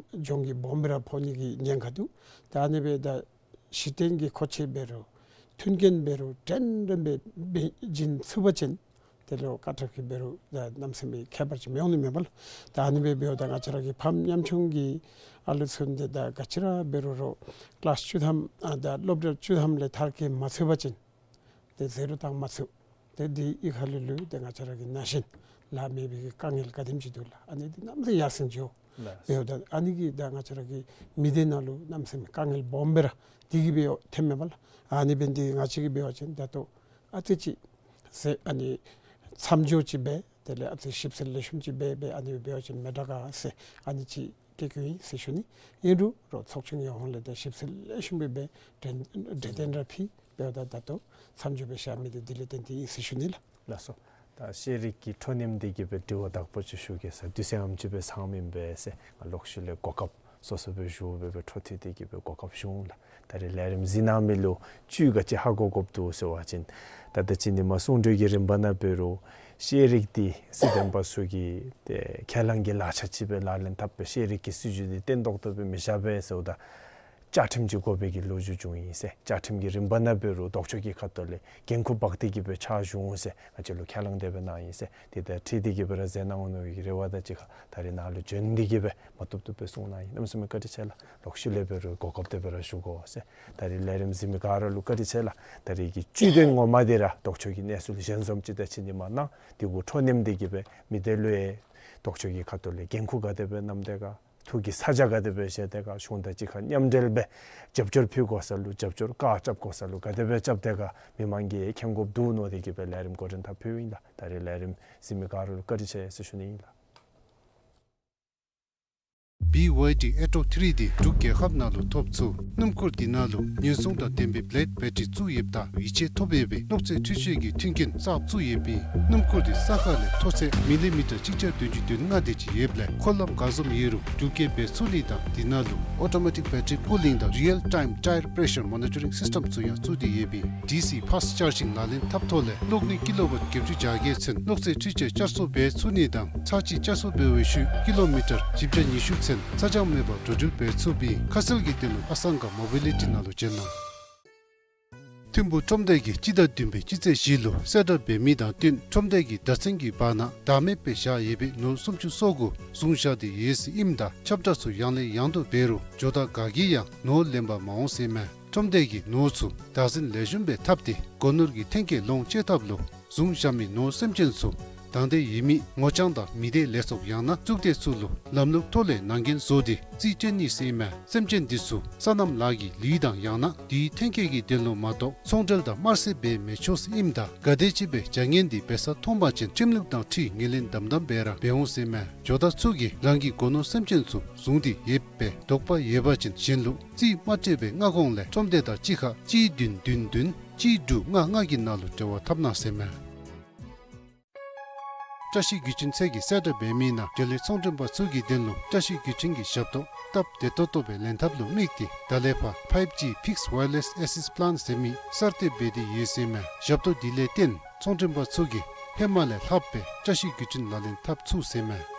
གྱོང་གུད་སྦོམ་སྦེ་ར་ཕོག་ནི་གི་ཉེན་ཁ་འདུག། ད་ཨ་ནི་སྦེ་ད་གཞི་རྟེན་གྱི་མཁོ་ཆས་འབད་རུང་མཐུན་རྐྱེན་འབད་རུང་འགྲན་ར་འབད་འབད་བྱིན་ཚུགས་པ་ཅིན་དེ་ལུ་ཀཊ་ཨོཕ་གིས་འབད་རུང་ད་གནམ་མེད་ས་མེད་ཁྱད་པར་ཅིག་མི་འོང་ནི་མས་པ་ལགས། ད་ཨ་ནི་སྦེ་འབདཝ་ད་ང་བཅས་ར་གི་ཕམ་ཉམ་ཆུང་གི་ཨ་ལུ་ཚུ་འདི་ད་ག་ཅི་ར་འབད་རུང་རོགས་ཀི་ལཱསི་བཅུ་ཐམ་ཨ་ད་སློབ་གྲྭ་བཅུ་ཐམ་ལས་མཐར་འཁྱོལ་མ་ཚུགས་པ་ཅིན་ཏེ་ཟེ་རོ་བཏང་མ་ཚུགས། ཏེ་འདི་གཡུས་ཁ་ལུ་ལུ་ཏེ་ང་བཅས་ར་གི་ན་གཞོན་ལཱ་མེད་པའི་གི་དཀའ་ངལ་ག་དེམ་ཅིག་འདུག་ལགས། ཨ་ནི་འདི་གནམ་མེད་ས་མེད་ཡར་སེང་འགྱོ། ལགས། འབདཝ་ད་ཨ་ནི་གིས་ད་ང་བཅས་ར་གི་མི་སྡེ་ནང་ལུ་གནམ་མེད་ས་མེད་དཀའ་ངལ་སྦོམ་སྦེ་ར་འདི་གིས་འབད་ཐོནམ་མས་པ་ལགས། ཨ་ནི་འབད་ནི་འདི་ང་བཅས་ཀྱིས་འབད་བ་ཅིན་ད་ལྟོ་ཨ་ཙི་ཅིག་ཟེར་ཨ་ནི་མཚམས་འཇོག་ཅིག་འབད་དེ་ལས་ཨ་ཙི་ཞིབ་འཚོལ་ལེགས་ཤོམ་ཅིག་འབད་འབད་ཨ་ནི་འབད་བ་ཅིན་མི་དྲག་ག་ཟེར་ཨ་ནི་ཅིག་སྐྱེ་སྐྱེཝ་ཨིན་ཟེར་ཞུ་ནི། ཨིན་རུང་རོགས་ཚོགས་ཆུང་གི་ཧོང་ལས་ཏེ་ཞིབ་འཚོལ་ལེགས་ཤོམ་སྦེ་འབད་གྲོས་གྲོས་དོན་ར་ཕུལ་འབདཝ་ད་ད་ལྟོ་མཚམས་འཇོག་སྦེ་བཞག་མི་འདི་འདི་ལས་བརྟེན་ཏེ་ཨིན་ཟེར་ཞུ་ནི་ལགས། ལགས་སོ། ད་ཤེས་རིག་གི་འཕྲོ་མཐུད་དེ་གི་སྦེ་དྲི་བ་དག་པ་ཅིག་ཞུ་གེ་ཟེར། དུས་ཚོད་ཨེམ་ཅིག་སྦེ་ཚང་མི་ཨིན་པས་ཟེར། ང་ལོག་ཤུལ་ལས་གོ་སྐབས་ སོ་སོ་སྦེ་བཞུགས་སྦེ་སྦེ་འཕྲོ་མཐུད་དེ་གི་སྦེ་གོ་སྐབས་ཞུ་འོང་ལགས། ད་རེས་ལས་རིམ་གཟིགས་གནང་མི་ལུ་བཅུད་ག་ཅི་ཧ་གོ་དགོཔ་འདུག་ཟེར་བ་ཅིན་ད་ད་ཅི་ནི་མ་གསུང་གྲོས་ཀྱི་རིམ་པ་ནང་འབད་རུང་ཤེས་རིག་འདི་སྲིད་དོན་པ་ཚུ་གིས་ཏེ་ཁས་བླངས་ཀྱི་ལག་ཆ་ཅིག་སྦེ་ལག་ལེན་འཐབ་སྦེ་ཤེས་རིག་གི་སྲིད་བྱུས་འདི་བརྟན་ཏོག་ཏོ་སྦེ་མི་བཞག་པས་ཟེརཝ་ད་བཅའ་ཁྲིམས་ཅིག་དགོ་པའི་གི་ལོ་རྒྱུས་བྱུང་ཡི་ཟེར། བཅའ་ཁྲིམས་ཀྱི་རིམ་པ་ནང་འབད་རུང་ལྡོག་ཕྱོགས་ཀྱི་ཁ་ཐུག་ལས་འགན་ཁུར་འབག་སྟེ་གི་སྦེ་ཕྱག་ཞུ་འོང་ཟེར་ང་བཅས་ལུ་ཁས་བླངས་དེ་སྦེ་གནང་ཡི་ཟེར། དེ་དང་འཁྲིལ་ཏེ་གི་སྦེ་ར་མཛད་གནང་འོང་མནོ་བའི་རེ་བ་དང་གཅིག་ཁར་ད་རེས་ནཱ་ལུ་བྱོན་ཏེ་གི་སྦེ་མ་བཏུབ་བཏུབ་སྦེ་གསུང་གནང་ཡི། གནམ་མེད་ས་མེད་བཀའ་དྲིན་ཆེ་ལགས། ལོག་ཤུལ་ལས་འབད་རུང་གོ་སྐབས་དེ་སྦེ་ར་ཞུ་དགོ་ཟེར། ད་རེས་ལས་རིམ་གཟིགས་མི་ག་ར་ལུ་བཀའ་དྲིན་ཆེ་ལགས། ད་རེས་ཀྱི་བཅུད་དོན་ངོ་མ་འདི་ར་ལྡོག་ཕྱོགས་ཀྱི་གནས་ཚུལ་གཞན་བཟུམ་ཅིག་ད་ཅི་ནི་མ་གནང་། དེ་གུ་འཕྲོ་མཉམ་སྟེ་གི་སྦེ་མི་སྡེ་ལུ་ཡང་ལྡོག་ཕྱོགས་ཀྱི་ཁ་ཐུག་ལས་འགན་ཁུར་ག་དེ་སྦེ་བསྣམས་ཏེ་ག་ཐུགས་ཀྱི་ས་ཆ་ག་དེ་སྦེ་བཞེས་ཏེ་ག་གཞུང་དང་གཅིག་ཁར་མཉམ་འབྲེལ་སྦེ་རྒྱབ་སྐྱོར་ཕུལ་དགོ་ས་ལུ་རྒྱབ་སྐྱོར་བཀག་རྐྱབ་དགོ་ས་ལུ་ག་དེ་སྦེ་རྐྱབ་སྟེ་ག་མི་མང་གིས་མཁྱེན་དགོཔ་འདུག་མནོ་སྟེ་གི་སྦེ་ལས་རིམ་འགོ་འདྲེན་འཐབ་ཕུལཝ་ཨིན་ལགས། ད་རེས་ལས་རིམ་གཟིགས་མི་ག་ར་ལུ་བཀའ་དྲིན་ཆེ་ཟེར་ཞུ་ནི་ཨིན་ལགས། བི་ཝའི་ཌི་ཨེ་ཊོ་ཐི་རི་འདི་འབྲུག་རྒྱལ་ཁབ་ནང་ལུ་ཐོབ་ཚུགས། སྣུམ་འཁོར་འདི་ནང་ལུ་ཉེན་སྲུང་དང་ལྡན་པའི་བི་ལེཌ་བེ་ཊི་རི་བཙུགས་ཡོདཔ་ད་ཡིད་ཆེས་ཐོབ་པའི་གློག་རྫས་འཕྲུལ་ཆས་ཀྱི་མཐུན་རྐྱེན་གསརཔ་བཙུགས་ཡོདཔ་ཨིན། སྣུམ་འཁོར་འདི་ས་ཁ་ལས་མཐོ་ཚད་མི་ལི་མི་ཊར་གཅིག་བརྒྱ་བདུན་ཅུ་དོན་ལྔ་དེ་ཅིག་ཡོདཔ་ལས་འཁོར་ལམ་ག་བཟུམ་ཡོད་རུང་འགྲུལ་སྐྱེལ་འབད་ཚུགས་ནི་དང་འདི་ནང་ལུ་ཨོ་ཊོ་མེ་ཊིཀ་བེ་ཊི་རི་ཀུ་ལིང་དང་རི་ཡལ་ཊའིམ་ཊའེར་པེ་རེ་ཤར་མོ་ནི་ཊ་རིང་སིསི་ཊེམ་ཚུ་ཡང་བཙུགས་ཏེ་ཡོདཔ་ཨིན། ཌི་སི་ཕཱསི་ཅར་ཇིང་ལག་ལེན་འཐབ་ཐོག་ལས་གློག་ནུས་ཀི་ལོ་ཝཊ་བརྒྱད་ཅུ་གྱ་བརྒྱད་ཚུན་གློག་རྫས་འཕྲུལ་ཆས་བསྐྱར་གསོ་འབད་ཚུགས་ནི་དང་ཚར་གཅིག་བསྐྱར་གསོ་འབད་བའི་ཤུལ་ཀི་ལོ་མི་ཊར་བཞི་བརྒྱ་ཉི་ཤུ་ཚུན་ཚ་གྱང་མེད་པར་འགྲོ་འགྲུལ་འབད་ཚུགས་པའི་ཁ་གསལ་གྱི་དོན་ལུ་ཨ་སང་ག་མོ་བི་ལི་ཊི་ནང་ལུ་བྱོན་གནང་། ཐིམ་ཕུག་ཁྲོམ་སྡེ་གིས་སྤྱི་ཟླ་བདུན་པའི་སྤྱི་ཚེས་བཞི་ལུ་གསལ་བསྒྲགས་འབད་མི་དང་བསྟུན་ཁྲོམ་སྡེ་གི་བརྡ་མཚོན་གྱི་བར་ན་བདག་མེད་སྦེ་བཞག་ཡོད་པའི་ནོར་སུམ་ཅུ་སོ་དགུ་བཟུང་བཞག་སྟེ་ཡོད་ཟེར་ཨིནམ་ད་ཁྱབ་བསྒྲགས་ཚུ་ཡང་ལས་ཡང་དུ་འབད་རུང་ཇོ་བདག་ག་གིས་ཡང་ནོར་ལེན་པར་མ་འོང་ཟེར་མས། ཁྲོམ་སྡེ་གིས་ནོར་ཚུ་བདག་འཛིན་ལེགས་ཤོམ་སྦེ་འཐབ་སྟེ་སྒོ་ནོར་གྱི་ཐོན་སྐྱེད་ལོངས་སྤྱོད་ཐབས་ལུ་བཟུང་བཞག་མི་ནོར་སེམས་ཅན་ཚུ་དང་འདོད་ཡོད་མི་ངོ་རྐྱང་དང་མི་སྡེ་ལས་ཚོགས་ཡང་ན་གཙུག་སྡེ་ཚུ་ལུ་ལམ་ལུགས་ཐོག་ལས་ནང་འགན་བཟོ་སྟེ་རྩིས་སྤྲོད་ནི་ཟེར་མས། སེམས་ཅན་འདི་ཚུ་སོ་ནམ་ལཱ་གི་ལུས་དང་ཡང་ན་དེའི་ཐོན་སྐྱེད་ཀྱི་དོན་ལུ་མ་གཏོགས་ཚོང་འབྲེལ་དང་དམར་བསད་འབད་མི་ཆོག་ཟེར་ཨིནམ་ད་ག་དེམ་ཅིག་སྦེ་བྱ་ངན་འདི་འབད་ས་མཐོང་པ་ཅིན་ཁྲིམས་ལུགས་དང་འཁྲིལ་ངོས་ལེན་དམ་དམ་སྦེ་ར་འབད་འོང་ཟེར་མས། ཇོ་བདག་ཚུ་གིས་རང་གི་སྒོ་ནོར་སེམས་ཅན་ཚུ་བཟུང་སྟེ་ཡོད་པའི་དོགས་པ་ཡོད་པ་ཅིན་གཞན་ལུ་རྩིས་མ་སྤྲོད་པའི་སྔ་གོང་ལས་ཁྲོམ་སྡེ་དང་གཅིག་ཁར་གཅིག་བདུན་བདུན་བདུན་གཅིག་དྲུག་ལྔ་ལྔ་གི་ནང་ལུ་འབྲེལ་བ་འཐབ་གནང་ཟེར་མས། བཀྲ་ཤིས་བརྒྱུད་འཕྲིན་ཚད་ཀྱིས་གསལ་བསྒྲགས་འབད་མི་ནང་འབྲེལ་ཡོད་ཚོང་མགྲོན་པ་ཚུ་གི་དོན་ལུ་བཀྲ་ཤིས་བརྒྱུད་འཕྲིན་གྱི་ཞབས་ཏོག་སྟབས་བདེ་ཏོག་ཏོ་སྦེ་ལེན་ཐབས་ལུ་དམིགས་ཏེ་ད་ལས་ཕར་ཕའིབ་ཇི་ཕིགསི་ཝའི་ཡར་ལེསི་ཨེག་སེསི་པ་ལཱན་ཟེར་མི་གསར་གཏོད་འབད་དེ་ཡོད་ཟེར་མས། ཞབས་ཏོག་འདི་ལས་བརྟེན་ཚོང་མགྲོན་པ་ཚུ་གིས་ཧེ་མ་ལས་ལྷག་སྦེ་བཀྲ་ཤིས་བརྒྱུད་འཕྲིན་ལག་ལེན་འཐབ་ཚུགས་ཟེར་མས།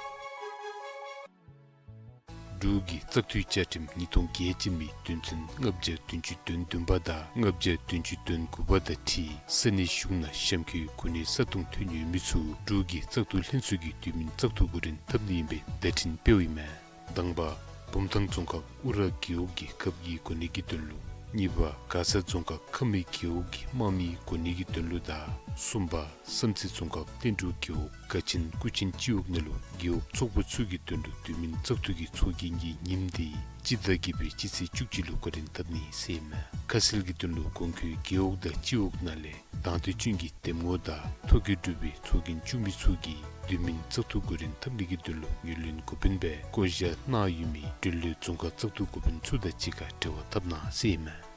འབྲུག་གི་བཙག་འཐུའི་བཅའ་ཁྲིམས་ཉིས་སྟོང་བརྒྱད་ཅན་མའི་དོན་ཚན་ལྔ་བརྒྱ་བདུན་ཅུ་དོན་བདུན་པ་དང་ལྔ་བརྒྱ་བདུན་ཅུ་དོན་དགུ་པ་དང་འཁྲིལ་ས་གནས་གཞུང་ནང་གཤམ་འཁོད་གོ་གནས་ས་སྟོང་ཐོན་ཡོད་མི་ཚུ་འབྲུག་གི་བཙག་འཐུ་ལྷན་ཚོགས་ཀྱི་དུས་མིན་བཙག་འཐུ་འགོ་འདྲེན་འཐབ་ནི་ཨིན་པའི་བརྡ་འཕྲིན་སྤེལཝ་ཨིན་མས། དང་པ། བུམ་ཐང་རྫོང་ཁག་ཨུ་ར་རྒེད་འོག་གི་རྒཔོ་གི་གོ་གནས་ཀྱི་དོན་ལུ། གཉིས་པ། མགར་ས་རྫོང་ཁག་ཁ་སྨད་རྒེད་འོག་གི་དམངས་མིའི་གོ་གནས་ཀྱི་དོན་ལུ་དང་། གསུམ་པ། བསམ་རྩེ་རྫོང་ཁག་བསྟན་འབྲུག་རྒེད་འོག་དགའ་ཆེན་སྐུ་ཆེན་སྤྱི་འོག་ནང་ལུ་རྒེད་འོག་ཚོགས་པ་ཚུ་གི་དོན་ལུ་དུས་མིན་བཙག་འཐུ་གི་ཚོགས་རྒྱན་གྱི་ཉིནམ་འདི་སྤྱི་ཟླ་བརྒྱད་པའི་སྤྱི་ཚེས་བཅུ་གཅིག་ལུ་འགོ་འདྲེན་འཐབ་ནི་ཟེར་ཨིན་མས། ཁ་གསལ་གྱི་དོན་ལུ་གོང་འཁོད་རྒེད་འོག་དང་སྤྱི་འོག་ནང་ལས་དང་འདོད་ཅན་གྱི་འདེམས་ངོ་དང་ཐོ་བཀོད་གྲུབ་པའི་ཚོགས་རྒྱན་བཙུགས་མི་ཚུ་གིས་དུས་མིན་བཙག་འཐུ་འགོ་འདྲེན་འཐབ་ནི་གི་དོན་ལུ་ངོས་ལེན་འགོ་དཔོན་སྦེ་བསྐོ་བཞག་གནང་ཡོད་མི་འབྲེལ་ཡོད་རྫོང་ཁག་བཙག་འཐུ་འགོ་དཔོན་ཚུ་དང་གཅིག་ཁར་འབྲེལ་བ་འཐབ་གནང་ཟེར་ཨིན་མས།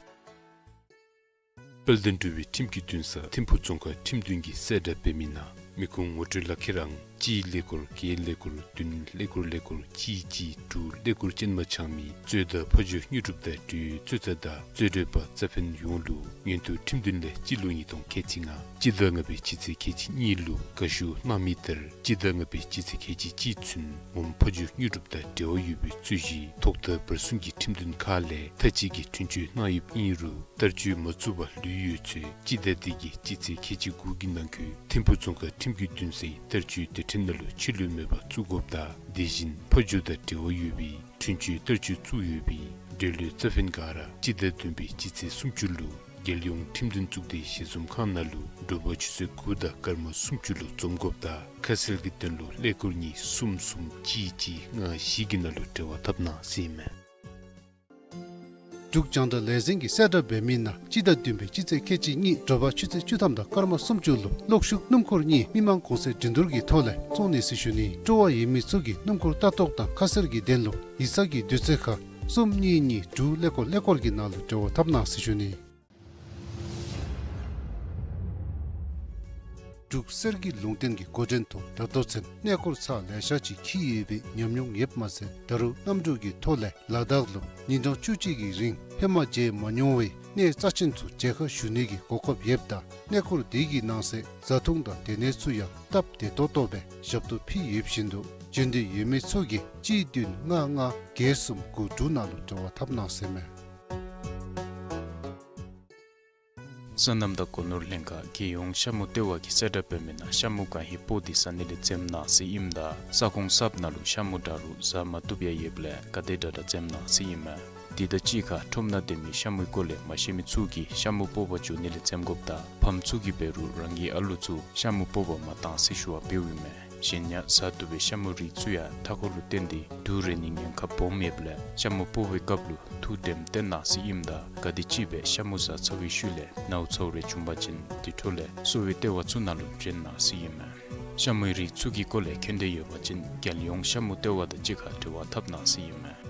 དཔལ་ལྡན་འབྲུག་པའི་ཁྲིམས་ཀྱི་འདུན་ས་ཐིམ་ཕུག་རྫོང་ཁག་ཁྲིམས་འདུན་གྱིས་གསལ་བསྒྲགས་འབད་མི་ནང་མི་ཁུངས་ངོ་སྤྲོད་ལག་ཁྱེར་ཨང་གཅིག་ཀླད་ཀོར་བརྒྱད་ཀླད་ཀོར་བདུན་ཀླད་ཀོར་ཀླད་ཀོར་གཅིག་གཅིག་དྲུག་ཀླད་ཀོར་ཅན་མ་འཆང་མི་གཙོས་དང་ཕ་ཇོ་དངོས་གྲུབ་དང་འབྲེལ་ཡོད་གཙོས་ཚ་དང་རྩོད་གྲོལ་པ་རྩ་ཕན་ཡོངས་ལུ་མངོན་མཐོ་ཁྲིམས་འདུན་ལས་སྤྱི་ལོ་ཉིས་སྟོང་ཁལ་གཅིག་ལྔ་སྤྱི་ཟླ་ལྔ་པའི་སྤྱི་ཚེས་ཁལ་གཅིག་གཉིས་ལུ་དགའ་ཞུ་གནང་མི་ལྟར་སྤྱི་ཟླ་ལྔ་པའི་སྤྱི་ཚེས་ཁལ་གཅིག་གཅིག་ཚུན་ངོམ་ཕ་ཇོ་དངོས་གྲུབ་དང་འབྲེལ་བ་ཡོད་པའི་རྩོད་གཞི་ཐོག་མཐའ་བར་གསུམ་གྱི་ཁྲིམས་འདུན་ཁག་ལས་མཐའ་དཔྱད་ཀྱི་འཁྲུན་ཆོད་གནང་ཡོདཔ་ཨིན་རུང་བསྟར་སྤྱོད་མ་བཙུགས་པར་ལུས་ཡོད་ཚེ་སྤྱི་ཟླ་འདི་གི་སྤྱི་ཚེས་ཁལ་གཅིག་དགུ་གི་ནང་འཁོད་ཐིམ་ཕུག་རྫོང་ཁག་ཁྲིམས་ཀྱི་འདུན་སའི་བསྟར་སྤྱོད་སྡེ་ཁྲིམས་ནང་ལུ་ཕྱིར་ལོག་མེད་པར་བཙུགས་དགོཔ་དང་དེ་བཞིན་ཕ་ཇོ་དང་འབྲེལ་བ་ཡོད་པའི་འཁྲུན་ཆོད་བསྟར་སྤྱོད་བཙུགས་ཡོད་པའི་འབྲེལ་ཡོད་རྩ་ཕན་ག་ར་སྤྱི་ཟླ་བདུན་པའི་སྤྱི་ཚེས་སུམ་ཅུ་ལུ་རྒྱལ་ཡོངས་ཁྲིམས་འདུན་གཙུག་སྡེའི་ཞལ་འཛོམས་ཁང་ནང་ལུ་དྲོ་པ་ཆུ་ཚོད་དགུ་དང་སྐར་མ་སུམ་ཅུ་ལུ་འཛོམས་དགོཔ་དང་ཁ་གསལ་གྱི་དོན་ལུ་ཀླད་ཀོར་གཉིས་གསུམ་གསུམ་གཅིག་གཅིག་ལྔ་བཞི་གི་ནང་ལུ་འབྲེལ་བ་འཐབ་གནང་ཟེར་ཨིན་མས། འབྲུག་རྒྱང་བསྒྲགས་ལས་འཛིན་གྱིས་གསལ་བསྒྲགས་འབད་མི་ནང་སྤྱི་ཟླ་བདུན་པའི་སྤྱི་ཚེས་ཁལ་གཅིག་གཉིས་དྲོ་པ་ཆུ་ཚོད་བཅུ་ཐམ་དང་སྐར་མ་སུམ་ཅུ་ལུ་གློག་ཤུགས་སྣུམ་འཁོར་གཉིས་མི་མང་གོང་ཚད་འགྲན་བསྡུར་གྱི་ཐོག་ལས་བཙོང་ནི་ཟེར་ཞུ་ནི། སྤྲོ་བ་ཡོད་མི་ཚུ་གིས་སྣུམ་འཁོར་ལྟ་རྟོག་དང་ཁ་གསལ་གྱི་དོན་ལུ་ཡིག་ཚང་གི་དུས་ཚོད་ཁར་གསུམ་གཉིས་གཉིས་དྲུག་ཀླད་ཀོར་ཀླད་ཀོར་གྱི་ནང་ལུ་འབྲེལ་བ་འཐབ་གནང་ཟེར་ཞུ་ནི། འབྲུག་གསེར་གྱི་ལུང་བསྟན་གྱི་འགོ་འདྲེན་ཐོག་ད་ལྟོ་ཚུན་གནས་སྐོར་ཚར་ལེ་ཤ་ཅིག་འཁྱིད་ཡོད་པའི་ཉམས་མྱོང་ཡོདཔ་མ་ཚད་ད་རུང་གནམ་གྲུ་གི་ཐོག་ལས་ལ་དྭགས་ལུ་ཉིན་གྲངས་བཅུ་གཅིག་གི་རིང་ཧེ་མ་མཇལ་མ་མྱོང་བའི་གནས་རྩ་ཆེན་ཚུ་མཇལ་ཁ་ཞུ་ནི་གི་གོ་སྐབས་ཡོདཔ་ད་གནས་སྐོར་དེ་གི་ནང་གསེས་བཟའ་འཐུང་དང་སྡོད་གནས་ཚུ་ཡང་སྟབས་བདེ་ཏོག་ཏོ་སྦེ་ཞབས་ཏོག་ཕུལ་ཡོད་བཞིན་དུ་འབྱོན་འདོད་ཡོད་མི་ཚུ་གིས་གཅིག་བདུན་ལྔ་ལྔ་བརྒྱད་གསུམ་དགུ་དྲུག་ནང་ལུ་འབྲེལ་བ་འཐབ་གནང་ཟེར་མས། སོ་ནམ་དང་སྒོ་ནོར་ལྷན་ཁག་རྒྱལ་ཡོངས་ཤ་མུ་ལྟེ་བ་གིས་གསལ་བསྒྲགས་འབད་མི་ནང་ཤ་མུ་གང་ཧེ་སྤོ་སྟེ་ཟ་ནི་ལས་འཛེམ་གནང་ཟེར་ཨིནམ་ད་ས་ཁོངས་གསརཔ་ནང་ལུ་ཤ་མུ་འདྲ་རུང་ཟ་མ་བཏུབ་ཡང་ཡོདཔ་ལས་ག་དེ་དྲག་དྲག་འཛེམ་གནང་ཟེར་ཨིན་མས། དེ་དང་གཅིག་ཁར་ཁྲོམ་ནང་སྡོད་མི་ཤ་མུའི་སྐོར་ལས་མ་ཤེས་མི་ཚུ་གིས་ཤ་མུ་སྤོ་བར་འགྱོ་ནི་ལས་འཛེམ་དགོཔ་དང་ཕམ་ཚུ་གིས་འབད་རུང་རང་གི་ཨ་ལུ་ཚུ་ཤ་མུ་སྤོ་བར་མ་གཏང་ཟེར་ཞུ་བ་འབདཝ་ཨིན་མས། གཞན་ཡང་ཟ་བཏུབ་པའི་ཤ་མུའི་རིགས་ཚུ་ཡང་མཐའ་འཁོར་ལུ་བརྟེན་ཏེ་དུག་རེག་ནིའི་ཉེན་ཁ་སྦོམ་ཡོདཔ་ལས་ཤ་མུ་སྤོ་བའི་སྐབས་ལུ་ཐུགས་དྲནམ་བཏོན་གནང་ཟེར་ཨིནམ་ད་ག་དེམ་ཅིག་སྦེ་ཤ་མུ་ཟ་ཚར་བའི་ཤུལ་ལས་ནཝ་ཚཝ་རེ་བྱུང་པ་ཅིན་དེ་འཕྲོ་ལས་གསོ་བའི་ལྟེ་བ་ཚུ་ནང་ལུ་འདྲེན་གནང་ཟེར་ཨིན་མས། ཤ་མུའི་རིགས་ཚུ་གི་སྐོར་ལས་མཁྱེན་འདོད་ཡོད་པ་ཅིན་རྒྱལ་ཡོངས་ཤ་མུ་ལྟེ་བ་དང་གཅིག་ཁར་འབྲེལ་བ་འཐབ་གནང་ཟེར་ཨིན་མས།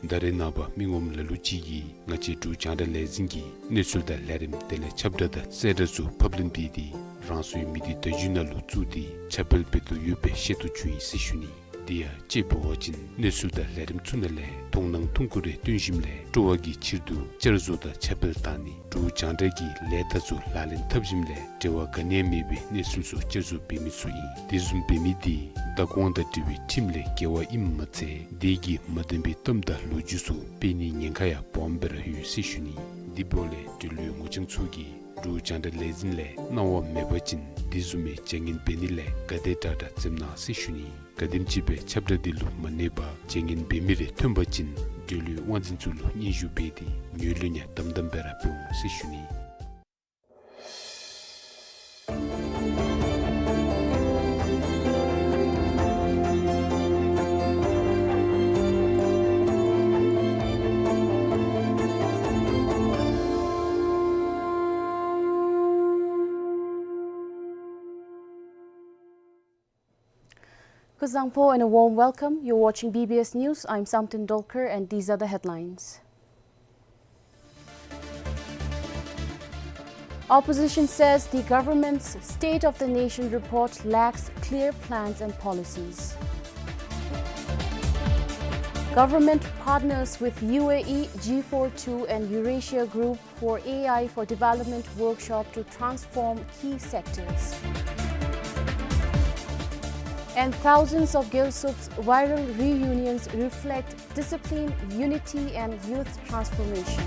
ད་རེས་ནངས་པ་མི་ངོམ་ལ་ལུ་ཅིག་གིས་ང་བཅས་འབྲུག་རྒྱང་བསྒྲགས་ལས་འཛིན་གྱི་གནས་ཚུལ་དང་ལས་རིམ་དེ་ལས་ཁྱབ་བསྒྲགས་དང་གསལ་བསྒྲགས་ཚུ་ཕབ་ལེན་འབད་དེ་རང་སོའི་མི་སྡེ་བརྡ་བརྒྱུད་ནང་ལུ་བཙུགས་ཏེ་ཁྱབ་སྤེལ་འབད་དོ་ཡོདཔ་སྦེ་ཤེས་རྟོགས་བྱུང་ཡི་ཟེར་ཞུ་ནི། དེ་ཡང་དཔྱེ་འབད་བ་ཅིན་གནས་ཚུལ་དང་ལས་རིམ་ཚུ་ནང་ལས་མཐོང་སྣང་ཐུང་ཀུ་རེ་སྟོན་ཞིནམ་ལས་སྤྲོ་བ་གི་ཕྱིར་དུ་བསྐྱར་བཟོ་དང་ཁྱབ་སྤེལ་བཏང་ནི། འབྲུག་རྒྱང་བསྒྲགས་ཀྱི་ལས་རྟགས་ཚུ་ལག་ལེན་འཐབ་ཞིནམ་ལས་འབྲེལ་བ་ག་ནི་ཡང་མེད་པའི་གནས་ཚུལ་ཚུ་བསྐྱར་བཟོ་འབད་མི་ཚུ་ཨིན། དེ་བཟུམ་འབད་མི་དེ་བདག་དབང་དང་འབྲེལ་བའི་ཁྲིམས་ལས་འགལ་བ་ཨིནམ་མ་ཚད་དེ་གིས་མ་བདེན་པའི་གཏམ་དང་ལོ་རྒྱུས་ཚུ་སྤེལ་ནིའི་ཉེན་ཁ་ཡང་སྦོམ་སྦེ་ར་ཡོད་ཟེར་ཞུ་ནི། དེ་འབདཝ་ལས་འབྲེལ་ཡོད་ངོ་རྐྱང་ཚུ་གིས་འབྲུག་རྒྱང་བསྒྲགས་ལས་འཛིན་ལས་གནང་བ་མེད་པ་ཅིན་དེ་བཟུམ་མའི་བྱ་ངན་འབད་ནི་ལས་ག་དེ་དྲག་དྲག་འཛེམ་གནང་ཟེར་ཞུ་ནི། ག་དེམ་ཅིག་སྦེ་ཁྱབ་བསྒྲགས་དེ་ལུ་མ་གནས་པར་བྱ་ངན་འབད་མི་རེ་ཐོན་པ་ཅིན་འབྲེལ་ཡོད་དབང་འཛིན་ཚུ་ལུ་སྙན་ཞུ་འབད་དེ་ངོས་ལེན་ཡང་དམ་དམ་སྦེ་ར་འབད་འོང་ཟེར་ཞུ་ནི། Kuzuzangpo and a warm welcome. You're watching B B S News. I'm Samten Dolkar and these are the headlines. Opposition says the government's State of the Nation report lacks clear plans and policies. Government partners with U A E, G four two and Eurasia Group for A I for Development workshop to transform key sectors. And thousands of Gyaltsub's viral reunions reflect discipline, unity, and youth transformation.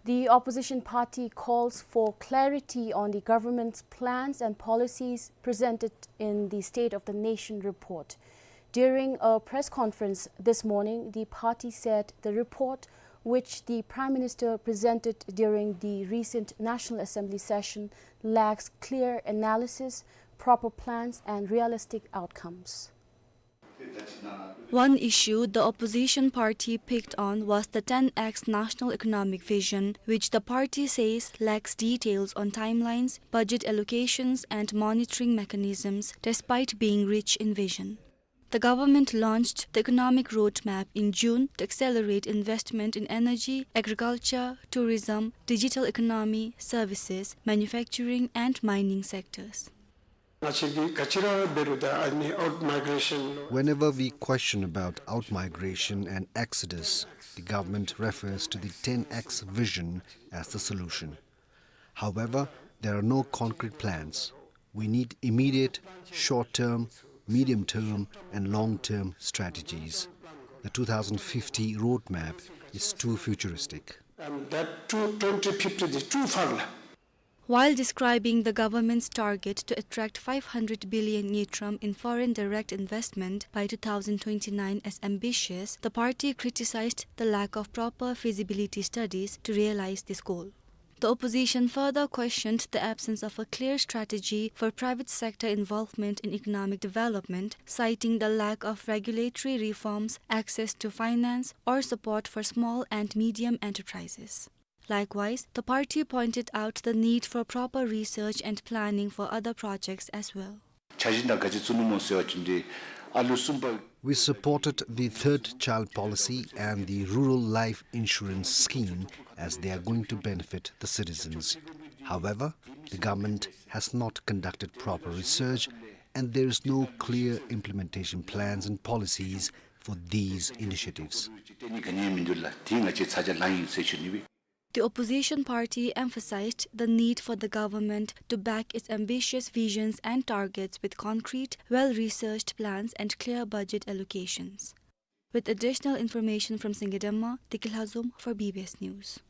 The opposition party calls for clarity on the government's plans and policies presented in the State of the Nation report. During a press conference this morning, the party said the report, which the Prime Minister presented during the recent National Assembly session, lacks clear analysis, proper plans, and realistic outcomes. One issue the opposition party picked on was the ten X National Economic Vision, which the party says lacks details on timelines, budget allocations, and monitoring mechanisms, despite being rich in vision. The government launched the economic roadmap in June to accelerate investment in energy, agriculture, tourism, digital economy, services, manufacturing, and mining sectors. Whenever we question about outmigration and exodus, the government refers to the ten X vision as the solution. However, there are no concrete plans. We need immediate, short-term, medium-term, and long-term strategies. The two thousand fifty roadmap is too futuristic. And that two, twenty fifty is too far. While describing the government's target to attract five hundred billion ngultrum in foreign direct investment by two thousand twenty-nine as ambitious, the party criticized the lack of proper feasibility studies to realize this goal. The opposition further questioned the absence of a clear strategy for private sector involvement in economic development, citing the lack of regulatory reforms, access to finance, or support for small and medium enterprises. Likewise, the party pointed out the need for proper research and planning for other projects as well. འཆར་གཞི་ནང་ག་ཅི་བཙུགས་ནུག་སྨོ་ཟེར་བ་ཅིན་འདི་ ཨ་ལོ་གསུམ་པ། We supported the third child policy and the rural life insurance scheme as they are going to benefit the citizens. However, the government has not conducted proper research and there is no clear implementation plans and policies for these initiatives. The opposition party emphasized the need for the government to back its ambitious visions and targets with concrete, well-researched plans and clear budget allocations. With additional information from Singidemma, Dikilhazom for B B S News.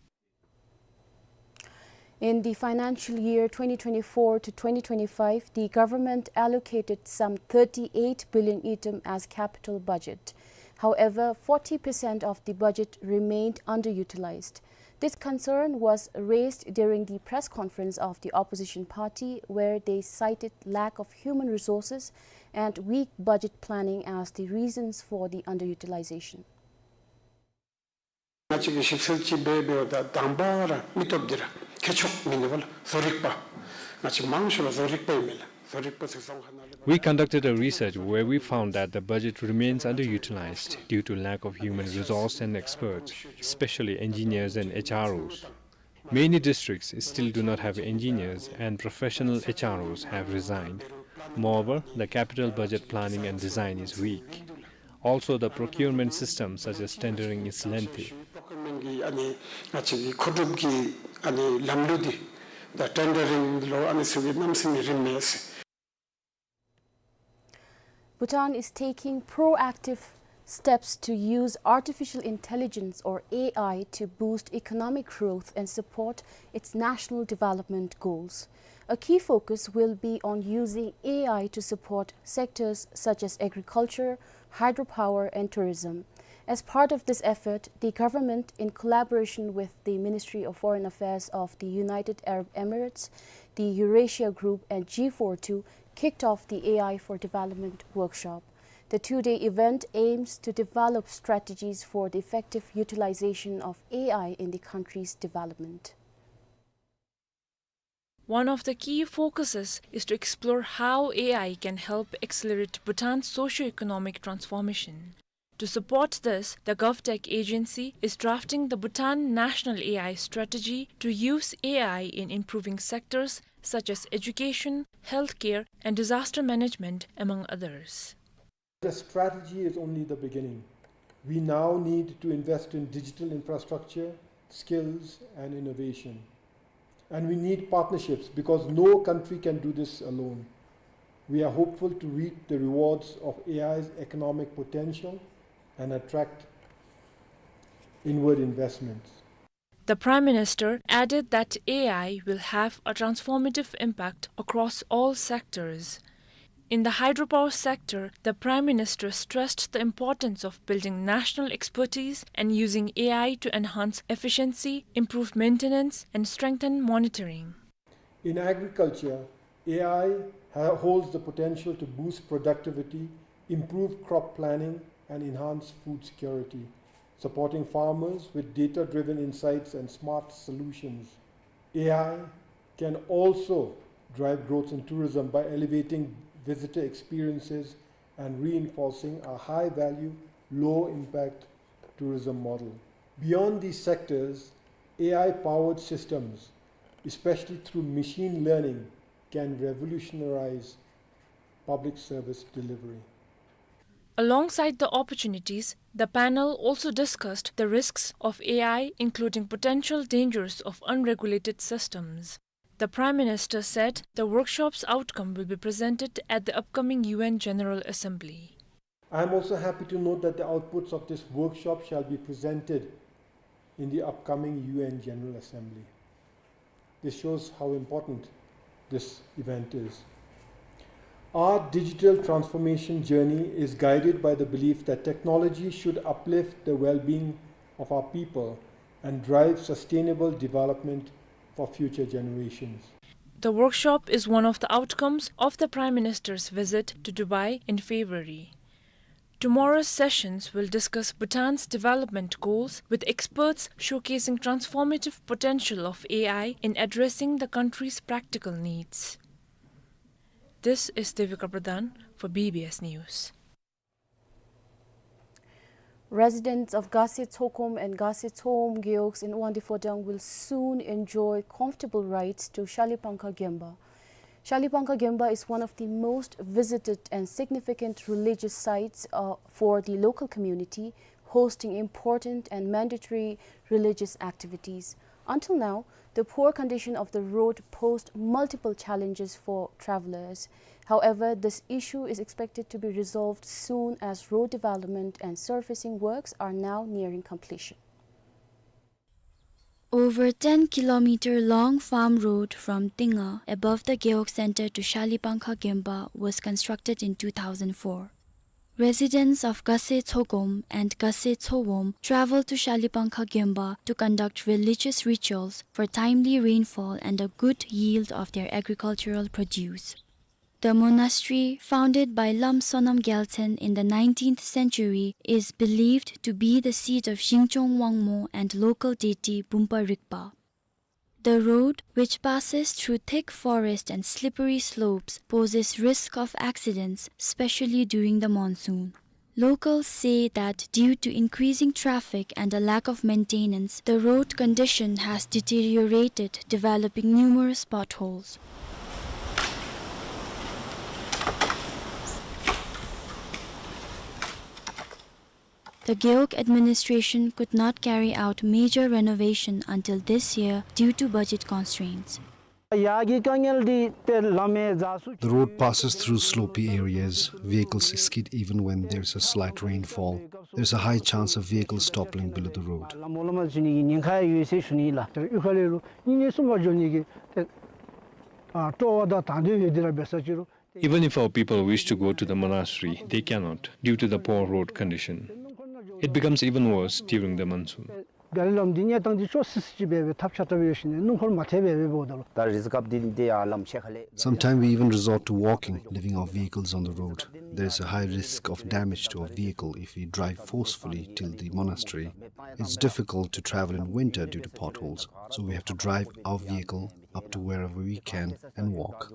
In the financial year twenty twenty-four to twenty twenty-five, the government allocated some thirty-eight billion ngultrum as capital budget. However, forty percent of the budget remained underutilized. This concern was raised during the press conference of the opposition party, where they cited lack of human resources and weak budget planning as the reasons for the underutilization. ང་བཅས་ཀྱིས་ཞིབ་འཚོལ་ཅིག་འབད་འབདཝ་ད་དང་པ་ར་མི་སྟོབས་འདི་ར་མཁས་མཆོག་མེན་ནི་སྦེ་བཟོ་རིག་པ། ང་བཅས་མང་ཤོས་ར་བཟོ་རིག་པ་ཨིན་མས་ལགས། བཟོ་རིག་པ་ཟེར་རྫོང་ཁ་ནང་ལས། We conducted a research where we found that the budget remains underutilized due to lack of human resource and experts, especially engineers and H R Os. Many districts still do not have engineers, and professional H R Os have resigned. Moreover, the capital budget planning and design is weak. Also, the procurement system, such as tendering, is lengthy. Procurement གི་ཨ་ནི་ང་བཅས་ཀྱི་མཁོ་སྒྲུབ་ཀྱི་ཨ་ནི་ལམ་ལུགས་འདི་དང་ཊེན་ཌརིང་ལུ་ཨ་ནི་ཚུ་གི་གནམ་མེད་ས་མེད་རིན་མེད་ཟེར། Bhutan is taking proactive steps to use artificial intelligence or A I to boost economic growth and support its national development goals. A key focus will be on using A I to support sectors such as agriculture, hydropower, and tourism. As part of this effort, the government, in collaboration with the Ministry of Foreign Affairs of the United Arab Emirates, the Eurasia Group, and G four two, kicked off the A I for Development workshop. The two-day event aims to develop strategies for the effective utilization of A I in the country's development. One of the key focuses is to explore how A I can help accelerate Bhutan's socio-economic transformation. To support this, the GovTech agency is drafting the Bhutan National A I Strategy to use A I in improving sectors such as education, healthcare, and disaster management, among others. The strategy is only the beginning. We now need to invest in digital infrastructure, skills, and innovation. And we need partnerships because no country can do this alone. We are hopeful to reap the rewards of A I's economic potential and attract inward investments. The Prime Minister added that A I will have a transformative impact across all sectors. In the hydropower sector, the Prime Minister stressed the importance of building national expertise and using A I to enhance efficiency, improve maintenance, and strengthen monitoring. In agriculture, A I ha-, holds the potential to boost productivity, improve crop planning, and enhance food security, supporting farmers with data-driven insights and smart solutions. A I can also drive growth in tourism by elevating visitor experiences and reinforcing a high-value, low-impact tourism model. Beyond these sectors, A I-powered systems, especially through machine learning, can revolutionize public service delivery. Alongside the opportunities, the panel also discussed the risks of A I, including potential dangers of unregulated systems. The Prime Minister said the workshop's outcome will be presented at the upcoming U N General Assembly. I am also happy to note that the outputs of this workshop shall be presented in the upcoming U N General Assembly. This shows how important this event is. Our digital transformation journey is guided by the belief that technology should uplift the well-being of our people and drive sustainable development for future generations. The workshop is one of the outcomes of the Prime Minister's visit to Dubai in February. Tomorrow's sessions will discuss Bhutan's development goals, with experts showcasing transformative potential of A I in addressing the country's practical needs. This is Devika Pradhan for B B S News. Residents of Gase Tsokom and Gase Tsoom Gewogs in Wangdue Phodrang will soon enjoy comfortable rides to Shalipangkha Gemba. Shalipangkha Gemba is one of the most visited and significant religious sites, uh, for the local community, hosting important and mandatory religious activities. Until now, the poor condition of the road posed multiple challenges for travelers. However, this issue is expected to be resolved soon as road development and surfacing works are now nearing completion. Over ten kilometer long farm road from Tinga above the Gewog Center to Shalipangkha Gemba was constructed in two thousand four. Residents of Gase Tsokom and Gase Tsoom travel to Shalipangkha Gemba to conduct religious rituals for timely rainfall and a good yield of their agricultural produce. The monastery, founded by Lam Sonam Gyaltsen in the nineteenth century, is believed to be the seat of Zingchong Wangmo and local deity Bumpa Rigpa. The road, which passes through thick forest and slippery slopes, poses risk of accidents, especially during the monsoon. Locals say that due to increasing traffic and a lack of maintenance, the road condition has deteriorated, developing numerous potholes. The Gewog administration could not carry out major renovation until this year due to budget constraints. ཡར་གྱི་དཀའ་ངལ་འདི་ཏེ་ལམ་མེད་འཛེགས་སུ། The road passes through slopy areas. Vehicles skid even when there's a slight rainfall. There's a high chance of vehicles toppling below the road. ལམ་ལམ་ཟེར་ནི་གི་ཉེན་ཁ་ཡོད་ཟེར་ཞུ་ནི་ལགས། ཏེ་གཡུས་ཁ་ལས་ལུ་གཉིས་གཉིས་གསུམ་པ་འགྱོ་ནི་གི་ཏེ་ཨ་སྤྲོ་བ་དང་དང་འདོད་ཡོད་དེ་ར་འབད་ས་ཅི་རུང་། Even if our people wish to go to the monastery, they cannot due to the poor road condition. It becomes even worse during the monsoon. ག་རི་ལམ་འདི་གནས་སྟངས་འདི་ཅོག་སི་སི་ཅིག་སྦེ་སྦེ་ཐབས་ཆག་ཐབས་ཡོད་ཞིནམ་ལས་སྣུམ་འཁོར་མ་ཐལ་སྦེ་སྦེ་འབདཝ་ད་ལུ། ད་རི་སི་ཀི་འདི་འདི་ཡང་ལམ་ཤེད་ཁ་ལས། Sometimes we even resort to walking, leaving our vehicles on the road. There's a high risk of damage to our vehicle if we drive forcefully till the monastery. It's difficult to travel in winter due to potholes, so we have to drive our vehicle up to wherever we can and walk.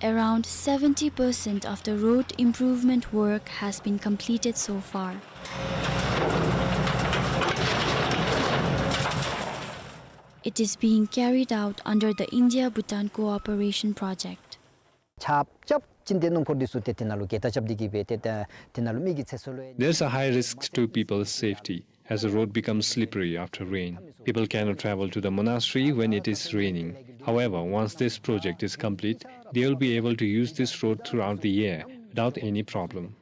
Around seventy percent of the road improvement work has been completed so far. It is being carried out under the India-Bhutan Cooperation Project. ཆརཔ་རྐྱབ་ཞིནམ་ལས་སྣུམ་འཁོར་འདི་ཚུ་ཏེ་དེ་ནང་ལུ་གྱེས་རྟགས་རྐྱབ་སྟེ་གི་སྦེ་ཏེ་ཏེ་དེ་ནང་ལུ་མི་གི་ཚེ་སྲོག་ལུ་ཡང་། There's a high risk to people's safety as the road becomes slippery after rain. People cannot travel to the monastery when it is raining. However, once this project is complete, they will be able to use this road throughout the year without any problem.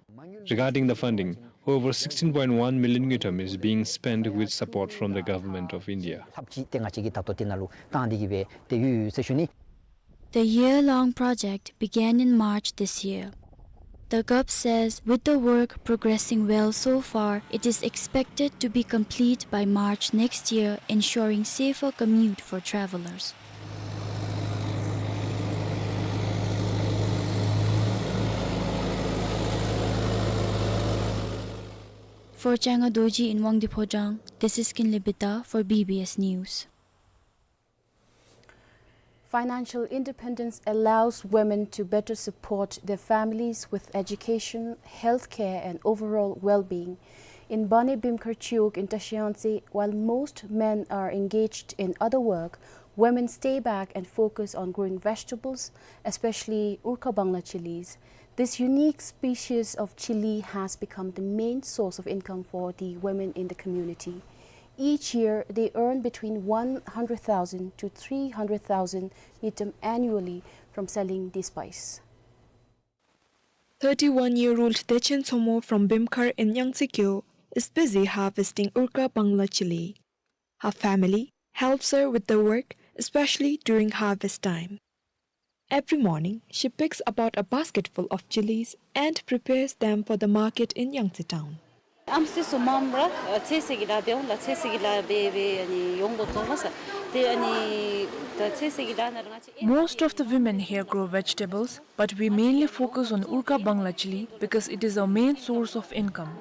Regarding the funding, over sixteen point one million ngultrum is being spent with support from the Government of India. ལྷགཔ་ཅིག་ཏེ་ང་བཅས་ཀྱིས་ད་ལྟོ་དེ་ནང་ལུ་བཏང་སྟེ་གི་སྦེ་ཏེ་ཡོད་ཡོད་ཟེར་ཞུ་ནི། The year-long project began in March this year. The Gov says with the work progressing well so far, it is expected to be complete by March next year, ensuring safer commute for travelers. For Changa Dorji in Wangdue Phodrang, this is Kinley Bidha for B B S News. Financial independence allows women to better support their families with education, healthcare, and overall well-being. In Bane Bimkhar Chiwog in Tashi Yangtse, while most men are engaged in other work, women stay back and focus on growing vegetables, especially Urka Bangla chilies. This unique species of chili has become the main source of income for the women in the community. Each year, they earn between one hundred thousand to three hundred thousand ngultrum annually from selling this spice. Thirty-one-year-old Dechen Tsomo from Bimkhar in Yangtse Kyo is busy harvesting Urka Bangla chili. Her family helps her with the work, especially during harvest time. Every morning, she picks about a basketful of chilies and prepares them for the market in Yangtse town. ཨམ་སྲུ་ཚུ་མངམ་ར་ཚོད་བསྲེ་གི་ལཱ་འབདཝ་ལས་ཚོད་བསྲེ་གི་ལཱ་འབད་འབད་ཨ་ནི་ཡོང་དགོ་ཚོར་མས། ཏེ་ཨ་ནི་ད་ཚོད་བསྲེ་གི་ལཱ་ནང་ང་བཅས། Most of the women here grow vegetables, but we mainly focus on Urka Bangla chili because it is our main source of income.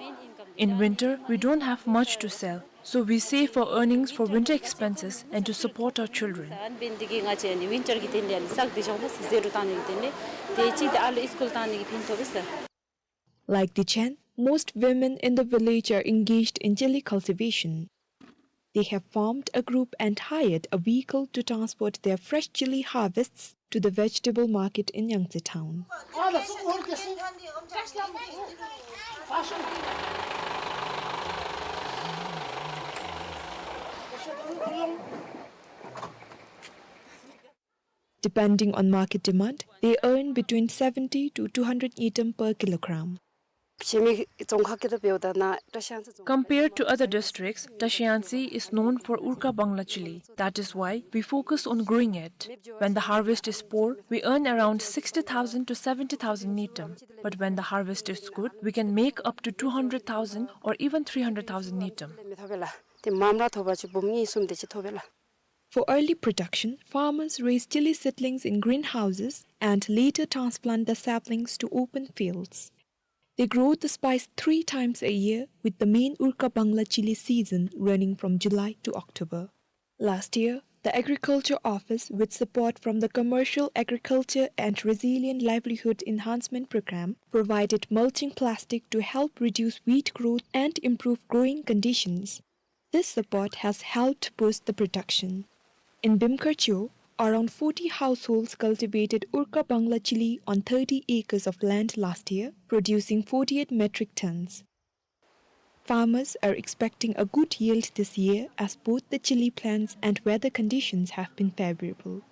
In winter, we don't have much to sell, so we save our earnings for winter expenses and to support our children. ཨ་ནི་འབད་ནི་འདི་གིས་ང་བཅས་ཨ་ནི་ཝིན་ཊར་གྱི་དོན་ལས་ཨ་ནི་ས་གི་འདི་འགྱོཝ་མས་ཟེར་ཟེར་རུ་བཏང་ནི་གི་དོན་ལས་ཏེ་གཅིག་ཏེ་ཨ་ལུ་སི་ཀུལ་བཏང་ནི་གི་ཕན་ཐོགས་པས། Like Dechen, Most women in the village are engaged in chilli cultivation. They have formed a group and hired a vehicle to transport their fresh chilli harvests to the vegetable market in Yangtse town. Depending on market demand, they earn between seventy to two hundred ngultrum per kilogram. Compared to other districts, Tashi Yangtze is known for Urka Bangla chilli. That is why we focus on growing it. When the harvest is poor, we earn around sixty thousand to seventy thousand ngultrum. But when the harvest is good, we can make up to two hundred thousand or even three hundred thousand ngultrum. For early production, farmers raise chilli seedlings in greenhouses and later transplant the saplings to open fields. They grow the spice three times a year, with the main Urka Bangla chilli season running from July to October. Last year, the Agriculture Office, with support from the Commercial Agriculture and Resilient Livelihood Enhancement Program, provided mulching plastic to help reduce weed growth and improve growing conditions. This support has helped boost the production. In Bimkar Cho, around forty households cultivated Urka Bangla chilli on thirty acres of land last year, producing forty-eight metric tons. Farmers are expecting a good yield this year as both the chilli plants and weather conditions have been favorable.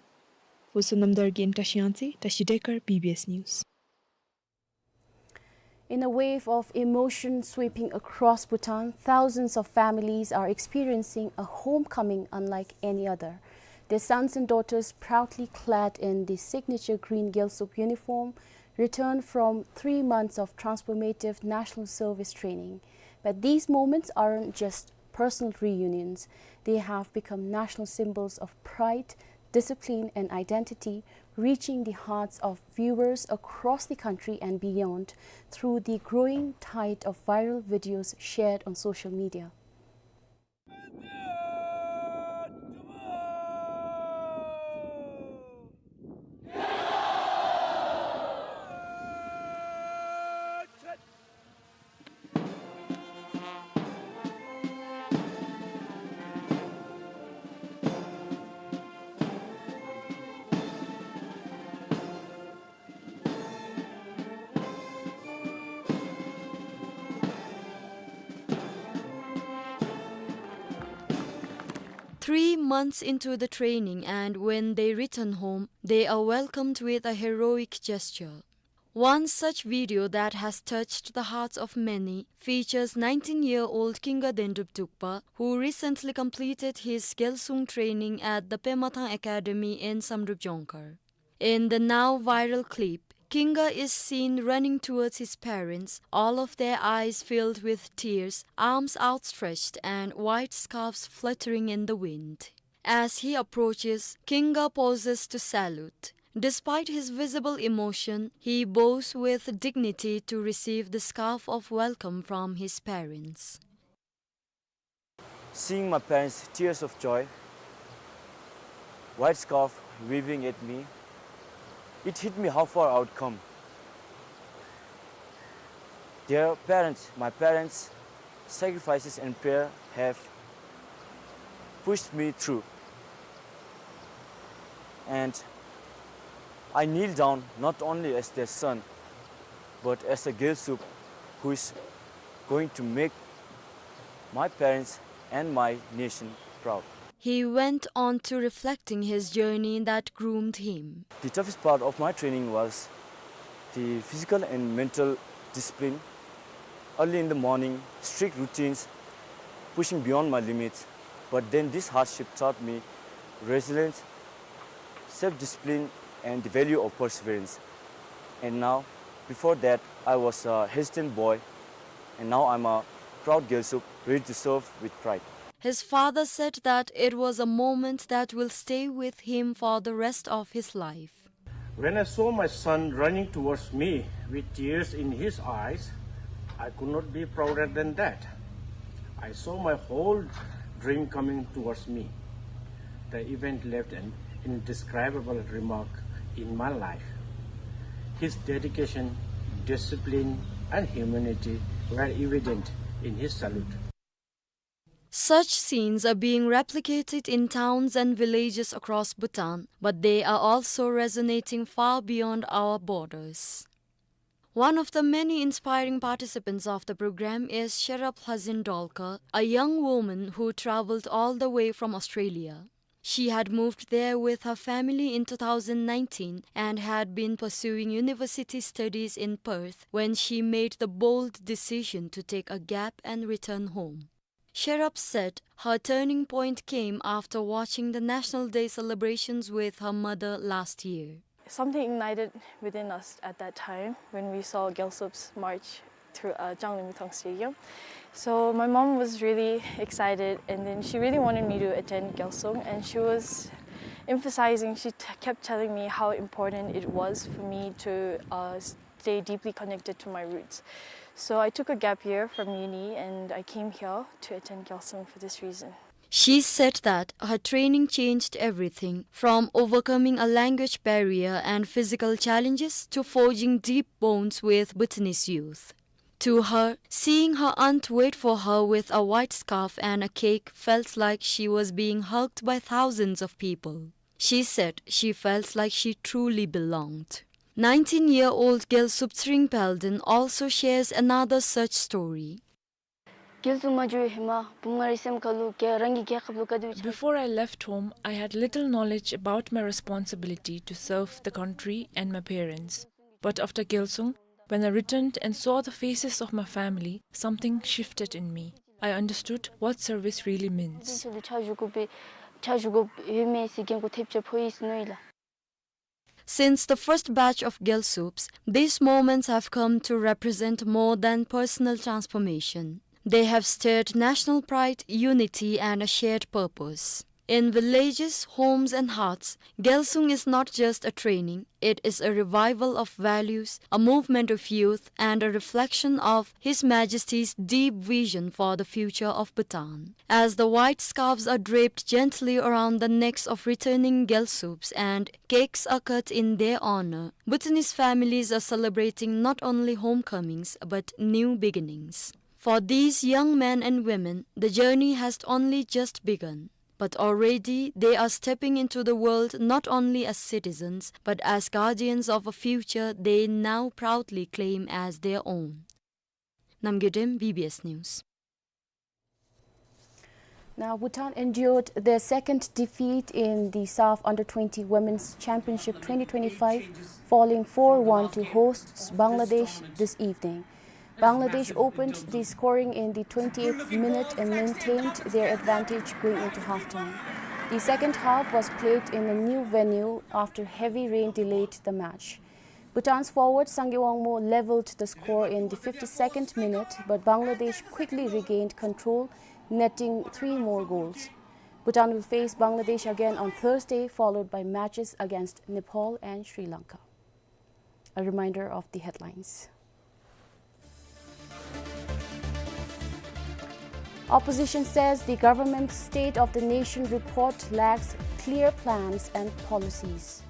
For Sonam Dargah in Tashi Yangtze, Tashi Dekar, B B S News. In a wave of emotion sweeping across Bhutan, thousands of families are experiencing a homecoming unlike any other. Their sons and daughters, proudly clad in the signature green Gyalsop uniform, returned from three months of transformative national service training. But these moments aren't just personal reunions. They have become national symbols of pride, discipline, and identity, reaching the hearts of viewers across the country and beyond through the growing tide of viral videos shared on social media. Three months into the training, and when they return home, they are welcomed with a heroic gesture. One such video that has touched the hearts of many features nineteen-year-old Kinga Dendrup Dukpa, who recently completed his Gyalsung training at the Pemathang Academy in Samdrup Jongkhar. In the now viral clip, Kinga is seen running towards his parents, all of their eyes filled with tears, arms outstretched and white scarves fluttering in the wind. As he approaches, Kinga pauses to salute. Despite his visible emotion, he bows with dignity to receive the scarf of welcome from his parents. Seeing my parents' tears of joy, white scarf waving at me, it hit me how far I would come. Their parents, my parents' sacrifices and prayer have pushed me through. And I kneel down not only as their son, but as a Gyalsop who is going to make my parents and my nation proud. He went on to reflecting his journey that groomed him. The toughest part of my training was the physical and mental discipline. Early in the morning, strict routines, pushing beyond my limits. But then this hardship taught me resilience, self-discipline, and the value of perseverance. And now, before that, I was a hesitant boy, and now I'm a proud Gyalsop, ready to serve with pride. His father said that it was a moment that will stay with him for the rest of his life. When I saw my son running towards me with tears in his eyes, I could not be prouder than that. I saw my whole dream coming towards me. The event left an indescribable remark in my life. His dedication, discipline, and humanity were evident in his salute. Such scenes are being replicated in towns and villages across Bhutan, but they are also resonating far beyond our borders. One of the many inspiring participants of the program is Sherab Hazin Dolkar, a young woman who traveled all the way from Australia. She had moved there with her family in two thousand nineteen and had been pursuing university studies in Perth when she made the bold decision to take a gap and return home. Sherab said her turning point came after watching the National Day celebrations with her mother last year. Something ignited within us at that time when we saw Gyaltsup's march through, uh, Changlimithang Stadium. So my mom was really excited, and then she really wanted me to attend Gyaltsung, and she was emphasizing, she t-, kept telling me how important it was for me to, uh, stay deeply connected to my roots. So I took a gap year from uni and I came here to attend Gyaltsung for this reason. She said that her training changed everything, from overcoming a language barrier and physical challenges to forging deep bonds with Bhutanese youth. To her, seeing her aunt wait for her with a white scarf and a cake felt like she was being hugged by thousands of people. She said she felt like she truly belonged. Nineteen-year-old Gyaltsup Tsering Palden also shares another such story. རྒྱལ་སུ་མ་འགྱོ་ཧེ་མ་བུམོ་ང་རའི་སེམས་ཁ་ལུ་རྒྱལ་རང་གི་རྒྱལ་ཁབ་ལུ་ག་དེ་སྦེ་ཆགས། Before I left home, I had little knowledge about my responsibility to serve the country and my parents. But after Gyaltsung, when I returned and saw the faces of my family, something shifted in me. I understood what service really means. ཆ་ཞུ་དགོ་པའི་ཆ་ཞུ་དགོ་ཡོད་མེད་ཟེར་རྒན་ཁོ་ཐེབས་ཆ་ཕོག་ཡི་ཟེར་མནོ་ཡི་ལགས། Since the first batch of Gyaltsups, these moments have come to represent more than personal transformation. They have stirred national pride, unity, and a shared purpose. In villages, homes, and hearts, Gyaltsung is not just a training, it is a revival of values, a movement of youth, and a reflection of His Majesty's deep vision for the future of Bhutan. As the white scarves are draped gently around the necks of returning Gyaltsups and cakes are cut in their honor, Bhutanese families are celebrating not only homecomings but new beginnings. For these young men and women, the journey has only just begun. But already they are stepping into the world not only as citizens, but as guardians of a future they now proudly claim as their own. Namgay Dem, B B S News. Now, Bhutan endured their second defeat in the SAFF Under twenty Women's Championship twenty twenty-five, falling four one to hosts Bangladesh this evening. Bangladesh opened the scoring in the twenty-eighth minute and maintained their advantage going into halftime. The second half was played in a new venue after heavy rain delayed the match. Bhutan's forward Sangay Wangmo leveled the score in the fifty-second minute, but Bangladesh quickly regained control, netting three more goals. Bhutan will face Bangladesh again on Thursday, followed by matches against Nepal and Sri Lanka. A reminder of the headlines. Opposition says the government's State of the Nation report lacks clear plans and policies.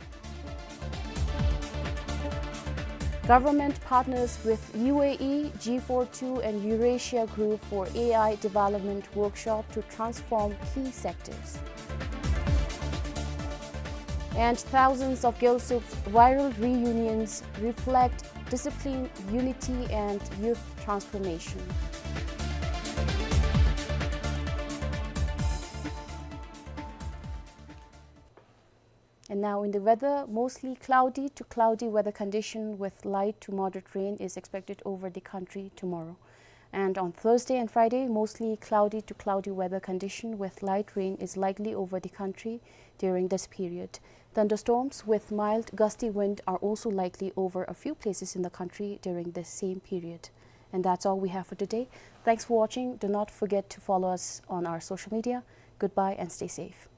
Government partners with U A E, G four two and Eurasia Group for A I development workshop to transform key sectors. And thousands of Gyaltsup's viral reunions reflect discipline, unity, and youth transformation. And now in the weather, mostly cloudy to cloudy weather condition with light to moderate rain is expected over the country tomorrow. And on Thursday and Friday, mostly cloudy to cloudy weather condition with light rain is likely over the country during this period. Thunderstorms with mild gusty wind are also likely over a few places in the country during this same period. And that's all we have for today. Thanks for watching. Do not forget to follow us on our social media. Goodbye and stay safe.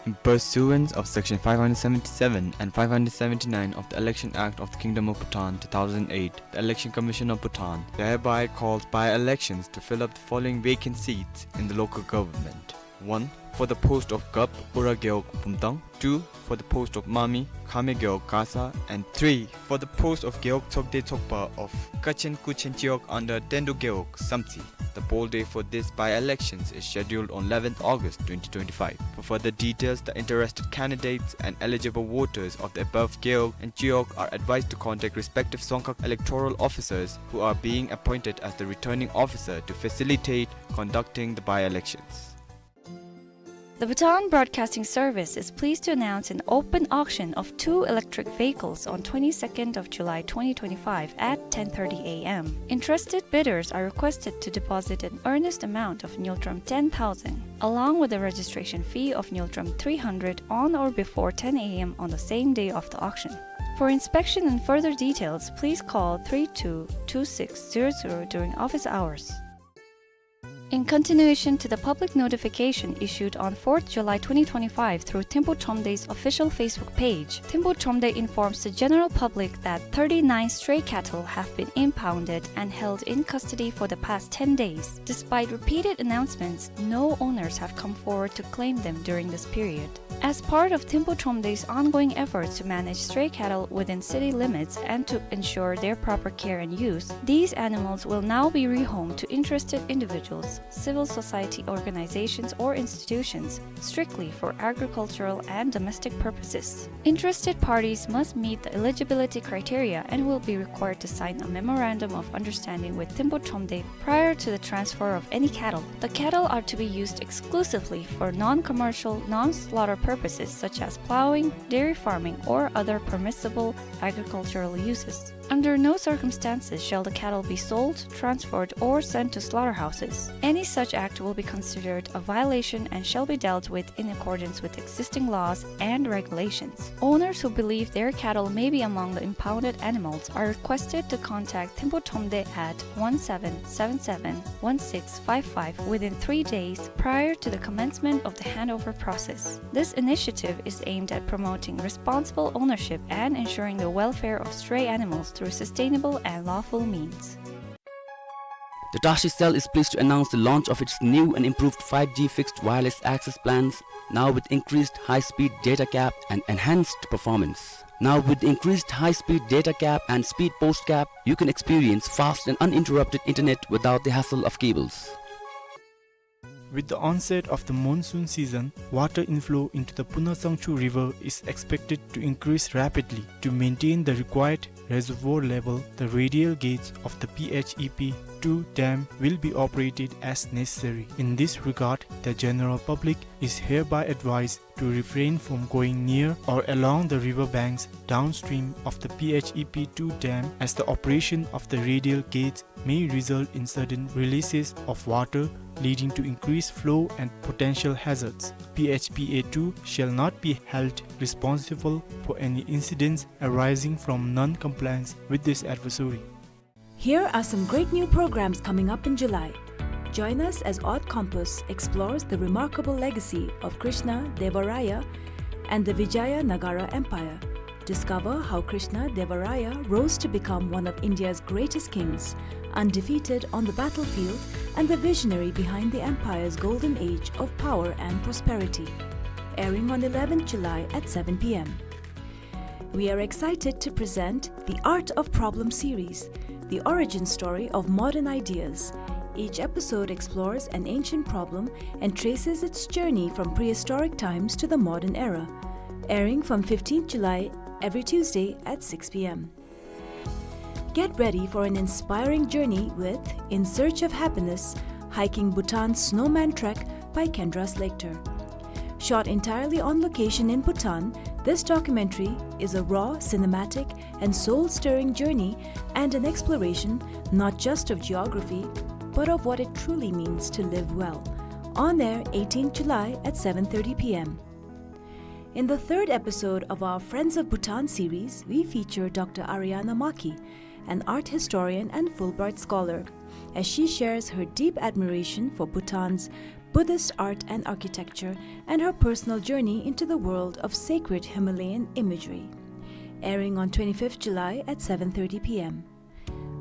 In pursuance of Section five hundred seventy-seven and five hundred seventy-nine of the Election Act of the Kingdom of Bhutan two thousand eight, the Election Commission of Bhutan hereby calls by-elections to fill up the following vacant seats in the local government. One, for the post of Gap Ura Gewog Bumtang. Two, for the post of Mami Khame Gewog Kasa. And three, for the post of Gewog Tsokde Tsokpa of Kachen Kuchen Chiwog under Tendu Gewog Samtse. The poll day for this by-elections is scheduled on eleventh August twenty twenty-five. For further details, the interested candidates and eligible voters of the above Gewog and Chiwog are advised to contact respective Songkhag electoral officers who are being appointed as the returning officer to facilitate conducting the by-elections. The Bhutan Broadcasting Service is pleased to announce an open auction of two electric vehicles on twenty-second of July twenty twenty-five at ten thirty A M. Interested bidders are requested to deposit an earnest amount of ngultrum ten thousand, along with a registration fee of ngultrum three hundred on or before ten A M on the same day of the auction. For inspection and further details, please call three two two six zero zero during office hours. In continuation to the public notification issued on fourth July twenty twenty-five through Thimphu Thromde's official Facebook page, Thimphu Thromde informs the general public that thirty-nine stray cattle have been impounded and held in custody for the past ten days. Despite repeated announcements, no owners have come forward to claim them during this period. As part of Thimphu Thromde's ongoing efforts to manage stray cattle within city limits and to ensure their proper care and use, these animals will now be rehomed to interested individuals, civil society organizations or institutions, strictly for agricultural and domestic purposes. Interested parties must meet the eligibility criteria and will be required to sign a memorandum of understanding with Thimphu Thromde prior to the transfer of any cattle. The cattle are to be used exclusively for non-commercial, non-slaughter purposes such as plowing, dairy farming, or other permissible agricultural uses. Under no circumstances shall the cattle be sold, transferred, or sent to slaughterhouses. Any such act will be considered a violation and shall be dealt with in accordance with existing laws and regulations. Owners who believe their cattle may be among the impounded animals are requested to contact Thimphu Thromde at one seven seven seven one six five five within three days prior to the commencement of the handover process. This initiative is aimed at promoting responsible ownership and ensuring the welfare of stray animals through sustainable and lawful means. The Tashi Cell is pleased to announce the launch of its new and improved five G fixed wireless access plans, now with increased high-speed data cap and enhanced performance. Now with increased high-speed data cap and speed post cap, you can experience fast and uninterrupted internet without the hassle of cables. With the onset of the monsoon season, water inflow into the Puna Sangchu River is expected to increase rapidly. To maintain the required reservoir level, the radial gates of the P H E P two dam will be operated as necessary. In this regard, the general public is hereby advised to refrain from going near or along the river banks downstream of the P H E P two dam, as the operation of the radial gates may result in sudden releases of water, leading to increased flow and potential hazards. P H P A two shall not be held responsible for any incidents arising from non-compliance with this advisory. Here are some great new programs coming up in July. Join us as Odd Compass explores the remarkable legacy of Krishna Deva Raya and the Vijayanagar Empire. Discover how Krishna Deva Raya rose to become one of India's greatest kings, undefeated on the battlefield and the visionary behind the empire's golden age of power and prosperity. Airing on eleventh July at seven P M. We are excited to present The Art of Problem series, the origin story of modern ideas. Each episode explores an ancient problem and traces its journey from prehistoric times to the modern era. Airing from fifteenth July every Tuesday at six P M. Get ready for an inspiring journey with In Search of Happiness, Hiking Bhutan's Snowman Trek by Kendra Slater. Shot entirely on location in Bhutan, this documentary is a raw, cinematic, and soul-stirring journey and an exploration not just of geography, but of what it truly means to live well. On air eighteenth July at seven thirty P M. In the third episode of our Friends of Bhutan series, we feature Doctor Ariana Maki, an art historian and Fulbright scholar, as she shares her deep admiration for Bhutan's Buddhist art and architecture, and her personal journey into the world of sacred Himalayan imagery. Airing on twenty-fifth July at seven thirty p m.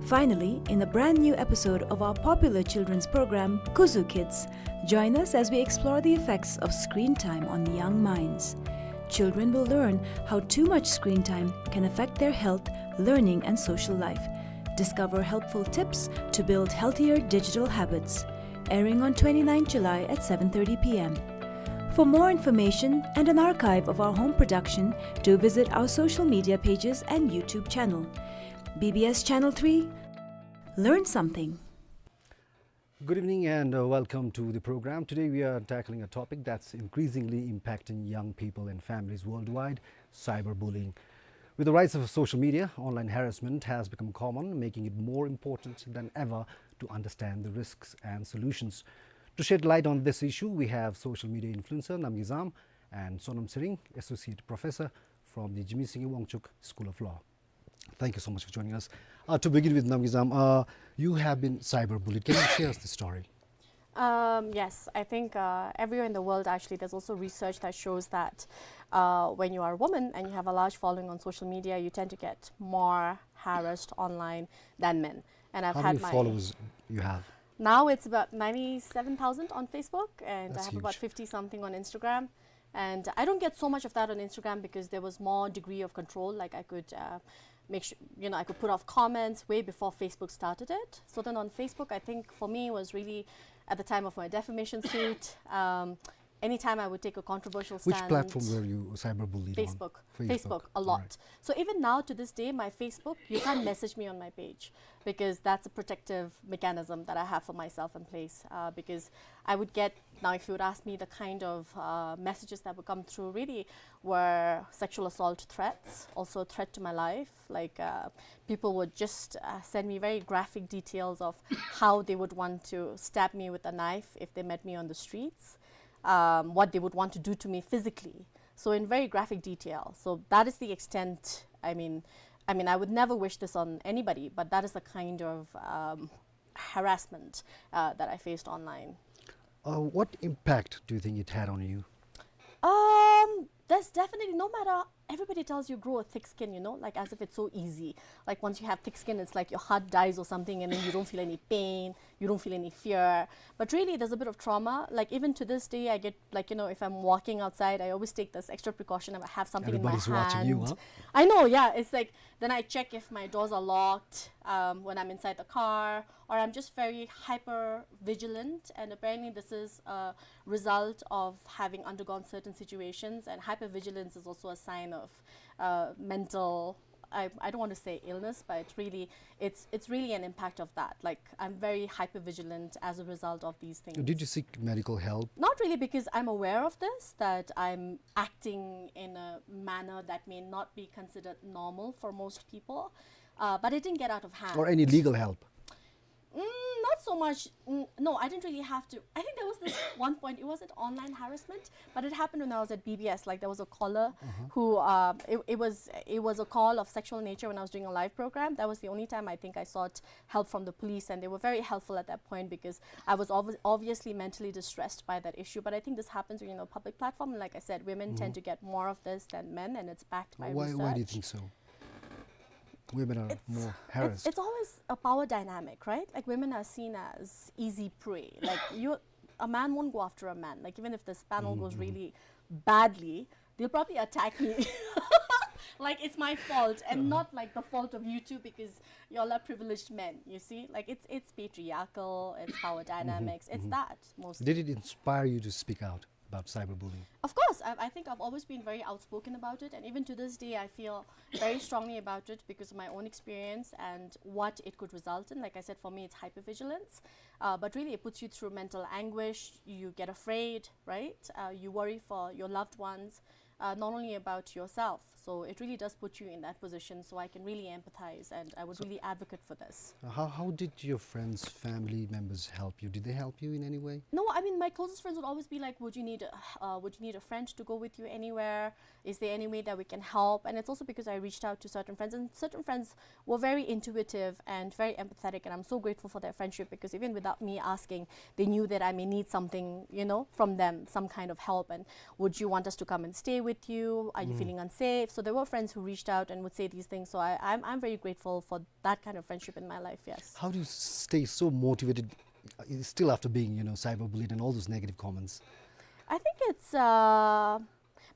Finally, in a brand new episode of our popular children's program, Kuzu Kids, join us as we explore the effects of screen time on young minds. Children will learn how too much screen time can affect their health, learning, and social life. Discover helpful tips to build healthier digital habits. Airing on twenty-ninth July at seven thirty p m. For more information and an archive of our home production, do visit our social media pages and YouTube channel. B B S Channel three, learn something. Good evening and, uh, welcome to the program. Today we are tackling a topic that's increasingly impacting young people and families worldwide, cyberbullying. With the rise of social media, online harassment has become common, making it more important than ever to understand the risks and solutions. To shed light on this issue, we have social media influencer Namgay Zam and Sonam Tshering, Associate Professor from the Jigme Singye Wangchuck School of Law. Thank you so much for joining us. Uh, to begin with, Namgay Zam, uh, you have been cyberbullied. Can you share us the story? Um, yes, I think, uh, everywhere in the world, actually, there's also research that shows that, uh, when you are a woman and you have a large following on social media, you tend to get more harassed online than men. And I've How had many my followers you have? Now it's about ninety-seven thousand on Facebook, and I That's have about huge. fifty something on Instagram. And I don't get so much of that on Instagram because there was more degree of control. Like, I could, uh, make sure, you know, I could put off comments way before Facebook started it. So then on Facebook, I think for me it was really at the time of my defamation suit. Um, anytime I would take a controversial Which stance. platform were you cyberbullied on? Facebook. Facebook, a All lot. right. So even now to this day, my Facebook, you can't message me on my page because that's a protective mechanism that I have for myself in place. Uh, because I would get, now if you would ask me, the kind of, uh, messages that would come through really were sexual assault threats, also a threat to my life. Like, uh, people would just, uh, send me very graphic details of how they would want to stab me with a knife if they met me on the streets, um, what they would want to do to me physically. So in very graphic detail. So that is the extent, I mean, I mean, I would never wish this on anybody, but that is the kind of, um, harassment, uh, that I faced online. Uh, what impact do you think it had on you? Um, there's definitely, no matter, everybody tells you grow a thick skin, you know, like, as if it's so easy. Like, once you have thick skin, it's like your heart dies or something, and then you don't feel any pain, you don't feel any fear. But really, there's a bit of trauma. Like, even to this day, I get, like, you know, if I'm walking outside, I always take this extra precaution. I have something in my Everybody's watching you, hand. huh? I know, yeah. It's like, then I check if my doors are locked, um, when I'm inside the car, or I'm just very hyper vigilant. And apparently, this is a result of having undergone certain situations. And hypervigilance is also a sign of, uh, mental, I, I don't want to say illness, but it's really, it's, it's really an impact of that. Like, I'm very hypervigilant as a result of these things. Did you seek medical help? Not really, because I'm aware of this, that I'm acting in a manner that may not be considered normal for most people. Uh, but it didn't get out of hand. Or any legal help? Mm, not so much. Mm, no, I didn't really have to. I think there was this one point. It wasn't online harassment, but it happened when I was at B B S. Like, there was a caller Uh-huh. who, um, it, it was, it was a call of sexual nature when I was doing a live program. That was the only time I think I sought help from the police, and they were very helpful at that point because I was obvi- obviously mentally distressed by that issue. But I think this happens when you're in a public platform. And like I said, women tend Mm-hmm. to get more of this than men, and it's backed by Why, research. why do you think so? Women are It's, more it's, harassed. it's always a power dynamic, right? Like, women are seen as easy prey. Like, you, a man won't go after a man. Like, even if this panel Mm-hmm, goes mm-hmm. really badly, they'll probably attack me. Like, it's my fault, and Uh-huh. not, like, the fault of you two because y'all are privileged men. You see, like, it's, it's patriarchal, it's power Mm-hmm, dynamics, it's mm-hmm. that mostly. Did it inspire you to speak out about cyberbullying? Of course, I, I think I've always been very outspoken about it, and even to this day, I feel very strongly about it because of my own experience and what it could result in. Like I said, for me, it's hypervigilance, uh, but really, it puts you through mental anguish. You get afraid, right? Uh, you worry for your loved ones, uh, not only about yourself. So it really does put you in that position. So I can really empathize, and I would really advocate for this. Uh, how, how did your friends, family members help you? Did they help you in any way? No, I mean, my closest friends would always be like, "Would you need a, uh, would you need a friend to go with you anywhere? Is there any way that we can help?" And it's also because I reached out to certain friends, and certain friends were very intuitive and very empathetic, and I'm so grateful for their friendship, because even without me asking, they knew that I may need something, you know, from them, some kind of help. And, "Would you want us to come and stay with you? Are you feeling unsafe?" So there were friends who reached out and would say these things. So I, I'm, I'm very grateful for that kind of friendship in my life, yes. How do you stay so motivated, uh, still after being, you know, cyberbullied and all those negative comments? I think it's, uh,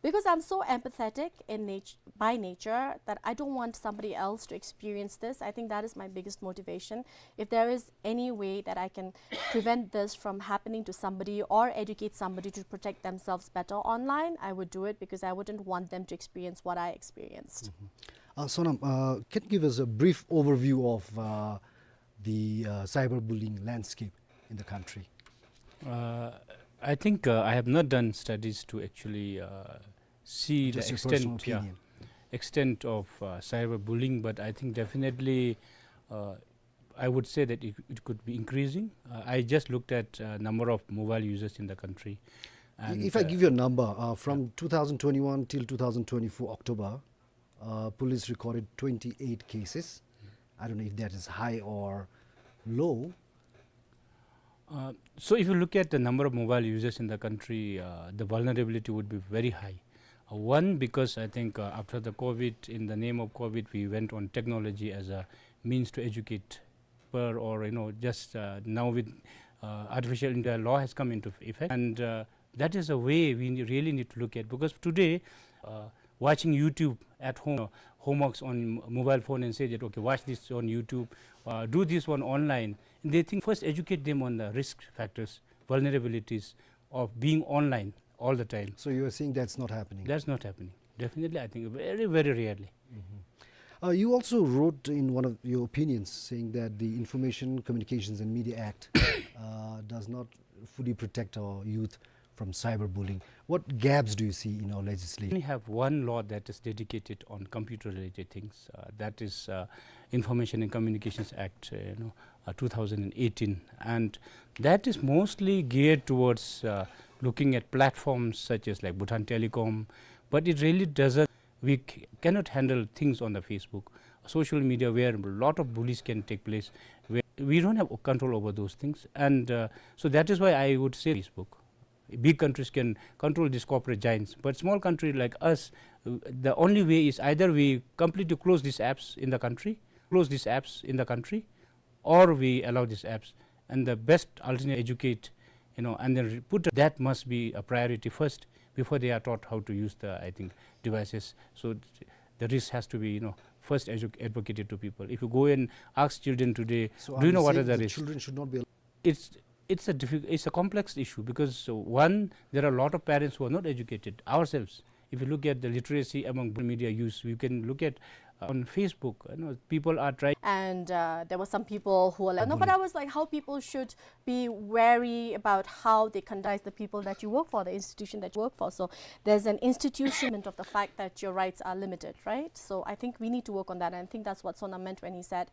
because I'm so empathetic in nat-, by nature, that I don't want somebody else to experience this. I think that is my biggest motivation. If there is any way that I can prevent this from happening to somebody or educate somebody to protect themselves better online, I would do it, because I wouldn't want them to experience what I experienced. Mm-hmm. Uh, Sonam, uh, can you give us a brief overview of, uh, the, uh, cyberbullying landscape in the country? Uh, I think, uh, I have not done studies to actually, uh, see the extent, yeah, extent of, uh, cyberbullying, but I think definitely, uh, I would say that it, it could be increasing. Uh, I just looked at, uh, number of mobile users in the country. And, if I, uh, give you a number, uh, from two thousand twenty-one till two thousand twenty-four October, uh, police recorded twenty-eight cases. I don't know if that is high or low. Uh, so if you look at the number of mobile users in the country, uh, the vulnerability would be very high. Uh, one, because I think, uh, after the COVID, in the name of COVID, we went on technology as a means to educate, or, or, you know, just, uh, now with, uh, artificial intelligence, law has come into effect, and, uh, that is a way we ne-, really need to look at, because today, uh, watching YouTube at home, uh, homeworks on m-, mobile phone and say that, "Okay, watch this on YouTube, uh, do this one online," and they think, first educate them on the risk factors, vulnerabilities of being online all the time. So you are saying that's not happening? That's not happening. Definitely, I think very, very rarely. Mm-hmm. Uh, you also wrote in one of your opinions saying that the Information Communications and Media Act, uh, does not fully protect our youth from cyberbullying. What gaps do you see in our legislation? We only have one law that is dedicated on computer-related things. Uh, that is, uh, Information and Communications Act, uh, you know, uh, two thousand eighteen, and that is mostly geared towards, uh, looking at platforms such as, like, Bhutan Telecom, but it really doesn't. We c-, cannot handle things on the Facebook, social media, where a lot of bullies can take place, where we don't have control over those things, and, uh, so that is why I would say Facebook. Big countries can control these corporate giants, but small country like us, uh, the only way is either we completely close these apps in the country, close these apps in the country, or we allow these apps. And the best alternate, educate, you know, and then re-, put that must be a priority first before they are taught how to use the, I think, devices. So th-, the risk has to be, you know, first edu-, advocated to people. If you go and ask children today, so "Do you know what are the risks?" Children should not be. It's, it's a diffi-, it's a complex issue because, uh, one, there are a lot of parents who are not educated ourselves. If you look at the literacy among media use, you can look at, uh, on Facebook, you know, people are trying. And, uh, there were some people who were like, no, but I was like, how people should be wary about how they conduct the people that you work for, the institution that you work for. So there's an institution of the fact that your rights are limited, right? So I think we need to work on that. And I think that's what Sonam meant when he said,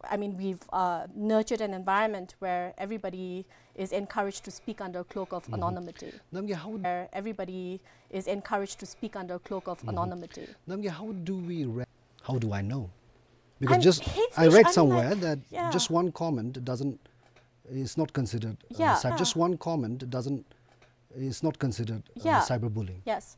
I mean, we've, uh, nurtured an environment where everybody is encouraged to speak under a cloak of anonymity. Where everybody is encouraged to speak under a cloak of anonymity. Namgay, how do we re-, how do I know? Because just, I read somewhere that just one comment doesn't, is not considered, uh, cyber-, just one comment doesn't, is not considered, uh, cyberbullying. Yes.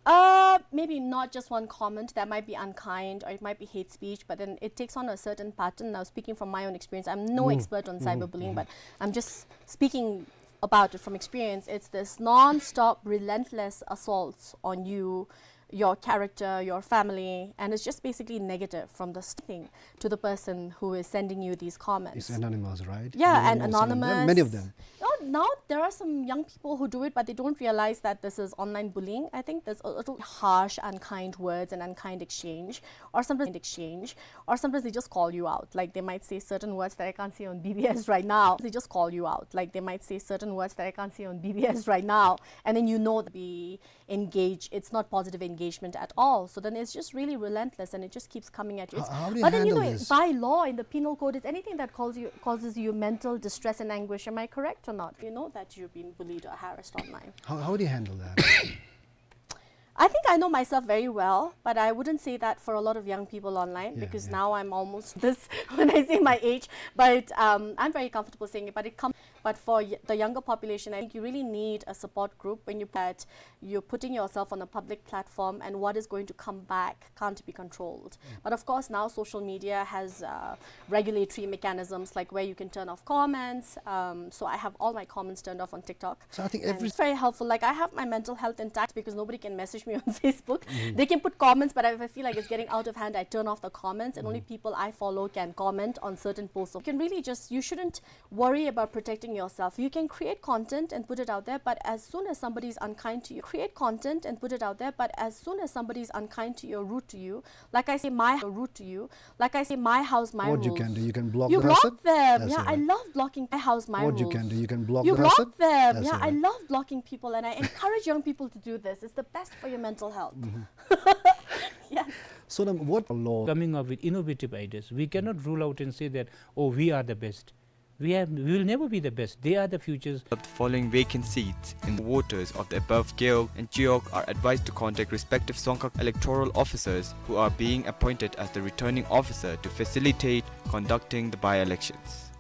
Uh, maybe not just one comment. That might be unkind or it might be hate speech, but then it takes on a certain pattern. Now, speaking from my own experience, I'm no expert on cyberbullying, but I'm just speaking about it from experience. It's this non-stop, relentless assaults on you, your character, your family, and it's just basically negative from the starting to the person who is sending you these comments. It's anonymous, right? Yeah, and anonymous. Many of them. Oh, Now, there are some young people who do it, but they don't realize that this is online bullying. I think there's a little harsh, unkind words and unkind exchange, or sometimes exchange, or sometimes they just call you out. Like, they might say certain words that I can't say on B B S right now. They just call you out. Like, they might say certain words that I can't say on B B S right now, and then you know that be engage, it's not positive engagement at all. So then it's just really relentless and it just keeps coming at you. How, how do you handle this? But then, you know, by law in the penal code, it's anything that calls you, causes you mental distress and anguish. Am I correct or not? You know that you've been bullied or harassed online. How, how do you handle that? I think I know myself very well, but I wouldn't say that for a lot of young people online, yeah, because, yeah, now I'm almost this when I say my age. But, um, I'm very comfortable saying it. But it comes, but for y-, the younger population, I think you really need a support group when you, that you're putting yourself on a public platform, and what is going to come back can't be controlled. Mm. But of course, now social media has, uh, regulatory mechanisms, like, where you can turn off comments. Um, so I have all my comments turned off on TikTok. So I think, and every, it's very helpful. Like, I have my mental health intact because nobody can message me on Facebook. Mm-hmm. They can put comments, but if I feel like it's getting out of hand, I turn off the comments, and only, mm-hmm, people I follow can comment on certain posts. So you can really just, you shouldn't worry about protecting yourself. You can create content and put it out there, but as soon as somebody is unkind to you, create content and put it out there, but as soon as somebody is unkind to you or rude to you, like I say, my, rude to you, like I say, my house, my rules. What you can do, you can block the person. You block them. That's all right. Yeah, I love blocking. My house, my rules. What you can do, you can block the person. You block them. That's all right. Yeah, I love blocking people, and I encourage young people to do this. It's the best for your mental health. Mm-hmm. Yeah. So then what law? Coming up with innovative ideas. We cannot rule out and say that, "Oh, we are the best." We have, we will never be the best. They are the futures. The following vacant seats in the waters of the above Gewog and Cheok are advised to contact respective Tsongkhag electoral officers who are being appointed as the returning officer to facilitate conducting the by-elections.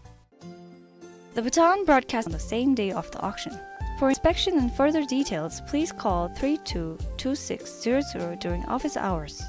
The Bhutan broadcast on the same day of the auction. For inspection and further details, please call three two two six zero zero during office hours.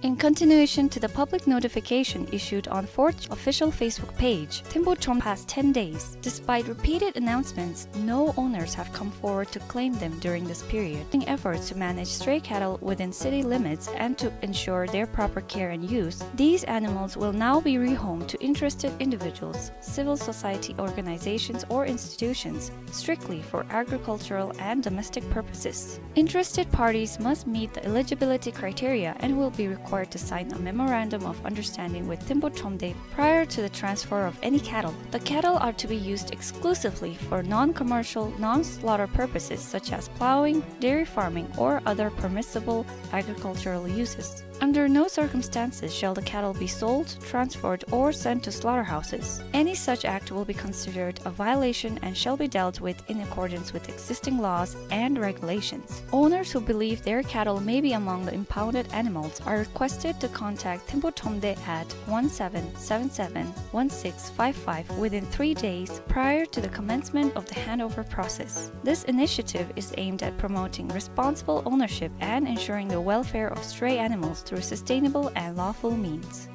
In continuation to the public notification issued on fourth official Facebook page, Thimphu Thromde past ten days, despite repeated announcements, no owners have come forward to claim them during this period. In efforts to manage stray cattle within city limits and to ensure their proper care and use, these animals will now be rehomed to interested individuals, civil society organizations or institutions, strictly for agricultural and domestic purposes. Interested parties must meet the eligibility criteria and will be required to sign a memorandum of understanding with Thimphu Thromde prior to the transfer of any cattle. The cattle are to be used exclusively for non-commercial, non-slaughter purposes such as plowing, dairy farming, or other permissible agricultural uses. Under no circumstances shall the cattle be sold, transferred, or sent to slaughterhouses. Any such act will be considered a violation and shall be dealt with in accordance with existing laws and regulations. Owners who believe their cattle may be among the impounded animals are requested to contact Thimphu Thromde at one seven seven seven one six five five within three days prior to the commencement of the handover process. This initiative is aimed at promoting responsible ownership and ensuring the welfare of stray animals through sustainable and lawful means.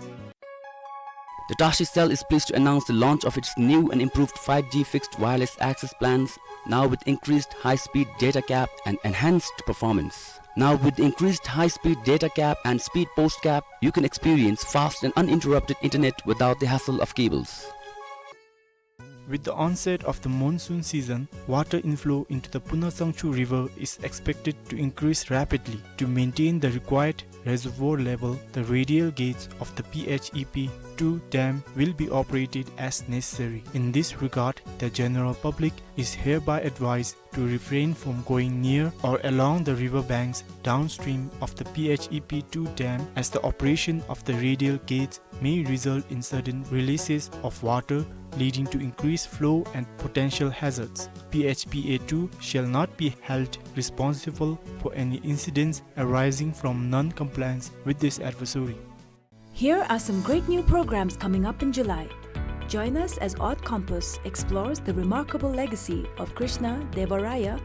The Tashi Cell is pleased to announce the launch of its new and improved five G fixed wireless access plans, now with increased high-speed data cap and enhanced performance. Now with increased high-speed data cap and speed post cap, you can experience fast and uninterrupted internet without the hassle of cables. With the onset of the monsoon season, water inflow into the Puna Sangchu River is expected to increase rapidly. To maintain the required reservoir level, the radial gates of the P H E P two dam will be operated as necessary. In this regard, the general public is hereby advised to refrain from going near or along the river banks downstream of the P H E P two dam, as the operation of the radial gates may result in sudden releases of water, leading to increased flow and potential hazards. P H P A two shall not be held responsible for any incidents arising from non-compliance with this advisory. Here are some great new programs coming up in July. Join us as Odd Compass explores the remarkable legacy of Krishna Deva Raya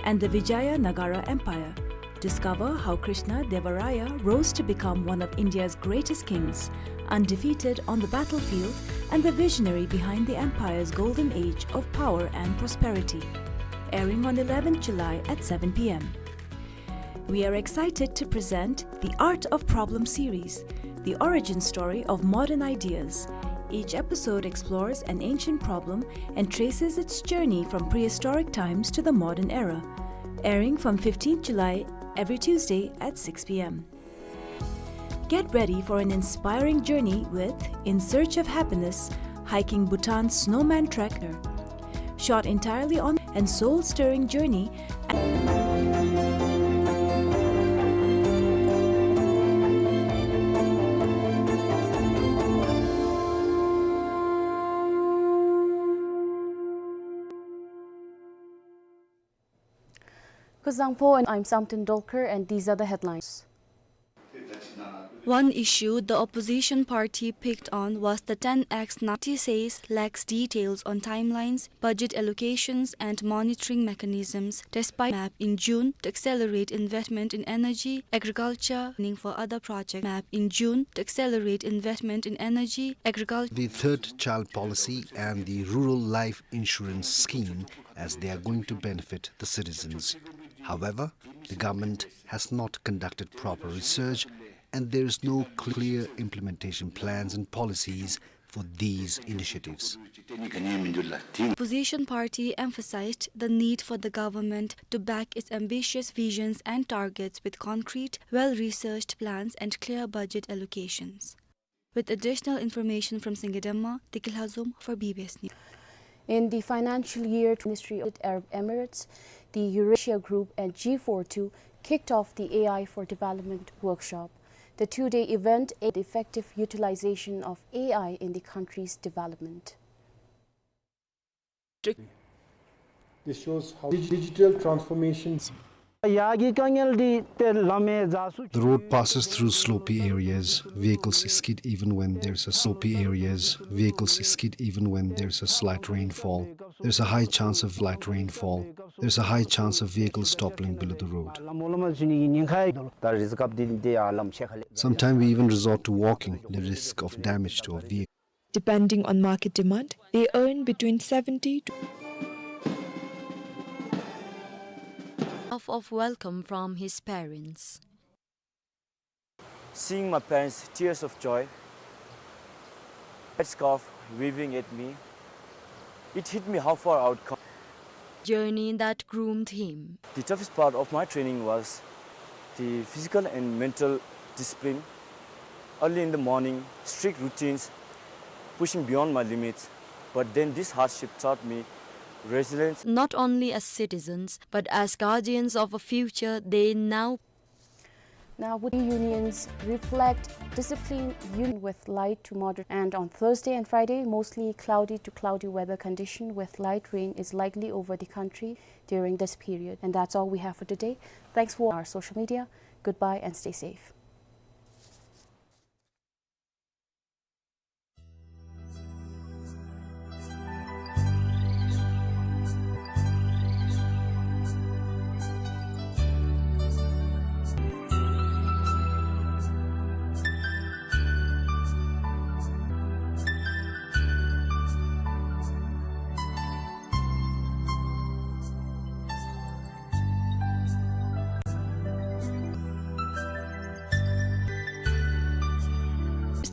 and the Vijayanagara Empire. Discover how Krishna Deva Raya rose to become one of India's greatest kings, undefeated on the battlefield and the visionary behind the empire's golden age of power and prosperity. Airing on eleventh July at seven p m. We are excited to present The Art of Problem series, the origin story of modern ideas, Each episode explores an ancient problem and traces its journey from prehistoric times to the modern era. Airing from fifteenth July every Tuesday at six p.m. Get ready for an inspiring journey with In Search of Happiness, hiking Bhutan's Snowman Trek, shot entirely on and soul-stirring journey. Kuzuzangpo, and I'm Samten Dolkar, and these are the headlines. One issue the opposition party picked on was the ten X ninety says lacks details on timelines, budget allocations, and monitoring mechanisms, despite map in June to accelerate investment in energy, agriculture, funding for other projects. Map in June to accelerate investment in energy, agriculture. The third child policy and the rural life insurance scheme, as they are going to benefit the citizens. However, the government has not conducted proper research, and there is no clear implementation plans and policies for these initiatives. Opposition party emphasized the need for the government to back its ambitious visions and targets with concrete, well-researched plans and clear budget allocations. With additional information from Singidemma, Dikilhazum for B B S News. In the financial year, Ministry of Arab Emirates, the Eurasia Group and G four two kicked off the A I for Development workshop. The two-day event aimed at the effective utilization of A I in the country's development. This shows how dig-, digital transformations. The road passes through slopy areas. Vehicles skid even when there's a slopy areas. Vehicles skid even when there's a slight rainfall. There's a high chance of light rainfall. There's a high chance of vehicles toppling below the road. Sometimes we even resort to walking, the risk of damage to a vehicle. Depending on market demand, they earn between seventy to Of, of welcome from his parents. Seeing my parents' tears of joy, that scarf waving at me, it hit me how far I would come. Journey that groomed him. The toughest part of my training was the physical and mental discipline. Early in the morning, strict routines, pushing beyond my limits. But then this hardship taught me resilience. Not only as citizens, but as guardians of a future they now Now, would unions reflect discipline, union with light to moderate. And on Thursday and Friday, mostly cloudy to cloudy weather condition with light rain is likely over the country during this period. And that's all we have for today. Thanks for our social media. Goodbye and stay safe.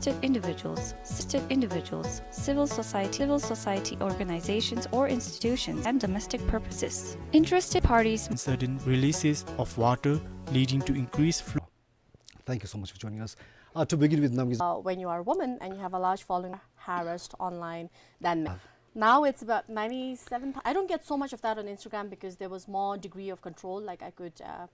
Interested individuals, interested individuals, civil society, civil society organizations or institutions, and domestic purposes. Interested parties. Sudden releases of water leading to increased flow. Thank you so much for joining us. Uh, to begin with, Namgi. Uh, when you are a woman and you have a large following, harassed online than men. Now it's about ninety-seven. I don't get so much of that on Instagram because there was more degree of control. Like, I could, uh,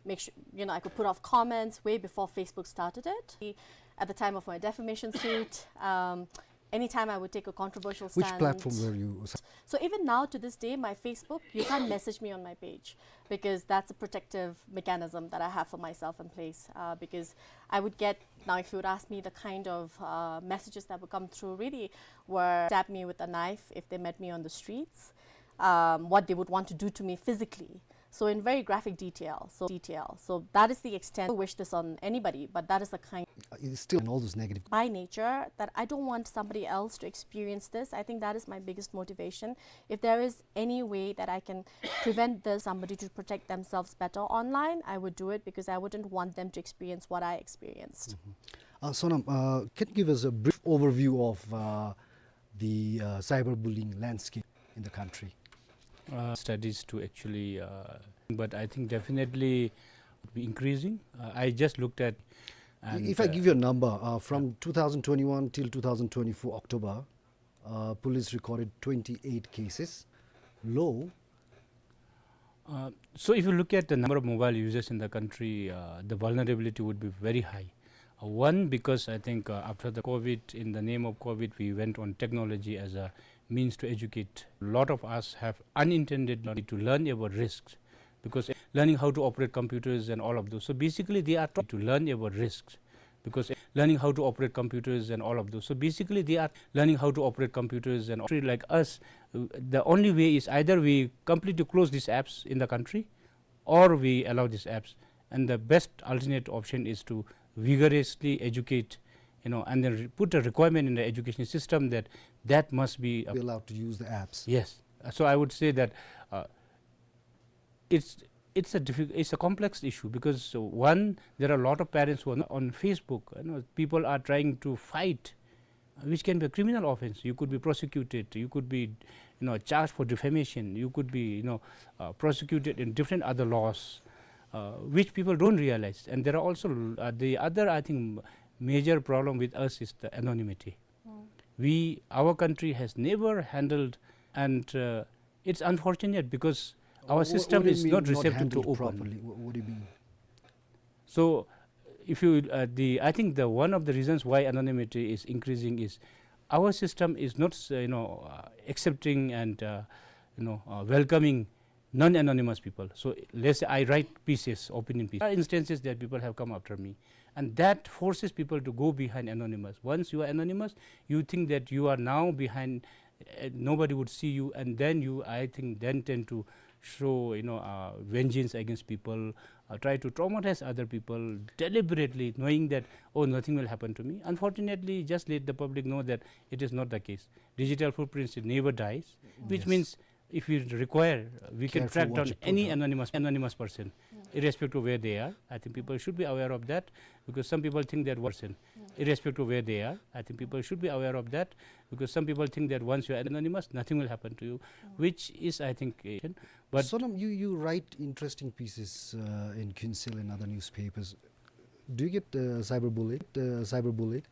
make sure, you know, I could put off comments way before Facebook started it. At the time of my defamation suit, um, anytime I would take a controversial stance. Which platform were you? So even now, to this day, my Facebook, you can't message me on my page because that's a protective mechanism that I have for myself in place. Uh, because I would get, now if you would ask me, the kind of, uh, messages that would come through really were stab me with a knife if they met me on the streets, um, what they would want to do to me physically. So in very graphic detail. So detail. So that is the extent. I wish this on anybody, but that is the kind. Uh, it's still in all those negative. By nature, that I don't want somebody else to experience this. I think that is my biggest motivation. If there is any way that I can prevent this, somebody to protect themselves better online, I would do it because I wouldn't want them to experience what I experienced. Mm-hmm. Uh, Sonam, uh, can you give us a brief overview of, uh, the, uh, cyberbullying landscape in the country? Uh, studies to actually, uh, but I think definitely be increasing. Uh, I just looked at, and, If I uh, give you a number, uh, from two thousand twenty-one till two thousand twenty-four October, uh, police recorded twenty-eight cases. Low. Uh, so if you look at the number of mobile users in the country, uh, the vulnerability would be very high. Uh, one, because I think, uh, after the COVID, in the name of COVID, we went on technology as a means to educate. A lot of us have unintended to learn about risks, because learning how to operate computers and all of those. So basically, they are taught to learn about risks, because learning how to operate computers and all of those. So basically, they are learning how to operate computers and like us. Uh, the only way is either we completely close these apps in the country, or we allow these apps. And the best alternate option is to vigorously educate, you know, and then re-, put a requirement in the education system that that must be a- Be allowed to use the apps. Yes. Uh, so I would say that, uh, it's, it's a diffi-, it's a complex issue because, uh, one, there are a lot of parents who are not on Facebook. You know, people are trying to fight, uh, which can be a criminal offense. You could be prosecuted. You could be, you know, charged for defamation. You could be, you know, uh, prosecuted in different other laws, uh, which people don't realize. And there are also, uh, the other, I think, major problem with us is the anonymity. We, our country has never handled, and, uh, it's unfortunate because our Wha-, system what do you is mean not not receptive to handled open. Properly? Wha-, what do you mean? So, if you, uh, the, I think the one of the reasons why anonymity is increasing is our system is not, uh, you know, uh, accepting and, uh, you know, uh, welcoming non-anonymous people. So let's say I write pieces, opinion pieces. There are instances that people have come after me, and that forces people to go behind anonymous. Once you are anonymous, you think that you are now behind, uh, nobody would see you, and then you, I think, then tend to show, you know, uh, vengeance against people, uh, try to traumatize other people deliberately, knowing that, "Oh, nothing will happen to me." Unfortunately, just let the public know that it is not the case. Digital footprints, it never dies, which Yes. means if we require, uh, we can Careful track what down you put any out. Anonymous, anonymous person, irrespective of where they are. I think people should be aware of that, because some people think that person, irrespective of where they are, I think people should be aware of that, because some people think that once you are anonymous, nothing will happen to you, which is, I think, uh, but Sonam, you, you write interesting pieces, uh, in Khyentse and other newspapers. Do you get, uh, cyberbullied? Uh, cyberbullied?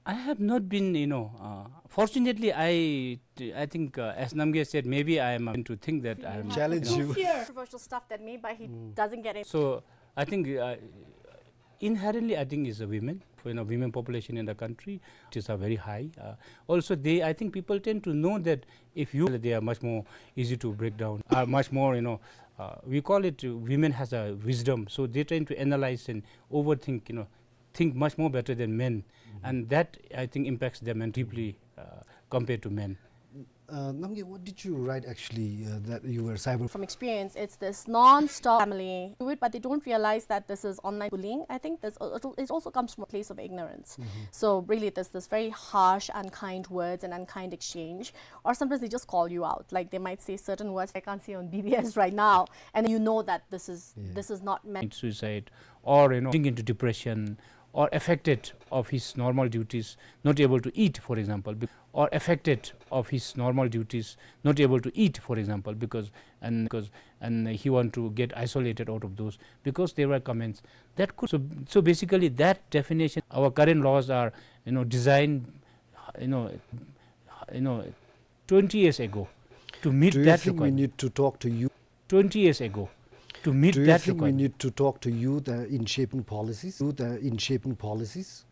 I have not been, you know, uh, fortunately, I, I think, uh, as Namgay said, maybe I am, uh, to think that I am, Challenge you know. Fear controversial stuff that me, but he doesn't get it. So I think, uh, inherently, I think it's the women. For, you know, women population in the country, it is, uh, very high. Uh, also, they, I think people tend to know that if you, they are much more easy to break down, are much more, you know, uh, we call it, uh, women has a wisdom. So they tend to analyze and overthink, you know, think much more better than men, and that, I think, impacts them and deeply, uh, compared to men. Uh, Namgay, what did you write actually, uh, that you were cyber- From experience, it's this non-stop family do it, but they don't realize that this is online bullying. I think this, uh, it, it also comes from a place of ignorance. So really, there's this very harsh, unkind words and unkind exchange. Or sometimes they just call you out. Like, they might say certain words I can't say on B B S right now, and you know that this is, this is not meant. Suicide, or, you know, into depression, or affected of his normal duties, not able to eat, for example, be-, or affected of his normal duties, not able to eat, for example, because, and because, and he want to get isolated out of those, because there were comments that could, so, so basically that definition, our current laws are, you know, designed, you know, you know, twenty years ago to meet that requirement. Do you think we need to talk to you? Twenty years ago to meet that requirement. Do you think we need to talk to youth, uh, in shaping policies? Youth, uh, in shaping policies?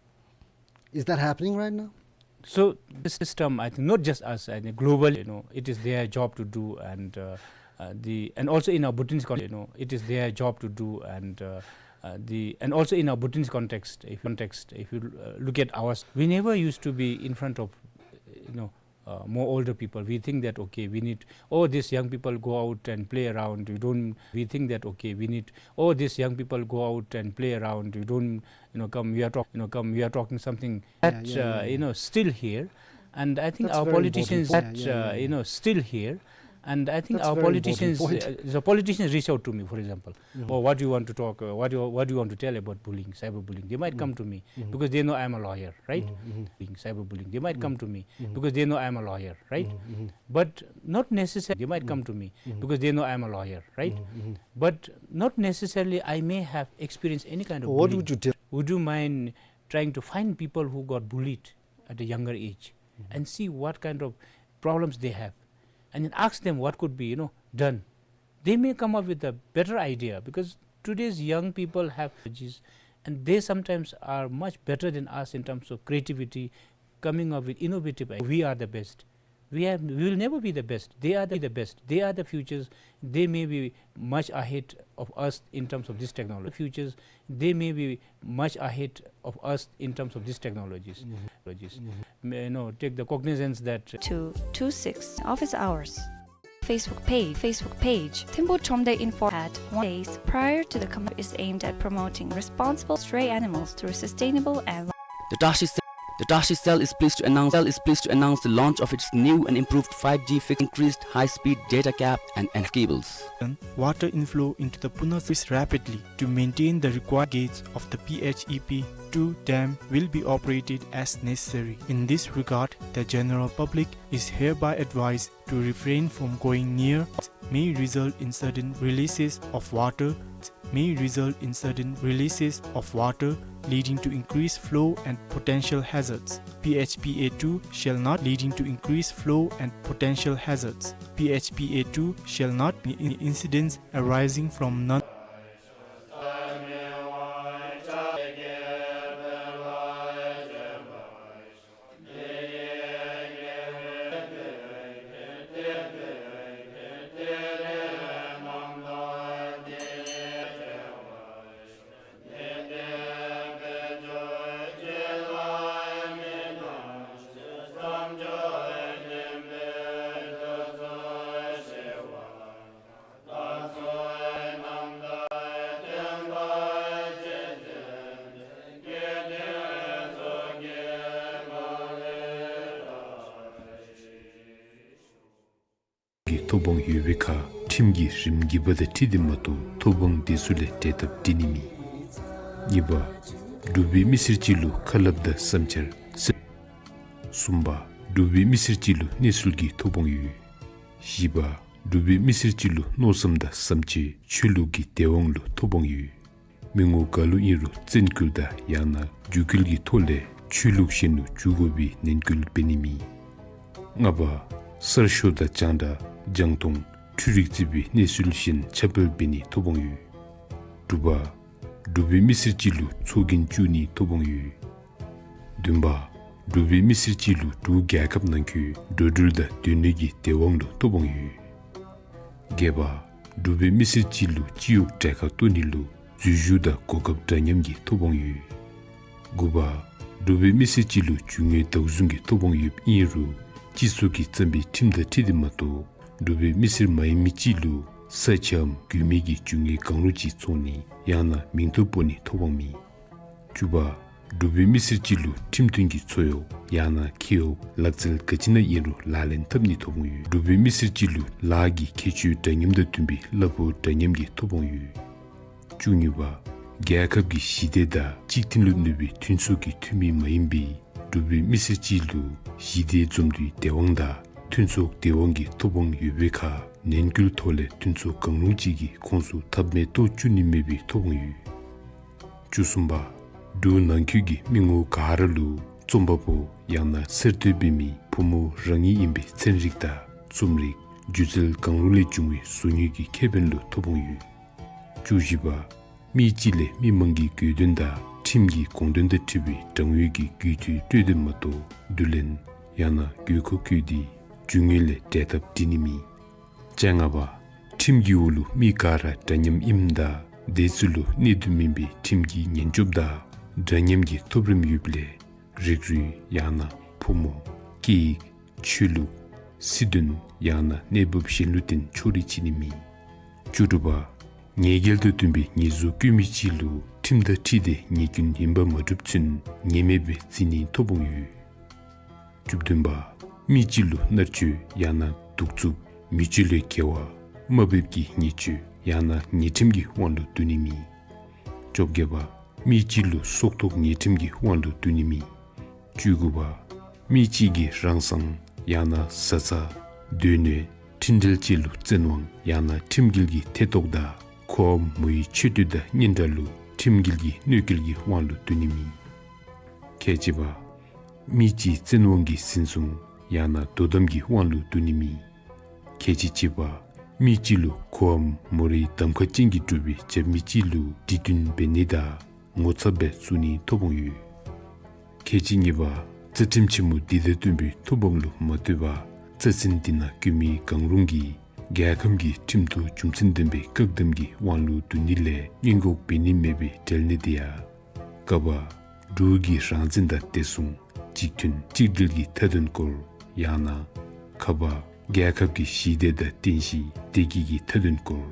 Is that happening right now? So the system, I think, not just us, I think globally, you know, it is their job to do, and, uh, uh, the, and also in our Bhutanese con-, you know, it is their job to do, and, uh, uh, the, and also in our Bhutanese context, if, context, if you, uh, look at ours, we never used to be in front of, you know, uh, more older people. We think that, okay, we need, oh, these young people go out and play around. We don't, we think that, okay, we need, oh, these young people go out and play around. We don't, you know, come, we are talk-, you know, come, we are talking something that, uh, you know, still here. And I think our politicians, that, uh, you know, still here. And I think that's our very important politicians, point. Uh, the politicians reach out to me, for example, mm-hmm, "Oh, what do you want to talk? Uh, what do you, what do you want to tell about bullying, cyberbullying?" They might come, mm-hmm, to me, mm-hmm, because they know I'm a lawyer, right? Mm-hmm, mm-hmm. Bullying, cyberbullying. They might, mm-hmm, come to me, mm-hmm, because they know I'm a lawyer, right? Mm-hmm, mm-hmm. But not necessarily. They might, mm-hmm, come to me, mm-hmm, because they know I'm a lawyer, right? Mm-hmm, mm-hmm. But not necessarily I may have experienced any kind of bullying. What would you tell? Would you mind trying to find people who got bullied at a younger age, mm-hmm, and see what kind of problems they have, and then ask them what could be, you know, done. They may come up with a better idea, because today's young people have technologies, and they sometimes are much better than us in terms of creativity, coming up with innovative ideas. We are the best. We have, we will never be the best. They are the, the best. They are the futures. They may be much ahead of us in terms of this technology. Futures, they may be much ahead of us in terms of these technologies. Mm-hmm. Technologies. Mm-hmm. May, you know, take the cognizance that two two six office hours. Facebook page, Facebook page. Thimphu Thromde Info at one days prior to the command is aimed at promoting responsible stray animals through sustainable and the Tashi, the Tashi cell is pleased to announce, cell is pleased to announce the launch of its new and improved five G fixed increased high-speed data cap and, and cables. Water inflow into the Puna is rapidly. To maintain the required gates of the P H E P two dam will be operated as necessary. In this regard, the general public is hereby advised to refrain from going near, may result in sudden releases of water, may result in sudden releases of water, leading to increased flow and potential hazards. P H P A two shall not leading to increased flow and potential hazards. P H P A two shall not be in incidents arising from non གི་ཐོབ་དབང་ཡོད་པའི་ཁར་ཁྲིམས་ཀྱི་རིམ་གྱིས་པ་དང་འཁྲིལ་ཏེ་མ་གཏོགས་ཐོབ་དབང་དེ་ཚུ་ལས་འབྲས་ཐག་འདི་ནི་མེད། གཉིས་པ། འབྲུག་པའི་མི་སེར་ཅིག་ལུ་ཁ་སླབ་དང་བསམ་འཆར་སེམས། གསུམ་པ། འབྲུག་པའི་མི་སེར་ཅིག་ལུ་གནས་ཚུལ་གྱི་ཐོབ་དབང་ཡོད། བཞི་པ། འབྲུག་པའི་མི་སེར་ཅིག་ལུ་མནོ་བསམ་དང་བསམ་འཆར་ཆོས་ལུགས་ཀྱི་དད་དབང་ལུ་ཐོབ་དབང་ཡོད། མི་ངོ་ག་ལུ་ཨིན་རུང་བཙན་སྐུལ་དང་ཡང་ན་རྒྱུ་སྐུལ་གྱི་ཐོག་ལས་ཆོས་ལུགས་གཞན་ལུ་འགྱུར་དགོ་པའི་ནན་སྐུལ་འབད་ནི་མེད། ལྔ་པ། གསར་ཤོག་དང་རྒྱང་བསྒྲགས་རྒྱང་མཐོང་འཕྲུལ་རིག་རྩིས་པའི་གནས་ཚུལ་གཞན་ཁྱབ་སྤེལ་འབད་ནི་ཐོབ་དབང་ཡོད། དྲུག་པ། འབྲུག་པའི་མི་སེར་ཅིག་ལུ་ཚོགས་རྒྱན་བཙུགས་ནི་ཐོབ་དབང་ཡོད། བདུན་པ། འབྲུག་པའི་མི་སེར་ཅིག་ལུ་འབྲུག་རྒྱལ་ཁབ་ནང་འཁོད་འགྲོ་འགྲུལ་དང་སྡོད་གནས་ཀྱི་དད་དབང་ལུ་ཐོབ་དབང་ཡོད། བརྒྱད་པ། འབྲུག་པའི་མི་སེར་ཅིག་ལུ་སྤྱི་གཡོག་གྲལ་ཁར་གཏོགས་ནི་ལུ་འཛུལ་ཞུགས་དང་གོ་སྐབས་འདྲ་མཉམ་གྱི་ཐོབ་དབང་ཡོད། དགུ་པ། འབྲུག་པའི་མི་སེར་ཅིག་ལུ་རྒྱུ་དངོས་བདག་བཟུང་གི་ཐོབ་དབང་ཡོདཔ་ཨིན་རུང་སྤྱི་ཚོགས་ཀྱིས་བརྩམས་པའི་ཁྲིམས་དང་འཁྲིལ་ཏེ་མ་གཏོགས་འབྲུག་པའི་མི་སེར་མ་ཡིན་མི་ཅིག་ལུ་ས་ཆའམ་རྒུད་མའི་གི་རྒྱུ་དངོས་གང་རུང་ཅིག་བཙོང་ནི་ཡང་ན་མིང་ཐོ་སྤོ་ནི་ཐོབ་དབང་མེད། བཅུ་པ། འབྲུག་པའི་མི་སེར་ཅིག་ལུ་ཁྲིམས་མཐུན་གྱི་འཚོ་གཡོག་ཡང་ན་ཁེ་གཡོག་ལག་རྩལ་ག་ཅི་ནང་ཨིན་རུང་ལག་ལེན་འཐབ་ནི་ཐོབ་དབང་ཡོད། འབྲུག་པའི་མི་སེར་ཅིག་ལུ་ལཱ་གི་ཁྱད་ཆོས་འདྲ་མཉམ་དང་བསྟུན་པའི་གླ་ཕོགས་འདྲ་མཉམ་གྱི་ཐོབ་དབང་ཡོད། བཅུ་གཉིས་པ། རྒྱལ་ཁབ་ཀྱི་ཞི་བདེ་དང་གཅིག་མཐུན་ལུ་གནས་པའི་མཐུན་ཚོགས་ཀྱི་འཐུས་མི་མ་ཡིན་པའི་འབྲུག་པའི་མི་སེར་ཅིག་ལུ་ཞི་བདེའི་འཛོམས་འདུའི་དད་དབང་དང་མཐུན་ཚོགས་དད་དབང་གི་ཐོབ་དབང་ཡོད་པའི་ཁར་ནན་སྐུལ་ཐོག་ལས་མཐུན་ཚོགས་གང་རུང་ཅིག་གི་ཁོངས་སུ་འཐབ་མི་གཏོགས་བཅུག་ནི་མེད་པའི་ཐོབ་དབང་ཡོད། བཅུ་གསུམ་པ། འབྲུག་ནང་འཁོད་ཀྱི་མི་ངོ་ག་ར་ལུ་རྩོམ་པ་པོ་ཡང་ན་གསར་གཏོད་འབད་མི་ཕོ་མོ་རང་ཉིད་ཨིན་པའི་ཚན་རིག་དང་རྩོམ་རིག་སྒྱུ་རྩལ་གང་རུང་ལས་བྱུང་བའི་བཟོ་དངོས་ཀྱི་ཁེ་ཕན་ལུ་ཐོབ་དབང་ཡོད། བཅུ་བཞི་པ། མི་གཅིག་ལས་མི་མང་གི་དགོས་དོན་དང་ཁྲིམས་ཀྱི་དགོངས་དོན་དང་འཁྲིལ་བའི་དྲང་དབུས་ཀྱི་རྒུད་འཐུས་སྤྲོད་དེ་མ་གཏོགས་བསྡུ་ལེན་ཡང་ན་དགོས་མཁོ་བཀོད་དེ་རྒྱུ་དངོས་ལས་འབྲས་ཐོབ་འདི་ནི་མེད། བཅོ་ལྔ་པ། ཁྲིམས་ཀྱི་འོག་ལུ་མི་ག་ར་འདྲ་མཉམ་ཨིནམ་དང་དེ་ཚུ་ལུ་གནད་དུ་སྨིན་པའི་ཁྲིམས་ཀྱི་ཉེན་སྐྱོབ་དང་འདྲ་མཉམ་གྱི་ཐོབ་རིམ་ཡོདཔ་ལས་རིགས་རུས་ཡང་ན་ཕོ་མོ་སྐད་ཡིག་ཆོས་ལུགས་སྲིད་དོན་ཡང་ན་གནས་བབ་གཞན་ལུ་བརྟེན་ཕྱོགས་རིས་ཕྱེ་ནི་མེད། བཅུ་དྲུག་པ། ཉེས་འགེལ་དང་བསྟུན་པའི་ཉེས་འཛུགས་བཀོད་མི་ཅིག་ལུ་ཁྲིམས་དང་འཁྲིལ་ཏེ་ཉེས་སྐྱོན་ཡིན་པ་མ་གྲུབ་ཚུན་ཉེས་མེད་སྦེ་རྩིས་ནི་ཐོབ་དབང་ཡོད། བཅུ་བདུན་པ། མི་གཅིག་ལུ་མནར་གཅོད་ཡང་ན་གདུག་རྩུབ་ མི་སྤྱི་ལས་འགལ་བ་དམའ་འབེབས་ཀྱི་ཉེས་སྤྱོད་ཡང་ན་ཉེས་ཁྲིམས་ཀྱི་དབང་ལུ་བསྡུ་ནི་མེད། བཅོ་བརྒྱད་པ། མི་སྤྱི་ལུ་སྲོག་ཐོག་ཉེས་ཁྲིམས་ཀྱི་དབང་ལུ་བསྡུ་ནི་མེད། བཅུ་དགུ་པ། མི་སྤྱི་གི་རང་སང་ཡང་ན་བཟའ་ཚང་། སྡོད་གནས། འཕྲིན་འབྲེལ་བཅས་ལུ་བཙན་དབང་ཡང་ན་ཁྲིམས་འགལ་གྱི་ཐེ་གཏོགས་དང་ཁོ་བ་མོ་ཡི་མཆོད་རྟེན་དང་སྙན་གྲགས་ལུ་ཁྲིམས་འགལ་གྱི་གནོད་འགེལ་གྱི་དབང་ལུ་བསྡུ་ནི་མེད། ཁལ་གཅིག་པ། མི་སྤྱི་བཙན་དབང་གིས་ཟིན་བཟུང་ཡང་ན་དོ་དམ་གྱི་དབང་ལུ་བསྡུ་ནི་མེད། ཁལ་གཅིག་གཅིག་པ། མི་སྤྱི་ལུ་ཁོ་བ་མོ་རའི་གདམ་ཁ་ཅན་གྱིས་གྲུབ་པའི་རྒྱབ་མི་ཅིག་ལུ་འདྲི་འདུན་འབད་ནི་དང་ངོ་ཚབ་སྦེ་བཙུགས་ནིའི་ཐོབ་དབང་ཡོད། ཁལ་གཅིག་གཉིས་པ། རྩ་ཁྲིམས་ཆེན་མོ་འདི་དང་བསྟུན་པའི་ཐོབ་དབང་ལུ་མ་ལྟོས་པར་རྩ་ཚན་འདི་ནང་བཀོད་མི་གང་རུང་གིས་རྒྱལ་ཁམས་ཀྱི་ཁྲིམས་ཐོག་རྒྱུ་མཚན་ལྡན་པའི་བཀག་དམ་གྱི་དབང་ལུ་བསྡུ་ནི་ལས་སྔོན་འགོག་འབད་ནི་མེད་པའི་འབྲེལ་གནད་དེ་ཡང་། ཀ་པ། འབྲུག་གི་རང་བཙན་དང་བདེ་སྲུང་། གཅིག་མཐུན་གཅིག་སྒྲིལ་གྱི་མཐའ་དོན་སྐོར། ཡང་ན། ཁ་པ། རྒྱལ་ཁབ་ཀྱི་ཞི་བདེ་དང་རྟེན་གཞི་བདེ་སྐྱིད་ཀྱི་མཐའ་དོན་སྐོར།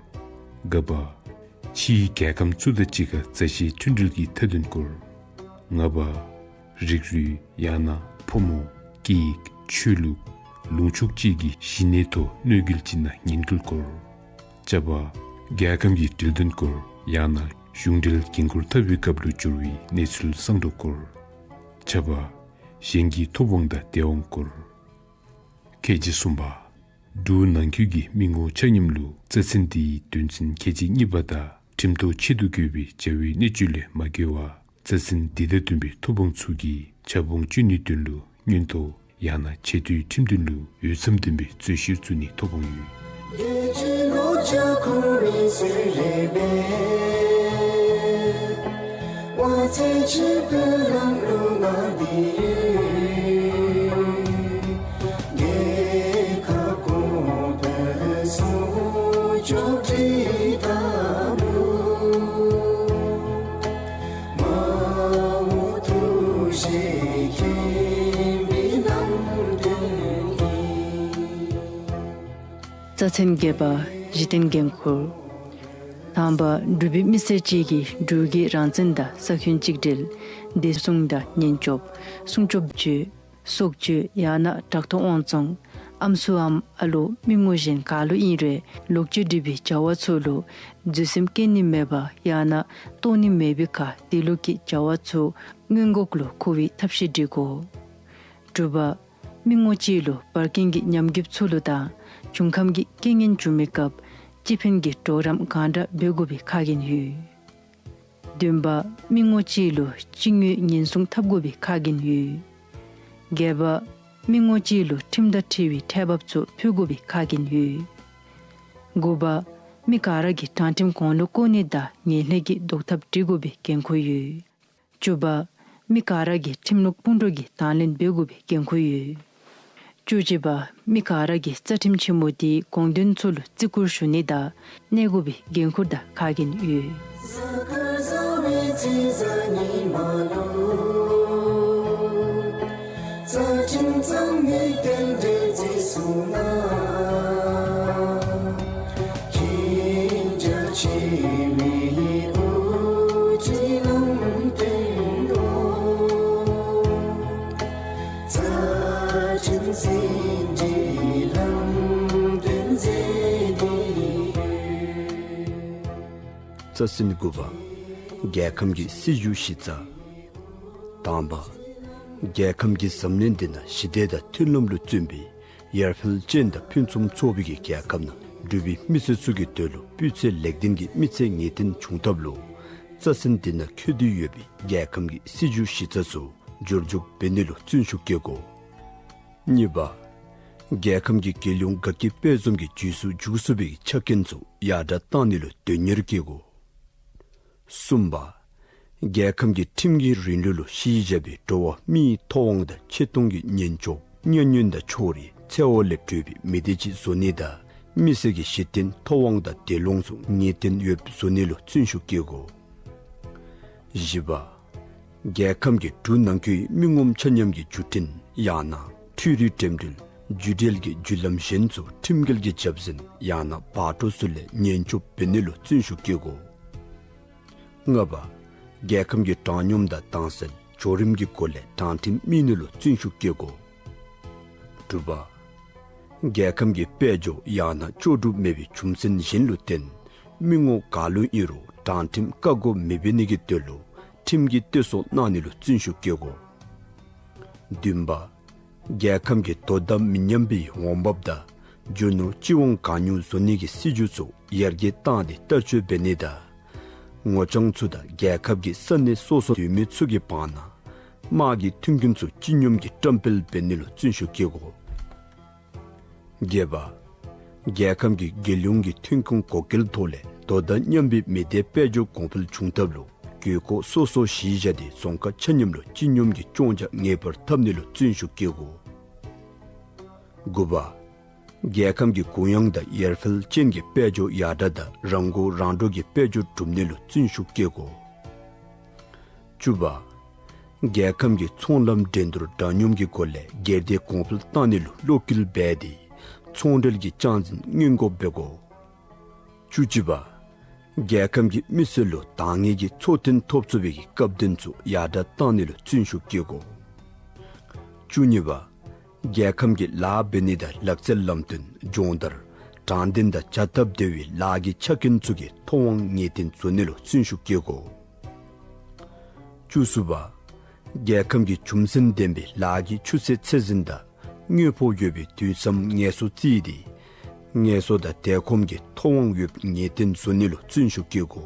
ག་པ། ཕྱིའི་རྒྱལ་ཁམས་ཚུ་དང་གཅིག་ཁར་མཛའ་བཤེས་མཐུན་འབྲེལ་གྱི་མཐའ་དོན་སྐོར། ང་པ། རིགས་རུས་ཡང་ན་ཕོ་མོ། སྐད་ཡིག། ཆོས་ལུགས། ལུང་ཕྱོགས་བཅས་ཀྱི་གཞི་གནས་ཐོག་གནོད་འགེལ་ཅིག་ན་ངན་སྐུལ་སྐོར། ཅ་པ། རྒྱལ་ཁམས་ཀྱི་འབྲེལ་དོན་སྐོར་ཡང་ན་གཞུང་འབྲེལ་འགན་ཁུར་འཐབ་པའི་སྐབས་ལུ་འབྱོར་བའི་གནས་ཚུལ་གསང་སྒྲོག་སྐོར། ཇ་པ། གཞན་གྱི་ཐོབ་དབང་དང་སྡེ་དབང་སྐོར། ཁལ་གཅིག་གསུམ་པ། འབྲུག་ནང་ཁུལ་གྱི་མི་ངོམ་ཆ་མཉམ་ལུ་རྩ་ཚན་འདིའི་དོན་ཚན་ཁལ་གཅིག་གཉིས་པ་དང་ཁྲིམས་ཐོག་ཆེད་དུ་བཀོད་པའི་བྱ་བའི་གནད་སྤྱོད་ལས་མ་འགལ་བར་རྩ་ཚན་འདི་དང་བསྟུན་པའི་ཐོབ་དབང་ཚུ་གིས་ཆབ་དཔུང་སྤྱོད་ནིའི་དོན་ལུ་མངོན་མཐོ་ཡང་ན་ཆེ་བསྟོད་ཁྲིམས་དོན་ལུ་འོས་འཚམ་ལྡན་པའི་རྩོད་བཤེར་བཙུགས་ནིའི་ཐོབ་དབང་ཡོད། རྩ་ཚན་བརྒྱད་པ། གཞི་རྟེན་འགན་ཁུར། དང་པ། འབྲུག་པའི་མི་སེར་གཅིག་གིས་འབྲུག་གི་རང་བཙན་དང་ས་ཁོངས་གཅིག་སྒྲིལ། བདེ་སྲུང་དང་ཉེན་སྐྱོབ། སྲུང་སྐྱོབ་ཅིག། སྲོག་གཅོད་ཡང་ན་བྲག་ཐོག་དབང་བཙོང་། ཨམ་སྲུ་འམ་ཨ་ལོ་མི་ངོམ་གཞན་ག་ལུ་ཨིན་རུང་ལོག་སྤྱོད་འགྲིག་པའི་བྱ་བ་ཚུ་ལུ་འཛུལ་སེམས་བསྐྱེད་ནི་མེད་པར་ཡང་ན་གཏོགས་ནི་མེད་པའི་ཁར་དེ་ལུགས་ཀྱི་བྱ་བ་ཚུ་སྔོན་འགོག་ལུ་མཁོ་བའི་ཐབས་ཤེས་སྒྲིག་དགོ། དྲུག་པ། མི་ངོམ་གཅིག་ལུ་བར་རྐྱེན་གྱི་ཉམས་རྒུདཔ་ཚུ་ལུ་དང་འབྱུང་ཁམས་ཀྱི་རྐྱེན་ངན་བྱུང་མི་སྐབས་སྤྱི་ཕན་གྱི་གྲོགས་རམ་གང་དྲག་འབད་དགོ་པའི་ཁག་ཆེ་ཡོད། བདུན་པ། མི་ངོམ་གཅིག་ལུ་སྤྱི་དངུལ་ཉེན་སྲུང་འཐབ་དགོ་པའི་ཁག་ཆེ་ཡོད། བརྒྱད་པ། མི་ངོམ་གཅིག་ལུ་ཁྲིམས་དང་འཁྲིལ་བའི་ཁྲལ་འབབ་ཚུ་ཕུལ་དགོ་པའི་ཁག་ཆེ་ཡོད། དགུ་པ། མི་ག་ར་གིས་དྲང་ཁྲིམས་གོང་ལུ་བཀོད་ནི་དང་ངན་ལྷད་ཀྱི་བཟློག་ཐབས་སྒྲིག་དགོ་པའི་འགན་ཁུར་ཡོད། བཅུ་པ། མི་ག་ར་གིས་ཁྲིམས་ལུགས་སྤུན་གྲོགས་ཀྱི་དང་ལེན་འབད་དགོ་པའི་འགན་ཁུར་ཡོད། བཅུ་གཅིག་པ། མི་ག་ར་གིས་རྩ་ཁྲིམས་ཆེན་མོ་འདིའི་དགོངས་དོན་ཚུ་ལུ་བརྩི་བཀུར་ཞུ་ནི་དང་གནས་དགོ་པའི་འགན་ཁུར་དང་ཁག་ཆེ་ཡོད། རྩ་ཚན་དགུ་པ། རྒྱལ་ཁམས་ཀྱི་སྲིད་བྱུས་གཞི་རྩ། དང་པ། རྒྱལ་ཁམས་ཀྱི་འཛམ་གླིང་འདི་ནང་ཞི་བདེ་དང་མཐུན་ལམ་ལུ་བརྩོན་པའི་ཡར་འཕེལ་ཅན་དང་ཕུན་སུམ་ཚོགས་པའི་གི་རྒྱལ་ཁབ་ནང་འབྲུག་པའི་མི་སེར་ཚུ་གི་དོན་ལུ་སྤུས་ཚད་ལེགས་ལྡན་གྱི་མི་ཚེ་ངེས་གཏན་འབྱུང་ཐབས་ལུ་རྩ་ཚན་འདི་ནང་འཁོད་དེ་ཡོད་པའི་རྒྱལ་ཁམས་ཀྱི་སྲིད་བྱུས་གཞི་རྩ་ཚུ་འགྱུར་འཇུག་འབད་ནི་ལུ་བརྩོན་ཤུགས་བསྐྱེད་དགོ། གཉིས་པ། རྒྱལ་ཁམས་ཀྱི་རྒྱལ་ཡོངས་དགའ་སྐྱིད་དཔལ་འཛོམས་ཀྱི་བརྗོད་སུ་འཇུག་ཚུགས་པའི་ཆ་རྐྱེན་ཚུ་ཡར་དྲག་གཏང་ནི་ལུ་དོན་གཉེར་བསྐྱེད་དགོ། གསུམ་པ། རྒྱལ་ཁམས་ཀྱི་ཁྲིམས་ཀྱི་རིང་ལུགས་ལུ་གཞི་བཞག་པའི་འགྲོ་བ་མིའི་ཐོབ་དབང་དང་ཆེ་མཐོང་གི་ཉེན་སྐྱོབ་གཉའ་གནོན་དང་ཕྱོགས་རིས་འཚེ་བ་ལས་གྲོལ་བའི་མི་སྡེ་ཅིག་བཟོ་ནི་དང་མི་སེར་གྱི་གཞི་རྟེན་ཐོབ་དབང་དང་བདེ་ལོངས་ཚུ་ངེས་གཏན་ཡོདཔ་བཟོ་ནི་ལུ་བརྩོན་ཤུགས་བསྐྱེད་དགོ། བཞི་པ། རྒྱལ་ཁམས་ཀྱི་འབྲུག་ནང་འཁོད་མི་ངོམ་ཆ་མཉམ་གྱི་བརྒྱུད་འཕྲིན་ཡང་ན་འཕྲུལ་རིག་འགྲེམས་སྤེལ་བརྒྱུད་འབྲེལ་གྱི་བརྒྱུད་ལམ་གཞན་ཚུ་ཁྲིམས་འགལ་གྱི་བྱབ་ཟིན་ཡང་ན་བར་སྤྲོད་ཚུ་ལས་ཉེན་སྐྱོབ་འབད་ནི་ལུ་བརྩོན་ཤུགས་བསྐྱེད་དགོ། ལྔ་པ། རྒྱལ་ཁམས་ཀྱི་དྲང་སྙོམས་དང་དྭངས་གསལ་འབྱོར་རིམ་གྱི་སྒོ་ལས་དྲང་ཁྲིམས་སྨིན་ནི་ལུ་བརྩོན་ཤུགས་བསྐྱེད་དགོ། དྲུག་པ། རྒྱལ་ཁམས་ཀྱི་དཔལ་འབྱོར་ཡང་ན་ལྕོགས་གྲུབ་མེད་པའི་རྒྱུ་མཚན་གཞན་ལུ་བརྟེན་མི་ངོམ་ག་ལུ་ཨིན་རུང་དྲང་ཁྲིམས་བཀག་འགོག་མི་འབད་ནི་གི་དོན་ལུ་ཁྲིམས་ཀྱི་གཏད་སོ་གནང་ནི་ལུ་བརྩོན་ཤུགས་བསྐྱེད་དགོ། བདུན་པ། རྒྱལ་ཁམས་ཀྱི་དོ་ཟླ་མི་མཉམ་པའི་འོང་འབབ་དང་རྒྱུ་ནོར་སྤྱི་དབང་གང་ཉུང་བཟོ་ནི་གི་སྲིད་བྱུས་ཚུ་ཡར་རྒྱས་བཏང་སྟེ་བསྟར་སྤྱོད་འབད་ནི་དང་། ངོ་རྐྱང་ཚུ་དང་རྒྱལ་ཁབ་ཀྱི་ས་གནས་སོ་སོ་སྡོད་མི་ཚུ་གི་བར་ན་དམག་གི་མཐུན་རྐྱེན་ཚུ་སྤྱི་སྙོམས་ཀྱིས་བཀྲམ་སྤེལ་འབད་ནི་ལུ་བརྩོན་ཤུགས་བསྐྱེད་དགོ། བརྒྱད་པ། རྒྱལ་ཁམས་ཀྱི་རྒྱལ་ཡོངས་ཀྱི་ཐོན་ཁུངས་བགོ་སྐལ་ཐོག་ལས་དོ་ཟླ་མཉམ་པའི་མི་སྡེ་དཔལ་འབྱོར་གོང་འཕེལ་འབྱུང་ཐབས་ལུ་དགོས་མཁོ་སོ་སོ་གཞི་བཞག་སྟེ་རྫོང་ཁག་ཆ་མཉམ་ལུ་སྤྱི་སྙོམས་ཀྱིས་སྐྱོང་རྒྱག་ངེས་པར་འཐབ་ནི་ལུ་བརྩོན་ཤུགས་བསྐྱེད་དགོ། དགུ་པ། རྒྱལ་ཁམས་ཀྱི་གུ་ཡངས་དང་ཡར་འཕེལ་ཅན་གྱི་དཔལ་འབྱོར་ཡར་དྲག་དང་རང་མགོ་རང་འདྲོངས་ཀྱི་དཔལ་འབྱོར་སྒྲུབ་ནི་ལུ་བརྩོན་ཤུགས་བསྐྱེད་དགོ། བཅུ་པ། རྒྱལ་ཁམས་ཀྱི་ཚོང་ལམ་འགྲན་བསྡུར་དྲང་སྙོམས་ཀྱི་སྒོ་ལས་སྒེར་སྡེ་གོང་འཕེལ་བཏང་ནི་ལུ་བློ་འགེལ་འབད་དེ་ཚོང་འབྲེལ་གྱི་ལྕགས་འཛིན་སྔོན་འགོག་འབད་དགོ། བཅུ་གཅིག་པ། རྒྱལ་ཁམས་ཀྱི་མི་སེར་ལུ་འདང་ངེས་ཀྱི་འཚོ་རྟེན་ཐོབ་ཚུགས་པའི་གི་སྐབས་དོན་ཚུ་ཡར་དྲག་བཏང་ནི་ལུ་བརྩོན་ཤུགས་བསྐྱེད་དགོ། བཅུ་གཉིས་པ། རྒྱལ་ཁམས་ཀྱི་ལཱ་འབད་ནི་དང་ལག་རྩལ་ལམ་སྟོན་སྦྱོང་བརྡར་དྲང་བདེན་དང་བྱ་སྟབས་བདེ་བའི་ལཱ་གི་ཆ་རྐྱེན་ཚུ་གི་ཐོབ་དབང་ངེས་གཏན་བཟོ་ནི་ལུ་བརྩོན་ཤུགས་བསྐྱེད་དགོ། བཅུ་གསུམ་པ། རྒྱལ་ཁམས་ཀྱི་རྒྱུ་མཚན་ལྡན་པའི་ལཱ་གི་ཆུ་ཚད་ཚད་འཛིན་དང་དངོས་པོ་ཡོད་པའི་དུས་མཚམས་ངལ་གསོ་བརྩིས་ཏེ་ངལ་གསོ་དང་དལ་ཁོམ་གྱི་ཐོབ་དབང་ཡོདཔ་ངེས་གཏན་བཟོ་ནི་ལུ་བརྩོན་ཤུགས་བསྐྱེད་དགོ།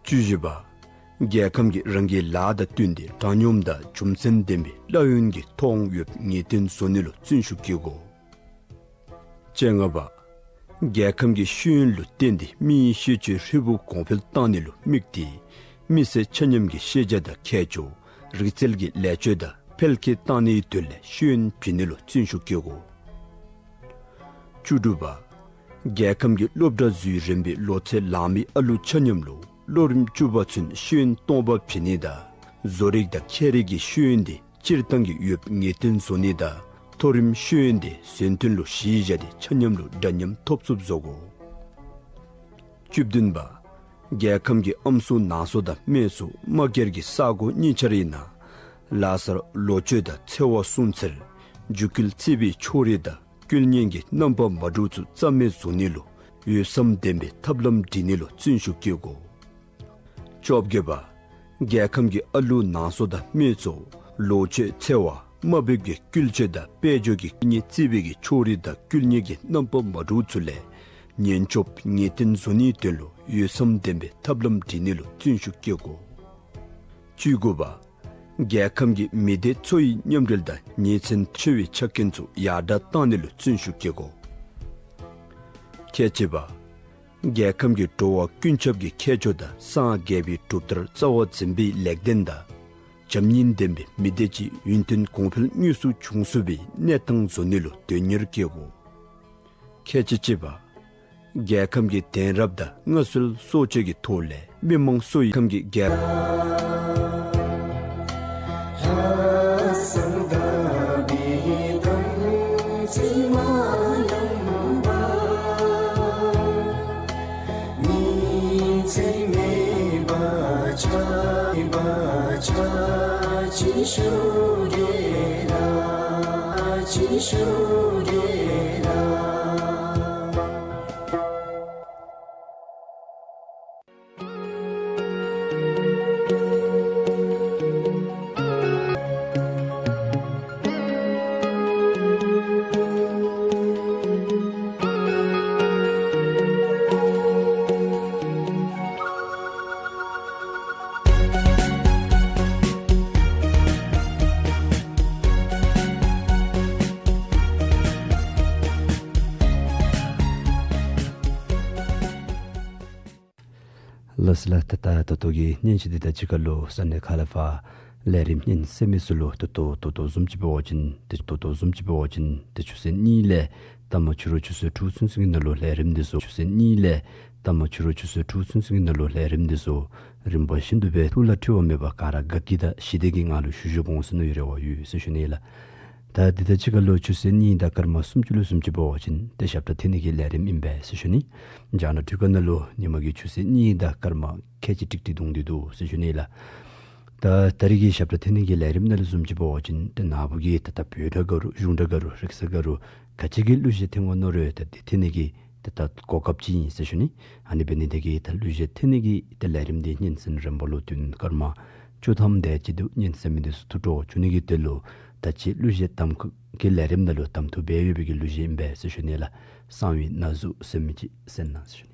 བཅུ་བཞི་པ། རྒྱལ་ཁམས་ཀྱིས་རང་གི་ལཱ་དང་བསྟུན་ཏེ་དྲང་སྙོམས་དང་རྒྱུ་མཚན་ལྡན་པའི་གླ་ཡོན་གྱི་ཐོབ་དབང་ཡོདཔ་ངེས་གཏན་བཟོ་ནི་ལུ་བརྩོན་ཤུགས་བསྐྱེད་དགོ། བཅོ་ལྔ་པ། རྒྱལ་ཁམས་ཀྱི་ཤེས་ཡོན་ལུ་བརྟེན་ཏེ་མི་ཤེས་བཅོས་ཧྲིལ་བུ་གོང་འཕེལ་བཏང་ནི་ལུ་དམིགས་ཏེ་མི་སེར་ཆ་མཉམ་གྱི་ཤེས་བྱ་དང་ཁྱད་ཆོས་རིག་རྩལ་གྱི་ལེགས་བཅོས་དང་འཕེལ་རྒྱས་བཏང་ནིའི་དོན་ལས་ཤེས་ཡོན་བྱིན་ནི་ལུ་བརྩོན་ཤུགས་བསྐྱེད་དགོ། བཅུ་དྲུག་པ། རྒྱལ་ཁམས་ཀྱི་སློབ་གྲྭ་འཛུལ་རན་པའི་ལོ་ཚད་ལང་མི་ཨ་ལུ་ཆ་མཉམ་ལུ་ལོ་རིམ་བཅུ་པ་ཚུན་ཤེས་ཡོན་སྟོང་པ་བྱིན་ནི་དང་བཟོ་རིག་དང་ཁྱད་རིག་གི་ཤེས་ཡོན་དེ་སྤྱིར་བཏང་གི་ཡོདཔ་ངེས་གཏན་བཟོ་ནི་དང་མཐོ་རིམ་ཤེས་ཡོན་དེ་སོན་དོན་ལུ་གཞི་བཞག་སྟེ་ཆ་མཉམ་ལུ་འདྲ་མཉམ་ཐོབ་ཚུགསཔ་བཟོ་དགོ། བཅུ་བདུན་པ། རྒྱལ་ཁམས་ཀྱི་ཨམ་སྲུ་ནང་སྲུ་དང་སྨད་སྲུ་དམག་སྒར་གྱི་ས་གོ་གཉིས་ཆ་རའི་ནང་ལ་ལཱ་གསར་ལོ་མཆོད་དང་ཚེས་པ་སྲུང་འཚེར་རྒྱུ་སྐལ་རྩིས་པའི་ཕྱོགས་རིས་དང་སྐུལ་ཉེན་གྱི་རྣམ་པ་མ་འདྲཝ་ཚུ་རྩ་མེད་བཟོ་ནི་ལུ་འོས་འཚམ་ལྡན་པའི་ཐབས་ལམ་སྒྲིག་ནི་ལུ་བརྩོན་ཤུགས་བསྐྱེད་དགོ། བཅོ་བརྒྱད་པ། རྒྱལ་ཁམས་ཀྱི་ཨ་ལུ་ནང་སྲུ་དང་སྨད་སྲུ་ལོ་མཆོད་ཚེས་པ་དམའ་འབེབས་ཀྱི་སྐུལ་སྤྱོད་དང་དཔལ་འབྱོར་གྱི་སྐུལ་ཉེན་རྩིས་པའི་གི་ཕྱོགས་རིས་དང་སྐུལ་ཉེན་གྱི་རྣམ་པ་མ་འདྲཝ་ཚུ་ལས་ཉེན་སྐྱོབ་ངེས་གཏན་བཟོ་ནིའི་དོན་ལུ་འོས་འཚམ་ལྡན་པའི་ཐབས་ལམ་སྒྲིག་ནི་ལུ་བརྩོན་ཤུགས་བསྐྱེད་དགོ། བཅུ་དགུ་པ། རྒྱལ་ཁམས་ཀྱི་མི་སྡེ་ཚོ་ཡི་མཉམ་འབྲེལ་དང་ཉེ་ཚན་ཆེ་བའི་ཆ་རྐྱེན་ཚུ་ཡར་དྲག་བཏང་ནི་ལུ་བརྩོན་ཤུགས་བསྐྱེད་དགོ། ཁལ་གཅིག་པ། རྒྱལ་ཁམས་ཀྱི་འགྲོ་བ་ཀུན་ཁྱབ་ཀྱི་ཁྱད་ཆོས་དང་སངས་རྒྱས་པའི་གྲུབ་མཐར་རྩ་བ་འཛིན་པའི་ལེགས་ལྡན་དང་བྱམས་སྙིང་ལྡན་པའི་མི་སྡེ་ཅིག་ཡུན་བརྟན་གོང་འཕེལ་དངོས་སུ་འབྱུང་ཚུགས་པའི་གནས་སྟངས་བཟོ་ནི་ལུ་དོན་གཉེར་བསྐྱེད་དགོ། ཁལ་གཅིག་གཅིག་པ། རྒྱལ་ཁམས་ཀྱི་གདན་རབས་དང་མངའ་གསོལ་སོགས་བཅས་ཀྱི་ཐོག་ལས་མི་མང་སོ་ཡི་ཁམས་ཀྱི་རྒྱལ་ལགས་སོ་ལགས། ད་ད་ད་ལྟོ་གི་སྙན་ཞུ་འདི་དང་གཅིག་ཁར་ལུ་ས་གནས་ཁ་ལས་ཕར་ལས་རིམ་སྙན་གསན་མི་ཚུ་ལུ་ད་ལྟོ་ད་ལྟོ་བཟུམ་ཅིག་འབད་བ་ཅིན་ཏེ་ད་ལྟོ་བཟུམ་ཅིག་འབད་བ་ཅིན་ཏེ་ཆུ་ཚོད་གཉིས་ལས་ད་མ་ཕྱི་རུ་ཆུ་ཚོད་དྲུག་ཚུན་ཚོད་ཀྱི་ནང་ལུ་ལས་རིམ་འདི་ཚུ་ཆུ་ཚོད་གཉིས་ལས་ད་མ་ཕྱི་རུ་ཆུ་ཚོད་དྲུག་ཚུན་ཚོད་ཀྱི་ནང་ལུ་ལས་རིམ་འདི་ཚུ་རིམ་པ་བཞིན་དུ་སྦེ་ཐུགས་ལ་འཁྲི་བ་མེད་པར་ག་ར་དགའ་སྐྱིད་དང་ཞི་བདེ་གི་ངང་ལུ་ཞུ་ཞུ་འོང་ཟེར་མནོ་བའི་རེ་བ་ཡོད་ཟེར་ཞུ་ནི་ལགས། ད་འདི་དང་གཅིག་ཁར་ལུ་ཆུ་ཚོད་གཉིས་དང་སྐར་མ་སུམ་ཅུ་ལུ་བཟུམ་ཅིག་འབད་བ་ཅིན་ཏེ་ཞབས་ཁྲ་འཐེན་ནི་གི་ལས་རིམ་ཨིན་པས་ཟེར་ཞུ་ནི། རྒྱ་ནག་འཕྲུལ་ཁང་ནང་ལུ་ཉིན་མ་གི་ཆུ་ཚོད་གཉིས་དང་སྐར་མ་ཁལ་གཅིག་ཀྲིག་ཀྲི་བརྡུང་སྟེ་འདུག་ཟེར་ཞུ་ནི་ལགས། ད་ད་རིས་ཀྱི་ཞབས་ཁྲ་འཐེན་ནི་གི་ལས་རིམ་ནང་ལུ་བཟུམ་ཅིག་འབད་བ་ཅིན་ཏེ་ནཱ་བུ་གིས་ད་ད་བོད་ར་ག་རུ་གཞུང་ར་ག་རུ་རིག་ས་ག་རུ་ག་ཅི་གི་གླུ་གཞས་འཐེན་དགོ་མནོ་རུང་ད་འདི་འཐེན་ནི་གི་ཏེ་ད་གོ་སྐབས་ཅིག་ཨིན་ཟེར་ཞུ་ནི། ཨ་ནི་འབད་ནི་དེ་གིས་ད་གླུ་གཞས་འཐེན་ནི་གི་ཏེ་ལས་རིམ་འདི་སྙན་གསན་རིམ་པ་ལུ་དུས་སྐར་མ་བཅུ་ཐམ་དེ་ཅིག་འདུག། སྙན་གསན་མི་འདི་ཚུ་ཐུགས་སྤྲོ་བྱུང་ནི་གི་དོན་ལུ་ད་ཅི་གླུ་གཞས་གཏམ་ཁ་གི་ལས་རིམ་ནང་ལུ་གདམ་འཐུ་འབད་ཡོད་པའི་གི་གླུ་གཞས་ཨིན་པས་ཟེར་ཞུ་ནི་ལགས། གསང་བའི་ན་ཟུག་ཟེར་མི་ཅིག་གསན་གནང་ཟེར་ཞུ་ནི།